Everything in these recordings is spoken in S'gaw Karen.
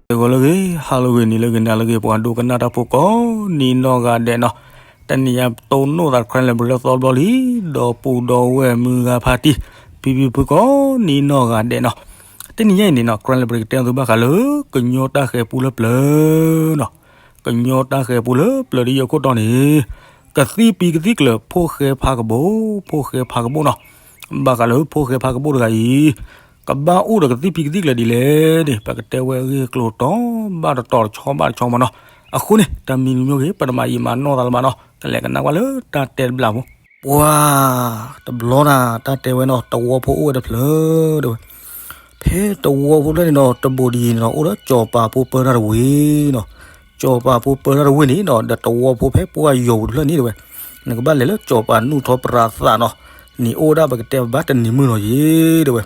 ဂီၤလၢအဂ့ၤ, ဟါလၢအဂ့ၤ, နံၤလၢအဂ့ၤ, နၤလၢအဂ့ၤ, ပှၤဒိကနၣ်တၢ်ဖိကိးနံၤနီၢ်ဂၤဒဲးနီၤ, တနံၤညါတိၢ်နီၣ်သး Karen Library လၢသီတဘျီလံ, ဒီပုၢ်ဒီဝဲၢ်မုၢ်ဂၤဖါတံၢ်, ဖံဖုဖုကိးနံၤနီၢ်ဂၤဒဲးနီၤ, တနံၤညါအံၤန့ၣ်နီၤ Karen Library ကတဲသုဘၣ်ဃးလၢ ကညီတၢ်ဃဲၤပူလၢပျၢၤနီၤ, ကညီတၢ်ဃဲၤပူလၢပျၢၤဒ်ယိခိၣ်တီန့ၣ်, ကသံၣ်ပံၤကသံၣ်ကျၢၤ ဖိၣ်ဃဲဖးကဘိၣ်, ဖိၣ်ဃဲဖးကဘိၣ်နီၤ, ဘၣ်ဃးလၢဖိၣ်ဃဲဖးကဘိၣ်တဂၤအံၤ ကဘၣ်အိၣ်ဒီးကသံၣ်ပံၤကသံၣ်ကျၢၤဒ်လဲၣ်န့ၣ် ပကတဲဝဲအဂ့ၢ်အကျိၤတီၤဘၣ်တတီၤတဆီဘၣ်တဆီမးနီၤ, အဃိန့ၣ် တၢ်မံမံမ့ၢ်ဂ့ၤ ပတမၤယံာ်မၤနီၢ်သးလၢၤဘၣ်နီၤ, ကလဲၤကနၣ်ကွၢ်လၢတၢ်တဲတဘျီဖိ, ပှၤ တဘျီနၤ တၢ်တဲဝဲနီၤ တဝီဖိအိၣ်ဝဲတဖျၢၣ်တဲဝဲ ဖဲတဝီဖိဖျၢၣ်န့ၣ်နီၤ တဘိၣ်ဒ်အံၤန့ၣ်နီၤ အိၣ်ဒီးစီၤပၤဖိပၢတၢ်တဝ့ၢ်နီၤ, စီၤပၤဖိပၢတၢ်တဝ့ၢ်န့ၣ်နီၤ ဒီးတဝီဖိဖဲပှၢ်ယီၤပူၤတဖျၢၣ်န့ၣ်တဲဝဲ, နကဘၣ်လဲၤလၢစီၤပၤနူၢ်ထီပရၤသးနီၤ, န့ၣ်အိၣ်ဝဲဒၣ်ပကတဲဘၣ်တနံၤမုၢ်လီၤယံၤတဲဝဲ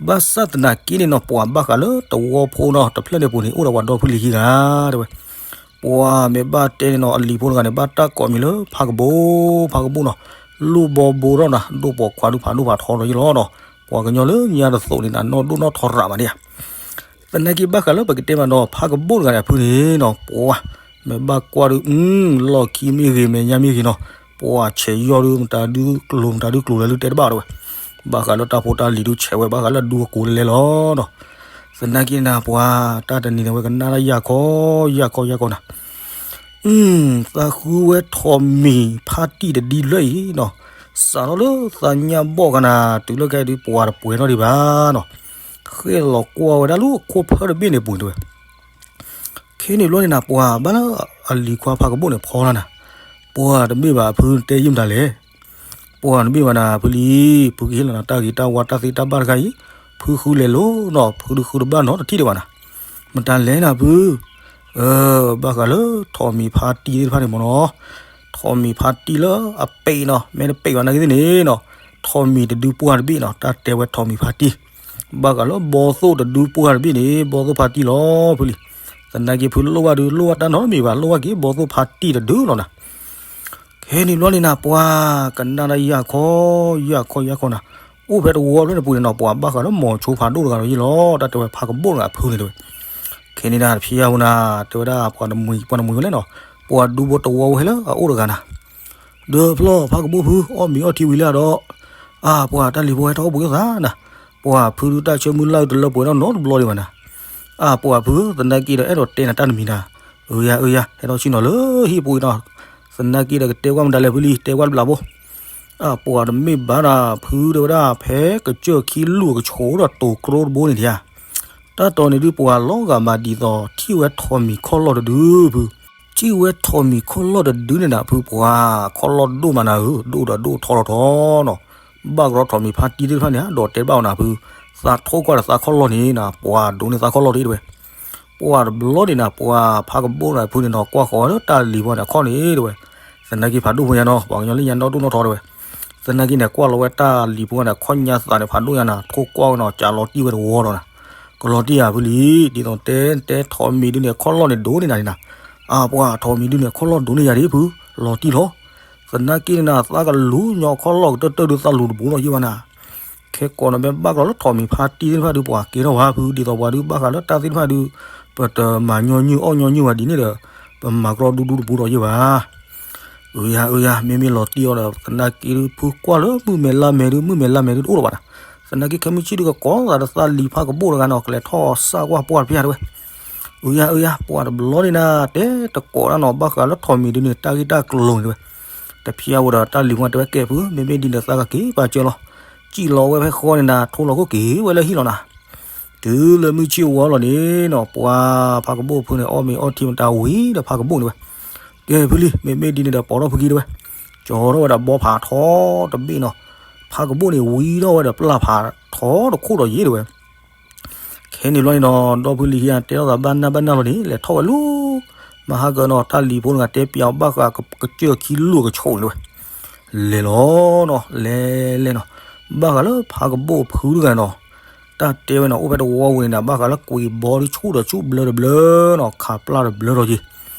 ဘၣ်ဆၣ်သနာ်က့န့ၣ်နီၤ ပှၤဘၣ်ဃးလၢတဝီဖိနီၤ တဖျၢၣ်န့ၣ်ပူၤန့ၣ် အိၣ်ဒီးပှၤဒီဖုလံၤခံဂၤတဲဝဲ, ပှၤမ့ၢ်ဘၣ်တဲန့ၣ်နီၤ အလံၤဖိတဂၤန့ၣ် ဘၣ်တၢ်ကိးမံၤလၢဖးကဘိၣ်, ဖးကဘိၣ်နီၤ, လိၣ်ဘီဘိထီၣ်နၤ ဒိၣ်ပိာ်ခွါဒုးဖးဒိၣ်ဖးထီလီၤယံၤလီၤနီၤ, ပှၤကညီလၢညါတသိးန့ၣ်နၤ နီၢ်ဒိၣ်နီၢ်ထီရးမးန့ၣ်ဧါ သနာ်က့ဘၣ်ဃးလၢပကတဲမးနီၤ ဖးကဘိၣ်တဂၤန့ၣ် အဖုန့ၣ်နီၤ ပှၤ မ့ၢ်ဘၣ်ကွၢ်ဒုး လီၢ်ခံမ့ၢ်ဂ့ၤ မဲာ်ညါမ့ၢ်ဂ့ၤနီၤ, ပှၤဆဲးယီၢ်ဒုး မတၤဒုးကျိၤ မတၤဒုးကျိၤလဲၤဒုးတဲတဘၣ်တဲဝဲ, ဘၣ်ဃးလၢတၢ်ဖိတၢ်လံၤဒုးဆဲးဝဲ ဘၣ်ဃးလၢအဒူအကိၤလဲၤလဲၤလီၤနီၤ, သနာ်က့နၤ ပှၤ တၢ်တနံၤန့ၣ်ဝဲကနၣ်တၢ်ယၢ်ခီ ယၢ်ခီ ယၢ်ခီနၤ သးဃုဝဲထိးမံၤဖါတံၢ်တဒုလၢအံၤနီၤ, စးထီၣ်လၢသးညၣ်ဘီၣ်ဂၤနၤ တုၤလၢခဲအံၤဒုး ပှၤတပှဲၤထီၣ်ဒံးဘၣ်နီၤ, ဃ့ၢ်လီၤကွၢ်ဝဲဒၣ်လၢခိၣ်ဖၢတဘ့ၣ်န့ၣ်ပူၤတဲဝဲ, ခဲန့ၣ်ဘျီန့ၣ်နၤ ပှၤဘၣ်လၢအလံၤခွါဖးကဘိၣ်န့ၣ်ဖီလာ်နၤ, ပှၤတမ့ၢ်ဘၣ်အဖုတဲယံာ်မတၤလဲၣ် ပှၤတမ့ၢ်ဘၣ်နၤ ဖုလံၤ ဖုကဟ့ၣ်လီၤနၤတၢ်ဂ့ၤတၢ်ဝါတၢ်သ့တၢ်ဘၣ်တခါအံၤ, ဖုဃုလဲၤလိၤနီၤ ဖုဒုဃုတဘၣ်နီတထံၣ်ဒံးဘၣ်နၤ, မတၤလဲၣ်နၤဖု, ဘၣ်ဃးလၢထိးမံၤဖါတံၢ်သ့ၣ်တဖၣ်န့ၣ်မ့ၢ်နီၤ, ထိးမံၤဖါတံၢ်လၢအပ့ၤနီၤ မ့ၢ်တပ့ၤဘၣ်နာ်က့သ့ၣ်န့ၣ်နီၤ, ထိးမံၤတဒုပှၢ်တဘ့ၣ်နီၤ တၢ်တဲဝဲထိးမံၤဖါတံၢ်, ဘၣ်ဃးလၢဘီသိၣ်တဒုပှၢ်တဘ့ၣ်န့ၣ် ဘီသိၣ်ဖါတံၢ်လီၤဖုလံၤ, သနာ်က့ဖုလိၣ်ဘၣ်ဒုးလိၣ်ဘၣ်တၢ်နီတမံၤဘၣ် လိၣ်ဘၣ်က့ၤဘီသိၣ်ဖါတံၢ်တဒုလီၤနၤ ခဲန့ၣ်ဘျီန့ၣ်နၤ ပှၤကနၣ်တၢ်ယၢ်ခီ ယၢ်ခီ ယၢ်ခီနၤ, အိၣ်ဖဲတဝီဖျၢၣ်န့ၣ်ပူၤန့ၣ်နီၤ ပှၤဘၣ်ဃးလၢမိၤဆိဖးဒိၣ်တဂၤဒီးယ့ၢ်လီၤ တၢ်တဲဝဲဖးကဘိၣ်တဂၤအဖုန့ၣ်တဲဝဲ, ခဲန့ၣ်နၤ တဖျဲယၤဝဲနၤ တဲဝဲဒၣ်ပှၤတမှံၤ ပှၤတမှံၤဝဲလဲၣ်နီၤ, ပှၤဒူဖိတဝီဝဲဟဲလၢအအိၣ်တဂၤနၤ, ဒီးဖျီဖးကဘိၣ်ဖု အီၣ်မ့ၤအီထံဝံၤလၢအဒီး, အါ ပှၤတၢ်လံၤဖိဟဲထီၣ်အိၣ်ဘှံးအိၣ်သါနၤ, ပှၤဖုဒုးတၢ်ဆၢမုၢ်လၢ်တလၢပှဲၤထီၣ်နီတဘျီဒံးဘၣ်နၤ, အါ ပှၤဖု သနာ်က့ဒီးအဲၣ်ဒိးတဲနၤတၢ်တမံၤနၤ, အၢယၤ အၢယၤ ဟဲထီၣ်ဆ့ၣ်နီၤလၢဟံၣ်ပူၤအံၤနီၤ, သနာ်က့ဒီးကတဲကွၢ်မတၤလဲၣ်ဖုလံၤ တဲကွၢ်တဘျီဖိ, အါ ပှၤတမ့ၢ်ဘၣ်နၤ ဖုတဲဝဲဒၣ် ဖဲကစၢၢ်ခံလူၢ်ကဆိးဒီးတိၤကျိတဘိန့ၣ်ဒံးဧါ တၢ်တီၤန့ၣ်ဒုးပှၤလီၤဂာ်မးဒ်သိး ထံၣ်ဝဲထိးမံၤခီၣ်လီၢ်တဒုဖု, ထံၣ်ဝဲထိးမံၤခီၣ်လီၢ်တဒုန့ၣ်နၤဖု ပှၤခီၣ်လီၢ်ဒိၣ်မးနၤဧၢ ဒိၣ်ဒီးဒိၣ်ထီထီထီနီၤ, ဘၣ်ကရီထိးမံၤဖါတံၢ်သ့ၣ်တဖၣ်န့ၣ် ဒီးတဲဘၣ်အီၤနၤဖု, သးထိၣ်ကွၢ်ဒီးသးခီၣ်လီၢ်န့ၣ်နၤ ပှၤဒိးန့ၢ်သးခီၣ်လီၢ်တအံၤတဲဝဲ ပှၤတဘျီန့ၣ်နၤ ပှၤဖးကဘိၣ်နၤဖုန့ၣ်နီၤ ကွၢ်ဃီၤဝဲလၢတၢ်လံၤဖိန့ၣ် အခီၣ်န့ၣ်တဲဝဲ, သနာ်က့ဖးဒိၣ်ဖိညါနီၤ ပှၤကညီလၢညါနီၢ်ဒိၣ်နီၢ်ထီတဲဝဲ, သနာ်က့န့ၣ် ကွၢ်လီၤဝဲတၢ်လံၤဖိန့ၣ် ခီၣ်ညါသးန့ၣ် ဖးဒိၣ်ညါနၤ ထိၣ်ကွၢ်ဝဲနီၤ ကးလီၤတံၢ်ဝဲတဝီဒီးနၤ, ကလီၤတံၢ်ဧါဖုလံၤ ဒ်သိးတဲတဲထိးမံၤဒုန့ၣ် ခီၣ်လီၢ်န့ၣ်ဒိးန့ၢ်နၤန့ၣ်နၤ, အါ ပှၤထိးမံၤဒုန့ၣ် ခီၣ်လီၢ်ဒိးန့ၢ်ယၤဒံးဖု, လီၤတံၢ်လီၤ သနာ်က့န့ၣ်နၤ သးကလူၤညီခီၣ်လီၢ်ကတၢၢ်တၢၢ်ဒုးသးလူၤတဘူးလီၤယ့ၢ်ဘၣ်နၤ, ခဲကိးနၤမ့ၢ်ဘၣ်ကရီလၢထိးမံၤဖါတံၢ်သ့ၣ်တဖၣ်ဒုး ပှၤကဲထီၣ်ဝဲဖု ဒ်သိးပှၤဒုးဘၣ်ဃးလၢတၢ်သ့ၣ်တဖၣ်ဒုး, ပတမၤညီနုၢ်အီၣ်ညီနုၢ်ဝဲဒ်န့ၣ်ဒီး, ပမၤကရီဒူဒူတဘူးလီၤယ့ၢ်ဘၣ် အၢယၤ အၢယၤ မ့မ့ၢ်လီၤတံၢ်အီၤဒီး သနာ်က့ဒုး ဖုကွၢ်လၢမုၢ်မဲာ်လါမဲာ်ဒုး မုၢ်မဲာ်လါမဲာ်ဒုးတအိၣ်လၢၤဘၣ်နၤ, သနာ်က့ခဲမုၢ်ဆ့ၣ်ဒုးကကိးသးဒီးသးလံၤဖးကဘိၣ်တဂၤနီၤ ကလဲၤထီၣ်စၢ်ကွၢ်ပှၢ်တဖၣ်တဲဝဲ, အၢယၤ အၢယၤ ပှၤတဘျီန့ၣ်နၤ တဲတကိးတၢ်နီၤ ဘၣ်ဃးလၢထိးမံၤဒုးန့ၣ် တၢ်ဂ့ၢ်တၢ်ကျိၤန့ၣ်တဲဝဲ, တဖျါဝဲဒီးတၢ်လံၤဖိတဲဝဲကဲဖု မ့မ့ၢ်ဒ်န့ၣ်သးကက့ၤပာ်စၢၤလီၤ, စံၣ်လီၤဝဲဖဲဃီန့ၣ်နၤ ထိလီၤခိၣ်က့ၤဝဲလၢဟံၣ်လီၤနၤ တုၤလၢမုၢ်ဆ့ၣ်ဝါလီၤန့ၣ်နီၤ ပှၤဖးကဘိၣ်ဖုန့ၣ် အီၣ်မ့ၤအီထံမတၤဝံၤဒီးဖးကဘိၣ်န့ၣ်ဝဲ, ကဲဖုလံ မ့မ့ၢ်ဒ်န့ၣ်ဒီးပိာ်ထီၣ်ဖုက့ၤတဲဝဲ, ကၠီထီၣ်ဝဲဒၣ်ဘီဖးထီတဘ့ၣ်နီၤ, ဖးကဘိၣ်န့ၣ်ဝံထီၣ်ဝဲဒီးပျၢ်ဖးထီတခိၣ်ဒီးယ့ၢ်တဲဝဲ ခဲန့ၣ်ဘျီန့ၣ်နီၤ ဒီဖုလံၤဟံၣ်တဲထီၣ်သးဘၣ်နၢ်ဘၣ်နၢ်လီၤန့ၣ် လဲၤထီၣ်ဝဲလူၤ, မဟါကနီၤ တၢ်လံၤဖိတဂၤတဲပျးအီၤဘၣ်ဃးကစၢၢ်ခံလူၢ်ကဆိးန့ၣ်ဝဲ, လဲၤလီၤနီၤ လဲၤလဲၤနီၤ, ဘၣ်ဃးလၢဖးကဘိၣ်ဖုတဂၤနီၤ, တၢ်တဲဝဲနီၤ အိၣ်ဖဲတဝီဝံၤန့ၣ်ဒီး ဘၣ်ဃးလၢကွံာ်ဘီဒုးဆူၣ်ဒီးဆူၣ်ဘျၢတဘျၢနီၤ ခးပျၢ်တဘျၢဒီးယ့ၢ်,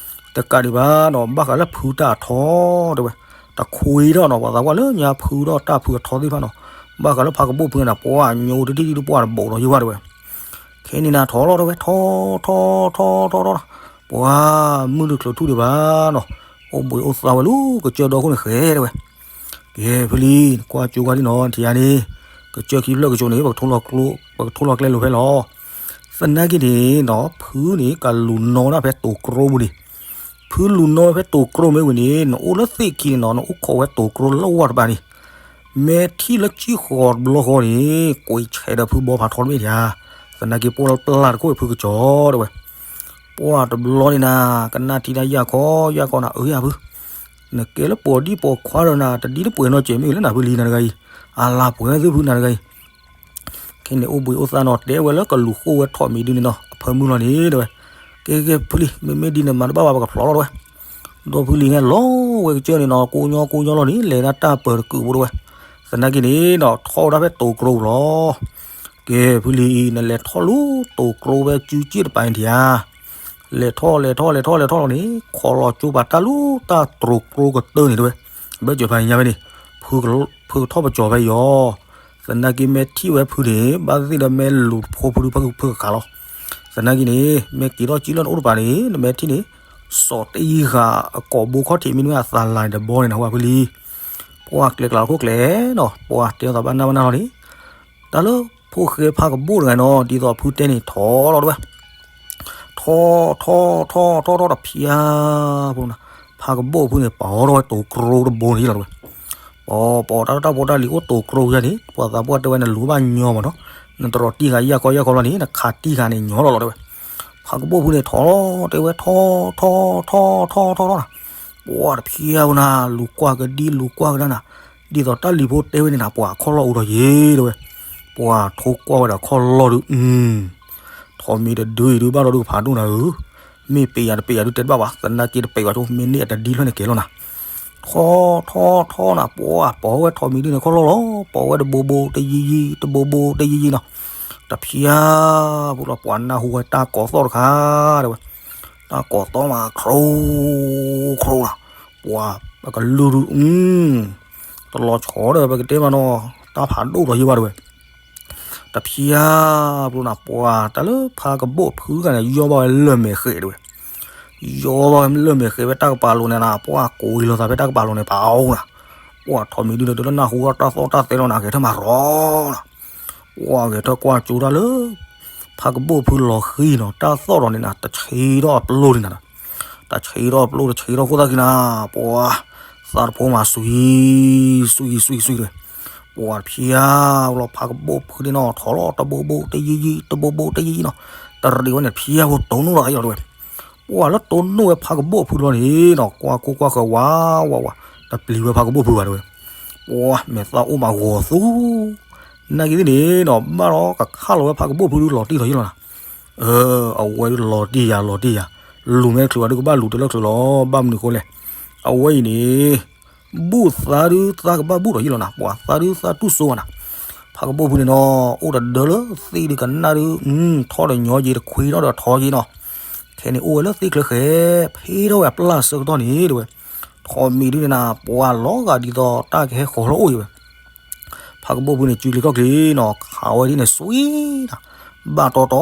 တကးဒံးဘၣ်နီၤ ဘၣ်ဃးလၢဖုတၢ်အထီတဲဝဲ, တခွ့ထီၣ်နီၤ ပှၤသးကွၢ်လၢညါဖုထီၣ်တၢ်ဖုအထီသ့ၣ်တဖၣ်နီၤ, ဘၣ်ဃးလၢဖးကဘိၣ်ဖုန့ၣ်ဒီး ပှၤညိတထံၣ်တပှၢ်တဘိးဒီးယ့ၢ်ဘၣ်တဲဝဲ, ခဲ ကဲန့ၣ်နၤထီၣ်လီၤတဲဝဲ ထီၣ်ထီၣ်ထီၣ်ထီၣ်ထီၣ်, ပှၤမုၢ်တချုးထူၣ်ဒံးဘၣ်နီၤ, အိၣ်ဘှံးအိၣ်သါဝဲလၢကစၢၢ်ဒီခိၣ်န့ၣ်ဃဲတဲဝဲ, ကဲဖုလံ ကွၢ်ကၠိကွၢ်လံနီၤ ထံၣ်ဧါန့ၣ်, ကစၢၢ်ခံဖျၢၣ်ကၠိန့ၣ် ပကထိလီၤကျဲလိာ်ဖဲလီၤ, သနာ်က့န့ၣ်နီၤ ဖုန့ၣ် ကလူၤနီၣ်ဒၣ်ဖဲတိၤကျိပူၤန့ၣ်, ဖုလူၤနီၣ်ဖဲတိၤကျိမ့ၢ်ဝံၤန့ၣ် နအိၣ်လၢသ့ၣ်ခံန့ၣ်နီၤ နအိၣ်ခိးဝဲတိၤကျိလၢဝၢ်တပၤန့ၣ်, မ့ၢ်ထံၣ်လၢကံၣ်ဃီတဘျီဃီန့ၣ် ကွံာ်ဆဲးဒီးဖုဘီဖးထီတဘ့ၣ်ထံၣ်ဧါ, သနာ်က့ပိၢ်လၢပျၢ်တခိၣ်ဖုကစီၤတဲဝဲ, ပှၤတဘျီန့ၣ်နၤ ကနၣ်ထံၣ်ဒၣ်ယၢ်ခီယၢ်ခီနၤ အၢယၢ်ဖု, နကဲလၢပိာ်ဒံၣ်ပိာ်ခွါဒီးနၤ တဒ်တပှဲၤနီၢ်စဲးမ့ၢ်လၢနၤဖုလံနၤတဂၤအံၤ, အလၤပှဲၤသုဖုနၤတဂၤအံၤ ခဲန့ၣ်အိၣ်ဘှံးအိၣ်သါနီၤ တဲဝဲလၢကလူၤဃိဝဲထိးမံၤဒုန့ၣ်နီၤ အဖၢမုၢ်လီၤန့ၣ်တဲဝဲ, ကဲကဲဖုလံ မ့မ့ၢ်ဒ်န့ၣ်မၤတဘၣ်ဘၣ် ပကဖျိးလီၤတဲဝဲ, ဒီဖုလံန့ၣ်လီၤဝဲကစၢၢ်န့ၣ်နီၤ ကိးညီကိးညီလီၤန့ၣ် လဲၤဒၣ်တၢ်ပၢၤတကုးဖိတဲဝဲ, သနာ်က့န့ၣ်နီၤ ထီၣ်ဝဲဒၣ်ဖဲတိၤကျိပူၤလီၤ, ကဲဖုလံအံၤ နလဲၤထီၣ်လၢတိၤကျိဖဲစုစ့ၣ်တပၤန့ၣ်ထံၣ်ဧါ လဲၤထီၣ်လဲၤထီၣ်လဲၤထီၣ်လဲၤထီၣ်လီၤန့ၣ် ခိးလီၤကၠိပာ်တၢ်လၢတၢ်တိၤကျိကတၢၢ်န့ၣ်တဲဝဲ, အဘၢၣ်စၢၤဖးညါဖဲန့ၣ်, ဖုကထီၣ်ပစီၤဖဲအံၤအီၤ, သနာ်က့မ့ၢ်ထံၣ်ဝဲဖုန့ၣ် ဘၣ်သ့ၣ်ဒီးမ့ၢ်လူၤတဖိဖုဒုဖုကခးလီၤ, သနာ်က့န့ၣ် မ့ၢ်က့ၤထီၣ်ကံၣ်လၢနအိၣ်တပၤန့ၣ် နမ့ၢ်ထံၣ်န့ၣ် စီၤတအံၤဃာ်အကိာ်ဘိခီၣ်ထံးမ့ၢ်နမ့ၢ်အသးလၤန့ၣ်တဘီန့ၣ်နဟူဝဲဖုလံ, ပှၤကျဲကျးလီၤခိၣ်ကျဲနီၤ ပှၤတဲအသးဘၣ်နၢ်ဘၣ်နၢ်လီၤန့ၣ် တၢ်လၢဖိၣ်ဃဲဖးကဘိၣ်တဂၤနီၤ ဒ်သိးဖုတဲန့ၣ်ထီၣ်လီၤတဲဝဲ, ထီၣ်ထီၣ်ထီၣ်ထီၣ်ထီၣ်တဖျါ, ဖးကဘိၣ်ဖုန့ၣ် ပာ်အီၤထီၣ်ဝဲတိၤကျိတဘိန့ၣ်လီၤတဲဝဲ, ပှၤပှၤတၢ်လၢတၢ်ဖိတၢ်လံၤအိၣ်တိၤကျိယါန့ၣ် ပှၤသးပှၢ်တဲဝဲနလူၤဘၣ်ညီမးနီၤ, နတရီးတံၢ်ဃာ်ယၢ်ခီယၢ်ခီလီၤန့ၣ် နခးတံၢ်ဃာ်န့ၣ်ညီလီၤလီၤတဲဝဲ, ဖးကဘိၣ်ဖုန့ၣ်ထီၣ်လီၤတဲဝဲ ထီၣ်ထီၣ်ထီၣ်ထီၣ်ထီၣ်ထီၣ်နၤ, ပှၤတဖျါဝဲနၤ လူၤကွၢ်ကဒံလူၤကွၢ်ကဒါနၤ, ဒ်သိးတၢ်လံၤဖိတဲဝဲန့ၣ်နၤ ပှၤခီၣ်လီၢ်အိၣ်ထီၣ်ယ့ၤတဲဝဲ, ပှၤထိကွၢ်ဝဲဒီးခီၣ်လီၢ်ဒုး ထိးမံၤတဒုအံၤဒုးဘၣ်ဒီးဒုးကဖးဒိၣ်နၤဧၢ, မ့ၢ်ပ့ၤယၤတပ့ၤယၤဒုးတဲတဘၣ်ဘၣ် သနာ်က့တပ့ၤဘၣ်ဆိ မ့ၢ်န့ၢ်အတဒ်ဖျၢၣ်န့ၣ်ကဲလီၤနၤ, ထီၣ်ထီၣ်ထီၣ်နၤ ပှၤပိာ်ဝဲထိးမံၤဒုးန့ၣ်ခီၣ်လီၢ်လီၤ ပိာ်ဝဲတဘိဘိတယံၤယံၤ တဘိဘိတယံၤယံၤနီၤ, တဖျါ ပူၤလီၤပှၤနၢ်ဟူဝဲတၢ်ကိးသီၣ်တခါတဲဝဲ, တၢ်ကိးသီၣ်မး ခရိ ခရိနီၤ, ပှၤပကလုၢ်ဒုး တလီၤဆီဒီး ပကတဲမးနီၤ, တၢ်ဖးဒိၣ်ထီၣ်ယံၤဘၣ်တဲဝဲ, တဖျါ ပူၤနၤ ပှၤတၢ်လၢဖးကဘိၣ်ဖုဂၤန့ၣ် ယီၢ်ဘၣ်ဝဲလၢၢ်မဲာ်ဃဲးတဲဝဲ, ယီၢ်ဘၣ်ဝဲလၢၢ်မဲာ်ဃဲးဝဲတၢ်ကပၤလိၤန့ၣ်နၤ ပှၤကိးအံၤလိာ်သးဖဲတၢ်ကပၤလိၤန့ၣ် ပာ်အိၣ်နၤ, ပှၤထိးမံၤဒုးန့ၣ် တုၤလၢနၢ်ဟူထီၣ်တၢ်သီၣ်တၢ်သဲလီၤနၤ ဂဲၤထၢၣ်မၤရီနၤ ပှၤဂဲၤထၢၣ်ကွၢ်ကၠိတၢ်လၢ ဖးကဘိၣ်ဖုလီၤဃံၤနီၤ တၢ်သီၣ်ဒီးန့ၣ်နၤ တဆံးထီၣ်အပျိၢ်န့ၣ်နၤ, တဆံးထီၣ်အပျိၢ် တဆံးထီၣ်ခိၣ်သၣ်ခံနၤ, ပှၤ သးတဖိမး စွံ စွံ စွံ စွံတဲဝဲ, ပှၤတဖျါ လီၤဖးကဘိၣ်ဖုန့ၣ်နီၤ ထီၣ်လီၤတဘိဘိတယံၤယံၤ တဘိဘိတယံၤယံၤနီၤ, တရံးဝဲန့ၣ် တဖျါဖိတိၢ်နီၣ်လီၤကယီၤတဲဝဲ ပှၤလၢတိၢ်နီၣ်ဝဲဖးကဘိၣ်ဖုလီၤန့ၣ်နီၤ ကွၢ်ခိၣ်ကွၢ်ဃၢၤဝးဝးဝး, တပျံၤဝဲဖးကဘိၣ်ဖုဘၣ်တဲဝဲ, ပှၤမဲာ်သၣ်အိၣ်မးဂီၤသူ, နာ်က့သ့ၣ်န့ၣ်နီၤ ဘၣ်ဒီးကခးလီၤဝဲဖးကဘိၣ်ဖုဒုးလီၤတံၢ်ထီၣ်ယံၤလီၤနၤ, အဝဲဒုးလီၤတံၢ်ယၤလီၤတံၢ်ယၤ, လူၤမဲာ်ချုးဝဲဒုးကဘၣ်လူၤတလၢချုးလီၤ ဘၣ်မနုၤဃိလဲၣ်, အဝဲအံၤန့ၣ် ဘူၣ်သးဒုးသးကဘၣ်ဘူၣ်ထီၣ်ယံၤလီၤနၤ ပှၤသးဒုးသးတူၢ်စိဝဲနၤ, ဖးကဘိၣ်ဖုန့ၣ်နီၤ အိၣ်တဒၢလၢသ့ၣ်ဒုးကနၣ်ဒုး ထီၣ်ဒီးညီယံၤ တခွံထီၣ်ဒီးထီယံၤနီၤ, ခဲန့ၣ်အိၣ်ဝဲလၢသ့ၣ်ချၢဃဲ ဖဲထီၣ်ဝဲအပျၢ်ဆၢကတီၢ်န့ၣ်တဲဝဲ, ထိးမံၤဒုးန့ၣ်နၤ ပှၤလီၤဂာ်ဒ်သိးတၢ်ကဟဲဃီၤလၢအိၣ်ယံၤဝဲ ဖးကဘိၣ်ဖုန့ၣ် စုကျံၤခီၣ်ကျံၤနီၤ ခးဝဲဒ်န့ၣ် စွံနၤ, ဘၣ်တီတီ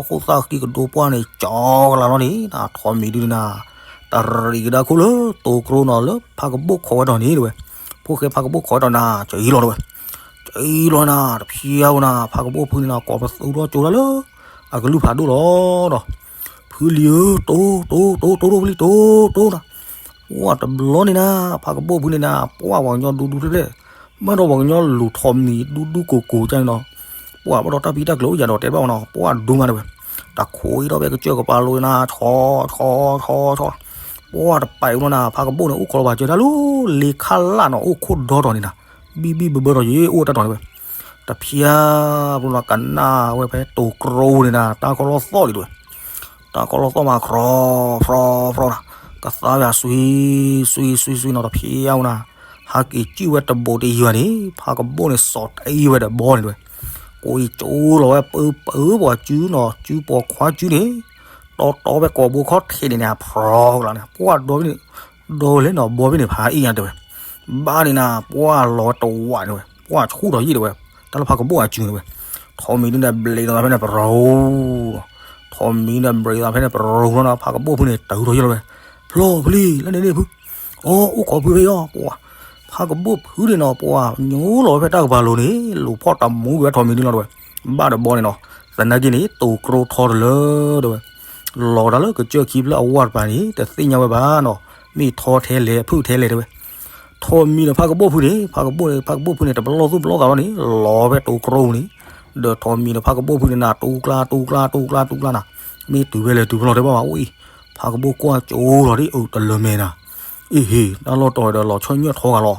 ခိၣ်သၣ်ဃံကဒိပှၢ်န့ၣ် ကၠီကလးလီၤန့ၣ်နၤ ထိးမံၤဒုးန့ၣ်နၤ, တရံးကဒါခိၣ်လၢတိၤကျိနီၤ လၢဖးကဘိၣ်ခိးဝဲဒီးန့ၣ်တဲဝဲ, ဖိၣ်ဃဲဖးကဘိၣ်ခိးဝဲဒီးနၤ ကအံၤလီၤတဲဝဲ, ကအံၤလီၤနၤ တဖျါဝဲနၤ ဖးကဘိၣ်ဖုန့ၣ်နၤ ကိးပသူထီၣ်ကၠိဒၣ်လၢ အကလုၢ်ဖးဒိၣ်လီၤဒီး ဖုလံဧၢ တိၤ တိၤ တိၤ တိၤ တိၤ ဖုလံ တိၤ တိၤ နၤ, ပှၤတဘျီန့ၣ်နၤ ဖးကဘိၣ်ဖုန့ၣ်နၤ ပှၤပှၤကညီဒူဒူဖျဲၣ်ဖျဲၣ်, ဘၣ်ဒီးပှၤကညီလူၤထိးမံၤဒူဒူကိးကိးကန့ၣ်နီၤ, ပှၤဘၣ်ဒီးတၢ်ဖံးတၢ်ကျိၤအိၣ်ယၤဒီးတဲဘၣ်ဝဲနီၤ ပှၤဒူမးတဲဝဲ, တၢ်ခိးအံၤဒီးဖဲကစၢၢ်ကပၤလိၤနၤ ဆီ ဆီ ဆီ ဆီ, ပှၤတပာ်အံၤဘၣ်နၤ ဖးကဘိၣ်န့ၣ် အိၣ်ခိးလီၤပာ်စၢၤတၢ်လၢ လ့ခါလၢ်နီၤ အိၣ်ခိးဒီးထီၣ်န့ၣ်နၤ, ဘံၣ်ဘံၣ်ဘၢဘၢထီၣ်ယံၤ အိၣ်တၢ်တီၤန့ၣ်ဝဲ တဖျါ ပူၤလီၤကနၣ်ဝဲဖဲတိၤကျိန့ၣ်နၤ တၢ်ကီၢ်လီၢ်သီၣ်လံတဲဝဲ, တၢ်ကီၢ်လီၢ်သီၣ်မး ဖြီ ဖြီ ဖြီနၤ, ကသါဝဲအစွံ စွံ စွံ စွံနီၤ တဖျါဝဲနၤ, ဟးက့ၤစံၣ်ဝဲတဘိးတယံၤဘၣ်န့ၣ် ဖးကဘိၣ်န့ၣ် စီၤတအံၤဝဲဒီးဘီန့ၣ်တဲဝဲ, ကိးအံၤကၠိလီၤဝဲပၢပၢပှၤစုနီၤ စုပိာ်ခွါစုန့ၣ်, တီတီဖဲကိာ်ဘိခီၣ်ထံးန့ၣ်န့ၣ် အဖြီကလးန့ၣ် ပှၤဒီဖဲန့ၣ် ဒီလဲၣ်နီၤ ဘီဖဲန့ၣ် ဖးအံၤညါတဲဝဲ, ဘၣ်န့ၣ်နၤ ပှၤလီၤဝဲတဝးန့ၣ်ဝဲ ပှၤဆူၣ်ထီၣ်ယံၤတဲဝဲ, တၢ်လၢဖးကဘိၣ်အစုန့ၣ်ဝဲ, ထိးမံၤဒုန့ၣ် ဘျံးသးဖဲန့ၣ် ပရိၤ, ထိးမံၤန့ၣ် ဘျံးသးဖဲန့ၣ် ပရိၤလီၤနီၤ. ဖးကဘိၣ်ဖုန့ၣ် တုၤထီၣ်ယဲလီၤဝဲ, ဖျီဖုလံ လၢန့ၣ်န့ၣ်ဖု, အိ အိၣ်ခိးဖုဖဲအီၤ ပှၤ, ဖးကဘိၣ်ဖုန့ၣ်နီၤ ပှၤ ညိလီၤဝဲဖဲတၢ်ကပၤလိၤန့ၣ် လူၤဖီၣ်တမူကွံာ်ဝဲထိးမံၤဒုလီၤတဲဝဲ, ဘၣ်တဘီန့ၣ်နီၤ, သနာ်က့န့ၣ် တိၤကြီထီတလၢ တဲဝဲ, လီၤတၢ်လၢကစၢၢ်ခံဖျၢၣ်အဝၢ်တပၤန့ၣ် တသ့ၣ်ညါဝဲဘၣ်နီၤ, မ့ၢ်ထီထဲလဲၣ် ဖုၣ်ထဲလဲၣ်တဲဝဲ ထိးမံၤဒီးဖးကဘိၣ်ဖုန့ၣ် ဖးကဘိၣ်န့ၣ် ဖးကဘိၣ်ဖုန့ၣ် တပလီၢ်သူၣ်ပလီၢ်သးဘၣ်န့ၣ် လီၤဖဲတိၤကြီပူၤန့ၣ်, ဒီးထိးမံၤဒီးဖးကဘိၣ်ဖုန့ၣ်နၤ တူကျါ တူကျါ တူကျါ တူကျါနၤ, မ့ၢ်တုၤဖဲလဲၣ်တုၤဖဲလဲၣ်တဲဘၣ်ဘၣ်အိၣ်အံၤ, ဖးကဘိၣ်ကွၢ်ကၠိလီၤဒ်အတလၢၤမဲာ်နၤ, အ့ဟ့ၣ် တၢ်လီၢ်တီၤဒီးလီၤဆီၣ်ညၢၣ်ထီဂၤလီၤ,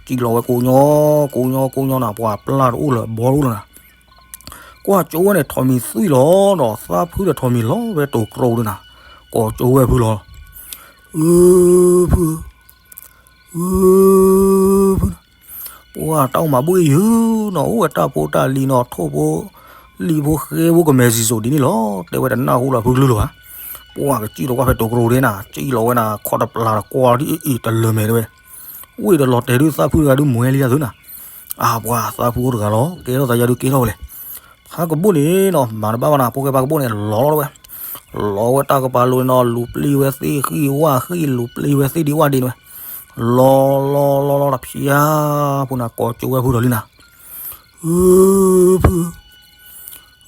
ကံၣ်လီၤဝဲကိးညီ ကိးညီ ကိးညီနၤ ပှၤပျၢ်တအိၣ်လၢၤ ဘီတအိၣ်လၢၤနၤ, ကွၢ်ကၠိဝဲန့ၣ် ထိးမံၤသွံၣ်လီၤဒီး သးဖုဒီးထိးမံၤလီၤဖဲတိၤကြီဒုနၤ, ကိးကၠိဝဲဖုလီၤ, အၢ ဖု အၢ ဖု, ပှၤတၢ်အိၣ်မၤဘူၣ်အံၤယုနီၤ အိၣ်ဝဲတၢ်ဖိတၢ်လံၤနီၤ ထိၣ်ဖိလံၤဖိဃဲဖိကမဲာ်စံၣ်စိၤဒ်န့ၣ်လီၤ တဲဝဲတနၢ်ဟူလၢဖုကလုၢ်လၢၤဘၣ်, ပှၤကစံၣ်လီၤကွၢ်ဖဲတိၤကြီဒုနၤ စံၣ်လီၤဝဲနၤ ခီၣ်တပျၢ်ဒီးကွၢ်ဒ်အံၤတလၢၤမဲာ်တဲဝဲ, ဝ့ၢ်ဒီးလီၤတဲာ်ဒုသးဖုတဂၤဒုမွဲလံယၤသုနၤ, အၢ ပှၤသးဖုအိၣ်တဂၤလီၤ ကဲထီၣ်သးယၤဒုကဲထီၣ်ဝဲလဲၣ် ဖးကဘိၣ်န့ၣ်နီၤ မၤတဘၣ်ဘၣ်နၤ ဖိၣ်ဃဲဖးကဘိၣ်န့ၣ် လီၤလီၤဝဲ, လီၤဝဲတၢ်ကပၤလိၤန့ၣ်နီၤ လူၤပျံၤဝဲသ့ၣ်ဃံဝၣ်ဃံ လူၤပျံၤဝဲသ့ၣ်ဒံဝၣ်ဒံန့ၣ်ဝဲ, လီၤလီၤလီၤလီၤတဖျါ ဖုနၤ ကိးကၠိဝဲဖုဒီးလံနၤ, အၢ ဖု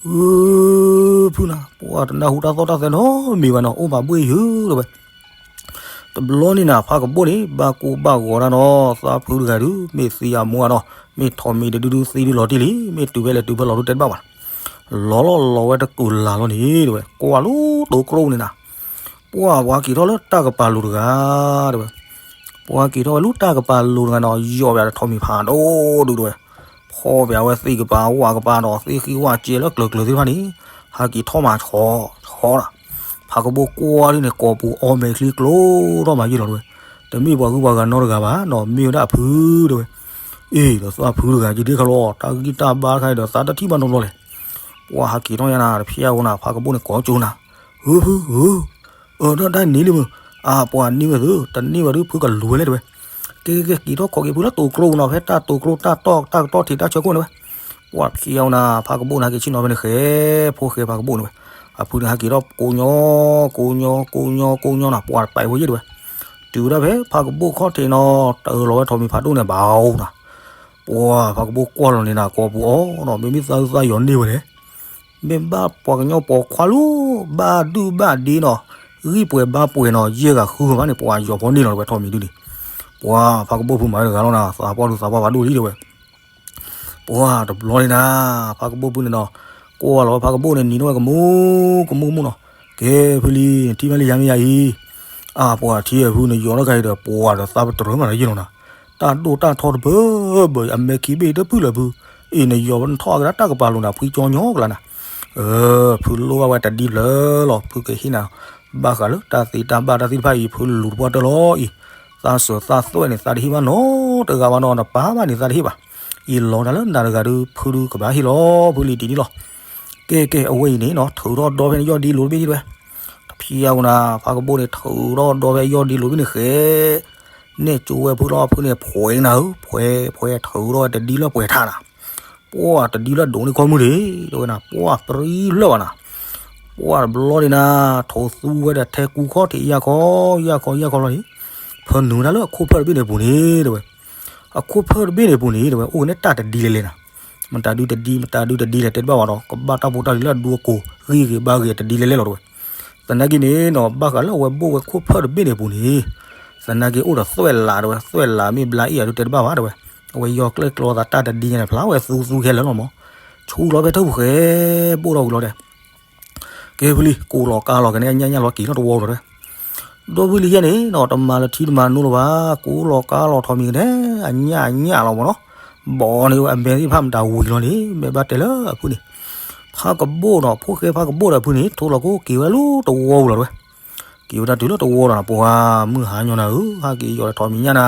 အၢ ဖုနၤ ပှၤတနၢ်ဟူတၢ်သီၣ်တၢ်သဲနီတမံၤဘၣ်နီၤ အိၣ်မၤဘူၣ်အံၤယုတဲဝဲ တဘျီန့ၣ်နၤ ဖးကဘိၣ်န့ၣ် ဘၣ်ကူဘၣ်ဂီၤတၢ်နီၤ သးဖုတဂၤဒု မ့ၢ်သံအမူအနီၤ မ့ၢ်ထိးမံၤတဒုဒုသံဒုလီၤတံၢ်လံ မ့ၢ်တုၤဖဲလဲၣ်တုၤဖဲလဲၣ်ဒုတဲတဘၣ်ဘၣ်, လီၤလီၤလီၤဝဲတကုာ်လၢ်လီၤန့ၣ်တဲဝဲ ကွၢ်လၢတိၤကြီန့ၣ်နၤ, ပှၤ ပှၤက့ၤထီၣ်လၢတၢ်ကပၤလိၤတဂၤတဲဝဲ, ပှၤက့ၤထီၣ်ဝဲလၢတၢ်ကပၤလိၤတဂၤနီၤ ယီၢ်ပၠးဒီးထိးမံၤဖးဒိၣ်ဒုတဲဝဲ, ဖီၣ်ပၠးဝဲသ့ၣ်ကပၤဝၣ်ကပၤဒီးသ့ၣ်ဃံဝၣ်ကဲလၢကျၢၤကျၢၤသ့ၣ်တဖၣ်န့ၣ်, ဟးက့ၤထီၣ်မၤဆီဆီဒၣ်, ဖးကဘိၣ်ကွၢ်ဒ်န့ၣ် ကိာ်ပူၤအီမဲာ်ချံကျိထီၣ်မၤယံာ်လီၤတဲဝဲ, တမ့ၢ်ပှၤဂုၤပှၤဂၤနီတဂၤဘၣ်နီၤ မ့ၢ်ဝဲဒၣ်အဖုတဲဝဲ, အ့ၣ် ဒီးသးဖုတဂၤက့ၤဒ်ခါလီၤ တၢ်ဂံၢ်တၢ်ဘါတခါအံၤဒီးသးတထံၣ်ဘၣ်နီတဘျီလဲၣ်, ပှၤဟးက့ၤထီၣ်ညါနၤ တဖျါဝဲနၤ ဖးကဘိၣ်န့ၣ်ကိးကၠိနၤ, ဧၢ ဖု ဧၢ အၢ ဒီးတၢ်န့ၣ်လံမုၢ်, အၢ ပှၤန့ၢ်ဝဲသု တန့ၢ်ဝဲဒု ဖုကလူၤဝဲလဲၣ်တဲဝဲ, ကဲကဲကဲ က့ၤထီၣ်ခိးက့ၤဖုလၢတိၤကြီနီၤ ဖဲတၢ်တိၤကြီတၢ်တီၢ်တၢ်ကတီၢ်ထံးတၢ်ဆၢခိၣ်န့ၣ်ဝဲ, ပှၤတဖျါဝဲနၤ ဖးကဘိၣ်န့ၣ် ဟဲက့ၤဆ့ၣ်နီၤဖဲန့ၣ်ဃဲ, ဖိၣ်ဃဲဖးကဘိၣ်န့ၣ်ဝဲ, အဖုန့ၣ်ဟဲက့ၤထီၣ်ကိးညီ ကိးညီ ကိးညီ ကိးညီနၤ ပှၤတပာ်ဝဲယဲၢ်တဲဝဲ, တုၤဝဲဒၣ်ဖဲဖးကဘိၣ်ခီၣ်ထံးနီၤ တၢ်လီၤဝဲထိးမံၤဖးဒိၣ်န့ၣ် ဘၣ်အိၣ်နၤ ပှၤဖးကဘိၣ်ကွၢ်လီၤန့ၣ်နၤ ကိာ်ပူၤအီနီၤ မ့မ့ၢ်သးအုးသးယီၤန့ၢ်ဝဲလဲၣ်, မ့ၢ်ဘၣ်ပှၤကညီပိာ်ခွါလီၤ, ဘၣ်ဒုၣ်ဘၣ်ဒ့နီၤ, ဂံၢ်ပှဲၤဘါပှဲၤနီၤ ယဲၢ်ဂၤဃုဂၤဘၣ်န့ၣ် ပှၤယီၤဖီန့ၢ်လီၤတဲဝဲ ထိးမံၤဒုန့ၣ်, ပှၤဖးကဘိၣ်ဖုမၤတဂၤလီၤနၤ သးပှၢ်ဒုးသးပှၢ်ဖးဒိၣ်လံတဲဝဲ ပှၤတဘျီန့ၣ်နၤ, ဖးကဘိၣ်ဖုန့ၣ်နီၤ, ကွၢ်လီၤဝဲဖးကဘိၣ်န့ၣ် နံၤထီၣ်ဝဲကမူကမူကမူနီၤ, ကဲဖုလံ, နထံၣ်မးလံယၤမ့ၢ်ယၤအံၤ, အါပှၤထံအဖုနယီၤထီၣ်ခါအံၤဒီး ပှၤဒီးသးပတြၢၤမးဒီးယဲၢ်လီၤနၤ, တၢ်ဒိၣ်တၢ်ထီတဘၢဘၢ အမဲာ်ခံဘ့ၣ်တဖုလၢဖု, အ့ၣ် နယီၤထီၣ်ကဒါတၢ်ကပၤလိၤနၤ ဖှံကၠီညီကလါနၤ, အၢ ဖုလိၣ်ဘၣ်ဝဲတဒံဖျၢၣ်လီၤ ဖုကဟ့ၣ်နၤ, ဘၣ်ဃးလၢတၢ်သ့တၢ်ဘၣ်တၢ်သ့ၣ်တဖၣ်အံၤ ဖုလူၤတပှၢ်တၢၢ်လီၤအံၤ, သးစၢၤသးသွဲၣ်န့ၣ် သးတဟ့ၣ်ဘၣ်နီတဂၤဘၣ်နီၤ နပၢ်ဘၣ်န့ၣ် သးတဟ့ၣ်ဘၣ်, အံၤလီၤနၤလၢနၤတဂၤဒုး ဖုဒုးကဘၣ်ဟ့ၣ်လီၤ ဖုလံတံၢ်န့ၣ်လီၤ, ကဲကဲ အဝဲအံၤန့ၣ်နီၤ ထုးထီၣ်ဒီဖဲန့ၣ်ယီၢ်ဒံလိၤတဘ့ၣ်ဒ်ဝဲ, တဖျါဝဲနၤ ဖးကဘိၣ်န့ၣ် ထုးထီၣ်ဒီဖဲယီၢ်ဒံလိၤတဘ့ၣ်န့ၣ်ဃဲ, နဲၣ်ကၠိဝဲဖုလီၤ ဖုန့ၣ် ဖှဲးနၤဧၢ ဖှဲး ဖှဲး ထုးထီၣ်ဝဲတဒံလၢပှဲၤထါနၤ, ပှၢ်တဒံလၢဒိးန့ၢ်ခီမုၢ်န့ၣ် တဲဝဲနၤ ပှၢ်ပြံဖျၢၣ်ဘၣ်နၤ, ပှၢ်တဘျီန့ၣ်နၤ, ထိးသူဝဲဒီးထဲကူခီၣ်ထံးယၢ်ခီ ယၢ်ခီ ယၢ်ခီလီၤန့ၣ်, ဖၢနုာ်ဝဲဒၣ်လၢအခိၣ်ဖၢၣ်တဘ့ၣ်န့ၣ်အပူၤန့ၣ် တဲဝဲ, အခိၣ်ဖၢၣ်တဘ့ၣ်န့ၣ်အပူၤန့ၣ် တဲဝဲ အိၣ်ဝဲန့ၣ်တၢ်တဒံလဲၣ်လဲၣ်နၤ, မတၤဒုတဒံ မတၤဒုတဒံလဲၣ်တဲတဘၣ်ဘၣ်ဒီး ကဘၣ်တၢ်ဖိတၢ်လံၤလၢအဒူအကိာ် ဂံၢ်ဂ့ၤဘါဂ့ၤတဒံလဲၣ်လဲၣ်လီၤတဲဝဲ, သနာ်က့န့ၣ်နီၤ ဘၣ်ဃးလၢအဝဲဘိၣ်ဝဲခိၣ်ဖၢၣ်တဘ့ၣ်န့ၣ်အပူၤန့ၣ်, သနာ်က့အိၣ်ဒီးသွဲၣ်လးတဲဝဲ သွဲၣ်လးမ့ၢ်ဘျါအ့ၣ်အဒုတဲတဘၣ်ဘၣ်တဲဝဲ, အဝဲယီၤကျဲၣ်ကျီသးတၢ်တဒံညါန့ၣ် ဖျါဝဲသူသူခဲလၢာ်လီၤမး, ဆူလီၤဖဲထၢၣ်ပူၤဃဲ, ဘိၣ်ထီၣ်ဝံၤလီၤဒီး ကဲဖုလံ ကိးလီၤကါလီၤကနဲ အညၣ်ညၣ်လီၤက့ၤလီၤတဝီဝံၤလီၤတဲဝဲ, ဒီဖုလံယဲၢ်န့ၣ်နီၤ တမၤလၢထံတမၤနိလီၤဘၣ် ကိးလီၤကါလီၤထိးမံၤကနဲ အညၣ်အညၣ်လီၤမးနီၤ, ဘီန့ၣ်အမဲာ်သ့ၣ်တဖၣ်မတၤဝံၤလီၤန့ၣ် မ့ၢ်ဘၣ်တဲလၢအဖုန့ၣ်, ဖးကဘိၣ်နီၤ ဖိၣ်ဃဲဖးကဘိၣ်ဒီးအဖုန့ၣ် ထိလီၤကိးက့ၤဝဲလၢတဝီဝံၤလီၤတဲဝဲ, က့ၤဝဲဒၣ်တုၤလၢတဝီလီၤနီၤ ပှၤမုၢ်ဟါညီနၤဧၢ ဟဲက့ၤယီၤဒီးထိးမံၤညၣ်နၤ,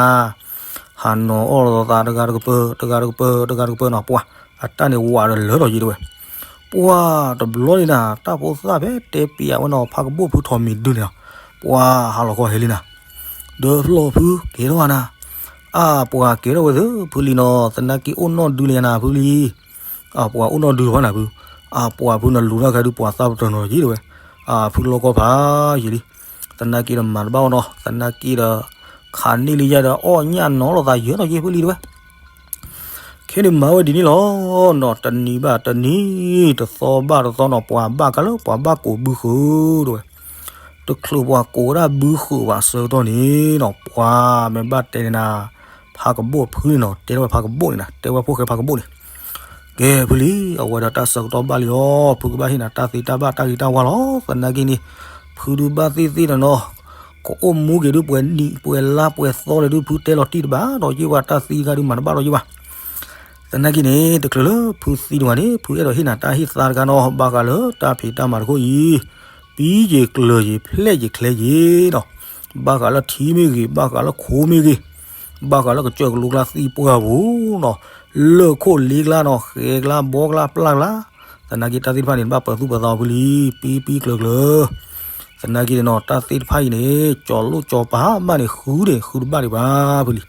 ဟးနီၤအီၣ်လီၤသးတဂၤတကပၤ တဂၤတကပၤ တဂၤတကပၤနီၤ ပှၤ အတၢ်န့ၣ်ဝးဒီးလၢလီၤယံၤတဲဝဲ, ပှၤတဘျီန့ၣ်နၤ တၢ်ဖိသၣ်ဖဲတဲပျးဝဲနီၤ ဖးကဘိၣ်ဖုထိးမံၤဒုန့ၣ်နီၤ, ပှၤဟးလီၤခီဟဲလံနၤ, ဒီးဖျီၣ်ဖုကဲထီၣ်နၤ, အါပှၤကဲထီၣ်ဝဲသ့ၣ်ဖုလံနီၤ သနာ်က့အိၣ်နီၢ်ဒုလၢယနၤဖုလံ, ပှၤအိၣ်နီၢ်ဒုလီၤဘၣ်နၤဖု, အပှၤဖုနလူၤတၢ်ခဲဒုး ပှၤသၣ်ပတၢၢ်နီၤယံၤတဲဝဲ, အဖုလီၢ်ကီၢ်ဖးယံၤလံ, သနာ်က့ဒီးမၤတဘၣ်အီၤနီၤ, သနာ်က့ဒီး ခးန့ၢ်လံယၤဒီးအီၣ်ညၣ်နီၤလိာ်သးယၢၤနီၤယံၤဖုလံတဲဝဲ ခဲန့ၣ်မၤဝဲဒ်န့ၣ်လီၤနီၤ, တနံၤဘၣ်တနံၤ, တသီဘၣ်တသီနီၤ, ပှၤဘၣ်ကးလၢ ပှၤဘၣ်ကိးဘုဃုာ်တဲဝဲ, တချုးပှၤကိးဝဲဒၣ်ဘုဃုာ်ဘၣ်အဆၢကတီၢ်န့ၣ်နီၤ, ပှၤမ့ၢ်ဘၣ်တဲန့ၣ်နၤ, ဖးကဘိၣ်ဖုန့ၣ်နီၤ, တဲထီၣ်ဝဲဖးကဘိၣ်န့ၣ်နၤ, တဲဝဲဖိၣ်ဃဲဖးကဘိၣ်န့ၣ်, ကဲဖုလံ, အဝဲဒီးတၢ်ဆၢကတီၢ်ဘၣ်လံလီၤ, ဖုကဘၣ်ဟ့ၣ်နၤတၢ်သ့တၢ်ဘၣ်တၢ်ဂ့ၤတၢ်ဝါလီၤ, သနာ်က့န့ၣ်, ဖုဒုးဘၣ်သ့ၣ်သ့ၣ်ဒီးနီၤ, ကအိၣ်မူက့ၤဒုးပှဲၤနံၣ် ပှဲၤလါပှဲၤသီလဲၣ်ဒုး ဖုတဲလီၤတံၢ်တဘၣ်ဒီးယ့ၢ်ဝဲ, တၢ်သံတခါဒုးမၤတဘၣ်ဒီးယ့ၢ်ဝဲ သနာ်က့န့ၣ် တချုးလၢဖုသံတဝဲန့ၣ် ဖုအဲၣ်ဒိးဟ့ၣ်နၤတၢ်ဟ့ၣ်သါတခါနီၤ, ဘၣ်ဃးလၢတၢ်ဖံးတၢ်မၤတခိၣ်အံၤ, ပံယံာ်ကျၢၤယံာ်ဖျဲၣ်ယံာ်ချဲယံာ်နီၤ, ဘၣ်ဃးလၢထံမ့ၢ်ဂ့ၤ, ဘၣ်ဃးလၢခိမ့ၢ်ဂ့ၤ, ဘၣ်ဃးလၢကစၢၢ်ကလိကျါသံပှၢ်ပူၤနီၤ, လၢၢ်ခိၣ်လ့ကျါနီၤ, ဃဲကျါဘီကျါပျၢ်ကျါ, သနာ်က့တၢ်သ့ၣ်တဖၣ်န့ၣ် ဘၣ်ပၢၤသူၣ်ပၢၤသးအီၤဖုလံ, ပံပံကျၢၤကျၢၤ သနာ်က့န့ၣ်နီၤ, တၢ်သ့ၣ်တဖၣ်အံၤန့ၣ် ကၠီၤလိၣ်ကၠီၤပၤမးန့ၣ် ဃုန့ၣ်ဃုတဘၣ်ဒံးဘၣ်ဖုလံ.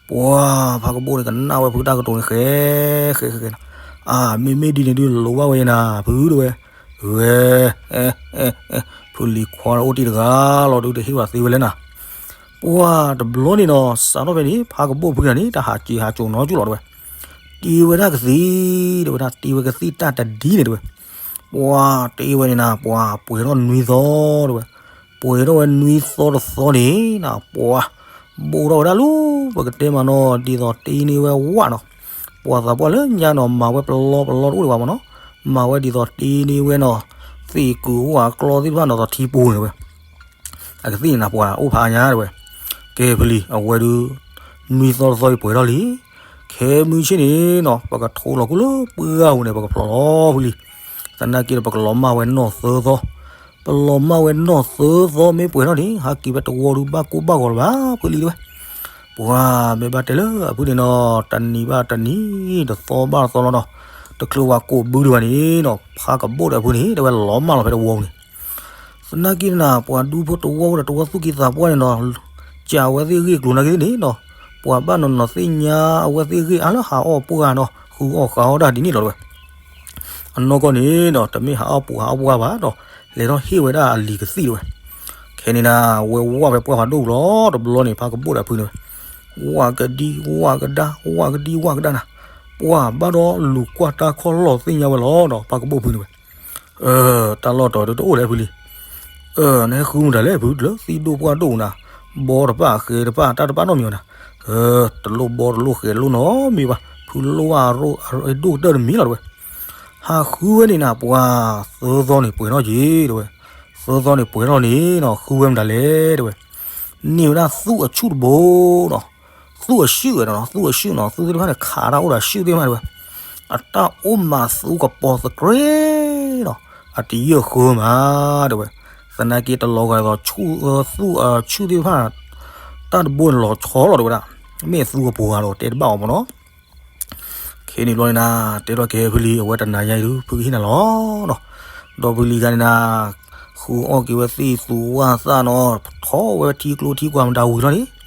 ပှၤဖးကဘိၣ်န့ၣ် ကနၣ်ဝဲဖုတၢ်ကတိၤန့ၣ် ဃဲ ဃဲ ဃဲ ဃဲနီၤ, အါ မ့မ့ၢ်ဒ်န့ၣ်ဒုး လိၤဘၣ်ဝဲယနၤ ဖုတဲဝဲ, ဂဲၤ ဖုလံၤခွါအိၣ်တ့ၢ်တဂၤလီၤဒုး တဟ့ၣ်ဝဲသ့ဝဲလဲၣ်နၤ. ပှၤတဘျီန့ၣ်နီၤ စးထီၣ်ဖဲန့ၣ် ဖးကဘိၣ်ဖုန့ၣ် တၢ်ဟးစံးဟးစိၤနီၤကၠူၣ်လီၤတဲဝဲ, တ့ဝဲဒၣ်ကသံၣ် တဲဝဲဒၣ် တ့ဝဲကသံၣ်တၢ်တဒ်န့ၣ်တဲဝဲ, ပှၤတ့ဝဲန့ၣ်နၤ ပှၤပှဲၤထီၣ်နွံသီတဲဝဲ, ပှဲၤထီၣ်ဝဲနွံသီတသီန့ၣ်နၤ ပှၤ ဘိၣ်ထီၣ်ဝဲဒၣ်လၢ ပကတဲမးနီၤ ဒ်သိးတ့န့ၢ်ဝဲဝၣ်နီၤ, ပှၤသးပှၢ်လၢညါနီၤ မၤဝဲပလီပလီတအိၣ်ဒံးဘၣ်မးနီၤ, မၤဝဲဒ်သိးတ့န့ၢ်ဝဲနီၤ, သ့ၣ်ကုာ်ဝၣ်ကျီသ့ၣ်တဖၣ်နီၤ သထံပူၤန့ၣ်ဝဲ အကသံၣ်န့ၣ်နၤ ပှၤအိၣ်ဖးညါတဲဝဲ, ကဲဖုလံၤ အဝဲဒုး နွံသီတသီအံၤပှဲၤထီၣ်လံ, ခဲမုၢ်ဆ့ၣ်န့ၣ်နီၤ ပကထိလီၤကိၣ်လၢပှၢ်ပူၤန့ၣ် ပကဖျိးလီၤဖုလံၤ, သနာ်က့ဒီး ပကလီၤမၢ်ဝဲနီၢ်သၢသီ, ပလီၤမၢ်ဝဲနီၢ်သၢသီ မ့ၢ်ပှဲၤထီၣ်န့ၣ် ဟးက့ၤဝဲတဝီဒုး ဘၣ်ကိၢ်ဘၣ်ဂီၤလၢၤဘၣ် ဖုလံၤတဲဝဲ, ပှၤမ့ၢ်ဘၣ်တဲလၢအဖုန့ၣ်နီၤ တနံၤဘၣ်တနံၤ တသီဘၣ်တသီလီၤနီၤ, တချုးပှၤကိးဘုဒံးဘၣ်န့ၣ်နီၤ ဖးကဘိၣ်ဒီးအဖုန့ၣ် တဲဝဲလီၤမၢ်လီၤဖဲတဝီပူၤန့ၣ် သနာ်က့န့ၣ်နၤ ပှၤဒူဖိတဝီဖိဒီးတဝီသူၣ်က့သးပှၢ်န့ၣ်နီၤ, ကးဝဲသ့ၣ်ဂ့ၢ်ကျိၤနာ်က့သ့ၣ်န့ၣ်နီၤ, ပှၤဘၣ်နီၤနီၤသ့ၣ်ညါအဝဲသ့ၣ်ဂ့ၢ်အါလၢဟးအီၣ်ပှၢ်နီၤ ဃုအီၣ်ဃုအီၣ်တၢ်ဒ်န့ၣ်လီၤတဲဝဲ, အနီၢ်ကီၢ်န့ၣ်နီၤ တမ့ၢ်ဟးအီၣ်ပှၢ်ဟးအီၣ်ပှၢ်ဘၣ်ဒီး လဲၤထီၣ်ဟ့ၣ်ဝဲဒၣ်အလံၤကသံၣ်တဲဝဲ, ခဲန့ၣ်နၤ ဝဲဝၢ်ဝဲပှၢ်ဖးဒိၣ်လီၤ တဘျီန့ၣ် ဖးကဘိၣ်ဒီးအဖုန့ၣ်ဝဲ, ဝၢ်ကဒံ ဝၢ်ကဒါ ဝၢ်ကဒံ ဝၢ်ကဒါနၤ, ပှၤဘၣ်ဒီးလူၤကွၢ်တၢ်ခီၣ်လီၢ်သ့ၣ်ညါဝဲလီၤနီၤ ဖးကဘိၣ်ဖုန့ၣ်ဝဲ တၢ်လီၢ်တီၤဒုးတအိၣ်လၢဖုလံၤ, နဟဲဃုမတၤလဲၣ်ဖုလၢသံၣ်ဒိၣ်ပှၢ်ဒိၣ်နၤ, ဘီတပၣ်ဃဲတပၣ်တၢ်တပၣ်နီတမံၤဘၣ်နၤ, တလိၣ်ဘီတလိၣ်ဃဲတလိၣ်နီတမံၤဘၣ် ဖုလိၣ်ဘၣ်အရ့ဒိၣ်ကတၢၢ်တမံၤလီၤတဲဝဲ, ဟးဃုဝဲန့ၣ်နၤ ပှၤသၢသီန့ၣ်ပှဲၤထီၣ်က့ၤတဲဝဲ, သၢသီန့ၣ်ပှဲၤထီၣ်န့ၣ်နီၤ ဃုဝဲမတၤလဲၣ်တဲဝဲ, န့ၢ်ဝဲဒၣ်သူၣ်အဆူၣ်တဘိနီၤ သူၣ်အဆူၣ်ဝဲနီၤ သူၣ်အဆူၣ်နီၤ သူၣ်သ့ၣ်တဖၣ်န့ၣ် ခးတၢ်အိၣ်ဒီးအဆူၣ်သ့ၣ်တဖၣ်တဲဝဲ, အတၢ်အိၣ်မးသူကပီၤသကြ့နီၤ အတယၢၢ်ဃၢမးတဲဝဲ, သနာ်က့တလီၤဂာ်ဒ်သိး သူၣ်အဆူၣ်သ့ၣ်တဖၣ် တၢ်တဘိန့ၣ်လီၤဆီလီၤတဲဝဲဒၣ်, မ့ၢ်သူကပီၤဂၤဒီးတဲတဘၣ်အီၤမးနီၤ ခဲန့ၣ်ဘျီန့ၣ်နၤ တဲထီၣ်ကဲဖုလံၤ အဝဲတနၤညါအံၤဒုး ဖုကဟ့ၣ်နၤလီၤနီၤ, ဒီးဖုလံၤဂၤန့ၣ်နၤ ဃုအီၣ်က့ၤဝဲသ့ၣ်သူဝၣ်သၣ်နီၤ ထီၣ်ဝဲထံကျိထံကွၢ်မတၤဝံၤလီၤန့ၣ်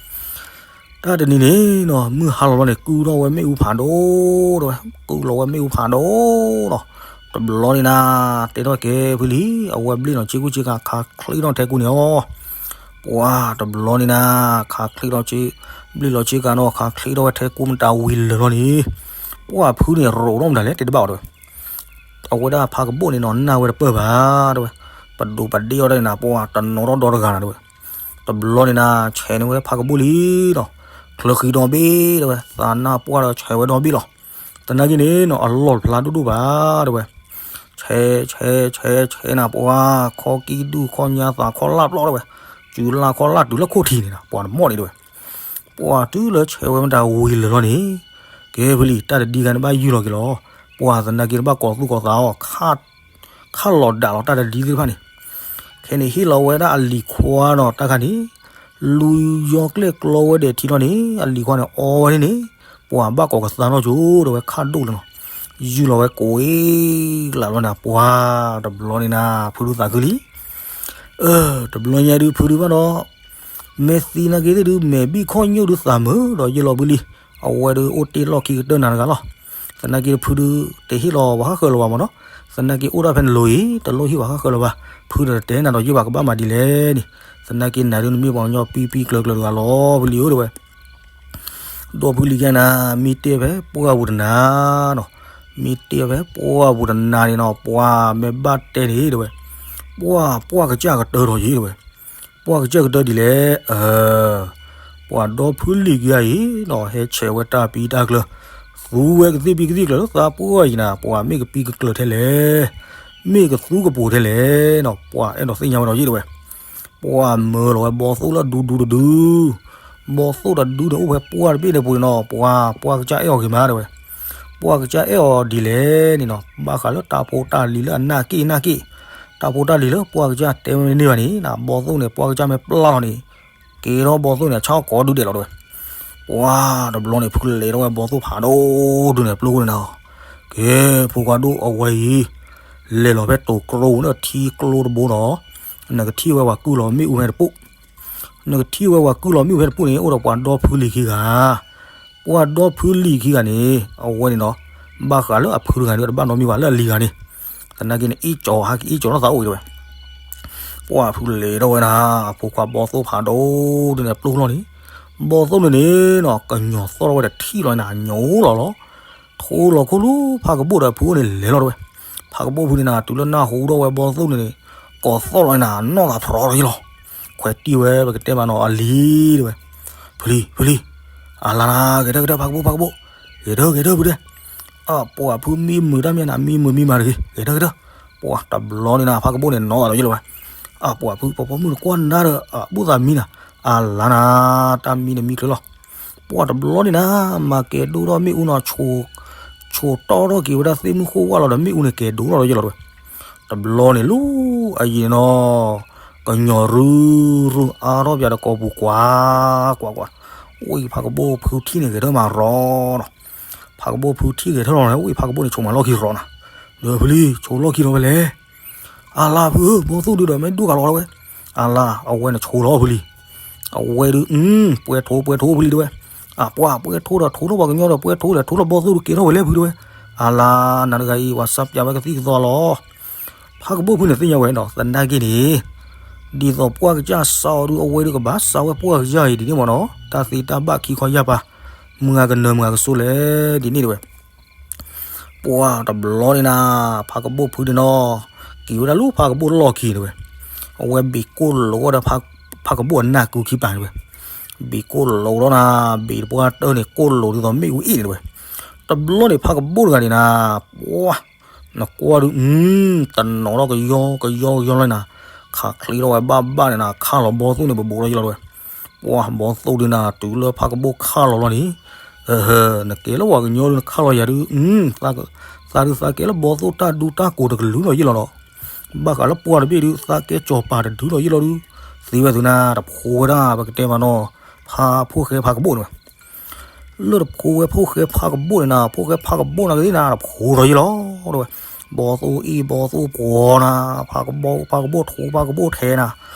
တၢ်တနံၤန့ၣ်နီၤ မုၢ်ဟါလီၤလီၤန့ၣ် ကုၢ်ထီၣ်ဝဲမ့ၣ်အူဖးဒိၣ်တဲဝဲ, ကုၢ်လီၤဝဲမ့ၣ်အူဖးဒိၣ်နီၤ, တဘျီန့ၣ်နၤ တဲထီၣ်ကဲဖုလံၤ အဝဲဘျ့ၣ်လီၤဆ့ကူဆ့ကၤ ခးချ့ထီၣ်ထဲကူန့ၣ်အီၤ ပှၤတဘျီန့ၣ်နၤ ခးချ့ထီၣ်ဆ့ ဘျ့ၣ်လီၤဆ့ကၤနီၤ ခးချ့ထီၣ်ဝဲထဲကူမတၤဝံၤလၢာ်လီၤန့ၣ်, ပှၤဖုန့ၣ် ရိးထီၣ်မတၤလဲၣ် တဲတဘၣ်အီၤတဲဝဲ, အဝဲဒၣ်ဖးကဘိၣ်န့ၣ်နီၤ နၢ်ဝဲတပၢၢ်ဘၣ်တဲဝဲ, ပဒိးပဒ့အီၤဒၣ်န့ၣ်နၤ ပှၤတနီၤထီၣ်ဒီတဂၤနၤတဲဝဲ, တဘျီန့ၣ်နၤ ဆဲးန့ၢ်ဝဲဖးကဘိၣ်လံနီၤ, ချၢဃံဒီဘ့ၣ်တဲဝဲ သးနၢ်ပှၢ်ဒီးဆဲးဝဲဒီဘ့ၣ်လီၤ, သနာ်က့န့ၣ်နီၤ အလီၢ်ဖျါဒိၣ်ဒိၣ်ဘၣ်တဲဝဲ ဆဲး ဆဲး ဆဲး ဆဲးနၤ ပှၤ ခီကံၢ်ဒုၣ်ခီၣ်ညါသးခီၣ်လၢ်ပျီတဲဝဲ, စုလၢ်ခီၣ်လၢ်တုၤလၢခိၣ်ထံးန့ၣ်နၤ ပှၤတမီၣ်န့ၣ်တဲဝဲ, ပှၤတုၤလၢဆဲးဝဲမတၤဝံၤလၢာ်လီၤန့ၣ်, ကဲဖုလံၤ တၢ်တဒံဂၤန့ၣ်ဘၣ်ယုၢ်လီၤက့ၤလီၤ, ပှၤသနာ်က့တဘၣ်ကီၤသူၣ်ကီၤသးအီၤ ခးလီၤဒးလီၤတၢ်တဒံသ့ၣ်တဖၣ်န့ၣ်, ခဲန့ၣ်ဟ့ၣ်လီၤဝဲဒၣ်အလံၤခွါနီၤ တၢ်ခါန့ၣ်, လူၤယီၤကျဲၣ်ကျီဝဲဒဲးထံလီၤန့ၣ် အလံၤခွါန့ၣ် အီဝဲန့ၣ်န့ၣ်, ပှၤဘၣ်ကီၤကသါနီၢ်ကၠိတဲဝဲ ခးဒိၣ်လၢၤနီၤ, ယုၢ်လီၤဝဲကိးလၢ်လီၤနၤ ပှၤတဘျီန့ၣ်နၤ ဖုဒုးသးခုလံ တဘျီညါဒုးဖုဒုးဘၣ်ဒီး, မဲာ်သံနာ်က့သ့ၣ်ဒုး မဲာ်ဘံၣ်ခီၣ်ညိၣ်ဒုးသးမုာ်ဒီးယ့ၢ်လီၤဘုလံ, အဝဲဒုးအိၣ်တ့ၢ်လီၢ်ခံကတၢၢ်နၤတဂၤလီၤ. သနာ်က့ဖုဒုးတဟ့ၣ်လီၤပှၤဃၣ်ဃၢၤလၢၤဘၣ်မ့ၢ်နီၤ. သနာ်က့အိၣ်ဒၣ်ဖဲနလိၤအံၤ တလိၣ်ဟ့ၣ်ပှၤဃၣ်ဃၢၤလၢၤဘၣ်. ဖုဒီးတတဲနၤဒီးယ့ၢ်ဘၣ်ကဘၣ်မၤဒ်လဲၣ်န့ၣ်, သနာ်က့နၤဒုးနမ့ၢ်ပှၤကညီပံပံကျၢၤကျၢၤတဂၤလီၤ ဖုလံၤဧၢ တဲဝဲ. ဒီဖုလံၤကဲနၤ မ့ၢ်တဲဖဲပှၢ်ပူၤတနၤနီၤ, မ့ၢ်တဲဖဲပှၢ်ပူၤတနၤန့ၣ်နီၤ ပှၤမ့ၢ်ဘၣ်တဲန့ၣ် တဲဝဲ, ပှၢ်ပှၢ်ကစၢ်ကတၢၢ်ထီၣ်ယ့ၢ် တဲဝဲ. ပှၢ်ကစၢ်ကတၢၢ်ဒ်လဲၣ်, အၢ ပှၤဒီဖုလံၤခံဂၤအံၤနီၤ ဟဲဆဲးဝဲတၢ်ပံတၢ်ကျၢၤ, သူဝဲကသ့ၣ်ပံကသ့ၣ်ကျၢၤလၢသးပှၢ်အံၤနၤ ပှၤမ့ၢ်ကပံကကျၢၤထဲလဲၣ်, မ့ၢ်ကသူကပိာ်ထဲလဲၣ်နီၤ ပှၤအဲၣ်ဒိးသ့ၣ်ညါဝဲဒီးယ့ၢ် တဲဝဲ. ပှၢ်မၢလီၤဝဲဘီသိၣ်လၢဒူဒူတဒု, ဘီသိၣ်တဒုန့ၣ်အိၣ်ဖဲပှၢ်တဘ့ၣ်န့ၣ်ပူၤန့ၣ်နီၤ ပှၤပှၢ်ကစၢ်အဲၣ်အီၤဂ့ၤမး တဲဝဲ. ပှၢ်ကစၢ်အဲၣ်အီၤဒ်လဲၣ်န့ၣ်နီၤ ဘၣ်ဃးလၢတၢ်ဖိတၢ်လံၤလၢအနၢ်က့ၣ်နၢ်က့ၣ်, တၢ်ဖိတၢ်လံၤလၢပှၢ်ကစၢ်တဲဝဲန့ၢ်ဘၣ်န့ၣ်နီၤ ဘီသိၣ်န့ၣ် ပှၢ်ကစၢ်မ့ၢ်ပျၢ်လီၤန့ၣ် ကဲထီၣ်ဘီသိၣ်န့ၣ် ဆၣ်ကိးဒုဒဲးလီၤ တဲဝဲ. ပှၢ်တဘျီန့ၣ် ဖုလဲၤထီၣ်ဝဲဘီသိၣ်ဖးဒိၣ်ဒုန့ၣ်ပျိၢ်ဃိန့ၣ်နီၤ, ကဲ ဖိခွါဒိၣ်အဝဲအံၤ လဲၤလီၤဖဲတိၤကျိန့ၣ်ထံကျိတဘိနီၤ, နကထံၣ်ဝဲပှၤကုၢ်လီၤမ့ၣ်အူဖဲတပူၤ နကထံၣ်ဝဲပှၤကုၢ်လီၤမ့ၣ်အူဖဲတပူၤန့ၣ် အိၣ်ဒီးပှၤဒီဖုလံၤခံဂၤ, ပှၢ်ဒီဖုလံၤခံဂၤန့ၣ် အဝဲန့ၣ်နီၤ ဘၣ်ဃးလၢအဖုတဂၤန့ၣ် တဘၣ်နီတမံၤဘၣ်လၢအလံၤဂၤန့ၣ်, သနာ်က့န့ၣ် အ့ၣ်ကၠီၤ ဟဲက့ၤအ့ၣ်ကၠီၤလီၤသးအိၣ်အံၤ တဲဝဲ. ပှၢ်ဖုလဲၤထီၣ်ဝဲနၤ အဖိခွါဘီသိၣ်ဖးဒိၣ်ဒုန့ၣ်ပျိၢ်လီၤန့ၣ်, ဘီသိၣ်န့ၣ်န့ၣ်နီၤ ကညီၤသီၣ်ထီၣ်ဝဲတထံၣ်လီၤနၤ ညိလီၤလီၤ ထိလီၤခိၣ်လၢဖးကဘိၣ်ဒီးဖုအိၣ်န့ၣ်လဲၤလီၤ တဲဝဲ. ဖးကဘိၣ်ဖုန့ၣ်နၤ တုၤလၢနၢ်ဟူထီၣ်ဝဲဘီသိၣ်န့ၣ်န့ၣ် ကိးသီၣ်လီၤနၤ နီၢ်သးဖရီထီၣ်ယ့ၢ်လီၤ, ခွဲးတံၢ်ဝဲ ပကတဲမးနီၤ အလံၤ တဲဝဲ. ဖုလံၤ ဖုလံၤ အလါနၤ ဂဲၤထၢၣ်ဂဲၤထၢၣ် ဖးကဘိၣ် ဖးကဘိၣ် ဂဲၤထၢၣ်ဂဲၤထၢၣ်ဖုတဲ, အပှၢ်ဖုမံမုာ်တၢ်မံနၤ မံမုာ်မံမၤတဂ့ၤ ဂဲၤထၢၣ်ဂဲၤထၢၣ်, ပှၢ်တဘျီန့ၣ်နၤ ဖးကဘိၣ်န့ၣ်နီၢ်သးဒီးယ့ၢ်လီၤဝဲ, အပှၢ်ဖု ပှၤပိာ်မုၣ်နကွၢ်နၤဒီး အဘူၣ်သးမံနၤ, အလါနၤ တၢ်မံန့ၣ်မံချုးလီၤ ပှၢ်တဘျီန့ၣ်နၤ မၤကဲၤဒိၣ်ထီၣ်မ့ၣ်အူနီၤ ဆိးတီၢ်ထီၣ်က့ၤဝဲဒၣ်သ့ၣ်မုၢ်ဃိၣ်ဝၣ်လီၤဒီး မ့ၣ်အူန့ၣ်ကဲၤဒိၣ်ထီၣ်ဒီးယ့ၢ်လီၤတဲဝဲ. တဘျီန့ၣ်လီၤ အယံၤန့ၣ်နီၤ ကညီၤရုၢ်ရုၢ်အါထီၣ်ပၠးဒီးကိာ်ပူၤကွၢ် ကွၢ်ကွၢ်, အိၣ်အံၤဖးကဘိၣ်ဖုထံၣ်န့ၣ်ဂဲၤထၢၣ်မးရီနီၤ, ဖးကဘိၣ်ဖုထံၣ်ဂဲၤထၢၣ်လီၤန့ၣ် အိၣ်အံၤဖးကဘိၣ်န့ၣ် ဆိးမၤလီၢ်ခံရီနၤ, ဒီးဖုလံၤ ဆိးလီၢ်ခံရီဖဲလဲၣ် အလါဖုဧၢ ဘီသိၣ်ဒုဒီးမ့ၢ်ဒိၣ်ကလီၤဝဲ, အလါ အဝဲန့ၣ်ဆိးလီၤဖုလံၤ, အဝဲဒု ပှဲၤထိပှဲၤထိဖုလံၤတဲဝဲ, အပှၢ်ပှဲၤထိဒီးထိထီၣ်ပှၤကညီဒီးပှဲၤထိဒီးထိထီၣ်ဘီသိၣ်ဒု ကဲထီၣ်ဝဲလဲၣ်ဖုတဲဝဲ, အလါ နၤတဂၤအံၤ ပှၤစၢ်ပၠးဝဲကသံၣ်ကသီလီၤ, ဖးကဘိၣ်ဖုန့ၣ်သ့ၣ်ညါဝဲဒီး သနာ်က့န့ၣ် ဒ်သိးပှၢ်ကစၢ်စးအီၤဒု အဝဲဒုကဘၣ်စးဝဲပှၢ်ကစၢ်အံၤဒ်န့ၣ်မ့ၢ်နီၤ တၢ်သ့တၢ်ဘၣ်ခံခီယၢ်ပၤ မုၢ်ဂၤကနၢၤမုၢ်ဂၤကစိလဲၣ်ဒ်န့ၣ်တဲဝဲ ပှၢ်တဘျီန့ၣ်နၤ ဖးကဘိၣ်ဖုန့ၣ်နီၤ က့ၤဝဲဒၣ်လၢဖးကဘိၣ်လီၢ်ခံန့ၣ်တဲဝဲ, အဝဲဘ့ၣ်ကိၣ်လိာ်ဝဲဒီး ဖးကဘိၣ်အနၢ်ကူခံပၤန့ၣ်တဲဝဲ, ဘ့ၣ်ကိၣ်လိာ်ဒီးနၤ ဘ့ၣ်တပှၢ်တၢၢ်န့ၣ် ကိၣ်လိာ်ဒ်သိးမ့ၣ်အူအ့ၣ်န့ၣ်တဲဝဲ, တဘျီန့ၣ် ဖးကဘိၣ်တဂၤန့ၣ်နၤ ပှၢ် နကွၢ်ဒု တနီၤထီၣ်ကယီကယီကယီလီၤနၤ, ခးချ့ထီၣ်ဝဲဘၣ်ဘၣ်န့ၣ်နၤ ခးလီၤဘီသိၣ်န့ၣ် ဘူးဘူးလီၤယ့ၢ်လီၤတဲဝဲ, ပှၢ်ဘီသိၣ်ဒုနၤ တုၤလၢဖးကဘိၣ်ခးလီၤလီၤန့ၣ်, နကဲလၢပှၤကညီဒု နခးလီၤယၤဒု သးဒုသးကဲလၢဘီသိၣ်တၢ်ဒူတၢ်ကိးတကလုာ်လီၤယ့ၢ်လီၤဒီး, ဘၣ်ဃးလၢပှၢ်တဘ့ၣ်ဒု သးကဲစီၤပၤတဒုလီၤယ့ၢ်လီၤဒု, သ့ဝဲသုနၤ တဖိဝဲဒၣ် ပကတဲမးနီၤ ဖးဖိၣ်ဃဲဖးကဘိၣ်န့ၣ်ဝဲ လၢတဖိဝဲဖိၣ်ဃဲဖးကဘိၣ်န့ၣ်နၤ ဖိၣ်ဃဲဖးကဘိၣ်နၤကသ့ၣ်နၤ တဖိဒီးယ့ၢ်လီၤတဲဝဲ, ဘီသိၣ်အ့ၣ်ဘီသိၣ်ပှီၤနၤ, ဖးကဘိၣ်ဖးကဘိၣ်ထိဖးကဘိၣ်ထဲနၤ,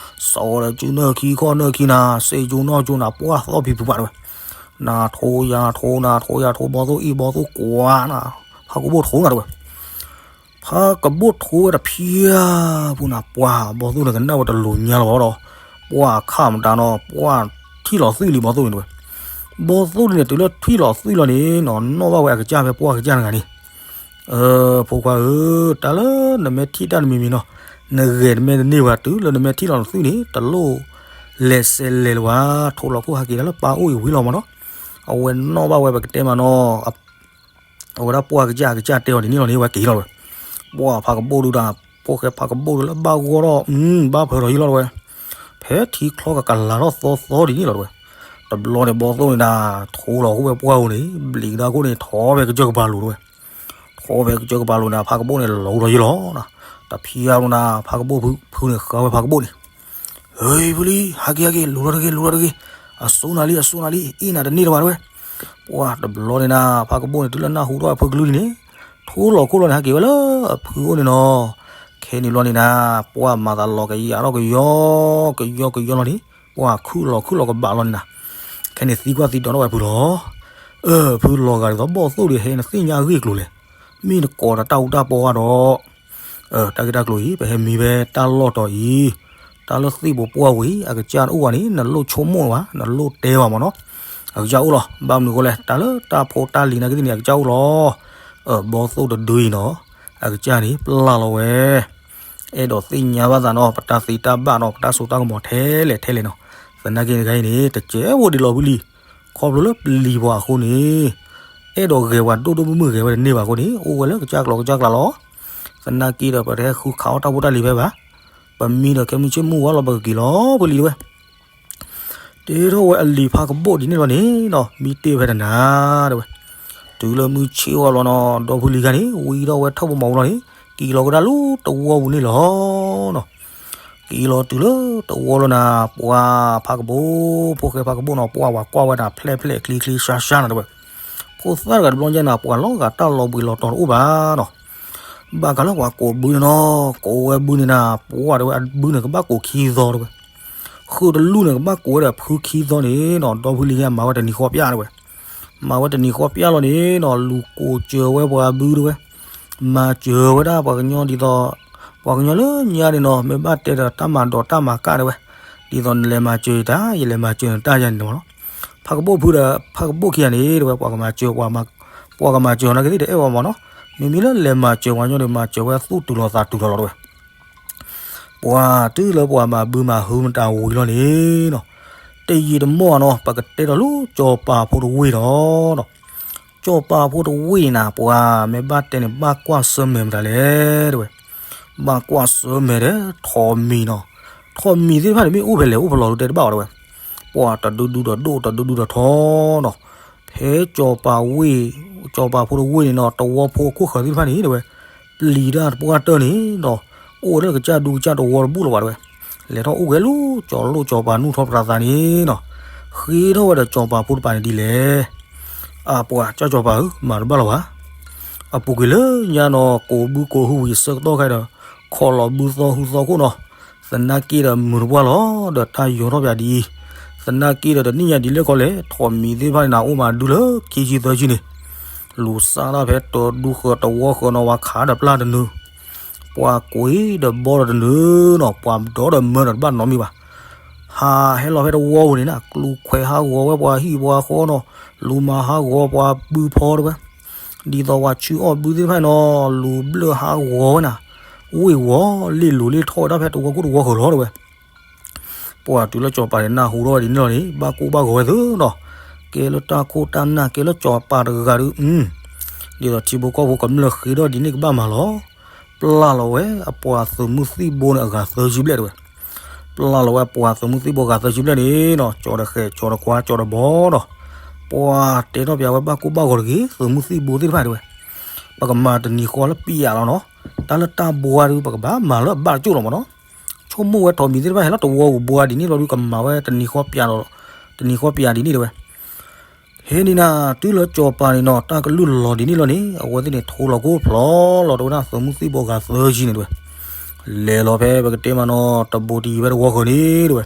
စီၤဒီးစုနၢ်ခံခီၣ်နၢ်ခံနၤ စ့ၢ်ကီးနီၢ်ကၠိနၤ ပှၢ်သီၣ်ဖံးဖုးပာ်တဲဝဲ, နၤထိယၤထိနၤထိယၤထိ ဘီသိၣ်အ့ၣ်ဘီသိၣ်ကွၢ်နၤ, ဖးကဘိၣ်ထိနၤတဲဝဲ ဖးကဘိၣ်ထိဝဲတဖျၢၣ်ပူၤနၤ ပှၢ်ဘီသိၣ်န့ၣ်ကနၣ်ဝဲတလိၤညါလီၤဒီး, ပှၢ်ခးမတၤနီၤ ပှၢ်ထံၣ်လီၤသွံၣ်လံဘီသိၣ်န့ၣ်တဲဝဲ, ဘီသိၣ်န့ၣ် တုၤလၢထံၣ်လီၤသွံၣ်လီၤန့ၣ်နီၤ နီၣ်ဘၣ်ဝဲအကစၢ်ဖဲပှၢ်ကစၢ်တဂၤန့ၣ်, ဖိခွါဧၢ, တၢ်လၢနမ့ၢ်ထံၣ်တၢ်တမံၤမံၤနီၤ, နဂဲၤတမ့ၢ်တန့ၢ်ဘၣ် တုၤလၢနမ့ၢ်ထံၣ်လီၤနသွံၣ်န့ၣ် တလိၣ်လဲၤစဲးလဲၤလၢၤဘၣ် ထိလီၤခိၣ်ဟးက့ၤဒၣ်လၢပၢ်အိၣ်အံၤဝံၤလီၤမးနီၤ, အဝဲနီၣ်ဘၣ်ဝဲပကတဲမးနီၤ အဝဲဒၣ်ပှၢ်ကစၢ်အကစၢ်တဲအီၤဒ်န့ၣ်လီၤန့ၣ် ဝဲက့ၤလီၤဝဲ, ပှၢ်ဖးကဘိၣ်ဒုဒၣ် ဖိၣ်ဃဲဖးကဘိၣ်ဒုလၢဘၣ်ဂီၢ်ထီၣ် ဘၣ်ဖၢထီၣ်ယ့ၢ်လီၤတဲဝဲ, ဖဲထံချီကကလၤထီၣ်သီသီဒ်န့ၣ်လီၤတဲဝဲ, တဘျီန့ၣ်ဘီသိၣ်န့ၣ်ဒၣ် ထိလီၤခိၣ်ဝဲပှၢ်ဧိၤန့ၣ် ဘျံးကဒါခိၣ်န့ၣ် ထီၣ်ဖဲကစၢၢ်ကပၤလိၤတဲဝဲ, ထီၣ်ဖဲကစၢၢ်ကပၤလိၤန့ၣ် ဖးကဘိၣ်န့ၣ် လူၤထီၣ်ယ့ၢ်လီၤ, တဖျၢၣ်လီၤနၤ ဖးကဘိၣ်ဖုန့ၣ် ဃါဝဲဖးကဘိၣ်န့ၣ် ဟ့ ဖုလံ ဟးက့ၤဟးက့ၤ လူၤထီၣ်တဂ့ၤ လူၤထီၣ်တဂ့ၤ, အစိနၤလံ အစိနၤလံ အ့ၣ်နၤတန့ၢ်လၢၤဘၣ်တဲဝဲ, ပှၢ်တဘျီန့ၣ်နၤ ဖးကဘိၣ်န့ၣ် တုၤလၢနၢ်ဟူထီၣ်အဖုကလုၢ်လံန့ၣ် ထိလီၤခိၣ်လီၤန့ၣ် ဟးက့ၤဝဲလၢအဖုအိၣ်န့ၣ်နီၤ, ခဲန့ၣ်ဘျီန့ၣ်နၤ ပှၢ်မၤသးလီၤကယၤထီၣ်ကယီ ကယီကယီလီၤန့ၣ် ပှၢ်ခုၣ်လီၤခုၣ်လီၤကဘၣ်လီၤန့ၣ်နၤ, ခဲန့ၣ်သံကွၢ်သံဒိးထီၣ်ဝဲဖုလီၤ, အၢ ဖုလီၤဂာ်ဒ်သိးဘီၣ်သိၣ်ဒီး ဟဲနသ့ၣ်ညါအဂ့ၢ်အကျိၤလဲၣ်. မ့ၢ်နကိးဒီးတၢ်အူတၢ်ပီဧါဒီး, တၢ်ဂ့ၢ်တၢ်ကျိၤအံၤ ပဟဲမံဖဲတၢ်လီၢ်တီၤအံၤ, တၢ်လၢသ့ၣ်ပူၤပှၢ်ဝံၤ အကစၢ်တအိၣ်ဘၣ်န့ၣ် နလိၣ်ဆိကမိၣ်ဘၣ် နလိၣ်တဲဘၣ်မၢ်နီၤ. အကစၢ်အိၣ်လီၤ. ဘၣ်မနုၤအဃိလဲၣ်, တၢ်လၢတၢ်ဖိတၢ်လံၤနာ်က့သ့ၣ်န့ၣ် အကစၢ်အိၣ်လီၤ. အၢ ဘီၣ်သိၣ်တဒုအံၤနီၤ, အကစၢ်န့ၣ် ပျၢ်လီၤဝဲ အဲၣ်ဒိးသ့ၣ်ညါဘၣ်သးနီၤ ပတၢ်သ့တၢ်ဘၣ်နီၤ ပတၢ်စိတၢ်ကမီၤထဲလဲၣ်ထဲလဲၣ်နီၤ. သနာ်က့တခါအံၤန့ၣ် တကဲဝဲဒ်လီၤဖုလံၤ, ခီဖျိလၢပလံၤပှၤအဃိန့ၣ် အဲၣ်ဒိးဂဲၤပှၤဒိၣ်ဒိၣ်မုၢ်မုၢ်ဂဲၤဝဲတန့ၢ်ဘၣ်အဃိန့ၣ် အိၣ်ဝဲလၢကစၢ်ကျိၤကစၢ်ကျါလီၤ. သနာ်က့ဒီး ပတဟဲဃုခးအီၣ်တၢ်ဖိတၢ်လံၤဖဲဘၣ်. ပမံဒီးခဲမုၢ်ဆ့ၣ်မုၢ်ဝါလီၤ ပကက့ၤလီၤဖုလံၤတဲဝဲ. တ့ထီၣ်ဝဲအလံၤဖးကဘိၣ်ဒ်န့ၣ်လီၤန့ၣ်နီၤ မံတ့ၢ်ဖဲတနၤတဲဝဲ. တုၤလၢမုၢ်ဆ့ၣ်ဝါလီၤနီၤ ဒီဖုလံၤခါန့ၣ် ဝံထီၣ်ဝဲထၢၣ်ဖိမီၤဖိလီၤန့ၣ် က့ၤလီၤကဒါလၢတဝီပူၤန့ၣ်လီၤနီၤ. က့ၤလီၤတုၤလၢတဝီလီၤနၤ ပှၤဖးကဘိၣ် ဖိဃဲဖးကဘိၣ်နီၤ ပှၤဝဲကွၢ်ဝဲဒၣ် ဖျဲၣ်ဖျဲၣ်ချံချံဆှါဆှါနီၤတဲဝဲ. ဖိသၣ်တဂၤတဘျီညါနၤ ပှၤလီၤဂာ်တၢ်လီၤဘှံးလီၤတီၤတအိၣ်ဘၣ်နီၤ. ဘၣ်ဃးလၢပှၤကိးဘုန့ၣ်နီၤ ကိးဝဲဘုန့ၣ်နၤ ပှၤတဲဝဲအဘုန့ၣ်ကဘၣ်ကိးခံသီတဲဝဲ. ဃုတလူၢ်န့ၣ် ကဘၣ်ကိးဝဲဒီးဖုခံသီန့ၣ်နီၤ ဒီဖုလံၤခါမၤဝဲတနံၤဃီပျၢ်တဲဝဲ. မၤဝဲတနံၤဃီပျၢ်လီၤန့ၣ်နီၤ လူၤကိးစၢၤဝဲပှၤဘုတဲဝဲ. မၤစၢၤဝဲဒၣ်ပှၤကညီဒ်သိး ပှၤကညီလၢညါန့ၣ်နီၤ မ့ၢ်ဘၣ်တဲဒီးတၢ်မၤဒိးတၢ်မၤကၣ်တဲဝဲ. ဒ်သိးနလဲၤမၤစၢၤယတၢ် ယလဲၤမၤစၢၤနတၢ်ယါန့ၣ်မၢ်နီၤ. ဖးကဘိၣ်ဖုဒီး ဖးကဘိၣ်ခံဂၤန့ၣ်တဲဝဲ ပှၤကမၤစၢၤ ပှၤကမၤစၢၤနာ်က့သ့ၣ်တအဲၣ်ဝဲမၢ်နီၤ. မ့မ့ၢ်လၢလဲၤမၤစၢၤပှၤကညီဒီး မၤစၢၤဝဲသူၣ်တုၤလီၤသးတုၤလီၤလီၤတဲဝဲ. ပှၤတုၤလၢပှၤမၤဘုမၤဟုမတၤဝံၤလီၤန့ၣ်နီၤ တယံာ်တမီၢ်နီၤ ပကတဲဒီးလၢစီၤပၤဖိတဝ့ၢ်ဒီးနီၤ. စီၤပၤဖိတဝ့ၢ်န့ၣ်နၤ ပှၤမ့ၢ်ဘၣ်တဲန့ၣ် ဘၣ်ကွၢ်ဆၢၣ်မဲာ်မတၤလဲၣ်တဲဝဲ. ဘၣ်ကွၢ်ဆၢၣ်မဲာ်ဒီးထိးမံၤနီၤ. ထိးမံၤသ့ၣ်တဖၣ်န့ၣ် မ့ၢ်အိၣ်ဖဲလဲၣ်အိၣ်ဖဲလဲၣ်လီၤတဲတဘၣ်အီၤတဲဝဲ. ပှၤတဒုဒုဒီးဒိၣ်တဒုဒုဒီးထီနီၤ. ဖဲစီၤပၤဝ့ၢ် စီၤပၤဖိတဝ့ၢ်န့ၣ်နီၤ တဝီဖိအခိၣ်ဃၢၤသ့ၣ်တဖၣ်န့ၣ်တဲဝဲ ပျံၤတၢ်တပှၢ်တၢၢ်န့ၣ်ဒီး အိၣ်ဝဲလၢကစၢ်ဒူကစၢ်တဝီတဘူၣ်လၢၤဘၣ်တဲဝဲ. လဲၤထီၣ်အိၣ်ဂဲၤလၢစီၤလိၣ်စီၤပၤနူၢ်ထီၣ်ပြးသးန့ၣ်နီၤ. ဃ့ထီၣ်ဝဲဒီးစီၤပၤဖိတပၤန့ၣ်ဒ်လဲၣ်. အပှၤကၢ်စီၤပၤဧၢ မၤတဘၣ်လၢၤဘၣ်. အပူၤကွံာ်လၢညါနီၤ ကိးဘုကိးဟုဝံၤဆၢကတီၢ်ခဲအံၤဒီး ခိးလီၤဘုသီဟူသီခိၣ်နီၤ. သနာ်က့ဒီးမုာ်တပှၢ်လီၤ ဒီးတၢ်ယီၤထီၣ်ပၠးဒ်အံၤ. သနာ်က့ဒီးတနံၣ်ညါဒ်လဲၣ်ကီးလဲၣ် ထိးမံၤသ့ၣ်တဖၣ်န့ၣ်နၤ အိၣ်မးဒုလၢခံဆံသၢဆံန့ၣ် လူၤစၢ်တၢ်ဖဲတဒူဃၢၤတဝီဃၢၤနီၤ ပှၤခးဒီးပျၢ်တနုၤ, ပှၤကွံာ်ဒီးဘီဒီးတနုၤနီၤ ပှၤဒီဒီးမၢဒီးတဘၣ်နီတမံၤဘၣ်. ဟးဟဲလီၤဖဲတဝီပူၤန့ၣ်နၤ ကျူခွဲးဟးဂီၤဝဲပှၤဟံၣ်ပှၤဃီနီၤ, လူၤမၤဟးဂီၤပှၤဘုဖီတဲဝဲ, ဒ်သိးပှၤဆူအီၣ်ဘုသ့ၣ်တဖၣ်န့ၣ်နီၤ လူၤဘျၢၣ်ဟးဂီၤဝဲနၤ, ဝ့ၢ်ဝီၤလ့ၢ်လူၤလ့ၢ်ထီၣ်ဝဲဒၣ်ဖဲတဝီခိၣ်တဝီဃၢၤလီၤတဲဝဲ. ပှၤတုၤလၢစီၤပၤန့ၣ်နၢ်ဟူထီၣ်ဝဲဒ်န့ၣ်လီၤန့ၣ် ဘၣ်ကိၢ်ဘၣ်ဂီၤဝဲသ့နီၤ, ကဲလၢတၢ်ခိၣ်တၢ်နၢ် ကဲလၢစီၤပၤတဂၤဒီး ဒ်သိးထံဖိကီၢ်ဖိကမျၢၢ်ဃ့ထီၣ်ဒ်န့ၣ်ကဘၣ်မၤလီၤ. ပျၢ်လီၤဝဲအပှၤသုးမုၢ်သံၣ်ဘိန့ၣ်အဂၤသၢဆံဘျဲၣ်တဲဝဲ. ပျၢ်လီၤဝဲအပှၤသုးမုၢ်သံၣ်ဘိဂၤသၢဆံဘျဲၣ်န့ၣ်နီၤ ကၠီၤတဃဲး ကၠီၤတကွါ ကၠီၤတဘီနီၤ, ပှၤတဲထီၣ်ပၠးဝဲဘၣ်ကိၢ်ဘၣ်ဂီၤတဂ့ၤ သုးမုၢ်သံၣ်ဘိသ့ၣ်တဖၣ်တဲဝဲ. ပကမၤတနံၤဃီလၢပျၢ်လီၤနီၤ, တၢ်လၢတၢ်ဘှါဒုး ပကဘၣ်မၤလၢအဘၣ်တကၠိၢ်လီၤမၢ်နီၤ. ဆိကမိၣ်ဝဲထိးမံၤသ့ၣ်တဖၣ်ဟဲလီၤတဝီပူၤဘှါဒ်န့ၣ်လီၤဒုး ကမၤဝဲတနံၤဃီပျၢ်ဒီး တနံၤဃီပျၢ်ဒ်န့ၣ်တဲဝဲ. ဟဲန့ၣ်နၤ တုၤလၢစီၤပၤန့ၣ်နီၤ တၢ်ကလုၢ်လီၤဒ်န့ၣ်လီၤန့ၣ် အဝဲသ့ၣ်န့ၣ် ထိလီၤကိၣ်ဖျီလီၤတဲဝဲဒၣ် သုးမုၢ်သံၣ်ဘိဂၤသၢဆံန့ၣ်တဲဝဲ. လဲၤလီၤဖဲပကတဲမးနီၤ တဘိတယံၤဖဲတဝီဃၢၤန့ၣ်တဲဝဲ.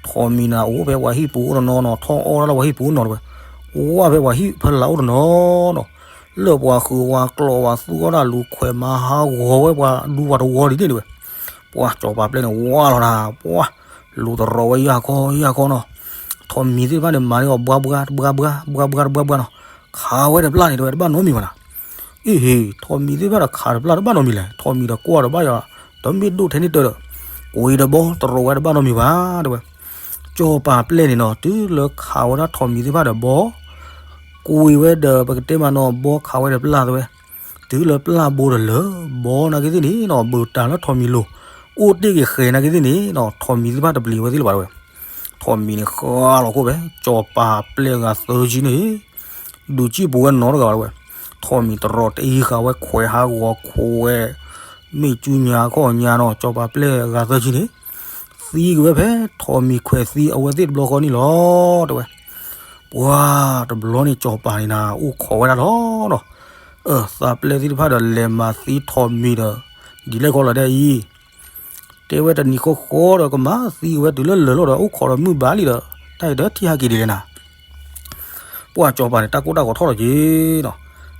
ထိးမံၤနၤအိၣ်ဖဲပှၤဟံၣ်ပူၤအိၣ်တနီၤနီၤ ထီၣ်အီၣ်ဒၣ်လၢပှၤဟံၣ်ပူၤနီၤတဲဝဲ. ဝၢ်ဖဲပှၤဟံၣ်ဖီလာ်အိၣ်တနီၤနီၤ လၢပှၤဃုာ်ဝဲကျိးဝဲသူၣ်အီၣ်ဒၣ်လူၤခွဲးမၤ ဟးဂီၤဝဲပှၤဒူပှၤတဝီဒ်န့ၣ်တဲဝဲ. ပှၤစီၤပၤပျဲၢ်န့ၣ် ဝါလီၤနၤ ပှၤ လူၤတရီၤဝဲယၢ်ခီယၢ်ခီနီၤ. ထိးမံၤသ့ၣ်တဖၣ်န့ၣ် မၤန့ၢ်အီၤဘှါဘှါ တဘှါဘှါ ဘှါဘှါ တဘှါဘှါနီၤ. ခးဝဲတပျၢ်န့ၣ်တဲဝဲ တဘၣ်နီတမံၤဘၣ်နၤ. အ့ဟ့ ထိးမံၤသ့ၣ်တဖၣ်ဒီးခးတပျၢ်တဘၣ်နီတမံၤလဲၣ်. ထိးမံၤဒီးကွၢ်ဒီးဘၣ်ယၤ တမ့ၢ်ဒိၣ်ထဲန့ၣ်တၢ်ဒီး ကွံာ်ဒီးဘီ တရီၤဝဲတဘၣ်နီတမံၤဘၣ်တဲဝဲ. စီၤပၤပျဲၢ်န့ၣ်နီၤ တုၤလၢခးဝဲဒၣ်ထိးမံၤသ့ၣ်တဖၣ်ဒီးဘီ ကွံာ်ဝဲဒီးပကတဲမးနီၤ ဘီခးဝဲဒီးပျၢ်တဲဝဲ. တုၤလၢပျၢ်ဘိဒီးလၢ ဘီနာ်က့သ့ၣ်န့ၣ်နီၤ ဘုးတၢ်လၢထိးမံၤလိၤ အိၣ်တ့ၢ်က့ၤဃဲၤနာ်က့သ့ၣ်န့ၣ်နီၤ ထိးမံၤသ့ၣ်တဖၣ်တပျံၤဝဲသ့ၣ်လၢၤဘၣ်တဲဝဲ. ထိးမံၤန့ၣ်ဃၣ်လီၤခိၣ်ဖဲ စီၤပၤပျဲၢ်ဂၤသၢဆံန့ၣ် ဒုးစံၣ်ပူၤဝဲနီတဂၤဘၣ်တဲဝဲ. ထိးမံၤတရီၤတအံၤဃာ်ဝဲခွဲးဟးဂီၤခွဲး မ့ၢ်ကၠူညါခီၣ်ညါနီၤ စီၤပၤပျဲၢ်ဂၤသၢဆံန့ၣ် သံကွံာ်ဝဲဖဲထိးမံၤခွဲးသံအဝဲသ့ၣ်တဘျီဃီန့ၣ်လီၤတဲဝဲ. ပှၤတဘျီန့ၣ်စီၤပၤန့ၣ်နၤ အိၣ်ခိးဝဲဒၣ်လီၤနီၤ. အၢ သးပျဲၢ်သ့ၣ်တဖၣ်ဒီးလဲၤမၤသံထိးမံၤဒီး ဒ်လဲၣ်ကီးလီၤဒ်အံၤ တဲဝဲတနံၤဃီဃီဒီးကမၤသံဝဲတုၤလၢလၢာ်လီၤဒီး အိၣ်ခိးဒီးမုၢ်ဘၣ်လံဒီး တၢ်အံၤဒီးထံၣ်ဟဲက့ၤဒ်လဲၣ်နၤ. ပှၢ်စီၤပၤန့ၣ် တၢ်ကိၢ်တၢ်ဂီၤထီၣ်လီၤက့ၤနီၤ.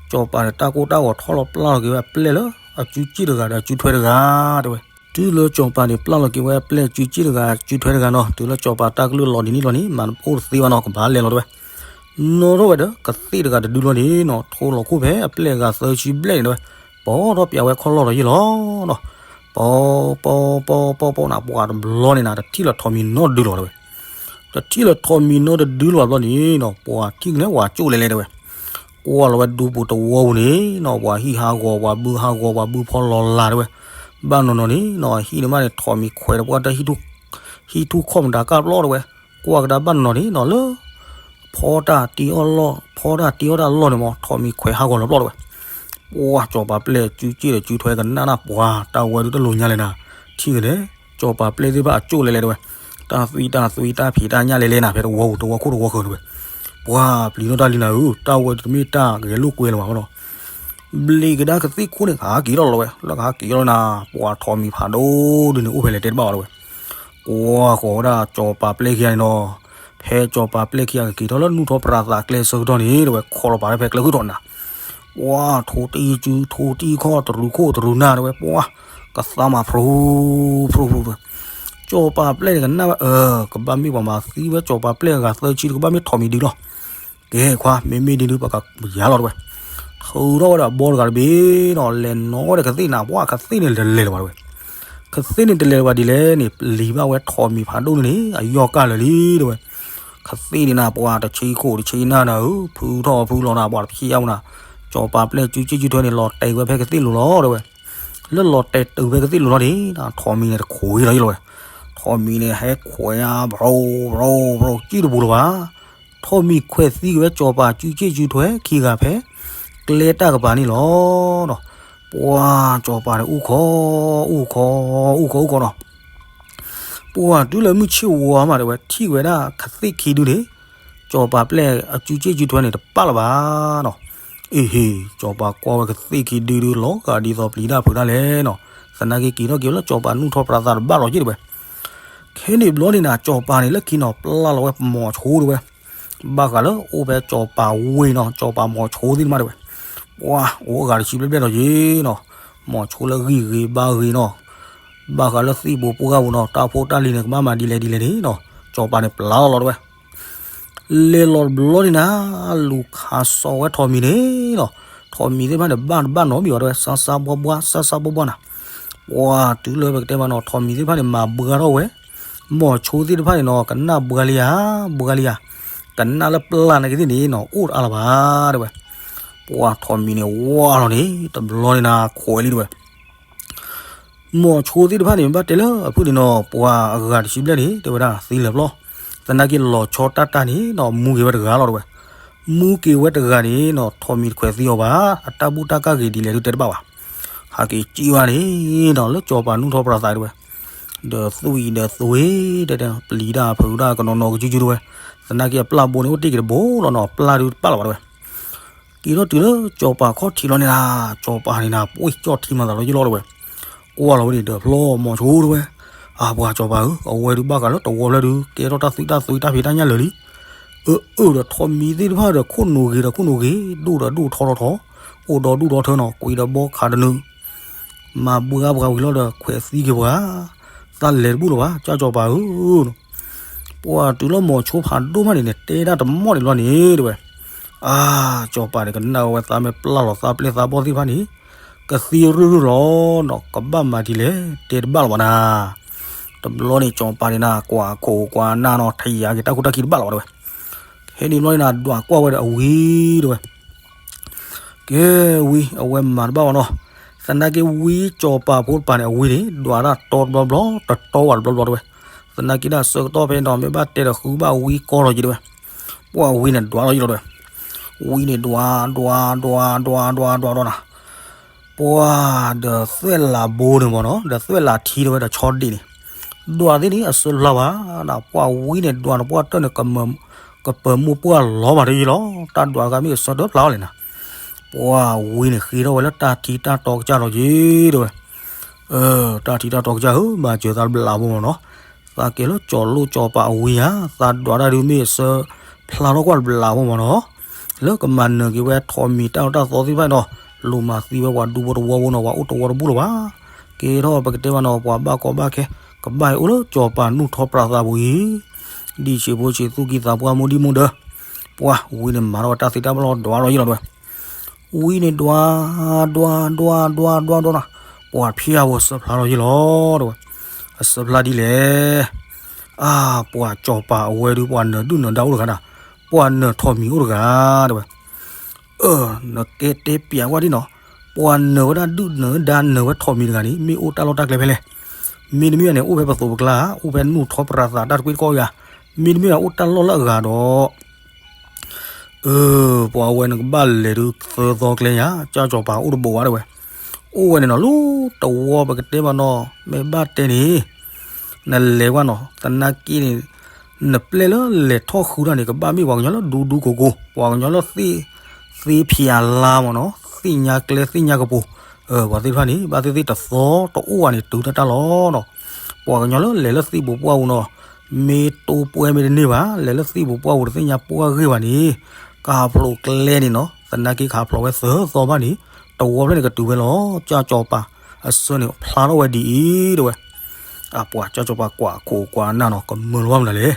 စီၤပၤန့ၣ် တၢ်ကိၢ်တၢ်ဂီၤထီၣ်လီၤ ပျၢ်လီၤက့ၤဝဲအပျဲၢ်လၢ အစုစ့ၣ်တဂၤဒီးအစုထွဲတဂၤ တဲဝဲ. တုၤလၢစီၤပၤန့ၣ် ပျၢ်လီၤက့ၤဝဲအပျဲၢ်စုစ့ၣ်တဂၤ စုထွဲတဂၤနီၤ, တုၤလၢစီၤပၤတၢ်ကလုၢ်လီၤဒ်န့ၣ်လီၤန့ၣ် မၤတအိၣ်တသ့ဘၣ်နီၤ, ကဘၣ်လဲၤလီၤတဲဝဲ. နီၣ်ထီၣ်ဝဲဒီး ကသ့ၣ်တဂၤတဒုလီၤန့ၣ်နီၤ, ထိလီၤခိၣ်ဖဲအပျဲၢ်အဂၤသၢဆံဘျဲၣ်န့ၣ်တဲဝဲ. ပီထီၣ်ပျးဝဲခီၣ်လီၢ်ဒီးယ့ၢ်လီၤနီၤ. ပီ ပီ ပီ ပီ ပီနၤ ပှၤတဘျီန့ၣ်နၤ တထံၣ်လၢၤထိးမံၤနီတဒုလီၤတဲဝဲ. တထံၣ်လၢၤထိးမံၤနီတဒုလီၤဘျီန့ၣ်နီၤ, ပှၤထံၣ်ကန့ၣ် ပှၤကၠိၣ်လဲၤလဲၤတဲဝဲ. ကွၢ်လီၤဝဲဒူပူၤတဝီပူၤန့ၣ်နီၤ, ပှၤဟံၣ်ဟးဂီၤ ပှၤဘုဟးဂီၤ ပှၤဘုဖီလီၤလးတဲဝဲ. ဘၣ်နီၤနီၤန့ၣ်နီၤ ဟံၣ်န့ၣ်မးန့ၣ် ထိးမံၤခွဲးဒီးပှၢ်တၢ် ဟံၣ်ထူၣ်ခီၣ်မတၤကၢ်ပျီတဲဝဲ. ကွၢ်ကဒါဘၣ်နီၤနီၤန့ၣ်နီၤ လၢ ဖီတၢ်တ့အီၣ်လီၢ် ဖီတၢ်တ့အီၣ်တၢ်လီၢ်န့ၣ်မး ထိးမံၤခွဲးဟးဂီၤလီၤပျီတဲဝဲ. ပှၢ်စီၤပၤပျဲၢ်စုစ့ၣ်ဒီးစုထွဲကနၣ်နၢ်ပှၤ တၢ်ဝဲဒုတလိၤညါလဲၣ်နၤ, ထံၣ်ကန့ၣ် စီၤပၤပျဲၢ်သ့ၣ်တဖၣ်အကၠိၣ်လဲၤလဲၤတဲဝဲ. တၢ်သွံတၢ်သွံတၢ်ဖံးတၢ်ညၣ်လဲၤလဲၤနၤ ဖဲတဝီပူၤတဝီခိၣ်တဝီဃၢၤတဲဝဲ. ပှၢ်ပျံၤနီၣ်တၢ်လံနၤဧၢ, တၢ်ဝဲဒုတမ့ၢ်တၢ်ဂဲၤလိာ်ကွဲလၢၤဘၣ်နီၤ. ဘျံးကဒါကသ့ၣ်ခိၣ်န့ၣ် ကဟးက့ၤထီၣ်လီၤဝဲ, လၢကဟးက့ၤထီၣ်လီၤနၤ ပှၢ်ထိးမံၤဖးဒိၣ်ဒုန့ၣ် အိၣ်ဖဲလဲၣ်တဲတဘၣ်ဘၣ်တဲဝဲ. ကွၢ်ဃီၤဝဲဒၣ်စီၤပၤပျဲၢ်ခံဂၤန့ၣ်နီၤ, ဖဲစီၤပၤပျဲၢ်ခံဂၤကက့ၤထီၣ်လၢနူၢ်ထီၣ်ပြးသးကျဲဆၢကတီၢ်န့ၣ် တဲဝဲ ခီလီၤပာ်လၢဖဲကျဲဃုထီၣ်နၤ, ပှၢ်ထိတံၢ်စု ထိတံၢ်ခီၣ် တရူးခိၣ်တရူးနၢ်တဲဝဲ ပှၢ် ကသါမၤဖျိဖျိဖျိတဲဝဲ. စီၤပၤပျဲၢ်န့ၣ်ကနၣ်ဝဲ အၢ ကဘၣ်မ့ၢ်ပှၤမၤသံဝဲစီၤပၤပျဲၢ်အဂၤသၢဆံ ကဘၣ်မ့ၢ်ထိးမံၤဒုလီၤ. ကဲခွါ မ့မ့ၢ်ဒ်ဒု ပကယၤလီၤတဲဝဲ. ထုးထီၣ်ဝဲဒီးအဘီတဂၤတဘ့ၣ်နီၤ, လဲၤနီၣ်ဝဲဒီးကသ့ၣ်နၤ ပှၢ်ကသ့ၣ်န့ၣ်တလဲၤလၢၤဘၣ်တဲဝဲ. ကသ့ၣ်န့ၣ်တလဲၤလၢၤဘၣ်ဒ်လဲၣ်န့ၣ် ပျံၤဘၣ်ဝဲထိးမံၤဖးဒိၣ်န့ၣ်န့ၣ် အယီၢ်ကၢ်လၢာ်လံတဲဝဲ. ကသ့ၣ်န့ၣ်နၤ ပှၢ်တဆံခိၣ်တဆံနၢ်နၤဧၢ, ဖုထီၣ်ဖုလီၤနၤ ပှၢ်တဖျံးအါမနၤ, စီၤပၤပျဲၢ်စုစ့ၣ်စုထွဲန့ၣ် လီၤတဲာ်ဝဲဖဲကသ့ၣ်လိၤလီၤတဲဝဲ. လၢလီၤတဲာ်တုၤဖဲကသ့ၣ်လိၤလီၤန့ၣ် ထိးမံၤန့ၣ်တခိးလီၤယ့ၢ်လီၤဝဲ. ထိးမံၤန့ၣ် ဟဲခွဲးအါ ဘြိဘြိဘြိ ကံၣ်တပူၤလၢၤဘၣ်. ထိးမံၤခွဲးသံက့ၤဝဲစီၤပၤစုစ့ၣ်စုထွဲခံဂၤဖဲ ကျဲတၢ်ကပၤန့ၣ်လီၤ. ပှၢ်စီၤပၤန့ၣ် အူၣ်ခီ အူၣ်ခီ အူၣ်ခီ အူၣ်ခီနီၤ. ပှၢ်တုၤလၢမုၢ်ဆ့ၣ်ဝါမးတဲဝဲ ထံၣ်ဝဲဒၣ်ကသ့ၣ်ခံဒုန့ၣ် စီၤပၤပျဲၢ်အစုစ့ၣ်စုထွဲန့ၣ် တပာ်လၢၤဘၣ်နီၤ. အ့ဟ့ စီၤပၤကွၢ်ဝဲကသ့ၣ်ခံဒုဒု လီၤဂာ်ဒ်သိးပျံၤတၢ်ဖုးတၢ်လဲၣ်နီၤ. သနာ်က့က့ၤထီၣ်က့ၤလၢစီၤပၤနူၢ်ထီၣ်ပြးသးတဘၣ်လီၤယ့ၢ်တဲဝဲ. ခဲန့ၣ်ဘျီန့ၣ်နၤ စီၤပၤန့ၣ် လၢခံနီၤ ပျၢ်လီၤဝဲမိၤဆိတဲဝဲ. ဘၣ်ဃးလၢအိၣ်ဖဲစီၤပၤဝ့ၢ်နီၤ စီၤပၤမိၤဆိသ့ၣ်တဖၣ်တဲဝဲ. ပှၢ်အိၣ်အဂၤတဆံဘျဲၣ်ဘျဲၣ်ဒီးယ့ၢ်နီၤ. မိၤဆိလၢဂံၢ်ဂ့ၤဘါဂ့ၤနီၤ. ဘၣ်ဃးလၢသံၣ်ဘိပှၢ်ပူၤနီၤ တၢ်ဖိတၢ်လံၤန့ၣ် ကဘၣ်မၤဒ်လဲၣ်ဒ်လဲၣ်န့ၣ်နီၤ စီၤပၤန့ၣ်ပျၢ်လီၤလီၤတဲဝဲ. လဲၤလီၤတဘျီန့ၣ်နၤ လူၤခးစိးဝဲထိးမံၤန့ၣ်နီၤ. ထိးမံၤသ့ၣ်တဖၣ်န့ၣ် ဘၣ်တဘၣ်နီတမံၤဘၣ်တဲဝဲ စါစါဘှါဘှါ စါစါဘှါဘှါနၤ. ပှၢ်တုၤလၢပကတဲမးနီၤ ထိးမံၤသ့ၣ်တဖၣ်န့ၣ် မၤဘှါထီၣ်ဝဲ. မိၤဆိသ့ၣ်တဖၣ်န့ၣ်နီၤ ကနၣ်ဘှါလံဧါ ဘှါလံဧါ. ကနၣ်လၢပျၢ်နာ်က့သ့ၣ်န့ၣ်နီၤ အိၣ်တအါလၢၤဘၣ်တဲဝဲ. ပှၢ်ထိးမံၤန့ၣ် ဝါလီၤန့ၣ် တဘျီန့ၣ်နၤ ခွဲးလံတဲဝဲ. မိၤဆိသ့ၣ်တဖၣ်န့ၣ် ဘၣ်တဲလၢအဖုၣ်န့ၣ်နီၤ ပှၤအဂၤတဆံဘျဲၣ်န့ၣ် တဲဝဲဒၣ်သံလၢာ်ပျီ. သနာ်က့လီၤဆီတၢ်တၢ်န့ၣ်နီၤ မူက့ၤဝဲတဂၤလီၤတဲဝဲ. မူက့ၤဝဲတဂၤန့ၣ်နီၤ ထိးမံၤတခွဲးသံအီၤဘၣ် အတၢ်ဘူၣ်တၢ်ကၢ်ဂ့ၤဒ်လဲၣ်ဒုတဲတဘၣ်ဘၣ်. ဟးက့ၤစံၣ်ဝဲန့ၣ်နီၤ လၢစီၤပၤနူၢ်ထီၣ်ပြးသးတဲဝဲ. ဒီးသွံၣ်ဒီးသွံၣ်တဲတဲ ပျံၤတၢ်ဖုးတၢ်ကနီၤနီၤကစုကစုတဲဝဲ. သနာ်က့အပျၢ်ဘိန့ၣ် အိၣ်တ့ၢ်က့ၤတဘိလီၤနီၤ ပျၢ်ဒုတပာ်လီၤဘၣ်တဲဝဲ. က့ၤထီၣ်တုၤလၢစီၤပၤခီၣ်ထံးလီၤန့ၣ်နၤ စီၤပၤန့ၣ်နၤ ပှ့ၤကၠီၣ်ထံမၤသးလီၤယ့ၢ်လီၤတဲဝဲ. ကွၢ်လီၤဝဲန့ၣ် ဒီးဖျီမိၤဆိတဲဝဲ. အၢ ပှၤစီၤပၤဧၢ အဝဲဒုးဘၣ်ဃးလၢတဝီဖျၢၣ်ဒုး ကဲထီၣ်တၢ်သွံၣ်တၢ်သွံၣ်တၢ်ဖံးတၢ်ညၣ်လၢာ်လံ. အၢ အၢ ဒီးထိးမံၤသ့ၣ်တဖၣ်ဒီး ခိၣ်နူာ်ဂ့ၤဒီးခိၣ်နူာ်ဂ့ၤ ဒိၣ်ဒီးဒိၣ်ထီဒီးထီ အိၣ်ဒီးဒိၣ်ဒီးထၢနီၤ ကွံာ်ဒီးဘီခးတနုာ် မၤဘှါပှၤဝံၤလီၤဒီး ခွဲးသံက့ၤပှၤ သးလဲၤတဘူၣ်လၢၤဘၣ် ကၢ်စီၤပၤဧၢ. ပှၢ်တုၤလၢမိၤဆိဖးဒိၣ်မးန့ၣ်န့ၣ် တဲဒၣ်တမီၢ်န့ၣ်ဘျီန့ၣ် တဲဝဲ. အၢ စီၤပၤန့ၣ် ကနၣ်ဝဲသးမ့ၢ်ပျၢ်လီၤသးပျဲၢ်သးဘီၣ်သ့ၣ်တဖၣ်န့ၣ် ကသံရုၢ်ရုၢ်လီၤနီၤ ကဘၣ်မၤဒ်လဲၣ် တဲတဘၣ်လၢၤဘၣ်နၤ. တဘျီန့ၣ် စီၤပၤန့ၣ်နၤ ကွၢ်ခိၣ်ကွၢ်နၢ်နီၤ ထံၣ်ယါက့ၤတၢ်ခိၣ်တၢ်ခံတဘၣ်လၢၤဘၣ်တဲဝဲ. ခဲန့ၣ်ဘျီန့ၣ်နၤ ဒွးကွၢ်ဝဲဒီးအဝံတဲဝဲ. ကဲဝံ အဝဲမၤတဘၣ်ဘၣ်နီၤ. သနာ်က့ဝံစီၤပၤဖိတပၤန့ၣ် အဝံန့ၣ် ဒွးတၢ်တီတဘျီဘျီ တတီဝဲတဘျီဘျီတဲဝဲ. သနာ်က့ဒၣ်ဆၢကတီၢ်ဖဲနီၤ မ့ၢ်ဘၣ်တဲဒီးဃုဘၣ်ဝံကီလီၤက့ၤတဲဝဲ. ပှၢ်ဝံန့ၣ်ဒွးလီၤယ့ၢ်လီၤတဲဝဲ. ဝံန့ၣ်ဒွး ဒွး ဒွး ဒွး ဒွး ဒွး ဒွး နၤ ပှၢ်ဒီးသွဲၣ်လးဘိန့ၣ်မ့ၢ်နီၤ ဒီးသွဲၣ်လးထံတဲဝဲဒီးဆီဒ့ၣ်န့ၣ် ဒွးသ့ၣ်န့ၣ် အစၢဖျါဘၣ်နၤ ပှၢ်ဝံန့ၣ် ဒွးနပှၢ်တၢၢ်န့ၣ် ကပၢၤမိၢ်ပှၢ်လီၤဘၣ်တယ့ၢ်လီၤ တၢ်ဒွးတဂၤမ့ၢ်အစၢတဖျါအီၤလဲၣ်နၤ. ပှၢ်ဝံန့ၣ် ဃ့ထီၣ်ဝဲလၢတၢ်ထံတၢ်တီကစၢ်လီၤက့ၤတဲဝဲ. တၢ်ထံတၢ်တီကစၢ်ဧၢ မၤစၢၤသးတဘျးဖိမ့ၢ်နီၤ. သးကဲလၢစီၤလိၣ်စီၤပၤအဝံဧါ သးဒွးတၢ်ဒုးမ့ၢ်အစၢဖျါထီၣ်ကွၢ်တဘျးဖိမ့ၢ်နီၤ. လၢကမၤနၢၤက့ၤဝဲထိးမံၤတၢ်အီၣ်တၢ်သီသ့ၣ်တဖၣ်နီၤ, လိၣ်မၤသံဝဲပှၤဒူဖိတဝီဖိနီၤ, ပှၤအိၣ်တဝီတဘူၣ်လၢၤဘၣ်. ကဲထီၣ်ပကတဲဘၣ်နီၤ, ပှၤဘၣ်ကီဘၣ်ခဲ ကဘၣ်အိၣ်လၢစီၤပၤနူၢ်ထီၣ်ပြးသးပူၤအံၤ, ဒ်ဆံးဖိဆံးသူၣ်ကံၢ်သးပှၢ်မိၢ်ဒံၣ်မိၢ်ဒၢး, ပှၤဝံၤန့ၣ်မၤထီၣ်ဝဲတၢ်သ့တၢ်ဘၣ်လီၤ ဒွးလီၤယ့ၢ်လီၤတဲဝဲ. ဝံၤန့ၣ်ဒွး, ဒွး, ဒွး, ဒွး, ဒွးနီၤ, ပှၤဖျါဝဲအဆၢဖျါလီၤယ့ၢ်လီၤတဲဝဲ. အဆၢဖျါဒ်လဲၣ်. အါ, ပှၤစီၤပၤအဝဲဒုး ပှၤနၢၤဒုၣ်နၢၤဒါအိၣ်တဂၤဒၣ်, ပှၤနၢၤထိးမံၤအိၣ်တဂၤ တဲဝဲ. အၢ, နကဲတဲပျးဝဲဒ်နီၤ, ပှၤနၢၤဝဲဒၣ်ဒုၣ်နၢၤဒါနၢၤဝဲထိးမံၤတဂၤန့ၣ် မ့ၢ်အိၣ်တၢ်လီၢ်တၢ်ကျဲဖဲလဲၣ်. မ့တမ့ၢ်ဘၣ်န့ၣ် အိၣ်ဖဲပသိးပကျါ, အိၣ်ဖဲနူၢ်ထီၣ်ပြးသးတၢ်တကွ့ၢ်တကီၢ်ဧါ, မ့တမ့ၢ်ဘၣ်အိၣ်တၢ်လီၢ်လၢအဂၤဒီး အၢ, ပှၤဝဲနကဘၣ်လဲၤဒုးသၢသီကျဲယါ, ကၢ်စီၤပၤအိၣ်တဘိးဘၣ်တဲဝဲ. အိၣ်ဝဲန့ၣ်နီၤ လၢတဝီပကတဲဘၣ်နီၤ, မ့ၢ်ဘၣ်တဲန့ၣ် နလဲၤဝဲနီၤ, သနာ်က့န့ၣ် နပျဲၢ်လၢလဲၤထီၣ်ဃုတၢ်န့ၣ် ကဘၣ်မ့ၢ်ပှၤကညီလၢဒူဒူကိၤကိၤ, ပှၤကညီလၢသ့ၣ်, သ့ၣ်ဖျါလါမ့ၢ်နီၤ, သ့ၣ်ညါကျဲသ့ၣ်ညါကပူၤ, ပှၤသ့ၣ်တဖၣ်န့ၣ် ဘၣ်သ့ၣ်သ့ၣ်တသီတအိၣ်ဘၣ်န့ၣ် တုၤတၢ်တၢ်လီၤနီၤ. ပှၤကညီလၢလဲၤလၢသ့ၣ်ပူၤပှၢ်ပူၤနီၤ, မ့ၢ်တိပှဲၤမ့ၢ်တန့ၢ်ဘၣ်, လဲၤလၢသ့ၣ်ပူၤပှၢ်ပူၤတသ့ၣ်ညါပှၢ်ဂ့ၢ်ဘၣ်န့ၣ်, ကဟးဖျိးကျဲန့ၣ်နီၤ, သနာ်က့ကဟးဖျိးဝဲသၢသီဘၣ်န့ၣ်, တဝီဖျၢၣ်န့ၣ်ကတုၤဝဲလီၤ. ကၢ်စီၤပၤအဆၢန့ၣ်ဖျါထီၣ်ဝဲဒ်အံၤတဲဝဲ. အပှၤကၢ်စီၤပၤကွၢ်ခိၣ်ကွၢ်နၢ်နီၤ, ကမၢလီၤဘၣ်မနုၤလဲၣ်.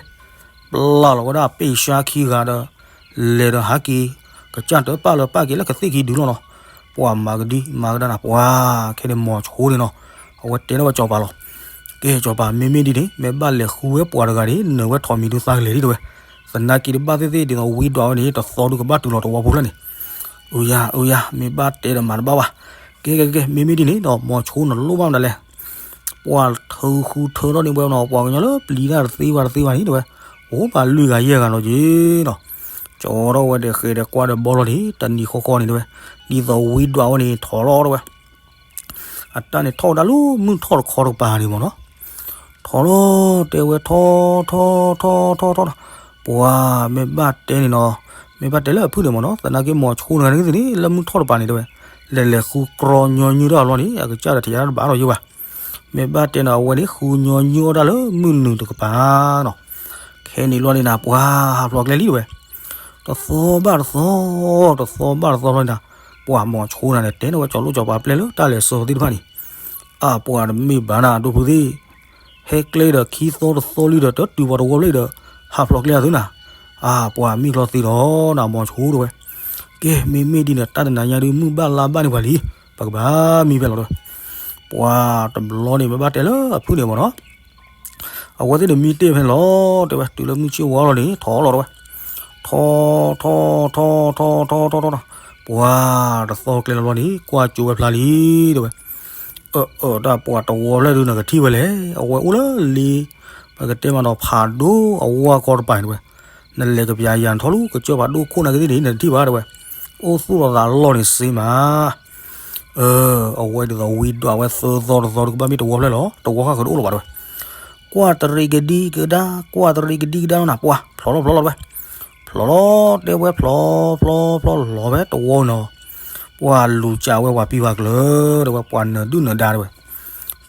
ပျၢ်လီၤဝဲဒၣ်ပ့ၢ်ဆါခံဂၤဒီး လဲၤဒီးဟးက့ၤ ကစၢ်တပာ်လၢပာ်က့ၤလၢကသ့ၣ်ခံဒုးလီၤနီၤ. ပှၤမၤကဒံမၤကဒါနၤ ပှၤခဲန့ၣ် မိၤဆိန့ၣ်နီၤ, အဝဲတဲထီၣ်ဝဲစီၤပၤလီၤ. ကဲစီၤပၤ မ့မ့ၢ်ဒ်န့ၣ် မ့ၢ်ဘၣ်လဲၤဃုဝဲပှၤတဂၤန့ၣ် နၢၤဝဲထိးမံၤဒုးသးကလဲာ်ဒံးတဲဝဲ. သနာ်က့တဘၣ်သ့ၣ်သ့ၣ်ဒ်သိးဝံဒွးဝဲန့ၣ် တသီဒုးကဘၣ်တုၤလီၤတဝီဖိလၢန့ၣ်. အၢယၤ အၢယၤ မ့ၢ်ဘၣ်တဲဒီးမၤတဘၣ်ဘၣ်. ကဲကဲကဲ မ့မ့ၢ်ဒ်န့ၣ်ဒီး မိၤဆိနလိၣ်ဘၣ်မနုၤလဲၣ်. ပှၤထုးဃုထၢထီၣ်န့ၢ်ဝဲနီၤ, ပှၤကညီလၢပျံၤတၢ်တသ့ဝဲတသ့ဝဲန့ၣ်တဲဝဲ, အိၣ်ဘၣ်လွံၢ်ဂၤယဲၢ်ဂၤနီၤက့ၤနီၤ. ကၠီထီၣ်ဝဲဒီးဃဲၤဒီးကွၢ်ဒီးဘီလီၤန့ၣ် တနံၤဃီဃီန့ၣ်တဲဝဲ, ဒ်သိးဝံဒွးဝဲန့ၣ် ထိးလီၤတဲဝဲ. အတၢ်န့ၣ်ထီၣ်ဝဲဒၣ်လၢမုၢ်ထီၣ်တခီတကပၤန့ၣ်မ့ၢ်နီၤ. ထီၣ်လီၤတဲဝဲထီၣ်ထီၣ်ထီၣ်ထီၣ်ထီၣ်ထီၣ်, ပှၤမ့ၢ်ဘၣ်တဲန့ၣ်နီၤ, မ့ၢ်ဘၣ်တဲလၢအဖုၣ်န့ၣ်မ့ၢ်နီၤ, သနာ်က့မိၤဆိနဂၤန့ၣ်န့ၣ် လၢမုၢ်ထီၣ်တကပၤန့ၣ်တဲဝဲ, လဲၤလဲၤဃုကြီညီနုၢ်တၢ်အလီၢ်န့ၣ် အကစၢ်ဒီးထံၣ်တၢ်တဘၣ်ဒီးယိၣ်ဘၣ်. မ့ၢ်ဘၣ်တဲန့ၣ် အဝဲန့ၣ်ဃုညီနုၢ်အီၣ်တၢ်လၢမုၢ်နုာ်တကပၤနီၤ. ခဲန့ၣ်လီၤန့ၣ်နၤ ပှၤဟးဖျိးကျဲလံတဲဝဲ. တသီဘၣ်တသီ, တသီဘၣ်တသီလီၤန့ၣ်နၤ, ပှၤမိၤဆိနၤန့ၣ် တဲန့ၢ်ဝဲကၠီလိၣ်ကၠီပၤပျဲၢ်လၢတၢ်လဲၤဆၢသ့ၣ်တဖၣ်န့ၣ်, အပှၤတမ့ၢ်ဘၣ်နၤ ဒိၣ်ဖုသ့ၣ်, ဟဲကျဲဒီးခံသီတသီလံဒီး တတုၤပှၤတဝီဖျၢၣ်ဒီး ဟးဖျိးကျဲအသုနၤ, အပှၤမံၣ်ချီသ့ဒီးနၤ မိၤဆိတဲဝဲ. ကဲ မ့မ့ၢ်ဒ်န့ၣ် တၢ်တနၤညါဒုး မုၢ်ဘၣ်လါဘၣ်န့ၢ်ပှၤလံ, ပကဘၣ်မံဖဲလီၤတဲဝဲ. ပှၤတဘျီန့ၣ် မ့ၢ်ဘၣ်တဲလၢအဖုၣ်န့ၣ်မ့ၢ်နီၤ အဝဲသ့ၣ်န့ၣ်မံတ့ၢ်ဖဲန့ၣ်လီၤ တဲဝဲ, တုၤလၢမုၢ်ဆ့ၣ်ဝါလီၤန့ၣ် ထီၣ်လီၤတဲဝဲ, ထီၣ် ထီၣ် ထီၣ် ထီၣ် ထီၣ် ထီၣ် ထီၣ်, ပှၤတသီကျဲလီၤလီၤန့ၣ် ကွၢ်ကၠိဝဲဖျါလံ တဲဝဲ. အၢ အၢ တၢ်ပှၤတဝီဖျၢၣ်ဒုး နကထံၣ်ဝဲလဲၣ်, အဝဲအိၣ်လၢလ့ ပကတဲမးနီၤ ဖးဒိၣ်အဝါကီတပၤန့ၣ်တဲဝဲ, နလဲၤကပျးယၤနထီၣ်လၢကစၢၢ်ဖးဒိၣ်ခိၣ်နာ်က့သ့ၣ်န့ၣ် နတထံၣ်ဘၣ်တဲဝဲ, အိၣ်သူၣ်လီၤသးလီၢ်န့ၣ်စ့မး အၢ အဝဲဒ်သိးဝံဒွးဝဲသၢသီတသီဒုး ကဘၣ်မ့ၢ်တဝီဖျၢၣ်လီၤ, တဝီဃၣ်ဃုာ်တအိၣ်လၢၤဘၣ်တဲဝဲ, ကွၢ်တရံးကဒံကဒါ ကွၢ်တရံးကဒံကဒါလီၤနၤ ပှၤဖျိးလီၤဖျိးလီၤတဲဝဲ, ဖျိးလီၤတဲဝဲ ဖျိး ဖျိး ဖျိး ဖျိးလီၤဝဲတဝီနီၤ, ပှၤလူၤစၢ်ဝဲပှၤပံၤပှၤကျၢၤတဲဝဲ ပှၤနၢၤဒုၣ်နၢၤဒါတဲဝဲ,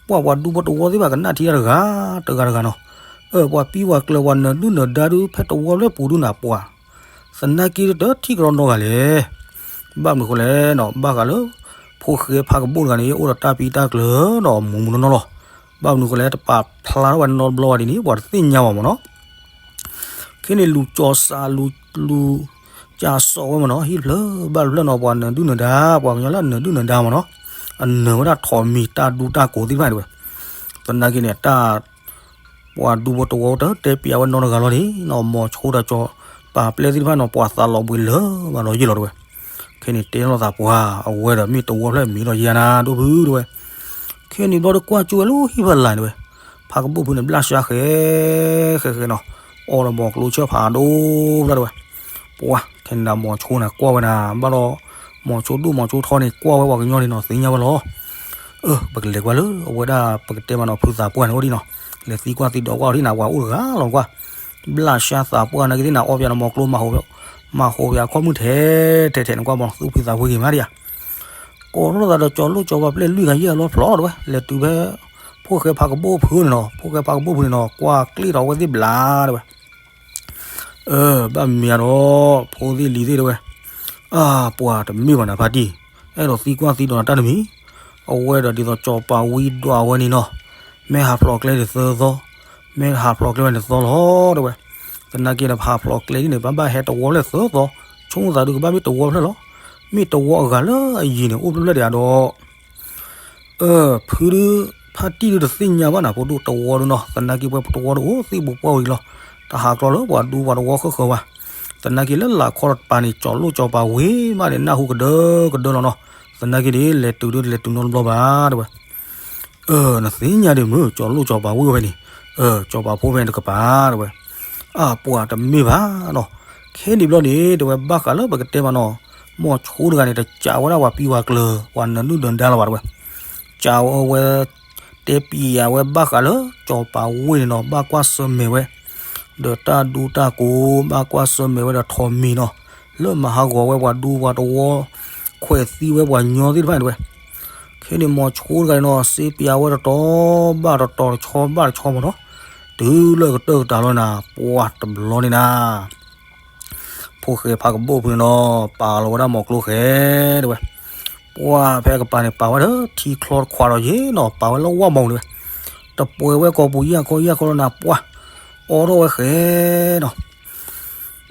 ပှၤပှၤဒူဖိတဝီသ့ၣ်တဖၣ်ကနၣ်ထံတၢ်တဂၤ တဂၤတဂၤနီၤ, အၢ ပှၤပံၤပှၤကျၢၤပှၤနၢၤဒုၣ်နၢၤဒါဒုး ဖဲတဝီဖျၢၣ်ပူၤဒုးနၤပှၤ သနာ်က့တထံၣ်ကဒီးနီတဂၤလဲၣ်. ဘၣ်မနုၤဃိလဲၣ်နီၤ, ဘၣ်ဃးလၢ ဖိၣ်ဃဲဖးကဘိၣ်တဂၤန့ၣ် အိၣ်ဒီးတၢ်ပံးတၢ်ကျၢၤဒီးမူးမူးနီၢ်နီၢ်လီၤ. ဘၣ်မနုၤဃိလဲၣ် တပာ်ဖျါထီၣ်ဝဲနီတဘျီဘၣ်ဒ်န့ၣ် ပှၤတသ့ၣ်ညါဘၣ်မ့ၢ်နီၤ. ခဲန့ၣ်လူၤကၠီၤစး လူၤ လူၤကၠီၤစိးဝဲမ့ၢ်နီၤ, ဟံၣ်ဖျၢၣ်ဘၣ်တဖျၢၣ်နီၤ, ပှၤနၢၤဒုၣ်နၢၤဒါ, ပှၤကညီလၢအနၢၤဒုၣ်နၢၤဒါမ့ၢ်နီၤ, အနၢၤဝဲဒၣ်ထိးမံၤတၢ်ဒူတၢ်ကိးသ့ၣ်တဖၣ်န့ၣ်ဝဲ. သနာ်က့န့ၣ် တၢ် ပှၤဒူဖိတဝီတတဲပျးဝဲနီတဂၤလီၤန့ၣ်နီၤ, မိၤဆိတၢ်ကၠီၤပၤပျဲၢ်သ့ၣ်တဖၣ်နီၤ, ပှၤသးလီၤဘှံးလၢာ်မးလီၤယံာ်လီၤတဲဝဲ. ခဲန့ၣ်တဲလိာ်သးပှၤ အဝဲဒီးမ့ၢ်တဝီဖျၢၣ်မံၤလီၤယံာ်နၤ ဒိၣ်ဖုတဲဝဲ. ခဲန့ၣ်ဘျီဒီးကွၢ်ကၠိဝဲလၢဟံၣ်ဖီလာ်န့ၣ်ဝဲ, ဖးကဘိၣ်ဖုန့ၣ် ဘျၣ်ဆှါဃဲ ဃဲဃဲနီၤ, အီၣ်ဒီးဘီကျိဆၢၣ်ဖးဒိၣ်ဖျၢၣ်တဲဝဲ. ပှၤ ခဲန့ၣ်ဒၣ်မိၤဆိန့ၣ်ကွၢ်ဝဲနၤ, ဘၣ်ဒီး မိၤဆိဒိၣ်မိၤဆိထီန့ၣ် ကွၢ်ဝဲပှၤကညီန့ၣ်နီၤ, သ့ၣ်ညါဝဲလီၤ. အၢ ပကလဲၤကွၢ်လၢအဝဲဒၣ်ပကတဲမးနီၤ ဖုသးပှၢ်န့ၣ်အိၣ်ဒံးနီၤ, လဲၤသံကွၢ်သံဒိးကွၢ်အီၤဒံးနၤ, ပှၤအိၣ်တဂၤလီၤကွၢ်. ဘျၣ်ဆှါသးပှၢ်နာ်က့သ့ၣ်နၤ အီၣ်ပၠးဒီးဘီကျိ မၤဟးဂီၤပၠးအခီၣ်မုၢ်ထဲထဲထဲန့ၣ် ကွၢ်မး သူၣ်ဖှံသးဖှံဂ့ၤမးဒံးဧါ. ကိးထီၣ်သးဒီးကၠီၤလိၣ်ကၠီၤပၤပျဲၢ်လွံၢ်ဂၤယဲၢ်ဂၤလီၤဖျိးတဲဝဲ, လဲၤတုၤဖဲ ဖိၣ်ဃဲဖးကဘိၣ်ဖုန့ၣ်နီၤ, ဖိၣ်ဃဲဖးကဘိၣ်ဖုန့ၣ်နီၤ, ကွၢ်ကျ့ၣ်ထီၣ်အဝဲသ့ၣ်ဘျးတဲဝဲ. အၢ ဘၣ်မ့ၢ်အါဒီး ဖိသ့ၣ်လံၤသ့ၣ်တဲဝဲ, အၢ ပှၤတမ့ၢ်ဘၣ်နၤဖါတံၢ်, အဲၣ်ဒိးသံကွၢ်သံဒိးနၤတၢ်တမံၤ, အဝဲဒီးဒ်သိးစီၤပၤဝံဒွးဝဲန့ၣ်နီၤ, မ့ၢ်ဟးဖျိးကျဲန့ၣ်သၢသီ, မ့ၢ်ဟးဖျိးကျဲဝဲန့ၣ်သၢလီၤတဲဝဲ, သနာ်က့ဒီးဟးဖျိးကျဲဒ်န့ၣ် ဘၣ်ဘၣ်ဟဲတဝီဖျၢၣ်သၢသီ, ဆိကမိၣ်သးဒုးကဘၣ်မ့ၢ်တဝီဖျၢၣ်လီၤ, မ့ၢ်တဝီအဂၤလၢအယံၤန့ၣ် အိၣ်ဖျၢၣ်ဖျၢၣ်ဒံးဧါဒီး အၢ ဖုဒုး ဖါတံၢ်ဒုးတသ့ၣ်ညါဘၣ်နၤ ဖိဒိၣ်တဝီဒုးနီၤ, သနာ်က့ပှဲၤတဝီဒုးအိၣ်သ့ၣ်ပူၤပှၢ်ဝံၤလီၤ, တဟးကျီလၢပှၤဒူပှၤတဝီဃၢဃၢဘၣ်, သနာ်က့လၢလာ်ခီတပၤန့ၣ် ကၠီၤလိၣ်ကၠီၤပၤဝ့ၢ်မးန့ၣ် နၢ်ဟူကဒၢကဒၢလီၤနီၤ, သနာ်က့န့ၣ် လဲၤတုၤဒုးလဲၤတုၤနီတဘျီဘၣ်တဲဝဲ အၢ နသ့ၣ်ညါဒံးမုၢ် ကၠီၤလိၣ်ကၠီၤပၤဝ့ၢ်ဝဲန့ၣ်, အၢ ကၠီၤပၤဖိဖဲန့ၣ်တကပၤတဲဝဲ, အၢ ပှၤတမ့ၢ်ဘၣ်နီၤ, ခဲန့ၣ်ဘျီန့ၣ် တဲဝဲဘၣ်ဃးလၢပကတဲမးနီၤ, မိၤဆိတဂၤန့ၣ် တကးဝဲဒၣ်ပှၤပံပှၤကျၢၤ ပှၤနၢၤဒုၣ်နၢၤဒါလီၤဘၣ်တဲဝဲ, ကးဝဲ တဲပျးဝဲဘၣ်ဃးလၢ ကၠီၤပၤဝ့ၢ်န့ၣ်နီၤ ဘၣ်ကွၢ်ဆၢၣ်မဲာ်ဝဲ ဒီးတၢ်ဒူတၢ်ကိး ဘၣ်ကွၢ်ဆၢၣ်မဲာ်ဝဲဒီးထိးမံၤနီၤ, လၢမၤဟးဂီၤဝဲပှၤဒူပှၤတဝီ, ခွဲးသံဝဲပှၤညီသ့ၣ်တဖၣ်န့ၣ်တဲဝဲ, ခဲန့ၣ်မိၤဆိတဂၤန့ၣ်နီၤ စ့ပျးဝဲတတီၤဘၣ်တတီၤ တဆီဘၣ်တဆီမးနီၤ, တုၤလၢကတၢၢ်ကတၢၢ်လီၤနၤ ပှၤတဘျီန့ၣ်နၤ ဖိၣ်ဃဲဖးကဘိၣ်ဖုန့ၣ်နီၤ ပာ်လီၤဝဲဒၣ်မိၤကျိဃဲတဲဝဲ, ပှၤဖဲကပၤန့ၣ် ပာ်ဝဲဒီးထံချီတခွးဒီးယ့ၣ်နီၤ ပာ်ဝဲလၢဝၣ်မီၤန့ၣ်တဲဝဲ, တပှဲၤဝဲကိာ်ပူၤယၣ်ခီယၣ်ခီလီၤနၤ ပှၤ အိးထီၣ်ဝဲဃဲန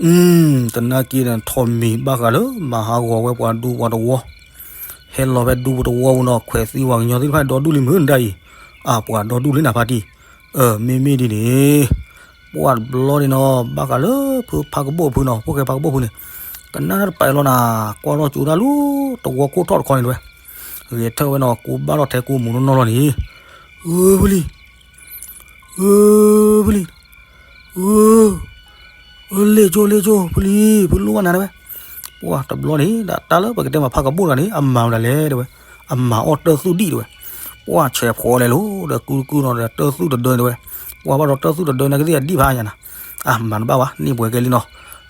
ီၤ, တနာ်က့ဒီးထိးမံၤဘၣ်ဃးလၢမၤဟးဂီၤဝဲပှၤဒူပှၤတဝီ, ဟဲလီၤဖဲဒူပူၤတဝီပူၤနီၤ ခွဲးသံပှၤကညီသ့ၣ်တဖၣ်ဒီဒူၣ်လံမုၢ်နဒၣ်အံၤ, အၢ ပှၤဒီဒူၣ်လံနၤဖါတံၢ်, အၢ မ့မ့ၢ်ဒ်န့ၣ် ပှၤတဘျီန့ၣ်နီၤ ဘၣ်ဃးလၢဖုဖးကဘိၣ်ဖုနီၤ ဖိၣ်ဃဲဖးကဘိၣ်ဖုန့ၣ်, ကနၣ်တပာ်အံၤလီၤနၤ, ကွၢ်ထီၣ်ကၠိတၢ်လၢ တဝီခိၣ်ထီၣ်တခီန့ၣ်တဲဝဲ, ဂဲၤထၢၣ်ဝဲနီၤ ကူဘၣ်ထီၣ်ထဲကူမူးနီၢ်နီၢ်လီၤန့ၣ်, ဧၢ ဖုလံၤ, ဧၢ ဖုလံၤ, ဧၢ လ့ၣ်ကၠိလ့ၣ်ကၠိ ဖုလံၤ ဖုလိၣ်ဘၣ်နၤတဲဝဲ, ပှၤတဘျီန့ၣ် ဒ်တၢ်လၢပကတဲမးဖးကဘိၣ်တဂၤန့ၣ် အမၤဝဲဒၣ်လဲၣ်တဲဝဲ, အမၤအီၣ်တၢၢ်သူၣ်ဒံၣ်တဲဝဲ, ပှၤဆဲးဖှီလဲၤလိၤဒီးကုကုနီၤဒီးတၢၢ်သူၣ်တဒၢန့ၣ်တဲဝဲ, ပှၤဘၣ်ဒီးတၢၢ်သူၣ်တဒၢန့ၣ် ကသ့ၣ်အဒံၣ်ဖးညါနၤ, အမၤတဘၣ်ဘၣ် န့ၢ်ပှဲၤကဲလံနီၤ,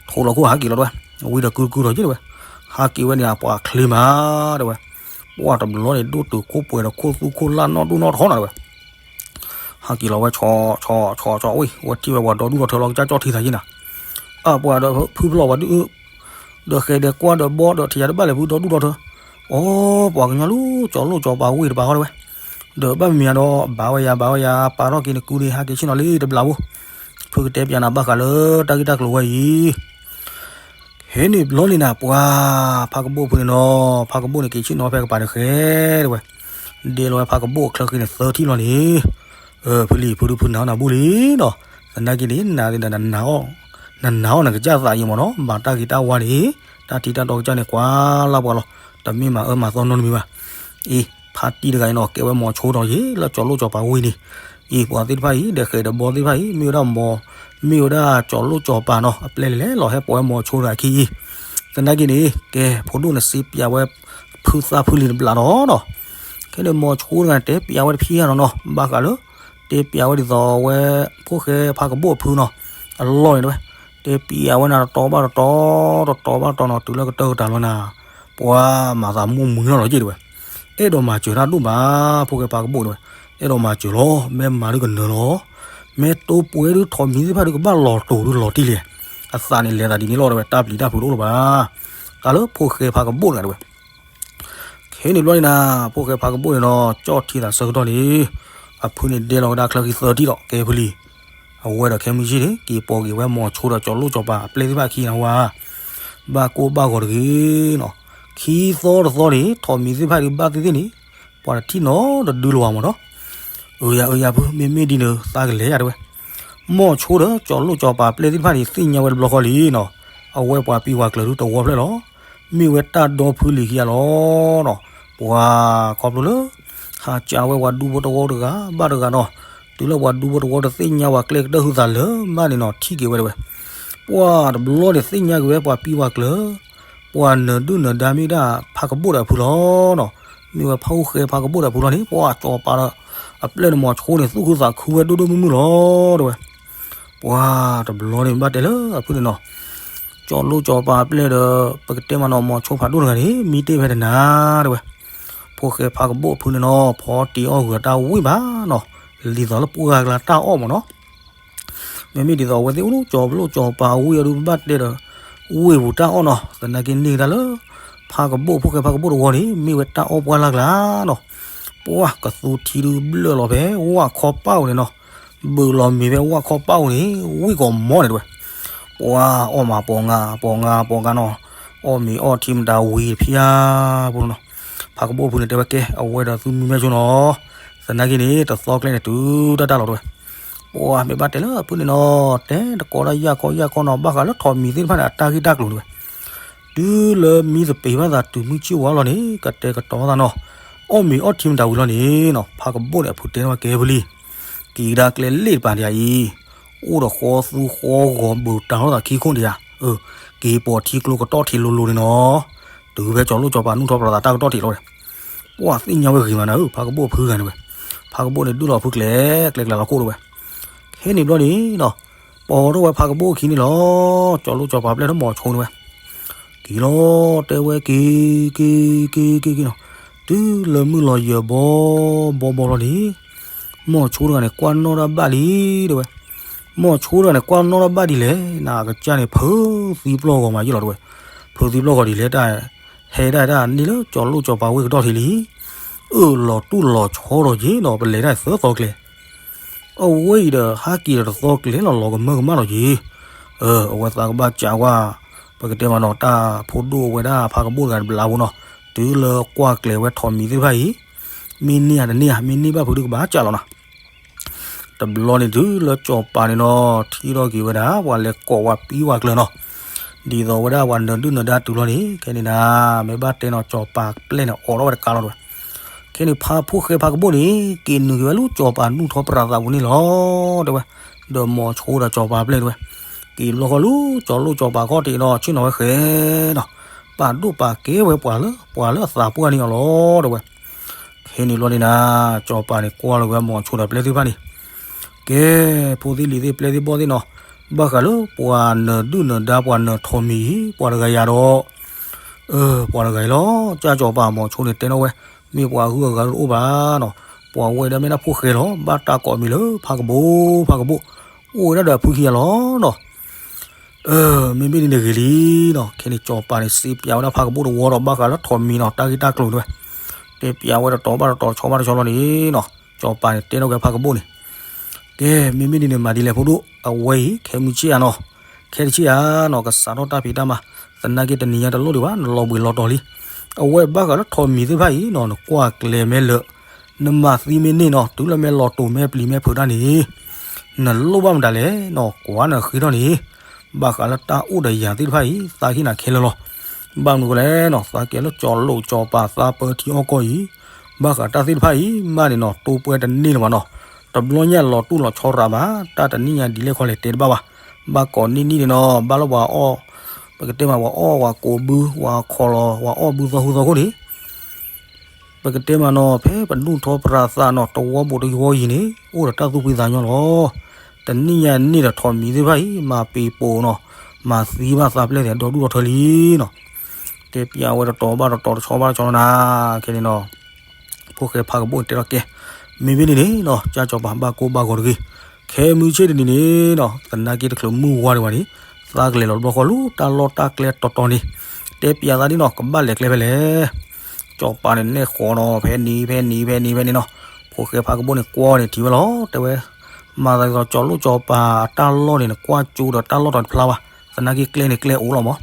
ထိးလီၤခိၣ်ဟးက့ၤလီၤတဲဝဲ, ဝံၤဒီးကုကုဒီးယ့ၣ်တဲဝဲ, ဟးက့ၤဝဲန့ၣ် ပှၤချ့မးတဲဝဲ, ပှၤတဘျီန့ၣ် ဒိၣ်တုာ်ခိၣ်ပှဲၤဒီးခိၣ်သူခိၣ်လၢ်နီၢ်ဒိၣ်နီၢ်ထီနၤတဲဝဲ ဟးက့ၤလီၤဝဲဆီဆီဆီဆီဝံၤ ဝဲထံၣ်ဝဲပှၤဒီဒူၣ်ဒီထၢလီၤကစၢ်ကၠီၣ်ထံသးယ့ၣ်နၤ, အၢ ပှၤဒီးဖုဖျီၣ်ပှၤဒုး, ဒီးဃဲၤဒီးကွၢ်ဒီးဘီဒီးထံၣ်ယၤတဘၣ်လဲၣ်ဖုဒီဒူၣ်ဒီထၢ, အိ ပှၤကညီလၢကၠီၤလိၣ်ကၠီၤပၤဝ့ၢ်တပၤဃီတဲဝဲ, ဒီးဘၣ်မံၤမံၤဒီး ဘၣ်ဝဲယၤ ဘၣ်ဝဲယၤ ပာ်ထီၣ်က့ၤနကုန့ၣ် ဟးက့ၤဆ့ၣ်နီၤလံတဘျီဖိ, ဖုကတဲပျးနၤဘၣ်ဃးလၢတၢ်ဂ့ၢ်တၢ်ကျိၤဝဲအံၤ ဟဲန့ၣ်ဘျီန့ၣ်နၤ ပှၤဖးကဘိၣ်ဖုန့ၣ်နီၤ ဖးကဘိၣ်န့ၣ်က့ၤဆ့ၣ်နီၤဖဲကပၤတဃဲတဲဝဲ, ဒဲလီၤဝဲဖးကဘိၣ်ချၢဃံန့ၣ်သၢထံၣ်လီၤန့ၣ်, ဖုလံၤဖုဒုဖုနၤအီၣ်နၤဘူၣ်လံနီၤ, သနာ်က့န့ၣ် နၤဒ်နၤ နနၤအီၣ်နကစၢ်သးယံၤမးနီၤ မၤတၢ်ဂ့ၤတၢ်ဝါန့ၣ်, တၢ်ထံတၢ်တီကစၢ်န့ၣ် ကွၢ်လၢပှၤလီၤ, တမ့ၢ်မၤအၢမၤသီနီတမံၤဘၣ်. အံၤ ဖါတံၢ်တဂၤအံၤနီၤ ကဲဝဲမိၤဆိဒီးယ့ၣ်လၢကၠီၤလိၣ်ကၠီၤပၤဝ့ၢ်န့ၣ်, အံၤ ပှၤသ့ၣ်တဖၣ်အံၤ ဒီးဃဲၤဒီးဘီသ့ၣ်တဖၣ်အံၤ မ့ၢ်ဝဲဒၣ်မိၤ မ့ၢ်ဝဲဒၣ်ကၠီၤလိၣ်ကၠီၤပၤနီၤ အပျဲၢ်လဲၤလီၤဟဲပိာ်ဝဲမိၤဆိတဂၤခံအံၤ, သနာ်က့န့ၣ် ကဲ ဖိဒိၣ်န့ၣ်စ့ပျးဝဲ ဖုသၣ်ဖုလံၤတဘျးဒီးနီၤ, ခဲန့ၣ်မိၤဆိတဂၤန့ၣ် တဲပျးဝဲတဖံးယၤနီၤနီၤ ဘၣ်ဃးလၢ တဲပျးဝဲဒ်သိးဝဲ ဖိၣ်ဃဲဖးကဘိၣ်အဖုနီၤ, အလီၢ်န့ၣ်တဲဝဲ, တဲပျးဝဲနၤတတီၤဘၣ်တတီၤ, တတီၤဘၣ်တတီၤနီၤ တုၤလၢကတၢၢ်ကတၢၢ်လီၤနၤ, ပှၤမၤသးမိၢ်မုာ်နီၢ်လီၤက့တဲဝဲ, အဲၣ်ဒိးမၤစၢၤတၢ်ဒိၣ်မး ဖိၣ်ဃဲဖးကဘိၣ်တဲဝဲ, အဲၣ်ဒိးမၤစၢၤလီၤ မ့ၢ်မၤဒုကနၢၤလီၤ, မ့ၢ်တိပှဲၤဒုထိးမံၤသ့ၣ်တဖၣ်ဒုကဘၣ်လီၤတိာ်ဒုလီၤတံၢ်လံ, အသးန့ၣ်လဲၤသးဒ်န့ၣ်လီၤတဲဝဲ တၢ်ပျံၤတၢ်ဖုးတအိၣ်လၢၤဘၣ်, တၢ်လၢဖိၣ်ဃဲဖးကဘိၣ်တဂၤတဲဝဲ ခဲန့ၣ်ဘျီန့ၣ်နၤ ဖိၣ်ဃဲဖးကဘိၣ်န့ၣ်နီၤ ကၠီၣ်ထံသးဆၢကတီၢ်န့ၣ်, အဖုန့ၣ်ဒဲလီၤဝဲဒၣ်ချၢဃံသၢထံၣ်ဒီးကဲဖုလံၤ, အဝဲဒီးခဲမုၢ်ဆ့ၣ်န့ၣ် က့ၤပိာ်က့ၤဝဲမိၤဆိဒီးကၠီၤလိၣ်ကၠီၤပၤအပျဲၢ်သ့ၣ်တဖၣ်ခံန့ၣ်ဝဲ, ဘၣ်ကိၢ်ဘၣ်ဂီၤတဂ့ၤနီၤ, ခံသီတသီန့ၣ် ထိးမံၤသ့ၣ်တဖၣ်ဒုးဘၣ်သ့ၣ်သ့ၣ်န့ၣ်, ပှၤတထံၣ်နီတဒုလၢၤဘၣ်မးနီၤ အၢယၤအၢယၤဖု မ့မ့ၢ်ဒ်န့ၣ် သးကလဲၤယၤတဲဝဲ, မိၤဆိဒီးကၠီၤလိၣ်ကၠီၤပၤအပျဲၢ်သ့ၣ်တဖၣ်န့ၣ် သ့ၣ်ညါဝဲတဘျီဃီလံနီၤ, အဝဲပှၤပံၤပှၤကျၢၤဒုတဝီဖျၢၣ်လီၤ, မ့ၢ်ဝဲတၢ်ဒီဖုလံၤခံဂၤလီၤနီၤ, ပှၤခီဖျိလၢ ဟးကးဝဲပှၤဒူဖိတဝီတဂၤဘၣ်တဂၤနီၤ, တုၤလၢပှၤဒူဖိတဝီတသ့ၣ်ညါပှၤကျဲကတၢၢ်ဟုသးလၢၤဘၣ်န့ၣ်နီၤ ထံၣ်က့ၤဝဲတဲဝဲ, ပှၤတဘျီန့ၣ်သ့ၣ်ညါက့ၤဝဲပှၤပံၤပှၤကျၢၤ ပှၤနၢၤဒုၣ်နၢၤဒါမ့ၢ်ဒၣ်ဖးကဘိၣ်ဒီးအဖုလီၤနီၤ, မ့ၢ်ဝဲဖးအူဃဲဖးကဘိၣ်ဒီးအဖုလီၤန့ၣ် ပှၤကၠီၤပၤဒီး အပျဲၢ်န့ၣ်မိၤဆိန့ၣ် သူၣ်ခုသးခုဝဲဒိၣ်ဒိၣ်မုၢ်မုၢ်လီၤတဲဝဲ, ပှၤတဘျီန့ၣ်ဘၣ်တဲလၢအဖုန့ၣ်နီၤ, ကၠီၤလိၣ်ကၠီၤပၤအပျဲၢ်ဒီး ပကတဲမးနီၤ မိၤဆိဖးဒိၣ်တဂၤန့ၣ် မံတ့ၢ်ဖဲတနၤတဲဝဲ, ဖိၣ်ဃဲဖးကဘိၣ်အဖုန့ၣ်နီၤ ဖီတ့ၢ်အီၣ်ဂုၤတၢ်ဝံၣ်ဘၣ်နီၤ, ဒ်သိးလၢပှၢ်ကျါတၢ်အီၣ်မးနီၤ မ့မ့ၢ်ဒ်သိးအဝဲသ့ၣ်အိၣ်လၢကၠီၤလိၣ်ကၠီၤပၤအဝံၣ်အဒုးဘၣ်တဲဒီး ဝ့ၢ်ပူၤတၢ်အီၣ်နီၤ, သနာ်က့န့ၢ်ကဒါလၢ ဖါကဘိၣ် ဖိၣ်ဃဲဖါကဘိၣ်တဝီန့ၣ် မ့ၢ်ဝဲတၢ်အီၣ်ပှၢ်လၢ်ကျါနီၤ. ပှၢ်ကသူထံဒုဘျၢၣ်လီၤဖဲ ဝၣ်ခီပၣ်ဧိၤန့ၣ်နီၤ, ဘုးလီၤမ့ၤဖဲဝၣ်ခီပၣ်ဧိၤန့ၣ် ဝ့ၢ်ကီးမီန့ၣ်တဝဲ, ပှၢ်အီၣ်မးပီၤငါ ပီၤငါ ပီၤငါနီၤ, အီၣ်မ့ၤအီၣ်ထံမတၤဝံၤတဖျၢၣ်ဖိနီၤ, ဖါကဘိၣ်ဖုန့ၣ်တဲဝဲကဲ အဝဲဒီးသုမုၢ်မဲဆိနီၤ, သနာ်က့န့ၣ် တသီကျဲန့ၣ် တုၤတၢ်တၢ်လီၤတဝဲ ပှၢ်မ့ၢ်ဘၣ်တဲလၢအဖုန့ၣ်နီၤ, တဲတကိးဒၣ်ယၢ်ခီယၢ်ခီနီၤ, ဘၣ်ဃးလၢထိးမံၤသ့ၣ်တဖၣ်န့ၣ် အတၢ်ဂ့ၢ်တၢ်ကျိၤတဝဲ, တုၤလၢမံသပ့ၤဘၣ်သးတုၤမုၢ်ဆ့ၣ်ဝါလီၤန့ၣ် ကတဲာ်ကတီၤသးနီၤ, အီၣ်မ့ၤအီၣ်ထံမတၤဝံၤလီၤန့ၣ်နီၤ, ဖါကဘိၣ်န့ၣ် အဖုတဲထီၣ်ကဲဖုလံ, က့ၤကဒါကျဲလ့ၣ်တပၤဒံးအံၤ, အိၣ်ဒီးဃီသူဃီဂီၤဘုးတၢ်ထီၣ်သးခံခိၣ်ဒံးဧါ, က့ၤပိာ်ထံကျိကတီၢ်ထံးလိၤလိၤန့ၣ်နီၤ, တုၤဖဲကၠီၤလိၣ်ကၠီၤပၤနူၢ်ထီၣ်ပြးသးတၢ်ကတီၢ်ထံးလီၤဝဲ ပှၢ်သ့ၣ်ညါဝဲဂ့ၤမးနၤဧၢ ဖါကဘိၣ်ဖုဂၤန့ၣ်ဝဲ, ဖါကဘိၣ်န့ၣ်ဒုးလီၤဖုကျဲၤ ကျဲၤကျဲၤလီၤခိၣ်တဝဲ, ခဲန့ၣ်ဘျီန့ၣ်နီၤ, ပိာ်ထီၣ်ဝဲဖါကဘိၣ်ခံန့ၣ်လီၤ, ကၠီၤလိၣ်ကၠီၤပၤပျဲၢ်ထီၣ်မီၤဆိန့ၣ်ဝဲ, က့ၤလီၤ တဲဝဲက့ၤ က့ၤ က့ၤ က့ၤ က့ၤနီၤ, တုၤလၢမုၢ်လီၤယၢၤဘီ ဘီဘီလီၤန့ၣ်, မီၤဆိတဂၤန့ၣ် ကွၢ်နီၣ်တၢ်ဘၣ်လံ တဲဝဲ, မီၤဆိတဂၤန့ၣ် ကွၢ်နီၣ်တၢ်ဘၣ်ဒ်လဲၣ် နကစၢ်န့ၣ် ဖုးသံပျီၢ်ဂီၤမးယ့ၢ်လီၤတဝဲ, ဖုးသံပျီၢ်ဂီၤဒ်လဲၣ်တၢ် ဟဲဒၣ်တၢ်န့ၣ်လၢ ကၠီၤလိၣ်ကၠီၤပၤဝ့ၢ်ကတီၢ်ထံးလံ, အၢၣ်လီၤတူၢ်လီၤဆီဒီးက့ၤနီၤ ပလဲၤတၢ်သၢသီကျဲ အဝဲအံၤဒီး ဟးက့ၤဒီးတသီကျဲၤလီၤ လီၤကမၢကမၣ်လီၤက့ၤ, အဝဲသးကဘၣ်ကးကွၢ်, ပကတဲမးနီၤ တၢ်ဖိဒိၣ်ဝဲဒၣ်ဖါကဘိၣ်တဂၤတဘျီဖိနီၤ, တုၤလၢကွၢ်ကျဲၤဝဲထိးမံၤသ့ၣ်တဖၣ်အံၤ, မ့ၢ်န့ၢ်ဧါတန့ၢ်ဧါ မ့ၢ်န့ၢ်ဘၣ်ဖုးဒုးကဘၣ်ကးလီၤနီၤ တဘျီန့ၣ်တုၤလၢကၠီၤပၤန့ၣ်နီၤ ထံၣ်ထီၣ်က့ၤဝဲဒၣ် ပှၤလဲၤကိးဝဲပံဝဲကျၢၤနီၤ, ဒ်သိးဝဲဒၣ်ပှၤနၢၤဒုၣ်နၢၤဒါတုၤလီၤန့ၣ် ခဲန့ၣ်နၤ, မ့ၢ်ဘၣ်တဲနီၤ ကၠီၤပၤပျဲၢ်န့ၣ် အိးထီၣ်ဝဲတကါလီၤတဝဲ, ခဲန့ၣ်ဖါဖိၣ်ဃဲဖါကဘိၣ်န့ၣ် က့ၤနုာ်က့ၤဝဲလၢကၠီၤပၤနူၢ်ထီၣ်ပြးသးပူၤန့ၣ်လီၤ တဲဝဲ, ဒီးမီၤဆိဒီးကၠီၤပၤပျဲၢ်တဝဲ, က့ၤဘျီဃီလၢကၠီၤလိၣ်ကၠီၤပၤခီၣ်ထံးဒီး ဆ့ၣ်နီၤဝဲဃဲနီၤ, ပာ်ဒိၣ်ပာ်ကဲဝဲပှၤလၢ ပှၤလၢအသးပှၢ်န့ၣ်အီၤလီၤ တဲဝဲ ခဲန့ၣ်ဘျီန့ၣ်နၤ, ကၠီၤပၤန့ၣ်ကွၢ်လီၤဝဲမီၤဆိဒီးပျဲၢ်သ့ၣ်တဖၣ်န့ၣ်, ကဲ, ဖိသ့ၣ်လံၤသ့ၣ်ပျဲၢ်သ့ၣ်ဘီၣ်သ့ၣ်နီၤ, ဘၣ်ဃးလၢပှၤနၢၤဒုၣ်နၢၤဒါပှၤနၢၤထိးမံၤအံၤ ပှၤတဂၤယၤဒီး, အၢ ပှၤတဂၤအံၤလီၤ, ကၠၢ်ကၠီၤပၤမီၤဆိန့ၣ် တဲနီၣ်ဝဲ, မ့ၢ်ပှၤဂုၤအဂၤတအိၣ်ဘၣ်နီၤ, ပှၤဝဲဒၣ်မ့ၢ်ဒၣ်ဖိၣ်ဃဲလီၤ, ဘၣ်တၢ်ကိးမံၤလၢဖါကဘိၣ် ဖါကဘိၣ်, အိၣ်ဝဲဒၣ်ဒီးအဖုခံဂၤလီၤနီၤ မ့မ့ၢ်ဒ်န့ၣ်ဂ့ၤလံနီၤ, ခဲန့ၣ်ကၠီၤပၤန့ၣ် စံးပၠးဝဲဒၣ်ဖါကဘိၣ်တဝီဒီး ဘၣ်ဃးလၢထိးမံၤနီၤ တၢ်ဂ့ၢ်တၢ်ကျိၤတဝဲ, တဲပၠးဝဲတတီၤဘၣ်တတီၤ ဆီဘၣ်တဆီလီၤန့ၣ်နီၤ, ကၠီၤပၤန့ၣ်တဲနီၣ်က့ၤဖါကဘိၣ်န့ၣ်, ကဲ, မ့မ့ၢ်ဒ်န့ၣ်မၤဒ်လဲၣ်ဖိဒိၣ်, အဝဲအံၤ ခဲမုၢ်ဆ့ၣ်ဧါနီၤ, ခဲတဆ့ၣ်ဧါနီၤ ကစးထီၣ်တၢ်ဖံးတၢ်မၤ, သနာ်က့တနံၤညါတလိၣ်ဒံးဘၣ် နလီၤဘှံးလီၤတီၤလံ, အဝဲဘၣ်ဃးလၢထိးမံၤသ့ၣ်တဖၣ်အံၤနီၤ နကွၢ်ကျဲၤမ့ၢ်လၢာ် နမၤသံမ့ၢ်န့ၢ်နီၤ တုၤလၢမ့ၢ်လီၤတိာ်မဲာ်ပျံၤမဲာ်ဖုးတၢ်န့ၣ်, နလိၣ်ဘၣ်မတၤလဲၣ်နီၤ ကွၢ်နဃ့ထီၣ်န့ၣ်, ဘၣ်ဃးလၢတၢ်အိၣ်ဒီးယၤသ့ၣ်တဖၣ်အံၤ သးဟ့ၣ်နၤခဲလၢာ်လီၤ, ဘၣ်မနုၤဃိလဲၣ်နီၤ သးကဲလၢကၠီၤလိၣ်ကၠီၤပၤသးပၢထံအီၣ်ကီၢ်အံၤ, ဘၣ်ဃးတၢ်သ့ၣ်တဖၣ်အံၤ မ့ၢ်န့ၣ်နီၤ တိၢ်ပှဲၤတန့ၢ်လၢၤဘၣ်နီၤ, တဘျီညါလီၤတူၢ်လီၤဆီရးဘၣ် တၢ်တနံၣ်ညါဒ်လဲၣ်ခီလဲၣ်တဲတဘၣ်ဘၣ်, ဘၣ်ကိးနံၣ်နံၣ်န့ၣ်နီၤ ဘၣ်လၢပှၤအီၣ်, ပကတဲမးပှၤအီၣ်ပှၤကိးဘု ပှၤခီလီၤ ပှၤအီၣ်ဘုသီဟူသီခိၣ်န့ၣ် ပကတဲမးနီၤ ဖဲပနူၢ်ထီၣ်ပြးသးနီၤ တဝီဘိးတဝီယံၤန့ၣ် အိၣ်ဒီးတၢ်သူၣ်ဖှံသးညီလီၤ. တနံၣ်ညါန့ၣ်ဒီးထိးမံၤသ့ၣ်တဖၣ်အံၤ မၤပ့ၤပိာ်နီၤ, မၤသံဘၣ်သးပျဲၢ်သ့ၣ်ဒီဒူၣ်ဒီထၢလံနီၤ. တဲပျးဝဲတတီၤဘၣ်တတီၤ တဆီဘၣ်တဆီလီၤနၤ, ခဲန့ၣ်နီၤ ဖိၣ်ဃဲဖးကဘိၣ်န့ၣ်တဲထီၣ်ကဲ, မ့မ့ၢ်ဒ်န့ၣ်နီၤ ကၠၢ်ကၠီၤပၤဘၣ်ကိၢ်ဘၣ်ဂီၤတဂ့ၤ, ခဲမုၢ်ဆ့ၣ်တနံၤန့ၣ်နီၤ သနာ်က့တချုးမုၢ်ဝါဒံးဘၣ်န့ၣ် သးကလဲၤလီၤတဘျီဃီလၢတၢ်လီၢ်တၢ်ကျဲတီတီန့ၣ်, တဲပျးသးဒ်နီၤ ကဘၣ်လဲၤကျဲဖဲလဲၣ်. ကၠီၤပၤန့ၣ်နဲၣ်ဃီၤနီၤ ဖဲန့ၣ် ဖဲန့ၣ် ဖဲန့ၣ် ဖဲန့ၣ်နီၤ, ဖိၣ်ဃဲဖးကဘိၣ်န့ၣ်ကွၢ်န့ၣ်ထံၣ်ဝဲလီၤ တဲဝဲ, မၤသးဒ်သိးကၠီၤလိၣ်ကၠီၤပၤအတၢ်လီၢ်န့ၣ် နကွၢ်ကၠိဒီးတၢ်လီၢ်တီၤတဖျါဘၣ်, သနာ်က့ကျဲန့ၣ်ကျဲအိၣ်လီၤမး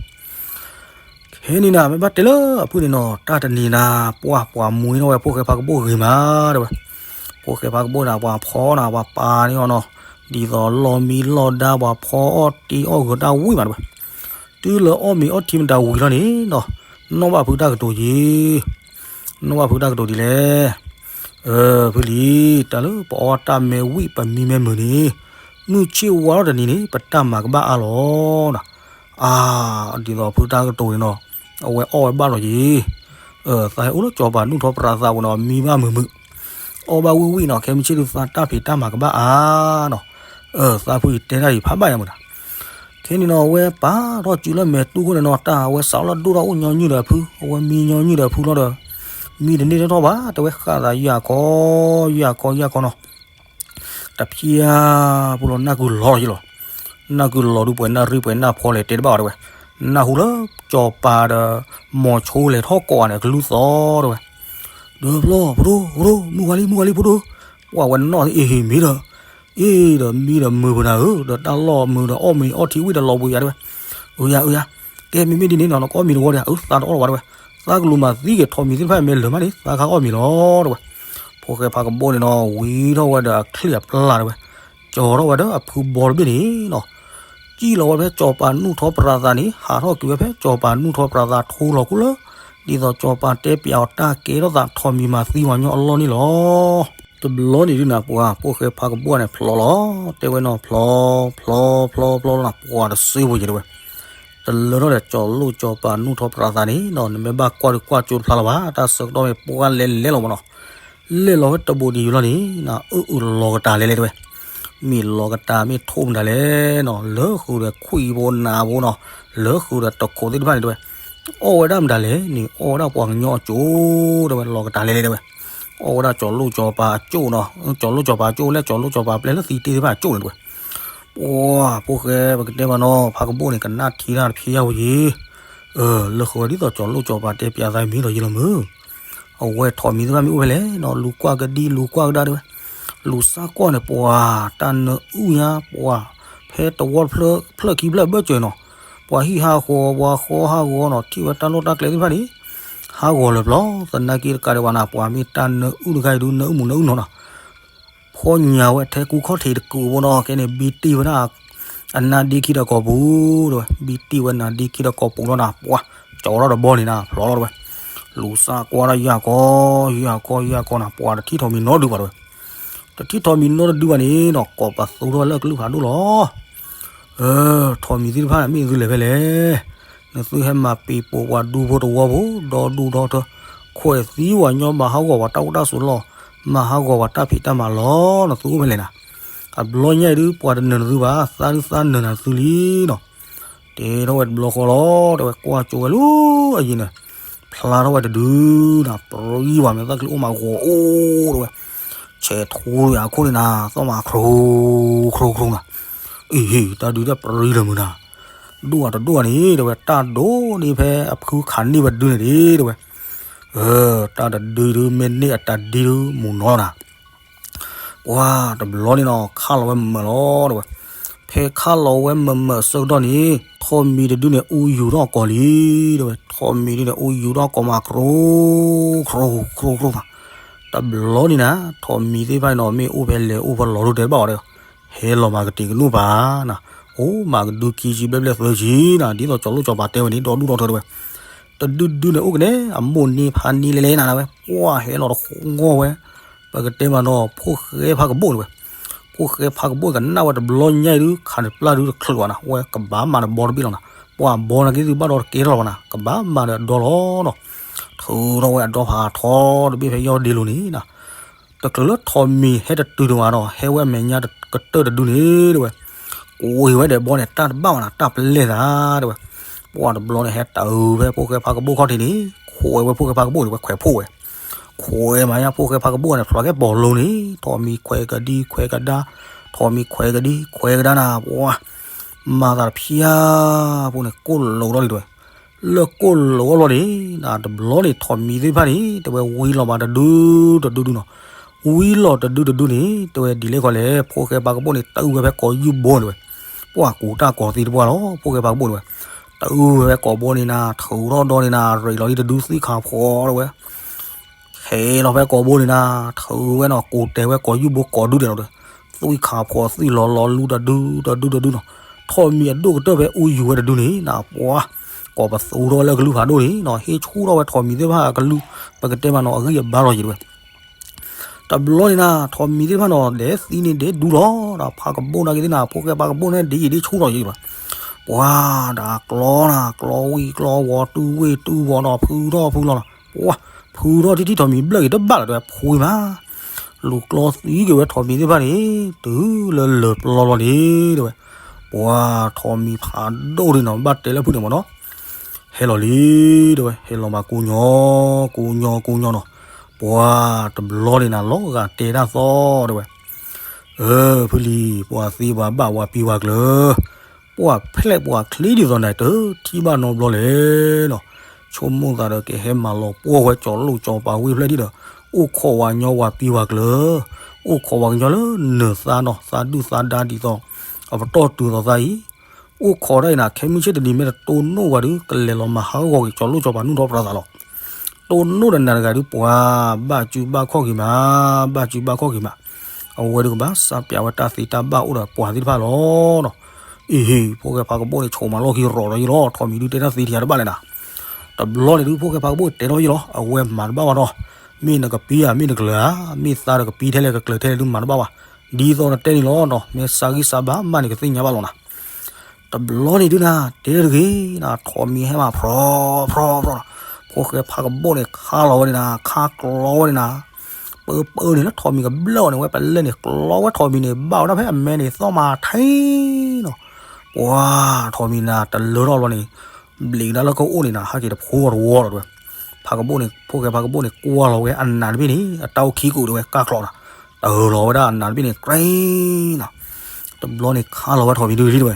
ခဲန့ၣ်နၤ မ့ၢ်ဘၣ်တဲလၢအဖုၣ်န့ၣ်နီၤ တၢ်တနံၤနၤ ပှၢ်ပှၤမူထီၣ်ဝဲဖိၣ်ဃဲဖးကဘိၣ်ဂ့ၤမး တဲဝဲ, ဖိၣ်ဃဲဖးကဘိၣ်န့ၣ် ပှၤဖီနၤ ပှၤပာ်န့ၢ်အီၤနီၤ, ဒ်သိးလီၢ်မံလီၢ်ဒါ ပှၤဖီအီၣ်တ့အီၣ်ဂၢၤတၢ်ဝံၣ်မး တဲဝဲ, တုၤလၢအီၣ်မ့ၤအီၣ်ထံမတၤဝံၤလီၤန့ၣ်နီၤ, နီၣ်ဘၣ်ဖုတၢ်ကတိၤယံၤ နီၣ်ဘၣ်ဖုတၢ်ကတိၤဒ်လဲၣ်. ဖုလံၤ တၢ်လၢပအီၣ်တၢ်မ့ၢ်ဝံၣ်ပမံမ့ၢ်မုာ်န့ၣ်, မုၢ်ဆ့ၣ်ဝါထီၣ်တနံၤန့ၣ် ပတၢ်မၤကဘၣ်အါလီၤ. အါ, ဒ်သိးဖုတၢ်ကတိၤန့ၣ်နီၤ, အဝဲအီၣ်ဝဲဘၣ်လီၤယံၤ, သးဟဲအိၣ်လၢကၠီၤပၤနူၢ်ထီၣ်ပြးသးဝဲနီၤ မံဘၣ်မုာ်မုာ်, အီၣ်ဘၣ်ဝံၣ်ဝံၣ်နီၤ ခဲမုၢ်ဆ့ၣ်ဒုးသးတၢ်ဖံးတၢ်မၤကဘၣ်အါနီၤ. သးဖုအံၤတဲတၢ်အံၤဖးဘၣ်ယၤမုာ်နၤ ခဲန့ၣ်နီၤ အဝဲပာ်ထီၣ်စုလၢမဲာ်တူၢ်ခိၣ်န့ၣ်နီၤ တၢ်အဝဲစးထီၣ်လၢဒိၣ်ထီၣ်အိၣ်ညီနုၢ်ဒီးဖု အဝဲမံညီနုၢ်ဒီးဖုလီၤဒီး, မံတန့ၢ်ထီၣ်ထီၣ်ဘၣ် တဲဝဲဃၣ်သးယၢ်ခီ, ယၢ်ခီ ယၢ်ခီနီၤ, တဖျၢၣ်ဖိလီၤနၢ်ကုလီၤယံၤလီၤ, နၢ်ကုလီၤဒုးပှဲၤနၢ်ရံၣ်ပှဲၤနၢ်ဖီလဲၣ်တဲတဘၣ်အီၤတဲဝဲ, နၢ်ဟူလၢ စီၤပၤဒီး မိၤဆိလဲၤထီၣ်ကိးဂၤန့ၣ် အကလုၢ်သီၣ်တဲဝဲ, ဒီးဖျီ ဖိဒိၣ် ဖိဒိၣ် မုၢ်ဝါလံ မုၢ်ဝါလံ ဖိဒိၣ်, ပှၤဝဲနီၣ်အ့ၣ်ဟ့ၣ်မ့ၢ်ဒီး, အ့ၣ်ဒီးမံဒီးမုာ်ပနၤဧၢ, ဒီးတၢ်လီၢ်မုာ်ဒီးအီၣ်မ့ၤအီထံဝံၣ်ဒီးလီၤဘှံးယၤတဲဝဲ, အၢယၤ အၢယၤ, ကဲမ့မ့ၢ်ဒ်န့ၣ်နီၤ နကအီၣ်မ့ၤတဝီဒီး အၢသးတအီၣ်လၢၤဘၣ်တဲဝဲ, သးကလူၤမၤသံက့ၤ ထိးမံၤသ့ၣ်တဖၣ်မ့ၢ်လၢာ်မးန့ၣ် သးခါအီၣ်မ့ၤလီၤတဲဝဲ, ဖိၣ်ဃဲဖးကဘိၣ်န့ၣ်နီၤ ဝံထီၣ်ဝဲဒီးအချံၣ်အပျၢ်တဲဝဲ, ကၠီၤထီၣ်ဝဲဒီးအဖုဘီတဘ့ၣ်န့ၣ်နီၤ စံၣ်လီၤဝဲဖဲစီၤပၤနူၢ်ထီၣ်ပြးသးန့ၣ် ဟးထီၣ်က့ၤဝဲဖဲစီၤပၤနူၢ်ထီၣ်ပြးသးထိလီၤခိၣ်လၢ ဒ်သိးစီၤပၤတဲပၠးအီၤတၢ်ကဲထီၣ်သး ထိးမံၤမၤသံဝၤညီအလီၢ်န့ၣ်လီၤ. တဘျီန့ၣ်ဒုးနၤပှၤ ဖိၣ်ဃဲဖးကဘိၣ်န့ၣ်ဖျီလီၤ တဲဝဲနီၤ ဖျီ ဖျီ ဖျီ ဖျီလီၤနၤ ပှၤတစ့ဖိယဲတဲဝဲ, တလၢထီၣ်ဒီးစီၤလိၣ်စီၤပၤနူၢ်ထီၣ်ပြးသးန့ၣ်နီၤ နမ့ၢ်ဘၣ်ကွၢ်ဒုးကွၢ်ကၠိတဖျါလၢၤဘၣ် တၢ်ဆၢကတီၢ်မ့ၢ်ပှၢ်လဲၤလဲၤလီၤမးနီၤ လဲၤလီၤဝဲတဘိးတယုာ်လီၤန့ၣ် အုၣ်အုၣ်လီၤကတၢ်လဲၤလဲၤတဲဝဲ, မ့ၢ်လီၤကတၢ်မ့ၢ်ထိၣ်မတၤလဲၣ်နီၤ လၢဃုာ်ဒီးခွံၣ်ဖိနၢ်ဖိနီၤ, လၢဃုာ်ဒီးတခိးသ့ၣ်တဖၣ်န့ၣ်တဲဝဲ, အီၣ်ဝဲဒၣ်မတၤလဲၣ်န့ၣ် အီၣ်ဝဲဒၣ်ပှၤကညီအကၠိတဲဝဲ လီၤကတၢ်လဲၤလဲၤတဲဝဲ, အီၣ်ဝဲဒၣ်စီၤလိၣ်စီၤပၤအကၠိနီၤ, စီၤလိၣ်စီၤပၤအကၠိလၢ စီၤလိၣ်စီၤပၤပျဲလၢသံတ့ၢ်သ့ၣ်တဖၣ်အကၠိန့ၣ်တဲဝဲ, ပှၤဖိၣ်ဃဲပကတဲမးနီၤ ဖးကဘိၣ်န့ၣ် ကနၣ်ထံတၢ်တဖျဲယါဝဲယံၤ, လၢဃုာ်ဝဲဒ်သိးစီၤလိၣ်စီၤပၤတဲပၠးသးမ့ၢ်ဒီးယံၤလီၤမုၢ် အဝဲထိးမံၤသ့ၣ်တဖၣ်မ့ၢ်အိၣ်ဖဲလဲၣ်နီၤ လူၤကွၢ်ကဒံလူၤကွၢ်ကဒါတဲဝဲ, လူၤစၢ်ကွၢ်န့ၣ် ပှၤတၢ်နၢအုၣ်ညါ ပှၤဖဲတဝီဖျၢၣ်ခံဖျၢၣ်ဘၢၣ်စၢၤနီၤ, ပှၤဟံၣ်ဟးဃီၤ ပှၤဃီဟးဂီၤနီၤ ထံၣ်ဝဲတၢ်လီၢ်တၢ်ကျဲသ့ၣ်တဖၣ်န့ၣ် ဟးဂီၤလၢပျီ သနာ်က့တကးဒံးဘၣ်နၤ ပှၤမ့ၢ်တၢ်နၢအုၣ်တခါအံၤဒုး နၢအုၣ်မူးနၢအုၣ်နီၤနီၤ ဖီညါဝဲထဲကူခီၣ်ထံးတကူးဖိနီၤ ခဲန့ၣ် ဘံတံၢ်ဝဲဒၣ် အနါဒ့ခံဒီးကိာ်ပူၤတဲဝဲ, ဘံတံၢ်ဝဲနါဒ့ခံဒီးကိာ်ပူၤလီၤနၤ ပှၤ ကၠီထီၣ်တဘီန့ၣ်နၤ ဖျီလီၤတဲဝဲ, လူၤစၢ်ကွၢ်ဒၣ်ယၤကီ ယၤကီ ယၤကီနၤ ပှၤတထံၣ်ထိးမံၤနီတဒုဘၣ်တဲဝဲ, တထံၣ်ထိးမံၤနီတဒုဘၣ်န့ၣ်နီၤ ကိးပသူထီၣ်လၢအကလုၢ်ဖးဒိၣ်လီၤ. ထိးမံၤသ့ၣ်တဖၣ်န့ၣ် မ့ၢ်သုလဲၤဖဲလဲၣ်, နသုဟဲမၤပံၤပိာ်ပှၤဒူဖိတဝီဖိ ဒီဒူၣ်ဒီထၢ ခွဲးသံဝဲညီ မၤဟးဂီၤပှၤတၢ်အိၣ်တၢ်ဆိးလီၢ် မၤဟးဂီၤပှၤတၢ်ဖံးတၢ်မၤလီၤ နသုအိၣ်ဖဲလဲၣ်နၤ, အဘျီညါအံၤဒုး ပှၤတနၢၤနသုဘၣ် သးဒုးသးနၢၤနၤသုလံနီၤ, တဲထီၣ်ဝဲတဘျီဃီလီၤ တဲဝဲ ကွၢ်ကၠိဝဲလၢအယံၤန့ၣ်, ဖျါထီၣ်ဝဲတဒုနၤ ပြံဝဲမ့ၢ်သၣ်ချံအိၣ်မးဂီၤအိၣ်တဲဝဲ, ဆဲးထူယၤအခိၣ်န့ၣ်နၤ သီၣ်မးခရူခရူခရူနၤ, အံၤ တၢ်ဒုးတၢ်ပြံလၢမုၢ်နၤ, ဒိၣ်အတဒိၣ်န့ၣ် တဲဝဲ တၢ်ဒိၣ်န့ၢ်ဖဲအဖုခးန့ၢ်ဝဲဒုန့ၣ်ဒ်တဲဝဲ, တၢ်တဒုဒုးမ့ၢ်န့ၢ်အတၢ်ဒ့ဒုးမုၢ်နီၤနၤ ပှၤတဘျီန့ၣ်နီၤ ခးလီၤဝဲမၢာ်လီၤတဲဝဲ, ဖဲခးလီၤဝဲမၢာ်မၢာ်အဆၢကတီၢ်န့ၣ် ထိးမံၤတဒုန့ၣ် အူယူၤထီၣ်ကိာ်လံတဲဝဲ, ထိးမံၤတဒုန့ၣ် အူယူၤထီၣ်ကိာ်မး ခရူခရူခရူခရူမး, တဘျီန့ၣ်နၤ ထိးမံၤသ့ၣ်တဖၣ်န့ၣ်နီၤ မ့ၢ်အိၣ်ဖဲလဲၣ်အိၣ်ဖဲလဲၣ်လီၤဒိတဲတဘၣ်ဝဲဒီး ဟဲလီၤမးကတံာ်ကနူၣ်ပၤနၤ, အိၣ်မးကဒုခံဆံဘျဲၣ်ဘျဲၣ်သၢဆံနၤ ဒ်သိးစီၤလိၣ်စီၤပၤတဲဝဲန့ၣ် ဒီဒူၣ်ဒီထၢတဲဝဲ, တဒုဒုန့ၣ် အိၣ်ကနဲ အမိၢ်န့ၢ်ဖးန့ၢ်လဲၤလဲၤနၤဝဲ ပှၤဟဲလီၤတဃီဝဲ ပကတဲမးနီၤ ဖိၣ်ဃဲဖးကဘိၣ်န့ၣ်ဝဲ, ဖိၣ်ဃဲဖးကဘိၣ်န့ၣ် ကနၣ်ဝဲတဘျီညါအံၤဒုး ခးန့ၣ်ပျၢ်ဒုးတချုးဘၣ်နၤ ဝဲကဘၣ်မၤဒီးဘီတဘ့ၣ်လီၤနၤ, ပှၤဘီနာ်က့သုဘၣ်ဒီးတကဲထီၣ်လီၤဘၣ်နၤ ကဘၣ်မၤဒီးအဒီလီၤနီၤ, ထုးထီၣ်ဝဲအဒီဖးထီတဘ့ၣ်ဖဲယီၢ်ဒ့လိၤန့ၣ်နၤ, တချုးလၢထိးမံၤဟဲတတုၤတဝၤဒီး ဟဲဝဲအမဲာ်ညါကတၢၢ်တဒုန့ၣ်တဲဝဲ, ကွံာ်ဝဲဒီးဘီန့ၣ် တၢ်တဘၣ်ဘၣ်နၤ တၢ်ပျဲၢ်သးတဲဝဲ, ပှၤတဘျီန့ၣ် ဟဲတၢ်အုးဖဲဖိၣ်ဃဲဖးကဘိၣ်ခီၣ်ထံးန့ၣ် ခွဲးဝဲဖိၣ်ဃဲဖးကဘိၣ်န့ၣ် ဝဲခွဲးဖိၣ်ဝဲ ခွဲးမၤညါဖိၣ်ဃဲဖးကဘိၣ်န့ၣ် ဖျိးကဲပိာ်လိၤန့ၣ် ထိးမံၤခွဲးကဒံခွဲးကဒါ, ထိးမံၤခွဲးကဒံခွဲးကဒါနၤ ပှၤ မၤသးတဖျါ ဖိန့ၣ် ကိၣ်လိာ်ထီၣ်လံတဲဝဲ, လၢကိၣ်လိာ်အီၤဘျီန့ၣ် တဘျီန့ၣ် ထိးမံၤသ့ၣ်တဖၣ်န့ၣ် တဲဝဲဝံလီၤမးတဒုတဒုဒုနီၤ, ဝံလီၤတဒုတဒုန့ၣ် တဲဝဲဒ်လဲၣ်ခီလဲၣ် ဖိၣ်ဃဲဖးကဘိၣ်န့ၣ် တအုၣ်ဝဲဖဲကိးယူၢ်ဘိန့ၣ်ဝဲ, ပှၤကူးတၢ်ကိးသံတပှၢ်လီၤ ဖိၣ်ဃဲဖးကဘိၣ်န့ၣ်ဝဲ, တအုၣ်ဝဲဖဲကိးဘိန့ၣ်နၤ ထုးထီၣ်ဒီန့ၣ်နၤ ရ့းလီၤလံတဒုသွံၣ်ခါဖှီၣ်တဲဝဲ ဟဲလီၤဖဲကိးဘိန့ၣ်နၤ ထုးဝဲနီၤ ကိးတဲာ်ဝဲကိးယူၢ်ဘိကိးဒုဒဲးနီၤဒီး သွံၣ်ခါဖှီၣ်သွံၣ်လီၤလီၤလူတဒုတဒုတဒုနီၤ, ထိးမံၤအဒိၣ်ကတၢၢ်ဖဲအူယူၤဝဲတဒုန့ၣ်နၤ ပှၤ ကိးပသူထီၣ်လၢအကလုၢ်ဖးဒိၣ်န့ၣ်နီၤ ဟ့ၣ်ဆူၣ်ထီၣ်ဝဲထိးမံၤသ့ၣ်တဖၣ်အကလုၢ် ပကတဲမးနီၤ အဂံၢ်အဘါလီၤယံၤတဲဝဲ တဘျီန့ၣ်နၤ ထိးမံၤသ့ၣ်တဖၣ်နီၤ ဒဲးသံန့ၣ်ဒဲးဒူလီၤဒီး ဖးကဘိၣ်နာ်က့သ့ၣ်နၤ ဖိၣ်ဃဲဖးကဘိၣ်န့ၣ် ဒ်ယံၤဒ်ဆူၣ်ထီၣ်ယံၤဘၣ်, ပှၤဒၣ်ကျီနၤ ကျီဝံၤကျီဝီၤ တုၤဝ့ၢ်တုၤဝီၤဒီး ဖုထီၣ်ဖုလီၤနီၤ ပှၤ ဖုထီၣ်ထံထံထိးမံၤဘျၢၣ်က့ၤတဘၣ်လၢၤတဲဝဲ ဖှံမး လူၤကျီသံက့ၤဝဲထိးမံၤသ့ၣ်တဖၣ်န့ၣ် တုၤလၢလၢၢ်ပျီလီၤန့ၣ်တဲဝဲ, ပှၤထိးမံၤဖးဒိၣ်ဒ်နီၤ ဘၣ်တဲလၢဖုန့ၣ်မးနီၤ ဟဲလီၤလံတဲဝဲ ဟဲလီၤမးကူညီ ကူညီ ကူညီနီၤ, ပှၤတဘျီန့ၣ်နၤ လီၤဂာ်တဲတၢ်သီတဲဝဲ, အၢ ဖုလံၤ ပှၤသံပှၤဘၣ်ပှၤပံၤပှၤကျၢၤ, ပှၤဖျဲၣ်ပှၤချံဒ်သိးနၤ တထံၣ်ဘၣ်နီတဘျီလဲၣ်နီၤ. ဆိကမိၣ်သးဒီးကဟဲမၤလီၤပှီၢ်ဝဲကၠီၤလိၣ်ကၠီၤပၤဝ့ၢ်ဖျဲၣ်ဒ်ဒီး အိၣ်ခိးဝဲညီဝၤသံဝဲကျၢၤ, အိၣ်ခိးဝဲကညီလၢနၢၤသါနီၤ သးဒုၣ်သးဒါဒ်သိး အပတီၢ်တုၤသိးသးအံၤ, အိၣ်ခိးတၢ်အံၤနၤ ခဲမုၢ်ဆ့ၣ်တနံၤမ့ၢ်တတိၢ်နီၣ်ဝဲဒီး ကလဲၤလီၤမၤဟးဂီၤက့ၤကၠီၤလိၣ်ကၠီၤပၤနုၢ်ထီၣ်ပြၤသးလီၤ. တိၢ်နီၣ်ဒီးနၤတဂၤဒုး ပှၤဘၣ်စုဘၣ်ခီၣ်က့ၤမး, ဘၣ်စုဘၣ်ခီၣ်က့ၤမး, အဝဲဒုးကဘၣ်စးပၠးဝဲတၢ်သ့တၢ်ဘၣ်အိၣ်ဒီးပှၤသ့ၣ်တဖၣ်လီၤနီၤ. အ့ဟ့ၣ် ဖိၣ်ဃဲဖးကဘိၣ်န့ၣ် ဆိးမၤလီၢ်ခံရီၤဒီးယံၤလီၤ, ထိးမံၤဒုးတဲတၢ်သ့ထံၣ်တဘၣ်လဲၣ်နၤ. တဘျီန့ၣ်ဒုး ဖိၣ်ဃဲဖးကဘိၣ်တဲထီၣ်ယံၤလီၤ, အဝဲမၤတဘၣ်ဘၣ်ဒီး, မ့ၢ်နကပံဧါ မ့ၢ်နကကျၢၤဧါ, မ့ၢ်သးဒီးကပံထဲလဲၣ်ကကျၢၤထဲလဲၣ်ဒုးမၤတဘၣ်ဘၣ်, ဒ်သိးနတဲန့ၣ်လီၤနီၤ, မ့ၢ်စးဂံၢ်စးဘါမးန့ၣ်ကသ့ၣ်ညါဘၣ်လီၤနၤ. တဘျီန့ၣ်ဒုးနၤ တဲတဂ့ၤနၤ ထိးမံၤဟဲမၤဖြီဖြီနီၤ, ဖိၣ်ဃဲဖးကဘိၣ်န့ၣ် ခါလီၤဝဲန့ၣ်နၤ ခါကျီဝဲန့ၣ်နၤ, ပၢပၢန့ၣ်လၢထိးမံၤကဘျၢၣ်အီၤန့ၣ် ဝဲပလဲၣ်န့ၣ် ကျီဝဲထိးမံၤန့ၣ် ဘၣ်ဝဲဒၣ်ဖဲအမဲန့ၣ် သီၣ်မၤထဲနီၤ, ပှၤထိးမံၤနၤ တလၢထီၣ်ဘျီန့ၣ် ဘျံးကဒါလၢကအိၣ်န့ၣ်နၤ ဟဲက့ၤတဖိအီၤတဝီလီၤတဲဝဲ, ဖးကဘိၣ်န့ၣ် ဖိၣ်ဃဲဖးကဘိၣ်န့ၣ် ကွၢ်လီၤဝဲအနးတဘ့ၣ်န့ၣ် အတၢ်အိၣ်ခံကိးတဲဝဲ ကၢ်ကျီနၤ, တၢ်လီၤဝဲဒၣ်အနးတဘ့ၣ်န့ၣ် ကြဲနီၤ, တဘျီန့ၣ်ခါလီၤဝဲထိးမံၤဒုးတဲဝဲ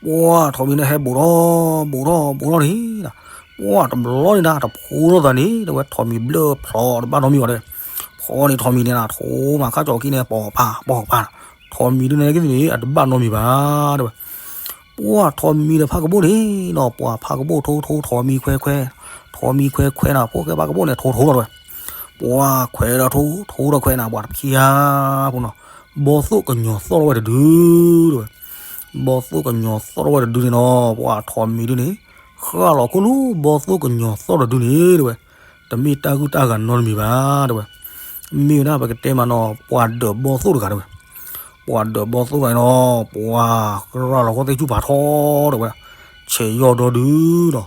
ပှၤထိးမံၤန့ၣ်ဟဲဘူးထီၣ် ဘူးထီၣ် ဘူးထီၣ်န့ၣ်, ပှၤတဘျီန့ၣ်နၤ တဖိထီၣ်သးန့ၣ် တဲဝဲထိးမံၤဘျၢၣ်ဖျီတဘၣ်နီတမံၤဘၣ်တဲ, ဖီန့ၣ်ထိးမံၤန့ၣ်နၤ ထိးမၤခါကၠီၤခံန့ၣ် ပိာ်ပၤ ပိာ်ပၤ, ထိးမံၤဒုးန့ၣ်က့ၤန့ၣ် အတဘၣ်နီတမံၤဘၣ် တဲဝဲ, ပှၤထိးမံၤဒီးဖးကဘိၣ်န့ၣ်နီၤ ပှၤဖးကဘိၣ်ထိထိ ထိးမံၤခွဲခွဲ, ထိးမံၤခွဲခွဲနၤ ဖိၣ်ဃဲဖးကဘိၣ်န့ၣ် ထိထိလီၤတဲဝဲ, ပှၤခွဲဒီးထိ ထိဒီးခွဲနၤ ပှၤတဖျါဖိနီၤ, ဘီသိၣ်ကညီၤသီၣ်ထီၣ်ဝဲတဒု တဲဝဲ, ဘီသိၣ်ကညီၤသီၣ်ထီၣ်ဝဲတဒုန့ၣ်နီၤ ပှၤထိးမံၤဒုးန့ၣ် ဃၣ်လီၤခိၣ်လူၤ ဘီသိၣ်ကညီၤသီၣ်တဒုန့ၣ် တဲဝဲ, တမ့ၢ်တၢ်ဂုၢ်တၢ်ဂၤနီတမံၤဘၣ် တဲဝဲ, မ့ၢ်ဝဲဒၣ်ပကတဲမးနီၤ ပှၤဒၢးဘီသိၣ်တဂၤတဲဝဲ, ပှၤဒၢးဘီသိၣ်တဂၤန့ၣ်နီၤ ပှၤဃၣ်လီၤခိၣ်သ့ၣ်ဆူၣ်ဖးထီတဲဝဲ, ဆဲးယီၢ်ဒီဒုနီၤ,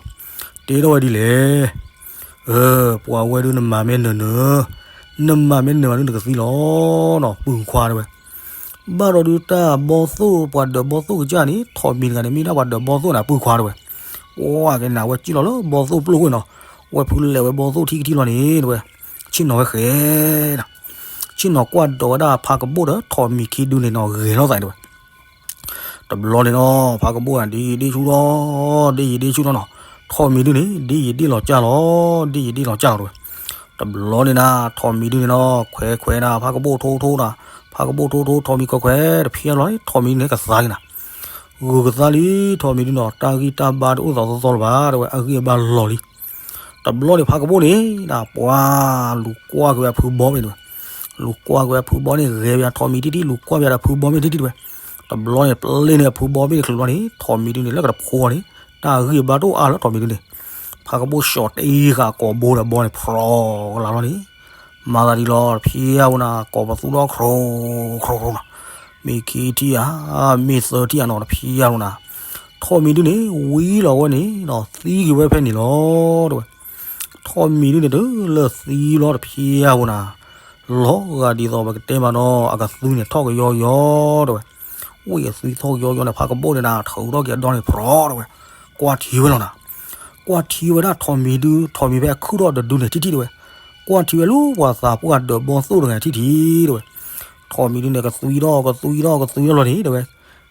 တဲထီၣ်ဝဲဒ်လဲၣ် ပှၤဝဲဒုးနမၤမ့ၢ်နၢၤနၢၤ, နမၤမ့ၢ်နၢၤမးဒုးနကသံလီၤနီၤ ပုၢ်ခွါတဲဝဲ, ဘၣ်ဒီးဒုးတၢ်ဘီသိၣ် ပှၤဒၢးဘီသိၣ်ကစၢ်န့ၣ် ထိးမံၤတဂၤန့ၣ် မ့ၢ်ဒၣ်ပှၤဒၢးဘီသိၣ်န့ၣ် ပုၢ်ခွါတဲဝဲ, ပှၤက့ၤနၤဝဲစံၣ်လီၤလၢဘီသိၣ်ပျိၢ်ကွံာ်နီၤ, ဝဲဖုလဲၤဝဲဘီသိၣ်ထံကထံလီၤန့ၣ်တဲဝဲ, ဆ့ၣ်နီၤဝဲဃဲၤနီၤ, ဆ့ၣ်နီၤကွၢ်ဒိးဝဲဒၣ်ဖးကဘိၣ်ဒီးထိးမံၤခံဒုန့ၣ်နီၤ ဂဲၤထီၣ်သးတဲဝဲ တဘျီန့ၣ်နီၤ ဖးကဘိၣ်နၤ ဒ်ယံာ်ဒ်ဆူၣ်ထီၣ် ဒ်ယံာ်ဒ်ဆူၣ်ထီၣ်နီၤ, ထိးမံၤဒုန့ၣ် ဒ်ယံာ်ဒ်လီၤကၢ်လီၤ ဒ်ယံာ်ဒ်လီၤကၢ်လီၤတဲဝဲ, တဘျီန့ၣ်နၤ ထိးမံၤဒုန့ၣ်နီၤ ခွဲးခွဲးနၤ ဖးကဘိၣ်ထိထိနၤ, ဖးကဘိၣ်ထိထိ ထိးမံၤခွဲးခွဲး တဖျါလီၤန့ၣ် ထိးမံၤဒုန့ၣ်ကသါလံနၤ, ဂုာ်ကသါလံ ထိးမံၤဒုနီၤ တၢ်ဂံၢ်တၢ်ဘါတအိၣ်သးသီသီလၢၤဘၣ် တဲဝဲ အဂံၢ်အဘါလီၤလံ တဘျီန့ၣ် ဖးကဘိၣ်န့ၣ် နပှၤလူၤကွၢ်က့ၤဝဲအဖုဘီမ့ၢ်တဲဝဲ, လူၤကွၢ်က့ၤဝဲအဖုဘီန့ၣ် ဂဲၤဝဲထိးမံၤတံၢ်တံၢ် လူၤကွၢ်ဝဲဒီးအဖုဘီမ့ၢ်တံၢ်တံၢ်တဲဝဲ, တဘျီန့ၣ် ပျဲန့ၣ်အဖုဘီမ့ၢ်တချုးဘျီန့ၣ် ထိးမံၤဒုန့ၣ် လၢကတဖိအီၤန့ၣ် တၢ်ဂံၢ်ဘါတအိၣ်အါလၢထိးမံၤဒုန့ၣ်, ဖးကဘိၣ်ဆှီးတ့ဃာ်ကိာ်ဘိဒီးဘီန့ၣ် ဖြီကလာ်လီၤန့ၣ်, မၤသးဒ်လီၤ တဖျါဝဲနၤ ကိးပသူထီၣ်ခရိခရိခရိနီၤ, မ့ၢ်ခံထံၣ်ဧါ မ့ၢ်သၢထံၣ်ဧါနီၤ တဖျါဝဲနၤ, ထိးမံၤဒုန့ၣ် ဝံလီၤဝဲန့ၣ်နီၤ သံက့ၤဝဲဖဲန့ၣ်လီၤ တဲဝဲ ထိးမံၤဒုန့ၣ် တုၤလၢသံလီၤတဖျါဝဲနၤ, လီၤဂာ်ဒ်သိးပကတဲမးနီၤ အကသွံန့ၣ်ထီၣ်ကယီယီတဲဝဲ, ဝံအသွံထီၣ်ကယီယီန့ၣ် ဖးကဘိၣ်န့ၣ်နၤ ထုးထီၣ်က့ၤအဒီန့ၣ် ဖြီတဲဝဲ, ကွၢ်ထံဝဲလီၤနၤ, ကွၢ်ထံဝဲဒၣ်ထိးမံၤဒု ထိးမံၤဖဲအခုၣ်ထီၣ်တဒုန့ၣ်ထံၣ်ထံၣ်တဲဝဲ, ကွၢ်ထံဝဲလၢပှၤသးပှၢ်ဒၢးဘီသိၣ်တဂၤထံၣ်ထံၣ်တဲဝဲ, ထိးမံၤဒုန့ၣ် ကသွံထီၣ်ကသွံထီၣ်ကသွံထီၣ်လီၤန့ၣ်တဲဝဲ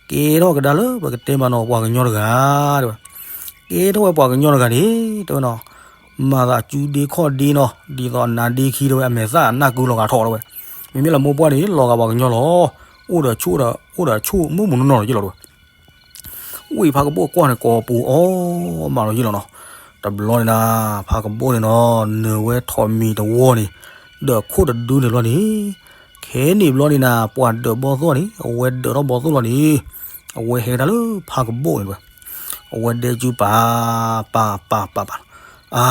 ကဲထီၣ်ကဒါလၢပကတဲမးနီၤ ပှၤကညီတဂၤတဲဝဲ, ကဲထီၣ်ဝဲပှၤကညီတဂၤန့ၣ် တဲဝဲနီၤ, မၤသးစုဒ့ခီၣ်ဒ့နီၤ ဒ်သိးအနါဒ့ခံတဲဝဲ အမဲာ်သၣ်အနၢ်ကုလီၤဂာ်ထီၣ်တဲဝဲ, မ့မ့ၢ်လၢမိၢ်ပှၢ်န့ၣ် လီၤဂာ်ပှၤကညီလီၤ, အိၣ်ဒီးဆူၣ်ဒီး အိၣ်ဒီးဆူၣ်မုၢ်မုၢ်နီၢ်နီၢ်လီၤယလီၤတဲဝဲ ဝံဖးကဘိၣ်ကွၢ်န့ၣ် ကိးပူၤအီၣ်မးလီၤယလီၤနီၤ, တဘျီန့ၣ်နၤ ဖးကဘိၣ်န့ၣ်နီၤ နၢၤဝဲထိးမံၤတဝီန့ၣ် ဒီးခိၣ်တဒုန့ၣ်ဘျီန့ၣ် ခဲန့ၣ်ဘျီန့ၣ်နၤ ပှၤဒၢးဘီသိၣ်န့ၣ် အဝဲဒၢးထီၣ်ဘီသိၣ်လီၤန့ၣ် အဝဲဟဲကဒါလၢဖးကဘိၣ်န့ၣ်တဲဝဲ, အဝဲဒဲကၠူပၤ ပၤ ပၤ ပၤ ပၤ အါ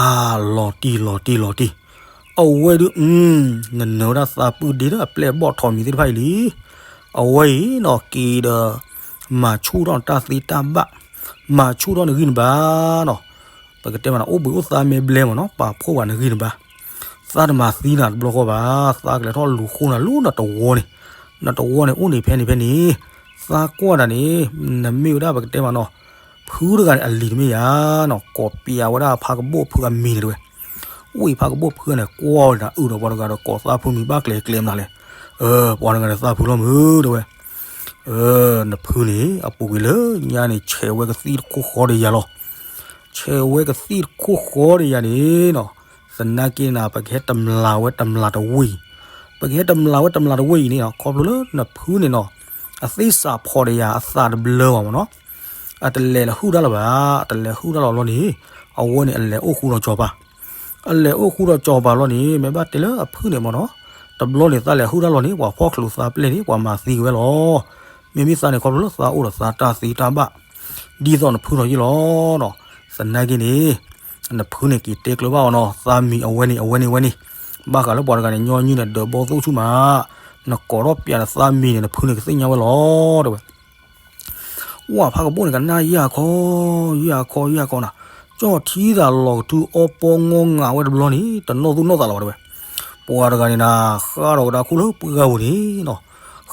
လီၤတံၢ် လီၤတံၢ် လီၤတံၢ်, အဝဲဒုး နနၢၤဝဲဒၣ်သးပုၢ်ဒ့ဒီးအပျဲၢ်အဘီၣ်ထိးမံၤသ့ၣ်တဖၣ်အံၤလံ, အဝဲအံၤနီၤက့ၤဒီး မၤဆူၣ်ထီၣ်နတၢ်သ့တၢ်ဘၣ်, မၤဆူၣ်ထီၣ်နဂံၢ်နဘါနီၤ, ပကတဲမးနီၤ အိၣ်ဘှံးအိၣ်သါမဲာ်ဘျဲၣ်မးနီၤ ပာ်ဖှိၣ်ဘၣ်နဂံၢ်နဘါ, သးတမၤသံနၤတဘျီဃီဘၣ်, သးကလဲၤထီၣ်လူၤဃိနၤလၢနတဝီန့ၣ်, နတဝီန့ၣ်အိၣ်န့ၣ်ဖဲန့ၣ်ဖဲန့ၣ်, သးကွၢ်တၢ်န့ၣ် နမ့ၢ်ဝဲဒၣ်ပကတဲမးနီၤ ဖုတဂၤန့ၣ် အလံၤတမ့ၢ်ယၤနီၤ ကိးပျးဝဲဒၣ်ဖးကဘိၣ်ဖုအမံၤန့ၣ်တဲဝဲ, ဝံဖးကဘိၣ်ဖုန့ၣ် ကွၢ်ဝဲဒၣ်အုၣ်ဒီးပှၤတဂၤဒီးကိးသးဖုမံၤဘၣ်ကျဲၤကျဲၤမနုၤလဲၣ်, ပှၤတဂၤန့ၣ်သးဖုလီၤမုၢ်တဲဝဲ, အၢ နဖုန့ၣ် အပူၤကွံာ်လၢညါန့ၣ် ဆဲးဝဲကသံၣ်တခိၣ်ဃီဒီးယၤလီၤ. ဆဲးဝဲကသံၣ်တခိၣ်ဃီဒီးယၤန့ၣ်နီၤ, သနာ်က့န့ၣ် ပကဟဲတမျးဝဲတမျးတဝ့ၢ်အံၤ, ပကဟဲတမျးဝဲတမျးတဝ့ၢ်အံၤန့ၣ်နီၤ, ခီဖျိလၢနဖုန့ၣ်နီၤ, အသ့ၣ်စးဖီၣ်ဒီးယၤအသးတဘျၢဘၣ်မ့ၢ်နီၤ, အတလဲၤလၢဟုၣ်တၢ်လၢၤဘၣ်, အတလဲၤဟုၣ်တၢ်လၢၤလီၤန့ၣ်, အဝဲန့ၣ်အလဲၤအိၣ်ဃူဒီးစီၤပၤ အလဲၤအိၣ်ဃူဒီးစီၤပၤလီၤန့ၣ် မ့ၢ်ဘၣ်တဲလၢအဖုန့ၣ်မ့ၢ်နီၤ, တဘျီန့ၣ်သးလဲၤဟုၣ်တၢ်လီၤန့ၣ် ပှၤဖီၣ်ချုးသးပျဲၢ်န့ၣ် ပှၤမၤသံက့ၤဝဲလီၤ. မ့မ့ၢ်သးန့ၣ် ခီဖျိလၢသးအိၣ်ဒီးသးတၢ်သ့တၢ်ဘၣ် ဒ်သိးနဖုလီၤယ့ၢ်လီၤနီၤ. သနာ်က့န့ၣ် နဖုန့ၣ်က့ၤတဲကျၢၤဘၣ်အီၤနီၤ, သးမံၤအဝဲန့ၣ် အဝဲန့ၣ် အဝဲန့ၣ်, ဘၣ်ဃးလၢပှၤတဂၤန့ၣ် ညီနုၢ်န့ၣ် ဒၢးဘီသိၣ်ဆူၣ်မး, နကိးထီၣ်ပျးဒီးသးမံၤန့ၣ် နဖုန့ၣ်ကသ့ၣ်ညါဝဲလီၤ တဲဝဲ. ဝၢ်ဖးကဘိၣ်န့ၣ် ကနၣ်ယဲၢ်အခီ, ယဲၢ်အခီ ယဲၢ်အခီနၤ, ကၠီၣ်ထံသးလီၤကထုအီပီငီငးဝဲတဘျီန့ၣ် တနီၣ်သူၣ်နီၣ်သးလီၤဝဲတဲဝဲ. ပှၤတဂၤန့ၣ်နၤ ဃါဒီးကဒါခိၣ်လၢပှၢ်ဂၤပူၤန့ၣ်နီၤ,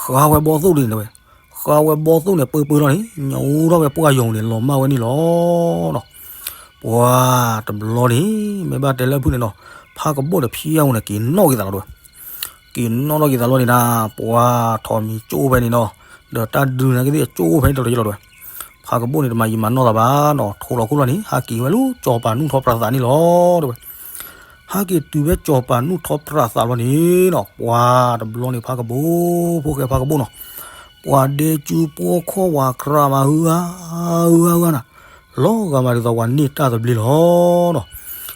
ဃါဝဲဘီသိၣ်ဒ်န့ၣ်တဲဝဲ, ဃါဝဲဘီသိၣ်န့ၣ် ပၢပၢလီၤန့ၣ် ညိးထီၣ်ဝဲပှၢ်ယီၤပူၤန့ၣ် လီၤမၢ်ဝဲန့ၣ်လီၤနီၤ. ပှၤတဘျီန့ၣ် မ့ၢ်ဘၣ်တဲလၢဖုန့ၣ်နီၤ, ဖးကဘိၣ်န့ၣ်ဖျံအဝဲန့ၣ် က့ၤနီၣ်ထီၣ်က့ၤသးလီၤတဲဝဲ. က့ၤနီၣ်ထီၣ်က့ၤသးလီၤန့ၣ်နၤ, ပှၤထိးမံၤကၠိၣ်ဖဲန့ၣ်နီၤ, ဒီးတၢ်ဒုးနာ်က့သ့ၣ်ကၠိၣ်ဖဲန့ၣ်တလီၤယလီၤတဲဝဲ. ဖးကဘိၣ်န့ၣ် တမၤယံာ်မၤနီၢ်သးဘၣ်နီၤ, ထိးလီၤခိၣ်လီၤန့ၣ် ဟးက့ၤဝဲလၢစီၤပၤနူၢ်ထီၣ်ပြးသးန့ၣ်လီၤတဲဝဲ. ဟဲက့ၤတုၤဖဲစီၤပၤနူၢ်ထီၣ်ပြးသးလီၤန့ၣ်နီၤ, ပှၤတဘျီန့ၣ်ဖးကဘိၣ်, ဖိၣ်ဃဲဖးကဘိၣ်နီၤ, ပှၤဒဲကၠူပှီၢ်ခီၣ်ဝၤကြးမး ဟုဂၤ ဟုဂၤ ဟုဂၤနၤ, လီၤဂာ်မးဒ်သိးပှၤန့ၢ်တၢ်သဘျ့လီၤနီၤ.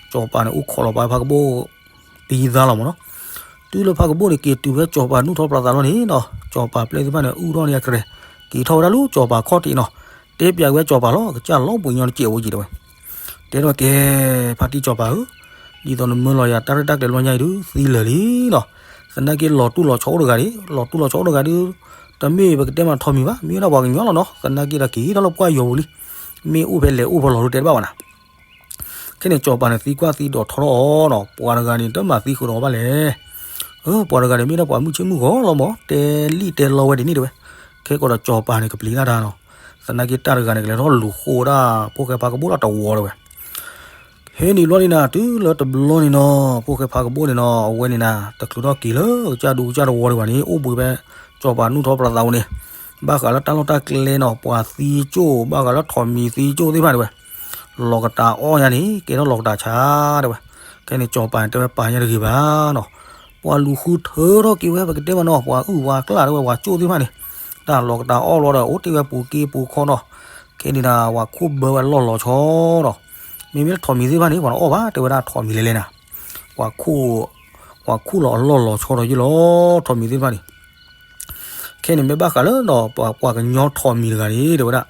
စီၤပၤန့ၣ် အိၣ်ခိးလီၤပာ်ဖးကဘိၣ် သံသါလီၤမ့ၢ်နီၤ. တုၤလၢဖးကဘိၣ်န့ၣ် က့ၤတုၤဖဲစီၤပၤနူၢ်ထီၣ်ပြးသးလီၤန့ၣ်နီၤ, စီၤပၤပျဲသ့ၣ်တဖၣ်န့ၣ် အုၣ်ထီၣ်န့ၢ်အကြဲး, က့ၤထီၣ်ဝဲဒၣ်လၢစီၤပၤခီၣ်ထံးနီၤ, တဲပျးက့ၤဝဲစီၤပၤလီၤ, ကစၢ်လီၤပှ့ၤညီတစဲးအိၣ်က့ၤတဲဝဲ. တဲထီၣ်ကဲ, ဖါတံၢ်စီၤပၤဧၢ, ဒ်သိးနမၢလီၤယၤတၢ်ရဲၣ်တၢ်ကျဲၤလီၤညါအံၤဒုး သံလၢာ်လံနီၤ. သနာ်က့လီၤတူၢ်လီၤဆီအိၣ်တဂၤဒၣ်, လီၤတူၢ်လီၤဆီအိၣ်တဂၤဒုး, တမ့ၢ်ပကတဲမးထိးမံၤဘၣ်, မ့ၢ်ဝဲဒၣ်ပှၤကညီလီၤနီၤ, သနာ်က့ဒီးက့ၤထီၣ်လၢပှၢ်ယီၤပူၤလံ, မ့ၢ်အိၣ်ဖဲလဲၣ်အိၣ်ဖဲလဲၣ်လီၤဒုးတဲတဘၣ်ဘၣ်နၤ. ခဲန့ၣ်စီၤပၤန့ၣ်သံကွၢ်သံဒိးထီထီၣ်အီၤနီၤ, ပှၤတဂၤန့ၣ် တမၤသံဃုာ်ဒီးဘၣ်လဲၣ်. အၢ ပှၤတဂၤန့ၣ် မ့ၢ်ဒၣ်ပှၤမုၢ်ဆ့ၣ်မုၢ်ဂီၤလီၤမး, တဲလံၣ်တဲလီဝဲဒ်န့ၣ်တဲဝဲ. ခဲကီးဒီးစီၤပၤန့ၣ် ကပျံၤတၢ်တၢ်နီၤ, သနာ်က့တၢ်တဂၤန့ၣ် ကလဲၤထီၣ်လူၤဃိဝဲဒၣ် ဖိၣ်ဃဲဖးကဘိၣ်လၢတဝီတဲဝဲ. ဟဲန့ၣ်ဘျီန့ၣ်နၤ တုၤလၢတဘျီန့ၣ်နီၤ, ဖိၣ်ဃဲဖးကဘိၣ်န့ၣ်နီၤ အဝဲန့ၣ်နၤ တချုးထီၣ်က့ၤလၢကစၢ်ဒူကစၢ်တဝီဒံးဘၣ်န့ၣ် အိၣ်ဘှံးဖဲစီၤပၤနူၢ်ထီၣ်ပြးသးပူၤန့ၣ်, ဘၣ်ဃးလၢတၢ်လီၢ်တၢ်ကျဲနီၤ ပှၤသံကၠိၣ် ဘၣ်ဃးလၢထိးမံၤသံကၠိၣ်သ့ၣ်တဖၣ်တဲဝဲ, လီၤကတးအီၣ်ညါန့ၣ် ကဲထီၣ်လီၤကတးဆါတဲဝဲ. ခဲန့ၣ်စီၤပၤန့ၣ် တဲဝဲပာ်ညါတဂ့ၤဘၣ်နီၤ, ပှၤလူၤဃုထၢထီၣ်က့ၤဝဲ ပကတဲမးနီၤ ပှၤအုၣ်ပှၤကျၢ်တဲဝဲ ပှၤကၠိၣ်သ့ၣ်တဖၣ်န့ၣ်, တၢ်လီၤကတးအီၣ်လီၤဒီး အိၣ်တ့ၢ်ဝဲပူၤက့ပူၤခီနီၤ. ခဲန့ၣ်ဒၣ် ပှၤခိၣ်ဘၢဝဲလီၢ်လီၤဆီဒီး, မ့မ့ၢ်လၢထိးမံၤသ့ၣ်တဖၣ်န့ၣ် ပှၤတအီၣ်ဘၣ် တဲဝဲဒၣ်ထိးမံၤလဲၤလဲၤနၤ, ပှၤခိၣ်လီၤအလီၢ်လီၤဆီဒီးယ့ၢ်လီၤ ထိးမံၤသ့ၣ်တဖၣ်န့ၣ်. ခဲန့ၣ်မ့ၢ်ဘၣ်ဃးလၢဒီးပှၤကညီထိးမံၤတဂၤန့ၣ် တဲဝဲဒၣ်,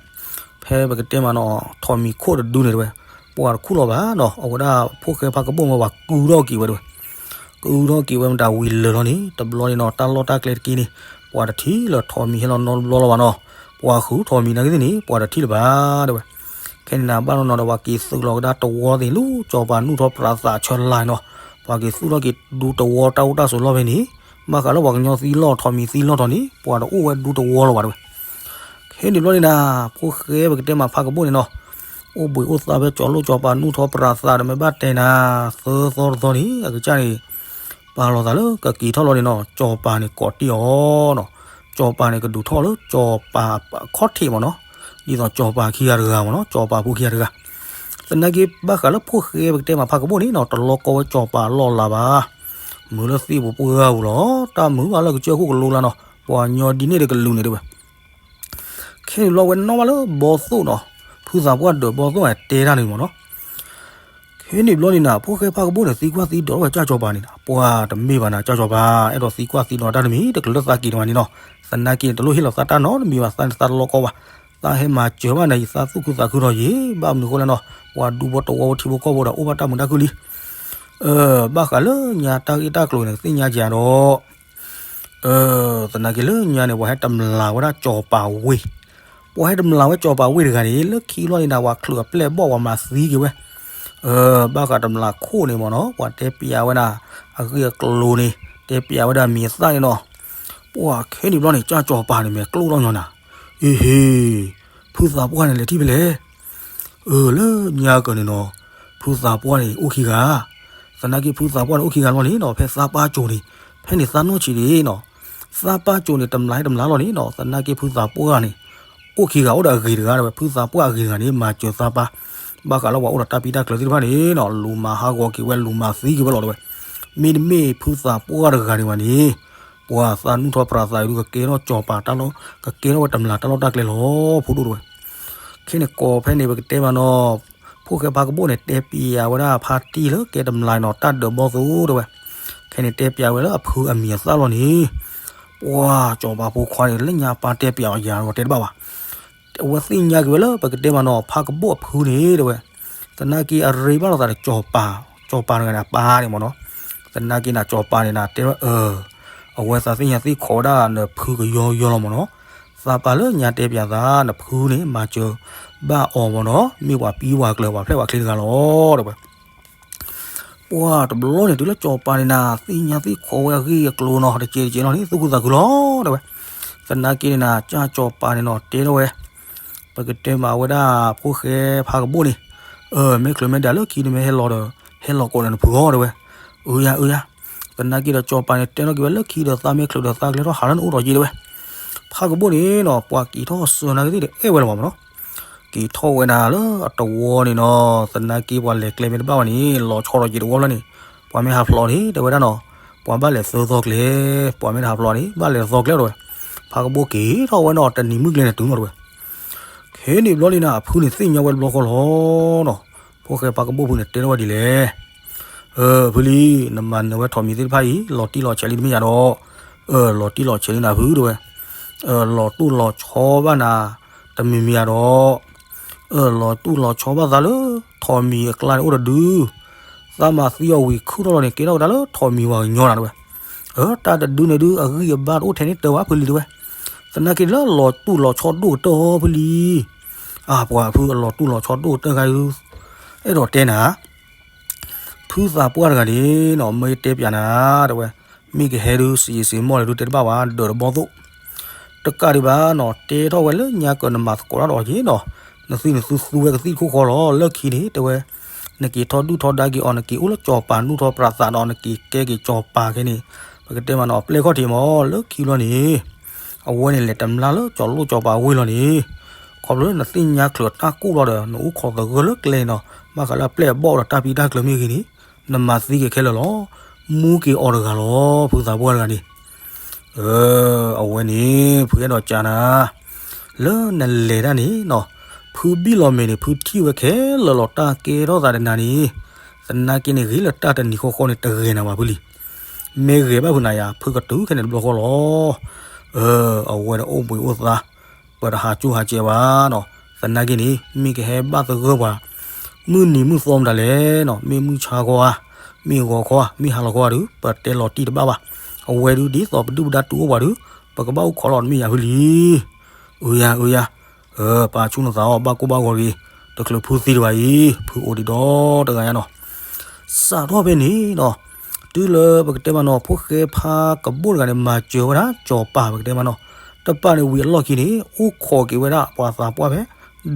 ဖဲပကတဲမးနီၤ ထိးမံၤခိၣ်တဒုန့ၣ်တဲဝဲ, ပှၤတခူၣ်လီၤဘၣ်နီၤ အဝဲဒၣ်ဖိၣ်ဃဲဖးကဘိၣ်မ့ၢ်ပှၤကုထီၣ်က့ၤဝဲတဲဝဲ, ကုထီၣ်က့ၤဝဲမတၤဝံၤလၢာ်လီၤန့ၣ် တဘျီန့ၣ်နီၤ တၢ်လီၢ်တၢ်ကျဲတက့ၢ်န့ၣ် ပှၤတထံၣ်လၢထိးမံၤဟဲလီၤနီတဘျီလၢၤဘၣ်နီၤ, ပှၤဃုထိးမံၤနာ်က့သ့ၣ်န့ၣ် ပှၤတထံၣ်လၢၤဘၣ်တဲဝဲ. ခဲန့ၣ်နၤ ဘၣ်နီၤနီၤဒီး ပှၤက့ၤသုးလီၤကဒါတဝီသ့ၣ်လၢ စီၤပၤနူၢ်ထီၣ်ပြးသးဆၢလၢ်နီၤ, ပှၤက့ၤသုးထီၣ်က့ၤဒူတဝီတၢ်အိၣ်တၢ်ဆိးလီၢ်ဖဲန့ၣ်, ဘၣ်ဃးလၢပှၤကညီသံလီၢ်ထိးမံၤသံလီၢ်ထီၣ်န့ၣ် ပှၤတအိၣ်ဝဲဒူတဝီလၢၤဘၣ်တဲဝဲ. ခဲန့ၣ်ဘျီန့ၣ်နၤ ဖိၣ်ဃဲပကတဲမးဖးကဘိၣ်န့ၣ်နီၤ, အိၣ်ဘှံးအိၣ်သါဖဲစီၤလိၣ်စီၤပၤနူၢ်ထီၣ်ပြးသးဒီး မ့ၢ်ဘၣ်တဲနၤ သၢသီတသီန့ၣ် အကစၢ်န့ၣ် ပာ်လီၤသးလၢကက့ၤထီၣ်လီၤန့ၣ်နီၤ စီၤပၤန့ၣ်ကိးတ့ၢ်အီၤနီၤ, စီၤပၤန့ၣ်ကဒုးထီၣ်လၢစီၤပၤခီၣ်ထံးမ့ၢ်နီၤ, ဒ်သိးစီၤပၤခံဂၤတဂၤမ့ၢ်နီၤ စီၤပၤဖိခံဂၤတဂၤ, သနာ်က့ဘၣ်ဃးလၢဖိၣ်ဃဲပကတဲမးဖးကဘိၣ်န့ၣ်နီၤ တလီၤကီဝဲစီၤပၤအလီၢ်အလၤဘၣ်, မုာ်လၢသံပူၤပှၢ်ပူၤလီၤ, တၢ်မုာ်ဘၣ်လၢကစၢၢ်ခိၣ်ကလိလၢနီၤ ပှၤညီဒ်န့ၣ်ဒီးကလူးန့ၣ်တဲဝဲ. ခဲန့ၣ်ဘျီဝဲနီၣ်ဘၣ်လၢဘီသိၣ်နီၤ, ဖုသးပှၢ်ဒၢးဘီသိၣ်တဲတၢ်န့ၣ်မ့ၢ်နီၤ. ခဲန့ၣ်ဘျီန့ၣ်နၤ ဖိၣ်ဃဲဖးကဘိၣ်န့ၣ် သံကွၢ်သံဒိးဝဲကၢ်စီၤပၤန့ၣ်နၤ, ပှၤတမ့ၢ်ဘၣ်နၤ ကၢ်စီၤပၤ အဲၣ်ဒိးသံကွၢ်သံဒိးတၢ်တမံၤ တချုးလၢသးက့ၤတမံၤန့ၣ်နီၤ, သနာ်က့န့ၣ် တလိၣ်ဟ့ၣ်လီၤသးတၢ်နီတမံၤဘၣ် သးန့ၣ်သးတလီၤကီဘၣ်, သးဟဲမၤစၢၤဘၣ်နၤအံၤ သးသူၣ်ခုသးခုထီၣ်ယံၤ ဘၣ်မနုၤအဃိလဲၣ်နီၤ, ပှၤဒူဖိတဝီဖိထံဖိကီၢ်ဖိဒီး အိၣ်ဘၣ်တၢ်မုာ်တၢ်ခုၣ်လံ. ဘၣ်ဃးလၢညါတၢ်ဂ့ၢ်တၢ်ကျိၤန့ၣ် သ့ၣ်ညါကဒီး သနာ်က့လၢညါန့ၣ် ပှၤဟဲတမျးဝဲဒၣ်စီၤပၤဝ့ၢ်, ပှၤဟဲတမျးဝဲစီၤပၤဝ့ၢ်တဂၤန့ၣ် လၢခံဘျီန့ၣ်နၤ ပှၤချုးအပျဲၢ်ဘီၣ်ပှၤမၤသံက့ၤဝဲ, ဘၣ်ဃးတမျးခိၣ်န့ၣ်မ့ၢ်နီၤ ပှၤတဲပျးဝဲဒၣ် အဂ့ၢ်အကျိၤန့ၣ် တဲပျးဝဲဒၣ်မံၤအသၣ်န့ၣ်နီၤ, ပှၤခဲန့ၣ်ဘျီန့ၣ် ကၢ်စီၤပၤန့ၣ် မဲာ်ကျိၣ်ထီၣ်ညီနၤ, အ့ဟ့ ဖုသးပှၢ်န့ၣ် လဲၤထံၣ်ဖဲလဲၣ် အၢ လၢညါကၢၤန့ၣ်နီၤ, ဖုသးပှၢ်န့ၣ် အိၣ်ခံဂၤ, သနာ်က့ဖုသးပှၢ်န့ၣ် အိၣ်ခံဂၤလီၤန့ၣ်နီၤ, ဖဲသးပၢ်ကိၤန့ၣ်, ဖဲန့ၣ်သးနီၢ်ဆံးန့ၣ်နီၤ, သးပၢ်ကၠိန့ၣ် တမျၢ်ဟဲတမျၢ်လီၤန့ၣ်နီၤ, သနာ်က့ဖုသးပှၢ်န့ၣ် အိၣ်ခံဂၤအိၣ်ဒီးအဂ့ၤတဂၤတဲဝဲ, ဖုသးပှၢ်အဂ့ၤတဂၤန့ၣ် မၤစၢၤသးပၢ် ဘၣ်ဃးလၢပှၤအိၣ်ဒီးတၢ်ပံတၢ်ကျၢၤသ့ၣ်တဖၣ်န့ၣ်နီၤ, လူၤမၤဟးဂီၤက့ၤဝဲ လူၤမၤသံက့ၤဝဲလီၤတဲဝဲ. မ့တမ့ၢ်ဖုသးပှၢ်တဂၤန့ၣ်ဘၣ်န့ၣ် ပှၤသးနူၢ်ထီၣ်ပြးသးအံၤဒုး ကကဲထီၣ်စီၤပၤတၢ်လီၢ်, ကကဲထီၣ်ဝဲတမျၢ်တၢ်လီၢ်တၢ်ကျဲလီၤ ဖိဒိၣ်တဲဝဲ. ခဲန့ၣ်ကိးဖဲန့ၣ် ပကတဲမးနီၤ, ဖိၣ်ဃဲဖါကဘိၣ်န့ၣ် တဲပျးဝဲဒၣ်ဖါတံၢ်လၢကဲတမျၢ်နီၤ တၢ်ဒၢးဘီၣ်သိၣ်တဲဝဲ. ခဲန့ၣ်တဲပျးဝဲလၢအဖုအမံၤအသၣ်လီၤန့ၣ်, ပှၤစီၤပၤဖိခွါန့ၣ် လၢညါပၢ်တဲပျးအီၤယၤဒီးတဲတဘၣ်ဘၣ်. အဝဲသ့ၣ်ညါက့ၤဝဲလၢပကတဲမးနီၤ ဖါကဘိၣ်အဖုန့ၣ်တဲဝဲ, သနာ်က့အရ့ဘၣ်လိာ်သးဒီးစီၤပၤ, စီၤပၤတဂၤန့ၣ် အပၢ်န့ၣ်မးနီၤ. သနာ်က့နၤစီၤပၤန့ၣ်နၤတဲဝဲ အဝဲသးသ့ၣ်ညါသ့ၣ်ခိးဝဲဒၣ်နဖုကယီယီလီၤမးနီၤ. သးပၢ်လၢညါတဲပျးသး နဖုန့ၣ် မၤစၢၤဘၣ်အီၤမးနီၤ, မ့ၢ်ပှၤပံပှၤကျၢၤ ပှၤဖျဲၣ်ပှၤချ့တဂၤလီၤတဲဝဲ. ပှၤတဘျီန့ၣ် တုၤလၢစီၤပၤန့ၣ်နၤ သ့ၣ်ညါသ့ၣ်ခိးဝဲအဂ့ၢ်အကျိၤနီၤ တကဲးတကဲးလီၤန့ၣ် သူၣ်ခုသးခုလီၤတဲဝဲ. သနာ်က့န့ၣ်နၤ ကၢ်စီၤပၤန့ၣ်နီၤ တဲထီၣ်ဝဲ ပကတဲမးဝဲဒၣ်ဖိၣ်ဃဲဖါကဘိၣ်န့ၣ်, မ့ၢ်ချုးမ့ၢ်ဒၣ်လၢခံန့ၣ်မ့ၢ်ဟဲလီၤဒီး ဟဲလီၤကိးဒီးနဖုအီၤတဲဝဲ. အၢယၤ အၢယၤ. သနာ်က့ဒီးစီၤပၤန့ၣ် တဲထီၣ်က့ၤဝဲလၢခံဒီးသးမ့ၢ်ချုးဒီးသးကျဲထီၣ်ဟးလၢနအိၣ်ထီၣ်က့ၤတဲဝဲ. ဖါကဘိၣ်န့ၣ်နီၤ ပှၤက့ၤထီၣ်စၢၤနာ်က့သ့ၣ်ဒီးအဲၣ်ဝဲလီၤမးနီၤ. က့ၤထီၣ်ဝဲနၤလၢအတဝီန့ၣ်နီၤ, သနာ်က့ပှၤလဲၤကျဲမ့ၢ်တဘၣ်ဘၣ်န့ၣ် လီၤဆီထီၣ်က့ၤတဝီဖျၢၣ်န့ၣ်, ပှၤမ့ၢ်ဟးဖျိးန့ၣ် တဲဝဲဒၣ်နီၤ, ပှၤဘၣ်လဲၤသၢသီကျဲ, ပှၤမ့ၢ်တဟးဖျိးန့ၣ် ဘၣ်လဲၤတသီကျဲတဲဝဲ. ဖါကဘိၣ်က့ၤထီၣ်ဝဲနီၤ တနံၤမုၢ်ကျဲန့ၣ်တုၤနီၤတဲဝဲ. ခဲန့ၣ်ဘျီလံနၤ အဖုန့ၣ်သ့ၣ်ညါဝဲတဘျီဃီလီၤနီၤ. ဖိၣ်ဃဲဖါကဘိၣ်ဖုန့ၣ်တဲထီၣ်ဝဲဒ်လဲၣ်. ဖုလံ, နမၤနၢၤဝဲထိးမံၤသ့ၣ်တဖၣ်အံၤ လီၤတံၢ်လီၤဆဲးလံတမ့ၢ်ယၤဒီး, လီၤတံၢ်လီၤဆဲးလံနၤဖုတဲဝဲ. လီၤတိၢ်လီၤဆီဘၣ်နၤ တမံၤမံၤယၤဒီး, လီၤတိၢ်လီၤဆီဘၣ်သးလၢ ထိးမံၤအကျါန့ၣ်အိၣ်တဒု, သးမၤသံအီၤဝံၤခုၣ်ထီၣ်လီၤန့ၣ် ကဲထီၣ်ကဒါလၢထိးမံၤပှၤကညီနၤတဲဝဲ. တၢ်တဒုန့ၣ်ဒုး အဂံၢ်အဘါတအိၣ်ထဲန့ၣ်တၢ်ဘၣ်ဖုလံတဲဝဲ. သနာ်က့လၢလီၤတိၢ်လီၤဆီဒိၣ်ကတၢၢ်ဖုလံ. အပှၤဖုအလီၤတိၢ်လီၤဆီဒိၣ်ကတၢၢ်ဂၤဒုး, အဲၣ်ဒိးတဲနၤ ဖုသးပှၢ်တဂၤန့ၣ်နီၤ မ့ၢ်တဲပျးနၤ တဲဝဲ, မ့ၢ်ကဟဲဒုး စံးယစံးမီၢ်လၢဒုးတဲတဘၣ်ဝဲ ဒၢးတဘီၣ်သိၣ် တကးဒံးဘၣ်နီၤ တဲထီၣ်ဝဲလၢညါကၢၤနမၤသကိးတၢ်ဒီးက့ၤနီၤ, နသုနသုသူဝဲကသံၣ်တခိၣ်ဃီလီၤ လၢခံန့ၣ် တဲဝဲ, နက့ၤထီၣ်ဒုၣ်ထီၣ်ဒါက့ၤအီၤ နက့ၤအိၣ်လၢစီၤပၤနူၢ်ထီၣ်ပြးသးဒီး နက့ၤကဲက့ၤစီၤပၤခဲန့ၣ်, ပကတဲမးနီၤ ပျဲၢ်ခီၣ်ထံးမး လၢခံဘျီန့ၣ် အဝဲန့ၣ်လဲၤတမျၢ်လၢစီၤလိၣ်စီၤပၤဝ့ၢ်လီၤန့ၣ်, ခီဖျိလၢနသ့ၣ်ညါချုးတၢ်ကိၢ်လီၤဒီး နအိၣ်ခိးသဂၢၢ်လၢကျဲန့ၣ်နီၤ, ဘၣ်ဃးလၢအပျဲၢ်အဘီၣ်ဒီးတၢ်ပံတၢ်ကျၢၤမ့ၢ်ဂ့ၤန့ၣ်, နမၤသံက့ၤခဲလၢာ်လီၤ. မူက့ၤအီၤတဂၤလီၤ ဖုသးပှၢ်တဂၤန့ၣ်. အဝဲန့ၣ် ဖုအဲၣ်ဒိးကးနၤ လၢနလဲၤတၢ်န့ၣ်နီၤ, ဖုဘံၣ်လီၤမဲာ်န့ၣ် ဖုထံၣ်ဝဲခဲလၢာ်လီၤ တၢ်ကဲထီၣ်သးဒီးနၤန့ၣ်, သနာ်က့န့ၣ် ဂ့ၤလၢတၢ်တနံၤဃီဃီန့ၣ် တဂဲၤနၤဘၣ်ဖုလံ. မ့ၢ်ဂဲၤဘၣ်ဖုနၤယၤ ဖုကတုၤခဲန့ၣ်တဘျီဃီလီၤ. အဝဲဒီးအိၣ်ဘှံးအိၣ်သါ ပတဟးကၠူၣ်ဟးကဲဘၣ်နီၤ, သနာ်က့န့ၣ် မ့ၢ်ကဟဲဘၣ်သဂၢၢ်ပှၤ မုၢ်နံၤမုၢ်သီမတၤလဲၣ်နီၤ, မ့ၢ်မုၢ်ဆါခီဧါ, မ့ၢ်ဂီၤခီဧါ, မ့ၢ်ဟါလီၤခီဧါဒုး ပတဲလီၤတံၢ်တဘၣ်ဘၣ်. အဝဲဒုးဒ်သိးပဒုၣ်ပဒါတူၢ်အိၣ်ပှၤဒုး ပကဘၣ်အိၣ်ခိးလီၤတမ့ၢ်ယၤဖုလံ. အၢယၤ အၢယၤ, ပာ်ဆူၣ်နသးအီၤ ဘၣ်ကိၢ်ဘၣ်ဂီၤတဂ့ၤ, တချုးဖုသံတဂၤအံၤ ဖုအိၣ်ဒံးဒီတဂၤညါနီၤ. စးထီၣ်ဖဲန့ၣ်နီၤ, တုၤလၢပကတဲမးနီၤ ဖိၣ်ဃဲဖါကဘိၣ်တဂၤန့ၣ် မၤစၢၤဝဲဒၣ်စီၤပၤ ပကတဲမးနီၤ, တပာ်န့ၣ်ဝံၤအလီၢ်ခံန့ၣ် အိၣ်ခိးက့ၤဝဲဒၣ်ပှၤသးပှၢ်ဖဲ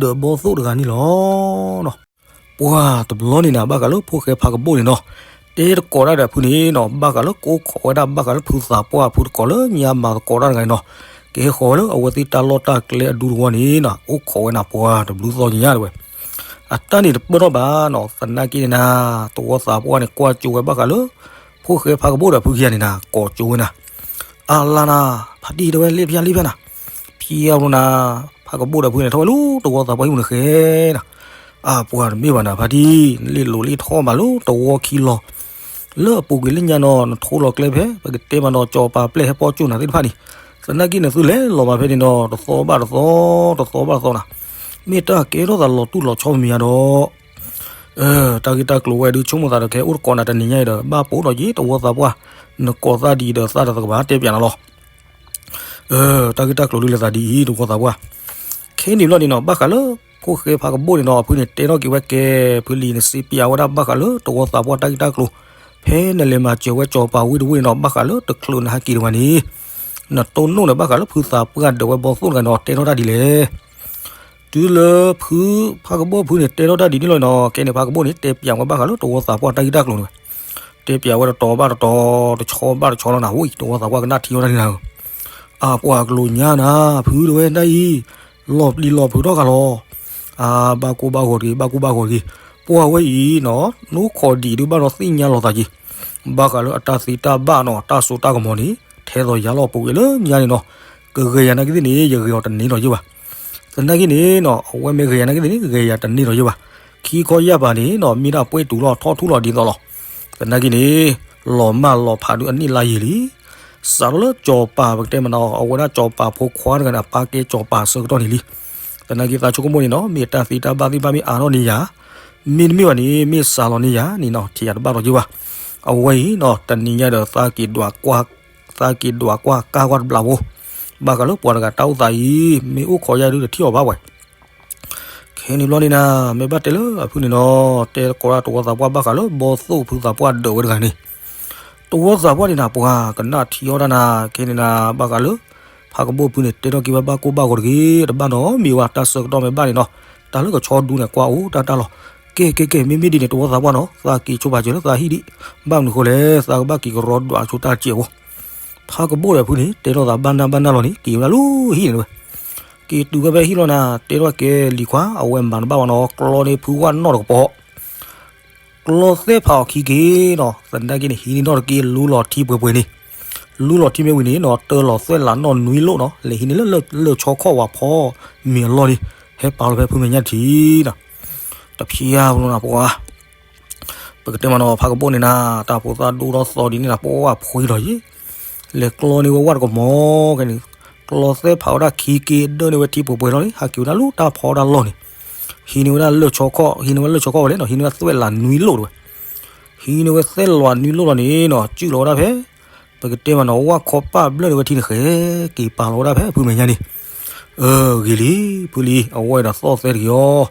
ဒၢးဘီၣ်သိၣ်တဂၤန့ၣ်လီၤ. ပှၤတဘျီန့ၣ်နၤ ဘၣ်ဃးလၢဖိၣ်ဃဲဖါကဘိၣ်န့ၣ်နီၤ, တဲတကိးတၢ်ဒီးဖုန့ၣ်နီၤ, ဘၣ်ဃးလၢကအိၣ်ခိးဝဲဒၣ် ဘၣ်ဃးလၢဖုသးပှၢ်ဖုတကိးလၢညါမၤသကိးတၢ်တဂၤန့ၣ်နီၤ, ကဟဲဃီၤဝဲလၢအဝဲသ့ၣ်တၢ်လီၢ်တၢ်ကျဲအဒူတဝီန့ၣ်နီၤ, အိၣ်ခိးဝဲနၤပှၤတဘျုးသီညါတဲဝဲ. အတၢ်န့ၣ်တပၢၢ်ထီၣ်ဘၣ်နီၤ, သနာ်က့န့ၣ်နၤ သဝီသးပှၢ်န့ၣ် ကွၢ်ကၠိဝဲဘၣ်ဃးလၢ ဖိၣ်ဃဲဖါကဘိၣ်ဒီးဖုခံဂၤန့ၣ်နၤ ကိးကၠိဝဲနၤ, အလါနၤ ဖါတံၢ်တဲဝဲ လ့ၣ်ဖၠါလ့ၣ်ဖၠါနၤ, ဖၠါဘျီနၤ ဖါကဘိၣ်ဒီးဖုန့ၣ် ထီၣ်ဝဲလၢတဝီသးပှၢ်ဟံၣ်ပူၤန့ၣ်ဃဲနၤ, အပှၤတမ့ၢ်ဘၣ်နၤ ဖါတံၢ် လ့ၣ်လိၤလ့ၣ်ထီၣ်မးလၢတဝီခံလီၤ လၢအပူၤကွံာ်လၢညါနီၤ နထိလီၤကျဲဖဲ ပကတဲမးနီၤ စီၤပၤပျဲၢ်ဟဲပိာ်ကၠိနၤသ့ၣ်တဖၣ်န့ၣ်, သနာ်က့နသုလဲၤလီၤမးဖဲန့ၣ်နီၤ တသီဘၣ်တသီ တသီဘၣ်တသီနၤ, မ့ၢ်တၢ်ကဲထီၣ်သးလီၤတူၢ်လီၤဆီမ့ၢ်မ့ၢ်ဧါဒီး တၢ်ဂ့ၢ်တၢ်ကျိၤဝဲဒုး ဆိကမိၣ်သးဒီးကဟဲအိၣ်တကိးနၤတနံၤညါအံၤဒီး ဘၣ်ပိာ်ဒီးက့ၤတဝီသးပှၢ်, နကိးသးဒ်အံၤဒီးသးတသကဘၣ်တဲပျးနၤလီၤ. တၢ်ဂ့ၢ်တၢ်ကျိၤဒုးလဲၤသးဒ်အံၤ တဝီသးပှၢ်, ခဲန့ၣ်ဘျီန့ၣ်နီၤ ဘၣ်ဃးလၢ ဖိၣ်ဃဲဖါကဘိၣ်န့ၣ်နီၤ အဖုန့ၣ်တဲထီၣ်က့ၤဝဲကဲ ဖုလံ နစံးပျးဝဲဒၣ်ဘၣ်ဃးလၢတဝီသးပှၢ်တၢ်ဂ့ၢ်တၢ်ကျိၤ, ဖဲနလဲၤမၤစၢၤဝဲစီၤပၤဝ့ၢ်တဝ့ၢ်န့ၣ်နီၤ ဘၣ်ဃးလၢတချုးနဟဲက့ၤတဝီန့ၣ် နတိၢ်နီၣ်န့ၣ် ဘၣ်ဃးလၢဖုသးပှၢ်ဒၢးဝဲဘီသိၣ်တဂၤန့ၣ်နီၤ တဲထီၣ်တၢ်ဒ်လဲၣ်. တုၤလၢဖု ဖါကဘိၣ်ဖုန့ၣ် တဲထီၣ်တၢ်ဒ်န့ၣ်လီၤနီၤ ခဲန့ၣ်ဖါကဘိၣ်န့ၣ် တဲပျးဝဲဘၣ်ဃးလၢတဝီသးပှၢ်တၢ်ဂ့ၢ်တၢ်ကျိၤန့ၣ်ဝဲ, တဲပျးဝဲတတီၤဘၣ်တတီၤ တဆီဘၣ်တဆီလီၤနၤ ဝံၤ တဝီသးပှၢ်ကနၣ်ထံဝဲဒၣ်န့ၣ်နၤဧၢ. အပှၤကလူၤညါနၤ ဖုတဝဲဒၣ်အံၤ, လီၤပျံၤလီၤဖုးထီၣ်ဂၤလီၤ. အဘၣ်ကိၢ်ဘၣ်ဂီၤတဂ့ၤ, ဘၣ်ကိၢ်ဘၣ်ဂီၤတဂ့ၤ, ပှၤဝဲအံၤနီၤ နိခိးဒံးဒုးဘၣ်ဒီးသ့ၣ်ညါလီၤသးက့ၤ, ဘၣ်ဃးလၢအတၢ်သ့တၢ်ဘၣ်နီၤ တၢ်စိတၢ်ကမီၤန့ၣ် ထဲသိးယၤလီၤပူၤကွံာ်လၢညါန့ၣ်နီၤ, ကဂဲၤယၤနာ်က့သ့ၣ်န့ၣ် ယဂဲၤအီၤတန့ၢ်ဒီးယ့ၢ်ဘၣ်. သနာ်က့န့ၣ်နီၤ အဝဲမ့ၢ်ဂဲၤယၤနာ်က့သ့ၣ်န့ၣ် ဂဲၤယၤတန့ၢ်ဒီးယ့ၢ်ဘၣ်. ခံခီယၢ်ပၤန့ၣ်နီၤ မ့ၢ်ဒၣ်ပှဲၤတူာ်လီၤထီၣ်ထူၣ်လီၤဒ်သိးလီၤ. သနာ်က့န့ၣ် လီၤမၢ်လီၤဖးဒုးအနံၣ်လါယံာ်လံ. စးထီၣ်လၢကၠီၤပၤ ပကတဲမးနီၤ အဝဲဒၣ်ကၠီၤပၤဖိခွါတဂၤန့ၣ် အပၢ်ကဲကၠီၤပၤဆၢကတီၢ်န့ၣ်လံ. သနာ်က့သးဆိကမိၣ်န့ၣ်နီၤ မ့ၢ်အတၢ်သ့တၢ်ဘၣ်သ့ၣ်တဖၣ်မ့ၢ်အါထီၣ်န့ၢ်ယၤ, မ့တမ့ၢ်ဘၣ်န့ၣ် မ့ၢ်စှၤလီၤန့ၢ်ယၤန့ၣ်နီၤ ထံၣ်ယၤတဘၣ်ဒီးယ့ၢ်ဘၣ်. အဝဲအံၤနီၤ တနံၤညါဒီး သးက့ၤဒွးကွၢ်ကါကွၢ်တဘျီဖိ, ဘၣ်ဃးလၢပှၤတဂၤတၢ်အိၣ်သးအံၤ မ့ၢ်အိၣ်ခိးယၤဒုးတထံၣ်အီၤဘၣ်ဝဲ. ခဲန့ၣ်ဘျီန့ၣ်နၤ မ့ၢ်ဘၣ်တဲလၢအဖုန့ၣ်နီၤ တဲကိးဒၣ်တဝီသးပှၢ်ဘၣ်ဃးလၢဘီသိၣ်ဖုသးပှၢ်ဒၢးဝဲတဂၤန့ၣ်, တဝီသးပှၢ်န့ၣ်နၤ ပှၤကနၣ်ထံအီၣ်တၢ်နၤ ခဲန့ၣ်နၤ ဘၣ်ဃးလၢ ဖးကဘိၣ်ဖုန့ၣ် တဲထီၣ်က့ၤဝဲဘၣ်ကိၢ်ဘၣ်ဂီၤတဂ့ၤ တဘၣ်နီတမံၤဘၣ် တၢ်ဆၢကတီၢ်မ့ၢ်ဘၣ်န့ၣ်နီၤ တၢ်လၢကဆီဒူန့ၣ် ကွၢ်အိၣ်တၢ်တၢ်လီၤ. ကဲကဲကဲ မ့မ့ၢ်ဒ်န့ၣ် တဝီသးပှၢ်နီၤ သးက့ၤဆိပာ်စၢၤလၢသးဟံၣ်ဒံး, ဘၣ်မနုၤဃိလဲၣ် သးကဘၣ်က့ၤကရီဒွးဆိတၢ်စဲးဖိ. ဖးကဘိၣ်ဒီးဖုန့ၣ် တဲထီၣ်သးဘၣ်နၢ်ဘၣ်နၢ်လီၤန့ၣ် က့ၤဝဲဒၣ်လၢဟံၣ်န့ၣ်ဝဲ, က့ၤတုၤဝဲဖဲဟံၣ်လီၤနၤ တဲထီၣ်ကဲလံၤခွါ အဝဲမၤတဘၣ်ဘၣ်နီၤ ကျီန့ၢ်ဖုဝၣ်နီၣ်တကပီၤ ကျီသဲၣ်ဖးအီၤခံက့ၤနီၤ သနာ်က့န့ၣ် ဟံးန့ၢ်နီၣ်တက့ၢ် လူလီၤထံပှဲၤပှဲၤန့ၣ်, လူလီၤထံမ့ၢ်ဝံၤန့ၣ်နီၤ တၢလီၤသွဲၣ်လးနီၣ်နွံလိၣ်နီၤ လဲၤဟံးန့ၢ်လၢလၢၢ်ဆီခီၣ်ဝဲဖီမ့ၤအလီၢ်န့ၣ် ဟဲပာ်လီၤဖဲဖုမဲာ်ညါတထံးနီၤ, တဖျါဖိနီၤပှၤ ပကတဲမးနီၤ ဖးကဘိၣ်န့ၣ်နၤ တၢ်ဖိသၣ်ဒိၣ်ထီၣ်သီဒ်န့ၣ်နၤ ပှၤဖှံလီၤယံၤ, လဲၤကျီန့ၢ်ဝဲဝၣ်တကမီၤကဲန့ၣ်, ကျီသဲၣ်ဖးဝဲဒၣ်ခံက့ၤ ဒၢန့ၢ်ဝဲထံပှဲၤပှဲၤလီၤန့ၣ် ဟးက့ၤဝဲဒၣ်လၢတၢ်ဖီဒၣ်လီၢ်န့ၣ်, ဟံးန့ၢ်ဝဲဒၣ်လၢၢ်ဆီခီၣ် ဟံးန့ၢ်ဝဲလၢၢ်ဆီခီၣ်ဝဲလဲၣ်နီၤ ဟံးန့ၢ်ဝဲသွဲၣ်လးနွံလိၣ်တဝဲ, ဟံးန့ၢ်ဝဲသွဲၣ်လးနွံလိၣ်လီၤန့ၣ်နီၤ စုၣ်လီၤဝဲဒၣ်ဖဲ ပကတဲမးနီၤ ဝၣ်ခီပၣ်ဘျၢၣ်န့ၢ်ဝဲထံန့ၣ်ဃဲ က့ၤပာ်လီၤဝဲဒၣ်ဖဲဖုမဲာ်ညါန့ၣ်, အၢ ဂ့ၤလံ ဖုလံ အဝဲဒီးသီၣ်သဲတက့ၢ်အီၤ,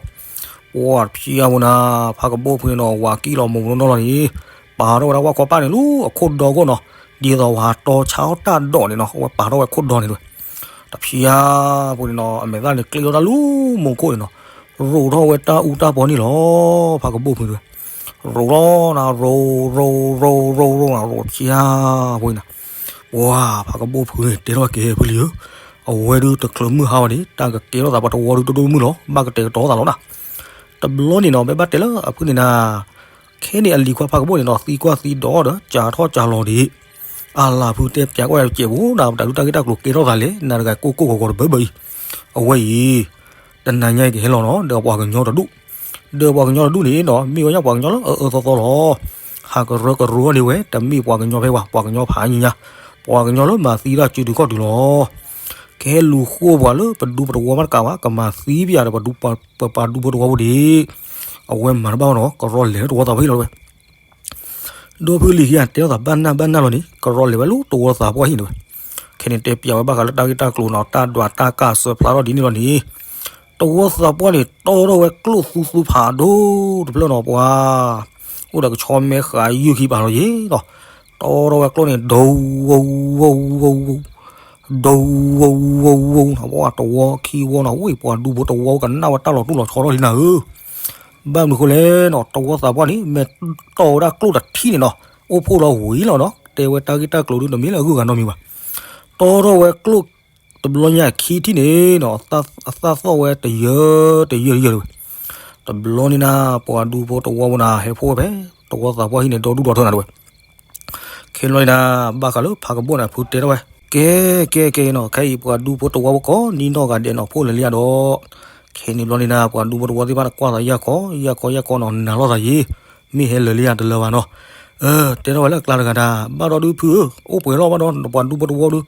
ပှၤတဖျါဖိနၤ ဖးကဘိၣ်ဖုန့ၣ်နီၤ ဝၤကံၣ်လီၤမိၢ်မနီၢ်လီၤန့ၣ်, ပာ်ထီၣ်ဝဲဒၣ်ဝၣ်ခီပၣ်န့ၣ်လၢအခိၣ်ဒီခိၣ်နီၤ, ဒ်သိးဝၤတီဆါအီၣ်တၢ်ဒိးန့ၣ်နီၤ အဝဲပာ်ထီၣ်ဝဲခိၣ်ဒီန့ၣ်တဝဲ, တဖျါဖိန့ၣ်နီၤ အမဲာ်သၣ်န့ၣ် ကျ့ထီၣ်တၢ်လၢမိၢ်ခိၣ်န့ၣ်နီၤ, ရိးထီၣ်ဝဲတၢ်အူတၢ်ပီန့ၣ်လီၤ, ဖးကဘိၣ်ဖုန့ၣ်တဝဲ ရိးလီၤနၤ ရိး ရိး ရိး ရိး ရိး ရိးနၤ ရိးတဖျါဖိန့ၣ်, ပှၤဖးကဘိၣ်ဖုန့ၣ် တဲထီၣ်ကဲဖုလံဧၢ, အဝဲဒုးတချုးမုၢ်ဟါဝဲန့ၣ် တၢ်ကကဲထီၣ်သးပှၤတဝီဒုးတဒိၣ်မုၢ်လီၤ ဘၣ်ကတဲာ်ကတီၤသးလီၤနၤ, တဘျီန့ၣ်နီၤ မ့ၢ်ဘၣ်တဲလၢအဖုန့ၣ်နၤ, ခဲန့ၣ်အလံၤခွါဖးကဘိၣ်န့ၣ်နီၤ သံကွၢ်သံဒိးဒီး ကၢထီၣ်ကၢလီၤဒံး, အလၤဖုတဲပၠးကွၢ်စဲးဖိနၤ ပတၢ်ဒုးတၢ်ဂ့ၢ်တၢ်ကျိၤကဲထီၣ်သးလဲၣ် နၤတဂၤကိၢ်ကိၢ်ဂီၤဂီၤတဘၢဘၢအံၤ, အဝဲအံၤ တနၤညါအံၤကဟဲလီၤနီၤ ဒီးပှၤကညီတဒူၣ်, ဒီးပှၤကညီတဒူၣ်န့ၣ်နီၤ မ့ၢ်ဝဲညါပှၤကညီလၢအအၢသီသီလီၤ, ဟးကရၢကရိန့ၢ်ဝဲ တမ့ၢ်ပှၤကညီဖဲပှၤ ပှၤကညီဖးညါ, ပှၤကညီလၢမၤသံတၢ်စုဒုခီၣ်ဒုလီၤ, ကဟဲလူၤဃိပှၤလၢပဒူပတဝီမးတကးဘၣ် ကမၤသံပယၤဒီးပပှၤဒူဖိတဝီဖိဒံး, အဝဲမၤတဘၣ်နီၤ ကရီလဲၤလၢတဝီသးပှၢ်ဟံၣ်လီၤဝဲ ဒီဖုလံၤခံဂၤတဲထီၣ်သးဘၣ်နၢ်ဘၣ်နၢ်လီၤန့ၣ် ကရီလဲၤဝဲလၢတဝီသးပှၢ်ဟံၣ်န့ၣ်ဝဲ, ခဲန့ၣ်တဲပၠးဝဲဘၣ်ဃးလၢတၢ်ဂ့ၢ်တၢ်ကျိၤနီၤ တၢ်ဒွးတၢ်ကၢ်စၢဖျါထီၣ်ဒ်န့ၣ်လီၤန့ၣ်, တဝီသးပှၢ်န့ၣ် တီထီၣ်ဝဲကျိၣ်သူသူဖးဒိၣ်တဖျၢၣ်နီၤပှၤ, အိၣ်ဒီးကဆီမဲဃာ်ယုၢ်ခံပၤလီၤယ့ၤနီၤ, တီထီၣ်ဝဲကျိၣ်န့ၣ် ဒိဝိဝိဝိဝိ ဒိဝိဝိဝိဝိနီၤ ပှၤတဝီခံဝီနီၤ ဝ့ၢ်ပှၤဒူဖိတဝီကနၣ်ဝဲတၢ်လီၤတူၢ်လီၤဆီထီၣ်လံနၤဧၢ, ဘၣ်မနုၤဃိလဲၣ်နီၤ တဝီသးပှၢ်န့ၣ် မ့ၢ်တီဝဲဒၣ်ကျိၣ်တထံၣ်န့ၣ်နီၤ အိၣ်ဖှိၣ်လီၤဝံၤလီၤနီၤ တဲဝဲတၢ်ဂ့ၢ်တၢ်ကျိၤဒုးတမ့ၢ်လၢအဂုၤအဂၤနီတမံၤဘၣ်, တီထီၣ်ဝဲကျိၣ် တဘျီညါခံထံၣ်န့ၣ်နီၤ အသၣ်သီၣ်ဝဲတယၢတယၢတယၢတယၢတဝဲ, တဘျီန့ၣ်နၤ ပှၤဒူဖိတဝီဖိနၤ ဟဲဖှိၣ်ဝဲဖဲ တဝီသးပှၢ်ဟံၣ်န့ၣ် ဒီဒူၣ်ဒီထၢနၤတဝဲ ခဲလီၤနၤ ဘၣ်ဃးလၢဖးကဘိၣ်န့ၣ် ဖုတဲထီၣ်ဝဲ ကဲ ကဲ ကဲနီၤ ခဲအံၤပှၤဒူဖိတဝီဖိကိးနံၤနီၢ်ဂၤဒဲးနီၤ ဖှိၣ်လၢာ်လံယၤဒီး ခဲန့ၣ်ဘျီန့ၣ်နၤ ပှၤဒူဖိတဝီသ့ၣ်တဖၣ်န့ၣ် ကွၢ်သးယၢ်ခီ ယၢ်ခီ ယၢ်ခီနီၤ နၤလိာ်သးယ့ၤ မ့ၢ်ဟဲလၢာ်လံယၤတလၢာ်ဘၣ်နီၤ တဲထီၣ်ဝဲလၢအကျါတဂၤဒၣ် ဘၣ်ဒီးဒုးဖုဧၢ အိၣ်ပှဲၤလီၤဘၣ်ဒီး ပှၤဒူဖိတဝီဒုး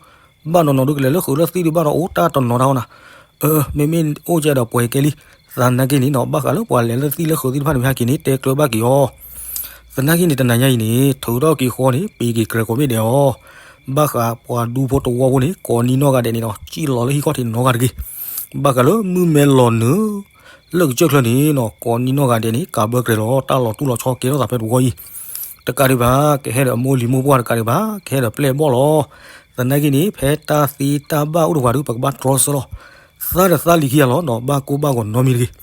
ဘၣ်နီၤနီၤဒုးကလဲၤလၢဃုာ်လၢသံၣ်ဒုးဘၣ်ဒီးအိၣ်တၢ်တနီၤတၢ်နီၤ အၢ မ့မ့ၢ်အိၣ်ကဲဒီးပှဲၤကဲလံ သနာ်က့န့ၣ်နီၤ ဘၣ်ဃးလၢပှၤလဲၤလၢသံၣ်လၢဃုာ်သ့ၣ်တဖၣ်န့ၣ် မ့ၢ်ဟဲက့ၤန့ၣ် တဲကျၢၤဘၣ်က့ၤအီၤ သနာ်က့န့ၣ် တနၤညါအံၤန့ၣ် ထုးထီၣ်က့ၤဃီန့ၣ် ပ့ၤက့ၤကြၢးကိးဘ့ၣ်ဒဲးအီၤ ဘၣ်ဃးပှၤဒူဖိတဝီဖိန့ၣ် ကိးနံၤနီၢ်ဂၤဒဲးန့ၣ်နီၤ စံၣ်လီၤလၢဟံၣ်ခီၣ်ထံးနီတဂၤတဂ့ၤ ဘၣ်ဃးလၢမုၢ်မဲလီၤနုာ် လၢကစၢၢ်ချၢန့ၣ်နီၤ ကိးနံၤနီၢ်ဂၤဒဲးန့ၣ် ကးဘၢကြဲၤလီၤ တၢ်လီၤတူၢ်လီၤဆီကဲထီၣ်သးဖဲတဝီအံၤ တကးဒံးဘၣ် ကဟဲဒီးအမိၢ်လံၤမိၢ်ပှၢ်တကးဒံးဘၣ် ကဟဲဒီးပျဲၢ်ဘီၣ်လီၤ သနာ်က့န့ၣ် ဖဲတၢ်သ့တၢ်ဘၣ်အိၣ်တပှၤဒုး ပကဘၣ်တြီဆၢလီၤ သးဒီးသးလံၤခံဂၤလီၤနီၤ ဘၣ်ကိၢ်ဘၣ်ဂီၤနီတမံၤတဂ့ၤ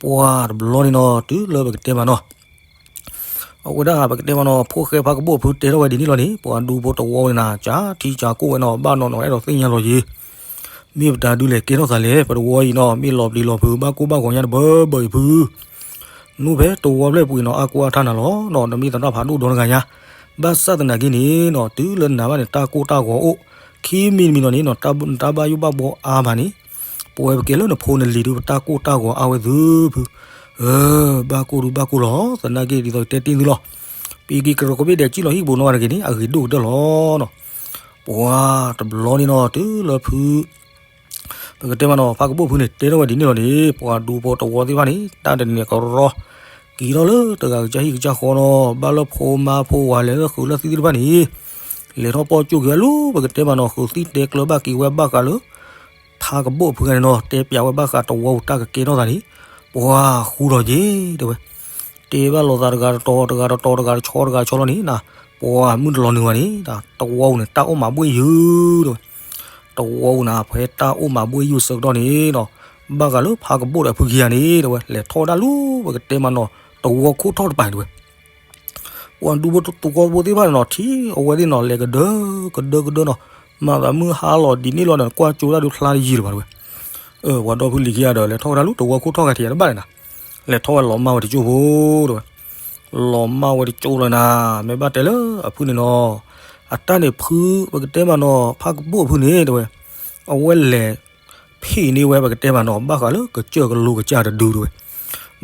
ပှၤတဘျီန့ၣ်နီၤ တုၤလၢပကတဲမးနီၤ အဝဲဒၣ်ပကတဲမးနီၤ ဖိၣ်ဃဲဖါကဘိၣ်ဖုတဲထီၣ်ဝဲဒ်န့ၣ်လီၤန့ၣ် ပှၤဒူဖိတဝီန့ၣ်နၤ ကၠၤထံကၠၤကိၣ်ဝဲနီၤ ဘၣ်နီၢ်နီၢ်အဲၣ်ဒိးသ့ၣ်ညါလီၤယံၤ မ့ၢ်ပတၤဒုလဲၣ်ကဲထီၣ်သးလဲၣ် ပတဝီအံၤနီၤ မ့ၢ်လီၤပျံၤလီၤဖုး ဘၣ်ကိၢ်ဘၣ်ဂီၤညါတဘၢဘၢအံၤဖု နအိၣ်ဖဲတဝီဖျၢၣ်ပူၤအံၤနီၤ အါကိၢ်အါထါနၤလီၤနီၤ နမ့ၢ်သရၣ်ဖးဒိၣ်ဒီတဂၤညါ ဘၣ်ဆၣ်သနာ်က့န့ၣ်နီၤ တုၤလၢနၤဘၣ်န့ၣ် တၢ်ကိၢ်တၢ်ဂီၤအိၣ် ခံမံၤတမံၤနီၤန့ၣ်နီၤ နတၢ်ဘၣ်ယိၣ်ဘၣ်ဘှီအါမးန့ၣ် ပဝဲပကဲလၢနဖိနလံၤဒု ပတၢ်ကိၢ်တၢ်ဂီၤအါဝဲသုဖု ဘၣ်ကိၢ်ဒုဘၣ်ကိၢ်လီၤ သနာ်က့ဒ်သိးတဲတ့ၢ်သုလီၤ ပံက့ၤကရၢကရိဘ့ၣ်ဒဲး ကံၣ်လီၤဟံၣ်ကပိာ်နီၢ်ဂၤတဂ့ၤန့ၣ် အဂ့ၤဒိၣ်ကတၢၢ်လီၤနီၤ ပှၤတဘျီန့ၣ်နီၤ တုၤလၢဖု ပကတဲမးနီၤ ဖါကဘိၣ်ဖုန့ၣ် တဲထီၣ်ဝဲဒ်န့ၣ်လီၤန့ၣ် ပှၤဒူဖိတဝီသ့ၣ်တဖၣ်န့ၣ် တၢ်တနံၤကရီ က့ၤထီၣ်လၢတဂၤကစၢ်ဟံၣ်ကစၢ်ဃီနီၤ ဘၣ်လၢဖိမါဖိဝၤလဲၤလၢဃုာ်လၢသံသ့ၣ်တဖၣ်န့ၣ် လဲၤထီၣ်ပီၢ်ကၠိၣ်က့ၤဝဲလၢ ပကတဲမးနီၤ ဃုာ်သံတဲကျၢၤဘၣ်က့ၤဝဲဘၣ်ဃးလၢ ဖါကဘိၣ်ဖုဂၤန့ၣ်နီၤ တဲပျးဝဲဘၣ်ဃးတဝီပူၤတၢ်ကကဲထီၣ်သးန့ၣ် ပှၤဃူထီၣ်က့ၤ တဲဝဲ တဲဘၣ်လိာ်သးတဂၤတတီၤ တဂၤတတီၤ တဂၤတဆီ တဂၤဆီလီၤန့ၣ် ပှၤမုၢ်တလီၤနုာ်ဘၣ်န့ၣ် တဝီပူၤန့ၣ် တၢ်အိၣ်မးဘှ့ၣ်ယုၢ် တဲဝဲ တဝီပူၤန့ၣ် ဖဲတၢ်အိၣ်မးဘှ့ၣ်ယုၢ်ဆၢကတီၢ်န့ၣ်နီၤ ဘၣ်ဃးလၢဖါကဘိၣ်ဒီးဖုခံဂၤန့ၣ် တဲဝဲ လဲၤထီၣ်ဝဲဒၣ်လၢ ပကတဲမးနီၤ တဝီခိၣ်ထီၣ်တပၤန့ၣ် တဲဝဲ ပှၤဒူဖိတဝီဖိသ့ၣ်တဖၣ်န့ၣ်နီၤ ထံၣ်အဝဲသ့ၣ်နီၤ လဲၤကဒၢကဒၢကဒၢနီၤ မၤသးမုၢ်ဟါလီၤဒ်န့ၣ်လီၤဒီး ကွၢ်ကၠိတၢ်ဒုးဖျါတယံာ်လၢၤဘၣ် တဲဝဲ ပှၤဒီဖုလံၤခံဂၤဒီး လဲၤထီၣ်ဝဲဒၣ်လၢတဝီခိၣ်ထီၣ်ဂၤထံးတဘၣ်န့ၣ်နီၤ လဲၤထီၣ်ဝဲလီၤမၢ်ဝဲတကၠိၢ်ဖိ တဲဝဲ လီၤမၢ်ဝဲတကၠိၢ်လီၤနၤ မ့ၢ်ဘၣ်တဲလၢအဖုန့ၣ်နီၤ အတၢ်န့ၣ်ဖု ပကတဲမးနီၤ ဖါကဘိၣ်အဖုန့ၣ် တဲဝဲ အဝဲလဲၤ ဖံးန့ၢ်ဝဲ ပကတဲမးနီၤ ဘၣ်ဃးလၢကစၢၢ်ကလိကစၢ်တဒု တဲဝဲ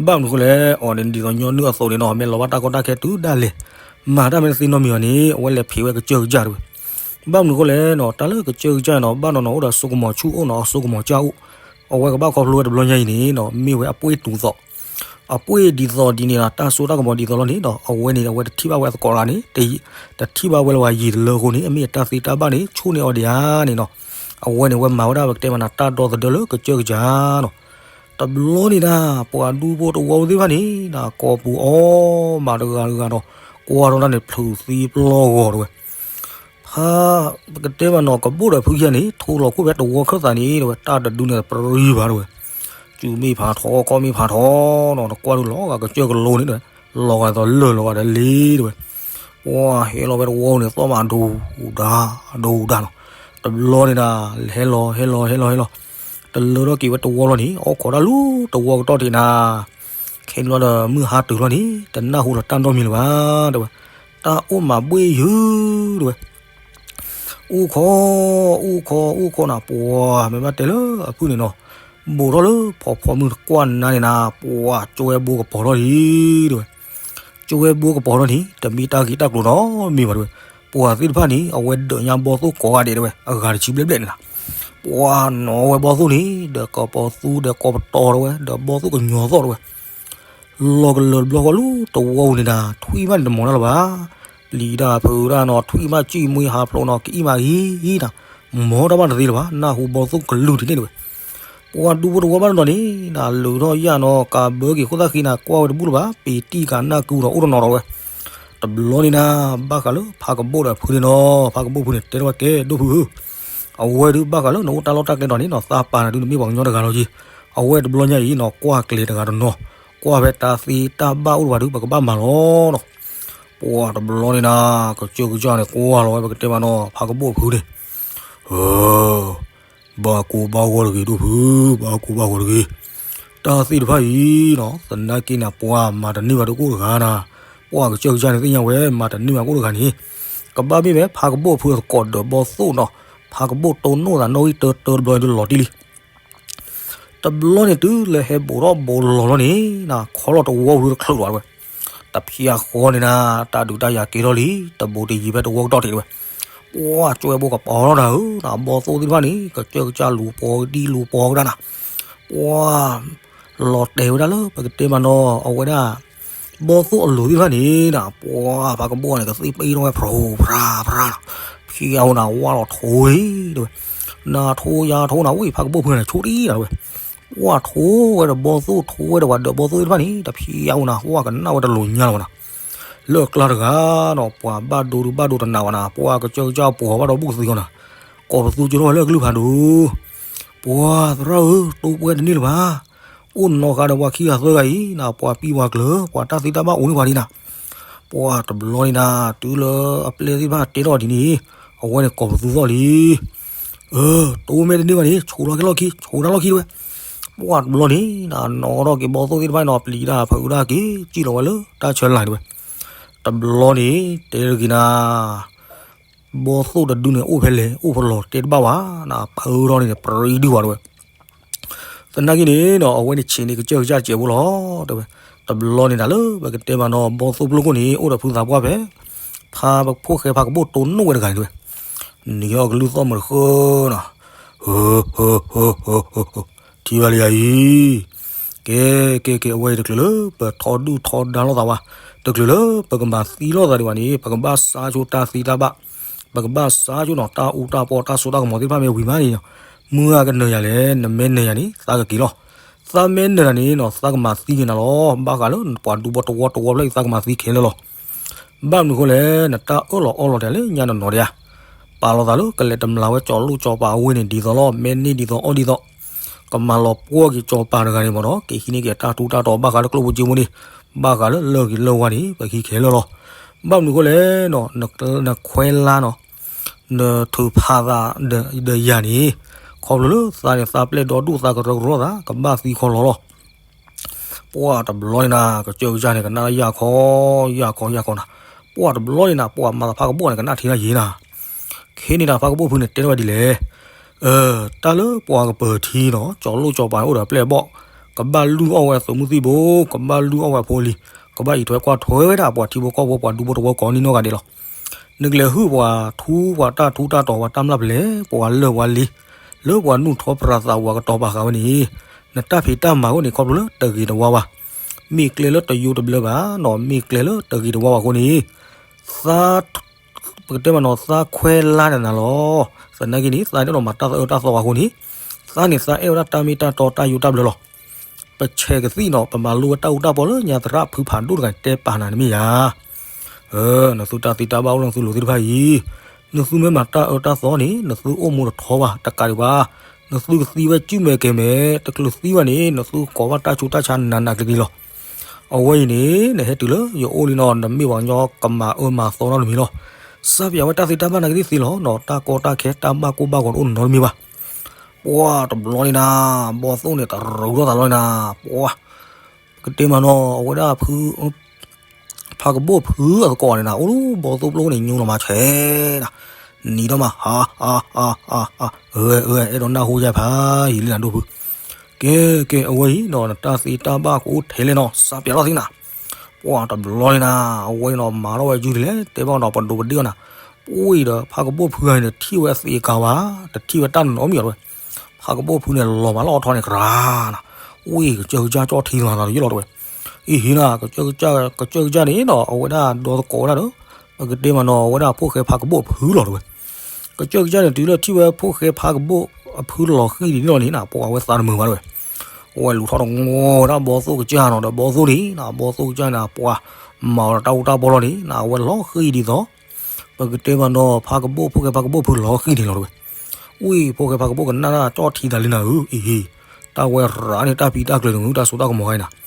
ဘၣ်မနုၤအဃိလဲၣ် အီၤန့ၣ်ဒ်သိးညီနုၢ်အသိးန့ၣ်နီၤ မ့ၢ်လီၤဘၣ်တၢ်ကီတၢ်ခဲတုၤဒၣ်လဲာ် မၤတၢ်မ့ၢ်တသ့နီတမံၤအီၤန့ၣ် အဝဲလဲၤဖံးဝဲကစၢၢ်ကစၢ် တဲဝဲ ဘၣ်မနုၤအဃိလဲၣ်နီၤ တၢ်လၢကစၢၢ်ကစၢ်နီၤ ဘၣ်နီၢ်နီၢ်အိၣ်ဒီးစိကမီၤဆူၣ်အိၣ်နီၤ စိကမီၤကၢ်အိၣ် အဝဲကဘၣ်ခီဖျိဝဲတဘျီညါအံၤန့ၣ်နီၤ မ့ၢ်ဝဲအပှ့ၢ်တူၤသိး အပှ့ၢ်ဒ်သိးဒ်န့ၣ်ဒီး တၢ်စိတၢ်ကမီၤဒ်သိးလီၤန့ၣ်ဒီး အဝဲန့ၣ် အဝဲတထံၣ်ဘၣ်ဝဲအသကိးတဂၤန့ၣ် တထံၣ်ဘၣ်ဝဲလၢၤဝဲယံာ်တလၢအဃိန့ၣ် အမ့ၢ်အတၢ်သ့တၢ်ဘၣ်န့ၣ် ဆိၣ်န့ၢ်အီၤဒံးဧါန့ၣ်နီၤ အဝဲန့ၣ် အဝဲမၤဝဲဒၣ်ပကတဲမးနီၤ တၢ်ဒီသဒၢလၢကစၢၢ်ကစၢ်နီၤ တဘျီန့ၣ်ဒၣ် ပှၤဒူဖိတဝီဖိသ့ၣ်တဖၣ်န့ၣ် ကိးပူၤအီၣ်မးတဂၤတဂၤဒီး ကွၢ်ထီၣ်တၢ်န့ၣ် ဖျုးသံပျီၢ်ဂီၤ တဲဝဲ ဖါ ပကတဲမးနီၤ ကဘိၣ်ဒီးဖုခံဂၤန့ၣ် ထိလီၤခိၣ်ဖဲတဝီခၢၣ်သးန့ၣ် တဲဝဲ တၢ်တဒုန့ၣ် ပြံဘၣ် တဲဝဲ စုမ့ၢ်ဖးထီ ခီၣ်မ့ၢ်ဖးထီနီၤ တကွၢ်ဒုးလီၤဂာ်ကစၢၢ်ကလိန့ၣ် တဲဝဲ လီၤဂာ်သိးလၢာ်လီၤဂာ်ဒီးလ့ တဲဝဲ ပှၤဟဲလီၤဝဲတဝီန့ၣ် သီၣ်မးဒိၣ်ဒါ ဒိၣ်ဒါနီၤ တဘျီန့ၣ်ဒၣ် ဟဲလီၤ ဟဲလီၤ ဟဲလီၤ ဟဲလီၤ တလၢထီၣ်က့ၤဝဲတဝီလီၤန့ၣ် အိၣ်ခိးတၢ်လၢတဝီကတီၢ်ထံးနၤ ခဲန့ၣ်လီၤဒီး မုၢ်ဟါတုၤလီၤန့ၣ် တနၢ်ဟူလီၤတၢ်နီတမံၤလၢၤဘၣ် တဲဝဲ တၢ်အိၣ်မးဘှ့ၣ်ယုၢ် တဲဝဲ အိၣ်ခိး အိၣ်ခိး အိၣ်ခိးနၤ ပှၤမ့ၢ်ဘၣ်တဲလၢအဖုန့ၣ်နီၤ ဘူးထီၣ်လၢဖီဖီမုၢ်တကွၢ်နၤန့ၣ်နၤ ပှၤကၠိဝဲဘိကပီၤထီၣ်လံ တဲဝဲ ကၠိဝဲဘိကပီၤထီၣ်န့ၣ် တမ့ၢ်တၢ်ဂ့ၤတၢ်ကျိၤနီတမံၤဘၣ် တဲဝဲ ပှၤသ့ၣ်တဖၣ်န့ၣ် အဝဲဒၢးညါဘီၣ်သိၣ်ကိးဂၤဒဲး တဲဝဲ အဂၤတဆံဘျဲၣ်ဘျဲၣ်န့ၣ်နၤ ပှၤနီၤဝဲဘီၣ်သိၣ်န့ၣ် ဒီးကပီၤသူဒီးကပီၤပတီၤ တဲဝဲ ဒီးဘီၣ်သိၣ်ကညီၤသီၣ် တဲဝဲ လီၤကလၢာ်တဘျီဃီလၢတဝီပူၤန့ၣ်ဒၣ် ထွံၣ်မးန့ၣ်တမီၤတၢ်လၢၤဘၣ်. ပျံၤတၢ်ဖုးတၢ်နီၤ ထွံၣ်မးစံၣ်မှံဟးဖျိးနီၤ ကအံၣ်မးအံၤနီၤ မီၤတၢ်ဘၣ်တသ့လၢၤဘၣ် နၢ်ဟူဘီၣ်သိၣ်ကလုၢ်ထံန့ၣ်တဲဝဲ. ပှၤဒူဖိတဝီဘၣ်နီၤန့ၣ် နလုးထီၣ်ယၣ်နီၤ ကးဘၢက့ၤခိၣ်သၣ်ဃံနၤ ကွၢ်ဝဲတဘူၣ်လၢၤဘၣ် ပ့ၤတံၢ်ကးနၢ်ကုဒီးအိၣ်တနီၤဒီးဝဲ တဘျီန့ၣ်နၤ ဘၣ်ဃးလၢဖးကဘိၣ်ဒီးဖုန့ၣ်နီၤ ဖးကဘိၣ်ဖုန့ၣ် တဲထီၣ်ဝဲကဲဒိၣ်ဖုဧၢ အဝဲဒုးဘၣ်ဃးလၢနအိၣ်တၢ်လီၢ်တၢ်ကျဲဒီးန့ၣ်နီၤ သးပာ်နၤဒုးနမ့ၢ်ပှၤကညီတဂၤလီၤက့ၤ အဝဲတဘျီညါအံၤနီၤ ကွၢ်ကျဲၤတဂၤတနီၤ ကွၢ်ဖဲတၢ်သ့တၢ်ဘၣ်အိၣ်တဘၣ်ဒုး ပကဘၣ်မၤလီၤနီၤ. ပှၤတဘျီန့ၣ်နၤ ကစၢၢ်ကစၢ်န့ၣ် ကွၢ်လီၤဝဲပကတဲမးနီၤ ဖးကဘိၣ်ဖုန့ၣ် ဘၣ်ကိၢ်ဘၣ်ဂီၤတဂ့ၤဒိၣ်ဖု ဘၣ်ကိၢ်ဘၣ်ဂီၤတဂ့ၤ. တၢ်သ့ၣ်တဖၣ်အံၤနီၤ သနာ်က့န့ၣ် ပှၤမၤတန့ၢ်ဘၣ်ဒိၣ်ကိၢ်တဂၤနၤ ပှၤကစၢၢ်ကစၢ်န့ၣ်သ့ၣ်ညါဝဲ မၤတန့ၢ်ဘၣ်ကိၢ်တဂၤန့ၣ် ကဘၣ်မ့ၢ်ဝဲဖးကဘိၣ်ဖုသကိးဒီးဘီၣ်သိၣ်နီၤ ဖးကဘိၣ်တိၢ်နီၣ်သးနီၣ်ဂံၢ်တၢတၢတဘျီဒုးလီၤတံၢ်လံ တဘျီန့ၣ်တုၤလၢဟဲဘူးထီၣ်ဘူးလီၤလီၤန့ၣ် နခီလီၤတဝီဖုတချုးလီၤတဲဝဲ. တဖျၢၣ်ဃီန့ၣ်နၤ တၢ်ဒုးတၢ်ယၤကဲထီၣ်လံ တဘူးတယံၤဖဲတဝီကတီၢ်ထံးတဲဝဲ. ပှၤကၠိဝဲဘိကပီၤထီၣ်တၢ်ဧၢ နဘီၣ်သိၣ်သ့ၣ်တဖၣ်န့ၣ် ကစၢၢ်ကစၢ်လူၤပီၤကဒံလူၤပီၤကဒါနၤ ပှၤ လီၤတဲာ်ဝဲဒၣ်လၢပကတဲမးနီၤ အဝဲဒၣ်ဘီၣ်သိၣ်အလိၤသ့ၣ်တဖၣ်န့ၣ်နၤ ပှၤဖးကဘိၣ်န့ၣ် ကသ့ၣ်ပ့ၣ်ထီၣ်ဝဲဖြူဖြါဖြါနီၤ ဖျၢၣ်ဃီနၤ ဝၢ်လီၤထိၣ်အံၤတဲဝဲ. နထိယါထိနၤ ဝံၤဖးကဘိၣ်ဖုန့ၣ် ဆိတံၢ်နၤတဲဝဲ. ပှၤထိဝဲဒီးဘီၣ်သိၣ် ထိဝဲဒီးပှၤဒၢးဘီၣ်သိၣ်သ့ၣ်တဖၣ်န့ၣ် တဖျၢၣ်ဃီနၤ ဝၢ်ကနၣ်ဝဲတလိၤညါလီၤဘၣ်နၤ. လၢအကျါတဂၤနီၤ ပှၤဘၣ်ဒိဒုးဘၣ်ဒိတနာ်ဘၣ်နၤ ပှၤကစၢၢ်ကစၢ်ပှီၤဘၣ်ဒီးဘူၣ်ကသံဃီနၤ. ကိးပသူကၠိထီၣ်ဝဲလၢအကလုၢ်ဖးဒိၣ် ပှၤသရၣ်ဧၢ တိၢ်ပှဲၤတန့ၢ်လၢၤဘၣ်. အိၣ်နီၢ်ဃါဒီးပှၤခံဂၤသၢဂၤအံၤနၤ ပှၤပံပှၤကျၢၤ ပှၤတၢ်သ့တၢ်ဘၣ်အိၣ်န့ၢ်ပှၤဒံးနၤ. ပှၢ်တဘျီန့ၣ်နၤ တုၤလၢအပျဲၢ်သ့ၣ်တဖၣ်တဲထီၣ်ဒ်န့ၣ် အဝဲန့ၣ်ကိးပသူထီၣ်လံ. အၢ တအိၣ်မ့ၢ်တန့ၢ်ဘၣ်န့ၣ် ဆိးလီၤက့ၤလီၢ်ခံ ဆိးတၢ်လီၢ်ခံတဝဲ. ပှၢ်တဘျီန့ၣ် နီၢ်ကီၢ်ထီၣ်က့ၤဘီသိၣ်သ့ၣ်တဖၣ်န့ၣ်နီၤ ပျံၤတၢ်ဖုးတၢ်က့ၤ စံၣ်လီၤဝဲလၢတၢ်ဆၢလၢ်တဝဲ. တဘျီန့ၣ် တဲတဂ့ၤနၤ ဘီသိၣ်တဒုန့ၣ် အိၣ်ဖဲလဲၣ် အိၣ်ဖဲလဲၣ်တဲတဘၣ်ဘၣ်နၤ ပၢထီၣ်န့ၣ် ပြံဒုၣ်ဝဲတဝဲ. သနာ်က့န့ၣ်နီၤ အဝဲန့ၣ်ဆံးန့ၣ် ကစၢၢ်ကစၢ်စဲးဖိလီၤ တဲဝဲ. တဘျီန့ၣ်နၤလၢပကတဲမးနီၤ ဘီသိၣ်ပျိၢ်ခိၣ်န့ၣ် အိၣ်ဒီးဖုသးပှၢ်ဖဲ ဖါဖိၣ်ဃဲဖါကဘိၣ်တိၢ်နီၣ်ဝဲတဂၤန့ၣ်တဝဲ. နံၤအီၤကလုၢ်သီၣ်မုာ်တဃၢနီၤ ဟၢ ဟၢ ဟၢ ဟၢ ဟၢ ထံၣ်ဘၣ်လံယၤအံၤ ကဲ ကဲ ကဲ အဝဲအံၤတချုးလၢပထီဒုၣ်ထီဒါလိာ်သးဝဲ, တချုးလၢပကမၤသံလိာ်သးဒံးဘၣ်န့ၣ် ပကဘၣ်ဆါဆိတၢ်သံတၢ်ဘၣ်, ပကဘၣ်ဆါဆိနီၤ တၢ်အူတၢ်ပီတၢ်စိတၢ်ကမီၤသ့ၣ်တဖၣ်မ့ၢ်ဝံၤမးန့ၣ်, မုၢ်ဂၤကနၢၤယၤလဲၣ်, နမ့ၢ်နၢၤယၤန့ၣ် သးကက့ၤလီၤ. သးမ့ၢ်နၢၤတၢ်န့ၣ်နီၤ သးကမၤသံက့ၤနၤလီၤ. ဘၣ်ဃးလၢပှၤဒူဖိတဝီတဝီဖျၢၣ်အံၤ သးကမၤသံခဲလၢာ်လီၤ. ဘၣ်မနုၤအဃိလဲၣ်, နတၢ်အၢၣ်လီၤအီလီၤတၢ်လၢညါနီၢ်နီၢ်ဒံးဧါ. ပာ်လီၤသးလၢကလဲၤတမျၢ်ဝဲကၠီၤလိၣ်ကၠီၤပၤအဝ့ၢ်န့ၣ် ဒ်သိးလီၤ, မ့ၢ်န့ၢ်ဒ်သိးအီၣ်ဒ်သိး, ကမၤလီၤပှီၢ်က့ၤကၠီၤပၤတဂၤန့ၣ်မ့ၢ်နီၤ, ကဟံးန့ၢ်က့ၤတၢ်ထူးတၢ်တီၤ ဘၣ်ဃးလၢကျိၣ်ဖိစ့ဖိန့ၣ်, ဘၣ်ဃးလၢလၢၢ်ဂ့ၤလၢၢ်ဝါန့ၣ် ပဟံးခဲလၢာ်လီၤ. ဘၣ်မနုၤအဃိလဲၣ်, နခွဲးလါနီၤ, နထုးဖးသးဒီးယၤန့ၣ်, ခီဖျိလၢသးန့ၣ် သးပျဲၢ်ဒီဒူၣ် သးကရၢကရိသး ကဘၣ်သံခီလီၤလီၤ. ပှၢ်တဘျီန့ၣ်နၤ ကစၢၢ်ကစၢ်န့ၣ် ကနၣ်လၢယၢ်ခီ, ယၢ်ခီ ယၢ်ခီနၤ, ပှၢ်တဘျီန့ၣ်နၤ ပှၢ်မၤသးဖါကဘိၣ်န့ၣ် ကနၣ်ထံလၢယံၤနၤ, ခဲန့ၣ်နၤ ဖါကဘိၣ်ဖုန့ၣ် တဲထီၣ်ဝဲဒ်လဲၣ်, တၢ်လၢပှၤကပၢၤထံနီၤ ကၠီၤလိၣ်ကၠီၤပၤန့ၣ်အိၣ်ဒီးအပျဲၢ်အဘီၣ်, ကဘၣ်လုၢ်အီၣ်ဝဲသုးမုၢ်သံၣ်ဘိ, ကဘၣ်လုၢ်အီၣ်ဝဲအဖိအလံၤ, ကဘၣ်အံးထွဲကွၢ်ထွဲဝဲဒၣ်ပှၤထံဖိကီၢ်ဖိ ပှၤဒူဖိတဝီကိးနံၣ်နီၢ်ဂၤဒဲးလီၤ. နကလဲၤဟုၣ်ပှၤထူ ပှၤတၢ်ထူတၢ်တီၤ ပှၤတၢ်မျၢ်ပလဲၤ ပှၤလၢၢ်ပှၤလံၤ, လၢပှၤနူၢ်ထီပြၤသးဝးကတီၤပာ်ဃာ်ဝဲန့ၣ်, နတၢ်ဖံးတၢ်မၤအိၣ်န့ၣ် ခီဖျိလၢတဂ့ၤတဝါဘၣ်, မ့ၢ်ကျဲလၢတယိတဘျၢဘၣ်နီၤ, မ့ၢ်ကျဲလၢတဂ့ၤတဝါဘၣ်အဃိန့ၣ်, သး ပကတဲမ့ၢ်နီၤ သးခွဲးလါနၤနၤလီၤ. သနာ်က့န့ၣ် သးဒ်နီၢ်မၤတၢ်သးအၢတၢ်သီဘၣ်အဃိန့ၣ်, သးန့ၣ်သးအဲၣ်ဝဲဒၣ်တၢ်မ့ၢ်တၢ်တီတၢ်ယိးတၢ်ဘျၢလီၤ. ပဆဲးကသံၣ်နီၤ ပမၤလိဝဲတၢ်အူတၢ်ပီလၢညါသရၣ်ဖုဖးဒိၣ်တဂၤတဲပာ်နၤန့ၣ်မ့ၢ်ယၤ နသုတၢ်သံတၢ်ဘၣ်အိၣ်လၢနသုလိၤသ့ၣ်တဖၣ်အံၤ, နသုမ့ၢ်မၤတၢ်အၢတၢ်သီန့ၣ် နသုအိၣ်မူတထီဘၣ် တကးဒံးဘၣ်, နသုကသံဝဲစုမဲာ်ကဲၤမဲာ် တချုးသံဘၣ်န့ၣ် နသုကိးဘၣ်တၢ်ဆူးတၢ်ဆါနးနးကျံၤကျံၤလီၤ. အဝဲအံၤန့ၣ် နဟဲတုၤလၢယအိၣ်လံနီၤ နမ့ၢ်ပှၤကညီကမၤအၢမၤသီနီတမံၤလီၤ. စးပၠးဝဲတၢ်သံတၢ်ဘၣ်နၤကသ့ၣ်သ့လီၤနီၤ တၢ်ကီတၢ်ခဲတၢ်ဘၣ်ကိၢ်ဘၣ်ဂီၤတအိၣ်နီတမံၤဘၣ်. ပှၢ်တဘျီန့ၣ်နၤ ဘီသိၣ်န့ၣ် တရူးထီၣ်သးလီၤနၤ ပှၢ် ကတဲမ့ၢ်နီၤ အဝဲဒၣ်ဖု ဖါကဘိၣ်ဖုအသကိးန့ၣ်နၤ အိၣ်လၢဘီသိၣ်ပျိၢ်န့ၣ် ညိလီၤမၤဆဲးနၤ, နံၤထီၣ်မး ဟါ ဟါ ဟါ ဟါ ဟါ အဲၣ်ဒိးနၢ်ဟူယါဖးယံာ်လံနၤဒိၣ်ဖု, ကဲ ကဲ အဝဲအံၤနီၤ နတၢ်သံတၢ်ဘၣ်ကအိၣ်ထဲလဲၣ်နီၤ စးပၠးထီၣ်သ့နၤ. ပှၢ်တဘျီန့ၣ်နၤ အဝဲန့ၣ်နီၤ မၤထီၣ်ဝဲယုၢ်ဒ်လဲၣ် တဲဘၣ်နီၤ ပဒိးပဒ့ၣ်အီၤနၤ, ပှၢ်ဒီးဖါကဘိၣ်ဖုဂၤန့ၣ် ထံၣ်ဝဲအသံးအကာ်ဘၣ်, တထံၣ်ဝဲတၢ်နီတမံၤအီၤတဝဲ. ဖါကဘိၣ်ဖုန့ၣ် လီၤမးလီၤအီထီန့ၣ် ကြၤနၤ, ဝံၢ်ကစၢၢ်ကစၢ်ကၠီၣ်ထံလီၤနၤတယုၢ်လီၤတဝဲ. အံၤဟံးနၤ ကစၢၢ်ကစၢ်န့ၣ်နီၤ အဝဲဒၣ်ဒီသကိးဝဲဒၣ်ဒီး ပကတဲမ့ၢ်နီၤ အဝဲဒၣ်ဖိၣ်ဃဲဖါကဘိၣ်ဖုလီၤတဝဲ. ကစၢၢ်ကစၢ်န့ၣ် တုၤလၢထံၣ်ဝဲဖိၣ်ဃဲဖါကဘိၣ်အဖုလီၤဃံၢ်ဒ်န့ၣ်လီၤန့ၣ်နၤ ပှၢ်ဝဲသးတမုာ်ဘၣ်တဝဲ. အဝဲလူၤထီၣ်တငီၤဝဲဒၣ်ဘီသိၣ်ကစၢ်နီၤ ဒီးဘီသိၣ်န့ၣ်နၤ ဘီသိၣ်ကစၢ်န့ၣ် ပှၢ်မၤအီၤဒီးတၢ်အူတၢ်ပီလီၤန့ၣ်နၤ အဝဲလီၤဃံၢ်ဒ်သိး ပကတဲမ့ၢ်နီၤ ဖါကဘိၣ် ဖိၣ်ဃဲဖါကဘိၣ်ဖုလီၤဃံၢ်န့ၣ်လီၤတဝဲ. ဝံၢ်ဖိၣ်ဃဲဖါကဘိၣ်ကနၣ်တၢ်ကၠီၣ်ထံသးလံနၤဧၢ အံၤဟံး, တၢ်ဝဲရၤန့ၣ် တၢ်ဖံးတၢ်ကျၢၤန့ၣ် တၢ်စိတၢ်ကမီၤခါအံၤနၤ.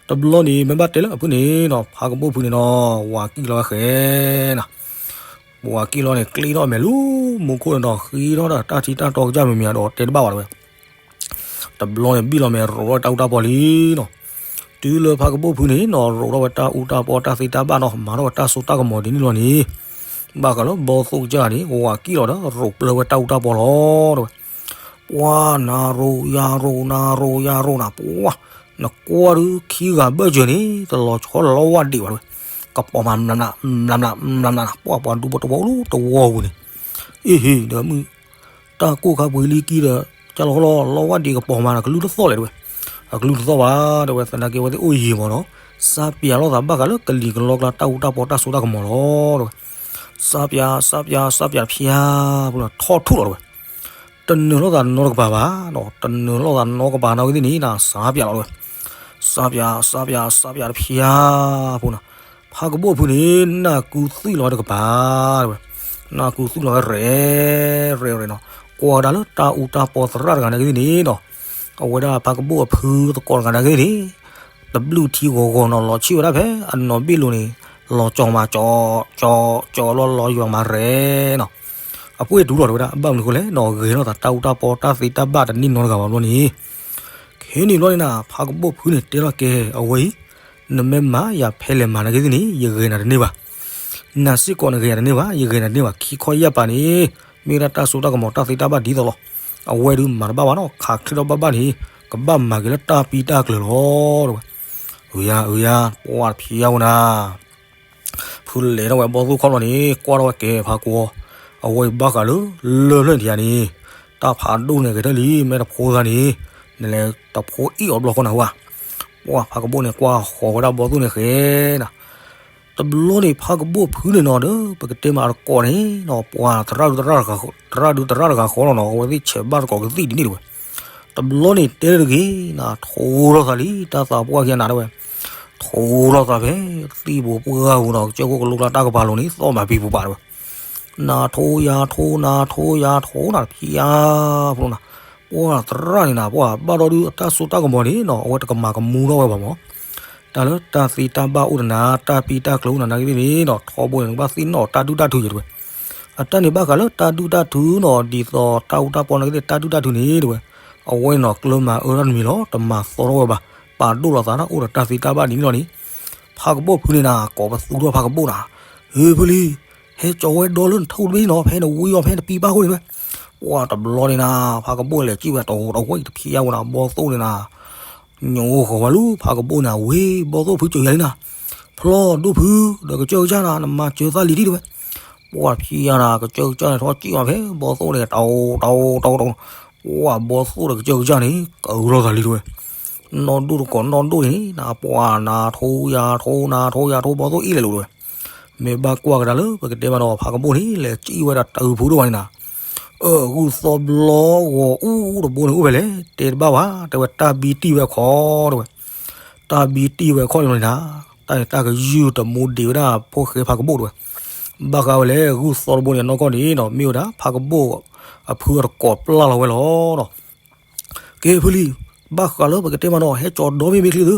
တဘျီန့ၣ် မ့ၢ်ဘၣ်တဲလၢအဖုန့ၣ်နီၤ ဖါကဘိၣ်ဖုန့ၣ်နီၤ ဝၤကံၣ်လီၤဝဲဃဲနၤ ပှၤကံၣ်လီၤန့ၣ် ကျ့ထီၣ်မဲာ်လၢမူခိၣ်န့ၣ်ဒီး ဃ့ထီၣ်ဒီးတၢ်ထံတၢ်တီကစၢ်မံၤမံၤဒီးတဲတဘၣ်ဘၣ်တဝဲ. တဘျီန့ၣ် ဘံၣ်လီၤမဲာ်ရိးထီၣ်ဝဲတၢ်အူတၢ်ပီလံနီၤ. တုၤလၢဖါကဘိၣ်ဖုန့ၣ်နီၤ ရိးထီၣ်ဝဲတၢ်အူတၢ်ပီတၢ်သ့တၢ်ဘၣ်နီၤ မၤထီၣ်ဝဲတၢ်စိတၢ်ကမီၤဒ်န့ၣ်လီၤန့ၣ်, ဘၣ်ဃးလၢဘီသိၣ်ကစၢ်န့ၣ် ဝၤကံၣ်လီၤဒီးရိးပျၢၤဝဲတၢ်အူတၢ်ပီလီၤတဝဲ. ပှၤနၤရိၤယၤရိၤနၤရိၤယၤရိၤနၤ ပှၤ နကွၢ်ဒုးခံဂၤဘၢၣ်စၢၤန့ၣ် တလီၤဆီလီၤဝၣ်ဒံးဘၣ်တဝဲ. ကပီၤမးမျးမျး မျးမျးမျးမျးနၤ ပှၤပှၤဒူဖိတဝီအိၣ်လၢတဝီပူၤန့ၣ်, အ့ဟ့ၣ်ဒီးမုၢ် တၢ်ကိၢ်ခါပှ့ၤလံကံဒီး ကၢ်လီၤဃီလီၤ လီၤဝၣ်ဒံးကပီၤမး ကလုၢ်တသီၣ်လဲၣ်တဝဲ. အကလုၢ်တသီၣ်ဘၣ်တဝဲ သနာ်က့ဝဲသ့ၣ်အိၣ်ယံၤမးနီၤ, စးပၠးလိာ်သးဘၣ်ဃးလၢကလံၤကလီကျါတၢ်အူတၢ်ပီတၢ်စိတၢ်ကမီၤလီၤတဝဲ. စးပၠး စးပၠး စးပၠးတဖၠါ ပူၤလီၤ ထီၣ်ထူၣ်လီၤတဝဲ. တနၢၤလိာ်သးနီတကပၤဘၣ်နီၤ, တနၢၤလိာ်သးနီတကပၤနီၣ်ဂံၢ်သ့ၣ်န့ၣ်နၤ စးပၠးလီၤတဝဲ. စးပၠး စးပၠး စးပၠးတဖၠါ ပူၤနီၤ, ဖါကဘိၣ်ဖုန့ၣ် နၢ်ကူသွံၣ်လီၤဝဲတကပၤတဝဲ. နၢ်ကူသွံၣ်လီၤဝဲရဲၣ် ရဲၣ် ရဲၣ်နီၤ, ကွၢ်ကဒါလၢတၢ်အူတၢ်ပီသရၣ်တဂၤနာ်က့သ့ၣ်န့ၣ်နီၤ, အဝဲဒၣ်ဖါကဘိၣ်အဖုသကိးတဂၤနာ်က့သ့ၣ်န့ၣ်, တဘျုးထံဂီၤဂီၤနီၤ လီၤဆံၣ်ဝဲဒၣ်ဖဲအနီၢ်ဘ့ၣ်လိၤန့ၣ်, လီၤကၠီမးကၠီ, ကၠီ, ကၠီလီၤလီၤယွၤမးရဲနီၤ. အပှ့ၤတူၢ်လီၤတဲဝဲဒၣ် ဘၣ်မနုၤအဃိလဲၣ်နီၤ ဂဲၤထီၣ်သးတၢ်အူတၢ်ပီတၢ်သ့တၢ်ဘၣ်တန့ၢ်နီတဂၤဘၣ်ဘျီန့ၣ် ခဲန့ၣ်ဘျီန့ၣ်နၤ ဖးကဘိၣ်ဖုန့ၣ်တဲထီၣ်ကဲအဝဲအံၤ, နမ့ၢ်မၤယၤဖဲလဲၣ်မၤနာ်က့သ့ၣ်န့ၣ် ယဂဲၤနၤတန့ၢ်ဘၣ်. နၤစ့ၢ်ကီးနဂဲၤယၤတန့ၢ်ဘၣ်, ယဂဲၤနၤတန့ၢ်ဘၣ် ခံခီယၢ်ပာ်န့ၣ် မ့ၢ်ဝဲဒၣ်တၢ်စိတၢ်ကမီၤတၢ်သ့တၢ်ဘၣ်ဒ်သိးလီၤ. အဝဲဒုးမၤတဘၣ်ဘၣ်နီၤ ခးချ့ထီၣ်ဘၣ်ဘၣ်န့ၣ် ကဘၣ်မၤက့ၤလၢတၢ်ပံတၢ်ကျၢၤလီၤ တဲဝဲ. အုယၤ အုယၤ ပှၤတဖံးအါဝဲနၤ ဖုလဲၤထီၣ်ဝဲဘီၣ်သိၣ်ခီၣ်လီၤန့ၣ် ကွၢ်ထီၣ်ဝဲကဲဖးကွီၤ, အဝဲအံၤဘၣ်ဃးလၢ လၢၢ်ဖျၢၣ်န့ၣ်တယၤန့ၣ်, တၢ်ဖးဒိၣ်န့ၣ်ဂဲၤထၢၣ်လံ မ့ၢ်တဖိသးန့ၣ်, နလဲၤတဖိအံၣ်အီၤဘျီဃီနၤဝဲ, ပှၤဖးကဘိၣ်န့ၣ် ကွၢ်ဃီၤဝဲဒၣ်ဘီၣ်သိၣ်န့ၣ်ဃဲနၤ တဘျီန့ၣ် ဖးကဘိၣ်ဖုန့ၣ်နီၤဒီး ပကတဲမးအတကိးန့ၣ်နီၤ ပှၤသရၣ်ဒုး သရၣ်ဒုးသရၣ်တဂၤဃီလီၤနီၤ အဝဲသ့ၣ်ဆဲးဘၣ်သကိးကသံၣ်ဒ်န့ၣ်တဝဲ, တဘျီန့ၣ်တဲတဂ့ၤနၤ ထိထီၣ်သးလံ တၢ်သးပှၢ်ခံဂၤနၤတဝဲ, ထိထီၣ်သးဖဲ သံၣ်ဘိပှၢ်ပူၤနီၤ ကစၢၢ်ခိၣ်ကလိကျါတၢ်ကပၤလိၤန့ၣ် သီၣ်မၤပံၤပူၤပာ်တဝဲ, နၤထိယၤထိ နၤထိယၤထိနၤတဖံးအါဖိနီၤ, ပှၤသရၣ်န့ၣ်နၤ ပှၤဘၣ်ဒီးဒုးအတၢ်စိတၢ်ကမီၤန့ၣ်နီၤ အဝဲတကမၤကမူထီၣ်ဝဲဘၣ်မး တၢ်လၢတၢ်သ့တၢ်ဘၣ်အိၣ်ဒီးနၤ တၢ်ပံတၢ်ကျၢၤအိၣ်နၤနာ်က့သ့ၣ်န့ၣ်နီၤ ထီဘိန့ၣ် နကဘၣ်သ့ၣ်နီၣ်တၢ်ဒုၣ်တၢ်ထုယဲၤတဝဲ, အတၢ်န့ၣ်ဘၣ်ဃးလၢတၢ်ဒုၣ်တၢ်ထုနီၤ ဒ်သိးတၢ်အူတၢ်ပီနာ်က့သ့ၣ် တၢ်ဒုၣ်တၢ်ထုန့ၣ်တဝဲ, အဝဲန့ၣ်နီၤ ကျၢၤမၤအၢတၢ်တမံၤလီၤ တမၤသီထီၣ်ဝဲဘၣ်, ပာ်ဒိၣ်လီၤသးတၢ်အိၣ်ဒီးတၢ်သ့တၢ်ဘၣ်ဒ်န့ၣ်လီၤန့ၣ်, ဖးကဘိၣ်ဖုန့ၣ်နၤ ကိးပသူထီၣ်ဖးကဘိၣ်နၤ, ဟ့ၣ်ဖုလံ ဟဲကၠီၤဝဲဒီလၢနထိၣ်တဘ့ၣ်နီၤ ဖဲနဝံအီၤဖဲနပံပၢ်ဃိန့ၣ်ဝဲ, ပှၤတဘျီန့ၣ်နၤ ဖးကဘိၣ်လဲၤစံၣ်ဝဲတဝီတဝီတဖံးအါဝဲနၤ ဘီၣ်သိၣ်န့ၣ်နၤ ညိဃီၤဝဲလၢဖးကဘိၣ်န့ၣ် အဝဲ ဘီၣ်သိၣ်ဖုစၢၤယၤလံနၤ, ဖျီၣ်ဒိၣ်ဖု ဒီးကစၢၢ်ကစၢ်နၤ နမၤစၢၤသးလံထံၣ်တဝဲ, ပှၤဖံးယၤနၤ ကစၢၢ်ကစၢ်န့ၣ်ထီၣ်စံၣ်အီၤဖဲ ဘီၣ်သိၣ်န့ၣ် တဝီတဝီတဝီတဝီ, ပှၤဘီၣ်သိၣ်ဒီးကစၢၢ်ကစၢ်န့ၣ် ကအုလီၤသးလံတဝဲ, နီၢ်ဒိၣ်တကိးနီၢ်ဒိၣ်န့ၣ် နၤပှၤနၤထိယၤထိ နၤထိယၤထိ ဘီၣ်သိၣ်အ့ၣ်လဲၤလိာ်တဝဲ မ့ၢ်ဘၣ်ကွၢ်ကဒါလၢ ပကတဲမးဒီး ဖးကဘိၣ်န့ၣ် လဲၤစံၣ်ဝဲဒၣ်တၢ်အုဖုဒိၣ်ဝဲန့ၣ်နၤ, အဂုၢ်သီဘျီဂီၤအူတဘိန့ၣ်အိၣ်ဖဲလဲၣ် တဲတဘၣ်ဘၣ် တဲဝဲတၢ်ဘံတံၢ်ဝဲအခီတဝဲ, တၢ်ဘံတံၢ်ဝဲအခီန့ၣ်နၤ, တၢ်န့ၣ်တၢ်ကယုၢ်တမူဒံးဝဲဒၣ်ဖိၣ်ဃဲဖးကဘိၣ်တဝဲ, ဘၣ်ဃးဝဲလဲၣ် ဂုၢ်သီတဘိန့ၣ် နီၢ်ကီၢ်န့ၣ်နီၤ မ့ၢ်ဝဲဒၣ်ဖးကဘိၣ်အဖုအတကိးပျၢ်လီၤဝဲလီၤနီၤ ကဲဖုလံ, ဘၣ်ဃးလၢပကတဲမးနီၤ ဟဲကၠီၤဒီမ့ၢ်မ့ၢ်ချံသု, အ့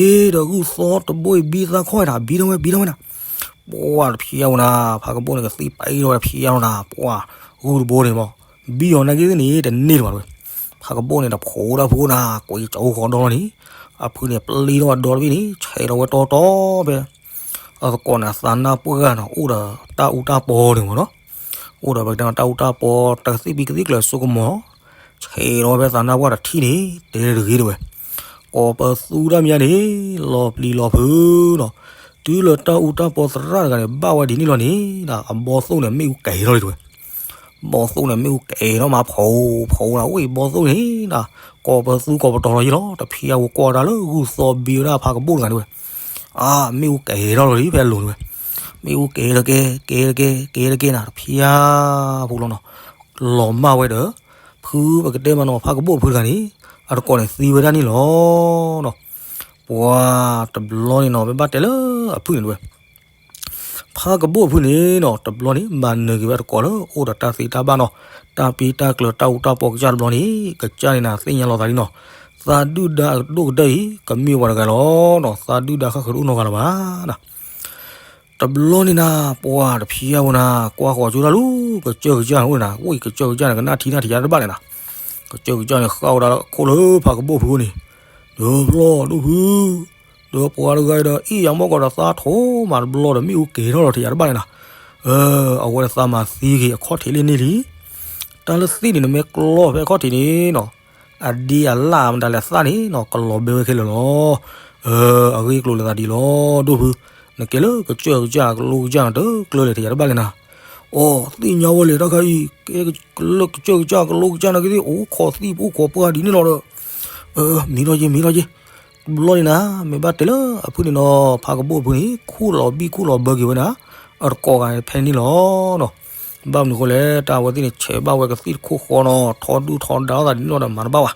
ဒီးဂုၢ်သီတဘိအံၤဘံသးခီနၤ ဘံထီၣ်ဝဲ ဘံထီၣ်ဝဲနၤ, ပှၤတဖံးအါဝဲနၤ ဖးကဘိၣ်န့ၣ် ကသံၣ်ပာ်အ့ၣ်ထီၣ်ဝဲတဖံးအါဝဲနၤ ပှၤဂုၢ်တဘိန့ၣ်မး, ဘံအီၤနာ်က့သ့ၣ်န့ၣ် တန့ၢ်တဘၣ်တဝဲ, ဖးကဘိၣ်န့ၣ် တဖိးဒၣ်ဖုအိၣ်နၤ ကွံာ်ကၠီၤအိၣ်ဃီဒီလီၤန့ၣ်, အဖုန့ၣ် ပျံထီၣ်ဝဲဒီတဘ့ၣ်န့ၣ် ဆဲးထီၣ်ဝဲတီတီဖဲ အသကိးန့ၣ် အသးနၢ်ပှၢ်ဂၤနီၤ အိၣ်ဒီးတၢ်အူတၢ်ပီန့ၣ်မးနီၤ, အိၣ်ဒီးပကတဲတၢ်အူတၢ်ပီ တၢ်ကသံၣ်ဘံကသံၣ်ကျၢၤစိကမီၤ, ဆဲးထီၣ်ဝဲဖဲသးနၢ်ပှၢ်တထံၣ်န့ၣ် တဲတဂ့ၤတဝဲ, ကိးပသူဒၣ်မးန့ၣ် လီၤပျံၤလီၤဖုးနီၤ, တုၤလၢတၢ်အူတၢ်ပီသရၣ်တဂၤန့ၣ် ဘၣ်ဝဲဒ်န့ၣ်လီၤန့ၣ်, အဘီၣ်သိၣ်န့ၣ် မ့ၣ်အူကဲၤထီၣ်လံတဝဲ ဘီၣ်သိၣ်န့ၣ် မ့ၣ်အူကဲၤထီၣ်မး ဖိးဖိးနၤ ဝဲဘီၣ်သိၣ်န့ၣ်နၤ, ကိးပသူကိးပတီၤလီၤယံလီၤ တဖံးအါဝဲကွၢ်တၢ်လၢဂုၢ်သီဘံဝဲဒၣ်ဖးကဘိၣ်တဂၤန့ၣ်ဝဲ, အါ မ့ၣ်အူကဲၤထီၣ်လီၤလံ ဖဲအလိၤန့ၣ်ဝဲ, မ့ၣ်အူကဲၤတကဲ ကဲတကဲ ကဲတကဲနၤ တဖံးအါဖိလီၤနီၤ, လီၤမၢ်ဝဲဒီး ဖုပကတဲမးနီၤ ဖးကဘိၣ်ဖုတဂၤန့ၣ် အတကိးန့ၣ်သံဝဲဒၣ်န့ၣ်လီၤနီၤ, ပှၤတဘျီန့ၣ်နီၤ မ့ၢ်ဘၣ်တဲလၢအဖုန့ၣ်တဝဲ ဖးကဘိၣ်ဖုန့ၣ်နီၤ တဘျီန့ၣ် မၤနၢၤက့ၤဝဲတကိးလၢ အိၣ်ဒီးတၢ်သ့တၢ်ဘၣ်နီၤ, တၢ်ပံတၢ်ကျၢၤတၢ်အူတၢ်ပီကစၢ်တဘျီန့ၣ် ကစၢ်န့ၣ်နၤ သ့ၣ်ညါလီၤသးလံနီၤ, သးဒုၣ်ဒါအဒိၣ်ကတၢၢ်အံၤ ကမ့ၢ်ပှၤတဂၤလီၤနီၤ, သးဒုၣ်ဒါဃၣ်ဃၢၤတအိၣ်နီတဂၤလၢၤဘၣ်နၤ တဘျီန့ၣ်နၤ ပှၤတဖံးအါဝဲနၤ ကွၢ်ဃီၤကၠိတၢ်လၢ ကစၢၢ်ကစၢ်န့ၣ်အိၣ်နၤ, ဝဲကစၢၢ်ကစၢ်န့ၣ် ကနၣ်ထံနၣ်ထံယါတဘၣ်န့ၣ်နၤ, ကစၢၢ်ကစၢ်န့ၣ် ဃၣ်ဝဲဒၣ်လၢခိၣ်လၢဖးကဘိၣ်ဖုန့ၣ်, ဒီးဖျီၣ်ဒိၣ်ဖု ဒီးပှၤတဂၤအံၤဒီး အ့ၣ်ယၤမီၢ်ကီးဒီးသးထိးမးတဘျီဒီး မ့ၣ်အူကဲၤထီၣ်လီၤထံယါတဘၣ်န့ၣ်နၤ, အဝဲသးမၤသံက့ၤအခီၣ်ထံးလၢန့ၣ်လံ, တၢ်လၢသ့ၣ်န့ၣ် နမ့ၢ်ကျီဖဲအခီၣ်ထံးန့ၣ်နီၤ, အဒ့အလၣ်မတၤလဲၣ်သၣ်န့ၣ်နီၤ ကလီၤဘဲဝဲခဲလၢာ်လီၤ. အဂ့ၢ်ကျိၤလဲၤသးဒ်လီၤ ဒိၣ်ဖု, နကဲလၢကစၢၢ်ကစၢ်ကလိကစၢ်န့ၣ် တကျၢၤလဲၤထံယါတဘၣ်လဲၣ်နၤ. အိ သ့ၣ်ညါဝဲလဲၣ် တၢ်ခါအံၤ ကဲလၢကစၢၢ်ကစၢ်ကလိကစၢ်န့ၣ်က့ၤသ့ၣ် အိၣ်ခိးသံၣ်အိၣ်ခိးပှၢ်ဒ်န့ၣ်လီၤဒီး မံထီၣ်က့ၤ မံထီၣ်က့ၤ, တဘျီန့ၣ်နၤ မ့ၢ်ဘၣ်တဲလၢအဖုန့ၣ်နီၤ ဖးကဘိၣ်အဖုန့ၣ် ခူၣ်လီၤဘံၣ်ခူၣ်လီၤဘၢက့ၤဝဲဒၣ် အတကိးဂၤဖဲန့ၣ်လီၤနီၤ. ဘၣ်မနုၤအဃိလဲၣ် တၢ်အဝဲသ့ၣ်န့ၣ် ဆဲးဘၣ်ဝဲကသံၣ်တခိၣ်ဃီနီၤ ထီဒုၣ်ထီဒါလိာ်သးဒ်န့ၣ်လီၤဒီးမၤတဘၣ်ဘၣ်.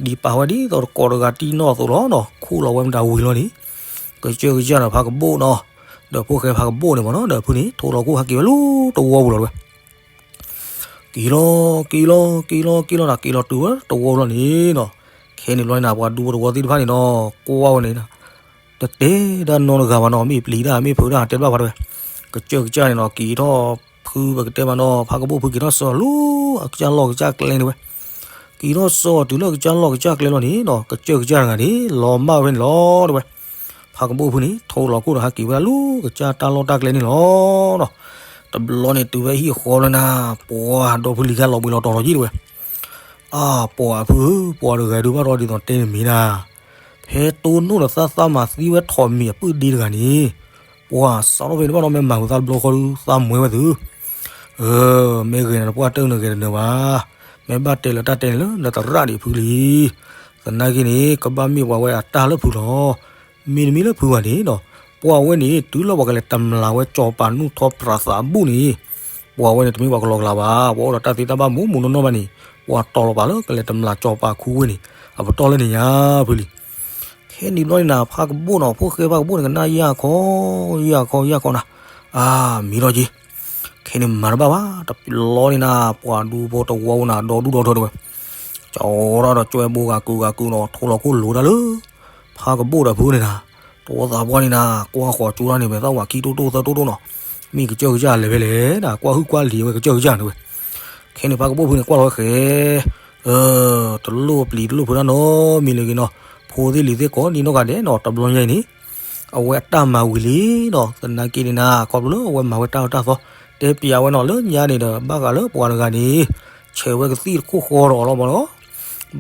ဒ်ပာ်ဝဲဒ်သိးတကိးတဂၤတံၢ်နီၣ်အသိးလီၤနီၤ ခူၣ်လီၤဝဲမတၤဝံၤလီၤန့ၣ် ကစၢၢ်ကစၢ်ဒီးဖးကဘိၣ်နီၤ ဒီးဖိၣ်ဃဲဖးကဘိၣ်န့ၣ်မ့ၢ်နီၤ ဒီးအဖုန့ၣ် ထိလီၤခိၣ်ဟဲက့ၤဝဲလၢတဝီပူၤလီၤတဝဲ က့ၤလီၤ က့ၤလီၤ က့ၤလီၤ က့ၤလီၤနၤ က့ၤလီၤတုၤဝဲတဝီလီၤန့ၣ်နီၤ. ခဲန့ၣ်ဘျီန့ၣ်နၤ ပှၤဒူဖိတဝီသ့ၣ်တဖၣ်န့ၣ်နီၤ ကွၢ်ဝဲန့ၣ်နၤ တတဲဒၣ်နီတဂၤဘၣ်နီၤ, မ့ၢ်ပျံၤတၢ် မ့ၢ်ဖုးတၢ် တဲတဘၣ်ဘၣ်တဲဝဲ. ကစၢၢ်ကစၢ်န့ၣ်နီၤ က့ၤထီၣ်ဖု ပကတဲဘၣ်နီၤ ဖးကဘိၣ်ဖု က့ၤထီၣ်စၢၤလီၤ အကစၢ်လီၢ်ကစၢ်ကျဲန့ၣ်ဝဲ. က့ၤထီၣ်စၢၤအီၤတုၤလၢအကစၢ်လီၢ်ကစၢ်ကျဲလီၤန့ၣ်နီၤ ကစၢၢ်ကစၢ်တဂၤန့ၣ် လီၤမၢ်ဝဲန့ၣ်လီၤတဲဝဲ. ဖးကဘိၣ်ဖုန့ၣ် ထိးလီၤခိၣ်ဒီးဟးက့ၤဝဲဒၣ်လၢကစၢ်တၢ်လီၢ်တၢ်ကျဲန့ၣ်လီၤ. တဘျီန့ၣ်တုၤဝဲဟံၣ်အဃီလၢနၤ ပှၤဒီဖုလံၤခါလီၤဘှံးလီၤတီၤလီၤယံၤတဲဝဲ. အၢ ပှၤဖုဧၢ ပှၤတဂၤဒုးဘၣ်ဒီးဒ်သိးတဲန့ၣ်မ့ၢ်နၤ ဖဲတိၢ်နီၣ်ဒီးသးသးမၤသံဝဲထိးမံၤအပုၢ်ဒ့တဂၤန့ၣ်, ပှၤစးထီၣ်ဖဲန့ၣ်ဘၣ်ဒီး မ့ၢ်မၤဝံၤသးတဘျီဃီဒုး သးမွဲဝဲသု, မ့ၢ်ဂဲၤနၤတပှၢ်တၢၢ်နဂဲၤတနၢၤဘၣ်, မ့ၢ်ဘၣ်တဲလၢတၢ်တဲန့ၣ်လၢနတရၣ်ဒံးဖုလံ. သနာ်က့န့ၣ် ကဘၣ်မ့ၢ်ပှၤဝဲအတၢ်လၢဖုလီၤ. မ့တမ့ၢ်လၢဖုဘၣ်န့ၣ်ဒီး ပှၤဝဲန့ၣ် တုၤလၢပှၤကလဲၤတမျးဝဲစီၤပၤနူၢ်ထီပြးသးအဘူၣ်န့ၣ်, ပှၤဝဲန့ၣ် တမ့ၢ်ပှၤကလီၤကလးဘၣ်, ပှၤအိၣ်ဒီးတၢ်သ့တၢ်ဘၣ်မူးမူးနီၢ်နီၢ်ဘၣ်န့ၣ်, ပှၤတီၤလီၤပာ်လၢကလဲၤတမျးစီၤပၤခူဝ့ၢ်န့ၣ် အပတီၢ်လၢန့ၣ်ညါဖုလံ. ခဲန့ၣ်ဘျီန့ၣ်နၤ ဖးကဘိၣ်နီၤ ဖိၣ်ဃဲဖးကဘိၣ်န့ၣ် ကနၣ်ယၢ်ခီ, ယၢ်ခီ ယၢ်ခီနၤ, အါ မံၤထီၣ်က့ၤ, ခဲန့ၣ်မၤတဘၣ်ဘၣ်, တဘျီန့ၣ်နၤ ပှၤဒူဖိတဝီဝဲနၤ ဒီဒူၣ်ဒီထၢတဲဝဲ, ကၠီထီၣ်ဒီးကွဲဘိဂၤကုာ်ဂၤကုာ်နီၤ ထိးလီၤခိၣ်လိၤတၢ်လၢ ဖးကဘိၣ်ဒီးဖုန့ၣ်နၤ, တဝီသးပှၢ်န့ၣ်နၤ ကွၢ်ဃီၤကၠိတၢ်န့ၣ် မဲာ်သၣ်ဝးခံတိၢ်တိၢ်သၢတိၢ်တိၢ်နီၤ, မ့ၢ်ကစၢၢ်ကစၢ်လဲၤဖဲလဲၣ်နၤ ကွၢ်ဟုၣ်ကွၢ်လံၤဝဲကစၢၢ်ကစၢ်န့ၣ်ဝဲ. ခဲန့ၣ်ဖးကဘိၣ်ဖုန့ၣ် ကွၢ်လီၤဝဲဃဲ တလိၣ်ပျံၤတလိၣ်ဖုးတၢ်နီတမံၤလၢၤက့ၤနီၤ, ဖိသ့ၣ်လံၤသ့ၣ်ကိးဒံနီၢ်ဂၤဒဲးနီၤ တဘျီညါအံၤန့ၣ်, အဝဲအတၢ်မၤဝံၤလံနီၤ, သနာ်က့န့ၣ်နၤ ခီဖျိလၢအဝဲမၤဝဲတၢ်အၢတၢ်သီ, တဲပျးဝဲနီၤ လၢညါန့ၣ်ဒီး ဘၣ်ဃးလၢပှၤတဂၤန့ၣ် ဆဲးဝဲကသံၣ်တခိၣ်ဃီဒီးအီၤလီၤမးနီၤ,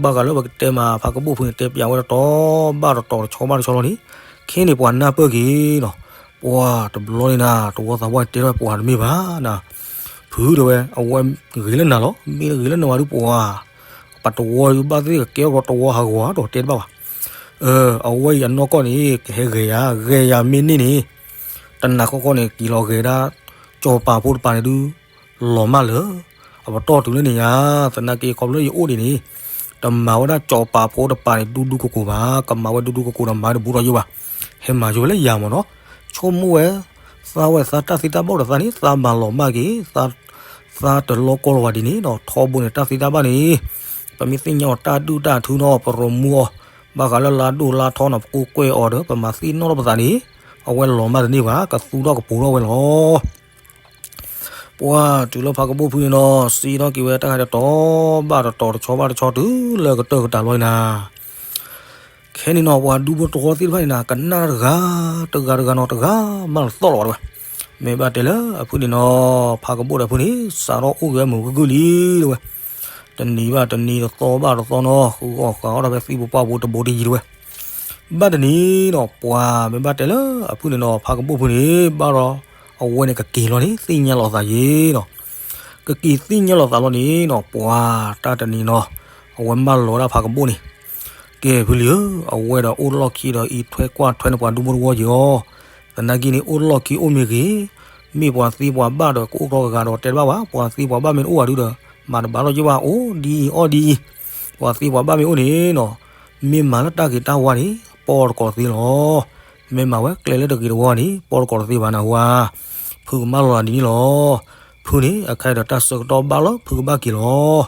ဘၣ်ဃးလၢပကတဲမး ဖးကဘိၣ်ဖုန့ၣ် တဲပျးဝဲတတီၤဘၣ်တတီၤတဆီဘၣ်တဆီလီၤန့ၣ်, ခဲန့ၣ်ပှၤနၢ်ပၢၢ်က့ၤနီၤ, ပှၤတဘျီန့ၣ်နၤ တဝီသးပှၢ်တဲထီၣ်ပှၤတမ့ၢ်ဘၣ်နၤ, ဖုတဲဝဲ အဝဲဂ့ၤလၢနၤလီၤ မ့ၢ်ဂ့ၤလၢနဝၤဒုးပှၤ, ပှၤတဝီဒုးဘၣ်သ့ၣ်ကကဲထီၣ်တဝီဟးဂီၤဒီးတဲတဘၣ်ဘၣ်, အဝဲအံၤအနီၢ်ကီၢ်န့ၣ် ကဟဲဂဲၤယၤ ဂဲၤယၤမ့ၢ်န့ၢ်န့ၣ်, တနၤဃီဃီန့ၣ် က့ၤလီၤဂဲၤဒၣ် စီၤပၤဖိတပၤန့ၣ်ဒုး လီၤမၢ်လၢ အပတီၢ်တုၤလၢန့ၣ်ညါ, သနာ်က့ခီဖျိလၢယအိၣ်ဒံးန့ၣ်, တမၤဝဲဒၣ်စီၤပၤဖိတပၤန့ၣ် ဒူဒူကိကိဘၣ်, ကမၤဝဲဒူဒူကိကိဒီးမၤဝဲတဘူးဒီးယိၣ်ဘၣ်, ဟဲမၤယိၣ်ဝဲလၢယၤမးနီၤ, ဆိကမိၣ်ဝဲ သးဝဲသးတၢ်သ့တၢ်ဘၣ်အိၣ်ဒီးသးန့ၣ် သးမၤလီၤမၢ်က့ၤ, သးတလီၤကီလီၤဝဲဒ်န့ၣ်နီၤ, ထီဘိန့ၣ်တၢ်သ့တၢ်ဘၣ်န့ၣ်, ပမ့ၢ်သ့ၣ်ညါအီၤတၢ်ဒုၣ်တၢ်ထုနီၤ ပရိမူအီၤ, ဘၣ်ဃးလၢလါဒိၣ်လါထီနီၤ ပကိးကွဲးအီၤဒီး ပမၤသ့ၣ်နီၣ်ထီၣ်ပသးန့ၣ်, အဝဲလီၤမၢ်တန့ၢ်ဘၣ် ကသူထီၣ်ကပိာ်ထီၣ်ဝဲလီၤ. ပှၤတုၤလၢဖးကဘိၣ်ဖုန့ၣ်နီၤ စံးထီၣ်က့ၤဝဲတၢ်ဂၤတတီၤဘၣ်တတီၤ တဆီဘၣ်တဆီတုၤလၢကတၢၢ်ကတၢၢ်လီၤန့ၣ်နၤ, ခဲန့ၣ်နီၤ ပှၤဒူဖိတဝီသ့ၣ်တဖၣ်န့ၣ်နၤ ကနၣ်တဂၤ, တဂၤတဂၤနီၤ တဂၤမးလီၤသီၣ်လီၤဝဲတဲဝဲ, မ့ၢ်ဘၣ်တဲလၢအဖုန့ၣ်နီၤ ဖးကဘိၣ်ဒီးဖုန့ၣ် စးထီၣ်အိၣ်က့ၤဝဲမုာ်ကုၢ်ကုၢ်လံတဲဝဲ, တနံၤဘၣ်တနံၤ တသီဘၣ်တသီနီၤ ဃုအီၣ်ဃုအီတၢ်ဖဲသံၣ်ဖိပှၢ်ဖိတဘိတယံၤတဲဝဲ, ဘၣ်တနံၤနီၤ ပှၤမ့ၢ်ဘၣ်တဲလၢအဖုန့ၣ်နီၤ ဖးကဘိၣ်ဖုန့ၣ် ဘၣ်ဒီး အဝဲန့ၣ်ကက့ၤလီၤန့ၣ် သ့ၣ်ညါလီၤသးယ့ၤနီၤ, ကက့ၤသ့ၣ်ညါလီၤသးလီၤန့ၣ်နီၤ ပှၤတၢ်တနံၤနီၤ အဝဲမၢလီၤဝဲဒၣ်ဖးကဘိၣ်န့ၣ်, ကဲဖုလံဧၢ, အဝဲဒီးအိၣ်လီၢ်ခံဒီးအံးထွဲကွၢ်ထွဲန့ၣ်ပှၤဒူဖိတဝီယ့ၤအီၤ, သနာ်က့န့ၣ် အိၣ်လီၢ်ခံအိၣ်မ့ၢ်ဂ့ၤ, မ့ၢ်ပှၤသ့ပှၤဘၣ်ဒီးကအိၣ်ကီတဂၤဒီးတဲတဘၣ်ဘၣ်, ပှၤသ့ပှၤဘၣ်မ့ၢ်တအိၣ်ဘၣ်ဒုဒီး မၤတဘၣ်လီၤယ့ၢ်ဘၣ် အိၣ်ဒ်အံၤအီၣ်ဒ်အံၤ, ပှၤသ့ပှၤဘၣ်မ့ၢ်အိၣ်န့ၣ်နီၤ မ့ၢ်မၤလၢတၢ်ဂ့ၤတၢ်ဝါန့ၣ် ပီၢ်တကိးတသ့လီၤ. မ့ၢ်မၤဝဲကျဲလၢတဂ့ၤတဝါန့ၣ် ပီၢ်တကိးတသ့ဘၣ်နၢ်ဟူဧါ. ဖုကမၢလီၤဒ်န့ၣ်လီၤ. ဖုန့ၣ် အခါဒီးတၢ်ဆၢကတီၢ်ဘၣ်လီၤ ဖုကဘၣ်က့ၤလီၤ.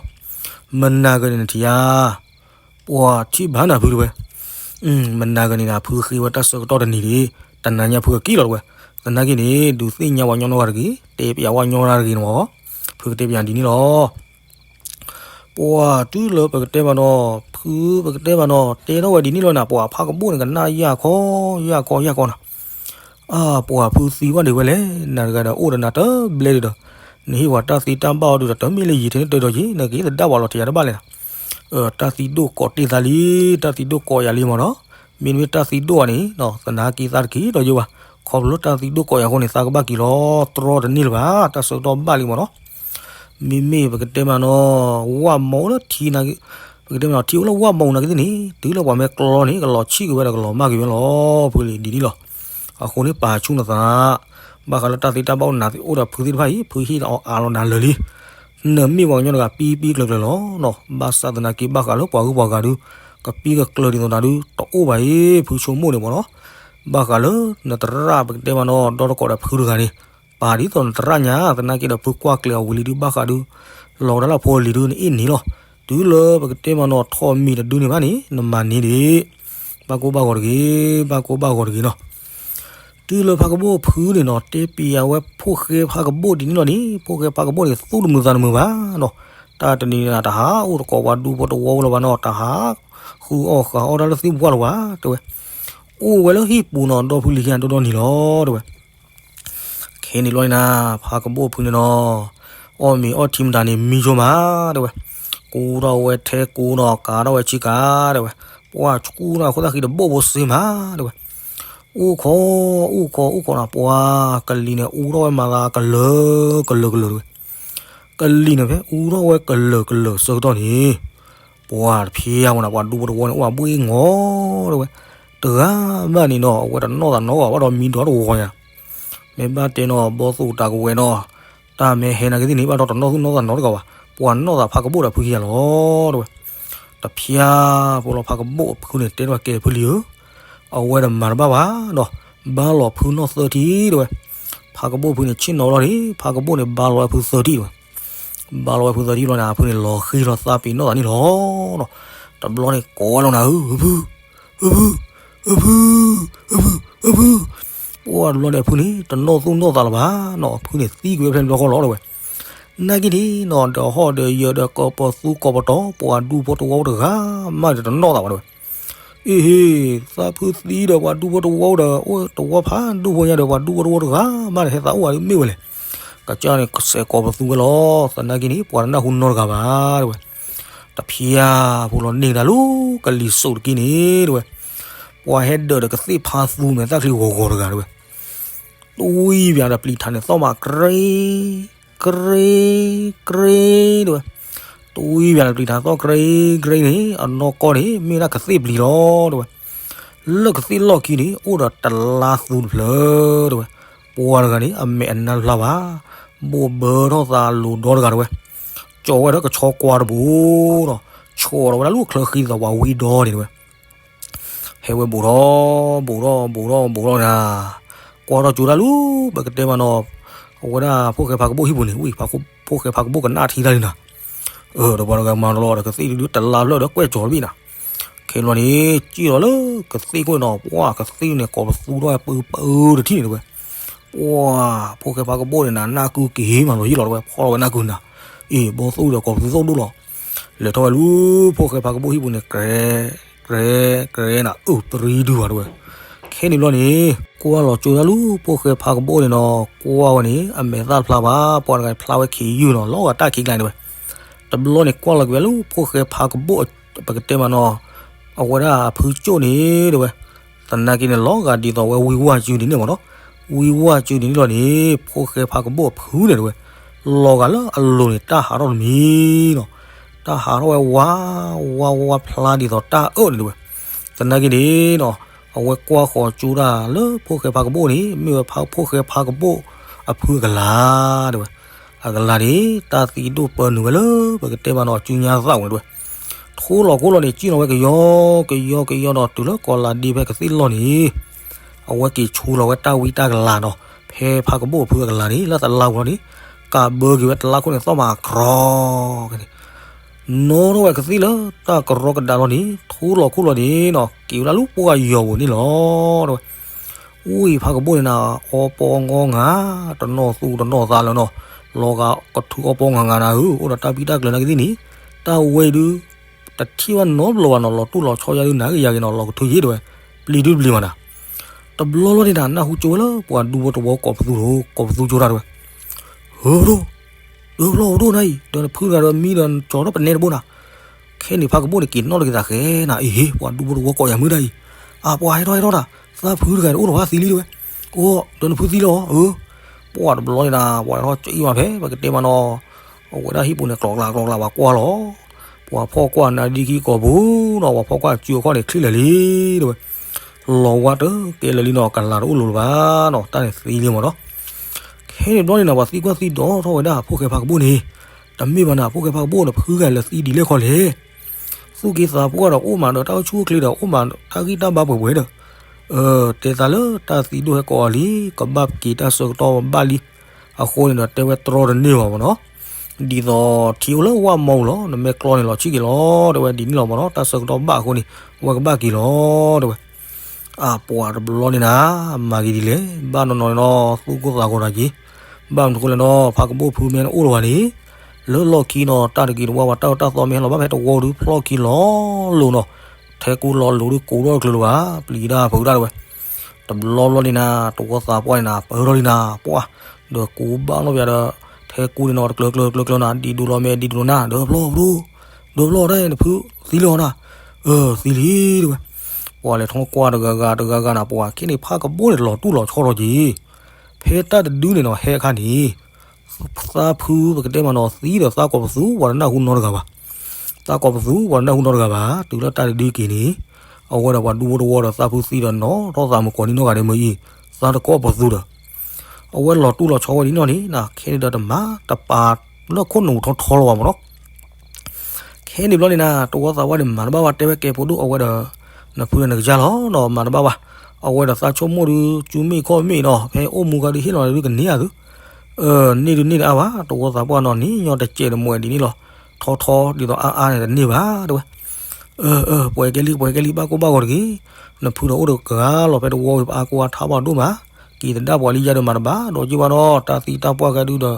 မနၤဂၤန့ၣ်နထံၣ်ဧါ. ပှၤထံၣ်ဘၣ်နၤဖုတဝဲ မနၤဂၤန့ၣ်နၤ ဖုဃ့ဝဲတၢ်ဆၢကတီၢ်တနံၤဒံး တနၤညါဖုကက့ၤလီၤတဝဲ. သနာ်က့န့ၣ် ဒုးသ့ၣ်ညါဝဲညီနုၢ်ဂၤတဂ့ၤ, တဲပျးဝဲညီနုၢ်ဂၤတဂ့ၤန့ၣ်မး. ဖုကတဲပျးဒ်န့ၣ်လီၤ. ပှၤတုၤလၢပကတဲဘၣ်နီၤ, ဖုပကတဲဘၣ်နီၤ, တဲထီၣ်ဝဲဒ်န့ၣ်လီၤနၤ, ပှၤဖးကဘိၣ်န့ၣ် ကနၣ်ယၢ်ခီ, ယၢ်ခီ ယၢ်ခီနၤ. အၢ ပှၤဖုသံဘၣ်ဒံးဝဲလဲၣ်, နၤတဂၤဒီးအိၣ်ဒီးနၤတဘျဲဒံးဒီး, နဟ့ၣ်ပှၤတၢ်သံတၢ်ဘၣ်အီၤဒုးဒီး တမ့ၢ်လၢယံာ်ထဲန့ၣ်တဒီးယံာ်, နက့ၤသဒၣ်ပှၤလီၤတယၤတဘၣ်လဲၣ်နၤ. တၢ်သံဒိၣ်ကိးတ့ၢ်သးလံ, တၢ်သံဒိၣ်ကိးယၤလံမးနီၤ. မ့တမ့ၢ်တၢ်သံဒိၣ်ဘၣ်န့ၣ် သနာ်က့သးတက့ၤဒီးယိၣ်ဘၣ်. ခီဖျိလၢတၢ်သံဒိၣ်ကိးယၤအဃိန့ၣ် သးကဘၣ်က့ၤလီၤတြီတန့ၢ်လၢၤဘၣ်, တၢ်ဆၢကတီၢ်ဘၣ်လံမးနီၤ. မ့မ့ၢ်ပကတဲမးနီၤ, ဝၣ်မီၤအိၣ်လၢထံ, ပကတဲမးနီၤ ထံအိၣ်လၢဝၣ်မီၤအူနၤကသ့ၣ်န့ၣ် တုၤလၢပှၤမ့ၢ်ကျီန့ၣ် ကလီၤဆံၣ်က့ၤဝဲဒီးကလီၤမၢ်က့ၤဝဲလီၤ. ဖုလံဒ်န့ၣ်လီၤ. အဃိန့ၣ် ပာ်ဆူၣ်နသး, ဘၣ်ဃးလၢတၢ်သံတၢ်ဘၣ်အိၣ်နၤအိၣ်ဒီးဖုသ့ၣ်တဖၣ်အံၤ ဖုဟ့ၣ်အီၤအးလီၤနၤလၢာ်လံ. နမ့ၢ်ပှၤကညီတဂၤပံပံကျၢၤကျၢၤလီၤ. ဘၣ်ဆၣ်သနာ်က့ ဘၣ်ဃးလၢပှၤဂုၤပှၤဂၤဒု ကပံကကျၢၤဒ်သိးနၤဒု တအိၣ်ဘၣ်အံၤ ဖုဆိကမိၣ်န့ၣ်မးနီၤ. ဘၣ်ဃးလၢနသရၣ်ပကတဲမးနီၤ ဒီတကိးဒီးဖုတဂၤန့ၣ် ပာ်ဒ်သိးနသရၣ်ညါ သနာ်က့ဒီးဖုကွၢ်ကျဲၤအီၤဝံၤလံဒု ဘၣ်ဃးဒု လီၤဝဲဒၣ်လၢအဖိအလံၤဒု နအ့ၣ်န့ၣ်လီၤ. တုၤလၢပကတဲမးနီၤ ထိးမံၤတဒုန့ၣ်ဘၣ်န့ၣ် နမၤန့ၢ်ဒံး ဘၣ်ကိၢ်ဘၣ်ဂီၤတဂ့ၤ, ဘၣ်ကိၢ်ဘၣ်ဂီၤတဂ့ၤနီၤ. တုၤလၢဖါကဘိၣ်အဖုန့ၣ်နီၤ တဲပံၤအဝဲဖိၣ်ဃဲဖါကဘိၣ်ဒ်န့ၣ်လီၤန့ၣ်, ဖိၣ်ဃဲဖါကဘိၣ်န့ၣ် သူၣ်တမုာ်သးတမုာ်ဘၣ်နီၤ. တၢ်တနံၤန့ၣ် တဟးအိၣ်သကိးပှၤဒူဖိတဝီလၢၤဘၣ်နီၤ, တဟးဃုအီၣ်ဃုအီတၢ်လၢသ့ၣ်ပူၤလၢၤဘၣ် တဲဝဲ. အိၣ်ဝဲလၢဟံၣ်ပူၤနီၤ ဒီဖုလံၤခံဂၤဒီဒီနံၤလီၤ တဲဝဲ. ခဲန့ၣ်ဘျီန့ၣ်နၤ ဖါကဘိၣ်ဖုန့ၣ်နီၤ, အီၣ်မ့ၤအီထံမတၤန့ၣ် မံဆိမး တဲဝဲ. ကူထီၣ်ဝဲထဲကူနီၤ ကၤထီၣ်ဝဲဆံကၤ တဲဝဲ. ပှၢ်ဆူၣ်ထီၣ်အခိၣ်သၣ်ဃံတဘိၣ်ဖိစ့မး တဲဝဲ. အိၣ်ခိး အိၣ်ခိး အိၣ်ခိးနီၤ ပှၤကလံၤန့ၣ် အူထီၣ်ဝဲမၤသးကလၢၤ ကလၢၤ ကလၢၤ တဲဝဲ. ကလံၤန့ၣ်ဖဲ အူထီၣ်ဝဲကလၢၤ ကလၢၤဆၢကတီၢ်န့ၣ် ပှၤတဖျါမးနီၤ ပှၤဒူဖိတဝီန့ၣ် အိၣ်ဘှ့ၣ်ငီ တဲဝဲ. တဂၤမးန့ၣ်နီၤ အဝဲတနီၣ်သးနီတဂၤဘၣ်ဒီးမံဒီးတဝီညါ မ့ၢ်ဘၣ်တဲနီၤ ဘီသူၣ်တၢ်ကဝဲၤနီၤ, တၢ်မ့ၢ်ဟဲနာ်က့သ့ၣ်န့ၣ် ဘၣ်ဒီးတနီၣ်သူၣ်နီၣ်သးနီတဂၤဘၣ်, ပှၤနီၣ်သးဖါကဘိၣ်ဒီးဖုခံဂၤလီၤ တဲဝဲ. တဖျါဖိလီၤ ဖါကဘိၣ်အဖုန့ၣ် တဲထီၣ်ကဲဖုလံၤဧၢ, အဝဲတမၤတဘၣ်ဘၣ်ဒီး ဘါလီၤဖုနီၣ်သၢထံၣ် တဲဝဲ. ဖါကဘိၣ်ဖုန့ၣ် ဆ့ၣ်နီၤလီၤန့ၣ် ဖါကဘိၣ်န့ၣ် ဘါလီၤဝဲဖုသၢထံၣ် တဲဝဲ. ဘါလီၤဝဲဖုသၢထံၣ်လီၤန့ၣ် အဖုန့ၣ် လီၤဃံလီၤသးပ့ၤနီၣ်သးန့ၣ်လီၤ. တဘျီန့ၣ် ကိးဝဲလီၤနၤဧၢ, ဖု ဖု ဖု ဖု ဖု ဖု. ပှၢ်တဘျီန့ၣ် အဖုန့ၣ် တနီၣ်သူၣ်နီၣ်သးလၢၤဘၣ်နီၤ, အဖုန့ၣ်သံကွံာ်ဝဲဖဲန့ၣ်ဘျီဃီလီၤ တဲဝဲ. နာ်က့န့ၣ်နီၤ ဒီးဟီၣ်ဒီးယၢၤဒီးကီၢ်ပသူကီၢ်ပတီၢ် ပှၤဒူဖိတဝီတဂၤမးန့ၣ် တနီၣ်သးဘၣ် တဲဝဲ. အ့ဟ့, သးဖုသံဒီးပှၤဒူဖိတဝီဒီး အိၣ်တဝီဖးဒိၣ်ဖိညါဒီး ပှၤဒူဖိတဝီတဂၤမးန့ၣ် ဟဲသးအိၣ်ဝဲမ့ၢ်ဝဲလဲၣ်. ကစၢ်န့ၣ် ကစဲးကီၢ်ပသူဝဲလီၤ. သနာ်က့န့ၣ် ပှၤတနၢ်ဟူနီတဂၤဘၣ် တဲဝဲ. တဖျါဖိလီၤန့ၢ်တၢ်လၢကလံၤစိးတက့ၢ်န့ၣ် တဲဝဲ. ပှၤဟဲဒၢးဒီးကသ့ၣ်ဖါသူမဲာ်သၣ်ချံဂီၤဂီၤတဂၤ တဲဝဲ. တွံၢ်ဘၣ်ဒီးပျံၤထးန့ၣ် သီၣ်မး ကြ့ ကြ့ ကြ့ တဲဝဲ. တွံၢ်ဘၣ်ဒီးပျံၤထးသီၣ် ကြ့ ကြ့ န့ၣ် အနီၢ်ကီၢ်န့ၣ် မ့ၢ်ဒၣ်ကသ့ၣ်ပျံၤလီၤ တဲဝဲ. လၢကသ့ၣ်လီၢ်ခံန့ၣ် အိၣ်ဒီးတလါသူတဖျၢၣ် တဲဝဲ. ပှၤတဂၤန့ၣ် အမဲာ်အနါတဖျါဘၣ်, ဘိၣ်ဘၢထီၣ်သးလိၤဒီတဂၤ တဲဝဲ. ကၠီဝဲဒီးကဆီကွၢ်တဘိဒီး ဆီၣ်ဒီးဝဲဒၣ်လၢချၢဃံသိးပှၤဝံဒီန့ၣ် တဲဝဲ. ဟဲဝဲဘူးထီၣ် ဘူးထီၣ် ဘူးထီၣ် ဘူးထီၣ်နၤ, ကွၢ်ထီၣ်ကၠိတၢ်လၢ ပကတဲမးနီၤ, အဝဲဒၣ်ဖိၣ်ဃဲဖါကဘိၣ်ဟံၣ်ပူၤန့ၣ် ဝံၢ် ဖိၣ်ဃဲဖါကဘိၣ်ကနၣ်ထံတၢ်လံနၤ. အၢ ဒီးပှၤတဂၤမၤတလီၤဒီးကသ့ၣ်ဒုးတလါဖျၢၣ်ဒီးကွဲၢ်ကၠီတဘ့ၣ်နၤ. ခဲလီၤန့ၣ် စံၣ်လီၤလၢကသ့ၣ်ခိၣ်န့ၣ်နီၤ, ပှၢ်ကသ့ၣ်န့ၣ် ကိးပသူထီၣ်ဝဲပၢပၢတထံၣ်န့ၣ် တဲဝဲ. ပှၢ် ဖိၣ်ဃဲဖါကဘိၣ်န့ၣ်နၤ နၢ်ကုက့ၤမးလီၤယံၣ်လီၤ တဲဝဲ, ဖီၣ်လီၤဝဲနၢ်ကုနၤ. အ့ ဘီသူၣ်ဒီးကိးပသူသိၣ်ဒိၣ်လီၤ. လဲၤထီၣ်ဝဲလၢ ဖိၣ်ဃဲဖါကဘိၣ်ဟံၣ်ပူၤန့ၣ် ကြဲ ကြဲ ကြဲနၤ အၢ ပရံဒုဘၣ် တဲဝဲ. ခဲန့ၣ်ဘျီန့ၣ် ကွၢ်လီၤကၠိတၢ်လၢ ဖိၣ်ဃဲဖါကဘိၣ်န့ၣ်နီၤ, ကွၢ်ဝဲန့ၣ် အမဲာ်သၣ်ဖျါဘၣ်, ပှၤတဂၤဖျါဝဲခံယုၢ်နီၤ, လီၤဂာ်တၢ်ခံကျါန့ၣ် တဲဝဲ. တဘျီန့ၣ် ကွၢ်လီၤက့ၤဝဲလၢ ဖိၣ်ဃဲဖါကဘိၣ် ပကတဲမးနီၤ, အဝဲဒၣ်အဖုကၠိၣ်န့ၣ် တဲဝဲ. သနာ်က့န့ၣ် လီၤဂာ်ဒ်သိးဝဲဝံဝါစုဒ်န့ၣ်မးနီၤ, ဝံဝါစုဒ်န့ၣ်လီၤန့ၣ် ဖိၣ်ဃဲဖါကဘိၣ်အဖုန့ၣ် တဲဝဲ. လီၤဂာ်လၢအလိၤန့ၣ် တၢ်ဟးထီၣ်တမံၤနီၤ, တၢ်ဟးထီၣ်ဝဲဝါ ဝါ ဝါဖျါဒ်သိးတၢ်အၢၣ်န့ၣ် တဲဝဲ. သနာ်က့န့ၣ်နီၤ, အဝဲကွၢ်ဃီၤကၠိတၢ်လၢဖိၣ်ဃဲဖါကဘိၣ်န့ၣ် မ့ၢ်ဝဲဖိၣ်ဃဲဖါကဘိၣ်အဖုအကလၤ တဲဝဲ. အကလၤန့ၣ် တၢ်သံဒိၣ်ပၢနုာ်ဝဲလၢ ပကတဲမးနီၤ စုညါသၣ်ဝဲ တဲဝဲ. ထိလီၤခိလီၤန့ၣ် စံၣ်လီၤဝဲကယီ ကယီ ကယီဒီး တုၤလၢကီၤလၤဒ့ဖဲကသ့ၣ်လီၢ်န့ၣ် အဝဲက့ၤဆူလီၤဝဲတၢ်ဝံတၢ်ကလၤနီၤ, ဖဲဖါကဘိၣ်အဖုအကလၤန့ၣ် လၢတလါဝံၤလီၤန့ၣ် ကးဘၢက့ၤဝဲတလါခိၣ်န့ၣ် သီၣ်မးကြီက့ၤန့ၣ် နီၣ်ထီၣ်ဝဲကသ့ၣ်လၢတၢ်ကရီကဒါလီၤန့ၣ် ထိလီၤခိလီၤန့ၣ်နီၤ က့ၤဝဲဒၣ်လၢပှၢ်ယီၤပူၤန့ၣ်လီၤ တဲဝဲ. ဝံၢ်ဖါကဘိၣ်န့ၣ်နၤ အီပီငီငါ တနီၣ်သူၣ်တနီၣ်သးလၢၤနီၤ, လီၤဂာ်ကထုးအီပီငါငါနၤဧၢ, အိၣ်ဒီးတၢ်ဘံၣ်တၢ်ကျၢၤနာ်က့သ့ၣ်န့ၣ် တၢ်ဝဲအံၤဒုး တထံၣ်ဘၣ်နီတဘျီဘၣ်နီၤ, လီၤတူၢ်လီၤဆီယါဒုး နၤက့ၤယၤက့ၤနီၤ, လီၤကထုးယ့ၣ်တဲဝဲ, ပျံၤဒုးပျံၤမးနၤ. တဘျီလီၤန့ၣ်နၤ နၢ်ဟူကၠိဝဲလၢ ပှၤဒူဖိတဝီကိးပသူ ကိးပသူကၠိတၢ်တဲဝဲ, ဧၢ ပဒိၣ်, ဧၢ ပလီၢ်ပဒိၣ်နၤအံၤ ဒီးနဖုတဂၤဒီးမံဒီးကၠီၤထီၣ်ပနဲတဘိနၤ. ခဲန့ၣ်ဖါကဘိၣ်န့ၣ် က့ၤနီၣ်လီၤက့ၤသးဃဲနၤ, အ့ဟ့ ပှၤဒူဖိတဝီကိးယၤမုၢ်ဒၣ်အံၤ, အပှၤဟဲထီၣ်ဟဲထီၣ်တၢ်, သးဖုတဂၤဒီးအိၣ်ဒီးဖါသံလံတဲဝဲ, အိၣ် ဒီးနဖုသံလီၤဧၢ, ပှၤတဘျီန့ၣ်နၤ ပှၤထီၣ်ကအံၣ်မးဖဲ ပကတဲမးနီၤ, အဝဲဒၣ်ဟံၣ်ပူၤန့ၣ် ကျီကျါကျီကျါပှၤကွၢ်လီၤ, ပှၤဖီၣ်ကွၢ်နၤဒံခံကိာ်ပူၤနီၤ, ပှၤဖီၣ်ကွၢ်စုအခီၣ်န့ၣ် ချံၣ်လၢာ်လံ တဲဝဲ, လီၤဝါတကဲလၢာ်လံနီၤ, ကလၤတအိၣ်လိၤလၢၤဘၣ်နီၤ, တၢ်န့ၣ်သံလံမးနီၤ. ခဲန့ၣ်ဘျီန့ၣ်နၤ ပှၤသံကွၢ်သံဒိးထီၣ်ဝဲဒၣ်ဖိၣ်ဃဲဖါကဘိၣ်န့ၣ်, တမ့ၢ်ဘၣ်နၤ ဖိၣ်ဃဲဖါကဘိၣ်န့ၣ် ဖုဂၤလၢသံဒ်လဲၣ်ခီလဲၣ်, သူၣ်က့သးပှၢ်ဒီးအိၣ်မးဒီးတၢ်အိၣ်ဆူၣ်အိၣ်ချ့ဒီး အိၣ်မးတၢ်ဂံၢ်တၢ်ဘါပှဲၤပှဲၤဒီး, တဲသးလၢတၢ်သံဒိၣ်ဟဲကိးအီၤလံ, ကဘၣ်က့ၤတၢ်ဆၢကတီၢ်ဘၣ်လံ, အဃိန့ၣ်ဒီးတဲဝဲတြီတန့ၢ်ဘၣ်မးနီၤ. ဒ်သိးထံအိၣ်လၢဝၣ်မီပူၤလီၤ, နမ့ၢ်ကျီန့ၣ်လီၤဆံၣ်က့ၤလီၤ တဲဝဲ, ဒ်န့ၣ်လီၤမၢ်နီၤ, တၢ်ဆၢကတီၢ်ဘၣ်အဃိန့ၣ် အဝဲကဘၣ်က့ၤလီၤ တဲဝဲ. အပှၤတဘျီန့ၣ်နၤ, မၤက့ၤဒ်လဲၣ်, ဘၣ်နီၢ်နီၢ်န့ၣ်နီၤ သူၣ်ကိၢ်သးဂီၤတၢ်က့ၤ, ဘၣ်မနုၤဃိလဲၣ်နီၤ, ဖးကဘိၣ်ဖုမ့ၢ်အိၣ်လၢၤဘၣ်န့ၣ်, လၢလီၢ်ခံနီၤ တၢ်တဂ့ၤတဝါဘၣ် တၢ်အၢတၢ်သီမ့ၢ်ဟဲလီၤဘၣ် ဖဲတဝီဒုးဖျီၣ်ခံလီၤလိၤနီၤ, ထဲကူလီၤလိၤဒုးကူထီၣ်တကျၢၤလၢၤဘၣ် ပျံၤတၢ်ဖုးတၢ်တဲဝဲ. တဘျီဘျီန့ၣ်နၤ တဝီသးပှၢ်န့ၣ်နၤ ပၢထီၣ်လံနၤ ပှၢ်, ဒီးကူဘၣ်နီၣ်ပယါဒီး ထဲကူန့ၣ်နီၤ တကျၢၤကျၢၤကျၢၤကျၢၤနၤ ဒ်ဒိၣ်လီၤမ့ၢ်ဒ်ဒိၣ်နၤ ဒၢဖျီၣ်ဖုး, ဒၢဖျီၣ်တၢ်နဖုး, သံလံအီၤနၤ, အၢ သံလံတဲဝဲ. ပှၤလဲၤထီၣ်ကွၢ်တဂၤဂၤတဂၤဂၤနၤ ပှၤခဲန့ၣ် ဖးကဘိၣ်န့ၣ်တလီၤတူၢ်လီၤဆီထီၣ်က့ၤ, ဖဲတၢ်တဒုန့ၣ်နီၤ ဟဲအခါန့ၣ် သးဖုပကတဲမးနီၤ သံဒီးသးကိးပသူ ပှၤတနၢ်ဟူနီတဂၤဘၣ်. သးကိးပသူ ပှၤတနၢ်ဟူနီတဂၤဘၣ် တုၤလၢတၢ်တဒုက့ၤန့ၣ်, အဝဲဒီးပှၤဒူဖိတဝီဒီးသးဖုသံဒီးနီၣ်ထီၣ်သးမုၢ်ကီၤနံၤနီၢ်ဂၤဒဲးမ့ၢ်အံၤ, သးတကိးပသူဒီး အဝဲလီၤတူၢ်လီၤဆီဝဲဒ်နီၣ်န့ၣ်နၤ ခဲန့ၣ်ဒီးတမၤ တပာ်လၢခိၣ်နူာ်ထီထီလီၤဘၣ်မၢ်နီၤ. ခဲန့ၣ်ဘျီန့ၣ်နၤ တဝီသးပှၢ်န့ၣ် မၤတဘၣ်ဘၣ် တဲဝဲကဲဖိဒိၣ် အဝဲဒီး နဖုဒီးနကစၢ်လီၤနီၤ မၤတဘၣ်ဘၣ်. အဝဲဒီးသးဆိကမိၣ်ဒုး စုမ့ၣ်ခီၣ်မ့ၣ်နီၤ ဖဲအိၣ်မူခါဒုးဟ့ၣ်လီၤဒုးကန့ၢ်ဧါသု, န့ၢ်ဒုးန့ၢ်တအါဘၣ် တဝီသးပှၢ်နီၤ န့ၢ်ညီတစဲးတမှဲးဒ်န့ၣ်လီၤ. ထီထီဒ်သိးအါအါန့ၣ်တန့ၢ်ဘၣ် တဲဝဲ. အၢ အၢ ပှဲၤကဲလံ ပှဲၤကဲလံ ဘၣ်ကိၢ်ဘၣ်ဂီၤတဂ့ၤ. နဖုဒီးအိၣ်တဂၤလီၤ ဖဲတဝီဝံၤ ပအါကိၢ်အါထးဘၣ်ဒိၣ်မး, က့ၤသဒၣ်ပှၤလံယါဒီးမၤတဘၣ် ဒီးက့ၤဘၣ်နီၤ တၢ်သံတၢ်ပှၢ်ကဲဒုးဒီး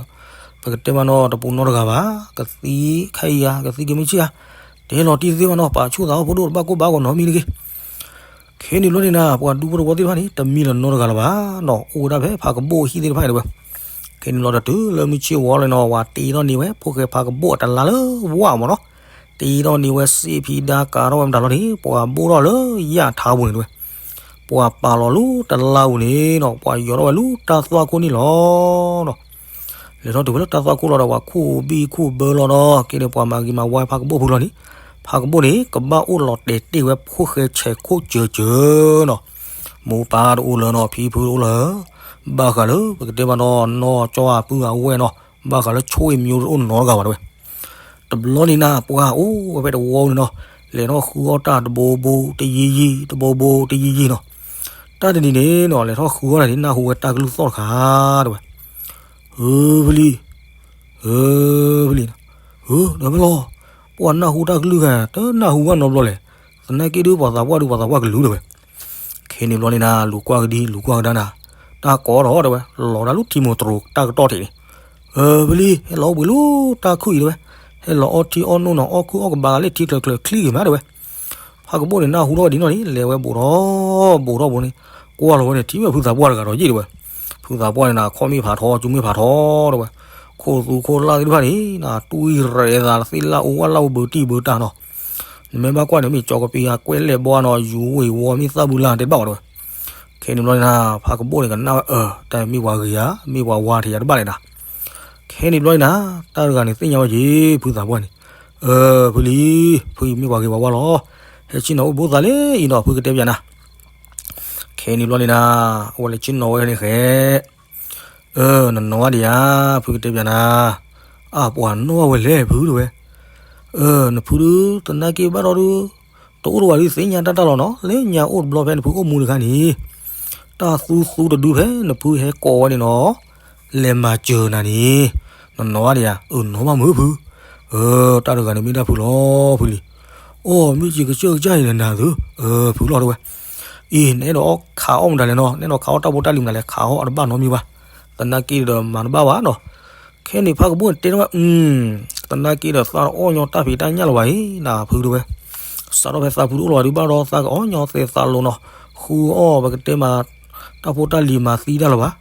ပကတဲမးနီၤ တပူၤနီတဂၤဘၣ်, ကသံခဲအံၤဧါ ကသံကမ့ၢ်ဆ့ၣ်ဧါ, တဲလီၤတံၢ်တသ့ဘၣ်နီၤ ပာ်ဆူၣ်သးအိၣ်ဖိဒိၣ်တဘၣ်ကိၢ်ဘၣ်ဂီၤနီတမံၤတဂ့ၤ. ခဲန့ၣ်ဘျီန့ၣ်နၤ ပှၤဒူဖိတဝီသ့ၣ်တဖၣ်န့ၣ် တမံလၢၤနီတဂၤလၢၤဘၣ်နီၤ အိၣ်ဝဲဒၣ်ဖဲဖးကဘိၣ်ဟံၣ်သ့ၣ်တဖၣ်အံၤတဲဝဲ. ခဲန့ၣ်ဘျီဒီးတုၤလၢမုၢ်ဆ့ၣ်ဝီလီၤနီၤ ပှၤတ့ထီၣ်န့ၢ်ဝဲ ဖိၣ်ဃဲဖးကဘိၣ်အတလါလၢဝၣ်မၢ်နီၤ, တ့ထီၣ်န့ၢ်ဝဲစ့ဖံးဒါ ကၤထီၣ်ဝဲမတၤလီၤန့ၣ် ပှၤဘိၣ်ထီၣ်လၢယၣ်ထါပူၤန့ၣ်တဲဝဲ. ပှၤပာ်လီၤလၢတလါပူၤန့ၣ်နီၤ ပှၤယီၤထီၣ်ဝဲလၢတၢ်သွၣ်ခိၣ်န့ၣ်လီၤနီၤ. လဲၤထီၣ်တုၤဖဲလၢတၢ်သွၣ်ခိၣ်လီၤဒီး ပှၤခူၣ်ဘံၣ်ခူၣ်ဘၢလီၤဒီး က့န့ၣ် ပှၤမၤဂ့ၤမၤဝါဖးကဘိၣ်ဖုလီၤန့ၣ်, ဖးကဘိၣ်န့ၣ် ကဘၣ်အိၣ်လီၤတဲာ်တ့ၢ်ဝဲဖိၣ်ဃဲဆဲးခိၣ်စၢၤစၢၤနီၤ. မိၢ်ပၢ်တအိၣ်လၢၤနီၤ ဖံဖုတအိၣ်လၢၤ, ဘၣ်ဃးလၢပကတဲမးနီၤ နီၢ်ကၠီအပုၢ်အဝဲၢ်နီၤ ဘၣ်ဃးလၢဆိၣ်အ့မၠိတအိၣ်နီတဂၤဘၣ်တဲဝဲ. တဘျီန့ၣ်နၤ ပှၤအိၣ်ဝဲဖဲတဝီန့ၣ်နီၤ, လဲၤထီၣ်ဃုအီၣ်တၢ်တဘိဘိတယံၤယံၤ တဘိဘိတယံၤယံၤနီၤ. တၢ်တနံၤန့ၣ်နီၤ လဲၤထီၣ်ဃုအီၣ်တၢ်န့ၣ် နၢ်ဟူဝဲတၢ်ကလုၢ်သီၣ်တခါတဲဝဲ. ဧၢ ဖုလံ, ဧၢ ဖုလံ, ဧၢ ဒီးဖဲလီၤ, ပှၤနၢ်ဟူတၢ်ကလုၢ်ဂၤ တနၢ်ဟူဘၣ်နီတဘျီလဲၣ်, သနာ်က့ဒုးပှၤသးပှၢ်ဒုးပှၤသးပှၢ်ကလုၢ်တဲဝဲ. ခဲန့ၣ်ဘျီန့ၣ်နၤ လူၤကွၢ်ကဒံ လူၤကွၢ်ကဒါနၤ, တၢ်ကိးထီၣ်တဲဝဲ လီၤဒၣ်လၢထံမိၢ်တရိးတၢ်ကတီၢ်ထံးန့ၣ်, ဧၢ ဖုလံ ဟဲလီၤအိၣ်ဘှံးလၢတၢ်ခုၣ်အံၤတဲဝဲ, ဟဲလီၤအီထံအီနိၣ်နီၤ အီၣ်ခုၣ်အီၣ်ကဘၣ်လၢထံချၢးချၢးချံဂ့ၤမးတဲဝဲ. ဖးကဘိၣ်န့ၣ် နၢ်ဟူထီၣ်ဒ်နီၣ်န့ၣ် လဲၤဝဲဘူးထီၣ်ဘူးထီၣ်ဘူးန့ၣ်, ကွၢ်လီၤဝဲန့ၣ် ထံၣ်ဝဲဖုသးပှၢ်တဂၤဒီးယံၣ်တဲဝဲ. ဖုသးပှၢ်န့ၣ်နၤ ခီၣ်မ့ၢ်ဖးထီ ကၠူမ့ၢ်ဖးထီတဲဝဲ, ခိၣ်သူခိၣ်လၢ်သ့ၣ်တဖၣ်န့ၣ် နၤတွံၢ်ရဲးသးသ့ၣ်လၢအိၣ်ဝဲလၢအိၣ်ဘၢတံၢ်ဘၢတၢ်နီၤ. နမ့ၢ်ဘၣ်ကွၢ်န့ၣ် မ့ၢ်ကၠီကပ့ၤအကွဲးလဲၢ်ဘီနီၤ ယူၤဝ့ၤဝီမ့ၢ်သၣ်ဘုလၢ်တဲတဘၣ်ဝဲတဲဝဲ. ခဲန့ၣ်ဘျီန့ၣ်နၤ ဖးကဘိၣ်န့ၣ်ကနၣ်ဝဲအၢ တၢ်မ့ၢ်ပှၤဂ့ၤဧါ မ့ၢ်ပှၤဝါထံးယၤတဘၣ်လဲၣ်နၤ. ခဲန့ၣ်ဘျီန့ၣ်နၤ တၢ်တဂၤန့ၣ်သ့ၣ်ညါဝဲက့ၤ ဖုသးပှၢ်န့ၣ်, အၢ ဖုလံ, ဖုအံၤမ့ၢ်ပှၤဂ့ၤပှၤဝါလီၤ. ဟဲဆ့ၣ်နီၤအိၣ်ဘိသးလၢအံၤနီၤ ဖုကတဲပျးနၤ. ခဲန့ၣ်ဘျီန့ၣ်နၤ အဝဲလဲၤဆ့ၣ်နီၤဝဲန့ၣ်ဃဲ အၢ နနီၢ်ဝဲဒံးဧါ ဖုကတဲပျးနၤ. အၢ ပှၤနီၢ်ဝဲလဲၣ်ဖုတဲဝဲ. အၢ နဖုဒုး သနာ်က့ဘၣ်ထီၣ်ဒုး တအိၣ်တဝၤဒုးသ့ၣ်ညါတၢ်တၢ်လီၤနီၤ လၢညါအိၣ်တဘျီဖဲနဖုအိၣ်မူတခါန့ၣ် တၢ်သူသူတဒုဖဲနဖုဟဲကိးဝဲန့ၣ်နီၤ လဲၤမၤစၢၤနၤန့ၣ် နနီၢ်ဝဲဒံးဧါ. အၢ နီၢ်ဘၣ်မုာ်ဖု. အၢ တၢ်တဂၤန့ၣ်မ့ၢ်ဒၣ်ဖုလီၤဖုလံ. အိ မ့ၢ်စ့ကစၢၢ်ကစၢ်အံၤနၤသု အၢ ဖုလီၤတဲဝဲ. အံၤ နအဲၣ်ဒိးခးအီၣ်မတၤလဲၣ်နီၤ နအဲၣ်ဒိးခးအီၣ်တၢ်ဖိတၢ်လံၤမတၤလဲၣ် ခးအီၣ်အတဘၣ်နီတမံၤဘၣ်. သနာ်က့ဒီးမၤတဘၣ်ဘၣ်နီၤ. ခဲန့ၣ်ဖးကဘိၣ်န့ၣ်တဲထီၣ်ဝဲ သနာ်က့ဒီးသးတအီၣ်ညီတၢ်ဖံးတၢ်ညၣ်လၢၤဘၣ်အံၤ နဖုတဲဝဲ. စးထီၣ်ဖဲသးဖုတအိၣ်လၢၤဘၣ်ဒုးဘၣ်ဒီး သးကအီၣ်ညီသဲးသးလိၤနီၤ ဃုအီၣ်ပကတဲမး တၢ်ဖိတၢ်လံၤမၤသံတၢ်လၢၤဘၣ်.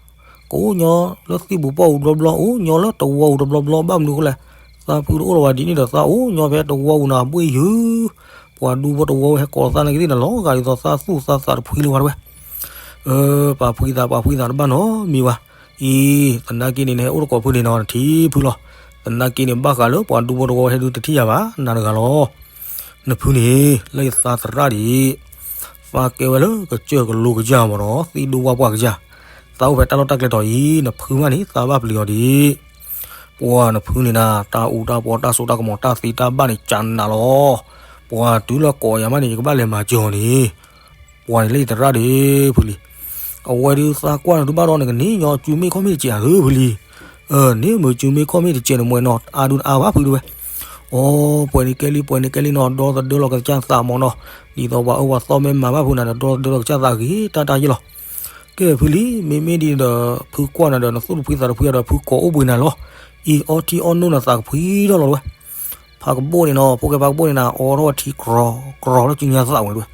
ကအိၣ်ညီလၢသံၣ်ပူၤပီၣ်ပူၤတဘျီဘျီ အိၣ်ညီလၢတဝီပူၤတဘျီဘျီ ဘၣ်မနုၤအဃိလဲၣ် သးဖုတအိၣ်လၢၤဘၣ်ဒ်န့ၣ်ဒီး သးအိၣ်ညီဖဲတဝီပူၤနၤ ဘှ့ၣ်ယုၤ ပှၤဒူဖိတဝီဟဲကိးသးနာ်က့သ့ၣ်နၤလီၤ ဂာ်ဒ်သိးသးသူၣ်သးသးတဖှံလၢၤဘၣ်တဲဝဲ. အၢ ပာ်ဖှံသး ပာ်ဖှံသးတဘၣ်နီတမံၤဘၣ်. အံၤ သနာ်က့န့ၣ် နဟဲအိၣ်တကိးဖုန့ၣ်နီၤ နထံၣ်ဖုလီၤ. သနာ်က့န့ၣ် ဘၣ်ဃးလၢပှၤဒူဖိတဝီဟဲဒုးတထံၣ်ယၤဘၣ် နၤတဂၤလီၤ. နဖုန့ၣ် လၢယသးသရၣ်ဒံး သးကဲဝဲလၢကစၢၢ်ကလိကစၢ်မ့ၢ်နီၤ သံၣ်ဒူဝၣ်ပှၢ်ကစၢ်, သးအိၣ်ဖဲတၢ်လီၢ်တၢ်ကျဲတီၤအံၤ နဖုမးန့ၣ် သးဘၣ်ပျံၤအီၤဒံး. ပှၤနဖုန့ၣ်နၤ တၢ်အူတၢ်ပီတၢ်စိတၢ်ကမီၤတၢ်သံတၢ်ဘၣ်န့ၣ် ကနးလီၤ. ပှၤတုၤလၢကိးယၤမးန့ၣ် ယကဘၣ်လဲၤမၤစၢၤအီၤန့ၣ် ပှၤန့ၣ်လၢယသရၣ်ဒံးဖုလံ. အဝဲဒုးသးကွၢ်နၤဒုးဘၣ်ဒီး နကန့ၢ်ညီအစုမ့ၢ်ခီၣ်မ့ၢ်တစဲးဧါသုဖုလံ. န့ၣ်မုၢ်စူၤမ့ၢ်ခီမ့ၢ်တစဲးန့ၣ် မွဲနီၤ အါဒုတအါဘၣ်ဖုတဲဝဲ. အိ ပှဲၤန့ၣ်ကဲလံ ပှဲၤန့ၣ်ကဲလံနီၤ ဒီသဒၢလီၤကစၢ်သးမၢ်နီၤ. ဒ်သိးပှၤအၢပှၤသီမ့ၢ်မၤဘၣ်ဖုန့ၣ်ဒီး ဒီသဒၢလီၤကစၢ်သးဂ့ၤတၢ်တၢ်ယ့ၢ်လီၤ. ကဲဖုလံ မ့မ့ၢ်ဒ်န့ၣ်ဒီး ဖုကွၢ်နၤဒီး နသူၣ်တဖှံသးတဖှံဒီး ဖုကိးအိၣ်ဘှံးနၤလီၤ. အံၤအီထံအီနိၣ်နၤသးကဖှံထီၣ်လီၤတဲဝဲ. ဖးကဘိၣ်န့ၣ်နီၤ ဖိၣ်ဃဲဖးကဘိၣ်န့ၣ်နၤ အိးထီၣ်ဝဲထံကြီကြီလၢကၠူညါသးဝဲတဲဝဲ.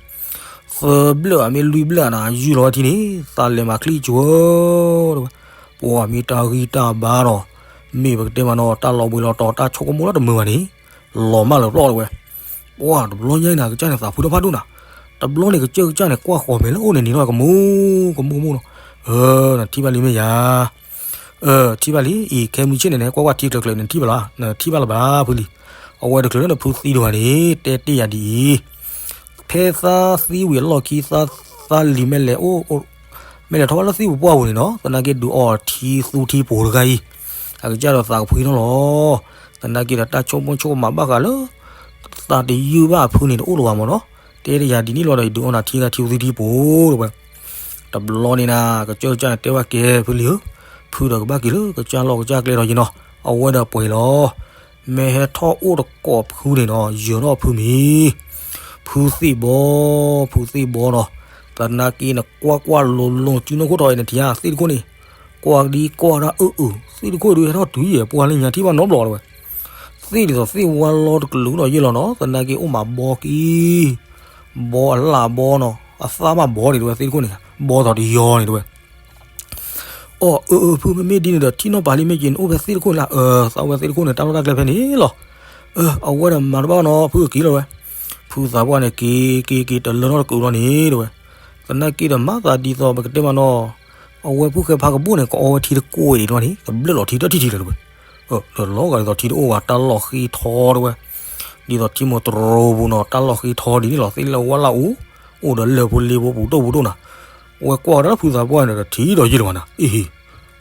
သၢဘျၢၣ်ဧါမ့ၢ်လွံၢ်ဘျၢၣ်နၤ ယုၢ်လီၤဝဲထံန့ၣ် သးလဲၤမၤချံကၠူဧၢ တဲဝဲ. ပှၤမ့ၢ်တၢ်ဂံၢ်တၢ်ဘါဒီး မ့ၢ်ပကတဲမးနီၤ တၢ်လီၤဘှံးလီၤတီၤ တၢ်ဆိကမိၣ်လၢတမုာ်ဘၣ်န့ၣ် လီၤမၢ်လၢၤပျီၢ်တဲဝဲ. ပှၤတဘျီညါအံၤနၤ ကစၢ်န့ၣ်သးဖှံထီၣ်ဖးဒိၣ်နၤ. တဘျီန့ၣ် ကစၢၢ်ကစၢ်န့ၣ် ကွၢ်ဃီၤမဲာ်လၢအိၣ်န့ၣ်န့ၣ်လီၤ ကမူကမူကမူနီၤ. နထံၣ်ဘၣ်လံမ့ၢ်ယၤ ထံၣ်ဘၣ်လံ အံၤခဲမုၢ်ဆ့ၣ်န့ၣ်န့ၣ် ကွၢ်ကွၢ်ထံကျၢၤကျၢၤန့ၣ် နထံၣ်ဘၣ်လီၤ နထံၣ်ဘၣ်လၢၤဘၣ်ဖုလံ. အဝဲတချုးလၢနဖုသံတဂၤန့ၣ် တဲတ့ၢ်ယၤဒ်အံၤ, ဖဲသးသံဝံၤအလီၢ်ခံ သးလံၤမ့ၢ်လဲၤအိၣ် မ့ၢ်လဲၤထီၣ်ဘၣ်လၢသံပူၤပှၢ်ပူၤန့ၣ်နီၤ သနာ်က့ဒုးအီထံသူထံပူၤတဂၤအံၤ, အကစၢ်ဒီးသးကဖှံထီၣ်လီၤ. သနာ်က့ဒီးတၢ်ဆိကမိၣ်ဆိကမးဘၣ်ဃးလၢ သးတယုၢ်ဘၣ်အဖုန့ၣ်တအိၣ်လၢၤဘၣ်မၢ်နီၤ. တဲတ့ၢ်ယၤဒ်န့ၣ်လီၤဒီး ယဒုးအီနၤထံဂၤထံဝသံထံပူၤတဲဝဲ. တဘျီန့ၣ်နၤ ကစၢၢ်ကစၢ်န့ၣ်တဲဘၣ်ကဲဖုလံဧၢ, ဖုဒီးကဘၣ်က့ၤလၢကစၢ်လီၢ်ကစၢ်ကျဲဒီးယနီၤ အဝဲဒီးပှဲၤလီၤ. မ့ၢ်ဟဲထီၣ်အိၣ်တကိးဖုန့ၣ်နီၤ ယၢၤထီၣ်ဖုမံၤ, ဖုသ့ၣ်ဘီ ဖုသ့ၣ်ဘီနီၤ. သနာ်က့နကွၢ်ကွၢ်လိၤလိၤ စုနီၢ်ခိၣ်ထီၣ်အံၤနထံၣ်ဧါ သ့ၣ်တခိၣ်န့ၣ် ကွၢ်ဒံကွၢ်ဒၣ်အုၣ်အုၣ် သ့ၣ်တခိၣ်ဒုးဟဲထီၣ်တုၤယဲၢ် ပှၤလၢညါထံၣ်ဘၣ်နီတဘျီတဲဝဲ. သ့ၣ်ဒ်သိးသ့ၣ်ဝါလီတကလုာ်ဒီးယဲၢ်လီၤနီၤ သနာ်က့အိၣ်မးဘီက့ၤ ဘီအလၣ်ဘီနီၤ အသၣ်ဘၣ်ဘီန့ၣ်တဲဝဲသ့ၣ်တခိၣ်န့ၣ် ဘီသိးတယီန့ၣ်တဲဝဲ. အီၣ်အၢအၢ ဖုမ့မ့ၢ်ဒ်န့ၣ်ဒီး ထံၣ်နီၣ်ပၤလံမ့ၢ်က့ၤ နအိၣ်ဖဲသ့ၣ်တခိၣ်န့ၣ်လၢ အၢ သးဝဲသ့ၣ်တခိၣ်န့ၣ် တၢ်လီၢ်တၢ်ကျဲဖဲန့ၣ်လီၤ. အဝဲဒီးမၤတဘၣ်နီၤ ဖုက့ၤလီၤဝဲ. ဖုသးပှၢ်န့ၣ် က့ၤက့ၤက့ၤတလၢထီၣ်တကုာ်လီၤန့ၣ်တဲဝဲ. သနာ်က့ဒီးမၤသးဒ်သိးပကတဲမးနီၤ အဝဲဖိၣ်ဃဲဖးကဘိၣ်န့ၣ် ကအီဝဲထံတကိးအံၤဒံးလီၤန့ၣ် ကဘျၢၣ်လီၤထံတထံၣ်ထံၣ်လၢၤတဲဝဲ. ဒီးလီၤဂာ်ဒ်သိးထံတအိၣ်ဘၣ် တၢ်လီၢ်ဃ့ထီတဲဝဲ. ဒ်သိးထံမိၢ်တရိပူၤနီၤ တၢ်လီၢ်ဃ့ထီဒ်န့ၣ်လီၤ သ့ၣ်လၢဝါလၢ်အူ အိၣ်ဒီးလၢၢ်ဖိလ့ဖိပူၤဒိၣ်ပူၤဒိၣ်နၤ. ဝဲကွၢ်ဝဲဒၣ်လၢဖုသးပှၢ်န့ၣ်ဒီးထံၣ်ဒီးယဲၢ်လၢၤဘၣ်နၤ အ့ဟ့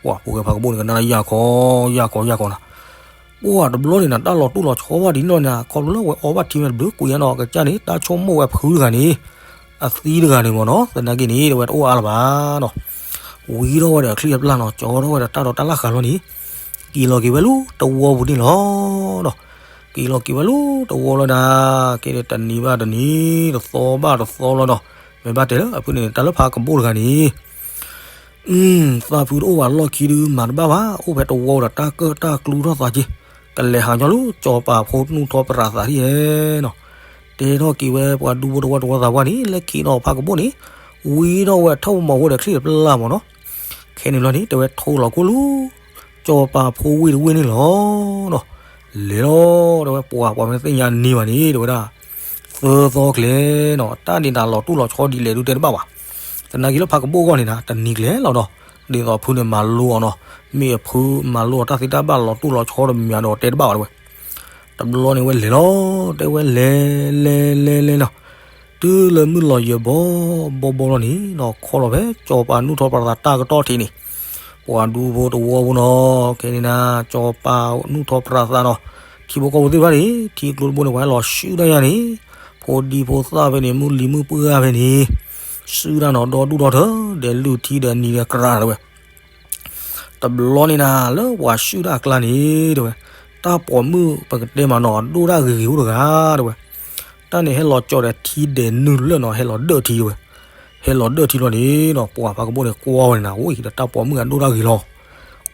ပှၤဖိၣ်ဃဲဖးကဘိၣ်န့ၣ် ကနၣ်လၢယၢ်ခီ ယၢ်ခီ ယၢ်ခီနၤ. ပှၤတဘျီန့ၣ်နၤ တၢ်လီၤတိၢ်လီၤဆီဘၣ်ဒ်န့ၣ်လီၤနၤ ခီဖျိလၢဝဲအီဘၣ်ထံဝဲဘျုးကွံာ်ညါနီၤ ကစၢ်န့ၣ် တၢ်ဆိကမိၣ်ဝဲဖုတဂၤန့ၣ် အသံတဂၤန့ၣ်မ့ၢ်နီၤ သနာ်က့န့ၣ် တဲဝဲတအိၣ်အါလၢၤဘၣ်နီၤ. ဝံထီၣ်ဝဲဒီးအချံအပျၢ်နီၤ ကၠီထီၣ်ဝဲဒီးတၢ်ဒီးတၢ်လၢ်ဃာ်လီၤန့ၣ် က့ၤလီၤက့ၤဝဲလၢတဝီပူၤန့ၣ်လီၤ. က့ၤလီၤက့ၤဝဲလၢတဝီလီၤနၤ ကဲဒီးတနံၤဘၣ်တနံၤ တသီဘၣ်တသီလီၤနီၤ. မ့ၢ်ဘၣ်တဲလၢအဖုန့ၣ် တၢ်လၢဖးကဘိၣ်တဂၤန့ၣ် သးဖုတအိၣ်ဘၣ်လီၢ်ခံဒုးမၤတဘၣ်ဘၣ် အိၣ်ဖဲတဝီဒီးတၢ်ကၢၣ်တၢ်ကျူထီၣ်သးက့ၤ ကလဲၤဟးညီလၢစီၤပၤဖိနူၢ်ထီၣ်ပြးသးဒ်လဲၣ်နီၤ. တဲထီၣ်က့ၤဝဲပှၤဒူဖိတဝီတဝီသးပှၢ်န့ၣ် လၢခံနီၤဖးကဘိၣ်န့ၣ် ဝံထီၣ်ဝဲထီၣ်မီၤဖိဒီးချံၣ်တပျၢ်မ့ၢ်နီၤ. ခဲန့ၣ်ဘျီန့ၣ် တဲဝဲထိလီၤခိၣ်လၢ စီၤပၤဖိဝ့ၢ်တဝ့ၢ်န့ၣ်လီၤ. လဲၤလီၤ တဲဝဲပှၤ ပှၤမ့ၢ်သ့ၣ်ညါန့ၢ်ဘၣ်န့ၣ် တဲဝဲဒၣ် သၢသီကျဲနီၤ တၢ်ဒ့တၢ်လီၤတိၢ်လီၤဆီဒ်လဲၣ်ဒုးတဲတဘၣ်ဘၣ်. သနာ်က့လၢဖးကဘိၣ်အဂီၢ်န့ၣ်နၤ တနံၤကျဲလီၤဒီး ဒ်သိးဖုန့ၣ်မၤလိအီၤနီၤ မ့ၢ်အဖုမၤလိအီၤတၢ်သ့တၢ်ဘၣ်လီၤတိၢ်လီၤဆီတမံၤဒီးတဲတဘၣ်ဘၣ်တဲဝဲ. တဘျီန့ၣ်ဝဲလဲၤလီၤ တဲဝဲလဲၤ လဲၤ လဲၤ လဲၤနီၤ တုၤလၢမုၢ်လီၤယၢၤဘီဘီဘီလီၤန့ၣ်နီၤ ခီလီၤဖဲစီၤပၤနူၢ်ထီၣ်ပြးသးတၢ်ကတီၢ်ထံးန့ၣ် ပှၤဒူဖိတဝီဖိနီၤ ခဲန့ၣ်နၤ စီၤပၤနူၢ်ထီၣ်ပြးသးနီၤ ထံဖိကီၢ်ဖိသ့ၣ်တဖၣ်န့ၣ် ထံကျိတဘိန့ၣ် ပှၤဟဲလီၤဆူၣ်တၢ်ယါန့ၣ် ဖိဒံဖိသၣ်ဖဲန့ၣ် မုၢ်လံၤမုၢ်ပှၢ်ဖဲန့ၣ် ဆူၣ်တၢ်နီၤ ဒီဒူၣ်ဒီထၢ ဒီးလုၢ်ထံဒီးနံၤဒီးကြးတဲဝဲ တဘျီန့ၣ်နၤ လၢပှၤဆူၣ်တၢ်အကျါန့ၣ် တဲဝဲ တၢ်ပိာ်မုၣ်ပကတဲမးနီၤ အဒိၣ်တၢ်ဂ့ၤဂ့ၤအိၣ်တဂၤ တဲဝဲ တၢ်န့ၣ်ဟဲလီၤကၠီဒီးထံဒဲးနုာ်လၢာ်နီၤ ဟဲလီၤဒၢၣ်ထံတဲဝဲ ဟဲလီၤဒၢၣ်ထံလီၤန့ၣ်နီၤ ပှၤဖးကဘိၣ်န့ၣ်ကွၢ်ဝဲန့ၣ်နၤ အိၣ်ဒီးတၢ်ပိာ်မုၣ်အဒိၣ်တၢ်ဂ့ၤလီၤ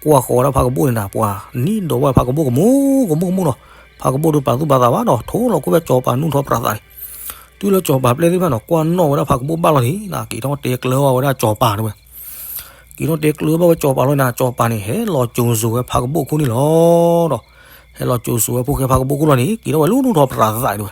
ကွၢ်ဃီၤဝဲဒၣ်ဖးကဘိၣ်န့ၣ်နၤ ပှၤနံၤဒီးဝဲဖးကဘိၣ်ကမူကမူကမူနီၤ ဖးကဘိၣ်ဒုးပာ်သူၣ်ပာ်သးဘၣ်ဒီး ထိလီၤကွံာ်ဝဲစီၤပၤနူၢ်ထီၣ်ပြးသးန့ၣ် တုၤလၢစီၤပၤပျဲၢ်သ့ၣ်တဖၣ်နီၤ ကွၢ်နီၣ်ဝဲဒၣ်ဖးကဘိၣ်ဘၣ်လီၤန့ၣ်နၤ က့ၤထီၣ်တဲကျၢၤဘၣ်ဝဲဒၣ်စီၤပၤတဲဝဲ က့ၤထီၣ်တဲကျၢၤဘၣ်ဝဲစီၤပၤလီၤန့ၣ် စီၤပၤန့ၣ် ဟဲလီၤစိၤစိၤဝဲဖးကဘိၣ်ခိၣ်န့ၣ်လီၤဒီး ဟဲလီၤစိၤစိၤဝဲဖိၣ်ဃဲဖးကဘိၣ်ခိၣ်လီၤန့ၣ် က့ၤထီၣ်ဝဲလၢနူၢ်ထီၣ်ပြးသးတဲဝဲ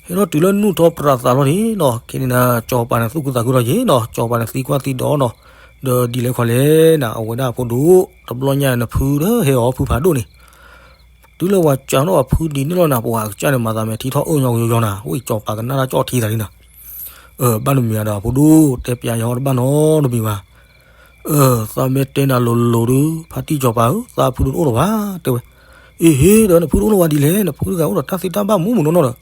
ဟဲထီၣ်တုၤလၢနူၢ်ထီၣ်ပြးသးလီၤန့ၣ်နီၤ ခဲန့ၣ်နၤ စီၤပၤန့ၣ်သူၣ်ခုသးခုလီၤယ့ၣ်နီၤ စီၤပၤန့ၣ်သံကွၢ်သံဒိးနီၤ ဒီးဒ်လဲၣ်ခီလဲၣ်နၤ အဝဲဒၣ်ဖိဒိၣ် တဘျီညါနဖုဒီးဟဲအီၤဖုဖးဒိၣ်န့ၣ် တုၤလၢပှၤစံးထီၣ်အဖုဒ်န့ၣ်လီၤနၤ ပှၤကစၢ်န့ၣ်မၤသးမဲာ်ထံထီၣ်အၢညီညီညီနၤ ဝဲစီၤပၤကနၣ်တၢ်ကၠီၣ်ထံသးလံနၤ ဘၣ်နမံၤဒီးဖိဒိၣ် တဲပျးယၤအီၤတဘၣ်နီတမံၤဘၣ် သးမ့ၢ်တဲနၤလိၤလိၤဒုး ဖါတံၢ်စီၤပၤဧၢ သးဖုဒိၣ်တအိၣ်လၢၤဘၣ် တဲဝဲ အ့ဟ့ ဒီးနဖုတအိၣ်လၢၤဘၣ်ဒ်လဲၣ် နဖုတဂၤအိၣ်ဒီးတၢ်သ့တၢ်ဘၣ်မူးမူးနီၢ်နီၢ်ဒီး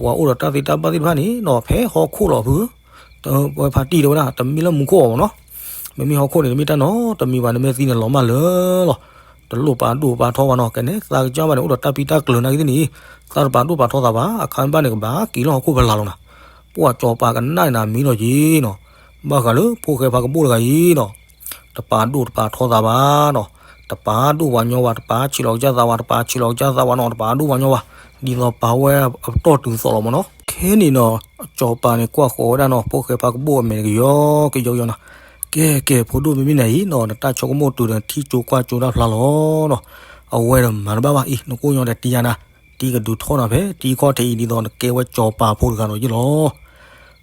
ပှၤအိၣ်ဒီးတၢ်သ့တၢ်ဘၣ်သ့ၣ်တဖၣ်န့ၣ်နီၤ ဖဲဟီၣ်ခိၣ်လီၤဖုဧၢ ဝဲဖါတံၢ်တဲဝဲဒၣ် တမ့ၢ်လၢမူခိၣ်အီၤမ့ၢ်နီၤ မ့မ့ၢ်ဟီၣ်ခိၣ်န့ၣ် တမ့ၢ်တၢ်နီတမံၤဘၣ်, နမ့ၢ်သံန့ၣ်လီၤမၢ်လၢာ်လီၤ. တလိၣ်ပာ်ဒိၣ်ပာ်ထီဘၣ်နီၤ, ကဲန့ၣ် သးကစၢ်ဘၣ်န့ၣ် အိၣ်ဒီးတၢ်ပံတၢ်ကျၢၤနာ်က့သ့ၣ်န့ၣ်, သးတပာ်ဒိၣ်ပာ်ထီသးဘၣ်, အခါဘၣ်န့ၣ် ကဘၣ်က့ၤလီၤဟီၣ်ခိၣ်ဖဲလၢ်လီၤနီၤ. ပှၤစီၤပၤကနၣ်န့ၣ်နၤမံလီၤက့ၤနီၤ, ဘၣ်ဃးလၢဖိၣ်ဃဲဖါကဘိၣ်တဂၤအံၤနီၤ တပာ်ဒိၣ်တပာ်ထီသးဘၣ်နီၤ, တပာ်ဒိၣ်ပှၤညီဘၣ်, တပာ်ဆံးလီၤကစၢ်သးဘၣ်, တပာ်ဆံးလီၤကစၢ်သးဘၣ်နီၤ, တပာ်ဒိၣ်ပှၤညီဘၣ်, ဒ်သိးပာ်ဝဲအပတီၢ်တုၤသိးလီၤမၢ်နီၤ. ခဲန့ၣ်နီၤ စီၤပၤန့ၣ်ကွၢ်ဃီၤဝဲဒၣ်နီၤ, ဖိၣ်ဃဲဖါကဘိၣ်အမဲာ်တကယီကယီကယီနီၤ, ကဲကဲ ဖိဒိၣ်မ့မ့ၢ်နၤအံၤနီၤ, နတၢ်ဆိကမိၣ်တုၤဒီးထံၣ်ကၠိကွၢ်ကၠိတၢ်ဖျါလီၤနီၤ, အဝဲဒီးမၤတဘၣ်ဘၣ်အံၤ, နကိၣ်ညီဒီးတံၤယၤနၤ, တံၤကဒုးထီၣ်နၤဖဲတံၤခီၣ်ထံးအံၤ ဒ်သိးနကဲဝဲစီၤပၤဖိတဂၤဒီးယ့ၢ်လီၤ.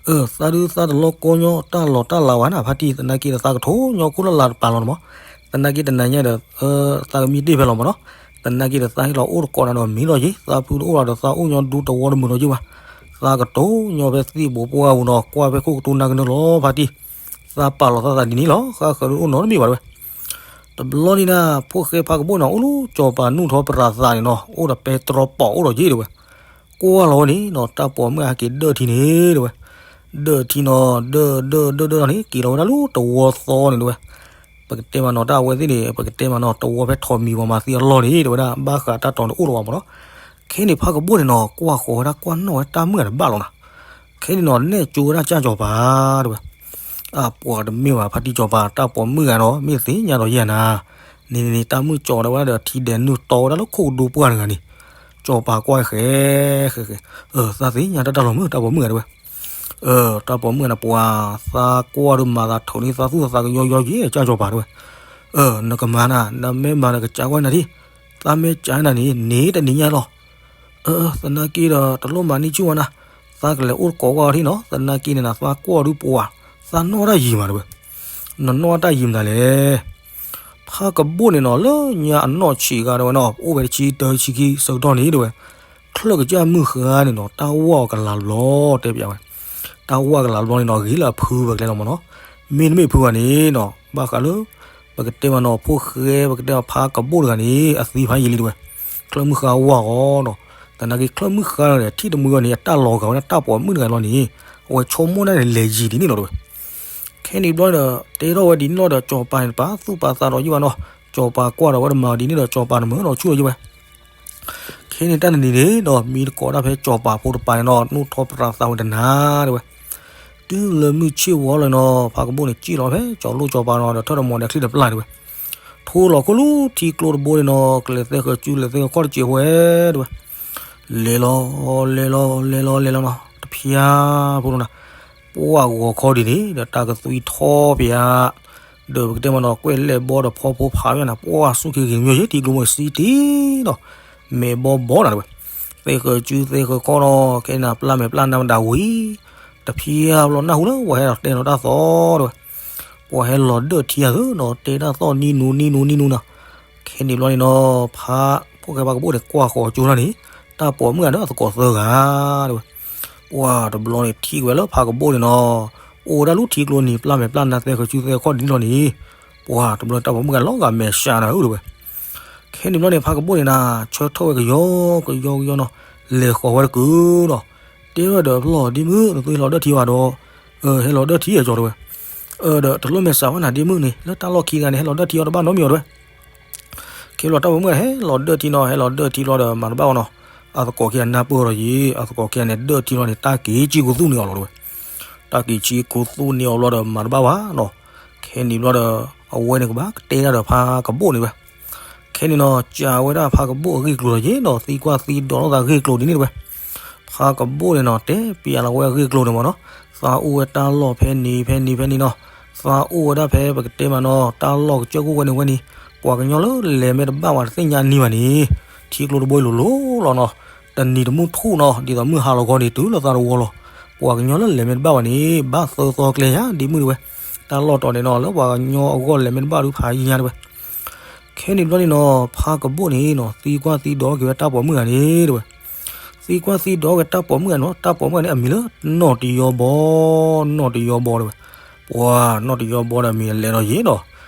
အၢ သးဒုးသးတလီၤကီညီတၢ်လီၤတၢ်လၤဝဲန့ၣ် ဖါတံၢ်, သနာ်က့ဒီးသးကထိညီခိၣ်လၢ်လၤတပၤလီၤန့ၣ်မး, သနာ်က့တနၤညါဒီး သးကမံတ့ၢ်ဖဲလီၤမၢ်နီၤ, သနာ်က့ဒီးသးဟ့ၣ်လီၤအိၣ်တကိးနၤဒီးမံလီၤယ့ၢ်, သးဖုတအိၣ်လီၤဒီးသးအိၣ်ညီဒူတဝီတမုာ်လီၤယ့ၢ်ဘၣ်, သးကတိၤညီဖဲသံၣ်ဘိပှၢ်ပူၤနီၤ, ကွၢ်ဖဲခိၣ်ကတိၤနၢ်ကနၢလီၤ ဖါတံၢ်, သးပာ်လီၤသးသးဒ်န့ၣ်လီၤ, ဃါဃၢၤဒုးအိၣ်နီတမံၤဘၣ်တဲဝဲ. တဘျီန့ၣ်ဒၣ် ဖိၣ်ဃဲဖါကဘိၣ်န့ၣ် အိၣ်လၢစီၤပၤနူၢ်ထီၣ်ပြးသးန့ၣ်နီၤ, အိၣ်ဒီးပဲတြီပီၣ်အိၣ်ဒီးယ့ၢ်တဲဝဲ, ကွၢ်လီၤဝဲန့ၣ်နီၤ, တၢ်ပိာ်မုၣ်အဟဲက့ၤဒၢၣ်ထံန့ၣ်တဲဝဲ, ဒၢၣ်ထံနီၤ, ဒၢၣ်ဒၢၣ်ဒၢၣ်ဒၢၣ်ထံန့ၣ် က့ၤလီၤဝဲဒၣ်လၢတဝီသီန့ၣ်တဲဝဲ, ပကတဲမးနီၤ တၢ်အဝဲသ့ၣ်န့ၣ် ပကတဲမးနီၤ တဝီဖဲထိးမံၤပှၤမၤသံအလီၢ်န့ၣ်တဲဝဲဒၣ်, ဘၣ်ဃးတၢ်တီၤန့ၣ်အိၣ်လီၤဘၣ်မၢ်နီၤ. ခဲန့ၣ်ဖါကဘိၣ်န့ၣ်နီၤ ကွၢ်ဃီၤဝဲဒၣ်ကွၢ်နီၣ်ဝဲတၢ်မုၣ်ဂၤတဘၣ်လီၤနီၤ, ခဲန့ၣ်နီၤ နဲၣ်ကၠိဝဲဒၣ်ကၢ်စီၤပၤတဲဝဲ, အပှၤတမ့ၢ်ဘၣ် ဖါတံၢ်စီၤပၤ, တၢ်ပိာ်မုၣ်ဂၤဒီး မ့ၢ်သ့ၣ်ညါဒီးယဲၢ်နၤ, န့ၣ်န့ၣ်န့ၣ် တၢ်မုၣ်ကၠီၤဒၣ်ဝဲဒၣ်ဒီးထံဒဲးနုာ်တီဝဲဒၣ်လၢခိၣ်ကဒိပှၢ်တဂၤန့ၣ်, စီၤပၤကွၢ်ဃဲဃဲဃဲ, သးသ့ၣ်ညါတၢ်တၢ်လီၤမုၣ် တၢ်ပိာ်မုၣ်ဂၤတဲဝဲ, တၢ်ပိာ်မုၣ်ဂၤန့ၣ် ပှၤသးကွၢ်ဒီးမၤသးထိးန့ၢ်သးသူၣ်သးကယီယီယဲၢ် ကၢ်စီၤပၤတဲဝဲ, နကမၤနၤ နမ့ၢ်မၤနကစးကွၢ်နၤဒံး, သးမ့ၢ်ကးနၤန့ၣ် န့ၣ်တနံၤညါလီၤ အၢ သနာ်က့ဒီး တလိၣ်မၤန့ၢ်ဆူၣ်ဝဲနၤ, သးကလဲၤအိၣ်တကိးကွၢ်အီၤထံနီၤ, သနာ်က့န့ၣ်နၤ သးကွၢ်ဒုးပှၤ, သးနီၣ်တၢ်ယံၤမးတဲဝဲ, နနီၣ်တၢ်ယံၤမနုၤလဲၣ်. ဖါကဘိၣ်န့ၣ်နီၤ လၢညါအနီၢ်ဆံးဂၤတဲဝဲနီၤ အိၣ်ဝဲတဆံတၢ တဆံခံဆၢကတီၢ်န့ၣ်တဲဝဲ, ချၢၣ်ကစၢ်မုၢ်ဃါန့ၣ်နီၤ တၢ်ဝီၢ်အကလၤတဘျီတဲပျးဝဲ, တၢ်ဝီၢ်အကလၤတဘျီန့ၣ်နီၤ ဂ့ၤလၢအဖုဝဲကျဲလီၤမးနီၤ, မ့တမ့ၢ်ဖုဝဲန့ၣ်နီၤ ဘၣ်ဃးလၢ ပကတဲမးနီၤ ဖိၣ်ဃဲ ပကတဲဖါကဘိၣ်တဂၤန့ၣ် အသံဖးယံာ်လံတဲဝဲ, ချၢၣ်မုၢ်ဃါဝီၢ်အီၤနီၤ, သနာ်က့ချၢၣ်မုၢ်ဃါန့ၣ် ထံၣ်တမုာ်ဝဲန့ၣ် အတၢ်လီၤဂာ်ဝဲဒၣ်တၢ်ပိာ်မုၣ်တဂၤလီၤန့ၣ်, အဝဲဆိကမိၣ်ဒၣ်န့ၣ် လဲၤယံၤဒ်န့ၣ်လီၤတဲဝဲ, ခဲန့ၣ်ဘျီဒီး တဲထီၣ်ဝဲဒ်န့ၣ်လီၤဒီး စီၤပၤန့ၣ်တပာ်သူၣ်ပာ်သးဒီးယံာ်ဘၣ်နီၤ, စီၤပၤကွၢ်ဒီးဝဲတမၤဒ်န့ၣ်ဒီး စီၤပၤတမၤဒီးဆူၣ်လီၤယံာ်ဝဲ ခဲန့ၣ်တၢ်တနံၤန့ၣ်ဒီး မံတကိးဒၣ်ဖဲစီၤပၤဖိတပၤန့ၣ်နီၤ နူၢ်ထီၣ်ပြးသးဝဲတနၤတဲဝဲ, တုၤလၢမုၢ်ဆ့ၣ်ဝီလီၤနီၤ ဖါကဘိၣ်န့ၣ် စံၣ်လီၤဖဲစီၤလိၣ်စီၤပၤနီၤ ဒီးထၢၣ်တမီၤဒီးချံတပျၢ်တဲဝဲ, ထိလီၤခိၣ်လၢထံကျိတဘိန့ၣ်နီၤ ကလဲၤသဲဃၢၤစုလဲၤသဲဃၢၤခီၣ်တစဲးဖိတဲဝဲ, လဲၤလီၤ လဲၤလီၤ လဲၤလီၤ လဲၤလီၤနီၤ တဖျါဖိနီၤ ပှၢ်ဂီၤခီဒ်န့ၣ် ဒီးတၢ်ကသွံထီၣ်ပျး, ဒီးပကတဲမးနီၤ ကွဲၢ်လဲၢ်ဘီဒီးဖီဖိဖးဝဲနၤ ပှၢ်စူၢ်က့ၤဂ့ၤမ့ၢ်ယဲၢ် ထံကျိမ့ၢ်စံၣ်တံၢ်နီၤ, မဲာ်ဘီဘီနၤတဲဝဲ, သဲဃၢၤစုသဲဃၢၤခီၣ်နီၤ ခဲနၤပျၢ်မဲာ်ပျၢ်နါမတၤဝံၤ, တဖျါဘျီနၢ်ဟူလၢပှၤဟဲဒီးတဲနီၤတၢ်သီတဲဝဲ, ပှၤဟဲလီၤဒၢၣ်ထံဧါသနီၤ တဲတၢ်သီၣ်နံနူနံနူနံနူနီၤ, ခဲန့ၣ်ဘျီန့ၣ်နီၤ ဖါ ဖိၣ်ဃဲဖါကဘိၣ်န့ၣ် ကွၢ်ဃီၤကၠိတၢ်န့ၣ်, တၢ်ပိာ်မုၣ်ဂၤဒီးအသကိးသၢဂၤတဲဝဲ, ပှၢ်တဘျီန့ၣ်ထံၣ်ဝဲလၢဖါကဘိၣ်န့ၣ်နီၤ, အိၣ်ဝဲဒၣ်လၢထံကျိန့ၣ် ပျၢ်မဲာ်ပျၢ်နါသဲဃၢၤစုသဲဃၢၤခီၣ်ဒ်န့ၣ်လီၤန့ၣ်, ပှၢ်တဘျီန့ၣ်တၢ်ပိာ်မုၣ်ဂၤလီၤဂာ်မဲာ်ဆှးနၤဧၢတဲဝဲ, ခဲန့ၣ်ဘျီန့ၣ် ဖါကဘိၣ်န့ၣ်နၤ ဆၢထၢၣ်ဝဲကယီကယီကယီနီၤ, လဲၤဃီၤဝဲတကုာ်နီၤ, တဲဝဲဒီးဖျီၣ်ဒ့မုၣ် နသုဟဲလီၤဒၢၣ်ထံဘၣ်ဒီး, ဟဲလီၤဒၢၣ်ထံဧါကၠီတဲဝဲ, ဒီးတလိၣ်မဲာ်ဆှးဝဲနၤဒ့မုၣ်န့ၣ် လၢတၢ်လီၢ်ခံတဂၤန့ၣ် ဟဲလီၤဒၢၣ်ထံအီၤတဘၣ်နီတမံၤအီၤတဲဝဲ ခဲဘျီတၢ်ပိာ်မုၣ်ဂၤဟဲလီၤဒၢၣ်ထံနီၤ ဟဲလီၤဒၢၣ်ထံလီၤဒီးမၤတဘၣ်ဘၣ်နီၤ, အသကိးခံဂၤနၢ်ပၢၢ်ဒီးယံၤ အသကိးခံဂၤန့ၣ် ဒၢၣ်ထံလီၤန့ၣ် တၢ်က့ၤကံၣ်ကူသူၣ်န့ၢ်အီၤလီၤတဲဝဲ, တၢ်က့ၤကံၣ်ကူသူၣ်န့ၢ်အီၤဘျီဒီးမၤတဘၣ်ဘၣ်နီၤ, ခဲန့ၣ်ဘျီဒီး အဝဲန့ၣ်ကဘၣ်ကတဲဒၣ်ဒီးဖါကဘိၣ်န့ၣ်ဝဲ ခဲန့ၣ်နီၤ စံးဝဲဒၣ်ဖါကဘိၣ်အဂ့ၢ်ကျိၤဒီးယံၤနီၤ သံကွၢ်သံဒိးလိာ်သးဂ့ၢ်ကျိၤဒ်န့ၣ်တဲဝဲ, ဖါကဘိၣ်န့ၣ်နီၤ တဲပျးလီၤဝဲအဂ့ၢ်ကျိၤန့ၣ်မ့ၢ်နီၤ, သးအိၣ်ဝဲတၢ်လီၢ်ဖဲန့ၣ်ဖဲန့ၣ်ဖဲန့ၣ်နီၤ, သးအိၣ်ဝဲဒၣ်ဖဲပကတဲမးနီၤ တၢ်လီၢ်ကစၢၢ်ခိၣ်ဝဲန့ၣ်ဝဲန့ၣ်, ပှၤကညီလၢလဲၤမ့ၢ်တဘၣ်ဝဲတသ့ၣ်ညါန့ၢ်ဘၣ်န့ၣ်, ထံကျိတဘိလိၤလိၤလီၤနီၤ, တနံၤတမုၢ်ထူၣ်နီၤ ဒ်သိးမုၢ်ဟါလီၤခီန့ၣ် တုၤလၢသးတဝီလီၤ, ပှၤကညီလၢလဲၤမ့ၢ်တဘၣ်ဝဲန့ၣ် ဘၣ်သၢသီကျဲယါဒ့မုၣ်တဲဝဲ, တၢ်လီၢ်တီၤန့ၣ်နီၤ လၢပှၤကညီအဂီၢ်လဲၤမ့ၢ်တဘၣ်ဒုးဖးယါတဲဝဲ ခဲန့ၣ်ဘျီန့ၣ်နီၤ ဖါကဘိၣ်န့ၣ်နီၤ သံကွၢ်သံဒိးက့ၤဝဲတၢ်ပိာ်မုၣ်ဂၤန့ၣ်တဲဝဲ, သံကွၢ်သံဒိးက့ၤတၢ်ပိာ်မုၣ်ဂၤနီၤ တၢ်ပိာ်မုၣ်ဂၤန့ၣ် အမံၤလၢနီၢ်တယီဘီ, နီၢ်တယီဘီတဲဝဲ, ပှၤနီၢ်တယီဘီဒီးအမံၤလဲၤဒီးယံၤနီၤ,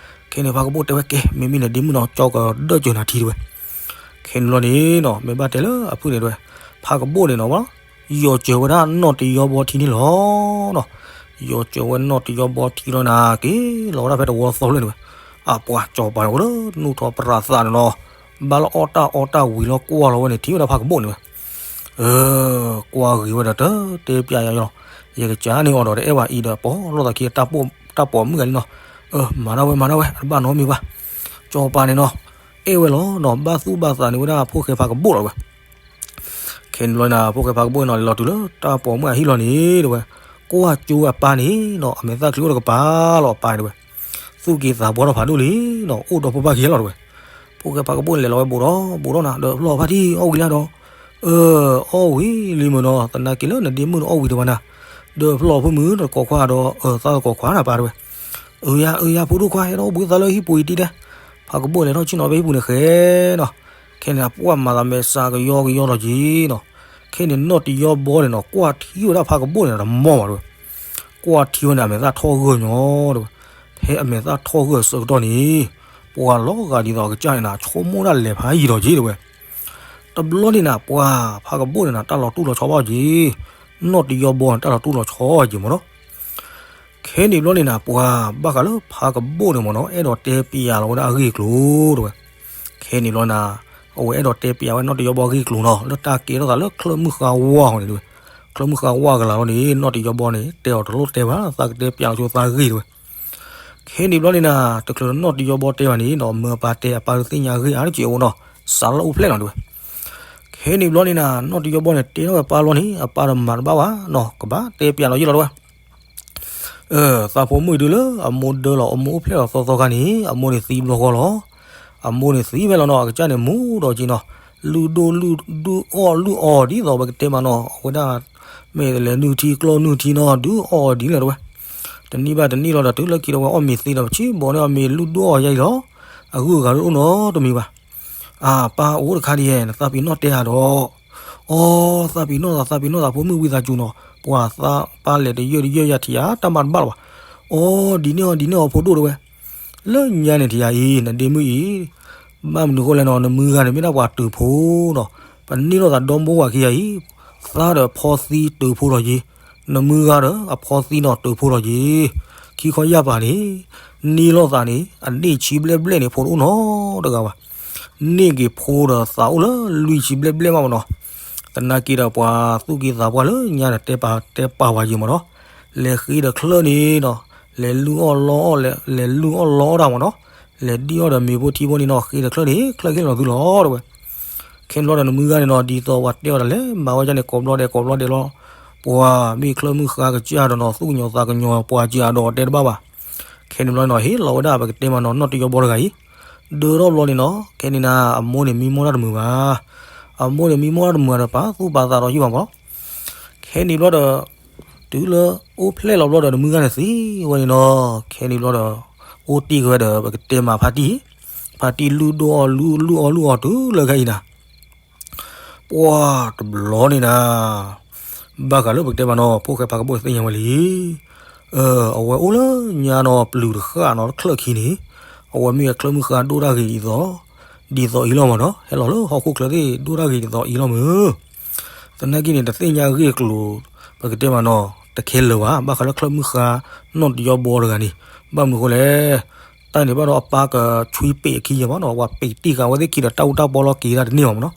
ခဲန့ၣ်ဖါကဘိၣ်တဲဝဲကဲ မ့မ့ၢ်န့ၣ်ဒ့မုၣ်နီၤ ကၠီကဒၢၣ်စၢၤနၤထံတဲဝဲ, ခဲန့ၣ်ဘျီန့ၣ်နီၤ မ့ၢ်ဘၣ်တဲလၢအဖုၣ်န့ၣ်တဲဝဲ, ဖါကဘိၣ်န့ၣ်နီၤ ယီၤစၢၤဝဲဒၣ်နီၢ်တယီဘီထံန့ၣ်လီၤနီၤ, ယီၤစၢၤဝဲနီၢ်တယီဘီထံလီၤနၤ က့ၤလီၤဝဲဒၣ်ဖဲတဝီသီလၢန့ၣ်ဝဲ, အပှၤစီၤပၤန့ၣ်အိၣ်လၢနူၢ်ထီၣ်ပရၢသးန့ၣ်နီၤ, ဘၣ်လၢအီၣ်တၢ်အီတၢ်ဝံၤလီၤကွၢ်လီၤဝဲန့ၣ် ထံၣ်ဝဲဒၣ်ဖးကဘိၣ်န့ၣ်ဝဲ, အ ကွၢ်ဂ့ၤဝဲဒီးတတဲပျးယၤလီၤ, ယကစၢ်န့ၣ်အီၤဒီးတအဲၣ်ဘၣ်အံၤဒီးပီၢ်လိာ်သးခံ တၢ်ပိာ်မုၣ်ဂၤလံနီၤ, မၤဒၣ်ဝဲမၤဒၣ်ဝဲ တဘၣ်နီတမံၤဘၣ်, စီၤပၤန့ၣ်နီၤ, အဲၣ်ဝဲလီၤနီၤ ဘၣ်သူၣ်ဘၣ်သးန့ၢ်ဝဲဒၣ်ဖိၣ်ဃဲဖးကဘိၣ်လီၤဝဲ ခဲန့ၣ်ဘျီန့ၣ် ဖိၣ်ဃဲဖးကဘိၣ်န့ၣ်နီၤ လဲၤလီၤတုၤလၢတၢ်ပိာ်မုၣ်အဟံၣ်လီၤန့ၣ် တဲဝဲ, ကွၢ်ကၠိအပၢ်န့ၣ်နီၤ အမဲာ်သၣ်ချံအိၣ်တကပၤလီၤ အပၢ်တဲဝဲ, သူၣ်က့သးပှၢ်ထီၣ်ဖးဒိၣ်လံနီၤ အိၣ်ဒီးဖိပၢ်ခံဂၤလီၤတဲဝဲ, ဖိၣ်ဃဲဖးကဘိၣ်န့ၣ် လဲၤလီၤဝဲဘူးဒီးဘူးဒီးနၤ ဒီးဖျီၣ်ဖါတံၢ်အီၣ်ဝံၤလၢဒီး, အ အီၣ်ဝံၤလံမ့ၢ်နီၤ သနာ်က့လၢနဒ့မုၣ်န့ၣ်အီၣ်ဝံၤတဘၣ်နၤ, ဒီးဖျီၣ်ဖိမုၣ်တကိးခွါဒီး အသးတကိးခွါနၤပၢ်တဲဝဲ, အၢ ယၤ အၢ ယၤဖိဒိၣ်ခွါ ဟဲဒီးအိၣ်ဘှံးသးလၢဟံၣ်ပူၤအံၤတံၢ်တဲ, ဖးကဘိၣ်လဲၤထီၣ်ဆ့ၣ်နီၤဖဲဟံၣ်ပူၤန့ၣ်ဃဲနီၤ, ခဲန့ၣ် ပှၢ်မၤသးမဲာ်ဆှးကယီကယီလီၤက့ၤနီၤ, ခဲန့ၣ်နီၢ်တယီဘီန့ၣ်နီၤ ကွၢ်ထံဝဲဒၣ်ဖးကဘိၣ်န့ၣ်တမီၢ်ဘၣ်တဲဝဲ, ကွၢ်ထံဝဲန့ၣ် အမဲာ်သၣ်ထီၣ်ဂၢၢ်ညီတဲဝဲ, ဖဲအမဲာ်သၣ်ထီၣ်ဂၢၢ်အဆၢကတီၢ်န့ၣ်, ပှၤလီၤဂာ်ဒ်သိးအကစၢ်န့ၣ်နၤ ဆိကမိၣ်ဒၣ်လဲၤဖးယံာ်လီၤက့ၤတဲဝဲ, တဘျီန့ၣ်နၤ ပှၤဖးကဘိၣ်န့ၣ်နၤ တၢ်လီၤတူၢ်လီၤဆီဘၣ်က့ၤ, နီၢ်တယီဘီန့ၣ် တၢ်လီၤတူၢ်လီၤဆီက့ၤမ့ၢ်နီၤ ခဲန့ၣ်ဘျီန့ၣ်နၤ ပှၤဘၣ်ဃးလၢဖးကဘိၣ်န့ၣ်မ့ၢ်နီၤ အဲၣ်ဒိးတဲပျးလီၤဝဲဒၣ်အဂ့ၢ်အကျိၤတဲဝဲ, ခဲန့ၣ်ဘျီနၤ, အဝဲအဲၣ်ဒိးတဲပျးဝဲနီၢ်တယီဘီအဂ့ၢ်အကျိၤနီၤ လၢတၢ်ကဲထီၣ်သးလၢချၢၣ်မုၣ်ဃါဝါအဂီၢ်န့ၣ်တဲဝဲ, ချၢၣ်မုၣ်ဃါဝါအကလၤလီၤန့ၣ် နီၢ်တယီဘီန့ၣ် တဲအီၤတလိၣ်တဲဘၣ် သးကတဲပျးလီၤဆိသးဂ့ၢ်တဲဝဲ, ခဲန့ၣ်ဘျီန့ၣ်နၤ တချုးလၢနီၢ်တယီဘီတဲဘၣ်န့ၣ်ဒီး မၢအပၢ်တဲအပၢ်တသ့ၣ်ညါအဂ့ၢ်အါတက့ၢ်အိၣ်နီၤ, စးလၢအိၣ်ဖျဲၣ်လီၤတဲဝဲ ခဲန့ၣ်ဘျီန့ၣ်နၤ နီၢ်တယီဘီန့ၣ် တဲထီၣ်ဝဲပၢ်လီၤန့ၣ် အပၢ်တမၤတဘၣ်ဘၣ်နီၤ ကဘၣ်တဲပျးလီၤယံာ်လီၤတဲဝဲ, သးဖိမုၣ်အံၤဒုးလၢအမိၢ်ဒၢလီၤ အမိၢ်အိၣ်ဖျဲၣ်လီၤသီသီခါန့ၣ် အမိၢ်န့ၣ်သံဘျီဃီလီၤ, အမိၢ်န့ၣ်သံဖဲလီၤနီၤ အကစၢ်န့ၣ်မူဒီးက့ၤနီၤ, လုၢ်ဒိၣ်လုၢ်ဒုၣ်အီၣ်လုၢ်အီဒ်သိးပကတဲမးနီၤ အဝဲဒၣ် မ့ၢ်လဲၤနုၢ်ထံကျီနုၢ်ထံနီၤ ဒုးအီၣ်အီဒ်လဲၣ်တဲဝဲ, တနံၣ်ဘၣ်တနံၣ်လီၤဒီးတုၤလၢခံဒီးဝဲအီၣ်မ့ၤသံဒီး ပထံၣ်ဘီန့ၣ်အမ့ၢ်လုၢ်ဒိၣ်အီၣ်ယါအံၤလီၤ, အဂုၤအဂၤဒုးအိၣ်နီတမံၤဘၣ် အပၢ်အိၣ်တခါဒ်ယဲ နသးပ့ၤနီၣ်တဲဧါဒီး, အီ သးပ့ၤနီၣ်သး သးပ့ၤနီၣ်သးဖိမုၣ်ဝံသးစူၤနီၤ, ပှၤသးပၢ်လဲၤတယၢၢ်တယၢၢ်ယၤထံၣ်ယၤတၢ်မၤတဘၣ်လၢၤဘၣ်, အီ ဒ်န့ၣ်အီၤဒ်န့ၣ်အီၤဖိဒိၣ်တဲဝဲ, လၢညါန့ၣ်ထံၣ်ယၤအံၤ နဒ့မုၣ်အံၤ ဘၣ်မနုၤဃိလဲၣ်နီၤ နမုၢ်ဂၤန့ၣ်မ့ၢ်ဒၣ်ပှၤတုၤဖိနီၤ, ပန့ၢ်လိာ်သးဒီမိၢ်ဝၤခံဂၤအံၤ, သးဒီးဖီသံတုၤဖိလီၤယံၤ, နမုၢ်ဂၤဒီးအဖီသံနီၤတုၤဖိလီၤယံၤ, ခံခီယၢ်ပၤန့ၣ်, န့ၢ်လိာ်သးန့ၣ် အနံၣ်ဆံဘျဲၣ်ဘျဲၣ်န့ၣ် ဖိတအိၣ်နီတဂၤဘၣ်, န့ၢ်က့ၤဖိဒီးသးအိၣ်လၢလွံၢ်ဆံဘျဲၣ်ဘျဲၣ်မးမးနီၤ, သနာ်က့ဒီးပှၤသူၣ်က့သးပှၢ်လၢညါဒီးတဲပာ်တဲပာ်ဝဲယံၤမးနီၤ, လဲၤဃ့ဒီးချၢၣ်န့ၣ်နီၤ, လဲၤလုၢ်အီၣ်လီအီၣ် လဲၤလုၢ်အီၣ်လီအီၣ်တၢ်မးနီၤ, လဲၤဒံၣ်အီၣ်ဒီးမ့ၤဖိထံဖိန့ၣ်နီၤ ဃ့ဒီးချၢၣ်န့ၣ် ချၢၣ်ဃ့လီၤသုလီၤတဲဝဲ, ခဲန့ၣ်ဘျီဒီးနမုၢ်ဂၤန့ၣ်နီၤ ဒ်သိးပှၤတဲအီၤဒၣ်လဲာ် မၤဝဲဒ်န့ၣ် ကိးဘျီဒဲးကိးဘျီဒဲးလီၤ, ပှၤမ့ၢ်ချၢၣ်မုၢ်ဃါကစၢ်ဒီးနီၤ သူၣ်ကညီၤသးကညီၤပှၤက့ၤအဒီးတဲတဘၣ်ဘၣ်, ခဲန့ၣ်ဘျီနီၤ ဟ့ၣ်လီၤဝဲဒၣ်ပကတဲမးနီၤ နီၢ်တယီဘီတဂၤအံၤ, ဒၢထီၣ်ဘျီန့ၣ်နီၤ ခဲန့ၣ်နၤ အမိၢ်န့ၣ်မံမီၢ်တၢ်တမုာ်ဘၣ်, အမိၢ်န့ၣ်မံမီၢ်တၢ်တမုာ်ဒီးပာ်သူၣ်ပာ်သးဒီးဟံၣ်ဘၣ်မး ခဲန့ၣ်ဘျီဒီး, တုၤလၢအိၣ်ဖျဲၣ်လီၤဘျီဒီးနမုၢ်ဂၤန့ၣ်သံဝဲန့ၣ်နီၤ, ခဲန့ၣ်ဘျီဒီး, အိၣ်တ့ၢ်က့ၤဝဲဒီးပကတဲမးဖါတံၢ်, ဖါတံၢ်လုၢ်ဒိၣ်အီၣ်လုၢ်လုၢ်အီၣ်လုၢ်အီၣ်တုၤလၢခဲအံၤနၤ, ပှၤတဘျီန့ၣ်နၤ, ဘၣ်ဃးလၢပကတဲမးနီၤ ဖိၣ်ဃဲဖးကဘိၣ်သ့ၣ်ညါဝဲလံ အဝဲအိၣ်လၢညါနီၤ ပျုၤတဃၣ်နီၤ ချၢၣ်ခံန့ၣ်, အဝဲမ့ၢ်အချၢၣ်မုၢ်ဃါဒိၣ်တၢ်ဂ့ၤဒ်သိး, ဒ်သိးအံၤလီၤမးနီၤ ဟဲလီၤလၢဟီၣ်ခိၣ်ချၢသ့ၣ်ဒိၣ်တၢ်ဂ့ၤဒ်သိးအံၤလီၤမး, သနာ်က့န့ၣ် တသ့ၣ်ညါအဂ့ၢ်အကျိၤ, ပကတဲမးနီၤ တခဲလၢာ်ဘၣ် ဘၣ်ဃးလၢချၢၣ်မုၢ်ဃါ နီၢ်တယီဘီတဂၤန့ၣ်, ဘၣ်မနုၤဃိလဲၣ်, တၢ်န့ၣ်ဘၣ်ဒီးအပၢ်ကဆွံပ့းအခံယဲၢ်မးနီၤ ပှၤပ့းတ့ၢ်ဃာ်အဝဲသ့ၣ်ခံဒီးတၢ်အူတၢ်ပီလီၤက့ၤတၢ်တန့ၢ်ဘၣ်မးနီၤ,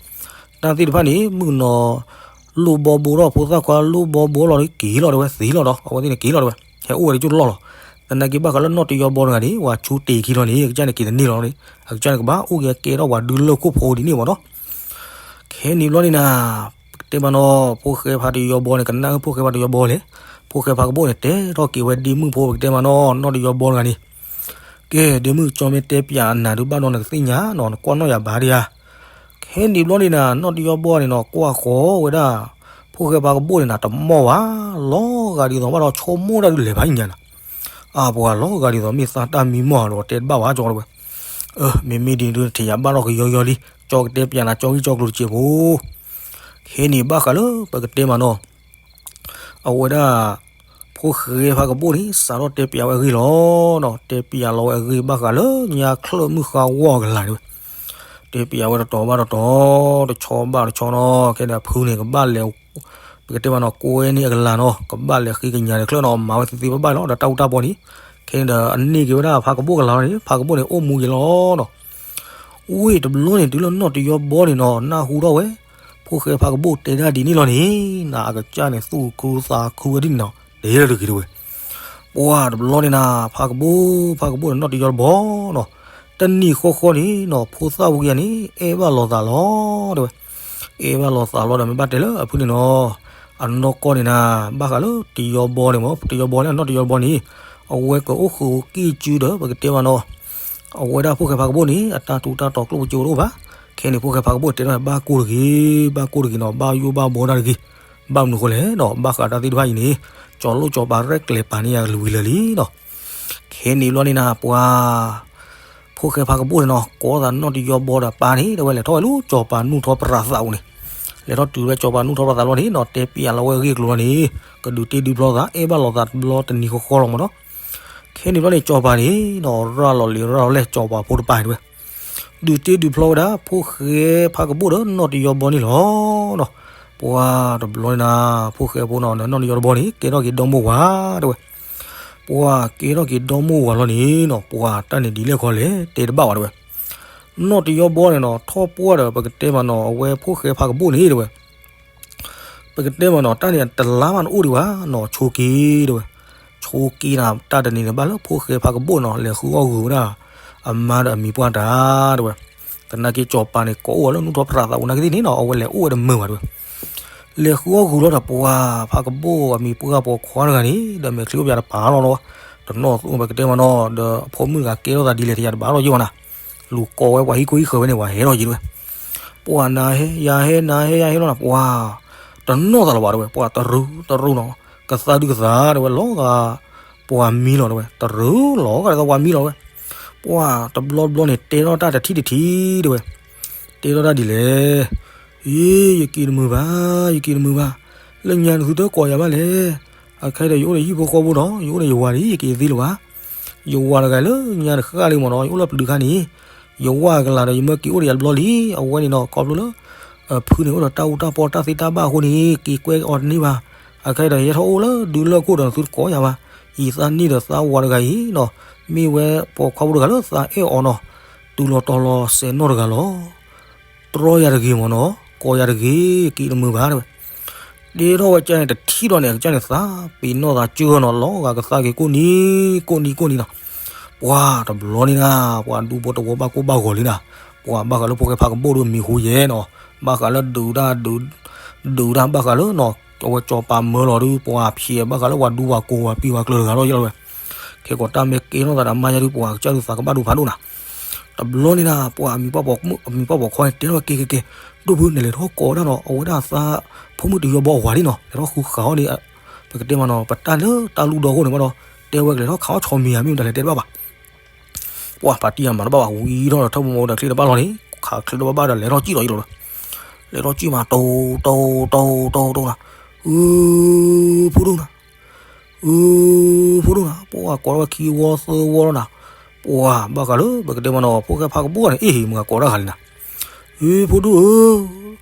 တၢ်သ့ၣ်တဖၣ်န့ၣ် မုၣ်ကနီၤ လိၣ်ဘီဘိထီၣ် ဖိသၣ်ခွါလိၣ်ဘီဘိလီၤက့ၤလီၤတဲဝဲသ့လီၤဒီး အဝဲသ့ၣ်န့ၣ်က့ၤလီၤတဲဝဲ, ဟဲအိၣ်ဝဲတကၠိၢ်လီၢ်လီၤ, သနာ်က့ဘၣ်ဃးလၢနီၢ်တယီဘီတဂၤန့ၣ် ပှၤဆူတ့ၢ်ခံလီၤန့ၣ် အကစၢ်န့ၣ်က့ၤတန့ၢ်လီၤန့ၣ် အကစၢ်န့ၣ်ကဘၣ်အိၣ်က့ၤကဲထီၣ်ပှၤဒုးလၢၢ်ခိၣ်ဖိဒ်န့ၣ်မးနီၤ, ခဲန့ၣ်ဘျီန့ၣ်နၤ ပကတဲမးနီၤ ဖိၣ်ဃဲဖးတယီဘီန့ၣ် ကနၣ်အၢ ဖိၣ်ဃဲဖးတယီဘီလဲၣ်, ဖိၣ်ဃဲဖးကဘိၣ်န့ၣ် တဲထီၣ်က့ၤဝဲဒ့မုၣ်ဖိ ပကတဲမးနီၤ နီၢ်တယီဘီတဂၤန့ၣ်, ကဲ ဒ့မုၣ်ကၠီမ့ၢ်တဲပျးနၤဒုးဘၣ်ဒီးနကသ့ၣ်ညါနီၤ နကွၢ်နီၣ်ယၤဘၣ်ဒံးဧါ, ခဲန့ၣ်ဘျီန့ၣ်နၤ နီၢ်တယီဘီန့ၣ်နီၤ ကွၢ်ဃီဝဲဒၣ် ဖိၣ်ဃဲဖးကဘိၣ်န့ၣ်နၤ တမီၢ်ဘၣ်, လီၤဂာ်ဒ်သိးဘၣ်ဒီးဆိကမိၣ်တၢ်ဒုးလဲၤဖးညါနၤ အပှၤလီၤဂာ်ဒ်သိးမ့ၢ်သးတၢ်မံမီၢ်ဒီးတဲတဘၣ်ဘၣ်ကၠီတဲဝဲ, မ့မ့ၢ်ဒ်န့ၣ်ဒုး ထံၣ်ယၤဘၣ်ထီၣ်ကယီယီလံ, ကၠီကတဲပျးနၤကၠီဂံၢ်ကၠီကျိၤတစဲးဖိ, ခဲန့ၣ်ဘၣ်ဃးလၢပကတဲမးနီၤ, အဝဲဒၣ် ဖိၣ်ဃဲဖးကဘိၣ်န့ၣ် စးထီၣ်တဲပျးဝဲအဂ့ၢ်လီၤ, တဲပျးလီၤဝဲအဂ့ၢ်ဘၣ်ဃးလၢညါချၢၣ်မုၢ်ဃါဝီၢ်ကလာ်န့ၣ်ဝဲ, တဲပျးဝဲတတီၤဘၣ်တတီၤ, တဆီဘၣ်တဆီနီၤ, ခဲန့ၣ်အဖုန့ၣ်ကဘၣ်လဲၤ ပကတဲမးနီၤ ကွဲန့ၢ်အကလၤနီၤ ကဘၣ်လဲၤဃ့ကညးဒီးချၢနီၤ မၤဝဲသ့သ့ဘၣ်ဘၣ်လီၤ ဒီးတၢ်အူတၢ်ပီန့ၣ်, ခဲန့ၣ်ဒီးအန့ၢ်က့ၤဝဲဒၣ်ဖးကဘိၣ်ကလၤလီၤန့ၣ် ဖးကဘိၣ်န့ၣ်အိၣ်မူက့ၤလီၤနီၤ. ဝ့ၢ်တဘျီန့ၣ် တုၤလၢနီၢ်တယီဘီန့ၣ်နီၤ နၢ်ဟူထီၣ်ဝဲ ဖိၣ်ဃဲဖးကဘိၣ်တဲဒၣ်ဒ်န့ၣ်လီၤန့ၣ် နအကစၢ်န့ၣ်သူၣ်ခုသးခုဝဲဒ်န့ၣ်နီၤ တဲလၢတဂ့ၤတဝဲ. ပှၤတဘျီန့ၣ်နၤ ဖးကဘိၣ် ဖးကဘိၣ်ဒီးနီၢ်တယီတဘီနီၤ, တနံၤဃီဃီန့ၣ်နီၤ ဖိသၣ်ဝံၤကယၤန့ၣ် အဲၣ်ဘၣ်လီၤသးလီၤတဲဝဲ. အဲၣ်ဘၣ်လီၤသးလီၤဒီးမ့ၢ်ဘၣ်တဲလၢအဖုန့ၣ်နီၤ အနီၢ်ကီၢ်န့ၣ်နၤ ဘၣ်ဃးလၢတယီဘီန့ၣ်မ့ၢ် တယီဘီန့ၣ် အနီၢ်တယီဘီန့ၣ် အဝဲကအိၣ်ဃုာ်ကံၢ်စုဒီး ပကတဲမးနီၤ အဝဲဒၣ်ဖိၣ်ဃဲဖးကဘိၣ်န့ၣ် အတၢ်ထူးတၢ်တီၤကျိၣ်ပကျိတအိၣ်ဘၣ်. ခဲန့ၣ် ဖိၣ်ဃဲဖးကဘိၣ်တဲထီၣ် ဘၣ်ကိၢ်တဂ့ၤ ဘၣ်ကိၢ်တဂ့ၤနီၤ ဘၣ်ယိၣ်ဘၣ်ဘီတၢ်တဂ့ၤ. ဘၣ်မနုၤဃိလဲၣ်နီၤ ဘၣ်ဃးတၢ်သ့ၣ်တဖၣ်အံၤန့ၣ် ကၠီၤလိၣ်ကၠီၤပၤရဲၣ်ကျဲၤပာ်န့ၢ်ယၤကလုာ်ဝံၤလၢာ်လံနီၤ. ခဲန့ၣ်ဘျီန့ၣ်နၤ ပှၤ ဖိၣ်ဃဲဖးကဘိၣ်န့ၣ်နီၤ ကိးသးနီၢ်တယီဘီဒီးပၢ်န့ၣ် တဲဝဲလဲၤထီၣ်ဝဲလၢကၠီၤပၤနူၢ်ထီပရးသးအိၣ်န့ၣ်, လဲၤထီၣ်တုၤဝဲကၠီၤပၤနူၢ်ထီပရးသးလီၤန့ၣ်နီၤ တဲပျးလီၤဝဲအဂ့ၢ်အကျိၤလီၤန့ၣ် ကဒုးတ့ဒုးဖျီသး အဲၣ်ဘၣ်လီၤသးတဘျီတနံၤဃီဃီလီၤမးနီၤ. ခဲန့ၣ်ဘျီန့ၣ် ကၠီၤပၤန့ၣ်နီၤ ရၤလီၤလံၤရၤလီၤလဲၣ် ကၠီၤပၤဖိတပၢ်တဲဝဲ ဒုးတ့ဒုးဖျီဝဲဒၣ် ဖိၣ်ဃဲဖးကဘိၣ်ဒီးနီၢ်တယီဘီန့ၣ်လီၤနီၤ. ပှၤတဘျီန့ၣ်နၤ ဖိၣ်ဃဲဖိနီၤ နီၢ်တယီတဘီန့ၣ် ကဲထီၣ်က့ၤဒီမိၢ်ဝၤတဲဝဲ. ပှၤကဲထီၣ်က့ၤဒီမိၢ်ဝၤလီၤန့ၣ်နီၤ ပှၤတၢ်န့ၣ်ဒ်လဲၣ်ခီလဲၣ် တဲတဘၣ်ဝဲတဲဝဲ. နီၢ်တယီဘီန့ၣ်နီၤ ထီၣ်ပှၢ်ဒီး ပကတဲမးနီၤ အဝဲဖိၣ်ဃဲဖးကဘိၣ်န့ၣ်တဲဝဲ ပကတဲမးနီၤ တၢ်န့ၣ်တလါမးနအိၣ်ဒံးဘၣ်နီၤ ဆိးက့တဲဝဲ. ဆိးက့နၤ တၢ်တနံၤန့ၣ်ဘၣ်လၢဖိၣ်ဃဲဖးကဘိၣ်နီၤ လဲၤဃုအီၣ်ဂုာ်ဝဲဒၣ် အမါဒီးအမံၤပှၢ်တၢ်တဲဝဲ. သနာ်က့ကၠီၤပၤန့ၣ် ကိးအိၣ်ဝဲလၢနူၢ်ထီၣ်ပြးသးအိၣ်နာ်က့သ့ၣ်န့ၣ်နီၤ အဝဲလဲၤအိၣ်ဝဲတမုာ်ဘၣ်တဲဝဲ. လဲၤဃုအီၣ်ဂုာ်လီၤဒီးပှၤဖးကဘိၣ်အမံၤပှၢ်ပိာ်ခွါတဂၤန့ၣ် ဒီးမဲာ်ချံအိၣ်ပၠးတပၤလီၤနီၤ. တနီၣ်သူပကတဲမးနီၤ ဒီးအဖိမုၣ်တဂၤကဲထီၣ်သးဒ်လဲၣ်တယၤတဘၣ်လီၤယံၤဘၣ်နၤ. လူၤကိးဝဲပှၤဟံၣ်ခိၣ်ဟံၣ်ဃၢၤဝဲန့ၣ် ပှၤဟဲထီၣ်ယံၤတဲဝဲ. ပှၤနၤဟဲ ယၤဟဲ နၤဟဲ ယၤဟဲလီၤနၤ ပှၤ တနီၣ်သးလၢၤဘၣ်တဲဝဲ ပှၤတရူးတရူးနီၤ ကသါဒုကသါတဲဝဲ လီၤဂာ် ပှၤမံလီၤတဲဝဲ တရူးလီၤဂာ်ဒီးပှၤမံလီၤတဲဝဲ. ပှၤတဘျီဘျီန့ၣ် တဲထီၣ်တၢ်တထံၣ်တထံၣ်တဲဝဲ, တဲထီၣ်တၢ်ဒ်လဲၣ်, အ့ ယက့ၤတမုာ်ဘၣ် ယက့ၤတမုာ်ဘၣ်, လၢညါနသုတကိးယၤဘၣ်လဲၣ်, အခဲအံၤဒီးယအိၣ်ဒီးဟံၣ်ဖိဃီဖိနီၤ ယအိၣ်ဒီးယဝၤဒီး ယက့ၤသ့လၢၤဘၣ် ယဝၤတဂၤလၢညါတဃၣ်လံမ့ၢ်နီၤ ယအိၣ်လၢပျုၤခါန့ၣ်, ယဝၤကလၤဒီးယမၢက့ၤအိၣ်ဒီးယၤတဘျီလံ, အဝဲန့ၣ်နီၤ ခီဖျိလၢ ဖုန့ၣ်အိၣ်ဒီးတၢ်အူတၢ်ပီတၢ်သ့တၢ်ဘၣ်အဃိန့ၣ် က့ၤကွဲအီၤတန့ၢ်ဘၣ်, အခဲအံၤဒီးယဟဲထီၣ်အိၣ်လၢဒုလၢၢ်ခိၣ်ဒီးသုတကိးယၤဘၣ်, ယသးန့ၣ်ဒီးသးဝၤတဂၤအံၤနီၤ, မ့ၢ်ဝဲပိာ်ခွါဖိတဂၤလၢသးအဲၣ်အီၤနီၤ, တုၤလီၤတီၤလီၤစဲးနီၢ်တဂၤလီၤ တြီယၤတဂ့ၤမ့ၢ်နီၤ ကိးယၤတဂ့ၤ ယက့ၤတမုာ်ဘၣ်တဲဝဲ, တဲထီၣ်ဝဲကစၢ်န့ၣ်တထံၣ်ဒီးန့ၣ် အကစၢ်န့ၣ်သးပ့ၤနီၣ်သးစၢၢ်နီၤ လီၤဂာ်ကသါက့ၤကိးနံၤ ကိးနံၤကိးနံၤနီၤ, ပှၤတဘျီန့ၣ်နၤ ပှၤဒူဖိတဝီဘၣ်ကိၢ်ဘၣ်ဂီၤလံနၤ, ပှၤဘၣ်ဃးလၢဖိၣ်ဃဲဖးကဘိၣ်ဒီးမံၤဟူယဲနီၤ, ဘၣ်ဃးလၢဒုးတၢ် ဒုးတၢ်ဘၣ်ဃးလၢနီၤ အဝဲကၠီၤပၤမၢလီၤဒုး ပှၤဖျဲးဘၣ်ဃးလၢပှၤဒူပှၤကိးပှၤပံၤပှၤကျၢၤတဂၤလီၤယဲလီၤဝဲ, ခဲကိးတၢ်မ့ၢ်ကဲထီၣ်သးဒီးမါယၤဒုး ပှၤကစၢ်ဒုးသးကဘၣ်ဒိဖးဒိၣ်နၤ တဘျီန့ၣ်နၤ ပှၤအမံၤပှၢ်ပိာ်ခွါန့ၣ် တဲထီၣ်က့ၤက့ၤက့ၤ, ဒိၣ်ဖုန့ၣ်လဲၤထီၣ်ကိးဝဲဒၣ်နီၤ အဝဲဒၣ်သးဖိမုၣ်တယီဘီအဝၤလံနီၤ လဲၤထီၣ်ဃုဃာ်အီၤန့ၣ်, ပကတဲမးနီၤ ပတၢ်လၢတၢ်လူၢ်ဒီအဃိန့ၣ်မးဒီး တဲဝဲကလဲၤထီၣ်ခးအီၣ်ဆီမံၤဧါ မ့ၢ်မတၤလဲၤတဲတဘၣ်ဘၣ် ပှၤဖါတံၢ်အမၤတဘၣ်ဘၣ် ဝံထီၣ်ဒီးထၢၣ်မူဒီးချ့တဘၣ်လီၤန့ၣ် ခးချ့တဘၣ်ဘၣ်ဒီးလဲၤထီၣ်စံၣ်လီၤယံၤလီၤဝဲ, လဲၤထီၣ်စံၣ်မး တိ တိ တိ တိ တိနၤ, အၢ ဖိဒိၣ်နၤ အၢ ဖိဒိၣ်နၤ ပှၤကိးထီၣ်ဝဲခံဝီသၢဝီလီၤနၤ, ပှၤဘၣ်ဃးလၢပကတဲမးနီၤ ဖိၣ်ဃဲဖးကဘိၣ်န့ၣ် အ့ၣ် မ့ၢ်ကိးတၢ်ဃာ်လံနၤ, အၢ ဖိဒိၣ်ဧၢ,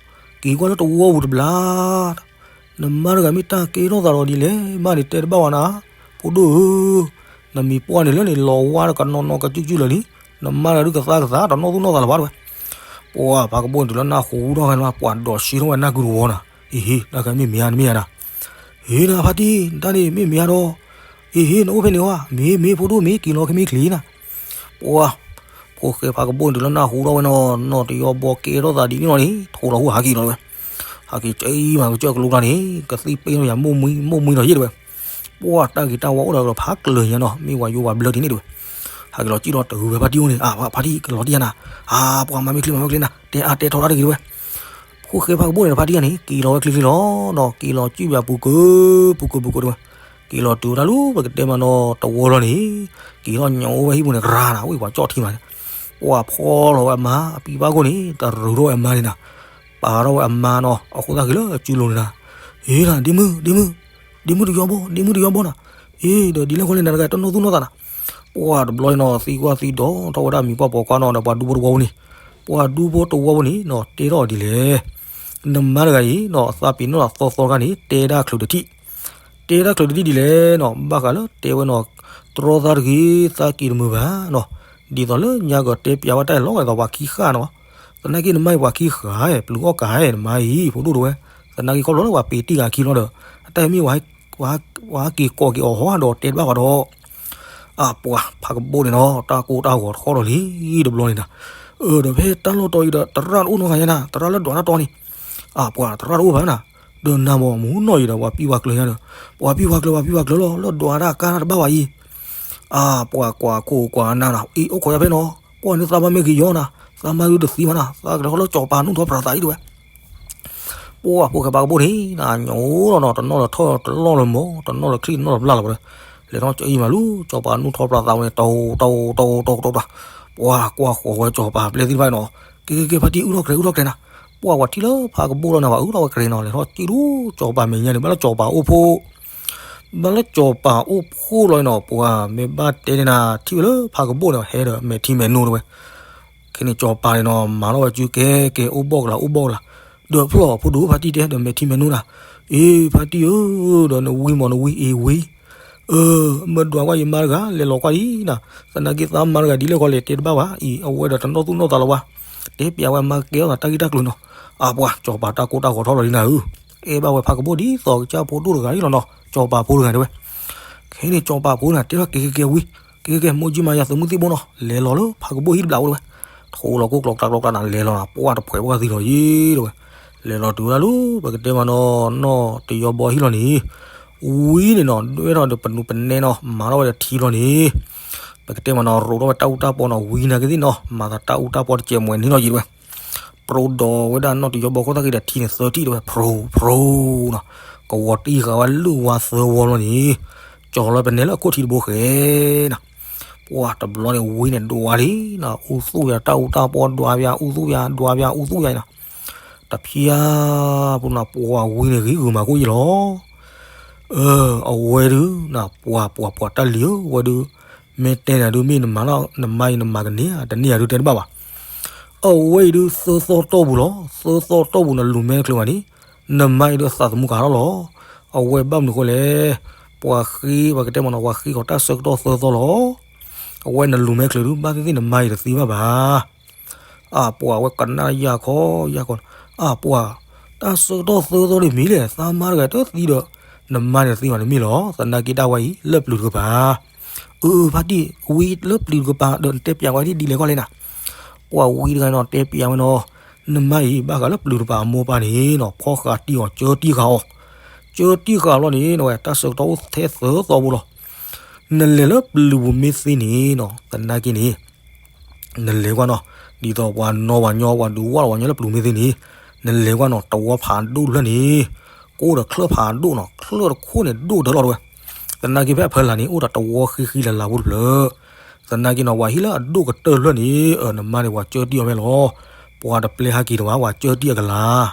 က့ၤကွၢ်လၢတဝီပူၤတဘျီ နမါတဂၤမ့ၢ်တၢ်ကဲထီၣ်သးဒီးဒ်လဲၣ် မ့ၢ်န့ၣ်တဲတဘၣ်ဝဲနၤ, ဖိဒိၣ်ဧၢ, နမံၤပှၢ်န့ၣ်လၢန့ၣ်လီၤဝါဒီးကနီၤနီၤကစုကစုလၢာ်လံ, နမါတဂၤဒုးကသါကသါ တနီၣ်သူၣ်နီၣ်သးလၢၤဘၣ်တဲဝဲ, ပှၤဖးကဘိၣ်န့ၣ်တုၤလၢနၢ်ဟူထီၣ်ဖဲန့ၣ် ပှၤဒိးဆှံထီၣ်ဝဲနၢ်ကုတဝီနၤ, အ့ဟ့ တၢ်ခဲမ့ၢ်မ့ၢ်ဧါ တမ့ၢ်ဧါနၤ, ဟ့နၤဖါတံၢ် တၢ်န့ၣ်မ့ၢ်မ့ၢ်ဧါဒီး, အ့ဟ့ နအိၣ်ဖဲန့ၣ်ဝဲ မ့ၢ်မ့ၢ်ဖိဒိၣ်မ့ၢ်က့ၤလီၤခဲမ့ၢ်ချ့နၤ ပှၤ ဖိၣ်ဃဲဖးကဘိၣ်န့ၣ်တုၤလၢနၢ်ဟူထီၣ်ဝဲနီၤ နီၢ်တယီဘီကဲထီၣ်သးဒ်န့ၣ်လီၤန့ၣ် ထိးလီၤဟူဟးက့ၤလီၤတဲဝဲ, ဟးက့ၤကၠံမးကစၢၢ်ကလိကျါန့ၣ် ကသံၣ်ပ့ၢ်ထီၣ်ယၤမိၢ်မှံမိၢ်မှံဒီးယဲၢ်တဲဝဲ, ပှၤတၢ်ဂ့ၤတၢ်ဝါအိၣ်ဒီးဖးကျၢၤညါနီၤ မ့ၢ်ဝၤယိဝၤဘျၢဒ်န့ၣ်တဲဝဲ, ဟးက့ၤလီၤစံၣ်လီၤတဂုၤဝဲဖါတံၢ်အိၣ်န့ၣ် အၢ ဖါတံၢ်ကလီၤတံၢ်ယၤနၤ, အၢ ပှၤမၤမ့ၢ်ချ့မၤမ့ၢ်ချ့နၤ တဲအါတဲထီဒါတဂ့ၤတဲဝဲ ဖိၣ်ဃဲဖးကဘိၣ်န့ၣ်ဒီးဖါတံၢ်ယၤန့ၣ် က့ၤလီၤဝဲချ့ချ့လီၤနီၤ က့ၤလီၤစံၣ်ဘၣ်ပူၤကၢ ပူၤကၢပူၤကၢတဲဝဲ, က့ၤလီၤတုၤဝဲဒၣ်လၢပကတဲမးနီၤတဝီလီၤန့ၣ်, က့ၤထီၣ်ညိးဝဲဟံၣ်ပူၤန့ၣ် ရၤနၤ ဝံၢ်ပှၤကၠီၣ်ထံမးန့ၣ်, ပှၤဖီလီၤဝဲအမါအပံၤဘၣ်ခိၣ်န့ၣ် တရူးထီၣ်ဝဲအမါန့ၣ်နၤ, ပာ်ထီၣ်ဝဲအမါနီၤ အဃိသတးက့ၤလၢအစုလိၤန့ၣ်နၤ, ဟ့နၤ ဒ့မုၣ် ဒ့မုၣ် ဒ့မုၣ်တယီဘီ ဒ့မုၣ်တယီဘီနၤ, အ့ ဒီးဒ်လဲၣ်ဃီလဲၣ်နၤတဂၤ တနီၣ်သူၣ်နီၣ်သးနၤ, ပှၤတဘျီန့ၣ်နီၤ သံကွၢ်သံဒိးထီၣ်ဝဲဒၣ်မံၤပှၢ်ပိာ်ခွါနီၤ ဒီးပှၤဒူဖိတဝီဖိန့ၣ်, ပှၤဒူဖိတဝီဖိန့ၣ်နီၤ တဲထီၣ်အီၤဒ်လဲၣ် နမါတဂၤအံၤနီၤ သးပ့ၤနီၣ်သီသီတဂၤန့ၣ် တဲဒၣ်ချုးတထံၣ်, တဲဒၣ်ချုးတထံၣ်ဒ်လဲၣ်နီၤ ဘၣ်ဃးလၢတဲဝဲနီၤ တြီသးတဂ့ၤ သးက့ၤတမုာ်ဘၣ်နီၤ, ဒ်သိးလၢညါကတဲပျးဝဲတၢ်လီၤဝဲဒီးပှၤခံဃၣ်နီၤ, သနာ်က့နမါအံၤပှၤခံဃၣ် ပျုၤအီၣ်ကၤနမါအံၤ ဖိဒိၣ်တဝဲ, သနာ်က့ခီဖျိလၢပှၤပ့ၤတံၢ်ဂၤခံလီၤဒီး အတၢ်မ့ၢ် ပှၤဟဲက့ၤကိးက့ၤအီၤဟီဒီးတဲတဘၣ်ဘၣ်ဒီး အပှၤဖးကဘိၣ်န့ၣ်နီၤ တၢ်ကိၢ်တၢ်ဂီၤထီၣ်ဒီးလံတဘျီန့ၣ်နၤ, အၢ ဒီးဖဲတၢ်လီၢ်တီအံၤဒီး သရၣ်တအိၣ်နီတဂၤညါနၤ သရၣ်လၢဒွးတၢ်တီန့ၣ်, အပှၤသရၣ်တအိၣ်ဘၣ်နၤ, ဒီးနၤမ့ၢ်မူနီၢ်အံၤဒီး ပှၤပံၢ်ပှၤကျၢၤညါဒီး ပှၤပံၢ်ပှၤကျၢၤ ပှၤပံၢ်ပှၤကျၢၤလီၤ လၢဒွးတၢ်ကါတၢ်တဘၣ်ဘၣ်အံၤ, အပှၤကွၢ်ခိၣ်ကွၢ်နၢ်နီၤ အံၤ အိၣ်ခိးယၤဖဲနီၤ ကွၢ်န့ၢ်သးမါမ့ၢ်က့ၤယီၤနၤ သးမါဒုးတသံဘၣ်နၤ သးကလဲၤထီၣ်လၢစီၤပၤနူၢ်ထီၣ်ပြးသးအံၤတဝဲ ပှၤဖိၣ်ဃဲဖးကဘိၣ်န့ၣ် နညိလီၤနီၤ တနီၣ်လၢထီၣ်တလီၢ်လၢမီၤ တနီၣ်လၢချံၣ်တနီၣ်လၢဘျၣ်လီၤဝဲ, လဲၤထီၣ်ကအံၤမးလူၤ စီၤပၤနူၢ်ထီၣ်ပြးသးဝဲန့ၣ် တိၢ်တိၢ်တိၢ်တိၢ်တိၢ်, ပှၤကွၢ်ဃီၤဝဲစီၤပၤပျဲၢ်သ့ၣ်တဖၣ်နီၤ, ကဲကဲကဲ ဖါတံၢ်အုၣ်ထီၣ်ကျဲအုၣ်ထီၣ်ကျဲနၤ, ပှၤကွၢ်ထံၣ်လၢဖးကဘိၣ်လီၤနၤ ပှၤအုၣ်ထီၣ်ဝဲကျဲနီၤ လဲၤထီၣ်ကံၣ်လူၤ စီၤပၤမဲာ်ညါန့ၣ် ဘၣ်လၢစီၤပၤအိၣ်ဖှိၣ် ဘၣ်လၢစီၤပၤအိၣ်ဖှိၣ်လီၤနီၤ ပှၤမ့ၢ်ဘၣ်တဲန့ၣ်နၤ ထံၣ်ဝဲလၢဖးကဘိၣ်န့ၣ် ဟဲဒီးမဲာ်ထံမဲာ်နိတဝဲ ခဲန့ၣ်စီၤပၤန့ၣ်နီၤ မၤထီၣ်ဝဲစုကဲကဲ အိၣ်ဘီၣ်ကလၤ အိၣ်ဘီၣ်ကလၤ, ဒီးဖျီၣ်ဖိဒိၣ်ဖါတံၢ်တဲ ဒီးမဲာ်ထံမဲာ်နိနၤ, အ့ ဖါတံၢ်ဧၢ, ဒီးနဝံမီၤ နဝံ အ့ ဝံ, အၢ မ့ၢ်ဒွးကွၢ်ယမါတဂၤ လဲၤလီၤကွၢ်ဒံးနၤ, သနာ်က့သးမါတဂၤဒ်လဲၣ်ဃီလဲၣ် တဲတဘၣ်ဘၣ်အံၤ အဝဲဒီးတနီၣ်သူၣ်နီၣ်သးလီၤဝဲ, တဲပျးဝဲမါကဲထီၣ်သးတၢ်ဂ့ၢ်တၢ်ကျိၤနီၤ, အပှၤ စီၤပၤတၢ်ကိၢ်တၢ်ဂီၤထီၣ်လီၤဒ်နၤဧၢ, အဲၣ်ဘၣ်ဝဲဖးကဘိၣ်ဒ်သိးကစၢ်ဖိဒိၣ်တဂၤအံၤလီၤနီၤ စီၤပၤဖိတဂၤတဲဝဲ ခဲန့ၣ်စီၤပၤဖိန့ၣ် တဲထီၣ်ကဲကဲကဲဝံ, ကဲကဲကဲ မိၢ်ကၠံမၤယၤသုးမုၢ်သံၣ်ဘိနီၤ လဲၤလီၤလၢဖးကဘိၣ်ဟံၣ်တဘျီအိၣ်တဝဲ, ထိးလီၤကိၣ်ကျီကျါကျီကျါနၤ လဲၤလီၤနၤ ပှၤတဖှဲးပှၤသံလီၤယံၤတဝဲ, လဲၤလီၤတုၤဝဲဒၣ်လၢ ပကတဲမးနီၤ နီၢ်တယီဘီဟံၣ်လီၤန့ၣ်, ဝံန့ၣ်နီၤ ဒွဲၣ်ထီၣ်ဒီးပနူးပနဲနီၤ မၤထီၣ်ဝဲဒီးထံလီၤန့ၣ်, ပကတဲမးနီၤ ရိးထီၣ်ဝဲတၢ်အူတၢ်ပီနီၤ ဝံနာ်က့သ့ၣ်နီၤ မၤသးတၢ်အူတၢ်ပီတစဲးမွဲန့ၣ်လီၤယံၤတဝဲ ပြိဒီးဝဲဒၣ်နီၢ်တယီဘီခိၣ်သၣ်က့ဒီးထံန့ၣ်သၢထံၣ်တဝဲ ဖြိဖြိနီၤ, ကဝီၤတံၢ်ဃာ်ဝဲလုၢ်ဝါသၢဝီလီၤန့ၣ်, ကၠီၤလီၤပနဲလၢအခိၣ်ထံတဘိဃဲနၤ, ပှၤတဘျီန့ၣ်ဝံန့ၣ်ဒွးလံနၤ အူသူၣ်ယၤတၢ်အူတၢ်ပီဒွးယၤ အူသူၣ်ယၤ ဒွးယၤ အူသူၣ်ယၤနၤ, တဖျါပူၤနၤ ပှၤဝံန့ၣ်ဂ့ၤဂုာ်မၤကိၣ်ယံၤလီၤ အဝဲဒုးနၤ ပှၤပှၤပှၤတၢ်လံၤဧၢ ဝဲဒုး, မ့ၢ်တဲနၤဒုး မ့ၢ်နမၤ နမၤအံၤနမၤကန့ၢ်ဧါ တန့ၢ်ဧါဒုးတဲတဘၣ်ဘၣ်. အဝဲအံၤဒုး သၢသီတီၢ်ပူၤလီၤ. သၢသီတီၢ်ပူၤနလူၤမဲချုးဘၣ်န့ၣ်, နမၤအံၤဒုးသးသမူကဟးထီၣ်လီၤ. အဝဲဘၣ်မနုၤဃိလဲၣ်, ပှၤဃ့ ပှၤကတဲမနီၤ ပှၤဃ့ဃီၤတၢ်ဆၢကတီၢ်သၢသီလီၤ. အဝဲနလူၤမဲချုးဒုး ဘၣ်သ့ၣ်သ့ၣ်နမၤအံၤတသံဘၣ်ဘၣ် အပှၤဝဲကနၣ်ယၢ်ခီယၢ်ခီ, အပှၤ, တၢ်ဆၢကတီၢ်သၢသီန့ၣ်မ့ၢ်လဲၣ် သးမါတဂၤတသံဒီး, နမါန့ၣ်တသံဘၣ်န့ၣ်မ့ၢ်လီၤ. သနာ်က့ဒၣ်ဝဲအံၤ လၢပျုၤတကပၤ, အၢ ဖါတံၢ် ဝံလၢပျုၤတကပၤဒီးနတဲပျးဝဲဒ်လဲၣ်ခီလဲၣ်နၤ, ပှၤဝံတဂၤနီၤ တဲပျးဝဲနီၤ, နမါအံၤ ဘၣ်ဃးလၢပျုၤတကပၤအမိၢ်ပၢ်န့ၣ်နီၤ ဖီၣ်ဃာ်တံၢ်အီၤ ကၢတံၢ်ဃာ်အီၤ, ကၢတံၢ်ဃာ်အီၤလီၤန့ၣ် နဝဲတၢ်ဆၢကတီၢ်အိၣ်ထဲသၢသီဖိလီၤ. နလဲၤလၢပျုၤပူၤမ့ၢ်သ့န့ၣ်နီၤ သနာ်က့န့ၣ် နလဲၤကွၢ်နီၤ, ဒ်သိးပှၤနီၤပှၤညီ ပှၤဒုးဝၣ်လီၤပှၤညီလၢပျုၤမ့ၢ်သ့န့ၣ်, နလဲၤကွၢ်နီၤ တဝီဖးဒိၣ်တဖျၢၣ်န့ၣ်, ကအိၣ်ဒီးချၢၣ်ဖးဒိၣ်နီၤ ချၢၣ်တခိၣ်န့ၣ်ဒိၣ်တၢၢ်လီၤတဝဲ, သနာ်က့ဖဲအဖီလာ်န့ၣ် အိၣ်ဒီးတဝီဃံဃံလၤလၤဖိတဖျၢၣ်, သနာ်က့နီၤ ပှၤဟံၣ်လၢအဒိၣ်ကတၢၢ်တဖျၢၣ်န့ၣ် အၢ နမါန့ၣ် ပှၤကၢတံၢ်အီၤဖဲလီၤ, ပှၤတပျဲဟးက့ၤတဝဲ ပှၤကၢတံၢ်အကလၤ,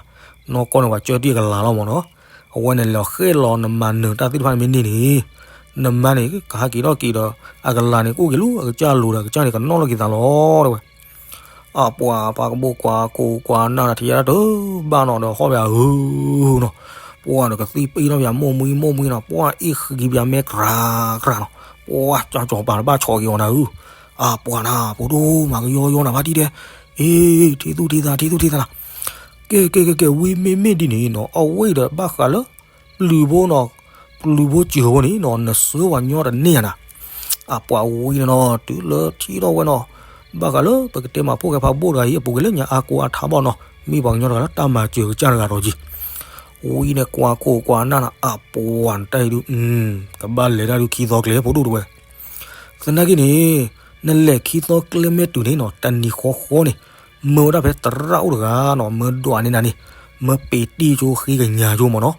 နီၢ်ကီၢ်န့ၣ် ပှၤကၢတံၢ်အကလၤလီၤမ့ၢ်နီၤ, အဝဲန့ၣ်လဲၤဃဲလီၤနမၤနၢၤတၢ်သ့ၣ်တဖၣ်န့ၣ်မ့ၢ်န့ၢ်န့ၣ် နမါန့ၣ် ကဟးက့ၤထီၣ်က့ၤဒီး အကလၤန့ၣ် ကအိၣ်က့ၤလၢအကစၢ်အလိၤဒီး အကစၢ်န့ၣ်ကနီၣ်လီၤက့ၤသးလီၤ တဲဝဲ. အပှၤ ပှၤကဘိၣ်ကွၢ်ခိၣ်ကွၢ်နၢ်ဒီး ထံၣ်ယါတၢ်တဘၣ်နီၤဒီး ဟီၣ်ဝဲအၢနီၤ, ပှၤဒီးကသံပ့ၤထီၣ်ပယၤ မိၢ်မှံမိၢ်မှံနီၤ, ပှၤအ့ၣ်ဃံပယၤမဲာ်ကြးကြးနီၤ, ပှၤကၠီၤကၠီၤပၤတဘၣ်ဆီၣ်က့ၤအီၤနၤဧၢ, အပှၤနၤ ဖိဒိၣ်မၤကယီယီနၤ ဖါတံၢ်တဲ, အ့ ထံသူၣ်ထံသး ထံသူၣ်ထံသးနၤ, ကဲကဲကဲကဲ ဝံမ့မ့ၢ်ဒ်န့ၣ်နီၤ အဝဲဒီးဘၣ်ဃးလၢ ပျုၤဖိနီၤ, ပျုၤဖိစၢၤဖိန့ၣ်နီၤ နဆှၢပှၤညီတန့ၢ်ဧါနၤ, အပှၤဝံန့ၣ်နီၤ တုၤလၢထံၣ်ထီၣ်ဝဲနီၤ, ဘၣ်ဃးလၢပကတဲမး ဖိၣ်ဃဲဖးဘိၣ်တဂၤအံၤ အပူၤကွံာ်လၢညါအါကိးအါထါဘၣ်နီၤ, မ့ၢ်ပှၤကညီတဂၤလၢတၢ်မၤစၢၤကစၢ်တဂၤဒီးက့ၤ, ဝံန့ၣ်ကွၢ်ခိၣ်ကွၢ်နၢ်နီၤ အပှၤနတၢ်အံၤဒုး ကဘၣ်လဲၤတၢ်ဒုးခံသီကျဲ ဖိဒိၣ်တဝဲ သနာ်က့န့ၣ် နလဲၤခံသီကျဲမ့ၢ်တုၤန့ၣ်နီၤ တနံၤဃီဃီန့ၣ် မၢဝဲဒၣ်ဖဲသရၣ်အိၣ်တဂၤနီၤ မၢဒွးန့ၢ်နၤန့ၣ် မၢပ့ၤတံၢ်ကၠိဃ့ကညးကၠိမ့ၢ်နီၤ,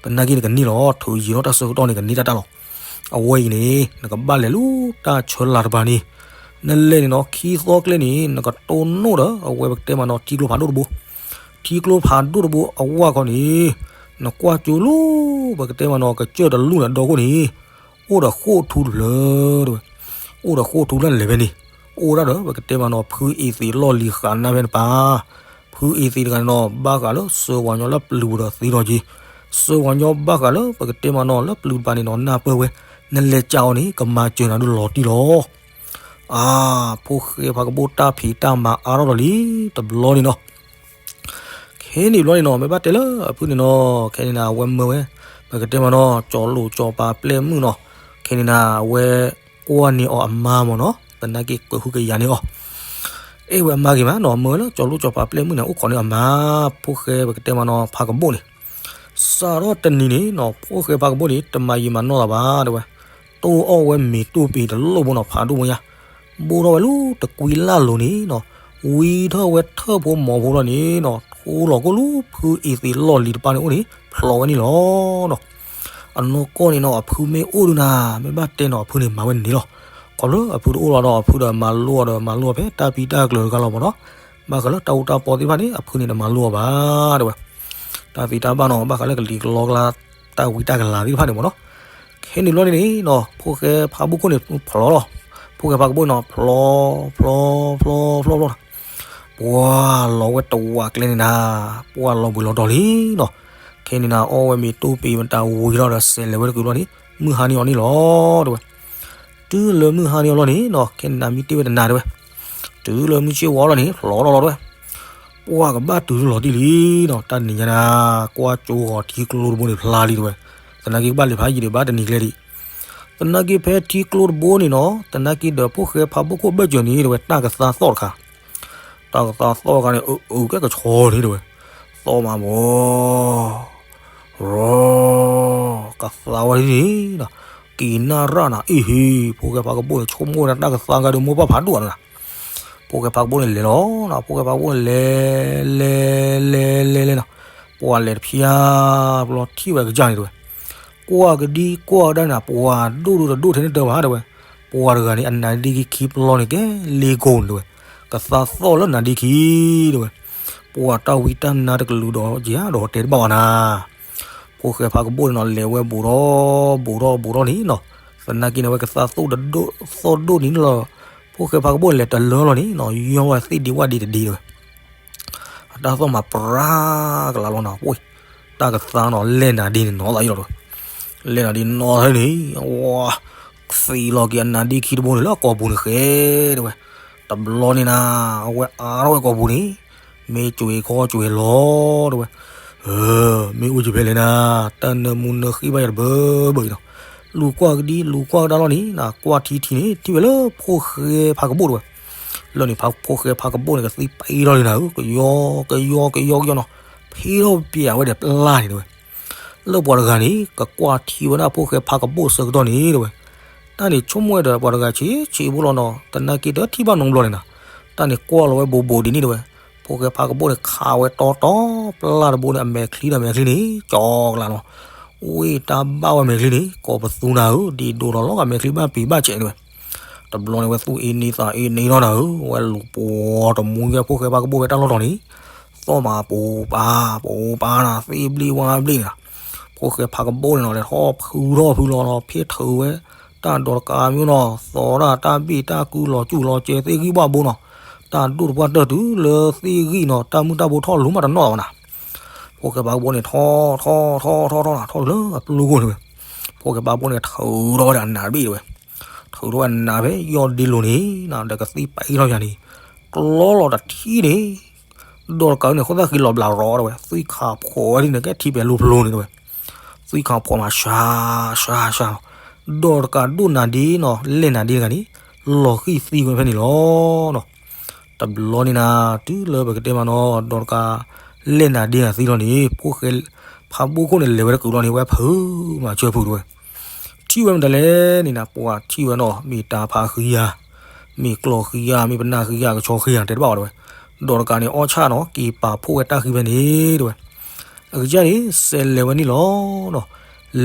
သနာ်က့န့ၣ်ကန့ၢ်လီၤ ထုးယံာ်ထီၣ်တၢ်ဆၢကတီၢ်န့ၣ် ကန့ၢ်တၢ်တၢ်လီၤ. အဝဲအံၤန့ၣ် နကဘၣ်လဲၤလၢတၢ်ဆၢလၤတပၤန့ၣ် နလဲၤန့ၣ်နီၤ ခံသီကျဲန့ၣ် နကတိၢ်နီၣ်ဒီး အဝဲပကတဲမးနီၤ ထံကျိဖးဒိၣ်တဘိ ထံကျိဖးဒိၣ်တဘိအဝဲခီန့ၣ် နကွၢ်ကၠိလီၤ ပကတဲမးနီၤ ကစၢၢ်တလူၢ်န့ၣ်ဒီခိၣ်န့ၣ် အိၣ်ဒီးဃိၣ်ထူတဖျၢၣ်တဲဝဲ, အိၣ်ဒီးဃိၣ်ထူလၢနလဲၤဖဲန့ၣ် အိၣ်ဒၣ်ဒီး ပကတဲမးနီၤ ဖုအ့သံးလီၢ်လံၤဃာ်နၢ်ဖဲနပၤ, ဖုအ့သ့းတဂၤန့ၣ်နီၤ ဘၣ်ဃးလၢစၢၤဝၤညီလၢပျုၤပူၤဒီးသ့ထီၣ်က့ၤ, စၢၤဝၤညီဘၣ်ဃးလၢပကတဲမးနီၤ လၢပျုၤတပၤန့ၣ်နီၤ နၢ်ပၢၢ်ဝဲ, နလဲၤကးအီၤန့ၣ် ကမၤစၢၤနၤဒုးလီၤတံၢ်လီၤ. အါ, ဖိၣ်ဃဲဖးကဘိၣ်တၢ်ဖံးတၢ်မၤအါထီၣ်ဒီးလံ တဘျီန့ၣ်နီၤ. ခဲန့ၣ်ဘျီန့ၣ်နီၤ မ့ၢ်ဘၣ်တဲလၢအဖုန့ၣ်နီၤ ခဲန့ၣ်နၤ အဝဲမၢဝဲ, ပကတဲမးနီၤ ကၠီၤလိၣ်ကၠီၤပၤပျဲၢ်မုၣ်နီၤ, ခဲန့ၣ်နၤ အဝဲကွၢ်န့ၢ်အီၤအမါမးနီၤ သနာ်က့ကဟုကယာ်န့ၢ်အီၤ, အဲၣ်ဝဲအမါဂ့ၤမးနီၤ မၢဝဲလၢကၠီၤလိၣ်ကၠီၤပၤပျဲၢ်မုၣ်န့ၣ် အိၣ်ခိးန့ၢ်အမါ, ဖိၣ်ဃဲပကတဲမးနီၤ ဖးကဘိၣ်န့ၣ် စးထီၣ်တနံၤန့ၣ်နီၤ ဖိၣ်ဃဲဖးကဘိၣ်န့ၣ် တမၤယံာ်မၤနီၢ်သးဘၣ် တဲဝဲ, တိၢ်အီၣ်ဝဲမ့ၤတိၢ်ပ့ၤတလိၣ်ဖိနီၤ ဖးဒိၣ်မ့ၢ်ညါ, ဘိထီၣ်ဝဲလၢတကွံလၢ်လိၤန့ၣ်နီၤ, ဝံထီၣ်ဝဲထၢၣ်ဖိမီၤဖိလီၤန့ၣ်နီၤ ထိလီၤကိၣ်လၢဖုအ့သ့းလီၢ်လံၤတပၤန့ၣ်အိၣ်န့ၣ် ဖျိးဝဲန့ၣ်လီၤနီၤ. အနီၢ်ကီၢ်န့ၣ်နီၤ အဖုမ့ၢ်အိၣ်ဒုးနၤ မ့ၢ်ဘၣ်တဲနီၤ အဖုန့ၣ်မၤဝဲန့ၣ်လီၤ. ခီဖျိအဖုတအိၣ်လီၤဒီး အဖုဒီးမၤလိအီၤဒီး မၤလိအီၤဖဲတၢ်ဖံးတၢ်ကျၢၤတခါလီၤမးနီၤ, ဘၣ်ဃးလၢတၢ်အိၣ်တၢ်ပီသ့ၣ်တဖၣ်န့ၣ် အဖုန့ၣ်တမၤလိအီၤဘၣ် တဲဝဲ, တၢ်သံတၢ်ဘၣ်နီၤ ဘၣ်ဃးလၢကလံၤကလီကလါ တၢ်ဝံတၢ်ကလၤသ့ၣ်တဖၣ်န့ၣ်မးနီၤ. ခဲန့ၣ်ဘျီန့ၣ်နီၤ ဖိၣ်ဃဲဖးကဘိၣ်န့ၣ်ဖျိးလီၤ, ဖိၣ်ဃဲဖးကဘိၣ်နီၤ ဖျိး ဖျိး ဖျိး ဖျိး ဖျိး ပှၤလီၤဝဲတဝးကျဲန့ၣ်နၤ, ပှၤလီၤဘှံးလီၤတီၤလံနီၤ. ခဲန့ၣ်နၤ အီၣ်ဝဲမ့ၤတိၢ်ပ့ၤမတၤဝံၤထီၣ်ဒီး စဲးလဲၤဝဲတကုာ်ဘျီန့ၣ် မုၢ်ဟါန့ၢ်အီၤန့ၣ်လီၤ တဲဝဲ. တုၤလၢမုၢ်ဟါန့ၢ်အီၤလီၤန့ၣ်နီၤ ခဲန့ၣ်နၤ မံတ့ၢ်ဝဲတနၤတဲဝဲ, တုၤလၢမုၢ်ဆ့ၣ်ဝါလီၤန့ၣ် ဖျိးထီၣ်လီၤတဲဝဲ. ပှၤကဘၣ်တုၤလီၤတံၢ်လံနီၤ, တၢ်နံၤညါနၤ ကွၢ်ကၠိဂီၤထံကျိတဘိန့ၣ်ဖျါလံတဲဝဲ. သနာ်က့ကဘၣ်လဲၤဖးယံာ်ဒံးဘၣ်တနံၤကျဲဒံး. သနာ်က့ဖဲထံကျိတဘိန့ၣ်နီၤ သနာ်က့ဒီးဖိၣ်ဃဲဖးဘိၣ်ခိၣ်ဘၢၣ်စၢၤန့ၣ်တဲဝဲ တၢ်ကသါသီၣ်တခါ, တၢ်ကသါသီၣ်တခါန့ၣ် အအုးကဲကဆီန့ၣ်တဲဝဲ, သီၣ်မးဘီ ရီ ကသါဝဲဒ်န့ၣ်နီၤ, က့ၤနၣ်ရၣ်နၤ အ့ဟ့ ဖိၣ်ဃဲဖးကဘိၣ်န့ၣ် ဆိကမိၣ်ဝဲဒၣ်တၢ်ကသါကဒီးမိၢ်ပၢ်ဖးဒိၣ်နၤ. ဖိၣ်ဃဲဖးကဘိၣ်န့ၣ်လဲၤလီၤနီၤ, ဖိၣ်ဃဲဖးကဘိၣ်န့ၣ်လဲၤ လဲၤ လဲၤ လဲၤ လဲၤနီၤ, ပှၤလဲၤတဖျါ ဘျီထံၣ်ဝဲကစၢ်န့ၣ်တဲဝဲ, ကွၢ်ကဒံကွၢ်ကဒါန့ၣ် ပှၤဒိၣ်ဒိၣ်တဒိၣ်ထဲန့ၣ်တၢ်ဘၣ်တဲဝဲ, ပှၤတဂၤန့ၣ် အနါဒ့ခံခံပျီန့ၣ်ကဲလ့ကိၢ်န့ၣ်တဲဝဲ, ကသါသီၣ်လၢနါဒ့ခံတဲဝဲ, ပှၤတၢ်ဝံတၢ်နါတကလုာ်ဒီးယၤဒီးတဲတဘၣ်ဘၣ်နၤ. ဖိၣ်ဃဲဖးကဘိၣ်န့ၣ်နီၤ လဲၤဝဲဘူးထီၣ်ဘူးထီၣ်ဘူးထီၣ်န့ၣ်နီၤ, သနာ်က့န့ၣ် အဝဲကသါသီၣ်ဒိၣ်သီၣ်ဒိၣ်န့ၣ်လီၤ. ဖိၣ်ဃဲဖးကဘိၣ်န့ၣ်လဲၤတလၢလီၤန့ၣ်နီၤ ယီၢ်ဝဲသ့ၣ်ဒ့ဝၣ်ဒ့တဒ့တဲဝဲ, အတၢ်သီၣ်မၤပြၢကလးလီၤနီၤ, တၢ်ကသါနီၤ လဲၢ်နါဒ့န့ၣ်နီၤသးယံၤလီၤတဲဝဲ, လဲၢ်နါဒ့နီၤသးန့ၣ် ဝါ သံလီၤက့ၤအနါဒ့ခံတဘိန့ၣ်လၢအကိာ်ပူၤန့ၣ်ဃဲတဲဝဲ, တဘျီန့ၣ်နၤ အဝဲအါထီၣ်ဝဲကိာ်ပူၤန့ၣ် မ့ၢ်ကွ့ၤခီကွ့ၤလီၤတဲဝဲ, မ့ၢ်အိၣ်က့ၤဖဲလဲၣ်နၤ တၢ်နၢမူနၢဃံဘၣ်ယၤတဘၢဘၢအံၤနီၤ, လူၤကွၢ်ကဒံလူၤကွၢ်ကဒါလီၤန့ၣ်နၤ ကွၢ်ထံထံန့ၣ် ထံၣ်ဝဲလၢဖိၣ်ဃဲဖးကဘိၣ်တဲဝဲ, လၢန့ၣ် ဖိၣ်ဃဲဖးကဘိၣ်န့ၣ် ကသံပံထီၣ်လံနၤဧၢ ကယီကယီကယီကယီနီၤ, ဖံထီၣ်ပျဲဝဲဒီးပျၢ်န့ၣ်တဲဝဲ, လၢပှၤတဂၤန့ၣ် ကကွၢ်ထံဝဲဒၣ်ဖိၣ်ဃဲဖးကဘိၣ်ဆၢကတီၢ်န့ၣ်တဲဝဲ, တၢ်န့ၣ်ဆိကမိၣ်ဝဲဒီးပှၤတဂၤဆံးဆံးဖိလီၤနီၤ သနာ်က့တထံၣ်ဘၣ်နီတဘျီန့ၣ်နၤ, တၢ်န့ၣ်ကွၢ်လီၤဝဲဘူးဘူးဒ်န့ၣ်တဲဝဲ, ဖိၣ်ဃဲဖးကဘိၣ်န့ၣ်ခးဝဲတီတီပျၢ်တဘိန့ၣ် အမဲာ်ချံဒီးမဲာ်ချံန့ၣ် ကၠီကလးနီၤ, ဝ့ၢ်တၢ်ဘၣ်ဝဲမဲာ်ချံန့ၣ် ကိးပသူနၤဧၢ ဒ်ဒိးဒီးလီၤဂာ်မဲာ်ချံဘၣ်ပံၤဘၣ်စဲးတဲဝဲ, တဘျီန့ၣ်ဝဲသူၣ်အ့န့သးအ့န့ထီၣ်နၤဧၢ ဝဲလူၤပှီၤတမူကဲဖိၣ်ဃဲဖးကဘိၣ်ဖဲတၢ်လီၢ်တီၤန့ၣ်, သီၣ်မးပူၤပာ်ပူၤပာ်နၤ သ့ၣ်ဘျ့ဝါဘျ့နၤ, ဖိၣ်ဃဲဖးကဘိၣ်န့ၣ်နီၤ လဲၤထီၣ်ဖုထီၣ်ဖုလီၤနီၤ ဖ့ၣ်ထုးဝဲ တၢ်ဒိးတကးမ့ၢ်နီၤ သီဒၣ်တၢ်ဘ့ၣ်တၢ်ကုလီၤကူလီၤကဲသ့ၣ်ဂံၢ်ဘၣ်ဘိနီၤ, တၢ်ဒိၣ်တပှၢ်တၢၢ်တုၤလၢသ့ၣ်ဂံၢ်နီၤ တၢ်မုၢ်တၢ်ဘိထီၣ်လိၤမးတနီၣ်ဘၣ်နၤ, ဖိၣ်ဃဲဖးကဘိၣ်န့ၣ် ထီၣ်ထီၣ်ထီၣ်ထီၣ်ထီၣ်နၤ ထီၣ်တုၤလၢအပျိခိၣ်န့ၣ်ဝဲ, ဖိၣ်ဃဲဖးကဘိၣ်န့ၣ် ထုးထီၣ်ဝဲဒၣ်အနးတဘ့ၣ်တဲဝဲ, ထုးထီၣ်ဝဲအနးဖဲယီၢ်ဒ့လိၤန့ၣ်နၤ ဒီးကသံၣ်ပံထီၣ်ယၤန့ၣ်, ကျီလီၤတထံၣ်န့ၣ် ဒီးတကးန့ၣ် ဃိသၣ်ဃံလီၤဘျးရီတဲဝဲ သွံၣ်ခးဖှီၣ်ဝဲဒ်န့ၣ် ကဲထံပဲၤလိဖျိန့ၣ်တဲဝဲ, သွံၣ်ခးဖှီၣ်မး ရှါရှါရှါ, ဒီးတကးဒိၣ်နၤဒ့နီၤ လဲၢ်နၤဒ့တဂၤန့ၣ် လီၤဃံၢ်သံဝဲဖဲန့ၣ်လီၤနီၤ. တဘျီန့ၣ်နၤ တုၤလၢပကတဲမးနီၤ ဒီးတကး လဲၢ်နၤဒ့ဂၤသံလီၤန့ၣ် ဖိၣ်ဃဲ ဖးဘိၣ်ခိၣ်န့ၣ် လဲၤဝဲတကုာ်လီၤန့ၣ် ဝဲဖုးမၤစၢၤဖုးတဲဝဲ ထံၣ်ဝဲမတၤလဲၣ်န့ၣ်နၤ ပှၤထံၣ်ဝဲနီၤ မ့ၢ်တၢ်ဖးဃံယၤ, မ့ၢ်ကျီၢ်ဃံယၤ, မ့ၢ်ပနၢ်ဃံယၤ, ကဆီဃံယၤ တဲတဘၣ်အီၤတဲဝဲ, ဒီးတကးန့ၣ်အီၣ်ဆၣ်နီၤ က့ၤပာ်ဖှိၣ်ဝဲတၢ်ဃံဖဲန့ၣ်တဲဝဲ, အကစၢ်န့ၣ် စဲးလဲၤဝဲန့ၣ်လီၤနီၤ,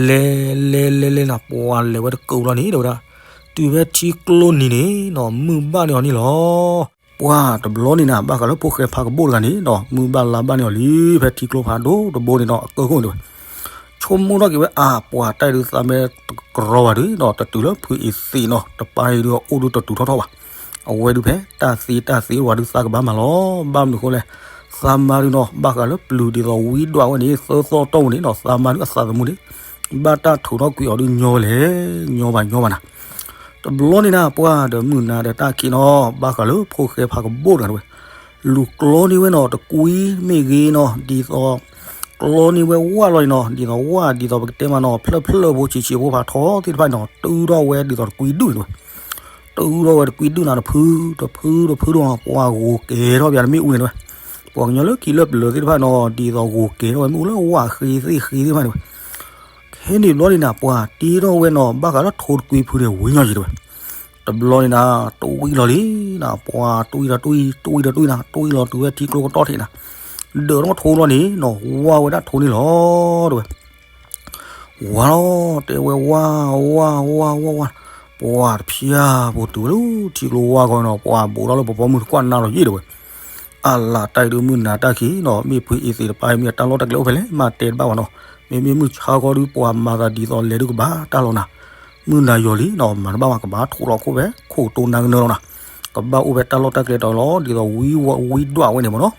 လဲၤ လဲၤ လဲၤ လဲၤနၤ ပှၤလဲၤဝဲတကုာ်လီၤန့ၣ် တဲဝဲဒၣ်, တုၤဖဲထံကျိနံၤန့ၣ်နီၤ မုၢ်ဘၣ်န့ၢ်အီၤန့ၣ်လီၤ. ပှၤတဘျီန့ၣ်နၤ ဘၣ်ဃးလၢဖိၣ်ဃဲဖးကဘိၣ်တဂၤန့ၣ်နီၤ မုၢ်ဘၣ်လါဘၣ်န့ၢ်အီၤလံ ဖဲထံကျိဖးဒိၣ်တဘိန့ၣ်နီၤ အကၢၢ်ခိၣ်န့ၣ်တဲဝဲ ဆိကမိၣ်ထီၣ်က့ၤဝဲအါ ပှၤတၢ်အံၤဒုးသးမ့ၢ်တကရီဘၣ်ဒုးဒီး တတုၤလၢဖုအ့သံးနီၤ တပၢ်အံၤဒုးအိၣ်ဒုးတတုၤထီၣ်ထီၣ်ဘၣ်. အဝဲဒုးဖဲတၢ်သ့တၢ်သ့ဝဲဒုးသးကဘၣ်မၤလီၤ. ဘၣ်မနုၤဃိလဲၣ်, သးမါဒုနီၤ ဘၣ်ဃးလၢပျုၤဒ်သိးဝံဒွးဝဲန့ၣ် သၢသီတီၢ်ပူၤန့ၣ်နီၤ သးမါဒုအသးသမူန့ၣ် ဘၣ်တၢ်ထိးထီၣ်ကွံာ်အီၤဒုညီလဲၣ်, ညီဘၣ်ညီဘၣ်နၤ. တဘျီန့ၣ်နၤ ပှၤဒီးမုၢ်နၤဒီးတၢ်ခံးနီၤ ဘၣ်ဃးလၢဖိၣ်ဃဲဖးကဘိၣ်တဂၤဝဲ လူၤကျီန့ၢ်ဝဲနီၤ တကွံမ့ၢ်ဂ့ၤနီၤ ဒ်သိး ကျီန့ၢ်ဝဲဝၣ်လီၤန့ၣ်နီၤ ဒ်သိးဝၣ် ဒ်သိးပကတဲမးနီၤ ဖျၢၣ်ဖျၢၣ်ဖိဆံးဆံးဖိဖးထီသ့ၣ်တဖၣ်န့ၣ်နီၤ တုၤထီၣ်ဝဲဒ်သိးတကွံဒူၣ်န့ၣ်ဝဲ တုၤထီၣ်ဝဲတကွံဒူၣ်နၤ တဖု တဖုတဖုဒိၣ်နီၤ ပှၤဂိၤကဲၤထီၣ်ပယၤတမ့ၣ်အူန့ၣ်ဝဲ ပှၤကညီလၢခံလၢပျၢၤသ့ၣ်တဖၣ်နီၤ ဒ်သိးဂိၤကဲၤထီၣ်ဝဲမ့ၣ်အူလၢဝၣ်ဃ့သ့ၣ်ဃ့သ့ၣ်တဖၣ်န့ၣ်ဝဲ ခဲန့ၣ်ဘျီန့ၣ်နၤ ပှၤတ့ထီၣ်ဝဲနီၤ ဘၣ်ဃးလၢထိတကွံဖုန့ၣ် ဝံညီယံၤတဝဲ တဘျီန့ၣ်နၤ တွံၢ်လီၤလံနၤ ပှၤတွံၢ်ဒီးတွံၢ် တွံၢ်ဒီးတွံၢ်နၤ တွံၢ်လီၤတုၤဝဲထံကျိကတီၢ်ထံးနၤ ဒၢးထီၣ်ထိလီၤန့ၣ်နီၤ ဝၢ်ဝဲဒၣ်ထိန့ၣ်လီၤတဝဲ ဝါလီၤ တဲဝဲဝါ ဝါ ဝါ ဝါ ဝါ ပှၤတဖျၢၣ်ဖိတုၤဝဲလၢထံကျိဝါခီနီၤ ပှၤဘူးထီၣ်လၢပဖီမုၢ်တကွၢ်နါလီၤယံၤတဝဲ အလၢတၢ်အံၤဒုးမုၢ်နၤတၢ်ခံးနီၤ မ့ၢ်ဖုအ့သ့းတပၢ်မ့ၢ်အတၢ်လီၢ်တၢ်ကျဲအိၣ်ဖဲလဲၣ် မ့ၢ်တဲတဘၣ်ဘၣ်နီၤ မ့မ့ၢ်မုၢ်ဆါခီဒုးပှၤမၤသးဒ်သိးလဲၤဒုးကဘၣ်တၢ်လီၤနၤ မုၢ်နၤယီၤလံနီၤ မၤတဘၣ်ဘၣ် ကဘၣ်ထိးလီၤခိၣ်ဖဲခိၣ်တိနါကနၢလီၤနၤ ကဘၣ်အိၣ်ဖဲတၢ်လီၢ်တၢ်ကျဲတီၤလီၤ ဒ်သိးဝံဝံဒွးဝဲန့ၣ်မ့ၢ်နီၤ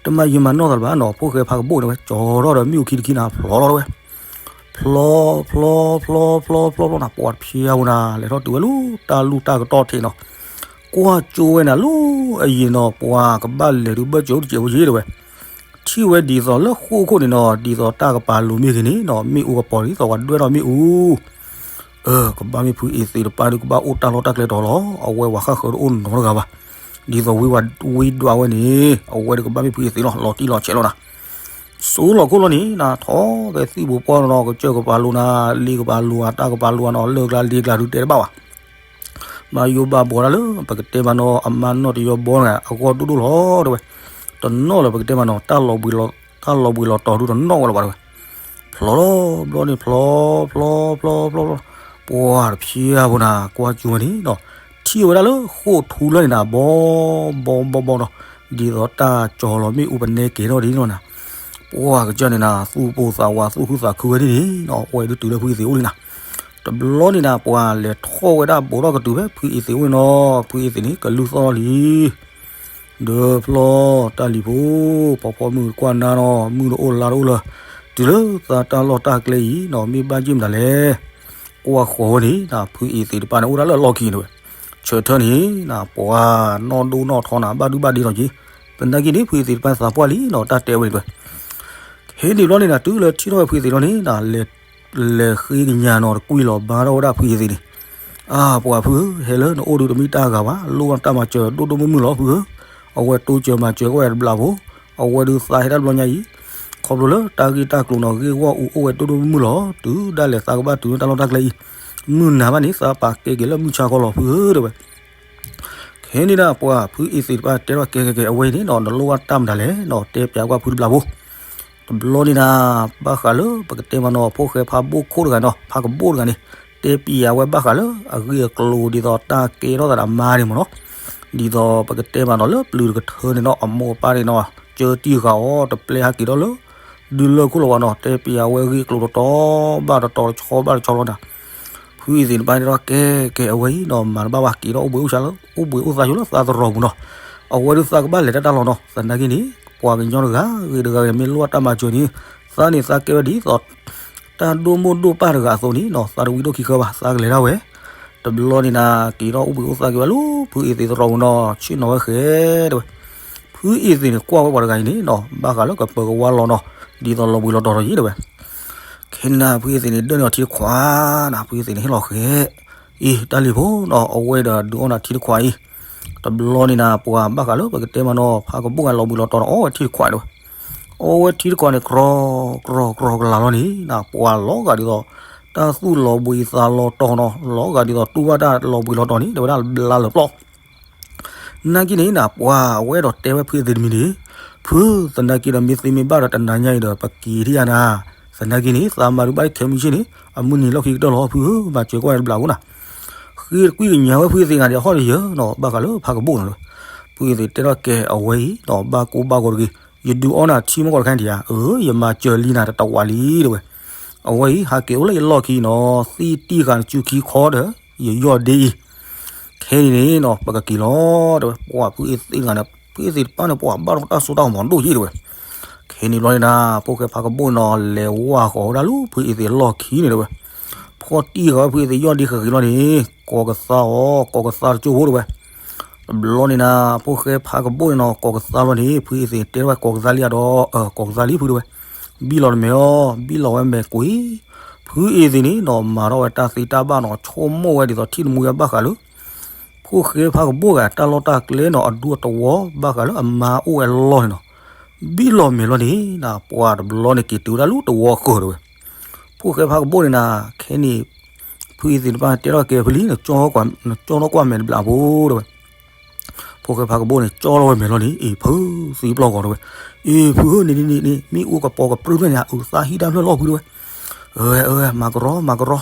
တမၤယံာ်မၤနီၢ်သးလၢၤဘၣ်နီၤ ဖိၣ်ဃဲဖးကဘိၣ်န့ၣ်ဝဲ ကၠီၤထီၣ်ဒီးမ့ၣ်အူခံတခံနၤ ဖျီလီၤတဝဲ ဖျီ ဖျီ ဖျီ ဖျီ ဖျီ ဖျီနၤ ပှၤတဖျၢၣ်ဖိနၤ လဲၤထီၣ်တုၤဝဲလၢတၢ်လူၢ်တၢ်ကတီၢ်ထံးနီၤ ကွၢ်ကၠိဝဲနၤလၢအယံၤနီၤ ပှၤကဘၣ်လဲၤဒုးဘၢၣ်စၢၤအိၣ်တစဲးဖိယံၤတဝဲ ထံၣ်ဝဲဒ်သိးလၢဃိၣ်ခိၣ်န့ၣ်နီၤ ဒ်သိးတၢ်ကပၤလိၤမ့ၢ်ဂ့ၤန့ၣ်နီၤ မ့ၣ်အူကပီၤဒ်သိးပှၤဒွဲၣ်ထီၣ်မ့ၣ်အူ အၢ ကဘၣ်မ့ၢ်ဖုအ့သ့းတပၢ်ဒုးကဘၣ်အိၣ်တၢ်လီၢ်တၢ်ကျဲတီၤလီၤ အဝဲဝဲဃၣ်ဃၢၤတအိၣ်နီတဂၤဘၣ် ဒ်သိးဝံဝံဒွးဝဲန့ၣ် အဝဲဒုးကဘၣ်မ့ၢ်ဖုအ့သ့းလီၤ လီၤတံၢ်လီၤဆဲးလီၤနၤ စိလီၤခိၣ်လီၤန့ၣ်နၤ ထီၣ်ဖဲသံၣ်ဘိပှၢ်နီၤ ကစၢၢ်ကပၤလိၤနၤ လ့ကပၤလိၤဧါ တၢ်ကပၤလိၤဧါနီၤ လၢၢ်ကျါလ့ကျါဒုးတဲတဘၣ်ဘၣ် ဘၣ်ယိၣ်ဘၣ်ဘှီးတၢ်လၢ ပကတဲမးနီၤ အမါနီၢ်တယီဘီတဂၤ အဂီၢ်ဒိၣ်ဒိၣ်လီၤတဝဲ တနီၣ်လၢပကတဲမးနီၤ တၢ်လီၤဘှံးလီၤတီၤဒုးတနီၣ်ဝဲလၢၤဘၣ်တဝဲ ဖျီလီၤဘျီန့ၣ် ဖျီ ဖျီ ဖျီ ဖျီ ဖျီ ပှၤတဖျၢၣ်ဖိနၤ ကွၢ်ကၠူဝဲန့ၣ်နီၤ ထံၣ်ဝဲဒၣ်လၢဃိၣ်ထူလၢန့ၣ်နၤ ဘီ ဘီ ဘီ ဘီနီၤ ဒ်သိးတၢ်ကၠီၤလီၤမ့ၣ်အူပနဲကဲၤထီၣ်ဒ်န့ၣ်လီၤနၤ ပှၤကစၢ်န့ၣ်နၤ သူၣ်ပိၢ်သးဝးသူၣ်ခုသးခုဝဲဒ်န့ၣ်နီၤ အဝဲဒုးတုၤလၢဖုအ့သ့းအိၣ်လံနၤ တဘျီန့ၣ်နၤ ပှၤလဲၤထီၣ်ဝဲဒၣ်ဘူးထီၣ်ကတုၤဖဲဖုအ့သ့းအိၣ်န့ၣ်နီၤ ဖုအ့သ့းန့ၣ် ကလုၢ်သီၣ်လီၤလံ ဒီးဖျီ တၢ်လံၤဖိ ပှၤဖီမုၢ်တကွၢ်နါနီၤ မုၢ်တအိၣ်လါတအိၣ်လၢၤ တုၤလၢသးတၢ်လီၢ်တၢ်ကျဲအံၤနီၤ မ့ၢ်ဘၣ်ယိၣ်မတၤလဲၣ် ကွၢ်ဃီၤဝဲန့ၣ် ဖုအ့သ့းတပၢ်န့ၣ် အိၣ်ဒၣ်လၢအလီၢ်ခံန့ၣ်ဝဲ ဆၢထၢၣ်န့ၣ် ပှၤနီၢ်ဒိၣ်နီၢ်ထီနၤ ဘၣ်ဒုဘၣ်ဒ့ထီၣ်က့ၤ သနာ်က့န့ၣ် ဖုအ့သ့းတပၢ်သးပှၢ်လံနီၤ တၢ်တဲဝဲန့ၣ်တဝဲ ခဲန့ၣ်ဘျီန့ၣ်နၤ တုၤလၢထံၣ်ထီၣ်ဝဲဖုအ့သ့းလီၤန့ၣ်နၤ လဲၤ လဲၤဃ့ကညးနီၤ တကွံလီၤဘါထီၣ်ဝဲဒၣ်ဖုအ့သ့းန့ၣ် အၢ ပှၤဖုဧၢ ဟဲလၢနအိၣ်ဒုးတမ့ၢ်တၢ်ဂၤဘၣ် လိၣ်ဘၣ်တၢ်မၤစၢၤဒိၣ်ဒိၣ်မုၢ်မုၢ်လီၤဖုဧၢ အဝဲတိစၢၤမၤစၢၤကီးဝဲတဘျီဖိ အဝဲဒုးသးဟဲတၢ်တဘျီညါအံၤ ခီဖျိလၢတၢ်ဂ့ၢ်တၢ်ကျိၤနီၤ ဂ့ၢ်ဂီၢ်အူအိၣ်ဝဲဒိၣ်ဒိၣ်မုၢ်မုၢ်လီၤ တုၤဒၣ်လဲာ်သးကဘၣ်တုၤလၢတၢ်လီၢ်တၢ်ကျဲအံၤ မုၢ်နၤဘၣ်န့ၣ် သးပာ်ကဲက့ၤလၢမုၢ်ဆါခီလီၤဖုဧၢတဝဲ ခဲန့ၣ်ဒၣ်ပှၤဖုအ့သ့းတဖၣ်တဲထီၣ်ကဲကဲကဲ အဝဲအံၤန့ၣ်နီၤ နလိၣ်ဘၣ်တၢ်မတၤလဲၣ်နီၤ တဲပျးကွၢ်ဖုတဘျီဖိ တဘျီန့ၣ်နၤ ဘၣ်ဃးလၢပကတဲမးနီၤ ဖိၣ်ဃဲဖးဘိၣ်ခိၣ်တဂၤနီၤ ဖးကဘိၣ်တဂၤန့ၣ် တဲပျးဝဲဘၣ်ဃးလၢအဂ့ၢ်အကျိၤဒ်သိးတၢ်ကဲထီၣ်သးဒီးအမါန့ၣ်မ့ၢ်နီၤ ဒ်သိးပကတဲမးနီၤ လၢပျုၤတကထၢန့ၣ်နီၤ အမိၢ်အပၢ်န့ၣ်နီၤ ကၢတံၢ်ဃာ်အီၤ တပျဲဟးက့ၤထီၣ်လၢ ဒုလၢၢ်ခိၣ်လီၤဝဲနီၤ တဲပျးဝဲအဂ့ၢ်အကျိၤတတီၤဘၣ်တတီၤ တဆီဘၣ်တဆီလီၤနၤ ဖုအ့သ့းတပၢ်တဲထီၣ်ကဲကဲ အဝဲအံၤနီၤ မၤတဘၣ်ဘၣ် က့ၤထီၣ်အိၣ်ဘှံးအိၣ်သါလၢ အိၣ်ဘှံးအိၣ်သါဆိလၢသးသရိာ်ပူၤနီၤ အဝဲဒုးသးကဘၣ်လဲၤတၢ်တၢ်လီၤနီၤ သနာ်က့န့ၣ် ပှၤကညီတဂၤဂ့ၤတဂၤဂ့ၤ မ့ၢ်လိၣ်ဘၣ်တၢ်မၤစၢၤန့ၣ် သးန့ၣ်သးကဲဝဲဒ်သိး တၢ်ဒိၣ်မိၢ်ဒိၣ်ပၢ်တဂၤအသိးန့ၣ်နီၤ သးတဝံဒိၣ်ခံဃၢဘၣ် သးကလဲၤဒၣ်ဝဲ တဘျီန့ၣ်နၤ က့ၤထီၣ်အိၣ်ဘှံးအိၣ်သါက့ၤဝဲလၢ ဖုအ့သ့းသရိာ်ပူၤနီၤ ဆ့ၣ်နီၤဝဲဃဲ တဲဝဲ ဖုအ့သ့းန့ၣ် ကွၢ်ဝဲပှၤတဂၤအံၤန့ၣ်နီၤ ဘၣ်ဃးလၢကပၢၤကဝါလီၤနီၤ ဒ်သိးလီၤဘှံးလီၤတီၤထီၣ်ယံၤတဲဝဲ ခဲန့ၣ်နၤ ဖုအ့သ့းန့ၣ် ဒၢၣ်န့ၢ်အီၤထံတခွးနၤ ဖုအ့သ့းန့ၣ် ဟ့ၣ်လီၤဃဲ အံၤ တၢ်လံၤဖိနီၤ အဝဲဒီးဒုးအီၣ်နၤထံတခွးအံၤ တဘျီန့ၣ်နၤ ပှၤဘၣ်ဃးလၢပကတဲမးနီၤ ဖးကဘိၣ်ဂၤလီၤဘှံးလီၤတီၤန့ၣ် အီၣ်ဝဲထံတခွးတဲဝဲ အီၣ်ဝဲထံတခွးန့ၣ် ကြီ ကြီ ကြီ ကလာ်လီၤန့ၣ်နၤ ပှၤလီၤဂာ်ဒ်သိး တၢ်သူၣ်လီၤဘှံးသးလီၤတီၤနီၤ လီၤဂာ်ဒ်သိးတူၢ်ဘၣ်တၢ်လီၤဘှံးလီၤတီၤန့ၣ် တဲဝဲဒၣ်ဘျါလၢာ်ပျီ နာ်က့န့ၣ်နၤ ပှၤအဝဲဒီးတဲဝဲဖုအ့သ့းတမံၤန့ၣ် ဖု သနာ်က့ဒီးမ့ၢ်သ့မ့ၢ်ဘၣ်ဒီးတနၤညါအံၤဒီး ပက့ၤထံၣ်ယၤနၤ သနာ်က့န့ၣ် သးမၤဒုးဘၣ်ခဲမုၢ်ဆ့ၣ်န့ၣ် အမုၢ်နံၤလီၢ်ခံကတၢၢ်လီၤ ဖုဧၢ မၤစၢၤကွၢ်တဘျးဖိနၤ ဃ့တကွံၢ်ကညးဝဲဖုအ့သ့းဂၤန့ၣ် အဟီၣ်တယၢၤနီၤ ဘၣ်ဃးလၢဖးကဘိၣ်နီၤ ဖုအ့သ့းတဲထီၣ်ကဲအဝဲအံၤနီၤ ဘၣ်ကိၢ်ဘၣ်ဂီၤတဂ့ၤ ယဒုးအီနၤထံမီၢ်ကီၢ်တခါန့ၣ်တယၤ အၢ ယမၤစၢၤလံနၤတတဝးလံတဲဝဲ အဝဲအံၤ ဟးက့ၤအိၣ်လၢယလီၢ်ခံနီၤ သံတံၢ်ဃာ်နစုခံခီဒီး ယယီၢ်ဒ့အံၤ ခဲအံၤန့ၣ်နီၤ ပကက့ၤလီၤ တဲဝဲ ပှၤဖုအ့သ့ၣ်တဂၤန့ၣ် ဖုအ့သ့ၣ်တဖၣ်န့ၣ် ပှၤဘၣ်ဒီးတၢ်စိတၢ်ကမီၤဒိၣ်ယဲၢ်တဲဝဲ. ခဲန့ၣ်ဘျီန့ၣ်ဒၣ် ဖိၣ်ဃဲဖါကဘိၣ်န့ၣ်ဒီး လဲၤဝါဃီၤဝဲဒၣ်လၢဖုအ့သ့ၣ်အလီၢ်ခံန့ၣ်တဲဝဲ. ဖီၣ်တံၢ်ဃာ်ဝဲဖုအ့သ့ၣ်ယီၢ်ဒ့ဃဂ့ၤလီၤန့ၣ် ကိးကသါအီၤ ကိးကသါတကၠိၢ်ဖိတဲဝဲ. တဘျီန့ၣ်ဒၣ် ဖိၣ်ဃဲဖါကဘိၣ်န့ၣ်ဒီး ကိးကသါလီၤန့ၣ် ဖုအ့သ့ၣ်တဲထီၣ်ဝဲကိးကသါလံဧါဒီး ကိးကသါလံဖုတဲဝဲ. ဘံၣ်လီၤတမဲာ်အီၤ ဘံၣ်လီၤဝဲမဲာ်ကွံာ် ဖုအ့သ့ၣ်န့ၣ်ဒီး မၤထီၣ်ဝဲတၢ်သ့တၢ်ဘၣ်န့ၣ် ဆိကမိၣ်ဝဲဒ်သိးထံၣ်တမူယါဘၣ်ဃးလၢ ဖိၣ်ဃဲဖါကဘိၣ်ဂၤ တၢ်လီၢ်တၢ်ကျဲန့ၣ် အဒူအတဝီ ဘၣ်ဃးလၢအမါအိၣ်ဝဲအလီၢ်န့ၣ်နီၤ. ဘံၣ်လီၤမဲာ်လီၤန့ၣ် ပှၤတဘျီန့ၣ်က့ၤတုၤဝဲဒၣ်လၢတဝီဃၢၤတဲဝဲ. ဖိၣ်ဃဲဖါကဘိၣ်န့ၣ်နၤ ခဲန့ၣ် ဖုအ့သ့ၣ်တဖၣ်တဲထီၣ်ကဲဖုလံ နကၠီထီၣ်ကွၢ်မဲာ်တဘျီဖိတဲဝဲ. ဖိၣ်ဃဲဖါကဘိၣ်န့ၣ် ကၠီထီၣ်ဝဲမဲာ်လီၤန့ၣ် အ့ၣ်ဖုသံပျီၢ်ဂီၤတဲဝဲ. အ့ၣ်ဖုဧၢ န့ၣ်န့ၣ်န့ၣ် မ့ၣ်အူကပီၤကပြုၢ်ဖျၢၣ်န့ၣ် အုၣ်သးဟံၣ်တၢ်ဖျၢၣ်လီၤဖုတဲဝဲ. အၢ အၢ မၤကရီ မၤကရီ.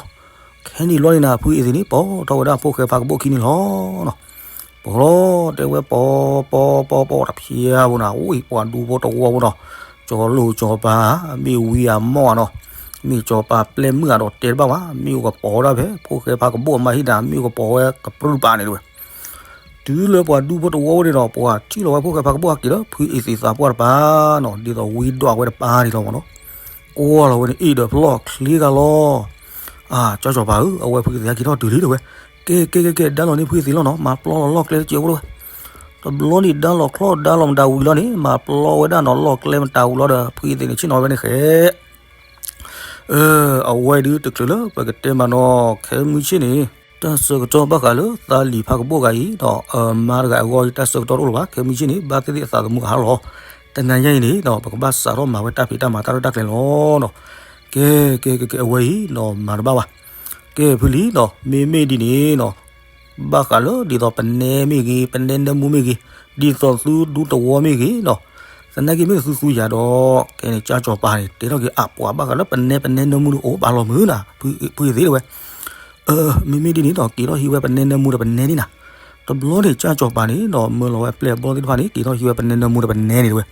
ခဲန့ၣ်ဘျီန့ၣ်နၤ ဖုအ့သ့ၣ်န့ၣ် ပိာ်ထီၣ်ဝဲဒၣ်ဖိၣ်ဃဲဖါကဘိၣ်ခံန့ၣ်လီၤနီၤ. ပိာ်လီၤတဲဝဲ ပိာ် ပိာ် ပိာ် ပိာ်တဖျဲးဖိနၤ အိၣ်အံၤပှၤဒူဖိတဝီဖိနီၤ. ကၠီလိာ်ကၠီပၤ မ့ၢ်ဝံအမီၢ်ဧါနီၤ. မ့ၢ်ကၠီပၤပျဲၢ်မုၣ်ဧါဒီးတဲတဘၣ်ဘၣ် မ့ၣ်အူကပီၤဒၣ်ဖဲ ဖိၣ်ဃဲဖါကဘိၣ်အမါဟံၣ်နၤ မ့ၣ်အူကပီၤဝဲကပြုၢ်ပာ်န့ၣ်တဲဝဲ. တုၤလၢပှၤဒူဖိတဝီဖိန့ၣ်ဒီး ပှၤထံၣ်လီၤဝဲဖိၣ်ဃဲဖါကဘိၣ်ဟဲက့ၤလၢ ဖုအ့သ့ၣ်သးပှၢ်တပၤနီၤ ဒ်သိးဝံဒွးဝဲတပၤန့ၣ်လီၤမ့ၢ်နီၤ. ကွၢ်လီၤဝဲန့ၣ် အ့ၣ်ဒီးဖျီၣ်ချ့ဂၤလီၤ. အၢ ကၠီကၠီပၤဧၢ အဝဲဖုအ့သ့ၣ်ဟဲက့ၤထီၣ်တုၤလံတဲဝဲ. ကဲ ကဲ ကဲ ကဲ ဒါလီၤန့ၣ်ဖုအ့သ့ၣ်လီၤနီၤ မၤပျီလီၤလီၢ်ကျဲတစဲးဖိတဲဝဲ. တဘျီန့ၣ် ဒါလီၤချီၣ်ဒါလီၤမတၤဝံၤလီၤန့ၣ် မၤပျီဝဲဒၣ်နီၤ လီၢ်ကျဲမတၤဝံၤလီၤဒီး ဖုအ့သ့ၣ်န့ၣ် ဆ့ၣ်နီၤဝဲန့ၣ်ဃဲ အၢ အဝဲဒုးတချုးလၢ ပကတဲမးနီၤ ခဲမုၢ်ဆ့ၣ်န့ၣ် တၢ်ဆၢကတီၢ်ဘၣ်ဃးလၢ သးလံၤဖါကဘိၣ်ဂၤအံၤဒီး အမါတဂၤအဂီၢ်အံၤ တၢ်ဆၢကတီၢ်တအိၣ်လၢၤဘၣ် ခဲမုၢ်ဆ့ၣ်န့ၣ် ဘၣ်သ့ၣ်သ့ၣ်အသးသမူကဟါလီၤ. တနၤညါအံၤန့ၣ်ဒီး ပကဘၣ်စးထီၣ်မၤဝဲတၢ်ဖံးတၢ်မၤတၢ်ရဲၣ်တၢ်ကျဲၤလီၤနီၤ. ကဲ ကဲ ကဲ ကဲ အဝဲအံၤဒီးမၤတဘၣ်ဘၣ်. ကဲ ဖုလံၤဒီး မ့မ့ၢ်ဒ်န့ၣ်နီၤ ဘၣ်ဃးလၢဒ်သိးပနဲမ့ၢ်ဂ့ၤ ပနဲနၢမူမ့ၢ်ဂ့ၤ ဒ်သိးသုဒူသဝီမ့ၢ်ဂ့ၤနီၤ သနာ်က့မ့ၢ်သုသူယၤဒီး ကဲန့ၣ် ကၠီကၠီပၤန့ၣ် တဲထီၣ်က့ၤအပှၤဘၣ်ဃးလၢပနဲပနဲနၢမူဒုးအိၣ်ဘၣ်လီၤမုၢ်နၤ ဖုအ့သ့ၣ်တဲဝဲ. မ့မ့ၢ်ဒ်န့ၣ်ဒီး က့ၤထီၣ်ဟံးဝဲပနဲနၢမူဒီးပနဲန့ၣ်နၤ. တဘျီန့ၣ် ကၠီကၠီပၤန့ၣ်ဒီး မၢလီၤဝဲအပျဲၢ်အဘီသ့ၣ်တဖၣ်န့ၣ် က့ၤထီၣ်ဟံးဝဲပနဲနၢမူဒီးပနဲန့ၣ်တဲဝဲ.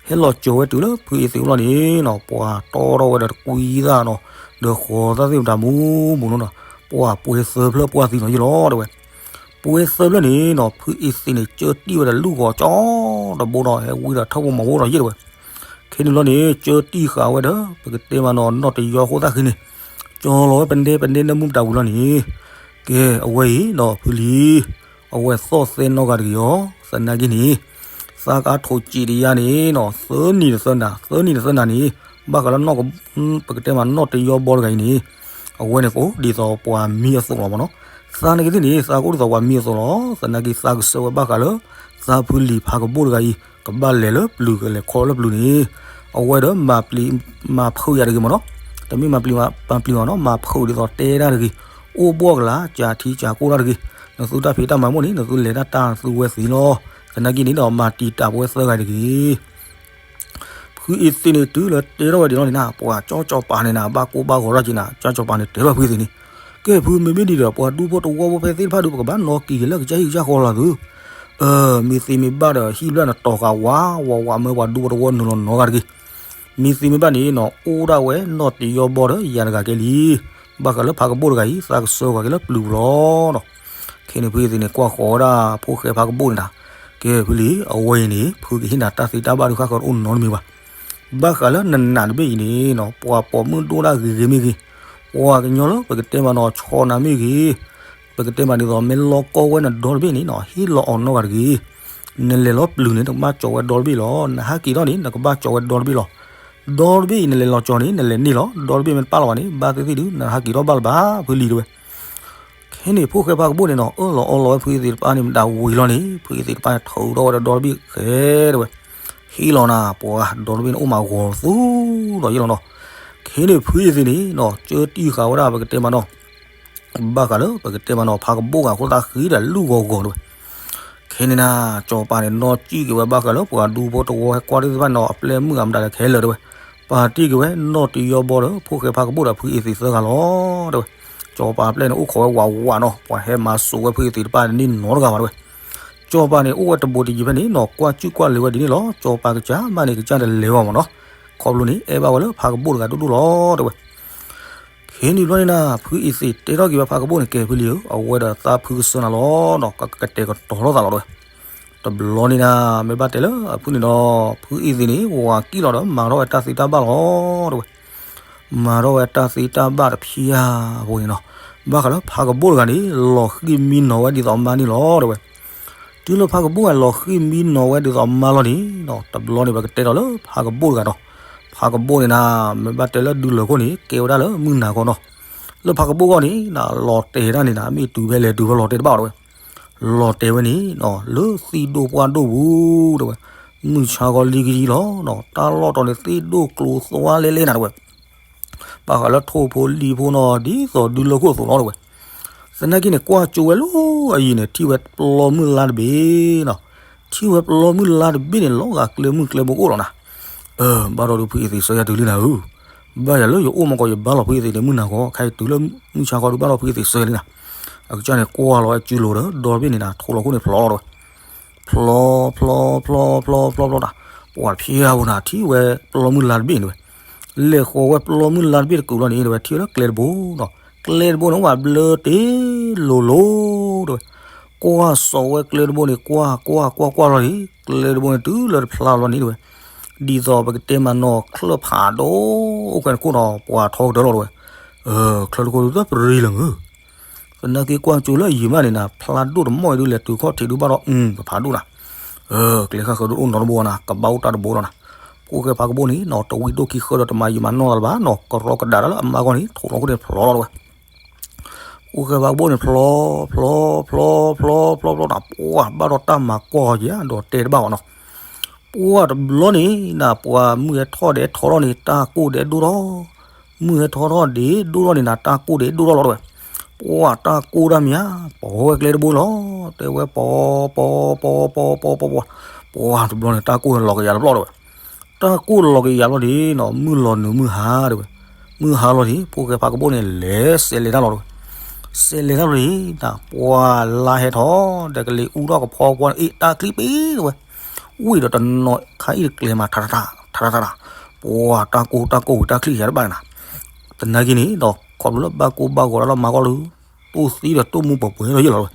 ဟဲလီၤကၠီၤဝဲတုၤလၢဖုအ့သ့ၣ်အိၣ်လီၤန့ၣ်နီၤ ပှၤတီထီၣ်ဝဲဒီးတကွံသၣ်နီၤ ဒီးဃီၤသၣ်သ့ၣ်မတၤမူမူနီၤနီၤ ပှၤပှဲၤသၢဖျၢၣ်ပှၢ်သံနီၤယ့ၢ်လီၤတဲဝဲ. ပှဲၤသၢဖျၢၣ်န့ၣ်နီၤ ဖုအ့သ့ၣ်န့ၣ် ကၢတံၢ်ဝဲဒီးလူၢ်ဂီၤကၠီတဘိဒီး ဟဲဝံဒီးထီၣ်ဖိမီၤဖိဒီးယ့ၢ်တဲဝဲ. ခဲန့ၣ်လီၤန့ၣ် ကၢတံၢ်ဃာ်ဝဲဒီး ပကတဲမးနီၤ နီၢ်တယီၤအဃိသတးဃံန့ၣ် ကၠီလီၤဝဲပနဲပနဲနၢမူမတၤဝံၤလီၤန့ၣ် ကဲ အဝဲအံၤနီၤ ဖုလံၤ အဝဲသီၣ်သဲနီၢ်ဂၤတဂ့ၤအီၤ သနာ်က့န့ၣ် သးကအါထိၣ်စံးတယါန့ၣ်နီၤ သၢနံၤတသၢနၤ သၢနံၤတသၢနၤန့ၣ် ဘၣ်ဃးလၢ ပကတဲမးနီၢ်တယီၤဘီတဂၤအံၤန့ၣ် အဝဲန့ၣ်ကအိၣ်ဒ်သိးပှၤမံအသိးလီၤမ့ၢ်နီၤ. သးနာ်က့သ့ၣ်န့ၣ် သးကအိၣ်ဒ်သိးပှၤမံအသိးလီၤ. သနာ်က့သးကဆၢဝဲဘၣ်ဃးလၢ သးဖုလံၤဖါကဘိၣ်တဂၤအံၤ ကဘၣ်လဲၤလၢပျုၤ ကလဲၤခီလၢပျုၤန့ၣ် အဝဲဒီးမၤပျံၤမၤဖုးယၤတဂ့ၤမ့ၢ်နီၤ. တမ့ၢ်မၤပျံၤမၤဖုးမ့ၢ်နီၤ မၤဖုးဒ်သိးတဲဒၣ်တဂ့ၤ အိၣ်ဘှီၣ်ကလာ် ကၢ်ထံကၢ်ကိၢ်တၢ်တဂ့ၤ. နသုတၢ်ဖံးတၢ်မၤမိၣ်န့ၣ် နသုလဲၤတၢ်တၢ်နသုဝဲသ့လီၤ. သနာ်က့န့ၣ်ဒီး မၤတံာ်တာ်ပဝဲသၢဂၤတဂ့ၤ. ဖုအ့သ့ၣ်န့ၣ် တုၤလၢတဲထီၣ်ဝဲဒ်န့ၣ်နီၤ ပှၤကၠီကၠီပၤန့ၣ်နၤ ဘၣ်ကိၢ်ဘၣ်ဂီၤထီၣ်က့ၤနၤ ကၠီကၠီပၤန့ၣ် တဲထီၣ်ဖုအ့သ့ၣ်န့ၣ် ကဲဖု မ့မ့ၢ်ဒ်ဒီး ပှၤဒူဖိတဝီဖိဖဲသ့ၣ်တဖၣ်ဒီး ပကဘၣ်နီၤက့ၤက့ၤလၢကစၢ်ဟံၣ်ကစၢ်ဃီလီၤသု. မ့ၢ်သ့မ့ၢ်ဘၣ်ဒီး ဟံၣ်ဖျၢၣ်န့ၣ်တီၤဃာ်ဝးဝးဝး မၢပှၤဒူဖိတဝီနုာ်လီၤနီၤဂၤတဂ့ၤ. မ့ၢ်သ့မ့ၢ်ဘၣ်န့ၣ်နီၤ အိၣ်ဒၣ်ဝဲနီၢ်တယီၤဘီဒီးယၤတဂၤကဲလံ. ဘၣ်ဃးလၢဖါကဘိၣ်တဂၤအံၤ သးကဆှၢဃာ်က့ၤလၢပျုၤပူၤလီၤ. ခဲန့ၣ်ဖုအ့သ့ၣ်န့ၣ် ကွၢ်ဃီၤဝဲဒၣ်ဖိၣ်ဃဲဖါကဘိၣ်န့ၣ်နၤ ကဲဖုလံၤ အဝဲအံၤန့ၣ် ဖုကဟ့ၣ်နၤတၢ်သ့တၢ်ဘၣ်ဒုးဃၣ်ဃၢၤတအိၣ်နီတမံၤဘၣ်. ဘၣ်ဃးလၢနနာ်တဘ့ၣ်အံၤန့ၣ်နီၤ ပှၤပိာ်မုၣ်ဒိၣ်ဒၣ်ဂ့ၤဂ့ၤမ့ၢ်ဂ့ၤ, ပှၤကညီလၢပကတဲမးနီၤ ဆီနၤမ့ၢ်ဂ့ၤ, ပကတဲမးဒ်သိး မ့ၢ်လီၢ်ကီၢ်ဝဲနဒီတဘ့ၣ်န့ၣ်နီၤ ဟ့ၣ်လီၤအီၤနီတဂၤတဂ့ၤ. နလဲၤလီၤပျုၤန့ၣ် နကဘၣ်ကၠီၤဝဲဒီတဘ့ၣ်လီၤ. နဟးက့ၤထီၣ်န့ၣ် နကဘၣ်ကၠီၤဝဲဒီတဘ့ၣ်လီၤ. ဒီတဘ့ၣ်အံၤ နလဲၤလီၤကၠီၤန့ၣ် နလဲၤန့ၢ်လီၤ. ဒီတဘ့ၣ်မ့ၢ်တပာ်လီၤဘၣ်န့ၣ် ဘၣ်သ့ၣ်သ့ၣ်ဒုး နဟးက့ၤထီၣ်ဘၣ်လၢၤဘၣ် ဖုလံၤတဲဝဲ. ခဲန့ၣ် ဖိၣ်ဃဲဖါကဘိၣ်န့ၣ်နီၤ အၢၣ်လီၤအီလီၤဝဲဖုအ့သ့ၣ်တဖၣ်န့ၣ် မတၤဝံၤလီၤန့ၣ် ဖုအ့သ့ၣ်တဖၣ်န့ၣ် ထုးထီၣ်ဝဲဒီးဒီတဘ့ၣ်ဃဲတဲဝဲ. ဟ့ၣ်လီၤနၤ ပှၤဒီတဘ့ၣ်န့ၣ်အိၣ်မးဂီၤသူဒီးယ့ၢ်လီၤနီၤ. ခဲန့ၣ် ဖုအ့သ့ၣ်န့ၣ်နီၤ ကၢတံၢ်ဃာ်ဝဲဒၣ် ပကတဲမးနီၤ ဘၣ်ဃးလၢ ပကတဲမးနီၤ ဖါကဘိၣ်ဂၤအဃိသတးဃံဒီးလူၢ်ဂီၤဂီၤတဲဝဲ. ခဲန့ၣ်နၤ ကၠီၤပၤန့ၣ် နီၢ်စံၣ်က့ၤဝဲဘၣ်ဃးလၢ ပှၤဒူဖိတဝီဟဲကွၢ်သ့ၣ်တဖၣ်န့ၣ်နီၤ အပျဲၢ်မုၣ်အမတၤဒီးခဲလၢာ်တဲဝဲ. ပာ်တ့ၢ်က့ၤဝဲ နီၢ်တယီဘီဒီး ဖိၣ်ဃဲဖါကဘိၣ်ဒီး ဖုအ့သ့ၣ်သၢဂၤလီၤတဲဝဲ. ကၠီၤပၤအပျဲၢ်န့ၣ် အိၣ်ခိးဝဲဝးဝးနီၤ ပှၤဟဲမၤစိာ်ဝဲဖုအ့သ့ၣ်တဖၣ်န့ၣ်နီတဂၤဘၣ်တဲဝဲ. ကၠီၤပၤန့ၣ် အိၣ်ဝဲတဘူးတယံၤဖဲန့ၣ်နီၤ ကွၢ်ကူၣ်ကွၢ်လ့ၤဝဲဒ်န့ၣ်လီၤ. ကၠီၤပၤကစၢ်မးန့ၣ် ကစၢ်တလဲၤဘၣ်မးနီၤ. ခီဖျိန့ၣ် အဲၣ်ဘၣ်ဝဲလၢဖါကဘိၣ်တဂၤဒိၣ်ဒိၣ်လီၤတဲဝဲ. ခဲန့ၣ်ဘျီန့ၣ်နၤ ဖုအ့သ့ၣ်တဲထီၣ်က့ၤဝဲဖါကဘိၣ်န့ၣ် ကဲဖုလံၤဧၢ အဝဲဒီးသးဖုကစၢၢ်နၤလီၤနီၤ ကကတဲာ်ကတီၤလိာ်သးလီၤတဲဝဲ. တဘျီန့ၣ်နၤ မ့ၢ်ဘၣ်တဲလၢအဖုၣ်န့ၣ်ဒီး ဖုအ့ၣ်သ့ၣ်န့ၣ် ဝၤကံၣ်လီၤဒီး မၤထီၣ်ဝဲတၢ်သ့တၢ်ဘၣ်လီၤ တဲဝဲ. မၤထီၣ်ဝဲတၢ်သ့တၢ်ဘၣ်တဖၣ်အံၤအဃိန့ၣ်နီၤ, ဘၣ်ဃးလၢဖးကဘိၣ်တဂၤန့ၣ် လီၤဃံၣ်မံနီၤဝဲဒ်သိးအမါန့ၣ်လီၤ တဲဝဲ. တုၤလၢဖးကဘိၣ်ဂၤလီၤဃံၣ်မံနီၤဝဲဒ်သိးအမါလီၤန့ၣ်ဒီး တဘျီန့ၣ် ပကတဲဒီးလၢဖးကဘိၣ်တဂၤဒီး ဖးကဘိၣ်န့ၣ်နၤ မ့ၢ်ဘၣ်တဲလၢဒူလၢာ်ခိၣ်န့ၣ် ကဲဝဲဒၣ်လၢမုၢ်နၤခီနီၤ. လၢဖးကဘိၣ်ဂီၢ်န့ၣ် လီၤတဲာ်ဒၣ်န့ၣ်နၤ မ့ၢ်တုၤဖဲလဲၣ်တုၤဖဲလဲၣ်လီၤတဲာ်တဘၣ်အီၤ တဲဝဲ. လီၤတဲာ်ဝဲန့ၣ် လၢသံၣ်ဒိၣ်ပှၢ်ဒိၣ်ပူၤ တဲဝဲ. မုၢ်ဆါခီလံကယံလီၤနီၤ တၢ်လီၢ်တီၤန့ၣ်သ့ၣ်ဒိၣ်ကျိသွါလဲလဲနၤ တဲဝဲ. ဘၣ်ဃးလၢထိၣ်ဖိလံၣ်ဖိနီၤ ဒ်သိးဒူလၢာ်ခိၣ်အသိးလီၤ တဲဝဲ. သနာ်က့န့ၣ် ကွၢ်ကၠိဝဲလၢအယံၤန့ၣ် ထံၣ်ဝဲပျီမုၢ်လါတဘ့ၣ်နီၤ. ထံၣ်ဝဲပျီမုၢ်လါတဘ့ၣ်န့ၣ် လီၤဂာ်ကျဲမုၢ်ကျဲဘိအိၣ်လီၤနၤ. ဘၣ်ဒီးဒုးဖုအ့ၣ်သ့ၣ်ဆၢယၤတုၤလံနၤဧၢ, ဘၣ်ယၤလၢယအိၣ်မကီး ယဘါလီၤဖုအ့ၣ်သ့ၣ်န့ၣ် မုၢ်နၤခီ ခဲအံၤတုၤလၢမုၢ်ဆါခီဒုး ဘၣ်ဒီးဖုအ့ၣ်သ့ၣ်ဆၢလံနၤ. အကစၢ်န့ၣ် ကွၢ်လီၤဝဲကၠိလိၤဒီး ဒီတဘ့ၣ်န့ၣ်နၤ ထိၣ်လီၤခိၣ်န့ၣ်ဖျီလီၤ တဲဝဲ. ဖျီ ဖျီ ဖျီ ဖျီ ဖျီ ဖျီ ဖျီတၢ်, ပှၤဖျါဝဲနၤ ထံၣ်ဝဲပျီမုၢ်လါတဘ့ၣ်န့ၣ်ဝဲ. လဲၤဃီၤဝဲပျီမုၢ်လါတဘ့ၣ်တကူာ်လီၤန့ၣ် တဲဝဲ ထံၣ်ဝဲလၢကျဲတဘိနီၤ. ကျဲတဘိန့ၣ် ဝဲဘျၢတ့ၢ်လိၤလိၤ တဲဝဲ. ကွၢ်စိးဝဲကျဲတဘိန့ၣ် ကွၢ် ကွၢ် ကွၢ် ကွၢ်လီၤန့ၣ် ကျဲတဘိန့ၣ် တုၤလၢတဖျါလီၤန့ၣ် တဲဝဲ. ဒ်သိးပကတဲမးနီၤ ချၢၣ်ဖးဒိၣ်အိၣ်ခဲတခိၣ်နီၤ ပှၤထီကတၢၢ်လီၤ တဲဝဲ. ချၢၣ်တခိၣ်ဒုးတပရံလၢၤမုၢ် သနာ်က့ကွၢ်ကၠိလၢအယံၤမးန့ၣ်နၤ ဖျါဒိၣ်တမီၢ်အံၤဒုး လဲၤတုၤခီၣ်ထံးဒုး ဘၣ်ဒီး အု ပဖးဒိၣ်နၤ. ကျဲဃၣ်ဃၢၤဒုးအိၣ်နီတဘိနၤ ကဘၣ်အိၣ်တၢ်တဘိလီၤနၤ. ဖိၣ်ဃဲဖးကဘိၣ်န့ၣ်နီၤ တဝံၣ်ဒိၣ်ခံဃၢဒီး တမၤယံာ်မၤနီၢ်သးလၢၤဘၣ်နီၤ ကရီကဒါတၢ်လၢအမါဂီၢ်န့ၣ် ထိၣ်လီၤခိၣ်န့ၣ်ဖျီလီၤ တဲဝဲ. ဖိၣ်ဃဲဖးကဘိၣ်န့ၣ် ဖျီ ဖျီ ဖျီ ဖျီ ဖျီ ဖျီနၤ ပှၤဘၣ်ဒီးတၢ်မၤကွၢ်အီၤက့ၤ ဒီးတဲတဘၣ်ဘၣ်နီၤ. ပှၤတဘျီန့ၣ်နၤ ပှၤမုၢ်ဟဲထီၣ်ဒဲးထီထီၣ်န့ၣ် တၢ်ကိၢ်ဒဲးဒိၣ်ထီၣ်, မုၢ်ဟဲထီၣ်ထီၣ်ဒဲးဒိၣ်ထီၣ်န့ၣ်နၤ တၢ်ကိၢ်ဒဲးဒိၣ်ထီၣ်လီၤ တဲဝဲ. ပှၤတၢ်ကိၢ်တၢ်မံၤဧါ ပီၤဝဲကျဲတဘိလီၤ တဲဝဲ ပီၤ ပီၤ ပီၤ ပီၤ ပီၤ ပီၤ ပီၤ, ပှၤတဘျီန့ၣ် တၢ်ကိၢ်လီၤကယၤတဘျီ တဲဝဲ. တၢ်ကိၢ်လီၤကယၤဘျီန့ၣ်နီၤ မုၢ်လီၤနုာ်မုၢ်ဟါ တဲဝဲ. မုၢ်ဟါလီၤန့ၣ် ဖိၣ်ဃဲဖးကဘိၣ်န့ၣ် လဲၤစဲးလဲၤတၢ်လီၤ တဲဝဲ. စဲးလဲၤတၢ်လီၤန့ၣ် ပှၤလါဟဲထီၣ် ဒီးကလံၤအူထီၣ်ကဖီကွၢ်န့ၣ် အ့ၣ် တၢ်ချံပ့ၤ တဲဝဲ. ဝံၤဒီးတနီၤခါအံၤတကျဲၤမး ထးထးထး ထးထးထး ပှၤတၢ်ကိၢ်တၢ်ကိၢ်ဝံၤ တၢ်ချံယၤတဘၣ်န့ၣ်နၤ. သနာ်က့န့ၣ်ဒီး ခီဖျိလၢဘၣ်ကိၢ်ဘၣ်ဂီၤတၢ်လီၤမၤဂီၢ်လၢ တိၢ်သံဒီးတိၢ်မူပှဲၤပှဲၤလီၤယဲၢ်လီၤ တဲဝဲ.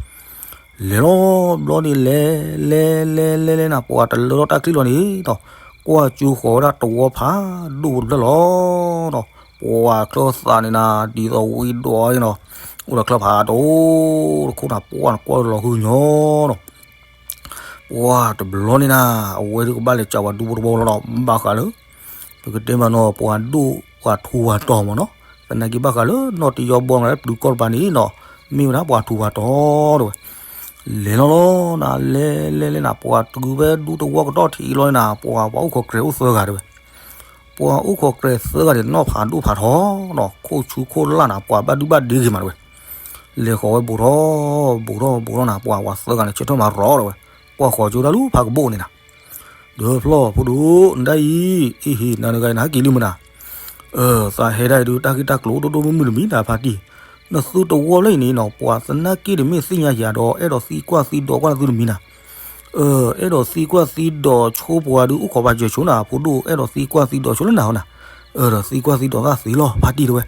လဲၤလီၤဘျီန့ၣ် လဲၤ လဲၤ လဲၤ လဲၤ လဲၤနၤ ပှၤတလၢထီၣ်တၢ်ချံလီၤန့ၣ်ဒီး ကွၢ်ကၠိဃီၤဝဲဒၣ်တဝီဖးဒိၣ်တဖျၢၣ်လီၤနီၤ. ပှၤချၢၣ်သးန့ၣ်နၤ ဒ်သိးဝံၤဒိးအံၤနီၤ အိၣ်ဒီးချၢၣ်ဖးဒိၣ်တခိၣ်နၤ ပှၤနကွၢ်လီၤဟုညီနီၤ. ပှၤတဘျီန့ၣ်နၤ အဝဲဒုးကဘၣ်လဲၤစးဝဲဒူဖိတဝီလီၤဒီး ဘၣ်ဃးလၢ ပကတဲမးနီၤ ပှၤဒိၣ်ပှၤထူးပှၤတီၤမးနီၤ. သနာ်က့ဘၣ်ဃးလၢနီၢ်တယီဘီလၢပျုၤကီၢ်တပၤန့ၣ်နီၤ မ့ၢ်ဝဲဒၣ်ပှၤထူးပှၤတီၤ တဲဝဲ. လဲၤလီၤလီၤနၤ လဲၤ လဲၤ လဲၤနၤ ပှၤတုၤဖဲဒူတဝီကတီၢ်ထံးလီၤန့ၣ်နၤ ပှၤ ပှၤအိၣ်ခိးကြဲးအိၣ်သၢဂၤ တဲဝဲ. ပှၤအိၣ်ခိးကြဲးသၢဂၤန့ၣ် နီၢ်ဖးဒိၣ်ဖးထီနီၤ ခိၣ်ဆူခိၣ်လၢ်နၤ ပှၤဘၣ်ဒုဘၣ်ဒ့ဂ့ၤမး တဲဝဲ. လဲၤဃီၤဝဲဘူးထီၣ် ဘူးထီၣ် ဘူးထီၣ်နၤ ပှၤ ပှၤသၢဂၤန့ၣ် ဆၢထၢၣ်မၤရီၤ တဲဝဲ. ကွၢ်ဃီၤကၠိဒၣ်လၢဖးကဘိၣ်န့ၣ်နၤ ဒီးဖျီၣ်ဖိဒိၣ် နဒၣ်အံၤ အ့ဟ့ၣ် နၤတဂၤအံၤ နဟဲက့ၤလံမနၤ. သးဟဲဒၣ်အံၤဒုး တၢ်ဂ့ၢ်တၢ်ကျိၤဒိၣ်ဒိၣ်မုၢ်မုၢ်တမံၤနၤဖါတံၢ်, နသုတဝီလၢအံၤန့ၣ်နီၤ ပှၤသနာ်က့တမ့ၢ်သ့ၣ်ညါယၤဒီး အဲၣ်ဒိးသံကွၢ်သံဒိးကွၢ်နသုတမံၤနၤ. အဲၣ်ဒိးသံကွၢ်သံဒိးဆိပှၤဒုး အိၣ်ခိးပာ်စၢၤဆိနၤ ဖိဒိၣ် အဲၣ်ဒိးသံကွၢ်သံဒိးဆိလၢနၤဟီနၤ. ဒီးသံကွၢ်သံဒိးသးသ့လီၤ ဖါတံၢ်တဲဝဲ.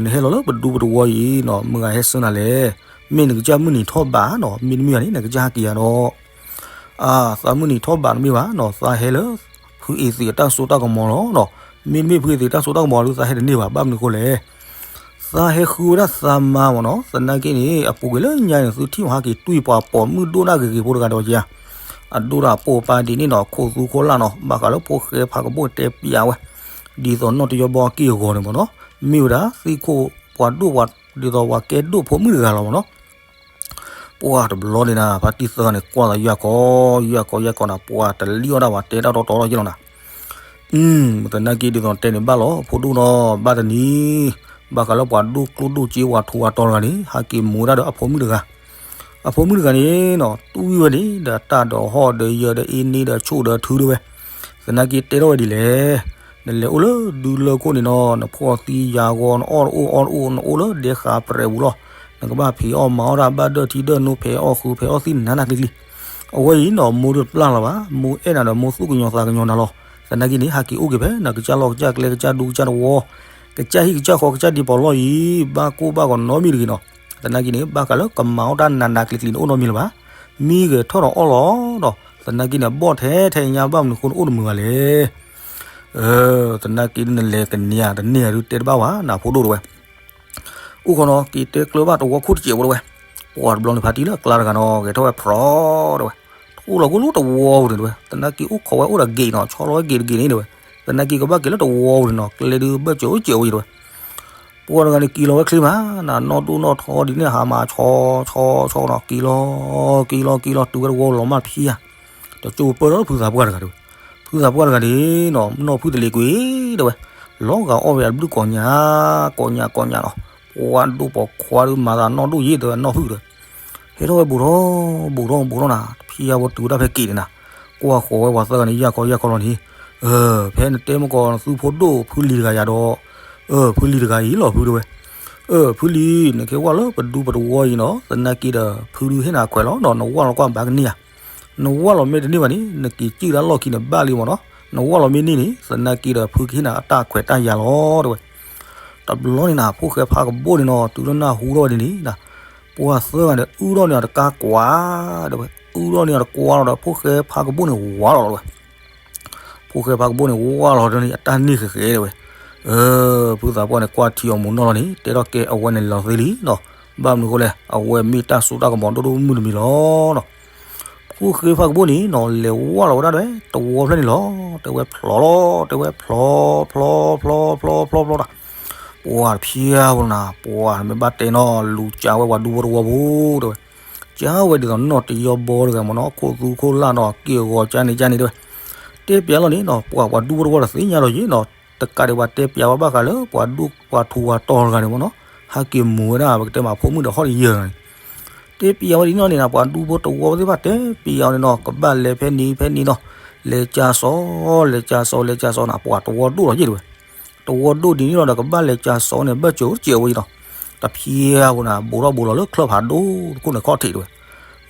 နဟဲလီၤလၢပဒူပတဝီအံၤနီၤ မတၤဂၤဟဲဆှၢနၤလဲၣ်. မ့ၢ်နကစၢ်မုၢ်နံၤထီၣ်ဘးနီၤ မ့တမ့ၢ်ဘၣ်န့ၣ် နကစၢ်ဟးက့ၤယၤဒီး အါ သးမုၢ်နံၤထီၣ်ဘးတမ့ၢ်ဘၣ်နီၤ သးဟဲလၢ ဖုအ့သံးအတၢ်စိတၢ်ကမီၤလီၤနီၤ. မ့တမ့ၢ်ဖုအ့သံးတၢ်စိတၢ်ကမီၤဒုး သးဟဲတန့ၢ်ဘၣ် ဘၣ်မနုၤအဃိလဲၣ်. သးဟဲဃုဝဲဒၣ်သးမါမ့ၢ်နီၤ သနာ်က့န့ၣ် အပူၤကွံာ်လၢညါန့ၣ် သုထံၣ်အီၤဟးက့ၤတွံၢ်ပှၤပိာ်မုၣ်ဒိၣ်နၢ်ဂ့ၤဂ့ၤဖိတဂၤဒီးဧါ. အဒိၣ်ဒီးအပိာ်ပာ်ဒ်န့ၣ်နီၤ ခိၣ်သူခိၣ်လၢ်နီၤ ဘၣ်ဃးလၢဖိၣ်ဃဲဖးကဘိၣ်တဲပျးဝဲ ဒ်သိးနီၢ်တယီဘီက့ၢ်အဂီၤန့ၣ်မ့ၢ်နီၤ မ့ၢ်ဝဲဒၣ်သံခိၣ်ပှၤဒိၣ်ပှၤ ဒ်သိးပှၤကဲဒိၣ်ဖိမုၣ်တဂၤလီၤမ့ၢ်နီၤ. ပှၤတဘျီန့ၣ်နၤ ဖါတံၢ်သၢဂၤန့ၣ် ကွၢ်သးယၢ်ကီ ယၢ်ကီ ယၢ်ကီနၤ ပှၤတလံၣ်အီၣ်ဒၣ်ဝဲ တဲတၢ်တီတီလီၤယဲၢ်လီၤနၤ. သနာ်က့ဒ်သိးတဲန့ၣ်ဘၣ်လီၤ ဖိဒိၣ်နီၤ ဘၣ်တနံၤ ဘၣ်ဃးလၢပှၤဒိၣ်ကျိၣ်ဒိၣ်စ့ ပှၤထူးပှၤတီၤတဂၤန့ၣ် ဟးက့ၤမူဝဲဒၣ်ဒီးအဖိမုၣ်တဂၤ အဖိမုၣ်တဂၤန့ၣ်နီၤ တွံၢ်ဝဲန့ၣ်ဒီးတၢ်ဒီးဟီၣ်ဒီးယၢၤဒီးအ့န့ဒီးဆိၣ်ဒီးထုတဝဲ. သနာ်က့တဲထီၣ်ဝဲဒ်လဲၣ်. နလဲၤအိၣ်လၢဒူလၢခိၣ်န့ၣ်နီၤ နဖှီၣ်သံယာ်ဂီၤ နအီၣ်တအိၣ်အီတအိၣ် နအိၣ်လၢဒဲဃာပြဲးပူၤလီၤ. နကဘၣ်ဖံးအီၣ်မၤအီၣ်တၢ်ဘၣ်ဒၢၣ်ထံဒၢၣ်နိ ဖံးအီၣ်ဃု ဖံးအီၣ်သံနးနးကျံၤကျံၤ. အဝဲအံၤနီၤ မိၢ်တပျၢ်လၢၤဘၣ် မိၢ်အဲၣ်နၤဒီးမိၢ်သူၣ်ကညီၤသးကညီၤနၤလီၤ. သနာ်က့န့ၣ် ဟးက့ၤအိၣ်က့ၤဖဲနကစၢ်လီၢ်ကစၢ်ကျဲကစၢ်ဒူကစၢ်တဝီ ကစၢ်ဟံၣ်ကစၢ်ဃီကစၢ်ဒံးပီၤလီၢ်အံၤ ဘၣ်ကိၢ်ဘၣ်ဂီၤနီတမံၤတဂ့ၤနီၤ. သနာ်က့န့ၣ် ဘၣ်ဃးလၢကမၤအီၣ်တၢ်နးနးကျံၤကျံၤန့ၣ်အိၣ်နီတမံၤလၢၤဘၣ်. မံဂဲၤထီၣ်ဒီးအီၣ်လီၤဒီး သနာ်က့န့ၣ် ဘီၣ်ထဲထဲညါ ဘၣ်မနုၤဃိနအိၣ်တမုာ်ဘၣ်လဲၣ်. သနာ်က့ဒ်နလဲၤကန့ၢ်ဧါ တန့ၢ်ဧါဒုးတဲတဘၣ်ဘၣ် နဖိဒိၣ်တဲဝဲ. အိၣ်ခိးနီၤ က့ၤတဲကျၢၤဘၣ်တဝီခိၣ်တစဲးဖိတဲဝဲ. ပှၤတဘျီန့ၣ် ဖါတံၢ်လၢအကျါတဂၤနီၤ ဂဲၤထီၣ်ဝဲဖြီတဲဝဲ. ထိၣ်လီၤကွံာ်လၢတဝီပူၤန့ၣ်တဲဝဲ. သနာ်က့အိၣ်ခိးဝဲအိၣ်ဒီးဂ့ၤနီၤ ဆီလီၤဝဲဂ့ၤတဂ့ၤန့ၣ်တဲဝဲ. သနာ်က့ကဘၣ်က့ၤလၢတဝီပူၤန့ၣ်နီၤ ကျဲဒုးဘၣ်စၢၤအိၣ်စဲးဝဲတဲဝဲ. ပှၤတဂၤန့ၣ်က့ၤလီၤဝဲချ့မး နနီၢ်ဒိၣ်နီၢ်ထီဒ်န့ၣ် ဟးမၤဆီဆီဆီနီၤ က့ၤလီၤ က့ၤလီၤက့ၤလီၤ တုၤဝဲတဝီလီၤမၢ်ဖံဧါ. တကၠိပၢၢ်ဒီးဖုသးပှၢ်တဂၤတဲဝဲ. ဖုသးပှၢ်တဂၤန့ၣ်နီၤ နီၢ်ဖုတလ့ၤကွံာ်တဲဝဲ. လီၤဂာ်အီၣ်ဝဲအဘျုးကိးညါ ကိးညါကိးညါနီၤ. ပှၤဒိၣ်ပိာ်ခွါဒုးမၤသးနီၢ်ဒိၣ်ယ့ၢ်တဲဝဲ နီၢ်ဖုတဲဝဲ. ဟဲထီၣ်ဝဲဘူးထီၣ်ဘူးထီၣ်ဘူးထီၣ်နၤ တဖံအဝဲတုၤဝဲဒၣ်ဖဲက့ၤန့ၣ်နၤ. ကွၢ်ဃီၤဝဲပှၤသၢဂၤန့ၣ် ယၢ်ခီယၢ်ခီလီၤန့ၣ်. အၢ ဖဲနတဲမကီးနသုဖိဒိၣ်ဖုလံၤတဂၤယၤဒီး အၢ ဖုလံၤတဂၤအံၤလီၤဖုတဲဝဲ. အၢ ဖုလံၤ နကဟဲဝဲလၢပဒူပတဝီအံၤနီၤ သနာ်က့ဒီး ဖုဒုးဟ့ၣ်နၤခွဲးလီၤဒီး နဝၢ်လီၤကွၢ်ဘၣ်ကန့ၢ်ဧါ. နဝၢ်လီၤမ့ၢ်တန့ၢ်ဘၣ်န့ၣ် နက့ၤစံၣ်တၢ်လီၢ်ခံန့ၣ်ဘၣ်လံမ့ၢ်နီၤ. နဝၢ်လီၤမ့ၢ်န့ၢ်န့ၣ် သနာ်က့ဒီး ဖုကဟ့ၣ်နၤအတၢ်ခွဲးတၢ်ယာ်လီၤတဲဝဲ. တဘျီန့ၣ်နၤ ဖိၣ်ဃဲဖါကဘိၣ်န့ၣ်နီၤ တုၤလၢနၢ်ဟူထီၣ်ဝဲဒ်န့ၣ်နၤ ပှၤသၢဂၤန့ၣ် အုၣ်ထီၣ်န့ၢ်အီၤတကါကွၢ်တဲဝဲ. အုၣ်ထီၣ်န့ၢ်အီၤတကွၢ်လီၤဒီး ဖိၣ်ဃဲဖါကဘိၣ်န့ၣ်ဝးလီၤတဲဝဲ. ဖိၣ်ဃဲဖါကဘိၣ်န့ၣ် ဝးလီၤဒီးန့ၣ် အတၢ်န့ၢ်ဃဲးဃဲးတဲဝဲ. အၢ ဖုသးပှၢ်န့ၣ် ကွၢ်ထံအီၤမုၢ်နီၢ်လီၤန့ၣ် တဲထီၣ်ကဲအဝဲန့ၣ်လီၤသ့လံနီၤ. ဘၣ်မနုၤဃိလဲၣ် အဝဲမ့ၢ်တၢ်စိတၢ်ကမီၤဒိၣ်ဒိၣ်မုၢ်တမံၤလီၤနီၤ. ဖိၣ်ဃဲဖါကဘိၣ်န့ၣ်နီၤ လဲၤဝးလီၤဝဲဒၣ်ဒီး တဝီဖျၢၣ်န့ၣ်လီၤ. တဲဝဲဖျီလီၤ တဲဝဲဖျီ ဖျီ ဖျီ ဖျီ ဖျီ ဖျီ ဖျီတၢ်. ပှၤတဖျဲဝဲနၤ ပှၤမ့ၢ်ဘၣ်တဲနီၤ လူၤကးဝဲပှၤဒူဖိတဝီဖိတဲဝဲ. ကးဝဲဒ်သိးနီၢ်တယီဘီတဂၤမ့ၢ်နီၤ ခိၣ်သူခိၣ်လၢ်နီၤ က့ၢ်ဂီၤကန့ၣ်ကန့ၣ်တဲဝဲ. တဲပျးလီၤန့ၣ်နီၤ ပှၤပှၤဒူဖိတဝီတသ့ၣ်ညါလီၤယ့ၣ်နီၤ. တကးဒံးပှၤတဲပျးဝဲဘၣ်ဃးလၢ ပှၤဒူၣ်ပှၤထူးပှၤတီၤတဂၤန့ၣ်မ့ၢ်နီၤ ဟဲက့ၤမူၤဝဲဒၣ် ပကတဲမးဖိမုၣ်ဒီးဟီၣ်တယၢၢ်တဂၤန့ၣ် တဲပျးဝဲဒ်နီၣ်န့ၣ်နၤ ပှၤဒူဖိတဝီသ့ၣ်တဖၣ်တဲပျးအီၤန့ၣ်နီၤ ကဘၣ်လဲၤဖဲန့ၣ်ဖဲန့ၣ်နီၤ လဲၤကၢ်စီၤ လဲၤကၢ်စီၤ လဲၤကၢ်စီၤနၤ ပှၤတဝီဒိၣ်လီၤယ့ၣ်တဲဝဲ. တဝီဒိၣ်ဒ်န့ၣ်လီၤဒီး ကဘၣ်လဲၤကၢ်စီၤန့ၣ် ဘၣ်စၢၤအိၣ်စဲးဝဲယ့ၣ်နီၤ. တဖျဲဝဲနၤ ဘူးထီၣ်ဘူးလီၤလၢချၢၣ်ဖးဒိၣ်တခိၣ်န့ၣ်ခီၣ်ထံးတဲဝဲ.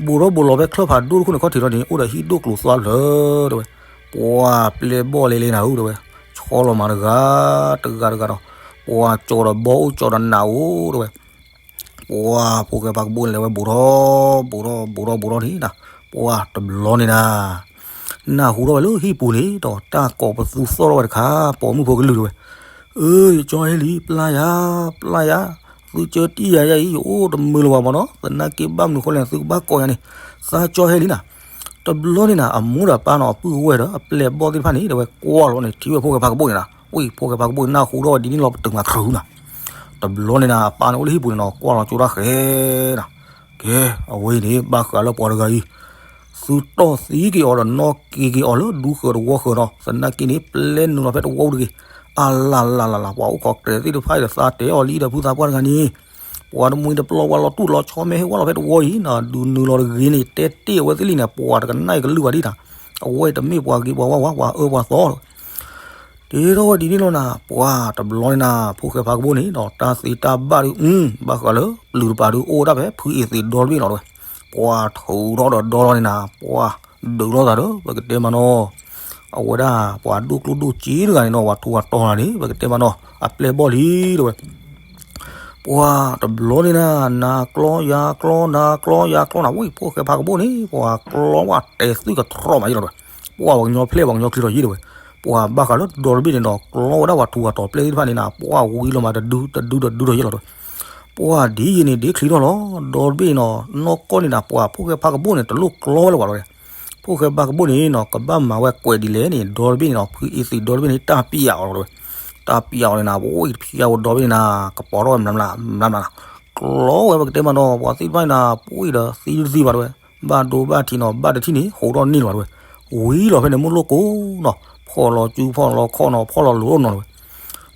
ဘူးထီၣ်ဘူးလီၤဖဲချၢၣ်ဖးဒိၣ်တခိၣ်န့ၣ်ခီၣ်ထံးလီၤန့ၣ် အိၣ်ဒီးဟံၣ်ဒိၣ်ကျိၤသွါဖျၢၣ်တဲဝဲ. ပှၤပျဲၢ်ဘီၣ်လဲၤလဲၤနၤဧၢတဲဝဲ. ဆီလီၤမးတဂၤ တဂၤတဂၤဒီး ပှၤကၠီၤဒီးဘီအိၣ်ကၠီၤဒီးနးအိၣ်တဲဝဲ. ပှၤဖိၣ်ဃဲဖါကဘိၣ်န့ၣ် လဲၤဝဲဘူးထီၣ် ဘူးထီၣ် ဘူးထီၣ် ဘူးထီၣ်န့ၣ်နၤ ပှၤတဘျီန့ၣ်နၤ နၢ်ဟူထီၣ်ဝဲလၢဟံၣ်ပူၤန့ၣ်ဒီး တၢ်ကိးပသူသီၣ်ထီၣ်ဝဲတခါ ပိာ်မုၣ်ဖိကလုၢ်တဲဝဲ. အၢ ယကၠီဟဲလံ ပျၢ်ယၤ ပျၢ်ယၤ သုကၠီတံၢ်ယၤယၤအံၤ ယအိၣ်တမုာ်လၢၤဘၣ်မ့ၢ်နီၤ သနာ်က့ဘၣ်မနုၤဃိလဲၣ် သုကဘၣ်ကိးယၤန့ၣ် သးကၠီဟဲလံနၤ. တဘျီန့ၣ်နၤ အမိၢ်ဒီးပၢ်နီၤ အပုၢ်ဝဲၢ်ဒီးအပျဲၢ်ဘီၣ်သ့ၣ်တဖၣ်န့ၣ် တဲဝဲ ကွၢ်လီၤန့ၣ် ထံၣ်ဝဲဖိၣ်ဃဲဖါကဘိၣ်န့ၣ်နၤ ဝံၣ်ဖိၣ်ဃဲဖါကဘိၣ်န့ၣ် နၢ်ဟူထီၣ်ဝဲဒ်န့ၣ်လီၤ ပတုာ်မၤခရူနၤ. တဘျီန့ၣ်နၤ အပၢ်န့ၣ်အိၣ်လၢဟံၣ်ပူၤန့ၣ်နီၤ ကွၢ်လီၤကၠိတၢ်ဃဲနၤ ကဲ အဝဲအံၤန့ၣ် ဘၣ်ဃးလၢပှၤတဂၤအံၤ သုတီၢ်သံက့ၤအီၤဒီး နီၣ်က့ၤက့ၤအီၤလၢဒူဃၢၤတဝီဃၢၤနီၤ သနာ်က့န့ၣ် ပျဲနုာ်လီၤဖဲတဝီအူတဂ့ၤ. အလၤလၤလၤလၤ ပှၤအိၣ်ခိးကြဲးသ့ၣ်တဖၣ်အံၤဒီး သးတဲအီၤလံဒီးဖုသးပှၢ်တဂၤန့ၣ် ပှၤတမှံၤတပျီ ပှၤလီၤတူၢ်လီၤဆီ မ့ၢ်ဟ့ၣ်ဝဲလီၤဖဲတဝီအံၤနီၤ ဒုးနုာ်လီၤတဂ့ၤန့ၣ် တဲတ့ၢ်အဝဲသ့ၣ်လံန့ၣ် ပှၤတကနၣ်အံၤကလုၢ်ဘၣ်ဒံးနၤ အဝဲအံၤတမ့ၢ်ပှၤဂ့ၤပှၤဝါဝါ ပှၤအၢပှၤသီ တဲထီၣ်ဝဲဒ်န့ၣ်လီၤနၤ ပှၤတဘျီန့ၣ်နၤ ဖိၣ်ဃဲဖါကဘိၣ်န့ၣ်ဒီး တၢ်သ့တၢ်ဘၣ်ဒုး ဘၣ်ဃးလၢ ပျုၤတပၤဒုးအိၣ်ဝဲဒၣ်ဖဲ ဖုအ့သံးဒီတဘ့ၣ်လီၤတဲဝဲ. ပှၤထုးထီၣ်ဒီးဒီလီၤန့ၣ်နၤ ပှၤဒုးလိာ်သးဒီး ပကတဲမးနီၤ အဝဲဒၣ် ပှၤဒိၣ်ကျိၣ်ဒိၣ်စ့တဂၤန့ၣ်နီၤ ပှၤထူးပှၤတီၤတဂၤန့ၣ် ပကတဲမးနီၤ အပျဲၢ်ဘီၣ်လံတဲဝဲ. ပှၤတဘျီန့ၣ်နၤ နၤကျီယၤကျီ နၤကျီယၤကျီနၤ ဝံၣ်ဖိၣ်ဃဲဖါကဘိၣ်န့ၣ် ပှၤကျီဝဲတဲာ်သွံၣ်ကထြီၣ်မးယ့ၣ်လီၤတဲဝဲ. ပှၤပှၤကညီဖျဲၣ်ပှၤကညီချံလီၤယ့ၣ်တဲဝဲ. ပှၤဘၣ်ဃးလၢဒီတဘ့ၣ်န့ၣ်ဒီး ကျီဝဲဒၣ်ပှၤထူးပှၤတီၤပျဲၢ်သ့ၣ်တဖၣ်န့ၣ်နၤ ပှၤဝံၤလီၤမးတဒုတဒုတဒုဒီးယ့ၣ်လီၤတဲဝဲ. ပှၤဒ်ယံၤန့ၣ်ဒ်ချံထီၣ်လီၤ ဒီတဘ့ၣ်န့ၣ်နီၤ နီၢ်ကီၢ်န့ၣ်နၤ ပှၤဖိၣ်ဃဲဖါကဘိၣ်န့ၣ် တလိၣ်ကျီဝဲလၢၤဘၣ်လီၤတဲဝဲ. ဖိၣ်ဃဲဖါကဘိၣ်န့ၣ်နီၤ ကဘၣ်မၤဝဲကွဲးဒ်လဲၣ်န့ၣ် ဒီတဘ့ၣ်န့ၣ်နီၤ ဖုအ့သံးဒီတဘ့ၣ်န့ၣ် တၢ်ပျးအီၤလီၤတဲဝဲ. တၢ်ပျးအီၤန့ၣ်နၤ ပဝံၣ်တဖျါဝဲဒီတဘ့ၣ်န့ၣ်နၤ ကပီၤထီၣ်ဝဲမျးမျး မျးမျးနၤ ကျီဝဲပကတဲမးနီၤ ပှၤသ့ၣ်တဖၣ်န့ၣ်နၤ ပဝံၣ်ဒီးသံတသံဘၣ်တဲဝဲ. ဘၣ်ဒိဘၣ်ထံးနီၤ ဘၣ်တထံၣ်န့ၣ် ဟိးထီၣ်န့ၢ်လီၤဘၣ်တဲဝဲ. ဝံၤလီၤဖဲန့ၣ်မုၢ်လိၣ်ကိးနီၤ ဖီၣ်လီၤစုဖီၣ်လီၤခီၣ်နီၤ ဖီၣ်လီၤလိၤနီၤတဲဝဲ.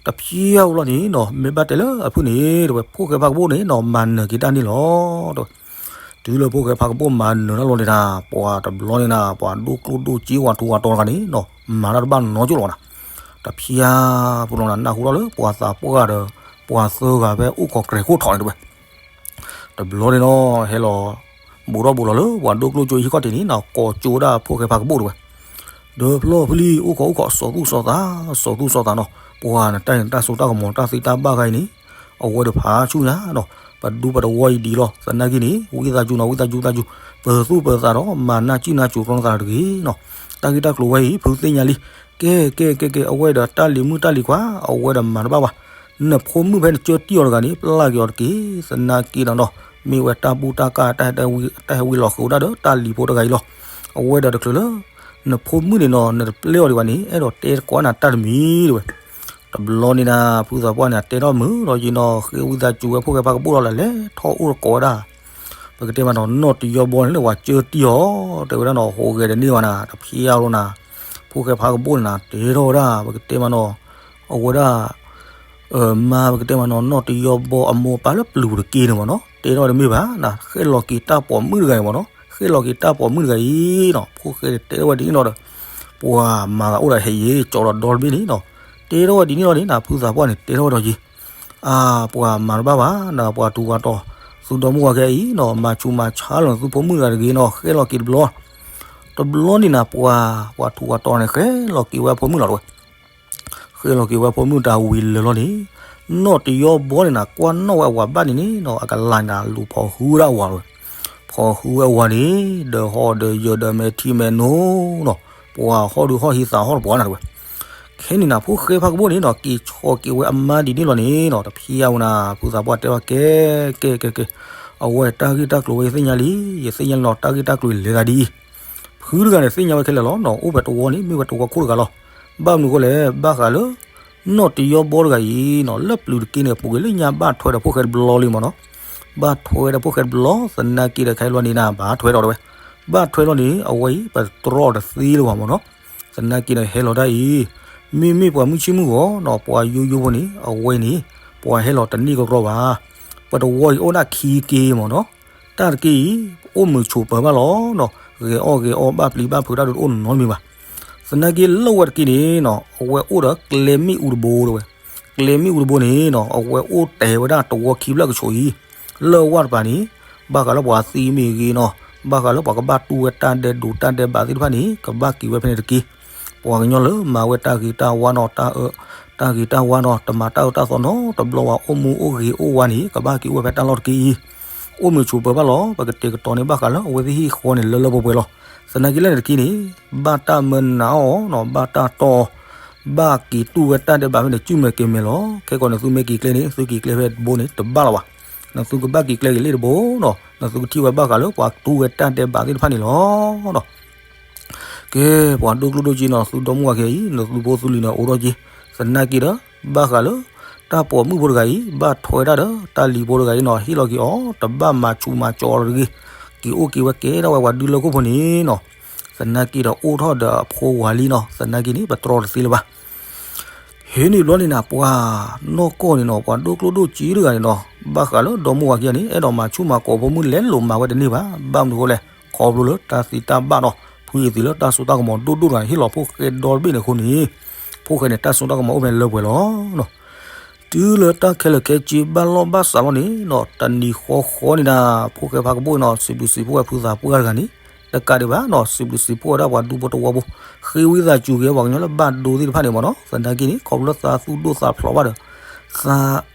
တဖျါဝဲလီၤန့ၣ်နီၤ မ့ၢ်ဘၣ်တဲလၢအဖုၣ်န့ၣ်တဲဝဲ ဖိၣ်ဃဲဖါကဘိၣ်န့ၣ်နီၤ မၤနၢၤက့ၤတၢ်န့ၣ်လီၤတဲဝဲ. တုၤလၢဖိၣ်ဃဲဖါကဘိၣ်မၤနၢၤတၢ်လီၤန့ၣ်နၤ ပှၤတဘျီန့ၣ်နၤ ပှၤဒိၣ်ကျိၣ်ဒိၣ်စ့ပှၤထူးပှၤတီၤတဂၤန့ၣ်နီၤ မၤတၢ်တဘၣ်နီတကၠိၢ်လီၤနၤ. တဖျါပူၤလီၤနၤ နၢ်ဟူထီၣ်လၢ ပှၤသးပှၢ်ဒီး ပှၤသၢဂၤဖဲအိၣ်ခိးကြဲးခိၣ်ထီးန့ၣ်တဲဝဲ. တဘျီန့ၣ်နီၤ ဟဲလီၤ ဘူးထီၣ်ဘူးလီၤလၢ ပှၤဒိၣ်ကျိၣ်ကၠိဟံၣ်ခီၣ်ထံးန့ၣ်နီၤ ကိးကၠိဒၣ်ဖိၣ်ဃဲဖါကဘိၣ်တဲဝဲ. ဒီးဖျီဖလံ အိၣ်ခိးအိၣ်ခိး စီၤသူၣ်စီၤသး စီၤသူၣ်စီၤသးနီၤ ပှၤနတၢ်အံၤနတၢ်စိတၢ်ကမီၤ တၢ်သ့တၢ်ဘၣ်ခါအံၤန့ၣ် အဝဲတဖးဆူညါနီၤ ပဒူပတဝီအံၤဒံးလီၤ. သနာ်က့န့ၣ် ဝံသးစူၤနီၤ ဝံသးစူၤ ဝံသးစူၤ ပသူၣ်ပသးဒီး မၤနၢ်စံၣ်နၢ်စိၤကျီနသးတဂ့ၤနီၤ. တၢ်ဂ့ၢ်တၢ်ကျိၤဝဲအံၤ ဖုသ့ၣ်ညါလံ. ကဲ ကဲ ကဲ ကဲ အဝဲဒီးတၢ်လံၤမုၣ်တၢ်လံၤခွါ အဝဲဒီးမၤတဘၣ်ဘၣ်. နဖိမုၣ်ဖဲနကၢတံၢ်အီၤတဂၤန့ၣ် ပျၢ်က့ၤအီၤတက့ၢ်. သနာ်က့ဒီးနီၤ မ့ၢ်ဝဲတၢ်ဘူၣ်တၢ်ကၢ် တၢ်ဟဲဝံၤလီၤဃုာ်ဝဲဒၣ်ဒီး တၢ်လံၤဖိတဂၤအံၤလီၤ. အဝဲဒီးတချုးလၢ နဖိမုၣ်န့ၣ်နီၤ နတပျဲအီၤဒံးဘၣ်န့ၣ် အဲၣ်ဒိးတဲတကိးနၤတၢ်တမံၤတဲဝဲ. တဘျီန့ၣ်နၤ ဖုသးပှၢ်န့ၣ် တဲထီၣ်မုာ်ဒီးယံၤနီၤ ဃ့ဝံသးစူၤဝဲဖိၣ်ဃဲဖါကဘိၣ်လီၤလၢလဲၤထီၣ်အိၣ်တကိးဝဲဒၣ် ပကတဲမးနီၤ နီၢ်တယီဘီန့ၣ်လၢပှၤကၢတံၢ်အီၤ တဲဝဲဒၣ်နီၤ ဟူးဂဲၤတန့ၢ်ဘၣ်နၤ တဖျါလီၤနၤ. ဖိၣ်ဃဲဖါကဘိၣ်န့ၣ်နၤ တဲထီၣ်ဝဲဒၣ် ပကတဲမးနီၤ အဝဲဒၣ် မါပကတဲမးနီၤ နီၢ်တယီဘီအမိၢ်အပၢ်လၢပျုၤတက့ၢ်န့ၣ်မးနီၤ တဲထီၣ်ဝဲတမ့ၢ်ဘၣ်နၤ ဃဲလီၤက့ၤတၢ်ပိာ်မုၣ်တဂၤအံၤမးနီၤ ဃဲလီၤက့ၤတၢ်ပိာ်မုၣ်တဂၤအံၤနီၤ ဖိၣ်ဃဲန့ၣ်တဲထီၣ်ဝဲဒ်န့ၣ်လီၤဒီး ပှၤမၤသးအိၣ်ဒီးဟဲယံၤ ကၠီဒီးဒီတဘ့ၣ်န့ၣ်နီၤ တဲထီၣ်ဝဲဒ်န့ၣ်လီၤန့ၣ်နၤ ဖုသးပှၢ်န့ၣ် တဲထီၣ်ဝဲဒီးယံၤ အါ ပှၤမၤတဘၣ်ဘၣ်နၤ ပှၤထူးပှၤတီၤ သုဒီမါဝၤခဲအံၤနီၤ မၤဆူးမၤဆါလီၤနသုဖိမုၣ်တဂၤတဂ့ၤနီၤ ဃဲလီၤက့ၤတဘျီ တဘျီန့ၣ်နၤ ပှၤ ပှၤထူးပှၤတီၤန့ၣ် ဃဲလီၤက့ၤဝဲဖိမုၣ်လီၤတဝဲ ဃဲလီၤက့ၤဝဲဖိမုၣ်တၢ်ဝံၤလၢာ်လီၤန့ၣ် နီၢ်တယီဘီန့ၣ်နၤ ကွၢ်နီၣ်ဝဲအဝၤဘၣ်န့ၣ်န့ၣ်နီၤ အကလၤနၤလူၤဖီၣ်ဟုဝဲဒၣ်အဝၤလီၤဝဲ ဖီၣ်ဟုဝဲအဝၤန့ၣ် ဒီးဟီၣ်ဒီးယၢၤဒီးမဲာ်ထံမဲာ်နိနီၤ ပှၤဟီၣ်ဒုးဟီၣ်ဟံးသးဟီၣ်တပှၤနၤတဝဲ ခဲန့ၣ်နၤ ဖိၣ်ဃဲဖါကဘိၣ်န့ၣ်နီၤ က့ၤဆီၣ်က့ၤဝဲအမါဒ်န့ၣ်လီၤန့ၣ်နီၤ တဖျါဝဲနၤ ဖုသးပှၢ်တဲဘၣ်ကဲ ကဲ ကဲ ကဲ အဝဲတၢ်ဂ့ၢ်တၢ်ကျိၤဝဲယသ့ၣ်ညါလံ ယသ့ၣ်ညါလီၤ တၢ်ဂ့ၢ်တၢ်ကျိၤလဲၤသးဒ်အံၤ ဖုတဂၤန့ၣ်သ့ၣ်ညါဝဲခဲလၢာ်လီၤနီၤ အိၣ်ဖဲတဝီန့ၣ် မ့ၢ်ဝဲတဝီခိၣ်တဂၤလီၤ ဘၣ်မနုၤအဃိလဲၣ် ဘၣ်ဃးလၢ နီၢ်တယီဘီတဂၤအံၤနီၤ လၢပျုၤတက့ၢ်န့ၣ် အပူၤကွံာ်လၢညါဘၣ်ထွဲဒီးဖိၣ်ဃဲတဘျီလံမးနီၤ ဘၣ်ထွဲဒီးဖိၣ်ဃဲတဘျီ သနာ်က့ဒီးခဲအံၤလီၤန့ၣ်နၤ ဘၣ်ထွဲဒီးတဝဲ ဘၣ်ထွဲလီၤန့ၣ် အဝဲအံၤ ပတြီတသ့လၢၤဘၣ်မးနီၤ သနာ်က့ဒီးဟဲလီၤတၢ်အံၤ မ့မ့ၢ်ပှၤမုၢ်ဆ့ၣ်မုၢ်ဂီၤနီၤ ပှၤယိယိဖိန့ၣ် အဝဲန့ၣ် ပှၤဟဲလီၤတန့ၢ်ကရီဘၣ် ပတဝီအံၤအိၣ်ဒၣ်ခံက့မးနီၤ တၢ်တက့ၢ်အံၤ အိၣ်မုာ်ဆိးပၢၤဘၣ်လီၤနီၤ ဂဲၤအီၣ်ဂဲၤအီဘၣ်ပျံၤဘၣ်ဖုးတၢ်ဒုးတအိၣ်နီတမံၤဘၣ် သနာ်က့လၢဝဲတက့ၢ်န့ၣ်နီၤ အဝဲအိၣ်ဒီးကျဲမ့ၣ်အူတဘိတဝဲ ကျဲမ့ၣ်အူတဘိန့ၣ်နီၤ အဝဲအိၣ်တဲာ်ဝဲဒၣ်တဝီခံဖျၢၣ်ကဆိးအံၤ လၢဝဲတပၤန့ၣ် ဘၣ်ဃးလၢပှၤသံမ့ၢ်ဂ့ၤနီၤ ဘၣ်ဃးလၢပှၤကဘၣ်တူၢ်ဝဲတၢ်ဒဲးဒိးတၢ်ဒဲးဘးသ့ၣ်တဖၣ်န့ၣ် ကဘၣ်က့ၤဝဲဖဲန့ၣ်တက့ၢ် ပှၤကညီလၢမၤဝဲတၢ်ဂ့ၤတၢ်ဝါနီၤ တၢ်အၢ တၢ်ဂ့ၤတၢ်ဝါနီၤ တမၤတၢ်အၢတၢ်သီနီတဘျီဘၣ် အိၣ်မူအိၣ်ဂ့ၤအိၣ်ဝါန့ၣ် ကဘၣ်က့ၤအိၣ်ဝဲဖဲတၢ်လီၢ်တက့ၢ်အံၤ အိၣ်မုာ်ဆိးပၢၤဘၣ်လီၤ ပကတဲာ်ကတီၤန့ၣ် ဘၣ်ဃးလၢအဝဲသ့ၣ်ဟံၣ်ဃီန့ၣ် လၢလၢပှဲၤပှဲၤလီၤ သနာ်က့လၢန့ၣ်တက့ၢ်န့ၣ် ဘၣ်တၢ်မၢနးအီၤနီၤ ဘၣ်တၢ်တီၢ်အီၤ ဘၣ်က့ၤတူၢ်ဝဲတၢ်ဒဲးဘးဖဲန့ၣ် စုၣ်မဲာ်ကဲၤမဲာ်လီၤ ခဲကီးနသုမ့ၢ်က့ၤကျဲန့ၣ် သုက့ၤကျဲဖဲတဘိန့ၣ် တဘၣ်လီၤဘၣ် နသုကဘၣ်က့ၤကျဲက့ၤလၢတဘိနီၤ နသုကထံၣ်ဝဲဘၣ်ဃးလၢပှၤတူၢ်ဝဲတၢ်ဒဲးဘးသ့ၣ်တဖၣ်န့ၣ်လီၤနီၤ ကဲ ပှၤဒိၣ်ကျိၣ်ဒိၣ်စ့နီၤ သုဒီမါဝၤခဲအံၤ နသုဖိသုလံၤန့ၣ်အိၣ်ထီၣ်က့ၤ သနာ်က့ဒီး ဘၣ်ဃးလၢ တၢ်ပိာ်မုၣ်ဖိတဂၤအံၤ ဘၣ်ထွဲဒၣ်ဒီး တၢ်လံၤဖိတဂၤအံၤနီၤ ဟ့ၣ်လီၤက့ၤအီၤ တဘၣ်မၤဆူးမၤကၠီအီၤလီၤတဂ့ၤ က့ၤအိၣ်က့ၤဝဲကဲထီၣ်ဝဲပှၤဒုလၢခိၣ်ဖိန့ၣ်နီၤ သနာ်က့ဒီးအိၣ်ထီၣ်ဒီးအဖိဝၤလံနီၤ သနာ်က့န့ၣ် ပတြီတသ့လၢၤဘၣ် ဟဲန့ၣ်ဘျီန့ၣ်နၤ ပှၤနီၢ်ကီၢ်န့ၣ်နီၤ ပှၤဒိၣ်ကျိၣ်ဒိၣ်စ့တဂၤန့ၣ်နီၤ ဘၣ်ဃးလၢဒီမါဝၤခံဂၤန့ၣ် အဲၣ်ဒိးမၤဆူၣ်မၤကိးဖိမုၣ်လဲၤလိာ်မၤဝဲတန့ၢ်ဘၣ် ဘၣ်မနုၤအဃိလဲၣ် ခီဖျိလၢတၢ်သံတၢ်ဘၣ်နီၤ ဖုအံၤသံးလၢတၢ်စိတၢ်ကမီၤဒိၣ်ဒိၣ်တဂၤန့ၣ် ဟ့ၣ်လီၤဖိၣ်ဃဲဒီတဘ့ၣ်န့ၣ်အဃိန့ၣ် ဖိၣ်ဃဲန့ၣ် တၢ်စိတၢ်ကမီၤအိၣ်ဖဲလၢပှဲၤလီၤ တုၤလၢတၢ်ခဲလၢာ်ခဲဆ့ဘၣ်လီၢ်ဘၣ်စးလီၤန့ၣ်နီၤ တနံၤဃီဃီန့ၣ်ဒၣ် ဖိၣ်ဃဲဖါကဘိၣ်နီၤ စံးဘျုးစံးဖှိၣ်ဝဲဖုသးပှၢ်တဂၤန့ၣ် တကးဒံးဘၣ်နီၤ စံးဘျုးစံးဖှိၣ်ဝဲဒၣ်ပှၤဒူဖိတဝီဖိ ဃ့ဝံသးစူၤက့ၤပှၤကညီလၢဘၣ်ဒိသ့ၣ်တဖၣ်န့ၣ်မ့ၢ်နီၤ သနာ်က့န့ၣ် ခီဖျိလၢသးသူၣ်ဒိၣ်သးဖျိးဘၣ်ဒီး သး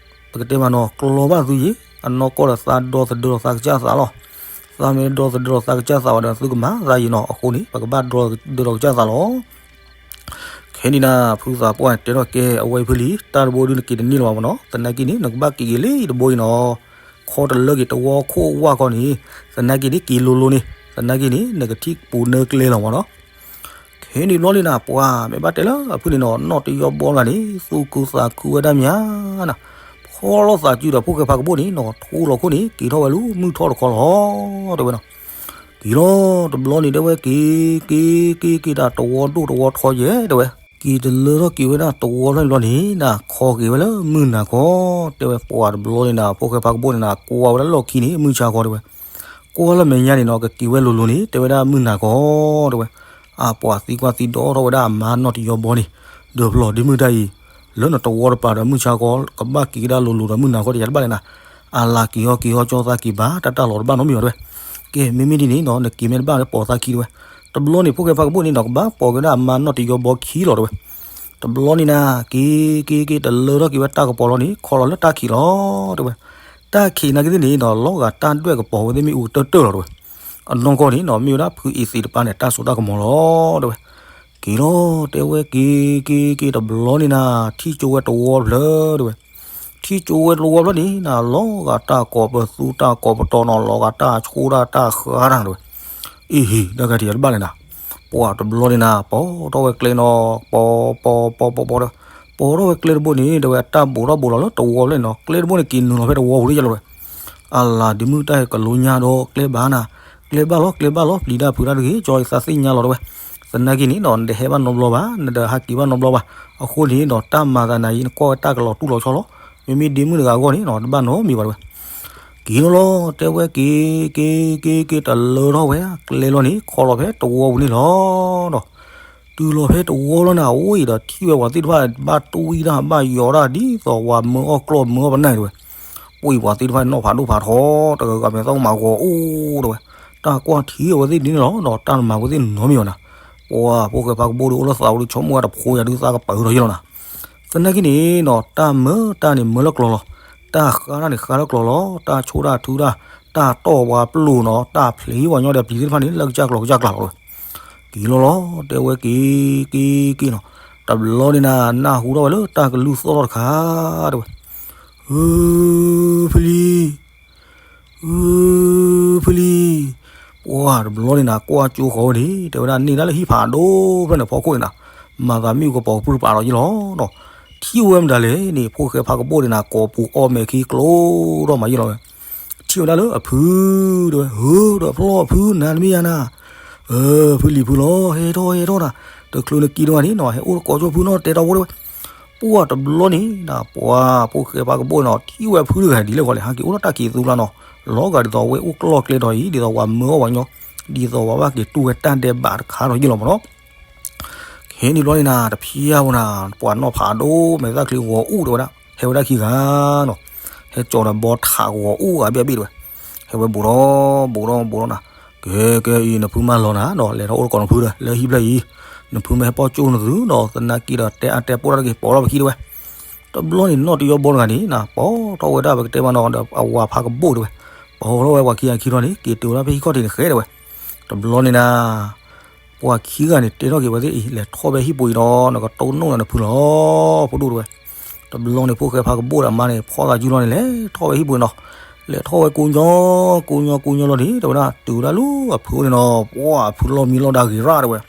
ပကတဲမးနီၤ ကျီဘၣ်သုယံၤ အနီၢ်ကီၢ်ဒီးသးဒီသဒၢလီၤသးကစၢ်သးလီၤ သးမ့ၢ်ဒီသဒၢလီၤသးကစၢ်သးဘၣ်ဒီး သုကမၤသးယံၤနီၤ အဃိန့ၣ် ပကဘၣ်ဒီသဒၢလီၤကစၢ်သးလီၤ ခဲန့ၣ်နၤ ဖုသးပှၢ်တဲထီၣ်ကဲ အဝဲအံၤဖုလံ တၢ်တဘိဒုးနက့ၤတန့ၢ်လၢၤဘၣ်မ့ၢ်နီၤ သနာ်က့န့ၣ် နကဘၣ်က့ၤက့ၤလၢတဘိအံၤနီၤ ခီတလၢက့ၤတဝီခိၣ်ဝၣ်ခီန့ၣ် သနာ်က့န့ၣ် က့ၤလိၤလိၤန့ၣ် သနာ်က့န့ၣ် နကထံၣ်ပူၤနၢကျဲလီၤမ့ၢ်နီၤ ခဲန့ၣ်ဘျီန့ၣ်နၤ ပှၤမ့ၢ်ဘၣ်တဲလၢအဖုန့ၣ်နီၤ နီၢ်တယီဘီတဂၤန့ၣ် သူၣ်ခုသးခုဝဲဒၣ်မးနၤ ဖီၣ်လိာ်သးစုဒီးဖိၣ်ဃဲဖါကဘိၣ်န့ၣ်နီၤ ထူလီၤခိၣ်န့ၣ် က့ၤထီၣ်ဝဲလၢမုၢ်ထီၣ်တခီလီၤ တဲဝဲနီၤ က့ၤလီၤ တဘျီန့ၣ်တဲဝဲ က့ၤ က့ၤ က့ၤ က့ၤတၢ်တဝီဒိၣ်တဝီထီယဲၢ် တဲဝဲ က့ၤတလၢထီၣ်က့ၤဝဲဒၣ်တဝီထီန့ၣ်ဘျီန့ၣ် နၤခီက့ၤဝဲလၢမုၢ်နၤခီ တဲဝဲပှၤတဘျီန့ၣ်နၤ ဖိၣ်ဃဲဖါကဘိၣ်န့ၣ်နၤ ကွၢ်ဝဲဒၣ်လီၢ်ခံန့ၣ် မုၢ်ဆါခီတဲဝဲ ကွၢ်လၢမဲာ်ညါန့ၣ်နီၤ ကက့ၤဝဲလိၤလိၤန့ၣ် တဲဝဲဒၣ်မုၢ်နၤခီ တဲဝဲ အပှၤသံကွၢ်သံဒိးထီၣ်ဝဲဒၣ်အမါနီၢ်တယီဘီန့ၣ် ဒုးဖျိးဒ်မုၢ်တၢ်အံၤ လၢနတဝီတပၤဒီးမုၢ်ဆါခီ ကဘၣ်က့ၤကဒါလိၤလိၤဒီးမုၢ်နၤခီတယၤတဘၣ်လဲၣ်နၤ အလၤက့ၤဟီက့ၤဟီကၠီသးက့ၤဘၣ် တၢ်တၢ်လီၤတဘၣ်နီတမံၤဘၣ်တဲဝဲ ကဲ မ့မ့ၢ်ဒ်န့ၣ်နီၤ နက့ၤမ့ၢ်တဘၣ်လၢပိာ်သးခံတဲဝဲ တဘျီန့ၣ် ဖိၣ်ဃဲဖါကဘိၣ်န့ၣ်နီၤ ကဘၣ်ပိာ်က့ၤဝဲဒၣ်အမါနီၢ်တယီဘီခံလီၤတဲဝဲ တဘျီန့ၣ်နၤ က့ၤ က့ၤ က့ၤ တလၢထီၣ်က့ၤဝဲတၢ်ကပီၤလီၤန့ၣ် ခီလီၤလၢတၢ်ခံးလီၤတဲဝဲ တၢ်ခံးနာ်က့သ့ၣ်န့ၣ်နီၤ လီၤဂာ်တၢ်ဒွဲၣ်ကပီၤဝဲသ့ၣ်မ့ၣ်အူကတၢၢ်တၢၢ်လီၤတဲဝဲ. အနီၢ်ကီၢ်န့ၣ်နီၤ မ့ၢ်ဝဲဒၣ်ဖုအံၤသ့ၣ်တဖၣ်န့ၣ် တၢ်စိတၢ်ကမီၤလီၤတဲဝဲ. က့ၤလီၤတဲဝဲ က့ၤ က့ၤ က့ၤ တဘျီန့ၣ်နၤ ထံၣ်ကၠိဝဲတဝီဖျၢၣ်တဲဝဲ. ထံၣ်ကၠိဝဲတဝီဖျၢၣ်န့ၣ်နၤ လီၤဂာ်တၢ်ကိးပသူတၢ်ကိးပတီၤနီၤ လီၤဂာ်တၢ်ဆိတၢ်တၢ်ဃါတၢ်တဲဝဲ. အ့ဟ့ တၢ်ဂၤထံးယၤတဘၣ်လဲၣ်နၤ. ပှၤတဘျီန့ၣ်နၤ ပိာ်ထီၣ်ဝဲကျဲနီၤ ပိာ် ပိာ် ပိာ် ပိာ် ပိာ် ဒီး ပိာ်ထီၣ်ဝဲကျဲတဘိန့ၣ် တဲဝဲအတၢ်ဘူးထီၣ်ဘူးလီၤလၢတဝီဖျၢၣ်န့ၣ်နီၤ ကျဲတဘိန့ၣ် က့ၤနုာ်လီၤဖဲတဝီပူၤလၢယလီၤတဲဝဲ. အလၤဒ်မုၢ်တၢ်ဟဲကလိညါဒီး ကျဲဘၣ်နၤ ကျဲဘၣ်လီၤ ကျဲဘၣ်လီၤ ပျံၤတၢ်ဖုးတၢ်တဂ့ၤ ကၠီယသးသ့ၣ်ညါလီၤတဲဝဲ. သနာ်က့န့ၣ်နီၤ နတဟဲဘၣ်နီတဘျီဘၣ် နတဟးက့ၤဘၣ်နီတဘျီဘၣ်. အဃိန့ၣ်ဒီး တၢ်မၤသးနၤအံၤ နကွၢ်ဝဲတၢ်ကလီၤတူၢ်လီၤဆီလီၤ. မ့မ့ၢ်ဒ့မုၢ်တဂၤအဂီၢ်န့ၣ်နီၤ တဘၣ်နီတမံၤဘၣ်တဲဝဲ. က့ၤလီၤလီၤ တဲဝဲက့ၤ က့ၤ က့ၤ က့ၤ တလၢထီၣ်ဝဲ ကျဲလီၤန့ၣ် ခီလီၤဖဲတဝီပူၤန့ၣ်လီၤဒီး တုၤလီၤဖဲတဝီလီၤနၤ အိၣ်အံၤဒီးထံၣ်ဝဲပှၤသ့ၣ်တဖၣ် ဘၣ်တွံၢ်တၢ် ဘၣ်ယီၤတၢ် ဒ်သိးပှၤမၢအီၣ်ကျီၢ်မၢအီၣ်ပနၢ်တဲဝဲ. ပှၤသ့ၣ်တဖၣ်နီၢ်ဖးဒိၣ်ဖးထီ တဂၤဂၤမဲာ်သၣ်မၤဂီၤအိၣ်တဲဝဲ. တၢ်ကွၢ်ထံအဝဲသ့ၣ်ဒ်န့ၣ်လီၤဒီး တၢ်မၤဝဲသ့ၣ်နီတမံၤဘၣ်နၤ. ပှၤဖိၣ်ဃဲဖးကဘိၣ်ဒီးအိၣ်လၢသးဝဲဒီး ဆိကမိၣ်ဝဲတဖိယၤဒုးသးကပၤဝဲဒီးယလီၤနၤ. သနာ်က့န့ၣ်နီၤ တၢ်မၢတၢ်န့ၣ်မၢလၢကျီၤလီၤ. တၢ်ဃါတၢ်န့ၣ်ဃါလၢကျီၤလီၤ. တၢ်ဆိတၢ်ထုတၢ် တၢ်တီၢ်ပှၤပျိာ်နီၤ တၢ်ဖျံးပှၤညီဒီးပျံၤသ့ၣ်တဖၣ်န့ၣ် လၢကစၢ်ကျီၤကစၢ်ကျါလီၤတဲဝဲ. က့ၤလီၤလီၤ တဲဝဲက့ၤ က့ၤ က့ၤနီၤ. တဘျီန့ၣ်နၤ နၢ်ဟူထီၣ်ဝဲလၢတၢ်ကလုၢ်သီၣ်ထီၣ်တခါတဲဝဲ. ဧၢ ဖုလံၤ ဧၢ ဖုလံၤ. ပှၤတဘျီန့ၣ်နၤ ကွၢ်ကၠိဃီၤဝဲန့ၣ် တဲဝဲဒၣ်န့ၢ်ဒၣ်လၢဟံၣ်ဖးဒိၣ်ဖျၢၣ်န့ၣ်ဖီခိၣ်န့ၣ်နၤ, မၤသးမ့ၣ်အူကပီၤကပြုၢ်ပာ်ဒီးယ့ၢ်လီၤနီၤ. ထံၣ်ဝဲမတၤလဲၣ်န့ၣ် ဖိၣ်ဃဲဖးကဘိၣ်န့ၣ်နၤ ကိးပူၤအီၣ်မဲာ်ခံကျိဒီးမၤယ့ၢ်လီၤဝဲ. ထံၣ်ဝဲဒၣ်လၢအဖုတဲဝဲ, ဧၢ ဒီးဖျီၣ်အဖု နၤတမ့ၢ်ယၤနၤ, အၢ ဖုလံၤဖုလီၤ ဟဲထီၣ်ဟဲထီၣ်နၤ, တချုးနက့ၤတဂၤန့ၣ်နီၤ ဟဲအိၣ်တကိးကၠိဖုနီၤ တဲတီဖိတဲဝဲ. ပှၤတဘျီန့ၣ်နၤ ပှၤဖိၣ်ဃဲဖးကဘိၣ်နီၤ ထံၣ်ဝဲဖုတဂၤဒ်လဲၣ်ဂီၤလဲၣ် ဟဲက့ၤအိၣ်ထီၣ်တၢ်ခံးသူလါနီၤ, လီၤဂာ်ဒ်သိးဝဲအိၣ်ကျီၢ်ကျဲဒီးအံၤ ဒ်သိးပှၤမၢအီၣ်ပှၤညီ, ဒ်သိးပှၤဘၣ်က့ၤတူၢ်ဝဲတၢ်ဒဲးဘးတခါဒီးယ့ၢ်လီၤမးနီၤ. ခဲန့ၣ်ဘျီန့ၣ်နၤ တဖျါဝဲနၤ ပှၤနီၢ်ဖးဒိၣ်မဲာ်သၣ်ချံဂီၤအိၣ်တဲဝဲဒၣ် ဟဲဝဲဒၣ်ခံဂၤနီၤ, ဟဲကၠီဒီးဘီထးဂီၤအိၣ်ဂၤဘ့ၣ်ဘ့ၣ်တဲဝဲ, ဟဲဝဲဘူးထီၣ်ဘူးထီၣ်ဘူးထီၣ်နၤ, ကဲကဲအံၤ နဖုမၢလီၤနၤဒီး လဲၤထီၣ်အိၣ်တကိးနဖုဒီး လၢဟံၣ်ဖျၢၣ်အံၤ နဖုမၢဟဲပီၢ်ကၠိနသုဒီး သနာ်က့ဒီးတဲအါတဲပိၢ်တၢ်တဂ့ၤ ပိာ်ထီၣ်ပခံတဲဝဲ. တဘျီန့ၣ်နီၢ်တယီဘီတဂၤန့ၣ်နၤ ပိာ်ထီၣ်ဝဲဒၣ်ပကတဲမးနီၤဒီး အဝၤဖးကဘိၣ်တဲဝဲ, ပိာ်ထီၣ်ဝဲပှၤခံဂၤခံထီၣ်န့ၣ် က့ၤတုၤဝဲဒၣ်ဖဲဟံၣ်ခီၣ်ထံးန့ၣ်ဃဲတဲဝဲ. တဘျီန့ၣ်နၤ ပှၤခံဂၤန့ၣ်တဲထီၣ်က့ၤဝဲသ့ၣ်အံၤ လဲၤထီၣ်ဖဲဟံၣ်ပူၤအံၤဒီး နကတိၢ်နီၣ်နၤနဖုလီၤ ဖိဒိၣ်တဲဝဲ. တဘျီန့ၣ် ဖိၣ်ဃဲဖးကဘိၣ်ဒီးအမါန့ၣ် ဖီၣ်သးစုလီၤန့ၣ် လဲၤထီၣ်ဝဲဟံၣ်ပူၤအံၤနီၤ, လဲၤထီၣ်ဝဲကိညီ ကိညီကိညီလီၤန့ၣ် တဲဝဲဒၣ် တုၤဝဲဒၣ်လၢအဖုန့ၣ်နီၤ ပှၤအဖုလီၢ်မံလီၢ်ဒါဂ့ၤရၣ်တဲဝဲ.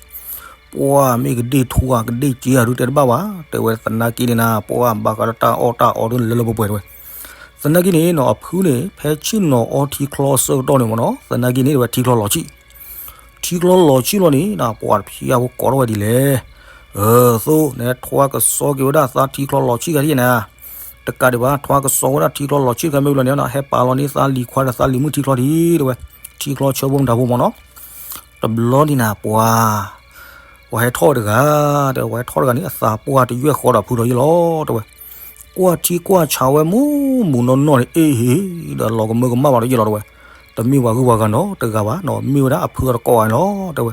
ပှၤမ့ၢ်ကဒ့ၣ်ထူဧါ ကဒ့ၣ်စ့ဧါဒုးတဲတဘၣ်ဘၣ် တဲဝဲ သနာ်က့န့ၣ်နၤ ပှၤဘၣ်ဃးဒီးတၢ်အီၣ်တၢ်အီဒုးလၢလၢပှဲၤပှဲၤတဲဝဲ. သနာ်က့န့ၣ်နီၤ အဖုန့ၣ် ဖဲဆ့ၣ်နီၤအီထံချီအဆၢကတီၢ်န့ၣ်မးနီၤ သနာ်က့န့ၣ်တဲဝဲထံချီလီၤဆံၣ် ထံချီလီၤဆံၣ်လီၤန့ၣ်နၤ ပှၤတဖျါဖိကိးထီၣ်ဝဲဒ်လဲၣ်, အၢ သိ နဟဲထွါကစီက့ၤဝဲဒၣ်သးထံချီလီၤဆံၣ်ခါဒ်နၤ, တကးဒံးဘၣ် ထွါကစီဝဲဒၣ်ထံချီလီၤဆံၣ်ခါမ့ၢ်ဘျီန့ၣ်နၤ ဟဲပာ်လီၤန့ၢ်သးလံၤခွါဒီးသးလံၤမုၣ်ထံချီဒံးတဲဝဲ, ထံချီဆၢဖိမတၤဖိမးနီၤ. တဘျီန့ၣ်နၤ ပှၤ ပှၤဟဲထီၣ်ဝဲတဂၤ တဲဝဲ ပှၤဟဲထီၣ်တဂၤန့ၣ် အသးပှၢ်တယွဲၢ်ဃီဒီးဖုဒီးယ့ၢ်လီၤ တဲဝဲ. ကွၢ်ထံကွၢ်ဆးဝဲမူမူနီၢ်နီၢ်န့ၣ် အ့ဟ့ ဒီးလီၤကမၢကမၣ်ဘၣ်ဒီးယ့ၢ်လီၤ တဲဝဲ. တမ့ၢ်ပှၤဂုၤပှၤဂၤနီတဂၤဘၣ်နီၤ မ့ၢ်ဝဲဒၣ်အဖုအတကိးဂၤန့ၣ်လီၤ တဲဝဲ.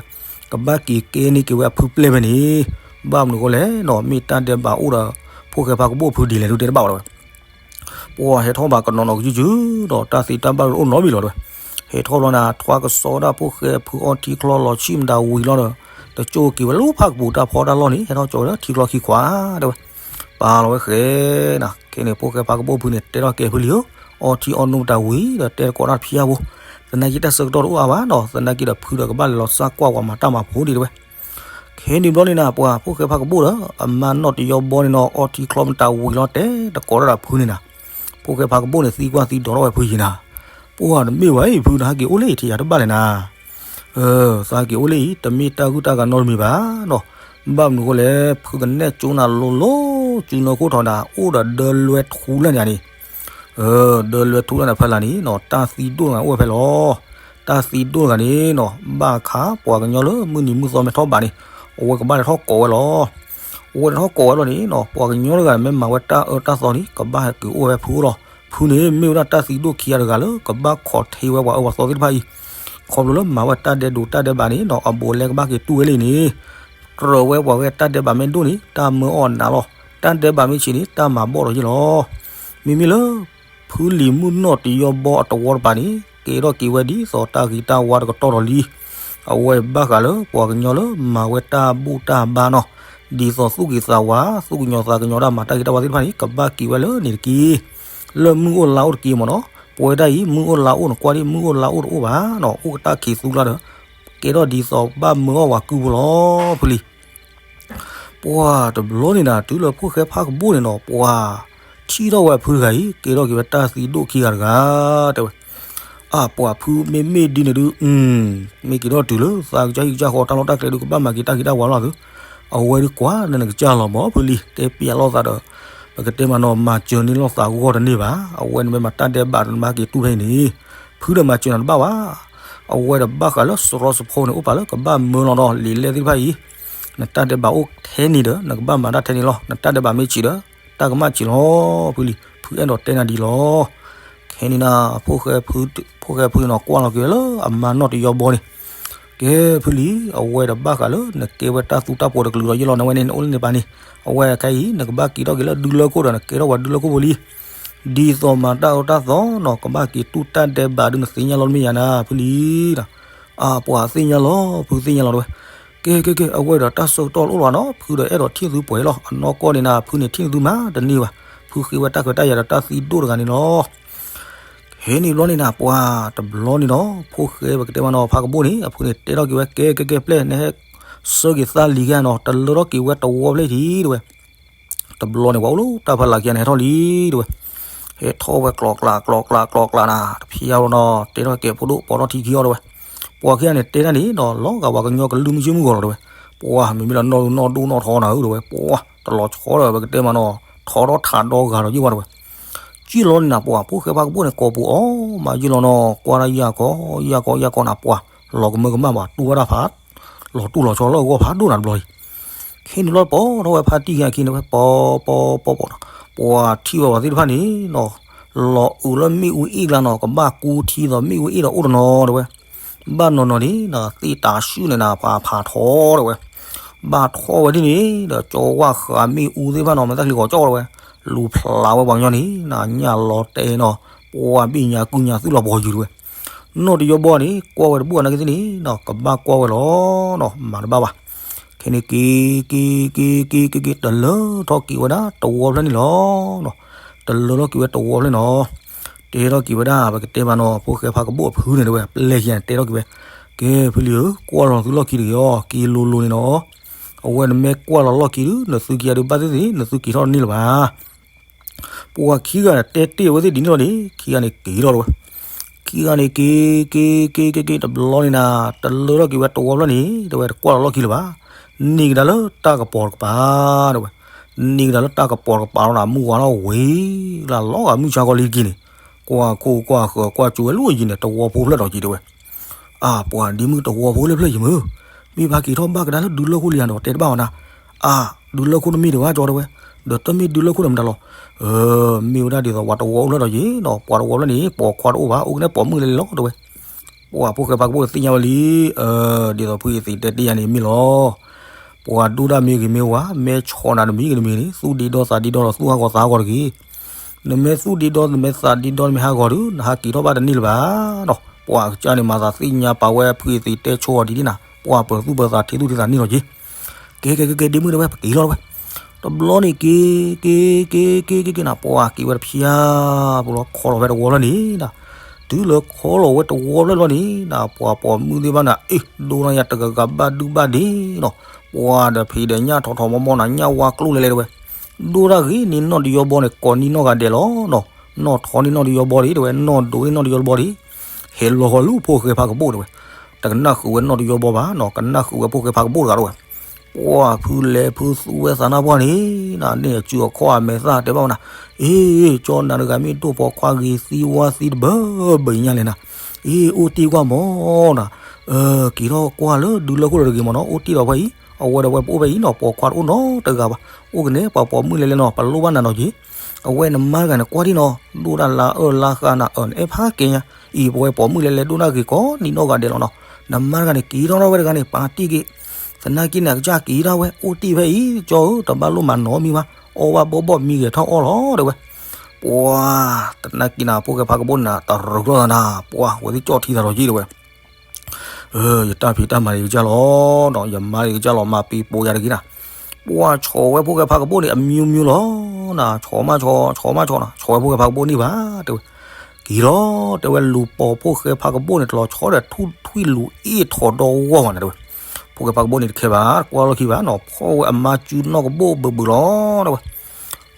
ကဘၣ်က့ၤကဲန့ၢ်က့ၤဝဲအဖုပျဲၢ်ဖဲန့ၣ် ဘၣ်မနုၤအဃိလဲၣ်နီၤ မ့ၢ်တၢ်ဒဲးဘးအိၣ်ဒီး ဖိၣ်ဃဲဖးကဘိၣ်ဖုဒ်လဲၣ်ဒုးတဲတဘၣ်ဘၣ် တဲဝဲ. ပှၤဟဲထီၣ်ဘၣ်ကနီၤနီၤကစုၤစုၤ ဒီးတၢ်သံတၢ်ဘၣ်ဒုးအိၣ်နီတမံၤလီၤ တဲဝဲ. ဟဲထီၣ်ဘျီန့ၣ် ထွါကစီဝဲဒၣ်ဖိၣ်ဃဲဖုအီထံချီလီၤဆံၣ်မတၤဝံၤလီၤဒီး တကၠိက့ၤဝဲလၢဖးကပူၤတၢ်ဖီတၢ်လီၢ်န့ၣ် ဟဲထီၣ်ကၠီဝဲလၢထံချီခံခွါ တဲဝဲ. ပာ်လီၤဝဲဃဲနၤ ခဲန့ၣ် ဖိၣ်ဃဲဖးကဘိၣ်ဖုန့ၣ် တဲထီၣ်ကဲဖုလံဧၢ, အီထံအီနိမတၤဝံၤဒီး တဲတကိးတၢ်တဖျါဖိ, သနာ်က့တၢ်ဆၢကတီၢ်တအိၣ်အါဘၣ်ဒီး သနာ်က့ဒီးဖုဒီးကဘၣ်လဲၤလီၤစၢ်ကွၢ်ပှၤမၤတၢ်မၤဖိဒံး တဲဝဲ. ခဲန့ၣ်ဘျီန့ၣ်နၤ ပှၤဖိၣ်ဃဲဖးကဘိၣ်ဒီး အမါနီၢ်တယီဘီန့ၣ်နီၤ အီထံချီမတၤဝံၤလီၤ တဲတကိးတၢ်ဒီးဖုန့ၣ်နၤ. ဖိၣ်ဃဲဖးကဘိၣ်န့ၣ် သံကွၢ်သံဒိးထီၣ်ဝဲဖုယံၤနၤ. ပှၤတမ့ၢ်ဝဲအံၤ ဖုနဟးက့ၤအိၣ်လၢအံၤထံးယၤတဘၣ်လဲၣ်နၤ. အၢ သးက့ၤအိၣ်လၢအံၤ တမ့ၢ်တၢ်ဂုၢ်တၢ်ဂၤနီတမံၤဘၣ်နီၤ. ဘၣ်မနုၤအဃိလဲၣ် ဖုကနဲၣ်ကၠိနၤလိၤလိၤ ကၠိနီၢ်ခိၣ်ထီၣ်နၤ အိၣ်ဒီးဒၢလွဲထူလၢန့ၣ်န့ၣ် အၢ ဒၢလွဲထူလၢန့ၣ်ဖဲလၢ်န့ၣ်နီၤ တၢ်သံဒိၣ်တဂၤအိၣ်ဝဲဖဲလီၤ. တၢ်သံဒိၣ်တဂၤန့ၣ်နီၤ ဘၣ်ခါပှၤကညီလၢမုၢ်နံၤမုၢ်သီမ့ၢ်ထီၣ်ဘးန့ၣ် အဝဲကဘၣ်လဲၤထီၣ်ကိးဝဲလီၤ. အဝဲလဲၤထီၣ်ကိးဝဲလီၤန့ၣ်နီၤ ပှၤကညီတဂၤမ့ၢ်မၤဝဲတၢ်အၢတၢ်သီန့ၣ် ကဘၣ်ဟဲက့ၤအိၣ်ဝဲဖဲဖုအိၣ်လီၤ. ဖုန့ၣ် မ့ၢ်ဝဲဒၣ်တၢ်သံဒိၣ်ခံဂၤတဂၤလၢ ကဘၣ်ခိးထံဝဲပှၤအၢပှၤသီသ့ၣ်တဖၣ်အံၤ ခီဖျိလၢမၤဝဲတၢ်ဒဲးဒိးတၢ်ဒဲးဘးန့ၣ်နီၤ အဘူးအလဲကဘၣ်က့ၤတူၢ်ဝဲလံန့ၣ် ကြၢးဝဲပှၤဝဲတၢ်ဒဲးဘးမ့ၢ်ဒိၣ်န့ၣ် တၢ်မၢအီၣ်နးလီၤ. တၢ်ဒဲးဘးမ့ၢ်ဆံးန့ၣ် တၢ်မၤဘီၣ်ဒီးယ့ၢ်လီၤ. မ့မ့ၢ်လၢ ဖုလံၤမုၣ်နီၢ်တယီဘီအတဝီတပၤန့ၣ် ကဲထီၣ်က့ၤဝဲဒ်သိးတၢ်ဂ့ၤတၢ်ဝါတကတီၢ်ဒီးလံ. အဝဲဘၣ်ဃးလၢပှၤကညီလၢမၤဝဲတၢ်ဘူၣ်တၢ်ဘါနီၤ, ဒ်သိးသူၣ်ဂ့ၤသးဝါ သူၣ်ကညီၤသးကညီၤတၢ်မၤတၢ်ဂ့ၤတၢ်ဝါသ့ၣ်တဖၣ်န့ၣ် ကဘၣ်က့ၤဝဲလၢန့ၣ်တက့ၢ်. လၢမုၢ်အိၣ်လါအိၣ်တက့ၢ်မ့ၢ်နီၤ. ပဝဲဒၣ်အံၤ မုၢ်အိၣ်လါအိၣ် နကွၢ်ဒ်မုၢ်အိၣ်လါအိၣ်တအိၣ်ဘၣ်နီၤ, အိၣ်ကတၢ်ခံးသူကျါဒီး ကဲထီၣ်ဒ်သိးဘၣ်မၢအီၣ်ဝဲကုဖိလီၤ ဖုလံၤ ပှၤတဘျီန့ၣ်နၤ တုၤလၢဖိၣ်ဃဲဖးကဘိၣ်န့ၣ်နီၤ ပှၤထံၣ်ထီၣ်ဝဲဖုတဂၤအံၤ ကဲထီၣ်က့ၤဝဲတၢ်သံဒိၣ်ခံဂၤတဂၤ တဲဝဲ. အၢ ပှၤဖုမ့မ့ၢ်ဒ်န့ၣ်ဒုး မ့ၢ်က့ၤထီၣ်တုၤလၢသးကစၢ်ဟံၣ်ကစၢ်ဃီတၢ်လီၢ်တၢ်ကျဲဒုး ကဘၣ်မၤက့ၤတၢ်ဂ့ၤတၢ်ဝါလီၤသု, အဝဲဒုးကွၢ်လၢနကစၢ်လီၤမၢ် ဖုလံၤ တဲပျးလိာ်သးဒီး ပကတဲမးနီၤ မၤစၢၤန့ၢ်လိာ်သးဂီၢ်တန့ၢ်ဘၣ်, အဝဲန့ၣ်မ့ၢ်မၤတၢ်ဒဲးဘးဒီးနဘၣ်က့ၤတူၢ်ဖဲအံၤန့ၣ် ဖုဒီးမၤစၢၤနၤတဘၣ်ဘၣ်. အဝဲဒီးဘၣ်ဃးလၢစရီစဖိန့ၣ် အိၣ်ပာ်လၢကဘၣ်မၢလီၤဒီး လံာ်လဲၢ်သ့ၣ်တဖၣ်အံၤ နတၢ်ဒဲးဘးအိၣ်ထဲန့ၣ်ဒီး နကဘၣ်မၤတၢ်ထဲန့ၣ်လီၤ. နတၢ်ဒဲးဘးမ့ၢ်ဆံးဒီး တၢ်ကမၣ်ဆံးလီၤ ဖုလံၤ. ဖုအဲၣ်ဒိးတဲနၤဒ်လီၤ. ခဲန့ၣ်နၤ ဖိၣ်ဃဲဖုန့ၣ်နီၤ ကွၢ်လီၤက့ၤဝဲလၢအမါနီၢ်တယီဘီန့ၣ် ကဲဖုလံၤ အဝဲဒီးဘၣ်ဃးလၢနကဲဝဲတၢ်သူတၢ်ပှဲၤတကလုာ်ဒီးယ့ၢ်လီၤ နဝဲန့ၣ် နအိၣ်လၢန့ၣ်ပၤန့ၣ် အဝဲခဲအံၤ နကဘၣ်က့ၤထီၣ်က့ၤလၢဒူလၢခိၣ်ဒီး နကဲထီၣ်ပှၤဒူလၢခိၣ်ဖိလံ. ဒ်သိးမၤတၢ်အၢတၢ်သီနီၤ ကဘၣ်က့ၤတူၢ်တၢ်ဒဲးဘးဒုး နသ့ၣ်ညါလီၤတမ့ၢ်ယၤနၤ ဖုလံၤ. အၢ ပှၤသ့ၣ်ညါလီၤ ဖုသ့ၣ်ညါလီၤတဲဝဲ. ကဲကဲကဲ အဝဲဒီးတၢ်ဆၢကတီၢ်တအိၣ်လၢၤဘၣ်နီၤ ဖုဒီးအဲၣ်ဒိးထံၣ်သုပှဲၤလီၤ. အနီၢ်ကီၢ်န့ၣ်နၤ ဖုန့ၣ်ထံၣ်သုမၤတန့ၢ်ဘၣ်. ဖုဃ့ဝဲတၢ်ခွဲးတၢ်ယာ်ဒီးတၢ်သံဒိၣ်တဂၤန့ၣ်လီၤ. ခဲန့ၣ်ဘျီန့ၣ်နၤ ပှၤတဘျီန့ၣ်ဒီး ဖိၣ်ဃဲပကတဲမးနီၤ ဖးကဘိၣ်န့ၣ် အဖုန့ၣ်တဲထီၣ်က့ၤဝဲ ကဲကဲကဲ ပျဲၢ် နဟဲဆှၢက့ၤသးလံၤဂ့ၤနီၤ တလၢထီၣ်က့ၤဝဲတဝီဖျၢၣ်ထံးတဲဝဲ. တဘျီန့ၣ် ပှၤအိၣ်လၢတၢ်ဖးလၢ်ခံဂၤန့ၣ် ဟဲထီၣ်လံတဲဝဲ. ဟဲထီၣ်ဝဲကျိးကျးကျိးကျးကျိးကျးနၤ တဖျါလီၤနီၤ တဲထီၣ်ကဲဖိဒိၣ်ပိာ်ထီၣ်ထံခံအီၤတဲဝဲ. ပှၤခံဂၤန့ၣ်တဲတၢ်န့ၣ်နီၤ လီၤဂာ်ပှၤကညီကလုၢ်မုၢ်ဆ့ၣ်မုၢ်ဂီၤလီၤတဲဝဲ. ပှၤမ့မ့ၢ်လၢနီၢ်ဒိၣ်နီၢ်ထီနၤဧၢတဲဝဲ ပှၤတလီၤဆီဒီး ပကတဲမးနီၤ ထီထီၣ်ထးဒီဂၤဒီးယ့ၢ်ဝဲတဲဝဲ. ကံၣ်လီၤန့ၣ်နၤ ပှၤဖိၣ်ဃဲဖးကဘိၣ်န့ၣ် ကိးပူၤအီၤမးယ့ၢ်လီၤနီၤ ကွၢ်တၢ်ယၢ်ကီယၢ်ကီယၢ်ကီနၤ ပှၤလီၤကမၢကမၣ်ဘၣ် တူၢ်ဘၣ်တၢ်ဖး လီၤတူၢ်လီၤဆီလၢအဂီၢ်ဖးဒိၣ်နၤတဘျီအံၤ. ခဲန့ၣ်လီၤပိာ်ထီၣ်ဝဲဖါတံၢ်ခံဂၤခံန့ၣ်ဝဲ ပိာ်ပိာ်ပိာ်ပိာ်နီၤ ပှၤထံၣ်ဝဲပှၤသ့ၣ်တဖၣ်န့ၣ်နီၤ လီၤအုးလၢမ့ၣ်အူအ့ၣ်ကျါနီၤ ကဘၣ်ကူထံသိးမ့ၣ်အူအ့ၣ်ဒီးအိၣ်တနီၤတဲဝဲ. ဘၣ်နီၤနီၤန့ၣ် သ့ၣ်တၤဆှုၣ်န့ၣ်နၤ ပှၤဖးထီတဲဝဲ. ဘၣ်ထီၣ်ဝဲဒ်န့ၣ်ဒီး ကၠီဝၣ်ဃးမ့ၣ်အူသ့ၣ်တဖၣ်နီၤ မဲာ်သၣ်ချံကီးကၠီတဲဝဲ. လူၤဖျးဝဲပှၤကညီန့ၣ် နညၣ်လီၤတဲာ်နီၤ ပှၤဘ့ၣ်ညါကုညါသုလီၤပှီၤယုာ်တဲဝဲ. နီၢ်တယီဘီန့ၣ် ကွၢ်ဝဲတဘူၣ်အနာ်က့သ့ၣ်န့ၣ်နီၤ ကဘၣ်ကွၢ်ဝဲလီၤနီၤ မၤတဘၣ်ဘၣ်. ခဲန့ၣ်က့ၤ က့ၤ က့ၤ က့ၤ က့ၤ က့ၤ တလၢထီၣ်က့ၤဝဲဒၣ်တဝီဖျၢၣ်န့ၣ်လီၤ. တလၢထီၣ်က့ၤဝဲတဝီဖျၢၣ်နီၤ တဲထီၣ်က့ၤဝဲဒၣ် ပကတဲမးနီၤ ဖိၣ်ဃဲဖးကဘိၣ်အဖုန့ၣ်တဲဝဲ ပျဲၢ်ခံဂၤန့ၣ် တဲထီၣ်က့ၤဝဲ ကဲဖုလံၤဧၢ ကွၢ်လီၤသုလီၢ်ခံတဂ့ၤအီၤ က့ၤလိၤလိၤန့ၣ်နီၤ. အဝဲနမ့ၢ်ကွၢ်လီၤလီၢ်ခံဒုး နသုက့ၤအဒုးဘၣ်သ့ၣ်သ့ၣ် နသုက့ၤထီၣ်တန့ၢ်လၢၤဘၣ်. ပှၤခံဂၤတဲတ့ၢ်အဝဲသ့ၣ်ဒ်န့ၣ်လီၤန့ၣ် ခံဂၤန့ၣ်က့ၤလီၤတဲဝဲ. ခံဂၤန့ၣ်က့ၤ က့ၤ က့ၤ က့ၤ က့ၤ တဘျီန့ၣ်နၤ တလၢထီၣ်က့ၤဝဲတဝီဖျၢၣ်န့ၣ် တဲဝဲတကွၢ်လီၤလီၢ်ခံလၢၤဘၣ်. န့ၢ်ကဒါလၢတၢ်ကပီၤတကပၤတဲဝဲ. န့ၢ်ကဒါလၢတၢ်ကပီၤတကပၤလီၤနၤ မုၢ်ဝါထီၣ်ဝံၤလၢလီၤဂာ်မုၢ်ဆါခီလံက့ၤန့ၣ် ကွၢ်ခိၣ်ကွၢ်ဃၢၤကွၢ်ကၠိဝဲလၢယံၤန့ၣ် တဝီဖိဖျၢၣ်ဒီးက့ၤတဲဝဲ. အၢ ပှၤဒ်မုၢ်တဝီဖိလၢဖျၢၣ်ယံၤမုၢ် မ့ၢ်ပဟဲက့ၤထီၣ်ဘၣ်ကဒါလၢဒူလၢခိၣ်လံဧါဒီးတဲတဘၣ်ဝဲနၤ. အၢ ဒူလၢခိၣ်တမ့ၢ်ဒံးဘၣ်ကၠီတဲဝဲ. ဒီးတမ့ၢ်ဒူလၢခိၣ်ဒီးမတၤလီၤ. အၢ မ့ၢ်ဝဲဒၣ်ဒ်သိးပှၤတဝီအိၣ်ဖျၢၣ်ဒီးယံၤနီၤ ပှၤတဝီဖျၢၣ်န့ၣ် ပိာ်ခွါတအိၣ်ဘၣ် အိၣ်ကနဲၣ်ပိာ်မုၣ်လဲၤလဲၤလီၤတဲဝဲ. ပှၤဖိၣ်ဃဲဖးကဘိၣ်သ့ၣ်ညါဝဲလံ. အၢ ဒ်သိးဖုအံၤသ့ၣ်တဲတ့ၢ်ယၤန့ၣ်မ့ၢ်လီၤ. ပှၤဒိၣ်ဒၣ်မ့ၢ်ဂ့ၤမ့ၢ်ဝါ မ့ၢ်ဆီၣ်နၤတမံၤဂ့ၤတမံၤန့ၣ် သူၣ်ဒ့ဒီသးဒ့ဒီဒီးသူၣ်ဟးဂီၤသးဟးဂီၤတဂ့ၤ. နမ့ၢ်သူၣ်ဒ့ဒီ နမ့ၢ်သးဒ့ဒီ နမ့ၢ်ဟးဂီၤဒုး နဟးက့ၤထီၣ်ဘၣ်တန့ၢ်လၢၤဘၣ်နီၤ. ပှၤကစၢ်န့ၣ်မၤသးသ့ၣ်ညါပာ်ဝဲဖုအံၤသ့ၣ်တဲဆိအီၤဒ်န့ၣ်နၤ ပှၤပၢၤသူၣ်ပၢၤသးထံသူၣ်ထံသးန့ၢ်လီၤက့ၤ က့ၤ က့ၤ က့ၤ က့ၤ ဒ့မုၣ်တဲဝဲ ပက့ၤလီၤတဲဝဲ. တဘျီန့ၣ်က့ၤ က့ၤ က့ၤ က့ၤ က့ၤ က့ၤ က့ၤနၤ ပှၤက့ၤဝဲတဖျါ ပူၤလီၤခီလီၤဝဲတဝီဖျၢၣ်န့ၣ်နၤ. တုၤလၢခီလီၤဝဲတဝီဖျၢၣ်လီၤန့ၣ်နၤ ပှၤပိာ်မုၣ်သ့ၣ်တဖၣ်န့ၣ် အ့ၣ် ဒိၣ်ထီၣ်ညါတဂၤဂၤဘၣ်ဒုဘၣ်ဒ့နီၤ. ပှၤဒီးဖံးဒီးညၣ်ထီၣ်ထီၣ်မီၢ်မီၢ်နၤ ညၣ်ဝါကျိၣ်လဲၤလဲၤတဲဝဲ. ဒိၣ်တၢ်ဂ့ၤန့ၣ်နီၢ်တယီဘီန့ၣ် ကိးနံၣ်နီၢ်ဂၤဒဲးလီၤနီၤ. နီၢ်ထီန့ၣ်နီၢ်တယီဘီဒံးတဲဝဲ နီၢ်ဒိးန့ၣ်နီၢ်တယီဘီဒံး ဟဲလီၤဃီလၢဖိၣ်ဃဲဖးကဘိၣ်တဲဝဲ. တကနၣ်ဃုာ်ဝဲနီၢ်တယီဘီဘၣ်နီၤ ကနၣ်ဃုာ်ဝဲဖိၣ်ဃဲဖးကဘိၣ်တဂၤတဲဝဲ. ပှၤဖုလဲၤဖုသူဝဲသးနါပှၢ်န့ၣ် နန့ၢ်အစုအခီၣ်အမဲာ်သၣ်တဲဘၣ်ဝဲနၤ, အ့ ကၠီနၤတဂၤမ့ၢ်ဒိၣ်ပိာ်ခွါဂ့ၤသံဝါသံတဘၢဘၢညါလဲၣ်နၤ, အ့ အိၣ်တ့ၢ်ကွၢ်မၢ်နၤ, က့ၤထီၣ်ကွၢ်လၢဒူလၢခိၣ်ဒီးတဂ့ၤမၢ်နီၤ, အိၣ်တ့ၢ်ဒီးဖဲအံၤ အဝဲဒီးဝဲပအိၣ်ဖဲအံၤနီၤ ပိာ်ခွါတအိၣ်နီတဂၤဘၣ်, အိၣ်ကန့ၣ်ပှၤပိာ်မုၣ်လဲၤလဲၤနီၤ ပလိၣ်ဘၣ်နၤနီၤက့ၤ, အဝဲနမါတဂၤန့ၣ် ကွၢ်ဒံနီၤ ဒိၣ်ဒၣ်လါအၢလါဃာ်နၤအၢ နအဲၣ်ဖးကဲညါ, အံၤပဝဲပိာ်မုၣ်လဲၤလဲၤဒိၣ်ဒၣ်ဂ့ၤကိးနံၣ်နီၢ်ဂၤဒဲးလီၤနီၤ, နမါတဂၤန့ၣ် က့ၤထီၣ်ထီၣ်ဝဲတဂၤန့ၣ် ပာ်တ့ၢ်က့ၤ, သနာ်က့န့ၣ် အကစၢ်က့ၤထီၣ်ဝဲ အိၣ်တ့ၢ်ဖဲအံၤ ကၠီဧၢ တဘၣ်လိၣ်မၤနီတမံၤဘၣ်, အီၣ်ဘၣ်ဘီၣ်ဘီၣ်မံဂဲၤထီၣ်အီၣ်လီၤတဲဝဲ, ပှၤ သနာ်က့နၤ ဖိၣ်ဃဲဖါကဘိၣ်န့ၣ်နၤ တရူးထီၣ်သးနၤ ပှၤ ဝဲသ့ၣ်ကၠီၣ်ထံသးဒီးယံာ်တဲဝဲ, ယတၢ်ဖံးတၢ်မၤန့ၣ်ယကစၢ်လီၤ, ယမါန့ၣ်ယကစၢ်လီၤ မၤပ့ၤပိာ်ယၤတဂ့ၤနၤ, ပှၤဆီၣ်ဝဲဖိၣ်ဃဲဖါကဘိၣ်န့ၣ် အမျိုးမျိုးလီၤနၤ, ဆီၣ်မးဆီၣ် ဆီၣ်မးဆီၣ်နၤ ဆီၣ်ဝဲဖိၣ်ဃဲဖါကဘိၣ်န့ၣ်ဘၣ် တဲဝဲ, က့ၤလီၤ တဲဝဲ လူၤပိာ်ဖိၣ်ဃဲဖါကဘိၣ်န့ၣ် တလီၤဆီဒီးထူၣ်ထွံၣ်လူၤအ့ၣ်ထီၣ်ဒီဂီၢ်မးနၤ တဲဝဲ, ဖိၣ်ဃဲဖါကဘိၣ်န့ၣ်တခဲဘၣ် ကွၢ်လီၢ်ခံဘၣ်နီၤ ဖီၣ်ဝဲအမါစုနီၢ်ကဘိၣ်ဘၢဘၢလီၤ တဲဝဲ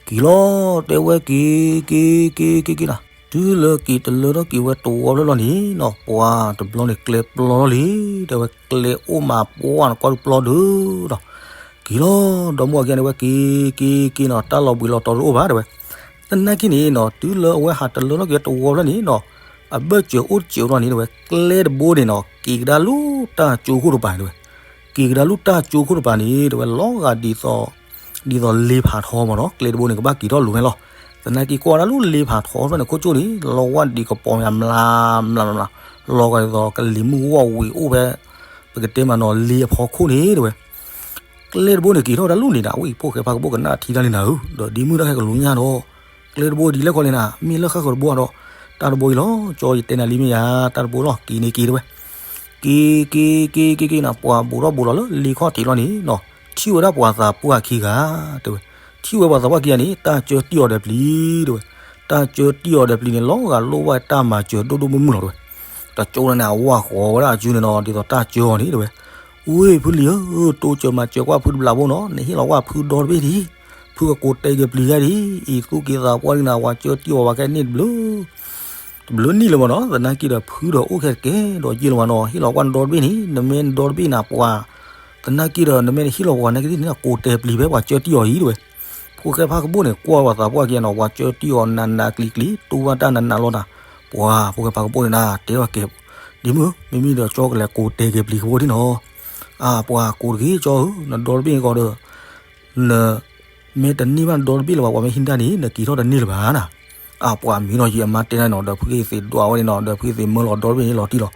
က့ၤလီၤ တဲဝဲက့ၤ က့ၤ က့ၤ က့ၤ က့ၤ က့ၤနၤ, တုၤလၢက့ၤတလၢထီၣ်က့ၤဝဲတဝီဖျၢၣ်လီၤန့ၣ်နီၤ ပှၤတဘျီန့ၣ်ကျဲပျီထီၣ်လံ, တဲဝဲကျဲအိၣ်မးပှၢ်နကွၢ်ဒုးပျီဒုးဒီး, က့ၤလီၤ ဒီမါဝၤခံဂၤန့ၣ်ဝဲက့ၤ က့ၤ က့ၤနီၤ တၢ်လီၤဘှံးလီၤတီၤတအိၣ်ဘၣ် တဲဝဲ, သနာ်က့န့ၣ်နီၤ တုၤလၢအဝဲဟးတလၢထီၣ်က့ၤတဝီဖျၢၣ်န့ၣ်နီၤ, အဘၢၣ်စၢၤအိၣ်တစဲးဘျီန့ၣ် တဲဝဲ ကျဲတဘိန့ၣ်နီၤ က့ၤကဒါလူၤတၢ်ကၠိခိၣ်တပၤန့ၣ် တဲဝဲ က့ၤကဒါလူၤတၢ်ကၠိခိၣ်တပၤန့ၣ် တဲဝဲ လီၤဂာ်ဒ်သိး ဒ်သိးလ့ဖးထီမးနီၤ ကျဲတဘိန့ၣ် ကဘၣ်က့ၤထီၣ်လူၤန့ၣ်လီၤ. သနာ်က့ကွၢ်ဒၣ်လူၤလ့ဖးထီဖျၢၣ်န့ၣ် ခိၣ်ကၠိၣ်န့ၣ် လီၤဝဲဒံးကပီၤမး မျးမျးမျး လီၤဂာ်ဒ်သိးကလံၤမုၢ်ဂီၢ်ဝံၤအိၣ်ဖဲ ပကတဲမးနီၤ လ့အဖီခိၣ်န့ၣ် တဲဝဲ ကျဲတဘိန့ၣ် က့ၤထီၣ်ဝဲဒၣ်လူၤန့ၣ်နၤ ဝံၤဖိၣ်ဃဲဖါကဘိၣ်ကနၣ်ထံတၢ်လံနၤဧၢ, ဒီးဒ်မုၢ်တၢ်ခဲကလူၤညါဒီး ကျဲတဘိဒ်လဲၣ်ခီလဲၣ်နၤ မ့ၢ်လၢဃၣ်ဃၢၤတဘိဒီး တၢ်တဘိအံၤလီၤ ကၠီယတဲနၤလံမ့ၢ်ယၤ တၢ်တဘိလီၤက့ၤန့ၣ်က့ၤတဲဝဲ က့ၤ က့ၤ က့ၤ က့ၤ က့ၤနၤ ပှၤဘူးထီၣ်ဘူးလီၤလၢလ့ခီၣ်ထံးလီၤန့ၣ်နီၤ ထံၣ်ဝဲဒၣ်ပှၤသးပှၢ်ခံဂၤ တဲဝဲ, ထံၣ်ဝဲပှၤသးပှၢ်ခံဂၤန့ၣ် တၢ်ကၢတံၢ်အီၤဒီးပျံၤ တဲဝဲ, တၢ်ကၢတံၢ်အီၤဒီးပျံၤန့ၣ် လီၤဂာ်လိၣ်ဘၣ်တၢ်မၤစၢၤဒိၣ်ဒိၣ်မုၢ်မုၢ်လီၤ တဲဝဲ, တကၠိန့ၣ်န့ၣ် အဝၢ်ဃီၤဝဲဒၣ်အစုန့ၣ်နီၤ ဒ်သိးတၢ်ကၢအီၤန့ၣ် တဲဝဲ, ဝ့ၢ်ဖုလံၤဧၢ တိစၢၤမၤစၢၤကွၢ်ဖုတဘျးဘိနီၤ နဟ့ၣ်လီၤကွၢ်ဖုဒီတဘ့ၣ်ဒံး, ဖုကကိးတဲက့ၤပျံၤဂၤဒံး အံၤသူၣ်က့သးပှၢ်ဒံးနၤ ပှၤကၢတံၢ်အီၤဝဲခဲန့ၣ်တဘျုး တဘျုးနံၣ်လၢၤမးနီၤ သနာ်က့ဒီးဖုဒီးအိၣ်ခဲတကဲဒီးယ့ၢ်လၢၤမးနီၤ ဟ့ၣ်လီၤကွၢ်နဒီတဘ့ၣ်န့ၣ် နမ့ၢ်နဒီတဘ့ၣ်နၤပှၤ, သနာ်က့ဒီးနမ့ၢ်နဟ့ၣ်လီၤပှၤနာ်က့ဒ်န့ၣ် ကိးတဲပျံၤဖဲပှၤကၢတံၢ်အီၤအံၤတဲဝဲ, ဖိၣ်ဃဲဖါကဘိၣ်န့ၣ် ကွၢ်ပှၤသးပှၢ်ခံဂၤနီၤ ပှၤကၢတံၢ်အီၤနးနးကျံၤကျံၤ တူၢ်ဘၣ်တၢ်နးနးလီၤနၤ, ပှၤဖိၣ်ဃဲဖါကဘိၣ်န့ၣ်နၤ တဲထီၣ်ကဲ, ဒ်မုၢ် မ့မ့ၢ်ဒီးကၠီကလဲၤကိးတဲက့ၤပျံၤကဘိၣ်ဒံးနီၤ, အါ ပှၤကိးတဂ့ၤကၠီဧၢ နဒီတဘ့ၣ်ကီးဒီး န မ့ၢ်တန့ၢ်ဘၣ်နဒီတဘ့ၣ်လၢၤဘၣ် ပှၤမ့ၢ်ဟံးတၢ်န့ၣ် နက့ၤထီၣ်တန့ၢ်လၢၤဘၣ်နၤ, အါ ပှၤမံနီၤယံၤအမါတဲဒၣ်နီၤ ဒီးဖုကသ့ၣ်ဒွးဝဲန့ၣ်နီၤ ဒီးဖုကသ့ၣ်မၢလီၤဒီတဘ့ၣ်န့ၣ်လီၤတံၢ်လီၤ,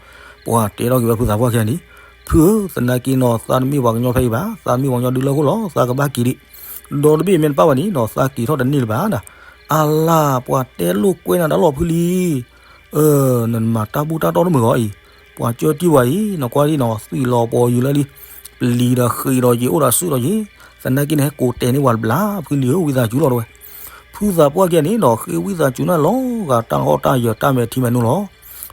ပှၤတဲထီၣ်က့ၤဝဲဖုသးပှၢ်ခံဂၤန့ၣ်, ဖုဧၢ သနာ်က့နီၤ သးတမ့ၢ်ပှၤကညီဖဲအံၤဘၣ် သးမ့ၢ်ပှၤကညီဒုလၢဟီၣ်ခိၣ်လီၤ သးကဘၣ်က့ၤဒံး, ဒီတဘ့ၣ်မ့ၢ်တပၣ်ဘၣ်န့ၣ်နီၤ သးက့ၤထီၣ်တန့ၢ်လၢၤဘၣ်နၤ, အါလါ ပှၤတဲလိာ်ကွဲနၤတၢ်လီၢ်ဖုလံ နမၤတၢ်ဘူၣ်တၢ်တီၢ်တမုာ်ဂီၤအံၤ, ပှၤကၢတံၢ်ဝဲအံၤ နကွၢ်ဒ်နီၤ သွံၣ်လီၤပီၤယံၤလၢလံ, ပျံၤဒီးဃ့းဒီးယံၤအိၣ်ဒီးစုဒီးယံၤ, သနာ်က့န့ၣ် ဟဲကိးတဲန့ၢ်ပှၤတဘျီ ဖုလံဧၢ ဝံသးစူၤလီၤတဲဝဲ, ဖုသးပှၢ်ခံဂၤန့ၣ်နီၤ ဃ့ဝံသးစူၤနၤလီၤဂာ်တၢ်ဟီၣ်တၢ်ယၢၤတၢ်မဲာ်ထံမဲာ်နိလီၤ,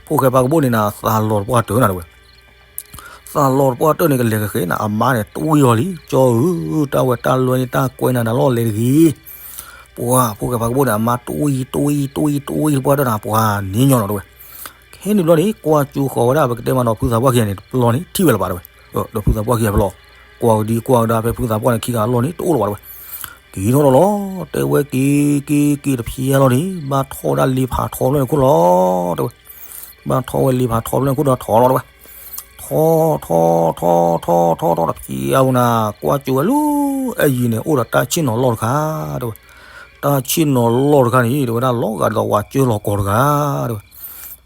ဖိၣ်ဃဲဖါကဘိၣ်န့ၣ်နၤ သးလီၤတပှၢ်တၢၢ်နၤတဲဝဲ သးလီၤတပှၢ်တၢၢ်န့ၣ် ကလဲၤကဃဲၤနၤ အမါန့ၣ် တဝံၤအီၤလံ ကၠီဧၢ တၢ်ဝဲတၢ်လၢန့ၣ် တၢ်ကွဲးနၤတၢ်လီၢ်လဲၤတဂ့ၤ, ပှၤ ဖိၣ်ဃဲဖါကဘိၣ်န့ၣ် အမါတဝံၤ တဝံၤ တဝံၤ တဝံၤတပှၢ်တၢၢ်နၤ ပှၤန့ၣ်ညီနီၤတဲဝဲ, ခဲန့ၣ်ဘျီန့ၣ် ကွၢ်ကၠိဃီၤဝဲဒၣ် ပကတဲမးနီၤ ဖုသးပှၢ်ခံဂၤန့ၣ် တဘျီန့ၣ် ထံၣ်ဝဲလၢၤဘၣ်တဲဝဲ, ဒီးဖုသးပှၢ်ခံဂၤဖဲလီၤ, ကွၢ်ကဒံကွၢ်ကဒါဖဲဖုသးပှၢ်န့ၣ်ခံဂၤအလီၢ်န့ၣ် တအိၣ်လၢၤဘၣ်တဲဝဲ, က့ၤထီၣ်လီၤလီၤ တဲဝဲက့ၤ က့ၤ က့ၤတဖျဲလီၤန့ၣ် ဘၣ်ထီၣ်ဝဲဒၣ်လ့ဖးထီဖျၢၣ်န့ၣ်ခိၣ်လီၤ တဲဝဲ ဘၣ်ထီၣ်ဝဲလ့ဖးထီဖျၢၣ်န့ၣ်ခိၣ်ဒီးထီလီၤတဲဝဲ, ထီ ထီ ထီ ထီ ထီ ထီတဖျဲအပူၤနၤ ကွၢ်ကၠိဝဲလၢ အယံၤန့ၣ် အိၣ်ဒီးတၢ်ဆ့ၣ်နီၤလီၢ်တခါ တဲဝဲ, တၢ်ဆ့ၣ်နီၤလီၢ်တခါန့ၣ် တဲဝဲဒၣ်လီၤဂာ်ဒ်သိးပှၤကၢလီၤကီၤတဂၤ တဲဝဲ,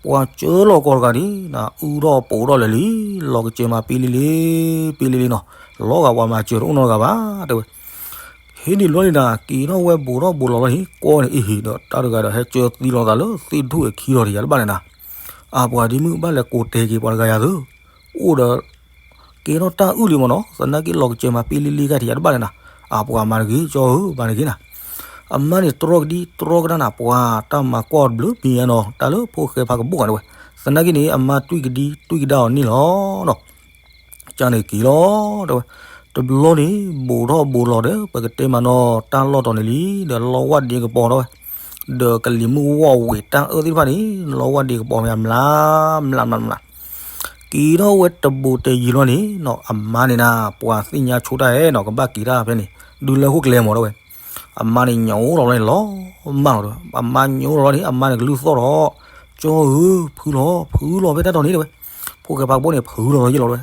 ပှၤကၢလီၤကီၤတဂၤန့ၣ် နအုထီၣ်ပိာ်ထီၣ်လဲၤလံ လီၤကစၢၤမးပ့လ့လ့ ပ့လ့လ့နီၤ, လီၤဂာ်ပှၤမၤစၢၤတအိၣ်နီတဂၤဘၣ် တဲဝဲ ဟ့ၣ်န့ၣ်ဘျီန့ၣ်နၤ က့ၤထီၣ်ဝဲဘူးထီၣ်ဘူးလီၤဘျီန့ၣ် ကွၢ်န့ၣ်အ့ဟ့ၣ်ဒီးတၢ်တဂၤဒီး ဟဲကၢသံလီၤသးလၢသ့ၣ်ထူၣ်အခံလီၤတယၤတဘၣ်န့ၣ်နၤ, အပှၤဒ်မုၢ်ဘၣ်လဲၤကိးတဲာ်က့ၤပှၤတဂၤယၤသု, အိၣ်ဒီး ကဲထီၣ်တၢ်အုၣ်လံမးနီၤ သနာ်က့လီၤကစၢၤမးပ့လ့လ့ဂၤတယၤတဘၣ်န့ၣ်နၤ, အပှၤမၤတဂ့ၤကၠီဧၢ မၤတဂ့ၤနၤ, အမါန့ၣ်တြီကဒံတြီကဒါနၤ ပှၤတၢ်မၤကွၢ်တဘျုးမံၤညါနီၤ တၢ်လၢဖိၣ်ဃဲဖါကဘိၣ်ဂၤတဲဝဲ, သနာ်က့န့ၣ် အမါတွံၢ်ကဒံတွံၢ်ကဒါအီၤန့ၣ်လီၤနီၤ ကန့ၣ်က့ၤလီၤ တဲဝဲ, တဘျီန့ၣ် ဘူးထီၣ်ဘူးလီၤဒီး ပကတဲမးနီၤ တၢ်လီၢ်တီၤန့ၣ်လံ ဒီးလီဝၢ်ဒ့ကပီၤတဲဝဲ, ဒီးကလံၤမုၢ်ဝီၢ်ဝံၤတၢ်အၢသ့ၣ်တဖၣ်န့ၣ် လီဝၢ်ဒ့ကပီၤမး မျး မျး မျး မျး, က့ၤထီၣ်ဝဲတဘူးတယံၤလီၤန့ၣ်နီၤ အမါန့ၣ်နၤ ပှၤသ့ၣ်ညါဆိတၢ်အဲၣ်နီၤ ကဘၣ်က့ၤတၢ်ဖဲန့ၣ် ဒုးလၢဟီၣ်ခိၣ်ကျဲမးတဲဝဲ, အမါန့ၣ်ညိးလီၤဘျီန့ၣ် လီၤမၢ်လီၤဒီး အမါညိးလီၤဘျီန့ၣ် အမါန့ၣ်ကလုၢ်သီၣ်ဒီး ကၠီဧၢ ဖုလီၤ ဖုလီၤဖဲတၢ်တီၤန့ၣ်တဲဝဲ, ဖိၣ်ဃဲဖါကဘိၣ်န့ၣ် ဖုလီၤလီၤယ့ၢ်လီၤတဲဝဲ,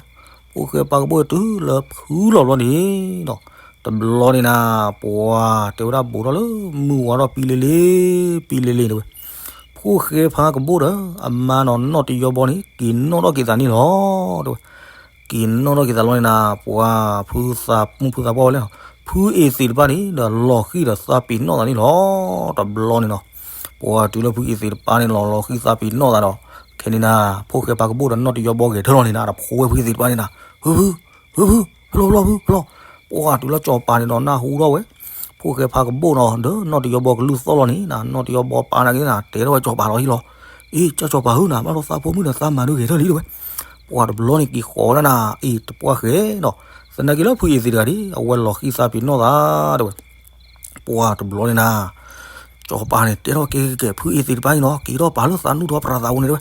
ဖိၣ်ဃဲဖါကဘိၣ်တုၤလၢဖုလီၤဘျီန့ၣ်နီၤ, တဘျီန့ၣ်နၤ ပှၤတဲဝဲဒၣ်ဘူးထီၣ်လၢမုၢ်ဝါထီၣ်ပံလ့လ့ ပံလ့လ့တဲဝဲ, ဖိၣ်ဃဲဖါကဘိၣ်ဒီး အမါနီၤနီၢ်တယီဘီန့ၣ် က့ၤနီၣ်ထီၣ်က့ၤသးန့ၣ်လီၤ တဲဝဲ က့ၤနီၣ်ထီၣ်က့ၤသးလီၤန့ၣ်နၤ ပှၤဖုသးမုၣ်ဖုသးပှၢ်ဝဲလဲၣ်နီၤ ဖုအ့သ့ၣ်တဖၣ်န့ၣ် ဒီးလီၤဃံၢ်ဒီးသးပ့ၤနီၣ်သးန့ၣ်လီၤ တဘျီန့ၣ်နီၤ, ပှၤတုၤလၢဖုအ့သ့ၣ်တပၤန့ၣ်လီၤ လီၤဃံသးပ့ၤနီၣ်သးဒီး ခဲန့ၣ်နၤ ဖိၣ်ဃဲဖးကဘိၣ်ဒီးနီၣ်တယီဘီဂဲၤထၢၣ်လီၤန့ၣ်နၤ ဒီးဖိဝဲဖုအ့သ့ၣ်တပၤန့ၣ်နၤ ဖုဖု ဖုဖု ဖျီဖျီဖုဖျီ ပှၤတုၤလၢကၠီၤပၤန့ၣ်ဒီးနၢ်ဟူထီၣ်ဝဲ ဖိၣ်ဃဲဖးကဘိၣ်နီၤ ဒီးနီၣ်တယီဘီကလုၢ်သီၣ်လီၤန့ၣ်နၤ နီၣ်တယီဘီပာ်နာ်က့နၤ တဲထီၣ်ဝဲကၠီၤပၤလီၤဟံၣ်လီၤ အ့ ကၠီၤပၤဧၢနၤ ဘၣ်လီၤသးဖိမုၣ်ဒီးသးမၤဒုဂဲၤထၢၣ်လံတဲဝဲ ပှၤတဘျီန့ၣ်က့ၤဃီၤဒၣ်နၤ အ့ တပှၢ်ဃဲနီၤ သနာ်က့လၢဖုအ့သ့ၣ်တဂၤဒ် အဝဲလီၤဃံသးပ့ၤနီၣ်သးတဲဝဲ ပှၤတဘျီန့ၣ်နၤ ကၠီၤပၤန့ၣ်တဲထီၣ်ကဲကဲကဲ ဖုအ့သ့ၣ်တပၤအံၤနီၤ က့ၤထီၣ်ပာ်လၢသးနူၢ်ထီၣ်ပြးသးဝဲန့ၣ်တဲဝဲ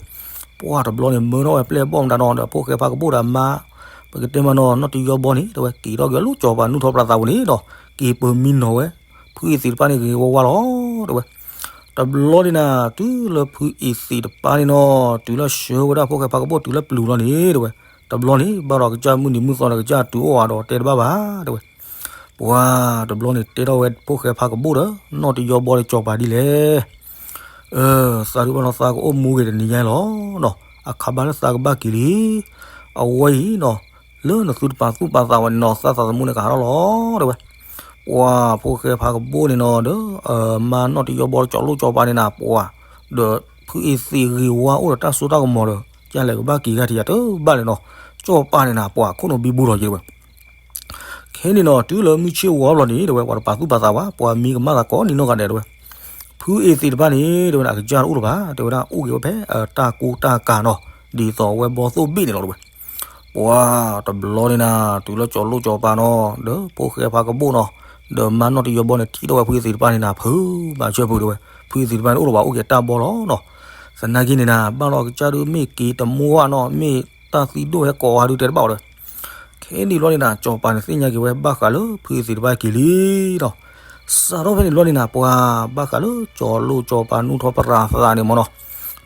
ပှၤတဘျီန့ၣ်မၢထီၣ်ဝဲပျဲၢ်ဘီၣ်မတၤနီၤ ဒီးဖိၣ်ဃဲဖးကဘိၣ်ဒီးအမါ ပကတဲမနီၤ နီၣ်တယီဘီန့ၣ်တဲဝဲ က့ၤထီၣ်က့ၤလၢကၠီၤပၤနူၢ်ထီၣ်ပြးသးဝဲန့ၣ်ဒီး က့ၤပၢၤမံနီၤဝဲ ဖုအ့သ့ၣ်တပၤန့ၣ်ဂ့ၤဝါဝါလီၤတဲဝဲ တဘျီန့ၣ်နၤ တုၤလၢဖုအ့သ့ၣ်တပၤန့ၣ်နီၤ တုၤလၢဆှၢဝဲဒၣ်ဖိၣ်ဃဲဖးကဘိၣ်တုၤလၢပျုၤလီၤန့ၣ်တဲဝဲ တဘျီန့ၣ် ဘၣ်ဒီးကစၢ်မုၢ်နံၤမုၢ်သီဒီးကစၢ်တုၤအိၣ်အါဒီးတဲတဘၣ်ဘၣ်တဲဝဲ ပှၤတဘျီန့ၣ်တဲထီၣ်ဝဲဖိၣ်ဃဲဖးကဘိၣ်ဒီး နီၣ်တယီဘီဒီးကၠီၤပၤဒ်လဲၣ် သးဒုးဘၣ်နီၤ သးကအိၣ်မူဂ့ၤတနံၤညါလီၤနီၤ အခါဘၣ်လၢသးကဘၣ်က့ၤလံ အဝဲအံၤနီၤ လၢနသုတပာ်သူၣ်ပာ်သးဝဲန့ၣ်နီၤ သးသးသမူန့ၣ်ကဟးထီၣ်လီၤတဲဝဲ ပှၤဖိၣ်ဃဲဖးကဘိၣ်န့ၣ်နီၤ ဒီး မါနီၣ်တယီဘီဒီးကၠီၤလိၣ်ကၠီၤပၤန့ၣ်နၤ ပှၤ ဒီးဖုအ့သ့ၣ်ဂ့ၤဝါအိၣ်ဒီးတၢ်စိတၢ်ကမီၤဒီး ကလဲၤကဘၣ်က့ၤဂၤထံးယၤတဘၣ်လဲၣ်နီၤ ကၠီၤပၤန့ၣ်နၤ ပှၤခိၣ်နူာ်ဘံဘူလီၤက့ၤတဲဝဲ ခဲန့ၣ်နီၤ တုၤလၢမုၢ်ဆ့ၣ်ဝီဘျီန့ၣ် တဲဝဲ ပှၤတပာ်သူၣ်ပာ်သးဝဲ ပှၤမံကမၣ်သးကိးနံၤနီၢ်ဂၤဒဲးတဲဝဲ ဖုအ့သ့ၣ်တဖၣ်န့ၣ် တဲဝဲဒၣ် အကစၢ်တအိၣ်လၢၤဘၣ် တဲဝဲဒၣ် အိၣ်က့ၤဝဲဖဲ တၢ်ကူတၢ်ကၤနီၤ ဒ်သိးအဝဲဘီသိၣ်ဘ့ၣ်န့ၣ်လီၤတဲဝဲ ပှၤတဘျီန့ၣ်နၤ တုၤလၢကၠီၤလိၣ်ကၠီၤပၤနီၤ ဒီးဖိၣ်ဃဲဖးကဘိၣ်နီၤ ဒီးမါနီၣ်တယီဘီန့ၣ် ထံၣ်ထီၣ်ဝဲဖုအ့သ့ၣ်တဖၣ်န့ၣ်နၤ ဖုဘၣ်ဆၢဖုတဲဝဲ ဖုအ့သ့ၣ်တဖၣ်န့ၣ် အိၣ်လၢၤဘၣ် အိၣ်က့ၤတၢ်ဘီလီၤနီၤ သနာ်က့န့ၣ်နၤ ဘၣ်လီၤကစၢ်ဒုးမ့ၢ်က့ၤတမူဘၣ်နီၤ မ့ၢ်တၢ်သံဒိၣ်ဟဲကိးဝဲဒုးတဲတဘၣ်အီၤဒီး ခဲန့ၣ်ဘျီန့ၣ်နၤ ကၠီၤပၤန့ၣ်သ့ၣ်ညါက့ၤဝဲ ဘၣ်ဃးလၢဖုအ့သ့ၣ်တဖၣ်က့ၤလံနီၤ စးထီၣ်ဖဲန့ၣ်ဘျီန့ၣ်နၤ ပှၤဘၣ်ဃးလၢကၠီၤလိၣ်ကၠီၤပၤနူၢ်ထီၣ်ပြးသးန့ၣ်မ့ၢ်နီၤ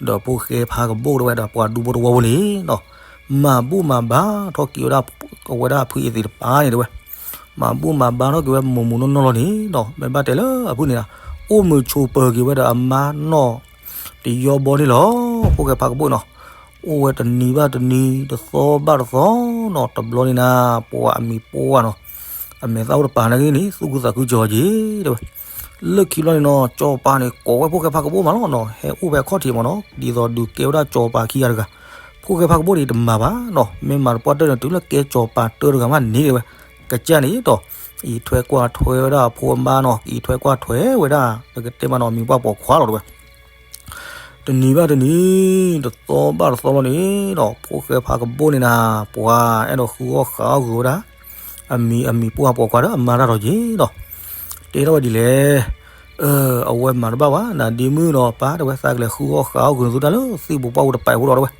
ဒီးဖိၣ်ဃဲဖးကဘိၣ်တဲဝဲဒီးပှၤဒူဖိတဝီဖိန့ၣ်နီၤ မၤဘူၣ်မၤဘါထီၣ်က့ၤဝဲဒၣ် အဝဲဒၣ်ဖုအ့သ့ၣ်တဖၣ်န့ၣ်တဲဝဲ မၤဘူၣ်မၤဘါထီၣ်က့ၤဝဲမိၢ်မိၢ်နီၢ်နီၢ်လီၤန့ၣ်နီၤ မ့ၢ်ဘၣ်တဲလၢအဖုန့ၣ်နၤ အိၣ်မုာ်ဆိးပၢၤက့ၤဝဲဒီးအမါနီၣ်တယီဘီန့ၣ်လီၤ ဖိၣ်ဃဲဖးကဘိၣ်နီၤ အိၣ်ဝဲတနံၤဘၣ်တနံၤ တသီဘၣ်တသီနီၤ တဘျီန့ၣ်နၤ ပှၤအမံၤပှၢ်နီၤ အမဲာ်သၣ်အိၣ်တပၤနာ်က့န့ၣ် သူၣ်ခုသးခုကၠီၤက့ၤတဲဝဲ လၢခံဘျီန့ၣ်နီၤ ကၠီၤပၤန့ၣ် ကိးဝဲဖိၣ်ဃဲဖးကဘိၣ်မးလီၤနီၤ ဟဲအိၣ်ဖဲအခီၣ်ထံးမ့ၢ်နီၤ ဒ်သိးဒုးကဲဝဲဒၣ်ကၠီၤပၤခံဂၤတဂၤ ဖိၣ်ဃဲဖးကဘိၣ်န့ၣ်တမၤဘၣ်နီၤ မ့ၢ်မၤတပှၢ်တၢၢ်န့ၣ် တုၤလၢကဲကၠီၤပၤတၢတဂၤမးန့ၣ်တဲဝဲ ကစၢ်န့ၣ်ဒီး အံးထွဲကွၢ်ထွဲဝဲဒၣ်အဖိအမါနီၤ အံးထွဲကွၢ်ထွဲဝဲဒၣ် ပကတဲမးနီၤ မံၤပှၢ်ပိာ်ခွါလီၤတဲဝဲ တနံၤဘၣ်တနံၤ တသီဘၣ်တသီလီၤန့ၣ်ဒီး ဖိၣ်ဃဲဖးကဘိၣ်န့ၣ်နၤ ပှၤအဲၣ်ဒိးဃုအီၣ်ဃုအီၣ်ဂုာ်ဝဲဒၣ် အမံၤအမံၤပှၢ်ပိာ်ခွါဒီးအမါတၢ်ထီၣ်က့ၤဒီး တဲထီၣ်ဝဲဒ်လဲၣ် အဝဲမၤတဘၣ်ဘၣ် နၤဒ့မုၣ်ဒီးပၢ်တဲဝဲ သးကလဲၤဃုအီၣ်ဃုအီၣ်ဂုာ်နသုတၢ်လၢသ့ၣ်ပူၤပှၢ်ပူၤတပာ်ဖိဒီးတဲဝဲ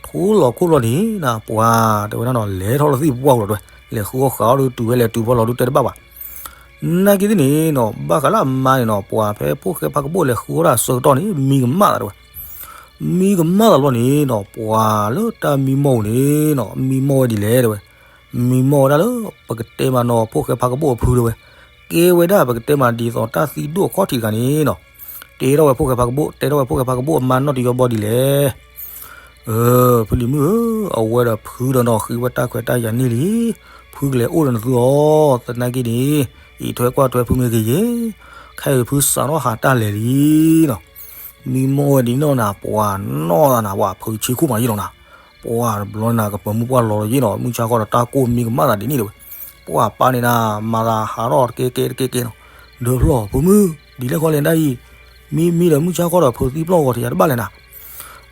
ထူလီၤခိၣ်လီၤန့ၣ်နၤ ပှၤတဲဝဲဒၣ်နီၤ လဲၤထီၣ်လၢသ့ၣ်ပူၤပှၢ်ပူၤလီၤတဲဝဲ လဲၤဃုအီၣ်ဃုအီၣ်ဒီးတုၤဝဲလဲၤတုၤဖီလီၤဒုးတဲတဘၣ်ဘၣ် နာ်က့သ့ၣ်န့ၣ်နီၤ ဘၣ်ဃးလၢအမါန့ၣ်နီၤ ပှၤဖဲဖိၣ်ဃဲဖးကဘိၣ်လဲၤဃုအီၣ်ဒၣ်အဆၢကတီၢ်န့ၣ် မံကမၣ်သးတဲဝဲ မံကမၣ်သးဘျီန့ၣ်နီၤ ပှၤလၢတၢ်မံမီၢ်ပူၤန့ၣ်နီၤ မံမီၢ်ဝဲဒ်လဲၣ်တဲဝဲ မံမီၢ်ဝဲဒၣ်လၢ ပကတဲမးနီၤ ဖိၣ်ဃဲဖးကဘိၣ်အဖုတဲဝဲ ကဲဝဲဒၣ်ပကတဲမးဒ်သိးတၢ်သံဒိၣ်အခီၣ်ထံးတဂၤန့ၣ်နီၤ တဲထီၣ်ဝဲဖိၣ်ဃဲဖးကဘိၣ် တဲထီၣ်ဝဲဖိၣ်ဃဲဖးကဘိၣ်အမါနီၣ်တယီဘီဒ်လဲၣ် ဖုလံၤမုၣ်ဧၢ, အဝဲဒီးဖုဒီးနီၢ်ဃံဝဲတၢ်ခွဲးတၢ်ယာ်န့ၣ်လံ. ဖုကလဲၤအိၣ်ဒီးနသုအီၤ, သနာ်က့န့ၣ် အံးထွဲကွၢ်ထွဲဖုမ့ၢ်ဂ့ၤယဲ, ခဲအံၤဖုစးထီၣ်ဟးတၢ်လဲၤလံနီၤ. မံမီၢ်ဝဲဒ်နီၢ်နၤ ပှၤနီၢ်သးနၤ ပှၤဖုဆ့ခိၣ်မးယ့ၣ်လီၤနၤ. ပှၤတဘျီနၤ ကပၢၤမုၢ်ပှၢ်လီၤလီၤယ့ၣ်နီၤ, မုၢ်ဆါခီဒီးတၢ်ကိၢ်မံကမၣ်သးဒ်န့ၣ်တဲဝဲ. ပှၤပၢ်န့ၣ်နၤ မၤသးဟးထီၣ်တကဲကဲတကဲကဲနီၤ. ဒၢဖျီၣ် ဖိမုၣ် ဒ်လဲၣ်ဃီလဲၣ်ဒၣ်အံၤ, မံမံဒီးမုၢ်ဆါခီဒီးဖုသံပျီၢ်ဂီၤထံးယၤတဘၣ်လဲၣ်နၤ.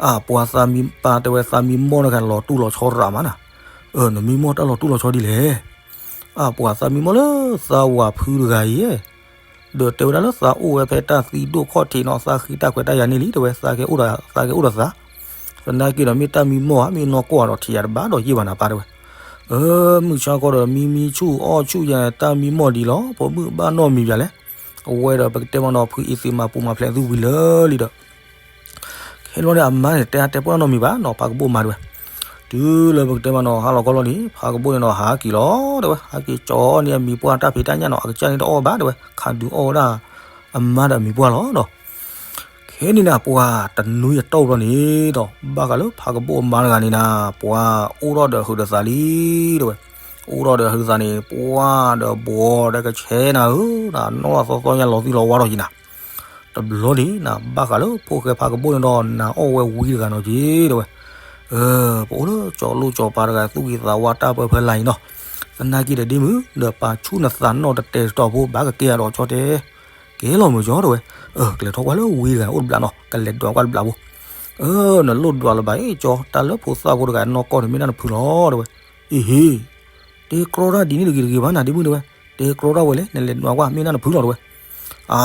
အၢ ပှၤသးမံပၢ်တဲဝဲ သးမံမီၢ်နဂၤလီၤတူၢ်လီၤဆီရးမးနၤ. အၢ နမံမီၢ်တၢ်လီၤတူၢ်လီၤဆီဒ်လဲၣ်. အၢ ပှၤသးမံမီၢ်လၢသးဝၤဖုတဂၤအံၤ, ဒီးတဲဝဲဒၣ်လၢသးအိၣ်ဝဲဖဲတၢ်သံဒိၣ်ခီၣ်ထံးနီၤ, သးဃံတၢ်ခွဲးတၢ်ယာ်န့ၣ်လံ တဲဝဲ, သးကဲအိၣ်ဒီး သးကဲအိၣ်ဒီးသး, သနာ်က့ဒီးမ့ၢ်တၢ်မံမီၢ်ဧါ မ့ၢ်နီၢ်ကီၢ်ဧါဒီးထံးယၤတဘၣ်ဒီးယ့ၢ်ဘၣ်နၤပၢ်တဲဝဲ. အၢ မုၢ်ဆါခီဒီးမံမံဆူၣ်အီၣ်ဆူၣ်ယၤ တၢ်မံမီၢ်ဒ်လီၤ, ဖိမုၣ်ဘၣ်နီတမံၤယၤလဲၣ်. အဝဲဒီးပကတဲမနီၤ ဖုအံၤသ့ၣ်မၤပူၤမၤဖျဲးသုဝံၤလၢလံဒီး ခဲလီၤန့ၣ် အမါန့ၣ် တဲအါတဲပှၢ်နီတမံၤဘၣ်နီၤ, ဖးကဘိၣ်မါတဲဝဲ. တုၤလၢပကတဲမနီၤ ဟါလီၤခီလီၤန့ၣ် ဖးကဘိၣ်န့ၣ်နီၤ ဟးက့ၤလီၤတဲဝဲ, ဟးက့ၤကၠီန့ၢ်အမံၤပှၢ်တၢ်ဖံးတၢ်ညၣ်နီၤ, အကစၢ်န့ၣ်တအီၣ်ဘၣ်တဲဝဲ, ခးဒုးအီၣ်ဝဲဒၣ်အမါဒီးအမံၤပှၢ်လီၤနီၤ. ခဲန့ၣ်နၤ ပှၤတနွံအတီၢ်ဘျီန့ၣ်ဒီး ဘၣ်ဃးလၢဖးကဘိၣ်အမါတဂၤန့ၣ်နၤ ပှၤအိၣ်ထီၣ်ဒီးဟုးဒီးသးလံတဲဝဲ. အိၣ်ထီၣ်ဒီးဟုးသးန့ၣ် ပှၤဒီးဘှီဒီးကဆဲနၤဧၢ, နီၢ်သီသီညါလီၤသံလီၤဝါထီၣ်က့ၤနၤ. တဘျီန့ၣ်နၤ ဘၣ်ဃးလၢဖိၣ်ဃဲဖးကဘိၣ်န့ၣ်ဒီး နာ်အီၣ်ဝဲဝံတဂၤနီၤက့ၤတဲဝဲ, ပအိၣ်လၢကၠီၤလိၣ်ကၠီၤပၤတဂၤ သူၣ်ဂ့ၤသးဝါတၢ်ပၢဖဲလၢ်အံၤနီၤ, သနာ်က့ဒီးဒ်မုၢ် ဒီးပာ်ဆူၣ်နသးနီၣ်တတဲာ်တတီၤဖိ ဘၣ်ကကဲအဒီးကၠီတဲ, ကဲလီၤမုၢ်ကၠီတဲဝဲ, ကလဲၤထီၣ်ကွၢ်လၢဝံတဂၤန့ၣ်အိၣ်တဘျးနီၤ ကလဲၤဒွးကွၢ်တဘျးဖိ, နလိၣ်ဒွးလၢၤဘၣ်အ့ၣ်ကၠီ တၢ်လၢဖိသၣ်ဖိတဂၤနီၢ်ကီၢ်န့ၣ် မ့ၢ်ဒၣ်နဖုလီၤတဲဝဲ, အ့ဟ့ တဲကြီတၢ်ဒ်န့ၣ်တဂ့ၤတဂ့ၤဘၣ်နၤဒ်မုၢ်တဲဝဲ, တဲကြီတၢ်ဝဲလဲၣ် နလဲၤဒွးကွၢ် မ့ၢ်ဒၣ်နဖုလီၤတဲဝဲ, အါ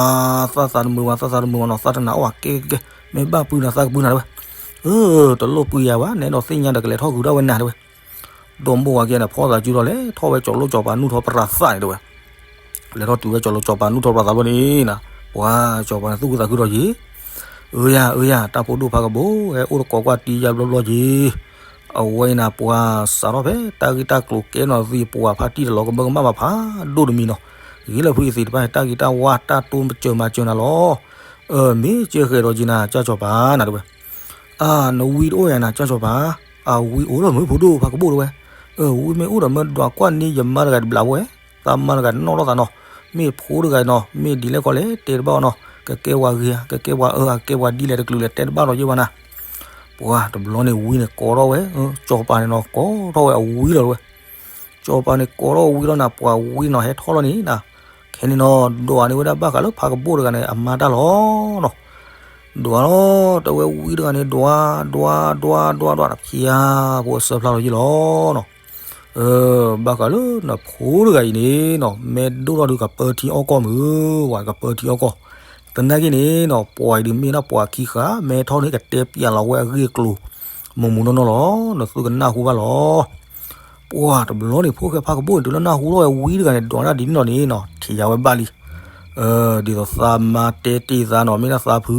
သးသးတမုာ်ဝဲ သးသးတမုာ်ဝဲနီၤ သးတနာ်အီၣ်ဘၣ်ကဲကဲကဲ မ့ၢ်ဘၣ်ပုၢ်နၤသးကပုၢ်နၤတဲဝဲ, တလိၣ်ပုၢ်ယၤဘၣ် နအဲၣ်ဒိးသ့ၣ်ညါဒီးကလဲၤထီၣ်ဃုာ်ဒၣ်ဝဲနၤတဲဝဲ, ဒီမိၢ်ဝၤကဲန့ၣ် ဖီသးစုဒီးလဲၤထီၣ်ဝဲ ကၠီၤလိၣ်ကၠီၤပၤနူၢ်ထီၣ်ပြးသးန့ၣ်တဲဝဲ, လဲၤထီၣ်တုၤဝဲ ကၠီၤလိၣ်ကၠီၤပၤနူၢ်ထီၣ်ပြးသးဘျီန့ၣ်နၤ, ပှၤကၠီၤပၤန့ၣ်သူၣ်ခုသးခုဒီးယံၤ, အၢယၤ အၢယၤ တၢ်ဖိဒိၣ်ဖးကဘိၣ် ဟဲအိၣ်တကိးကွၢ်တံၤယါဘျီဘျီက့ၤ, အဝဲအံၤနၤ ပှၤစးထီၣ်ဖဲ တၢ်ဂ့ၢ်တၢ်ကျိၤကဲနီၤသံ ပှၤဖါတံၢ်တလီၤကမၢကမၣ်ဘၣ်ဖးဒိၣ်တမံၤနီၤ, ဂ့ၤလၢဖုအသ့ၣ်တဖၣ် တၢ်ဂ့ၢ်တၢ်ဝါတၢ်တိစၢၤမၤစၢၤနၤလီၤ, အၢ မ့ၢ်ကဲဃဲၤဒီးက့ၤနၤ ကၠီၤပၤနၤတဲဝဲ, အၢ နဝံတအိၣ်ယၤနၤ ကၠီၤပၤ, အဝံအိၣ်လၢမုၢ်ဖိဒိၣ်ဖးကဘိၣ်တဲဝဲ, အၢ ဝံမ့ၢ်အိၣ်ဒီးမၢဒွးကွၢ်န့ၢ်ယမါတဂၤတဘျးဖိဝဲ, သးမါတဂၤနီၣ်ထီၣ်သးနီၤ, မ့ၢ်ဖိတဂၤနီၤ မ့ၢ်ဒ်လဲၣ်ခီလဲၣ် တဲတဘၣ်အီၤနီၤ ကကဲဝဲဂ့ၤဧါ ကကဲဝဲအၢဧါ ကဲဝဲဒ်လဲၣ်တကလုာ်လဲၣ် တဲတဘၣ်ဒီးယဲဘၣ်နၤ, ပှၤတဘျီန့ၣ်ဝံန့ၣ်ကိးထီၣ်ဝဲ, ကၠီၤပၤန့ၣ်နီၤ ကိးထီၣ်ဝဲအဝံလီၤတဲဝဲ, ကၠီၤပၤန့ၣ်ကိးထီၣ်ဝံလီၤနၤ ပှၤဝံနီၤ ဟဲထီၣ်လီၤန့ၣ်နၤ, ခဲန့ၣ်နီၤ ဒွးန့ၢ်ဝဲဒၣ်ဘၣ်ဃးလၢဖးကဘိၣ်တဂၤန့ၣ် အမါတၢ်လီၤနီၤ, ဒွးလီၤ တဲဝဲဝံတဂၤန့ၣ် ဒွး ဒွး ဒွး ဒွး ဒွး တဖျါ ဖိအဆၢဖျါလီၤယံၤလီၤနီၤ, ဘၣ်ဃးလၢနဖိတဂၤအံၤန့ၣ်နီၤ မ့ၢ်ဒိၣ်ထီၣ်ဒုးကပၢထံအီၣ်ကီၢ်မုၢ် ဝဲကပၢထံအီၣ်ကီၢ်, သနာ်က့န့ၣ်နီၤ ပှၤအံၤဒုးမ့ၢ်ဒၣ်ပှၤခံဃာ် မ့ၢ်ထီၣ်န့ၣ်ကတဲပျးလီၤဝဲအဂ့ၢ်အကျိၤ မိၢ်မိၢ်နီၢ်နီၢ်လီၤ နသုကနၢ်ဟူဘၣ်လီၤ. ပှၤတဘျီန့ၣ် ဖိၣ်ဃဲဖးကဘိၣ်န့ၣ် တုၤလၢနၢ်ဟူထီၣ်ဝဲဝံတဂၤန့ၣ် ဒွးတၢ်ဒ်န့ၣ်လီၤန့ၣ်နီၤ ထံၣ်ယၤဝဲဘၣ်လံ, ဒ်သိးသးမါတဲတ့ၢ်သးနီၤ မ့ၢ်ဒၣ်သးဖု,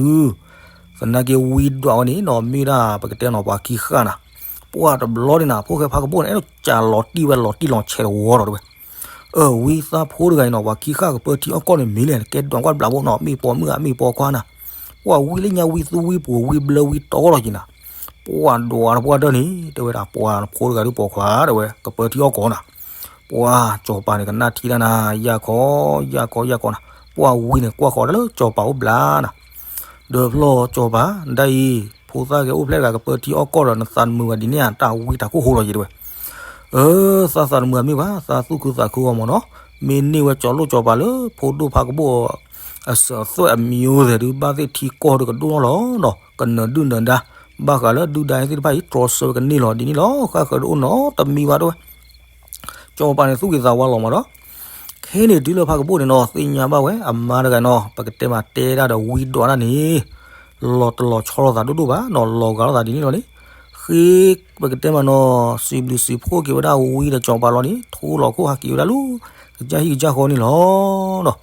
သနာ်က့ဝံဒွးဝဲန့ၣ်နီၤ မ့ၢ်ဒၣ်ပကတဲနီၤ ပှၤခံဃာ်နၤ, ပှၤတဘျီန့ၣ်နၤ ဖိၣ်ဃဲဖးကဘိၣ်န့ၣ် အဲၣ်ဒိးကးလီၤတံၢ်ဝဲလီၤတံၢ်လီၤဆဲးတဝီဒီးတဲဝဲ အၢ ဝံသးဖိတဂၤအံၤနီၤ ပှၤခံဃာ်ကပၢထံအီၣ်ကီၢ်န့ၣ်မ့ၢ်လဲၣ် နကဲဒွးကွၢ်တဘျးဖိနီၤ မ့ၢ်ပိာ်မုၣ်ဧါ မ့ၢ်ပိာ်ခွါနၤ, ပှၤဝံလၢညါဝံသူဝံပူၤဝံဘျၢဝံတီထီၣ်က့ၤနၤ, ပှၤဒွးတပှၢ်တၢၢ်န့ၣ် တဲဝဲဒၣ် ပှၤနဖိတဂၤဒုးပိာ်ခွါတဲဝဲ ကပၢထံအီၣ်ကီၢ်နၤ, ပှၤကၠီၤပၤန့ၣ် ကနၣ်ထံတၢ်နၤ ယၢ်ခီ ယၢ်ခီ ယၢ်ခီနၤ, ပှၤဝံန့ၣ်ကွၢ်ဃီၤတၢ်လၢကၠီၤပၤအိၣ်ဘျါနၤ, ဒီးဖျီကၠီၤပၤ ဒ်အံၤ ဖိသၣ်ဂဲၤအိၣ်ဖျဲၣ်တဂၤ ကပၢထံအီၣ်ကီၢ်ဒီး နသးတမုာ်ဘၣ်ဒ်န့ၣ်ဧါ တၢ်ဝံတၢ်ခိၣ်ဟိလီၤယံၤတဲဝဲ, အၢ သးသးတမုာ်မ့ၢ်ဘၣ် သးသူၣ်ခုသးခုအီၤမ့ၢ်နီၤ, မ့ၢ်န့ၢ်ဝဲကၠီၤလိၣ်ကၠီၤပၤလၢ ဖိဒိၣ်ဖးကဘိၣ် အစၢၤအသွဲၣ်အမံၤအိၣ်သဲးဒုး ဘၣ်သ့ၣ်ထံကီၢ်ဒုးကဒိၣ်ထီၣ်လီၤနီၤ, ကနၢၤဒုၣ်နၢၤဒါ, ဘၣ်ဃးလၢဒုၣ်ဒါသ့ၣ်တဖၣ်အံၤ တြီဆၢဝဲကန့ၢ်လီၤဒ်န့ၣ်လီၤ, ဃၣ်ဃၢၤတအိၣ်နီတမံၤဘၣ်တဲဝဲ ကၠီၤပၤန့ၣ်သူၣ်ဂ့ၤသးဝါလီၤမးဒီး, ခဲန့ၣ်တုၤလၢဖးကဘိၣ်န့ၣ်နီၤ သ့ၣ်ညါဘၣ်ဝဲ အမါတဂၤနီၤ ပကတဲမးတဲဒၣ်ဒီးဝံဒွးဒၣ်န့ၣ်, လီၤတလီၤဆီလိာ်သးဒိၣ်ဒိၣ်ဘၣ်နီၤ လီၤဂာ်လိာ်သးဒ်န့ၣ်လီၤန့ၣ်, ဃ့ပကတဲမးနီၤ စံးဘျုးစံးဖှိၣ်က့ၤဝဲဒၣ်ဝံဒီးကၠီၤပၤလီၤန့ၣ် ထိလီၤခိၣ်ဟးက့ၤဝဲဒၣ်လၢ ကစၢ်ဟံၣ်ကစၢ်ဃီန့ၣ်လီၤနီၤ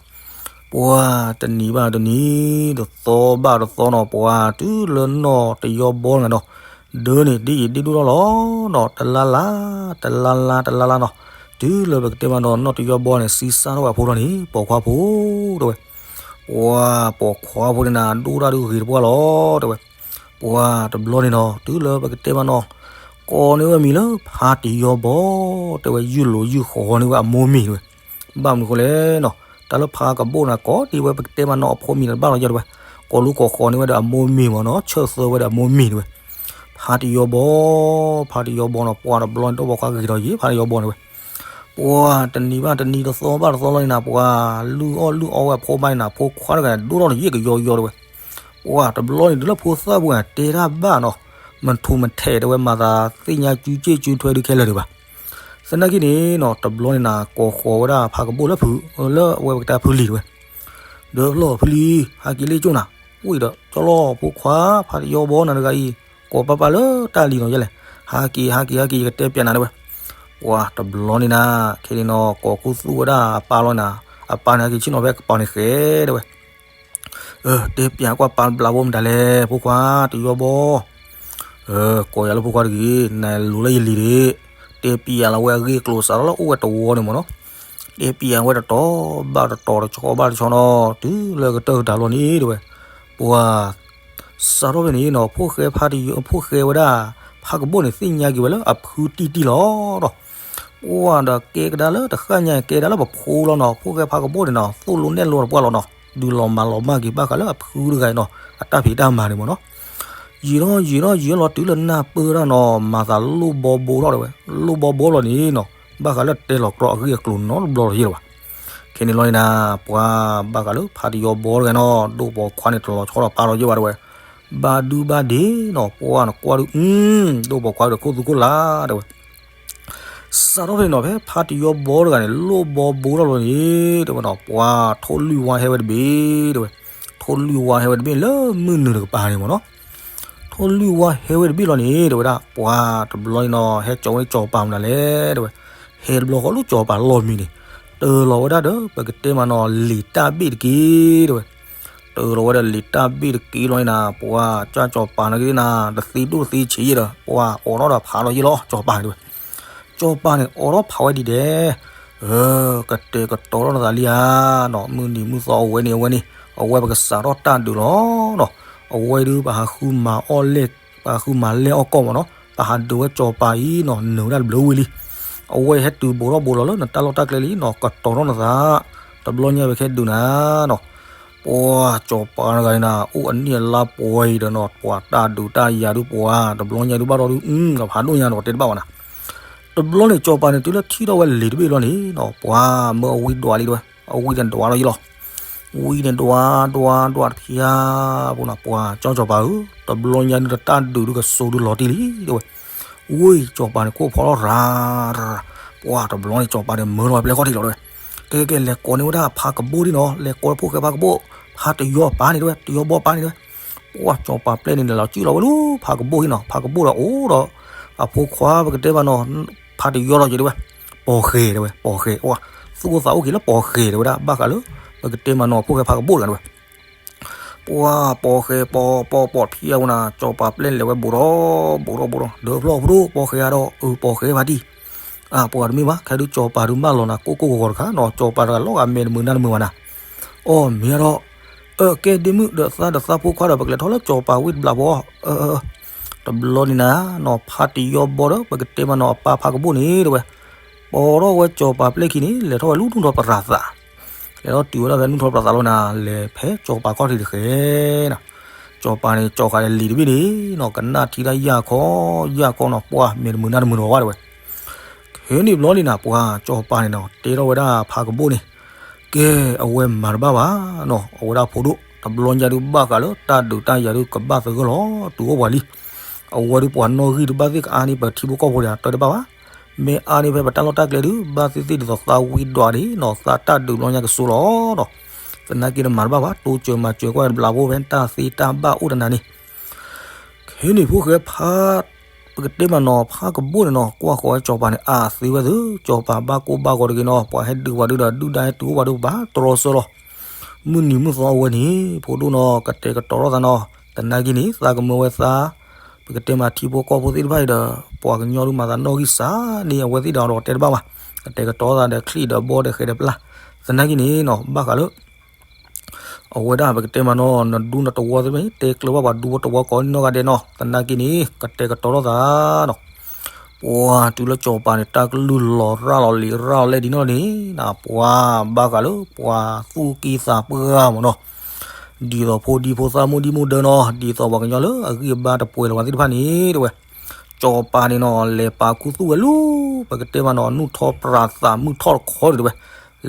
ပှၤတနံၤဘၣ်တနံၤ တသီဘၣ်တသီနီၤ ပှၤတုၤလၢနီၢ်တယီဘီနၤနီၤ, ဒၢန့ၣ် ဒ်အံၤဒ်ဒိၣ်ထီၣ်လီၤနီၤ တလါလါ, တလါလါ တလါလါနီၤ, တုၤလၢပကတဲမးနီၤ နီၢ်တယီဘီန့ၣ် စံးစၢ်ထီၣ်ဝဲအဖိထီၣ်န့ၣ် ပိာ်ခွါဖိတဲဝဲ, ပှၤပိာ်ခွါဖိန့ၣ်နၤ ဒိၣ်တၢ်ဒုးဂ့ၤတပှၢ်လီၤတဲဝဲ, ပှၤတဘျီန့ၣ်နီၤ တုၤလၢပကတဲမးနီၤ ကိးန့ၢ်ဝဲမံၤလၢဖးတယီဘီ တဲဝဲ ယုၢ်လိာ်ယုၢ်ဃီၤန့ၢ်ဝဲအမိၢ်မံၤတဲဝဲ, ဘၣ်မနုၤဃိလဲၣ်နီၤ တၢ်လၢဖးကဘိၣ်န့ၣ် ကိးဒံးဝဲပကတဲမးနီၤ အဖိမံၤန့ၣ်တဘၣ်လီၤယဲတဲဝဲ, ကိးလူၤကိးဃီၤန့ၢ်ဝဲဒီးအမိၢ်မံၤမးနီၤ ဆၢၣ်သၢဝဲဒီးအမိၢ်မံၤတဲဝဲ, ဖးတယီဘီ, ဖးတယီဘီနီၤ ပှၤတဘျီန့ၣ် ဒိၣ်ပိာ်ခွါဂ့ၤဒီးယံၤ ဖးတယီဘီန့ၣ်ဝဲ ပှၤတနံၤဘၣ်တနံၤ တသီဘၣ်တသီလီၤန့ၣ်နၤ ပှၤလုၢ်အီၣ်လုၢ်အီဝဲအဖိမါန့ၣ်နၤ ဖိခွါတဂၤန့ၣ် ဒိၣ်ထီၣ်န့ၣ်ယံၤကယီယီတဲဝဲ, ပှၤတဘျီန့ၣ် တုၤလၢဖိသၣ်ပူၤန့ၣ် တဲတၢ်ဘၣ်နီၤ, မထူးမထဲးတဲဝဲ မၤသးသ့ၣ်ညါကၠူကၠ့ၣ်ကၠူထွဲဒုးခဲလၢာ်ဒံးဘၣ်. သနာ်က့န့ၣ်နီၤ တဘျီန့ၣ်နၤ ကိးဃီၤဝဲဒၣ်ဖးကဘိၣ်လၢဖု, လၢအဝဲပကတဲဖုလံၤတဲဝဲ, ဒီးဖျီၣ်ဖုလံၤ ဟးက့ၤလၢကၠိနၤ, ဝံၤဒီး ကၠီလီၤ ဖိခွါ ဖးတယီဘီနၤတဂၤအံၤ ကိးပၢ်ပၢ်လၢတၢ်လံၤနီၤယဲလဲၣ်, ဟးက့ၤ ဟးက့ၤ ဟးက့ၤ ယကတဲပျးနၤတဲဝဲ. ပှၤတဘျီန့ၣ်နၤ ခဲန့ၣ်နီၤ ကိးခူသူၣ်ဝဲဒၣ်အပၢ်လီၤနၤ, အပၢ်န့ၣ် ဟဲက့ၤဆ့ၣ်နီၤဖဲကပၤန့ၣ်ဃဲတဲဝဲ. တဲပျးကွၢ်ပၢ်တဘျးဘီမတၤလဲၣ် ဖိခွါ တယီဘီ ကိးယၤလၢဖိခွါတဂ့ၤ, နလိၤလၢယလံၤဒၣ်, တဲပျးလီၤဝဲအဂ့ၢ်အကျိၤစးထီၣ်လၢအိၣ်ဝဲတဝီန့ၣ်မးနီၤ, တဲပျးဝဲတတီၤဘၣ်တတီၤ တဆီဘၣ်တဆီနီၤ တုၤလၢကတၢၢ်ကတၢၢ်လီၤန့ၣ်တဲဝဲ. ပှၤ စးထီၣ်ဖဲန့ၣ်နီၤ ဖိၣ်ဃဲဖးတယီ ဖိၣ်ဃဲဝဲဒၣ် ဖးကဘိၣ်န့ၣ် သ့ၣ်ညါက့ၤဝဲလၢအဖုတံၢ်တံၢ်လီၤဒီး ပှၤဒီးကဲကဒါလၢတဃၣ်ညါ ကဲဒၣ်လၢပဖိလီၤနီၤ, ဖိၣ်ဃဲဖးကဘိၣ်န့ၣ်နီၤ သိၣ်လိနဲၣ်လိတပှၢ်လီၤနီၤ. ဒုးလီၤမၤလီၤမၢ်က့ၤဘၣ်ဃးလၢအဖုတဂၤအံၤနီၤ အတၢ်ဖံးတၢ်မၤန့ၣ်မ့ၢ်နီၤ. ယံာ်ထီၣ်ယံာ်ထီၣ်ယံာ်ထီၣ်လီၤတုၤလၢနၢ်ပၢၢ်တၢ်နီၤ မၤသးလိၣ်ဘီဘိထီၣ်တဲဝဲ, လိၣ်ဘီဘိလီၤန့ၣ်နီၤ ဘၣ်ဃးလၢတဲလီၤကြီအဂ့ၢ်အကျိၤနီတဘျီလီၤယဲၢ်လၢၤဘၣ်. ခဲန့ၣ်လီၤန့ၣ်နၤ ပှၤဘၣ်ဃးလၢဖါတယီဘီတဂၤနီၤ ဒိၣ်ပိာ်ခွါန့ၣ်တလီၤဆီဒီးပာ်လီၤယဲၢ်ဘၣ်တဲဝဲ, ဘၣ်ဒုဘၣ်ဒ့နီၤ ပှၤနကွၢ်ဒု ဒိၣ်ပိာ်ခွါဒီးခိၣ်သူခိၣ်လါတဲဝဲ စးထီၣ်ဖဲန့ၣ်နီၤ ဖဲဖါတယီဘီတဂၤန့ၣ် လိၣ်ဘီဘိထီၣ်လီၤန့ၣ် တဲဝဲနီၤ ပှၤထိၣ်လွံၢ်ဝါဟဲဝဲတဘ့ၣ်တဲဝဲ, ထိၣ်လွံၢ်ဝါဟဲဝဲတဘ့ၣ်လၢမုၢ်နုာ်တကပၤန့ၣ်မ့ၢ်နီၤ. ထိၣ်လွံၢ်ဝါဟဲဝဲတဘ့ၣ်လီၤန့ၣ် တဲဝဲဒၣ် ပှၤတဘျီန့ၣ်နီၤ ဟဲကၠီဝဲန့ၣ်ကၠီၤပၤမနုၤလဲၣ် တဲဝဲ, ဟဲတဘျီဃီလၢကၠီၤပၤလီၢ်မံၤန့ၣ် တၢၤလီၤဝဲဒၣ်ဒီး ပကတဲမးနီၤ လံာ်တၢ်ဘ့ၣ်တက့ၢ် တဲဝဲ တၢၤလီၤဝဲဒီးလံာ်တၢ်ဘ့ၣ်တက့ၢ်လီၤန့ၣ်နၤ ပှၤကၠၢ်ကၠီၤပၤနာ်က့ၤနၤ တသ့ဒိၣ်တသ့ဆံးယဲၢ်ဒီး ပှၤအိးထီၣ်ဒီးဖးလီၤယဲၢ်လီၤ ကၠီၤပၤန့ၣ်တဲဝဲ. ကၠီၤပၤန့ၣ် အိးထီၣ်ဖးဝဲဒ်လဲၣ်, ကတဲာ်ကတီၤထီၣ်နသးလံဧါနီၤ မုၢ်နံၤမုၢ်သီအဝဲန့ၣ် အဝဲန့ၣ် အဝဲပကစးထီၣ်တၢ်ဒုးလီၤနီၤ. အဝဲဒုးပဟးဃုမၤအီၣ်လဲၣ် ပဟးဃုမၤလဲၢ်အီၣ်ကီၢ်မ့ၢ်နီၤ ပဟးဒုးဝဲကၠီၤပၤအံၤနီၤ နုာ်ဝဲဒၣ်တဘျုးဝံၤလံ. အဝဲဟဲတုၤဘူးထီၣ်ဘူးလီၤလၢနတၢ်လီၢ်တၢ်ကျဲလံနီၤ ကတီၤထီၣ်နသး တဘျီညါဝဲခဲဒုးနၤနီၤ ပှၤကၠီၤပၤတဂၤန့ၣ်နၤ အိၣ်အနံၣ်အလါပှဲၤအံၤဒီးနီၤ ပှၤတၢ်ဒုးတၢ်ယၤဒုးပှၤ တဘျီညါဒုးဘၣ်ဒီးဒုး ကဖးဒိၣ်ညါနီၤ တဲတဘၣ်ဘၣ်နၤ. တဘျီန့ၣ် ကၠီၤပၤန့ၣ် တုၤလၢထံၣ်ထီၣ်ဝဲလံာ်တဘ့ၣ်လီၤန့ၣ်နီၤ ပှၤမၢအဝံဒွးလံတဲဝဲ အဝံန့ၣ်ဒွးလီၤယဲၢ်လီၤ. ဝံန့ၣ်ဒွးဒွးဒွးတဖျါ ပူၤနီၤ ပှၤကၠီကၠီၤပၤဧၢ တဘျီညါဒုးတၢ်ဒုးဒုးကစိၤဒုးလီၤတံၢ်လံတဲဝဲ. ဝံကၠီၤပၤန့ၣ် ခိၣ်ဖီထီၣ်ရၤ ပှၤတဘျီန့ၣ် ကၠီၤပၤန့ၣ် မၢလီၤဝဲပျဲၢ်ခီၣ်ထံးလီၤတဲဝဲ. ကဲကဲ လဲၤကိးန့ၢ်ဝဲဒၣ်ဖါကဘိၣ်ဒံနီၤ လဲၤကိးဖိၣ်ဃဲဖါကဘိၣ် ဖါတယီၤပၤန့ၣ်တဲဝဲ တယီၤဘီပၤန့ၣ်တဲဝဲ. ပှၤကၠီၤပၤပျဲၢ်န့ၣ် လဲၤလီၤစုၣ်လီၤဝဲလၢ ဖါကဘိၣ်ဟံၣ်နီၤ ဖါကဘိၣ်ဒီးအိၣ်ဒီး အဖိခွါပကတဲမးနီၤ ဖါတယီၤလီၤယဲတဲဝဲ. ပိာ်ဃဲတဲဝဲ ပိာ်ဃဲ အိၣ် သူၣ်အိၣ်သးအိၣ်က့ၤလၢပိာ်ဃဲတဲဝဲဒၣ် ဘၣ်ဃးလၢ ပကတဲမးနီၤ ဖိၣ်ဃဲဖါကဘိၣ်တဂၤတဲဝဲ. ပှၤပိာ်ဃဲ ပိာ်ပိာ်ပိာ်ဖံးအဝဲနၤ ကၠီၤပၤပျဲၢ်လဲၤဝဲဘူးဒီး ဘူးဒီးဘူးဒီး ဒၢးဖျီၣ်ဖိဒိၣ် ပိာ်ဃဲအါဒီး အၢ ပိာ်ဃဲဖါတံၢ် ပှၤတမ့ၢ်ဘၣ် ခဲဒုးကၠီၤပၤဒုးမၢလီၤနၤ ကိၢ်ကိၢ်ဂီၤဂီၤတခါနီၤ ကၠီၤပၤတဂၤလီၤဂာ်မဲာ်တမုာ်နါတမုာ်ဘၣ်နၤ. အီၣ်မ့ၢ်အါဒီး အၢ ကဲဒ့မုၣ် ဒီးသးဒီးသးဖိခွါဒီး ပကလဲၤထီၣ်လၢကၠီၤပၤဝ့ၢ်တဘျီဖိ အၢ တဘျီန့ၣ်နၤနီၤ ဖါတယီၤဘီဒီး ပကတဲမးနီၤ အပၢ်ဖါကဘိၣ်န့ၣ်တဲဝဲ ပိာ်ထီၣ်ဝဲကၠီၤပၤပျဲၢ်ခံန့ၣ် လဲၤထီၣ်ဝဲလၢနူၢ်ထီၣ်ပြးသး လဲၤထီၣ်တုၤဝဲဒၣ်ဖဲနူၢ်ထီၣ်ပြးသးလီၤနၤ လဲၤဖဲကၠီၤပၤခီၣ်ထံးတဃဲၤနၤ. ကၠီၤပၤန့ၣ် ကၠီၤဃာ်ဒီးလံာ်တဘ့ၣ်န့ၣ်နီၤ ကနၣ်ထံတၢ်ယၢ်ခီ ယၢ်ခီနီၤ ပှၤမဲာ်တမုာ်နါတမုာ်ဒီးဝဲတဲဝဲ. ခဲန့ၣ်ဘျီန့ၣ်နၤ ပှၤကၠီၤပၤန့ၣ်နီၤ တဲထီၣ်ဝဲဒၣ်ဖါကဘိၣ်န့ၣ် ကဲ အဝဲမၤတဘၣ်ဘၣ်နီၤ အဝဲဒၣ်ဖိဒိၣ် တဘျီညါဒုးဘၣ်ဃးလၢတၢ်ဒုးတၢ်ယၤဒုးကဘၣ်သဂၢၢ်လီၤ တုၤအိၣ်ပှၤလံ. အဝဲဒုးပှၤနီၣ်ဂံၢ်ဒုးဘၣ်သ့ၣ်ကအါန့ၢ်ပထံဖိကီၢ်ဖိဒီး တဲတဘၣ်ဘၣ်. မ့ၢ်အါန့ၢ်ဖဲပတၢ်လီၢ်တၢ်ကျဲဒုး ဘၣ်သ့ၣ်သ့ၣ်ဒ်သိးသးဝံဒွးဒ်နီၤ သးတၢ်ဒုးဘျီညါကစိၤလီၤနီၤ. သနာ်က့ဒီးမၤတဘၣ်ဘၣ် တိစၢၤမၤစၢၤကွၢ်တဘျီဖိဖဲတၢ်သ့တၢ်ဘၣ်အိၣ်တနၤန့ၣ် ခဲန့ၣ်ဖိၣ်ဃဲဖါ ပကတဲမးနီၤ ဖါကဘိၣ်န့ၣ်နီၤ ကွၢ်ဃီၤဝဲကၠီၤပၤန့ၣ် အါသ့ဝဲသ့ၣ် ကၠီၤပၤဘၣ်ကိၢ်ဘၣ်ဂီၤတဂ့ၤနီၤ ပှၤဟဲဒုးပှၤဒုးဒီး ဒုၣ်ဒါဟဲတုၤအိၣ်ပှၤဒုးဘၣ်တြီဆၢလီၤ. မုၢ်နံၤမုၢ်သီအဝဲန့ၣ် ဖိဒိၣ်နီၤ ကတဲာ်ကတီၤထီၣ်သးနီၤ သနာ်က့န့ၣ် သးကမၢဝဲသး ပကတဲမးထံဖိကီၢ်ဖိသ့ၣ်တဖၣ်အံၤဒီး ပှၤကညီဒုးမၤသးနီၣ်ဂံၢ်စၢ်န့ၣ် အဝဲသ့ၣ်ဒီးအီၤဒီးတဲတဘၣ်ဘၣ်. ကတဲာ်ကတီၤသးဒီးချံၣ်ဒီးဘီဒီးဃဲၤဒီးပျၢ် သနာ်က့န့ၣ်နီၤ ဘၣ်ဃးလၢ အဝဲဒၣ်ပကတဲမးနီၤ နဒူနတဝီသ့ၣ်တဖၣ်န့ၣ် တဲကျၢၤဘၣ်ပှၤဒူဝီတဝီကိးနီၢ်ဂၤဒဲးနီၤ သနာ်က့န့ၣ် ကတဲာ်ကတီၤထီၣ်သးနီၤ. ပှၤတုၤလၢကၠီၤပၤန့ၣ် တၢ်ကလုၢ်လီၤရၣ်လီၤလံၤရၣ်လီၤလဲၢ်ဒ်နီၢ်န့ၣ် ပှၤဘၣ်ဃးလၢပှၤသူၣ်က့သးပှၢ်မးနီၤ ဒ်သိးဖိဒံဖိသၣ်မိၢ်ဒံမိၢ်ဒၢနီၤ ဒ်သိးပှၤကညီလၢအဂံၢ်အဘါတပှဲၤလၢၤဘၣ်သ့ၣ်တဖၣ်န့ၣ်တဲဝဲ ကၠီၤပၤန့ၣ်နီၤ လဲၤပာ်ခူသူၣ်ဝဲလၢ ပကတဲမးနီၤ နူၢ်ထီၣ်ပြးသးမုၢ်ထီၣ်တခီန့ၣ်တဲဝဲ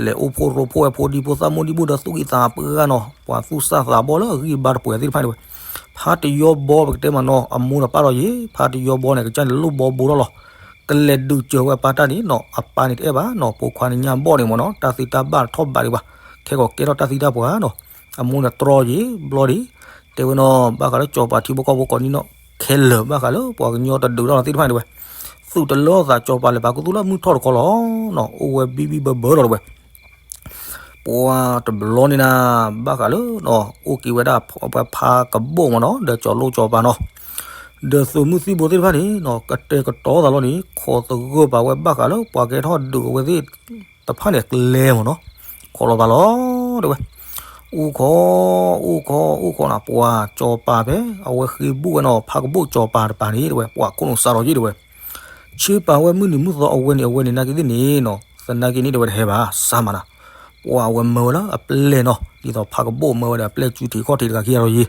လဲၤအိၣ်ဖှိၣ်ရိဖှိၣ်ဝဲဖိဒံဖိသၣ်မိၢ်ဒံမိၢ်ဒၢသူၣ်က့သးပှၢ်နီၤ ပှၤသူၣ်စၢ်သးဘီလၢအဂံၢ်အဘါတပှဲၤသ့ၣ်တဖၣ်န့ၣ်တဲဝဲ ဖါတယီဘီပကတဲမးနီၤ အမိၢ်ဒီးပၢ်ဒီးယဲ ဖါတယီဘီန့ၣ် ကစၢ်န့ၣ်လိၣ်ဘီဘိထီၣ်လီၤ ကလဲၤဒုးစၢၤဝဲအပၢ်တၢ်န့ၣ်နီၤ အပၢ်န့ၣ်တအဲၣ်ဘၣ်နီၤ ပိာ်ခွါန့ၣ်ညၣ်ဘီၣ်န့ၣ်မးနီၤ တၢ်သ့တၢ်ဘၣ်ထီၣ်ဘးဒံးဘၣ် ခဲကီးကဲထီၣ်တၢ်သံတၢ်ပှၢ်နီၤ အမိၢ်န့ၣ်တြီယံာ်ဘျီဒံး တဲဝဲနီၤ ဘၣ်ဃးလၢကၠီၤပၤထံဖိကီၢ်ဖိကိးနံၣ်နီၣ်ခဲလၢာ် ဘၣ်ဃးလၢပှၤကညီတဒုးတၢ်လီၤသ့ၣ်တဖၣ်န့ၣ်တဲဝဲ သူၣ်တလၢသးကၠီၤပၤလဲၤပာ်ခူသူၣ်လၢမုၢ်ထီၣ်တခီလီၤနီၤ အိၣ်ဝဲဘံဘံဘၢဘၢလီၤတဲဝဲ ပှၤတဘျီန့ၣ်နၤ ဘၣ်ဃးလၢ အိၣ်က့ၤဝဲဒၣ်ပှၤဖါကဘိၣ်မးနီၤ ဒီးကၠီၤလိၣ်ကၠီၤပၤနီၤ ဒီးသုးမုၢ်သံၣ်ဘိသ့ၣ်တဖၣ်န့ၣ်နီၤ ကတဲာ်ကတီၤသးလီၤန့ၣ် ခိးသဂၢၢ်ပာ်ဝဲဘၣ်ဃးလၢပှၤကဟဲထီၣ်ဒုးအဝဲသ့ၣ်တဖၣ်န့ၣ်အကျဲမးနီၤ ခိးလီၤပာ်လီၤ တဲဝဲ အိၣ်ခိး အိၣ်ခိး အိၣ်ခိးနီၤ ပှၤကၠီၤပၤဖဲ အဝဲဃ့ဘိၣ်ဝဲနီၤ ဖါကဘိၣ်ကၠီၤပၤတပၤန့ၣ် တဲဝဲ ပှၤခိၣ်နူာ်စးထီၣ်ယံၣ်တဲဝဲ ဆ့ပာ်ဝဲမုၢ်နံၤမုၢ်သီအဝဲန့ၣ် အဝဲန့ၣ်နာ်က့သ့ၣ်န့ၣ်နီၤ သနာ်က့န့ၣ် တဲဝဲတဟဲဘၣ် စါမးနၤ ပှၤအဝဲမၢဝဲလၢအပျဲၢ်နီၤ, ဒ်သိးဖးကဘိၣ်မၢဝဲဒီးအပျဲၢ်စုထံးခီၣ်ထံးတဂၤခံဂၤဒီးယံၤ,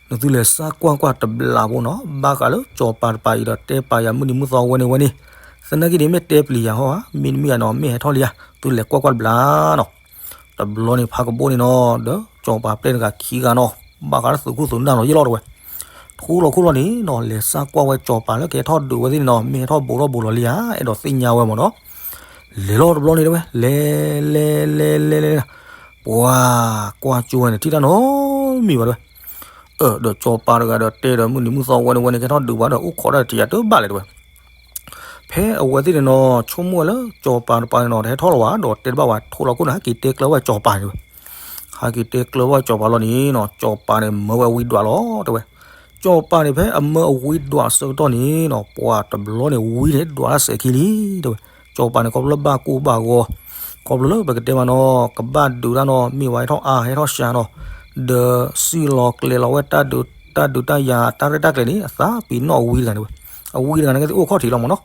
နသုလဲၤစၢ်ကွၢ်ကွၢ်တဘျီဖိနီၤ, ဘၣ်ဃးလၢစီၤပၤတပၤအံၤဒီးတဲပာ်ယၤမုၢ်နံၤမုၢ်သီဝဲန့ၣ်ဝဲန့ၣ်, သနာ်က့န့ၣ် မ့ၢ်တဲပျံၤယၤဟီဧါ, မ့တမ့ၢ်ယၤနီၤ မ့ၢ်ဟဲထီၣ်လံဧါ, သုလဲၤကွၢ်ကွၢ်တဘျီနီၤ. တဘျီန့ၣ်ဖးကဘိၣ်န့ၣ်နီၤ ဒီးစီၤပၤပျဲၢ်တဂၤခံဂၤနီၤ, ဘၣ်ဃးလၢသုးခိၣ်သုးနၢ်လီၤယဲၢ်လီၤတဲဝဲ ထူလီၤခိၣ်လီၤန့ၣ်နီၤ, လဲၤစၢ်ကွၢ်ဝဲစီၤပၤလၢကဟဲထီၣ်ဒုးဝဲသ့ၣ်န့ၣ်နီၤ, မ့ၢ်ဟဲထီၣ်ဘူးထီၣ်ဘူးလီၤလံဧါ, အဲၣ်ဒိးသ့ၣ်ညါဝဲမ့ၢ်နီၤ. လဲၤလီၤတဘျီန့ၣ်တဲဝဲ, လဲၤ လဲၤ လဲၤ လဲၤ လဲၤ လဲၤ, ပှၤကွၢ်ကၠိဝဲန့ၣ် ထံၣ်တၢ်နီတမံၤဘၣ်တဲဝဲ. အၢ ဒီးစီၤပၤတဂၤဒီးတဲဒီးမုၢ်နံၤမုၢ်သီဝဲန့ၣ်ဝဲန့ၣ် ကဟဲထီၣ်ဒုးဘၣ်ဒီး အိၣ်ခိးတၢ်တထံၣ်ယၤတဘၣ်လဲၣ်တဲဝဲ. ဖဲအဝဲသ့ၣ်န့ၣ်နီၤ ဆိကမိၣ်ဝဲလၢစီၤပၤတပၤန့ၣ်နီၤ တဟဲထီၣ်လီၤဘၣ်ဒီးတဲတဘၣ်ဘၣ်, ထူလီၤခိၣ်န့ၣ် ဟဲက့ၤတဲကျၢၤဝဲစီၤပၤန့ၣ်တဲဝဲ. ဟဲက့ၤတဲကျၢၤဝဲစီၤပၤလီၤန့ၣ်နီၤ, စီၤပၤန့ၣ် မၢဝဲဝံဒွးလီၤတဲဝဲ. စီၤပၤန့ၣ် ဖဲအမၢအဝံဒွးအဆၢကတီၢ်န့ၣ်နီၤ, ပှၤတဘျီန့ၣ် ဝံန့ၣ်ဒွးတၢ်စဲၤခံလံတဲဝဲ. စီၤပၤန့ၣ် ခီဖျိလၢဘၣ်ကိၢ်ဘၣ်ဂီၤ, ခီဖျိလၢပကတဲမးနီၤ ကဘၣ်ဒုးတၢ်နီၤ, မ့ၢ်ဝဲဟဲထီၣ်အါ ဟဲထီၣ်စှၤနီၤ, ဒီးစံၣ်လီၤကျဲၤလီၤဝဲတၢ်ဒုး တၢ်ဒုးတၢ်ယၤ တၢ်ရဲၣ်တၢ်ကျဲၤန့ၣ် အသးပ့ၤနီၣ်ဝံတဂၤန့ၣ်ဝဲ. အဝံတဂၤန့ၣ်ကသ့ၣ်အိၣ်ခီၣ်ထံးလီၤမ့ၢ်နီၤ.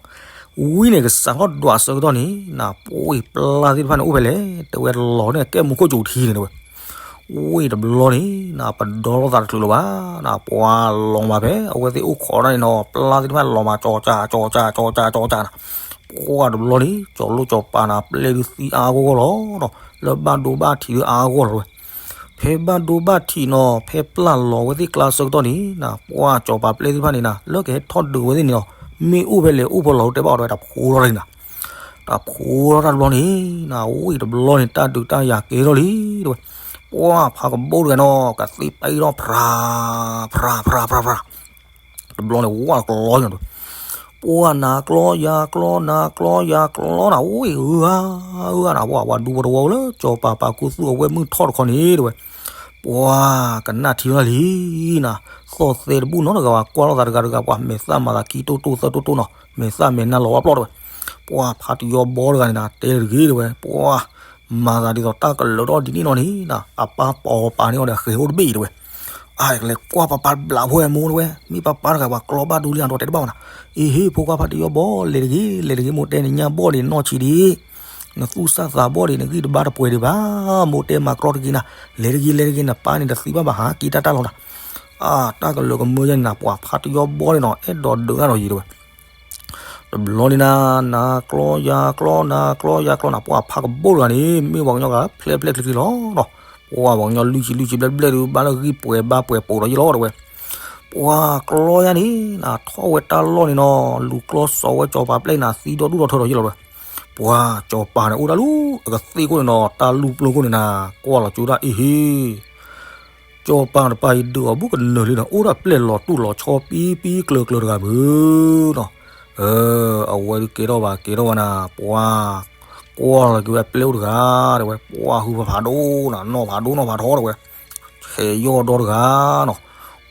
ဝံန့ၣ် ကစးထီၣ်ဒွးအဆၢကတီၢ်န့ၣ်နီၤ, ပှၤပျၢ်သ့ၣ်တဖၣ်န့ၣ်အိၣ်ဖဲလဲၣ်တဲဝဲ, လီၤန့ၣ် ကဲမူခိၣ်စူၤထံန့ၣ်တဲဝဲ. ဝံတဘျီန့ၣ်နီၤ ပဒီလိာ်သးတချုးလၢၤဘၣ်နီၤ, ပှၤလီၤမးဖဲအဝဲသ့ၣ်အိၣ်ခိးတၢ်န့ၣ်နီၤ, ပျၢ်သ့ၣ်တဖၣ်လီၤမး ကၠီကၠး ကၠီကၠး ကၠီကၠး ကၠီကၠးနီၤ. ပှၤတဘျီန့ၣ် စီၤလိၣ်စီၤပၤန့ၣ် ပျဲၢ်ဒုးသံအါဂီၢ်ဂီၢ်လီၤနီၤ, လၢဘၣ်ဒိဘၣ်ထံးဒုးအါဂီၢ်လီၤဝဲ. ဖဲဘၣ်ဒိဘၣ်ထံးနီၤ ဖဲပျၢ်လီၤဝဲသ့ၣ်ကျါဆၢကတီၢ်န့ၣ်နီၤ, ပှၤစီၤပၤပျဲၢ်သ့ၣ်တဖၣ်န့ၣ်နီၤ လၢကဟဲထီၣ်ဒုးဝဲသ့ၣ်န့ၣ်နီၤ, မ့ၣ်အူဖဲလဲၣ်အိၣ်ဖဲလဲၣ်တဲဘၣ်အီၤတဲဝဲ, တၢ်ဖိထီၣ်လံနီၤ. တၢ်ဖိထီၣ်တၢ်တဘျီန့ၣ်နီၤ, ဝံတဘျီန့ၣ် တၢ်ဒုးတၢ်ယၤကဲထီၣ်လံတဲဝဲ. ပှၤဖးကဘိၣ်တဂၤနီၤ ကသ့ၣ်ပံထီၣ်ဖြး ဖြး ဖြး ဖြး ဖြး တဘျီန့ၣ် ဝါကျီညါတဲဝဲ. ပှၤနၤကျီယၤကျီ နၤကျီယၤကျီနီၤ, ဝံဧၢဧၢနီၤ, ပှၤဝၤဒူဝီတဝီလၢ စီၤပၤပာ်ခူသူၣ်အဝဲမုၢ်ထီၣ်တခီန့ၣ်တဲဝဲ. ပှၤကနၣ်ထံလီၤလံနီၤ, သီၣ်သဲတဘူၣ်နီတဂၤဘၣ်, ကွၢ်လိာ်သးတဂၤတဂၤ, ပှၤမဲာ်သၣ်မၤသးခံတိၢ်တိၢ်သၢတိၢ်တိၢ်နီၤ, မဲာ်သၣ်မဲာ်နါလီၤဝါပျီၢ်တဲဝဲ. ပှၤဖးတယီဘီတဂၤန့ၣ်နီၤ တဲတဂ့ၤတဲဝဲ, ပှၤ မၤသးဒ်သိးတၢ်ကလၢာ်ထီၣ်ဒ်န့ၣ်နီၤန့ၣ်နီၤ, အပၢ်ပိာ်ပာ်န့ၢ်အီၤဒီးအဃဲၤအိၣ်တဘ့ၣ်တဲဝဲ. အါ လဲၤကွၢ်ပၢ်ပၢ်တဘျီဖိဝဲမိၢ်တဲဝဲ, မ့ၢ်ပၢ်ပၢ်တဂၤပှၤကျီဘၣ်ဒိလံအဒီးတဲတဘၣ်ဝဲနီၤ. အ့ဟ့ၣ် ဖိခွါဖးတယီဘီ လဲၤတဂ့ၤ လဲၤတဂ့ၤ, မိၢ်တဲနညၣ်ဘီၣ်ဒံးနီၢ်ဆံးဒံး, နသူၣ်စၢ်သးဘီၣ်ဒံးနဂံၢ်တဘါတပှဲၤဒံးဘၣ်, မိၢ်တဲမၤကြီတဂ့ၤနၤ, လဲၤတဂ့ၤ လဲၤတဂ့ၤ, နပၢ်န့ၣ်တသံဘၣ်ဘၣ်ဟးက့ၤတၢ်တၢ်လီၤနၤ. အါ တၢ်ကလၢာ်ကမၢယဲန့ၣ်နီၤ, ပှၤဖးတယီဘီန့ၣ်နီၤ အဲၣ်ဒိးဒုးတၢ်ဒီးယံၤတဲဝဲ. တဘျီန့ၣ်နၤ နၤကျီယၤကျီ နၤကျီယၤကျီနီၤ, ပှၤဖးကဘိၣ်တဂၤန့ၣ် မ့ၢ်ပှၤကညီဂၤဖျဲၣ်ဖျဲၣ်ချံချံလီၤနီၤ. ပှၤပှၤကညီလွံၢ်ဆံလွံၢ်ဆံဘျဲၣ်ဘျဲၣ်ဒုး ဘၣ်လၢဂံၢ်ပှဲၤဘါပှဲၤပိာ်ဒီးယံၤလီၤတဲဝဲ. ပှၤကျီယၤန့ၣ်နၤ ထီၣ်ဝဲတၢ်လီၢ်န့ၣ်နီၤ လူၤကျီစီၤဝဲစီၤပၤပျဲၢ်နၤ သံဒီဒူၣ်ဒီထၢဒီးယံၤလီၤတဲဝဲ. ပှၤစီၤပၤန့ၣ်အိၣ်ဒၣ်လူၤအကသ့ၣ်ခိၣ်န့ၣ်နၤ ကွၢ်လီၤကၠိဒၣ်အ့ဟ့ၣ် စီၤပၤတပၤအံၤဒုးအီၤဘူးကနၢၤလံနီၤ, အိၣ်ဒၣ်ပျဲၢ်လီၤတူၢ်လီၤဆီပံပံကျၢၤကျၢၤတဂၤဘၣ်နီၤ. အဝဲဒုးကဲထီၣ်ဘၣ်ကဲထီၣ်ဘၣ်နၤ, ပှၤကွၢ်လီၤက့ၤဝဲအပျဲၢ်အိၣ်တဂၤတဲဝဲ, ပှၤဟုဖးဖးဒိၣ်နၤ နီၢ်ဖးဒိၣ်နီၢ်ဖးထီတဲဝဲ, ဆဲးယီၢ်ဒီတဂၤနီၤ,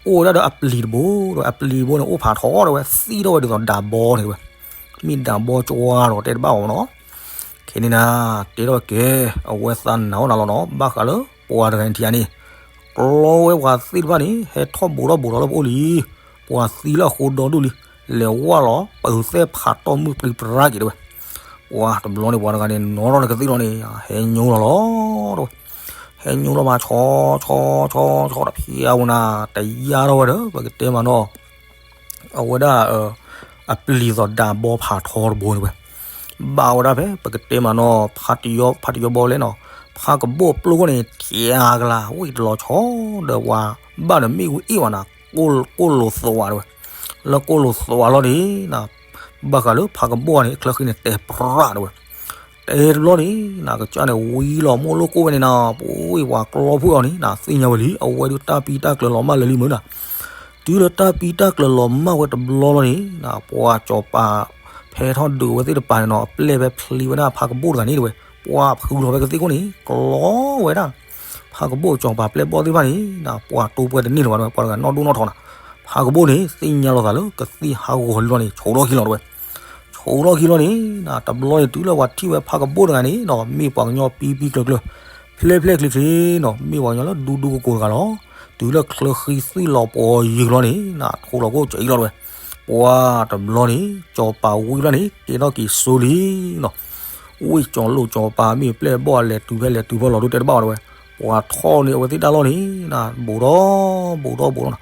အိၣ်ဝဲဒၣ်ဒီးအပျံၤတဘိဒီး အပျံၤတဘိန့ၣ် အိၣ်ဖးထီတဲဝဲ, သံထီၣ်ဝဲဒ်သိးဒးဘီန့ၣ်တဲဝဲ, မ့ၢ်ဒးဘီကၠွါဒီးတဲတဘၣ်အီၤနီၤ. ခဲန့ၣ်နၤ တဲထီၣ်ကဲ အဝဲသးနာ်အီၣ်နၤလီၤနီၤ, ဘၣ်ဃးလၢပှၤတဂၤန့ၣ်ထံၣ်ဧါန့ၣ် ကျီဝဲပှၤသ့ၣ်တဖၣ်န့ၣ် ဟဲထီၣ်ဘူးထီၣ်ဘူးထီၣ်လၢပအိၣ်လံ, ပှၤသံလၢအဃိဒီဒူၣ်လံ, လဲၤဝၢ်လီၤပသဲၣ်ဖးတီၢ်မုၢ်ပြံပြါက့ၤတဲဝဲ. ပှၤတဘျီန့ၣ် ပှၤတဂၤန့ၣ် နီၢ်ထီၣ်န့ၣ်ကသ့ၣ်လီၤန့ၣ် ဟဲညိလီၤလီၤတဲဝဲ, ဟဲညိလီၤမး ဆီဆီဆီဆီတဖျဲးဝဲနၤ တယါထီၣ်ဝဲဒီး ပကတဲမးနီၤ အဝဲဒၣ် အပျံၤသိးဒးဘီဖးထီတဘိန့ၣ်ဝဲ, ဘၣ်ဝဲဒၣ်ဖဲ ပကတဲမးနီၤ ဖးတယီဘီလဲၣ်နီၤ, ဖးကဘိၣ်ပျိခိၣ်န့ၣ် ထံဂၤကလၤ ဝံၣ်တလီၤဆီဒီးပှၤ ဘၣ်ဒီးမ့ၣ်အူအ့ၣ်ဝဲနၤ ကိၣ်လိာ်သွးဝဲ, လၢကိၣ်လိာ်သွးလီၤန့ၣ် ဘၣ်ဃးလၢဖးကဘိၣ်န့ၣ် ချၢဃံန့ၣ် တဲပြးတဲဝဲ တဲတဘျီန့ၣ် နကစၢ်န့ၣ် ဝံလီၤမိၢ်လိၣ်ကိၣ်ဝဲန့ၣ်နၤ ပဝဲပှၤကျီဖိအီၤန့ၣ် နသ့ၣ်ညါဝဲလံ အဝဲဒုးတၢ်ပံတၢ်ကျၢၤလီၤမၢ်လၢာ်လံမုၢ်နၤ, တုၤလၢတၢ်ပံတၢ်ကျၢၤလီၤမၢ်ဝဲတဘျီလီၤန့ၣ် ပှၤစီၤပၤ ဖဲထီၣ်ဒုးဝဲသ့ၣ်တပၤန့ၣ်နီၤ အပျဲၢ်ဖဲဖျံဝဲဒၣ်ဖးကဘိၣ်တဂၤန့ၣ်တဲဝဲ, ပှၤဖုလီၤဖဲကသ့ၣ်ခိၣ်န့ၣ် ကျီဝဲဒၣ် ဖးကဘိၣ်စီၤပၤပျဲၢ်ဘီၣ်သ့ၣ်တဖၣ်န့ၣ် ပှၤတိၢ်ပှဲၤတန့ၢ်လၢၤဘၣ်တဲဝဲ, ပှၤတဂၤနီၢ်ဒိၣ်နီၢ်ထီနၤ, ဖးကဘိၣ်န့ၣ် သ့ၣ်ညါလီၤသးလၢကသံၣ်ဟးဂီၤလံလီၤန့ၣ် ဆိးထီၣ်ခံလီၤတဲဝဲ ဆိးထီၣ်ခံလီၤန့ၣ် တဘျီန့ၣ် တုၤလၢပှၤထံၣ်ဝဲဖးကဘိၣ်တဂၤန့ၣ်နီၤ မ့ၢ်ပှၤကညီပံပံကျၢၤကျၢၤ ဖျဲၣ်ဖျဲၣ်ချ့ချ့နီၤ မ့ၢ်ပှၤကညီလၢဒူဒူကကိးတဂၤလီၤ. တုၤလၢချၢဃံသွံၣ်လီၤပှီၤယံာ်လီၤန့ၣ် နထိးလီၤကိၣ်စဲးအံၤလီၤတဲဝဲ, ပှၤတဘျီန့ၣ် စီၤပၤဝံၤလီၤန့ၣ် ကဲထီၣ်က့ၤစိလံနီၤ. ဝ့ၢ်ကၠီၤလိၣ်ကၠီၤပၤမ့ၢ်ပျဲၢ်ဘီၣ်လဲၤတုၤဖဲလဲၤတုၤဖဲလီၤဒိတဲတဘၣ်ဝဲတဝဲ, ပှၤထီၣ်န့ၣ်အဝဲသ့ၣ်တၢ်လီၢ်န့ၣ် ဘူးဒီဘူးဒီဘူးဒီနီၤ,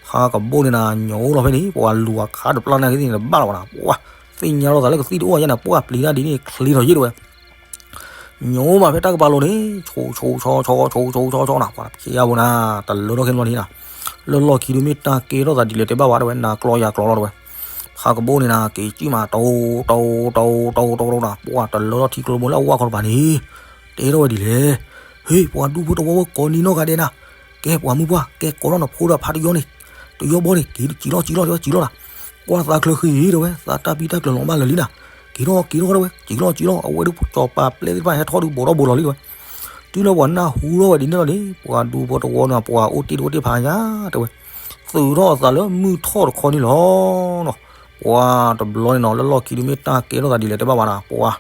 ဖါကဘိၣ်န့ၣ်နၤ ညိလီၤဖဲန့ၣ် ပှၤလူၤအခါတပျၢ်နာ်က့သ့ၣ်န့ၣ်တဘၣ်လီၤဘၣ်နၤ, ပှၤသ့ၣ်ညါလီၤသးလၢကသံၣ်တအိၣ်ညါန့ၣ် ပှၢ်ပျံၤတၢ်ဒ်န့ၣ်ချ့ထီၣ်ယ့ၢ်တဝဲ ညိမးဖဲတၢ်ကပၤလိၤန့ၣ် ဆိဆိဆိဆိဆိဆိနၤ ပှၤဖျဲယါဘိနၤ, တလၢထီၣ်ခဲန့ၣ်လီၤန့ၣ်နၤ, လၢလီၢ်ခံဒုးမ့ၢ်တၢ်ကဲထီၣ်သးဒ်လဲၣ်တဲဘၣ်ဝဲတဝဲ နၤကျီယၤကျီလီၤတဝဲ, ဖါကဘိၣ်န့ၣ်နၤ က့ၤကံၣ်မး တိတိတိတိတိနၤ ပှၤတလၢထီၣ်ထံကျိဘိလၢအဝၢ်ခီတပၤန့ၣ် တဲထီၣ်ဝဲဒ်လဲၣ်, ဟ့ၣ် ပှၤဒူဖိတဝီဝဲကိးနံၤနီၢ်ဂၤဒဲးနၤ, ကဲပှၤမုၢ်ပှၢ် ကဲကိးထီၣ်နဖိဒီးဖါတယီန့ၣ်, တယီဘီန့ၣ် က့ၤကံၣ်လီၤကံၣ်လီၤ က့ၤလီၤနၤ, ကွၢ်သးချၢဃံတဝဲ သးတၢ်ပံတၢ်ကျၢၤလီၤဘၣ်လၢာ်လံနၤ, က့ၤထီၣ်က့ၤထီၣ်တဝဲ ကံၣ်လီၤကံၣ်လီၤ အဝဲဒုးကၠီၤပၤပျဲၢ်သ့ၣ်တဖၣ်ဟဲထီၣ်ဒုးဘူးဒီဘူးလီၤလံတဝဲ တုၤလၢပှၤနၢ်ဟူထီၣ်ဝဲဒ်န့ၣ်လီၤန့ၣ် ပှၤဒူဖိတဝီန့ၣ် ပှၤအိၣ်တ့ၢ်တအိၣ်တ့ၢ်ဖးညါတဝဲ, သုးထီၣ်အသးလၢမုၢ်ထီၣ်တခီန့ၣ်လီၤနီၤ, ပှၤတဘျီန့ၣ်နီၤ လၢလီၢ်ခံဒုးမ့ၢ်တၢ်ကဲထီၣ်သးဒ်လဲၣ်တဲဘၣ်ဝဲနၤ ပှၤ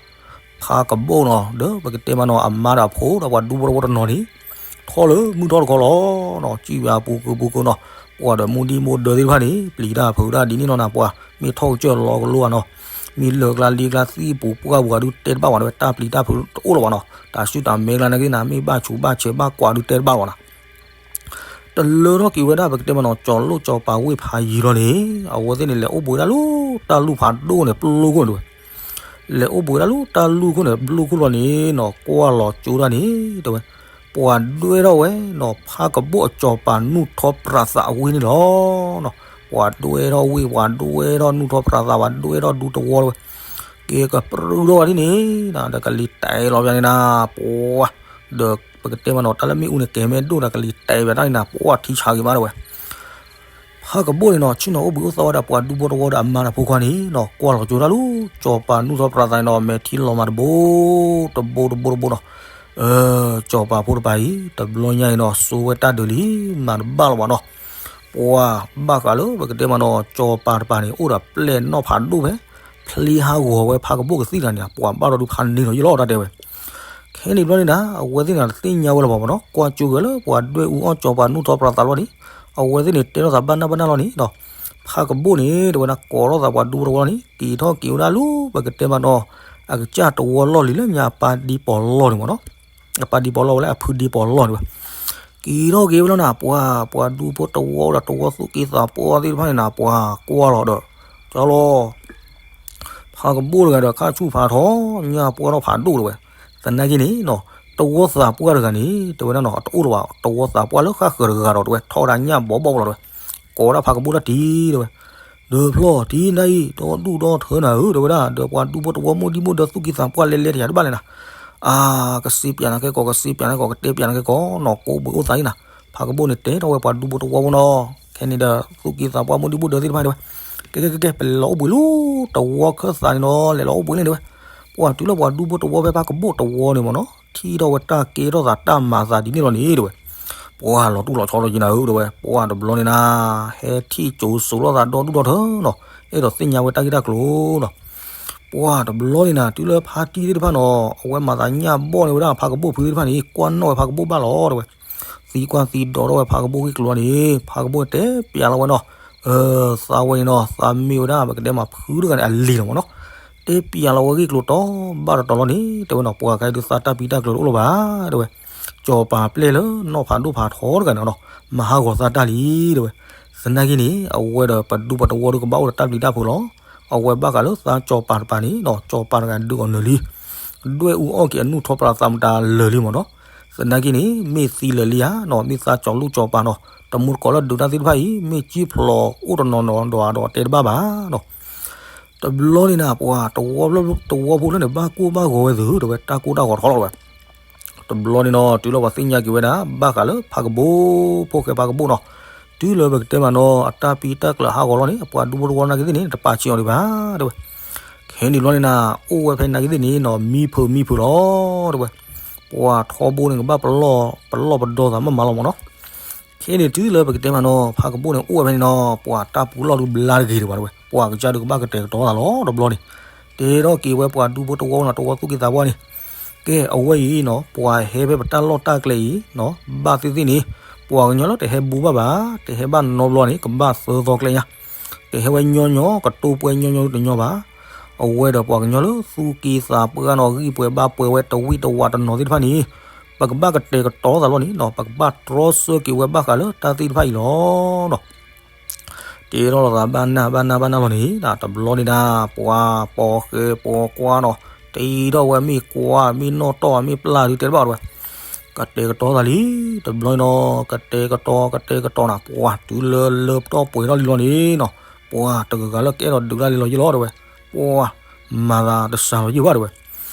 ဖါကဘိၣ်နီၤ ဒီးပကတဲမးနီၤ အမါဒီးအဖိဒီးပှၤဒူဖိတဝီတနီၤန့ၣ် ထီၣ်လၢမုၢ်ထီၣ်တခီလီၤနီၤ, စံၣ်ဝဲအပူၤကုာ်ပူၤကုာ်နီၤ, ပှၤဒီးမူဒံၣ်မူဒၢသ့ၣ်တဖၣ်န့ၣ် ပျံၤတၢ်ဖုးတၢ်ဒ်န့ၣ်နီၤနၤ ပှၤမ့ၢ်ထီၣ်ကစၢၢ်လီၤကလိဘၣ်နီၤ, မ့ၢ်လၢာ်ကျါလံကျါသံၣ်ပူၤပှၢ်ပူၤဒုးတဲတဘၣ်ဝဲတဝဲ တၢ်ပျံၤတၢ်ဖုးတအိၣ်လၢၤဘၣ်နီၤ, တၢ်ဆူၣ်တၢ်မဲကျါနာ်က့သ့ၣ်နၤ မ့ၢ်ဘၣ်ဆူးဘၣ်ဆဲးဘၣ်ကွၢ်ဒုးတဲတဘၣ်လၢၤဘၣ်နီၤ တလၢထီၣ်က့ၤဝဲဒၣ် ပကတဲမးနီၤ ကၠီၤလိၣ်ကၠီၤပၤဝ့ၢ်ဖးယံၤလီၤန့ၣ် အဝဲသ့ၣ်န့ၣ် လဲၤအိၣ်ဘှံးဝဲဒၣ်လၢတၢ်လူၢ်ဖးဒိၣ်န့ၣ် ပျိခိၣ်န့ၣ်တဝဲ, လဲၤအိၣ်ဘှံးဝဲဒၣ်လၢတၢ်လူၢ်ခိၣ်န့ၣ် ပျိခိၣ်လီၤန့ၣ်နီၤ ကွၢ်လီၤကၠိဒၣ်န့ၣ်တဝဲ, ပှၤဒွဲထီၣ်ဝဲနီၤ ဖါကဘိၣ်အကၠီၤပၤနူၢ်ထီပြးသးအဝ့ၢ်န့ၣ်လီၤနီၤ, ပှၤဒွဲထီၣ်ဝ့ၢ် ပှၤဒွဲထီၣ်နူၢ်ထီပြးသး ပှၤဒွဲထီၣ်ဒူသဝီတဝဲ, က့ၤကပြုၢ်ထီၣ်ဝဲဒ်န့ၣ် ဒီးကလံၤတဲာ်လီၤပျၢ်န့ၣ်နၤ ပှၤ ဒီးပကတဲမးနီၤ တၢ်လၢမ့ၣ်အူန့ၣ် ကဲၤမဲဒိၣ်ဒီးကလံၤတဲာ်ပျၢ်တၢ်န့ၣ်နၤ ပှၤထံဆးဂ့ၤမးတဝဲ ဖါကဘိၣ်န့ၣ်နီၤ ဆ့ၣ်နီၤအိၣ်ဘှံးအိၣ်သီဝဲဒၣ်ပှၤဒူဖိတဝီဒီးအမါဒီးဖိခွါန့ၣ်နီၤ ကွၢ်လီၤကၠိတၢ်လၢ ကၠီၤပၤနူၢ်ထီပြးသးန့ၣ်နီၤ မဲာ်ထံလီၤမးတဘိ တဘိတဘိတဘိနီၤ, ကၠီၤပၤဖိတပၤအံၤ တဘျီညါအံၤနီၤ စိဝဲတၢ်ဒုးလံ မၤတဘၣ်လီၤဘၣ်နီၤ, ပှၤဘၣ်ဃးလၢပကတဲမးနီၤ ကၠီၤပၤတပၤန့ၣ် အိၣ်ဒီးပျဲၢ်နီၣ်ဖးဒိၣ်ဖဲ ဖျ့ဟးဂီၤဝဲဖါကဘိၣ်ကသံၣ်တဂၤန့ၣ် ပှၤဘၣ်ဒီးဒုးဖးန့ၢ်လီၤယံလီၤတၢ်တဲဝဲ ခဲန့ၣ်ဘျီန့ၣ်နၤ အဝဲသ့ၣ်န့ၣ်တသ့ၣ်ညါဝဲလၢၤဘၣ်မးနီၤ ကွၢ်ကၠိဂဲၤလၢပှၤဒွဲၣ်အူအီၣ်ကၠီၤပၤနူၢ်ထီပြးသးလီၤန့ၣ်, အဝဲသ့ၣ်န့ၣ် တဲထီၣ်သးဘၣ်နၢ်ဘၣ်နၢ်လီၤန့ၣ်ဒီး ဖါကဘိၣ်န့ၣ် တဝဲဒၣ်ကိးထီၣ်သးပှၤဒူဖိတဝီလီၤန့ၣ် က့ၤထီၣ်က့ၤဝဲဒၣ်လၢပကတဲမးနီၤ အကစၢ်တဝီလီၢ်လံၤလၢညါအပၢ်ဒ့ပီၤလီၢ်န့ၣ်မးနီၤ, အပၢ်ဒ့ပီၤလီၢ်ဝဲလၢအဖုဒ့ပီၤလီၢ်န့ၣ်ဝဲ က့ၤထီၣ်က့ၤဝဲလီၤနၤ ပှၤ ပှၤဒူဖိတဝီဒီးတဝီသူၣ်က့သးပှၢ်သ့ၣ်တဖၣ်န့ၣ်နၤ ပှၤကွၢ်လီၤဒီး ကၠီလီၤ ဖါကဘိၣ်တဂၤဒီးခါဆူၣ်ဖးထီ ညၣ်ပှၢ်ထီၣ်ဖးဒိၣ်တဝဲ, သနာ်က့န့ၣ်နီၤ တဝီသးပှၢ်တဂၤန့ၣ် တဝဲဒၣ်နီၤ တအိၣ်လၢၤဘၣ် တဝီသးပှၢ်လၢဃၣ်ဃၢၤတဂၤဒီးတဝဲ ထီၣ်ဝဲဒၣ်ညၣ်ဘီဘီၣ်လီၤတဝဲ, ကိးဝဲဒၣ်ဖါကဘိၣ်တၢ်တံၤတဝဲ, ဒီးဖျီၣ်တံၤနၤအံၤ ဒီဒူၣ်ဒီထၢနၤဧၢ တဝဲဒၣ် ဒီးပှၤဒူဖိတဝီမိၢ်ဒံမိၢ်ဒၢသူၣ်က့သးပှၢ်လဲၤလဲၤတယၤတဘၣ်လဲၣ်နၤ, အါ ကစ့ပၠးနၤကဲကီး ကစ့ပၠးနၤကဲကီး ကတဲပၠးနၤကဲကီးနီၤ ကိးဘှံးအိၣ်သးအံၤနၤ, ဖါကဘိၣ်န့ၣ်တဲထီၣ်ဝဲပှၤဒူဖိတဝီဖိနီၤ, ခဲန့ၣ်ဒီး သူၣ်က့သးပှၢ်မိၢ်ဒံမိၢ်ဒၢသ့ၣ်တဖၣ်တဲဝဲ, ကဲကဲကဲကဲ ပလဲၤလီၤအိၣ်ဘှံးလၢတဝီခၢၣ်သးန့ၣ်နီၤ လဲၤလီၤအိၣ်ဘှံးန့ၣ်တဲဝဲ, ပှၤတုၤလၢပှၤဒူဖိတဝီဖဲဖါကဘိၣ်တဝီန့ၣ်မးနီၤ ထံၣ်ထီၣ်ဝဲတၢ်ကဲထီၣ်သးတၢ်မၤသးဒ်န့ၣ်လီၤန့ၣ်တဲဝဲ, ပှၤလီၤတူၢ်လီၤဆီလီၤက့ၤနၤဧၢတဲဝဲ, ပှၤတဘျီန့ၣ်နၤ ဟဲထံၣ်ကိၤစိးလိာ်သးဒီဒူၣ်ဒီထၢနီၤ, အဲၣ်ဒိးသ့ၣ်ညါဝဲတၢ်ဂ့ၢ်တၢ်ကျိၤနီၤ, ပှၤတဘျီန့ၣ်နၤ တုၤလၢဖါတံၢ်သ့ၣ်တဖၣ်နီၤ အဝဲမၤသးညၣ်ဘီၣ်န့ၢ်ဝဲဒၣ်ဖါကဘိၣ်ဖုသ့ၣ်တဖၣ်န့ၣ် ကွၢ်နီၣ်ဝဲဖါကဘိၣ်ဘၣ်လီၤတဲဝဲ, သံကွၢ်သံဒိးထီၣ်ဝဲဖါကဘိၣ်ဂ့ၢ်ကျိၤန့ၣ် ဖါကဘိၣ်တဲပၠးလီၤဝဲနီၤ, သးဝဲန့ၣ်နီၤ သးမ့ၢ်ဝဲဒၣ်ပကတဲမးဖုတဂၤန့ၣ်အလံၤလီၤမးနီၤ, တဲပၠးလီၤဝဲဂ့ၢ်ကျိၤတီဘၣ်တတီၤလီၤန့ၣ် တဲဝဲနီၤ ပှၤခဲအံၤဒုးသးတၢ်ပံတၢ်ကျၢၤတအိၣ်လၢၤဘၣ်တဲဝဲ, ကၠီၤပၤပျဲၢ်လၢနီၣ်ဖးဒိၣ်ဖးထီတဂၤန့ၣ်နီၤ မၤဟးဂီၤသးတၢ်လံတဲဝဲ, သနာ်က့န့ၣ် အဝဲဒီးပဒူပတဝီဒီးကဘၣ်အိၣ်ဒီးတၢ်ပျံၤတၢ်ဖုးလီၤ, အဝဲဘၣ်ဃးလၢသးကၠီၤပၤတပၤန့ၣ်နီၤ ကၠီၤပၤတဂၤဒုးအီၤနၢၤလံ ဒွဲၣ်အူအီၣ်က့ၤအနူၢ်ထီပြးသးမတၤလၢာ်လံမးနီၤ, သနာ်က့န့ၣ် မ့ၢ်သံလၢာ်လံဧါနီၤ မ့ၢ်သးကၠီၤလိၣ်ကၠီၤပၤနီၤ တမူတကိးလၢဒုးတၢ်သ့ၣ်တဖၣ်အံၤ မ့ၢ်ကံၣ်ဖျိးအိၣ်တနီၤနီၤဒီးအဒီးတဲတဘၣ်ဘၣ်နီၤ တဘျီန့ၣ်နၤ ပှၤတဝီဖိလၢန့ၣ် ဘၣ်ကိၢ်ဘၣ်ဂီၤဝဲသုတဲဝဲ တၢ်ကိၢ်တၢ်ဂီၤထီလီၤဝဲ တဘျီန့ၣ်နီၤ တုၤလၢပှၤသ့ၣ်ညါက့ၤဝဲဒၣ် ဘၣ်ဃးလၢဖါကဘိၣ် ဖိၣ်ဃဲဖါကဘိၣ်နီၤ, တုၤလၢပကတဲမးနီၤ အတၢ်ပံတၢ်ကျၢၤဟးဂီၤလီၤန့ၣ် အပှၤဒူဖိတဝီနာ်က့သ့ၣ်န့ၣ် တပာ်ဆံးအီၤဒံးဘၣ်တဲဝဲ, ခဲန့ၣ်ဘျီန့ၣ်နၤ အိၣ်ဝဲဖဲနာ်က့သ့ၣ်န့ၣ်နီၤ မံဖုးမံဖုးလီၤတဲဝဲ, ပှၤထီဘိန့ၣ် ကဘၣ်ပလီၢ်ပဒီသးမးမးလီၤမးနီၤ ခဲန့ၣ်တုၤလၢပကတဲမးနီၤ ဖါကဘိၣ်န့ၣ်အိၣ်ဝဲဖဲန့ၣ်နီၤ ပှၤတၢ်ပူၤလီၢ်ဒုးဘျါတဂ့ၤဒံးဘၣ်တဲဝဲ ပှၤကစၢ်ဒုးကဘၣ်ကတဲာ်ကတီၤသးလီၤတဘျီန့ၣ်, တဲထီၣ်က့ၤဝဲပှၤဒူဖိတဝီနီၤ တဝီသူၣ်က့သးပှၢ်န့ၣ်, ကဲအဝဲအံၤနီၤ ပှၤဟဲဖဲပတၢ်လီၢ်တၢ်ကျဲအံၤနီၤ ဘၣ်သ့ၣ်သ့ၣ်န့ၣ် ပှၤကညီလၢတဟဲဘူးဘၣ်ဘၣ် တဟဲဘၣ်နီတဘျီန့ၣ် ကဘၣ်သၢသီကျဲညါ, ကဟဲဝဲညီညီ ကတိၢ်ပှဲၤညီညီတညီဘၣ် အဝဲဒီးပှၤကညီလၢသူၣ်က့သးပှၢ်နီၣ် ဂံၢ်ပှဲၤဘါပှဲၤဝဲတဝံၣ်တဝးတနီၤသ့ၣ်တဖၣ်န့ၣ် ပကဘၣ်ကတဲာ်ကတီၤသးလီၤန့ၣ်နီၣ် ပကဘၣ်တြီဆၢက့ၤဝဲဘၣ်ဃးလၢတၢ်သ့ၣ်တဖၣ်အံၤလီၤနီၣ်. တ့ထီၣ်လိာ်သးဘၣ်နၢ်ဘၣ်နၢ်ဘၣ်နၢ်လီၤန့ၣ် တဘျီန့ၣ်ဒၣ် ပှၤပိာ်ဃဲပိာ်ကွၢ်နီၣ် တ့ထီၣ်ဝဲမ့ၢ်ကွၢ် မ့ၢ်နီၣ်တီၢ် မ့ၢ်ပျၢ်ဒုးတဲတဘၣ်ဝဲ ကတဲာ်ကတီၤသးလံ တဘျီနီၣ် ကတဲာ်ကတီၤ ကတဲာ်ကတီၤနၤ ပှၤတုၤလၢလၢပတီၢ်ပှဲၤထီၣ်လံလီၤန့ၣ်နီၣ် ပှၤတဂၤဂၤလၢကအဲၣ်ဒိးဒုးတၢ်လံလီၤယ့ၣ်လီၤတဲဝဲ ပှၤမၤသးတစှၤလီၤယ့ၣ်ဘၣ်တဲဝဲ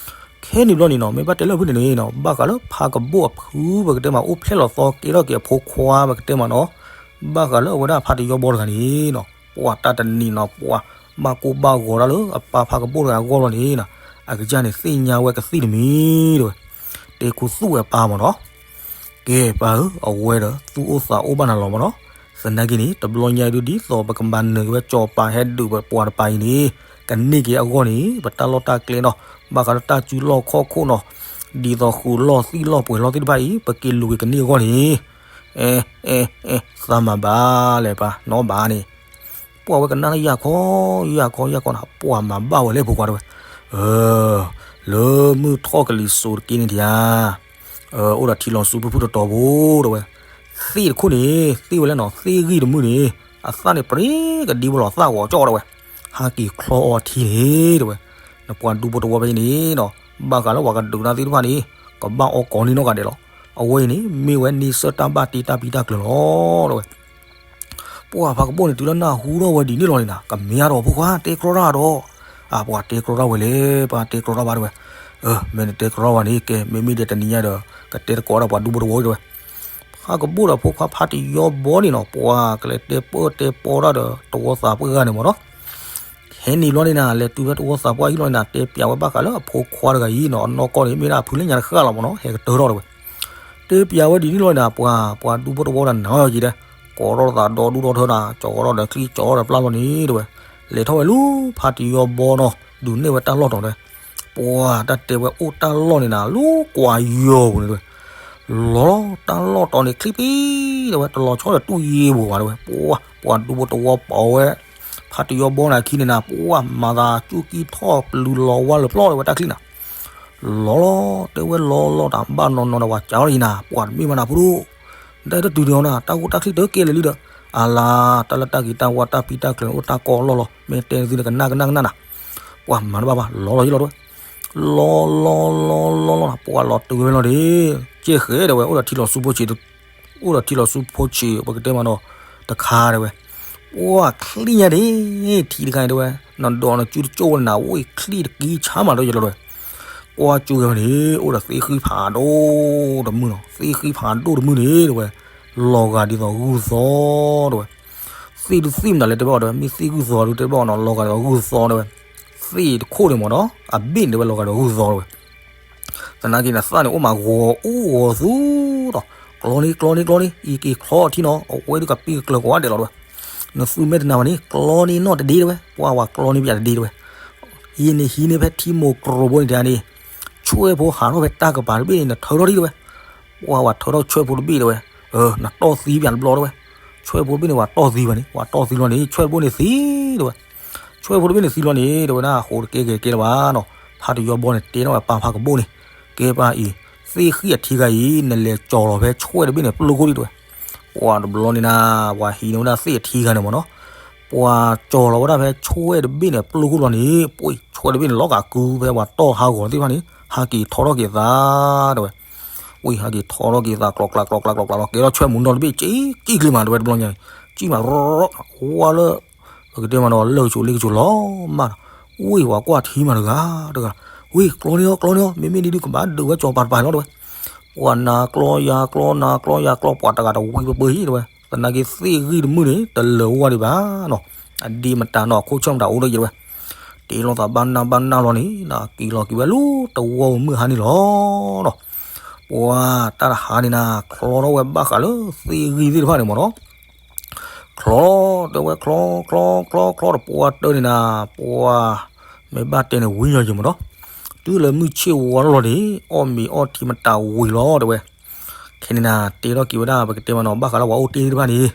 ခဲန့ၣ်ဘျီန့ၣ်နီၣ် မ့ၢ်ဘၣ်တဲလၢဖုန့ၣ်န့ၣ်နီၣ် ဘၣ်ဃးလၢဖးကဘိၣ်အဖုပကတဲမး အိၣ်ဖျဲၣ်လီၤသီကဲထီၣ်က့ၤအဖိခွါပကတဲမးနီၣ် ဘၣ်ဃးလၢအဝဲဒၣ်ဖးတယီဘီတဂၤန့ၣ်နီၣ် ပှၤတၢ်တနံၤနီၣ် ပှၤဘၣ်ကိၢ်ဘၣ်ဂီၤတၢ်လၢအပၢ်ဖးကဘိၣ်တဂၤအဂီၢ်လီၤန့ၣ်နီၣ် အကစၢ်န့ၣ်သ့ၣ်ညါဝဲကသံၣ်တမံၤတဲဝဲ တဲခူသူၣ်ဝဲအပၢ်မးနီၣ် ကဲပၢ်ဧၢ အဝဲဒီးသူၣ်အိၣ်သးအိၣ်ဘၣ်နၤလီၤမးနီၣ် သနာ်က့န့ၣ် တဘျီညါဒုးဒ်သိးပကမၤနၢၤက့ၤဝဲကၠီၤပၤဟဲဒုးပှၤတပၤအံၤန့ၣ် ကန့ၢ်က့ၤအဂီၢ်န့ၣ် ပတၢ်လီၢ်တၢ်ကျဲနီၣ် ဘၣ်ဃးလၢတၢ်စုလီၢ်ခီၣ်ခိၣ်နီၣ် ဒ်သိးဃုာ်လီၢ်သံၣ်လီၢ်ပှဲၤလီၢ်သ့ၣ်တဖၣ်အံၤ ပက့ၤလူၤက့ၤကန့ၢ်အဂီၢ်န့ၣ် အဲ အဲ အဲ သးမၤဘၣ်လဲၣ်ပၢ်နီၣ်ဘၣ်န့ၣ် ပှၤဝဲကနၣ်လၢယၢ်ခီ ယၢ်ခီ ယၢ်ခီနၤ ပှၤမၤဘၣ်ဝဲလဲၣ်ဖိခွါတဲဝဲ လၢမုၢ်ထီၣ်ကလံၤစိးတက့ၢ်န့ၣ်ဒံးဧါ အိၣ်ဒီးထံလီၤဆူဖုၣ်ဖုၣ်တီတီဖိတဲဝဲ သ့ၣ်တခိၣ်န့ၣ် သ့ၣ်ဝဲလဲၣ်နီၤ သ့ၣ်ဂံၢ်တမုၢ်န့ၣ် အသၣ်န့ၣ် ပြ့ကဒံဖိလီၤသၣ်ဂီၤကၠီၣ်တဲဝဲ ဟးက့ၤချီအီၤထံန့ၣ်တဲဝဲ နပှၤဒူဖိတဝီဖဲအံၤန့ၣ်နီၤ ဘၣ်ဃးလၢပှၤကဒုးနၢ်သ့ၣ်တဖၣ်န့ၣ် ကဘၣ်အီၣ်ကိးန့ၢ်နီတဂၤဒဲးလီၤ. အဝဲအံၤန့ၣ် မ့ၢ်ဝဲန့ဆၢၣ်တၢ်ဘၣ်တ့တၢ်ဖံးတၢ်ကျၢၤလီၤတဲဝဲ ပှၤဖးကဘိၣ်န့ၣ် တုၤလၢနၢ်ဟူထီၣ်ဝဲဒ်န့ၣ်လီၤန့ၣ်နၤ ကမ့ၢ်အါဒီးဖိခွါတဲကြီတၢ်ဒီး အပှၤတဲကြီတၢ်ဝဲလဲၣ် ပှၤတဲကြီတၢ်ဘၣ်တဲဝဲ မ့မ့ၢ်ဒဲးတဲကြီဝဲန့ၣ် ကဲမ့မ့ၢ်ဒဲးတနံၤညါဒီး ကတဲသကိးဒီးပှၤဒူဖိတဝီတဲဝဲ ဖးကဘိၣ်ဒီးဖိခွါဖးတယီဘီန့ၣ်နီၤ ပှၤကလဲၤတဲပၢၢ်တဲပီတၢ်ဒီးတဝီသးပှၢ်ဂၤန့ၣ်မ့ၢ်နီၤ ခဲန့ၣ်ဘျီန့ၣ်နၤ လဲၤတုၤဖဲတဝီသးပှၢ်ဟံၣ်လီၤန့ၣ်နၤ တဲပျးဝဲဘၣ်ဃးလၢအဖိခွါတဂၤအံၤနီၤ အနီၢ်ကီၢ်န့ၣ် မ့ၢ်ဒၣ်အဖုလၢညါတဃၣ်လီၤမ့ၢ်နီၤ ဟဲကတၢၢ်ထီၣ်တဲဝဲ တဲပျးဝဲဒ်န့ၣ်လီၤနၤ ပှၤ ပှၤဒူဖိတဝီဒီးနၤအီၤယံၤဒဲး ကိးထီၣ်သးဒီဒူၣ်ဒီထၢနၤ ကၠီထီၣ်ဒီးချံကၠီထီၣ်ဒီးပျၢ်လီၤန့ၣ်တဲဝဲ လဲၤထီၣ်ဝဲလၢဖးတယီဘီနီၤ ဒုးနဲၣ်ဝဲတၢ်လီၢ်တီၤတဲ ပှၤတၢ်တဲဝဲအိၣ်တၢ်လီၢ်န့ၣ်နၤ လၢကွၢ်ယီၤပူၤန့ၣ်တဲဝဲ လီၤလီၤတၢ်လီၢ်တီၤန့ၣ်ချံပံၤတဲဝဲ တလီၤဆီဒီးတူၢ်ယံၤပူၤဘၣ်တဲဝဲ ပှၤ ပှၤဒူဖိတဝီပိာ်ဝဲ ဖးတယီဘီန့ၣ်အခံန့ၣ်နၤ ပှၤမၤသးစူၢ်ကံၢ်ထီၣ်ပျုၤလီၤဝါလၢပျီတဲဝဲတၢ်ချံနၤ လီၤလီၤ တဲဝဲလီၤလီၤတၢ်ဘၣ်နီၢ်နီၢ်ဒီးပှၤကးထီၣ်ယံၤနၤ ပှၤတမ့ၢ်မးနၤဖိဒိၣ် ဒ်တတုၤန့ၣ်အီၤနၤ တၢ်ဂိၢ်တၢ်ချံတကဲလၢာ်လံဒီး အလါ တၢ်လၢတၢ်ဂ့ၤတၢ်ဝါတၢ်ဖံးတၢ်ကျၢၤန့ၣ် အိၣ်တၢ်ကီလီၢ်လီၤ မ့ၢ်တဲနသုန့ၣ်ကနၣ်ကနၣ်ကနၣ်နၤ ပှၤမၤတဘၣ်ဘၣ် လီၤလီၤယံၤလီၤတဲဝဲ လီၤလီၤလီၤလီၤလီၤ ပှၤလီၤတုၤဝဲလီၤန့ၣ် ကဲဃဲတဲဝဲ အိၣ်ဒီးထံလီၤဆူဖိဆံး အိၣ်ဒီးထံလီၤဆူဖိဆံး ပကတဲမးနီၤ တခါတဲဝဲ ပှၤချံညါဒ့ၣ် ထံတခါန့ၣ်တဲဝဲ နဒိးနစုတကၠိၣ်ဝဲနၤ ဝ့ၢ်ချံတကံဆါမးဒီးယလီၤတဲဝဲ ကွၢ်ကၠိဂဲၤဝဲန့ၣ် အိၣ်ဒီးသ့ၣ်ဃံဖးဒိၣ်တမုၢ်နီၤ သ့ၣ်ဃံဖးဒိၣ်တမုၢ်န့ၣ်တဲဝဲ လီၤဂာ်ဒ်သိးဂုၢ်သီတဲဝဲ သ့ၣ်ဒုးသ့ၣ်မတၤလဲၣ်တဲဘၣ်အီၤတဲဝဲ မ့ၢ်သ့ၣ်ဂုၢ်သီဒုးတဲဘၣ်အီၤနီၤ လီၤဂာ်ဒ်သိးဂုၢ်သီတဲဝဲ သ့ၣ်တခိၣ်န့ၣ်မ့ၢ်နီၤ အဘ့ၣ်န့ၣ်တဲဝဲလီၤဂာ်ဒ်သိးဂုၢ်သီတဲဝဲ သနာ်က့န့ၣ် သၣ်န့ၣ်အိၣ်မးဂီၤအူဂီၤသူဒီး ကျီန့ၢ်ကျီန့ၢ်ကျီန့ၢ် အံၤက့ၤချီအီၤထံနီၤ အဝဲဒုးကပံၢ်ကကျၢၤကိးဂၤဒဲးလီၤတဲဝဲ နသူၣ်မဲာ်တနၤဘၣ်န့ၣ် ကျီန့ၢ်နီၢ်တဒ့တဲဝဲ ပှၤဝဲကျီန့ၢ်ပယၤတဒ့တဲဝဲ ယန့ၣ်ဟံးန့ၢ်ဖဲထံမိၢ်ကရိၤဘိန့ၣ်တဂၤန့ၣ် ဆွဲၣ်ဖိဟးထီၣ်ဖဲတၢ်ကပၤတဘ့ၣ်န့ၣ် နထၢထီၣ်ဒံးတဲဝဲ ပှၤဝဲထၢထီၣ်ဆွဲၣ်ဖိတဘ့ၣ်တဲဝဲ နတီၢ်သံပယၤတဘျီတဲဝဲ ဆွဲၣ်ဖိတဘ့ၣ်န့ၣ် ပှၤတီၢ်သံဘၣ်န့ၣ် ပှၤတီၢ်သံလီၤန့ၣ် ဆွဲၣ်ဖိန့ၣ်သံတဲဝဲ ဆွဲၣ်ဖိတဘ့ၣ်န့ၣ်သံလီၤန့ၣ် တဲဝဲဒၣ် အဃိတကဲကဲကဲလၢၤဘၣ်နီၤ ဖးတယီဘီန့ၣ် တဲထီၣ်ဝဲပၢ်ဖးကဘိၣ်န့ၣ် ကဲပၢ်အံၤ သ့ၣ်ဃံၣ်အထံဂၤအံၤ နလဲၤကၠီၤလီၤဖဲဆွဲၣ်တဘ့ၣ်န့ၣ် ပျိၢ်ခိၣ်ဒံးတဲဝဲ ပှၤတဘျီန့ၣ်နၤ ပှၤဟံးန့ၢ်ဝဲဒၣ်သ့ၣ်အထံဂၤန့ၣ်မ့ၢ်နီၤ ပှၤကၠီၤလီၤဝဲဒၣ်ဖဲဆွဲၣ်တဘ့ၣ်န့ၣ် ပျိၢ်ခိၣ်လီၤန့ၣ် ပှၤဆွဲၣ်တဘ့ၣ်န့ၣ် လီၤဂာ်ကုဖဲပှၤတီၢ်ဟးဂီၤသ့ၣ်တဖၣ်န့ၣ် ဟးက့ၤထီထီၣ်က့ၤသးတဲဝဲ ဝံၤဟးက့ၤထီထီၣ်က့ၤသး ကျီကျါကျီကျါကျီကျါလီၤ ကဲထီၣ်ဆွဲၣ်မူနီၢ်တဘ့ၣ် ကံၣ်ကံၣ်ကျ့မးတဲဝဲတဘျီညါအံၤ ကံၣ်မး ဝါလၢ ပကတဲမးနီၤ လၢာ်ကဆိးလ့ကဆိးလီၤမးနီၤ ဝံၤပှၤကွၢ်ထံမးတဂၤတဂၤ ဝံၤကျီန့ၢ်အီၤ ကျီန့ၢ်အီၤ မ့မ့ၢ်ဒ်ဒုးကဘၣ်ဒုးဝဲကၠီၤပၤတပၤလီၤတဲဝဲ ပှၤနၤကျီယၤကျီ နၤကျီယၤကျီ ပှၤတဂၤတဝံပပၢၢ်ဟံၣ်တဲဝဲ သနာ်က့သ့ၣ်ဂံၢ်တမုၢ်န့ၣ် တလၢာ်ဝဲဒံးဘၣ်နီၤ အဒ့မတၤနီၤ အခိၣ်ဆၢၣ်မတၤအိၣ်ဒီးယတဲဝဲ တ့လိာ်သးဘၣ်နၢ်ဘၣ်နၢ်လီၤန့ၣ် က့ၤလီၤက့ၤဝဲလၢတဝီမုၢ်ဟါန့ၣ်လီၤနီၤ ပှၤတၢ်တဟါန့ၣ်နၤ ချီထီၣ်ဝဲဘၣ်ဃးလၢသ့ၣ်ဂံၢ်သ့ၣ်တဖၣ်န့ၣ်မ့ၢ်နီၤ ချီ တဲဝဲချီ ချီ ချီ ချီ တပှၢ်တၢၢ်န့ၣ်နၤ ပှၤ မ့ၢ်ဘၣ်တဲန့ၣ်ဝံၤညီယဲၢ်မ့ၢ်နီၤ တုၤလၢမုၢ်ဆ့ၣ်ဝါလီၤန့ၣ် အီၣ်မ့ၤအီထံမတၤဝံၤလီၤတဲဝဲ ခဲန့ၣ်နၤ တဲထီၣ်က့ၤဝဲဒၣ် ပကတဲမးနီၤ ဘၣ်ဃးလၢပှၤအိၣ်တ့ၢ်သ့ၣ်တဖၣ်န့ၣ်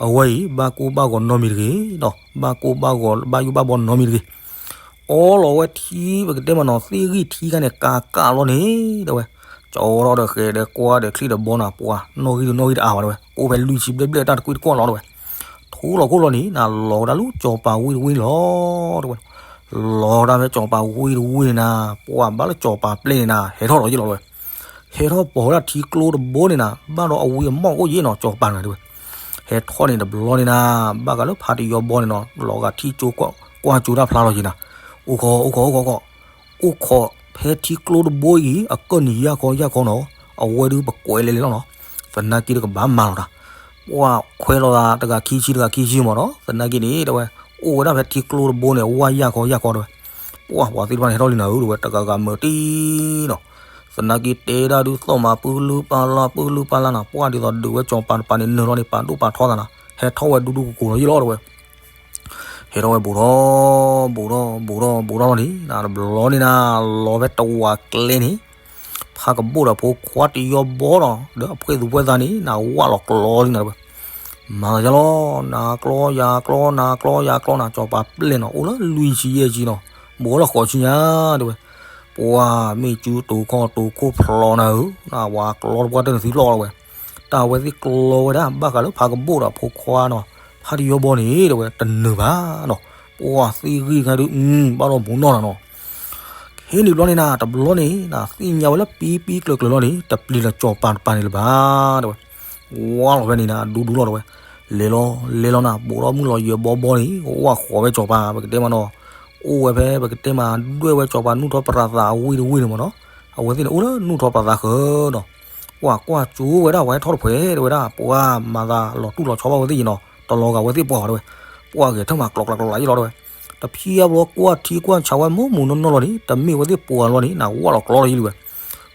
အဝဲအံၤ ဘၣ်ကိၢ်ဘၣ်ဂီၤနီတမံၤတဂ့ၤနီၤ ဘၣ်ကိၢ်ဘၣ်ဂီၤ ဘၣ်ယိၣ်ဘၣ်ဘီနီတမံၤတဂ့ၤ အီလီၤဝဲထံ ပကတဲမးနီၤ သ့ၣ်ဂံၢ်ထံခါန့ၣ် ကးကးလီၤန့ၣ် တဲဝဲ, ကၠီထီၣ်ဒီးဃဲၤဒီးကွၢ်ဒီးချံဒီးဘီနၤ ပှၤနီၣ်ဂံၢ်တနီၣ်ဂံၢ်တအါဘၣ် တဲဝဲ, အိၣ်ဖဲလွံၢ်ဆံဘျဲၣ်ဘျဲၣ်တၢ်တကွံတကွီၢ်လီၤ တဲဝဲ. ထူလီၤခိၣ်လီၤန့ၣ် နၤလီၤကဒါလူၤကၠီၤပၤဝံတဝံလီၤ တဲဝဲ. လီၤကဒါဖဲကၠီၤပၤဝံတဝံန့ၣ်နၤ ပှၤဘၣ်လၢကၠီၤပၤပျဲၢ်န့ၣ်နၤ ဟဲထီၣ်လီၤယ့ၣ်လီၤ တဲဝဲ. ဟဲထီၣ်ပိာ်ဝဲဒၣ်ထံကျိတဘိန့ၣ်နၤ ဘၣ်ဒီးအဝံအမီၢ်အိၣ်ယ့ၣ်နီၤ ကၠီၤပၤန့ၣ် တဲဝဲ. ဟဲထီၣ်န့ၣ်တဘျီန့ၣ်နၤ ဘၣ်ဃးလၢဖါတယီဘီန့ၣ်နီၤ လီၤဂာ်ထံကၠိ ကွၢ်ကၠိတၢ်ဖျါလီၤယ့ၣ်နၤ, အိၣ်ခိး အိၣ်ခိး အိၣ်ခိး အိၣ်ခိး အိၣ်ခိးဖဲထံကျိတဘိအံၤ အကၢၢ်နံၤယၢ်ခီယၢ်ခီနီၤ, အဝဲဒုးပကွဲးလဲၤလဲၤလီၤနီၤ, သနာ်က့ဒီးကဘၣ်မၤလီၤတၢ်, ပှၤခွဲးလီၤသးတဂၤခံဆံတဂၤခံဆံမးနီၤ, သနာ်က့န့ၣ် တဲဝဲ, အိၣ်ဝဲဒၣ်ဖဲထံကျိတဘိန့ၣ် ဝၢ်ယၢ်ခီယၢ်ခီတဲဝဲ, ပှၤ ပှၤသ့ၣ်တဖၣ်န့ၣ်ဟဲထီၣ်လံနၤဧၢ တဲဝဲ တဂၤဂၤမၤတံၢ်နီၤ, သနာ်က့တဲဒၣ်ဒုးသီၣ်မး ပုၢ်လုၢ်ပၢ်လၢ် ပုၢ်လုၢ်ပၢ်လၢ်နၤ, ပှၤဒ်သိးဒုးဝဲကၠီၤပၤတပၤန့ၣ် နုာ်လီၤန့ၣ် ပာ်ဒိၣ်ပာ်ထီသးနၤ, ဟဲထီၣ်ဝဲဒူဒူကိၤကိၤလီၤယ့ၣ်လီၤတဲဝဲ ဟဲထီၣ်ဝဲဘူးထီၣ် ဘူးထီၣ် ဘူးထီၣ် ဘူးထီၣ်လီၤန့ၣ် နတဘျီန့ၣ်နၤ လီၤဖဲတဝးကျဲန့ၣ်, ဖးကဘိၣ်ဒီးဖိခွါတယီဘီဒီး ဒီးအဖှဲၣ်သူဖှဲၣ်သးန့ၣ် နဝၢ်လီၤကျီလံနၤတဲဝဲ, မၤသးယါလီၤ နၤကျီယၤကျီ နၤကျီယၤကျီနၤ ကၠီၤပၤပျဲၢ်နီၤ အိၣ်လၢလွံၢ်ဆံယဲၢ်ဆံနီၤ, ဘူးလၢဃိးဆံညါတဲဝဲ, ပှၤမ့ၢ်စုတိၤခီၣ်တိၤခိၣ်ဖျီနၤဧၢ, နဝၤကျီတပှၢ်တနသံဖျီလီၤဝဲ တၢ်အဝဲသ့ၣ်ကျီဝဲဒၣ် ဘၣ်ဃးလၢဖးကဘိၣ်ဒီးဖိခွါနီၤ, ဖးတယီဘီန့ၣ် တဲဝဲ တနၢၤဘၣ်နီၤ, ပှၤသ့ၣ်ဂံၢ်ခါဒုး ဘၣ်ဒီးဘူးနီၢ်နၤနီၤ, ခဲန့ၣ်ဘျီန့ၣ်နၤ တဘျီန့ၣ် နသ့ၣ်ညါဝဲလၢပံပံကျၢၤကျၢၤလီၤန့ၣ် တပျံၤလၢကၠီၤပၤတပၤန့ၣ်လၢၤဘၣ် တဲဝဲ, ဝါလီၤဖဲန့ၣ်နၤ ဒူဒူလီၤတဲဝဲ, လဲၤလီၤ လဲၤလီၤနၤ ဘူးထီၣ်မုၢ်လီၤယဲၢ်ဘီဘီန့ၣ် ဝါဃီၤဝဲကၠီၤပၤ ပကတဲမးနီၤ, အိၣ်ဝဲဖဲ ပကတဲမး ဒွဲၣ်ဝဲကၠီၤပၤနူၢ်ထီၣ်ပရၤသးအဝ့ၢ်တဝ့ၢ်န့ၣ်မးနီၤ, အဝဲသ့ၣ်န့ၣ်အိၣ်လၢနူၢ်ထီၣ်ပရၤသးဃၢၤနီၤ, ပှၤကွၢ်ကၠိဝဲဒၣ် ပှၤဟဲထီၣ်တဖှဲး တဲဝဲဒၣ် ပှၤမၤသးလီၤတူၢ်လီၤဆီဘၣ်ဝဲသ့ၣ်ယံၤနီၤ, တလီၤဂာ်ဝဲသ့ၣ်ပှၤဘၣ်တဲဝဲ, ပှၤဂဲၤထၢၣ်မးကျီကျီကျီကျီယ့ၣ်လီၤတဲဝဲ, တဖျံအါဘျီကွၢ်ထံကွၢ်ဆးဝဲမိၢ်မိၢ်နီၢ်နီၢ်လီၤန့ၣ် တမ့ၢ်ဝဲသ့ၣ်ပှၤလီၤန့ၣ် နဝၢ်လီၤကျီလီၤယ့ၣ်လံဝဲ,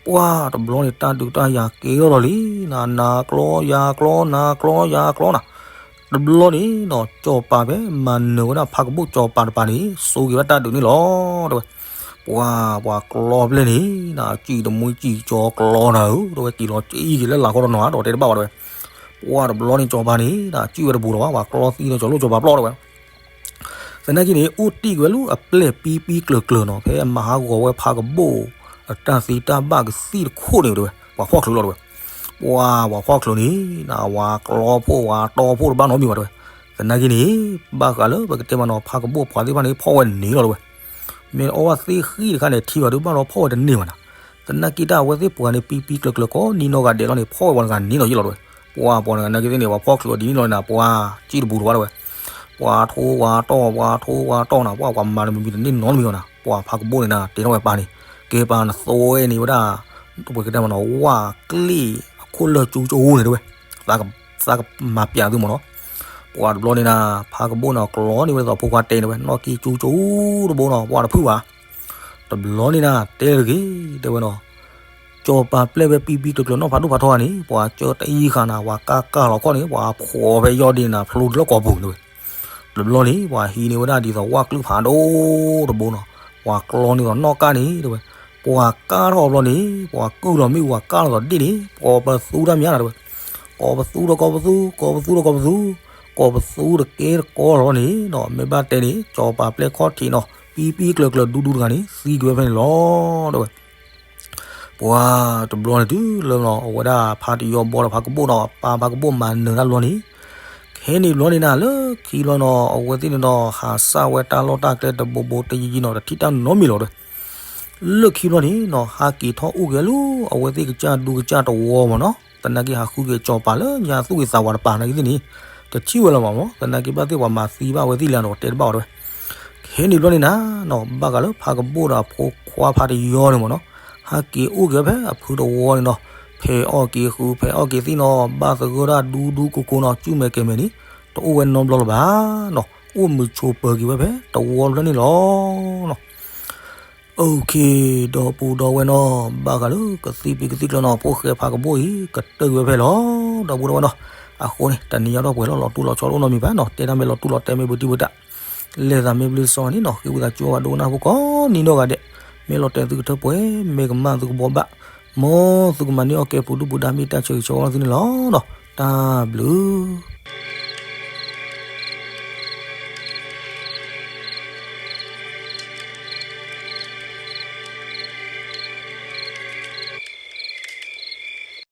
ပှၤတဘျီန့ၣ် တၢ်ဒုးတၢ်ယၤကဲထီၣ်လီၤလံ, နၤနၤကျီယၤကျီ နၤကျီယၤကျီနၤ တဘျီန့ၣ်နီၤ ကၠီၤပၤဖဲမၤနၢၤဝဲဒၣ်ဖးကဘိၣ်ကၠီၤပၤတပၤန့ၣ် စိာ်က့ၤဝဲတၢ်ဒုးန့ၣ်လီၤ တဲဝဲ, ပှၤ ပှၤကျီပျဲၢ်န့ၣ် နစုၣ်တမှံစုၣ်ကၠီကျီနၤဧၢ တဲဝဲ က့ၤလီၤက့ၤက့ၤလၢလာ်ခီတနီၤ ဒီးတဲတဘၣ်ဘၣ်တဲဝဲ, ပှၤတဘျီန့ၣ်ကၠီၤပၤန့ၣ် နစုၣ်ဝဲတဘူးလီၤဘၣ် ပှၤကျီသံဒီးကၠီၤလိၣ်ကၠီၤပၤပျီတဲဝဲ သနာ်က့န့ၣ် အိၣ်တ့ၢ်ကွံာ်ဝဲလၢအပျဲၢ်ပံပံကျၢၤကျၢၤနီၤ ဖဲအမၤဟးဂီၤဝဲဖးကဘိၣ် အတၢ်သံတၢ်ဘၣ်ကသံၣ်တခိၣ်န့ၣ်တဲဝဲ ပှၤဖီၣ်ချုးလီၤတဲဝဲ, ပှၤ ပှၤဖီၣ်ချုးန့ၣ် နဝၤကျီဖိဝၤတီဖိတဘၣ်နီတမံၤဘၣ်တဲဝဲ, သနာ်က့န့ၣ် ဘၣ်ဃးလၢပကတဲမးနီၤ ဖးကဘိၣ်ပှၤသ့ၣ်တဖၣ်န့ၣ် ဖီၣ်ဝဲတန့ၢ်လီၤတဲဝဲ, မ့ၢ်အီၣ်ဘၣ်သ့ၣ်ဃံၣ်တခါန့ၣ် ထံဘၣ်ဒုးဘၣ်ဒီးဖီၣ်ဝဲတန့ၢ်ဘၣ်နၤ, သနာ်က့တၢ်အဝဲသ့ၣ်ပှၤန့ၣ် ပံပံကျၢၤကျၢၤကိးနံၤနီၢ်ဂၤဒဲးလီၤန့ၣ် ဖီၣ်ဝဲပှၤတဂၤန့ၣ်လီၤယ့ၣ်လီၤတဲဝဲ, ပှၤ ပှၤတဂၤနာ်က့သ့ၣ်န့ၣ် ပှၤဖီၣ်ချုးအီၤဒ်န့ၣ်လီၤနၤ ပှၤ စုၣ်တဘူးလီၤဘၣ်တဲဝဲ ပှၤထိဝၤတီၢ် ပှၤထိဝၤတီၢ်နၤ ပှၤ ပှၤမၤတမံၤမံၤတန့ၢ် နီတမံၤဘၣ်နၤ ပှၤဖးကဘိၣ်န့ၣ်နၤ တဲထီၣ်ဝဲပၢ်န့ၣ် ကဲပၢ်နသွဲန့ၢ်ဝဲဒၣ် ပကတဲမးနီၤ ဝၣ်ကျ့ၣ်အခိၣ်လၢာ်ကၠိကၠိန့ၣ်တဲဝဲ, သးကမၤပျးသုမးနီၤ, ပှၤတဘျီန့ၣ်နၤ ဖးကဘိၣ်န့ၣ် ကျီန့ၢ်ဝဲဒ်သိးဖိခွါတဲန့ၣ်ဝဲ နီၢ်က့ကၠိကၠိတဘိနီၤ ပှၤတဖုဘၣ် တဘျီန့ၣ်နၤ တဲတဂ့ၤ တဲဝဲနီၤ ကၠီၤပၤပျဲၢ်ဝဲပံပံကျၢၤကျၢၤနီၢ်ဖးဒိၣ်ဖးထီန့ၣ် ပှၤကၢတအံၤဃာ်နၤ ပှၤကၢ်ကၢ်လီၤခီၣ်န့ၣ် ပှၤဖှီၣ်ဖဲယီၢ်ဒ့နၤ ဖျိတုၤလၢကိာ်ပူၤန့ၣ်တဲဝဲ, တဘျီန့ၣ် ပှၤဟံးန့ၢ်ဝဲဒၣ်ဒ်သိးဝၣ်ကျုၢ်ဖးဒိၣ်တဘိနီၤ ပှၤကျီန့ၢ်သိးနီၣ်ကၢ်န့ၣ်တဲဝဲ, ပှၤကၢ်ထီၣ်ဘျီန့ၣ် ပှၤကုၢ်လီၤမ့ၣ်အူ ပှၤကၢ်လီၤသိးဒ့ၣ်န့ၣ် ကိးပသူတၢ်မၤနၤတဲဝဲ, ကိးပသူဒီးကိးပသူ ကိးပသူဒီးကိးပသူ ကိးပသူတကဲတကီလီၤန့ၣ်နီၤ မ့ၢ်ဘၣ်တဲန့ၣ် ကၠီၤပၤပျဲၢ်ခီၣ်ထံးနီၤ ပံပံကျၢၤကျၢၤဒူဒူတဂၤန့ၣ် သံကွံာ်ဝဲဖဲန့ၣ်လီၤ တဲဝဲ ပှၤတဘျီန့ၣ်တုၤလၢနီၤ အဝဲဒၣ်ဖါတယီဘီဒီးဖးကဘိၣ်နီၤ ပၢ်ဖးကဘိၣ်မၤနၢၤတၢ်ဘျီန့ၣ်, ခဲန့ၣ်ဘျီန့ၣ်နၤ လၢခံဘျီနီၤ အဝဲသ့ၣ်န့ၣ်ဒီး ဟးစၢ်ဝဲတၢ်လီၢ်တၢ်ကျဲတဘိဘိတယံာ်ယံာ်နီၤ တထံၣ်တၢ်နီတမံၤလီၤတဲဝဲ လၢခံဘျီန့ၣ်နီၤ ဟးက့ၤထီၣ်အိၣ်က့ၤလၢ အဝဲသ့ၣ်ကစၢ်ဒူကစၢ်တဝီမးနီၤ သနာ်က့ဟးဃုက့ၤကၠီၤပၤလၢညါသူၣ်ဂ့ၤသးဝါတပၤနာ်က့သ့ၣ်န့ၣ် တထံၣ်ဝဲလၢၤဘၣ်မး သနာ်က့ဘၣ်သ့ၣ်ပှၤမၤသံဘၣ်ဝဲသ့ၣ်လၢၤနီၤ တဲတဘၣ်အီၤတဲဝဲ ခဲန့ၣ်ဘျီန့ၣ်နၤနီၤ ဘၣ်ဃးလၢဖးကဘိၣ်ဒီးအဖိခွါဖးတယီန့ၣ်မးနီၤ ဟးက့ၤအိၣ်က့ၤဖဲအဖုတဝီန့ၣ်နီၤ ဖဲးအီၣ်က့ၤဃု ဖဲးအီၣ်က့ၤသံၣ်နီၤ ဘၣ်သဂၢၢ်ဒၣ်ဒူဒူကိကိနီၤ စုၣ်မဲာ်ကဲၤမဲာ်န့ၣ် တအိၣ်ဝဲနီတဘျီလၢၤဘၣ်နီၤ အိၣ်မုာ်ဆိးပၢၤက့ၤဝဲဖဲတဝီတဖျၢၣ်န့ၣ်လီၤ OK ဒီပုၢ်ဒီဝဲၢ်နီၤ ဘၣ်ဃးလၢကသံၣ်ပံကသံၣ်ကျၢၤနီၤ ဖိၣ်ဃဲဖးကဘိၣ်အံၤ ကတၢၢ်က့ၤဝဲဖဲလီၤ ဒီပုၢ်ဒီဝဲၢ်နီၤ အဃိန့ၣ် တနံၤညါဒီးပှဲၤလီၤ လီၤတူၢ်လီၤဆီတအိၣ်နီတမံၤဘၣ်နီၤ တဲတၢ်မ့ၢ်လီၤတူၢ်လီၤတဲာ်မ့ၢ်ဘုတံၢ်ဘုတၢ် လဲၤသးမ့ၢ်ဘျုးစီၤန့ၣ်နီၤ ဃ့ဝံသးစူၤဘၣ်ဒိကနၣ်ဖိကိးနံၤနီၢ်ဂၤဒဲး မ့ၢ်လီၤတဲာ်သုကထၢပှဲၤ မ့ၢ်ကမၣ်သုကဘှီဘၣ် မ်သုကမၤန့ၢ်အီၣ်ကဲပူၤဒုၣ်ပူၤဒါမ့ၢ်တၢ်ဆၢဂ့ၤဆၢဝါလီၤသုန့ၣ်လီၤနီၤ တၢ်ဘျုး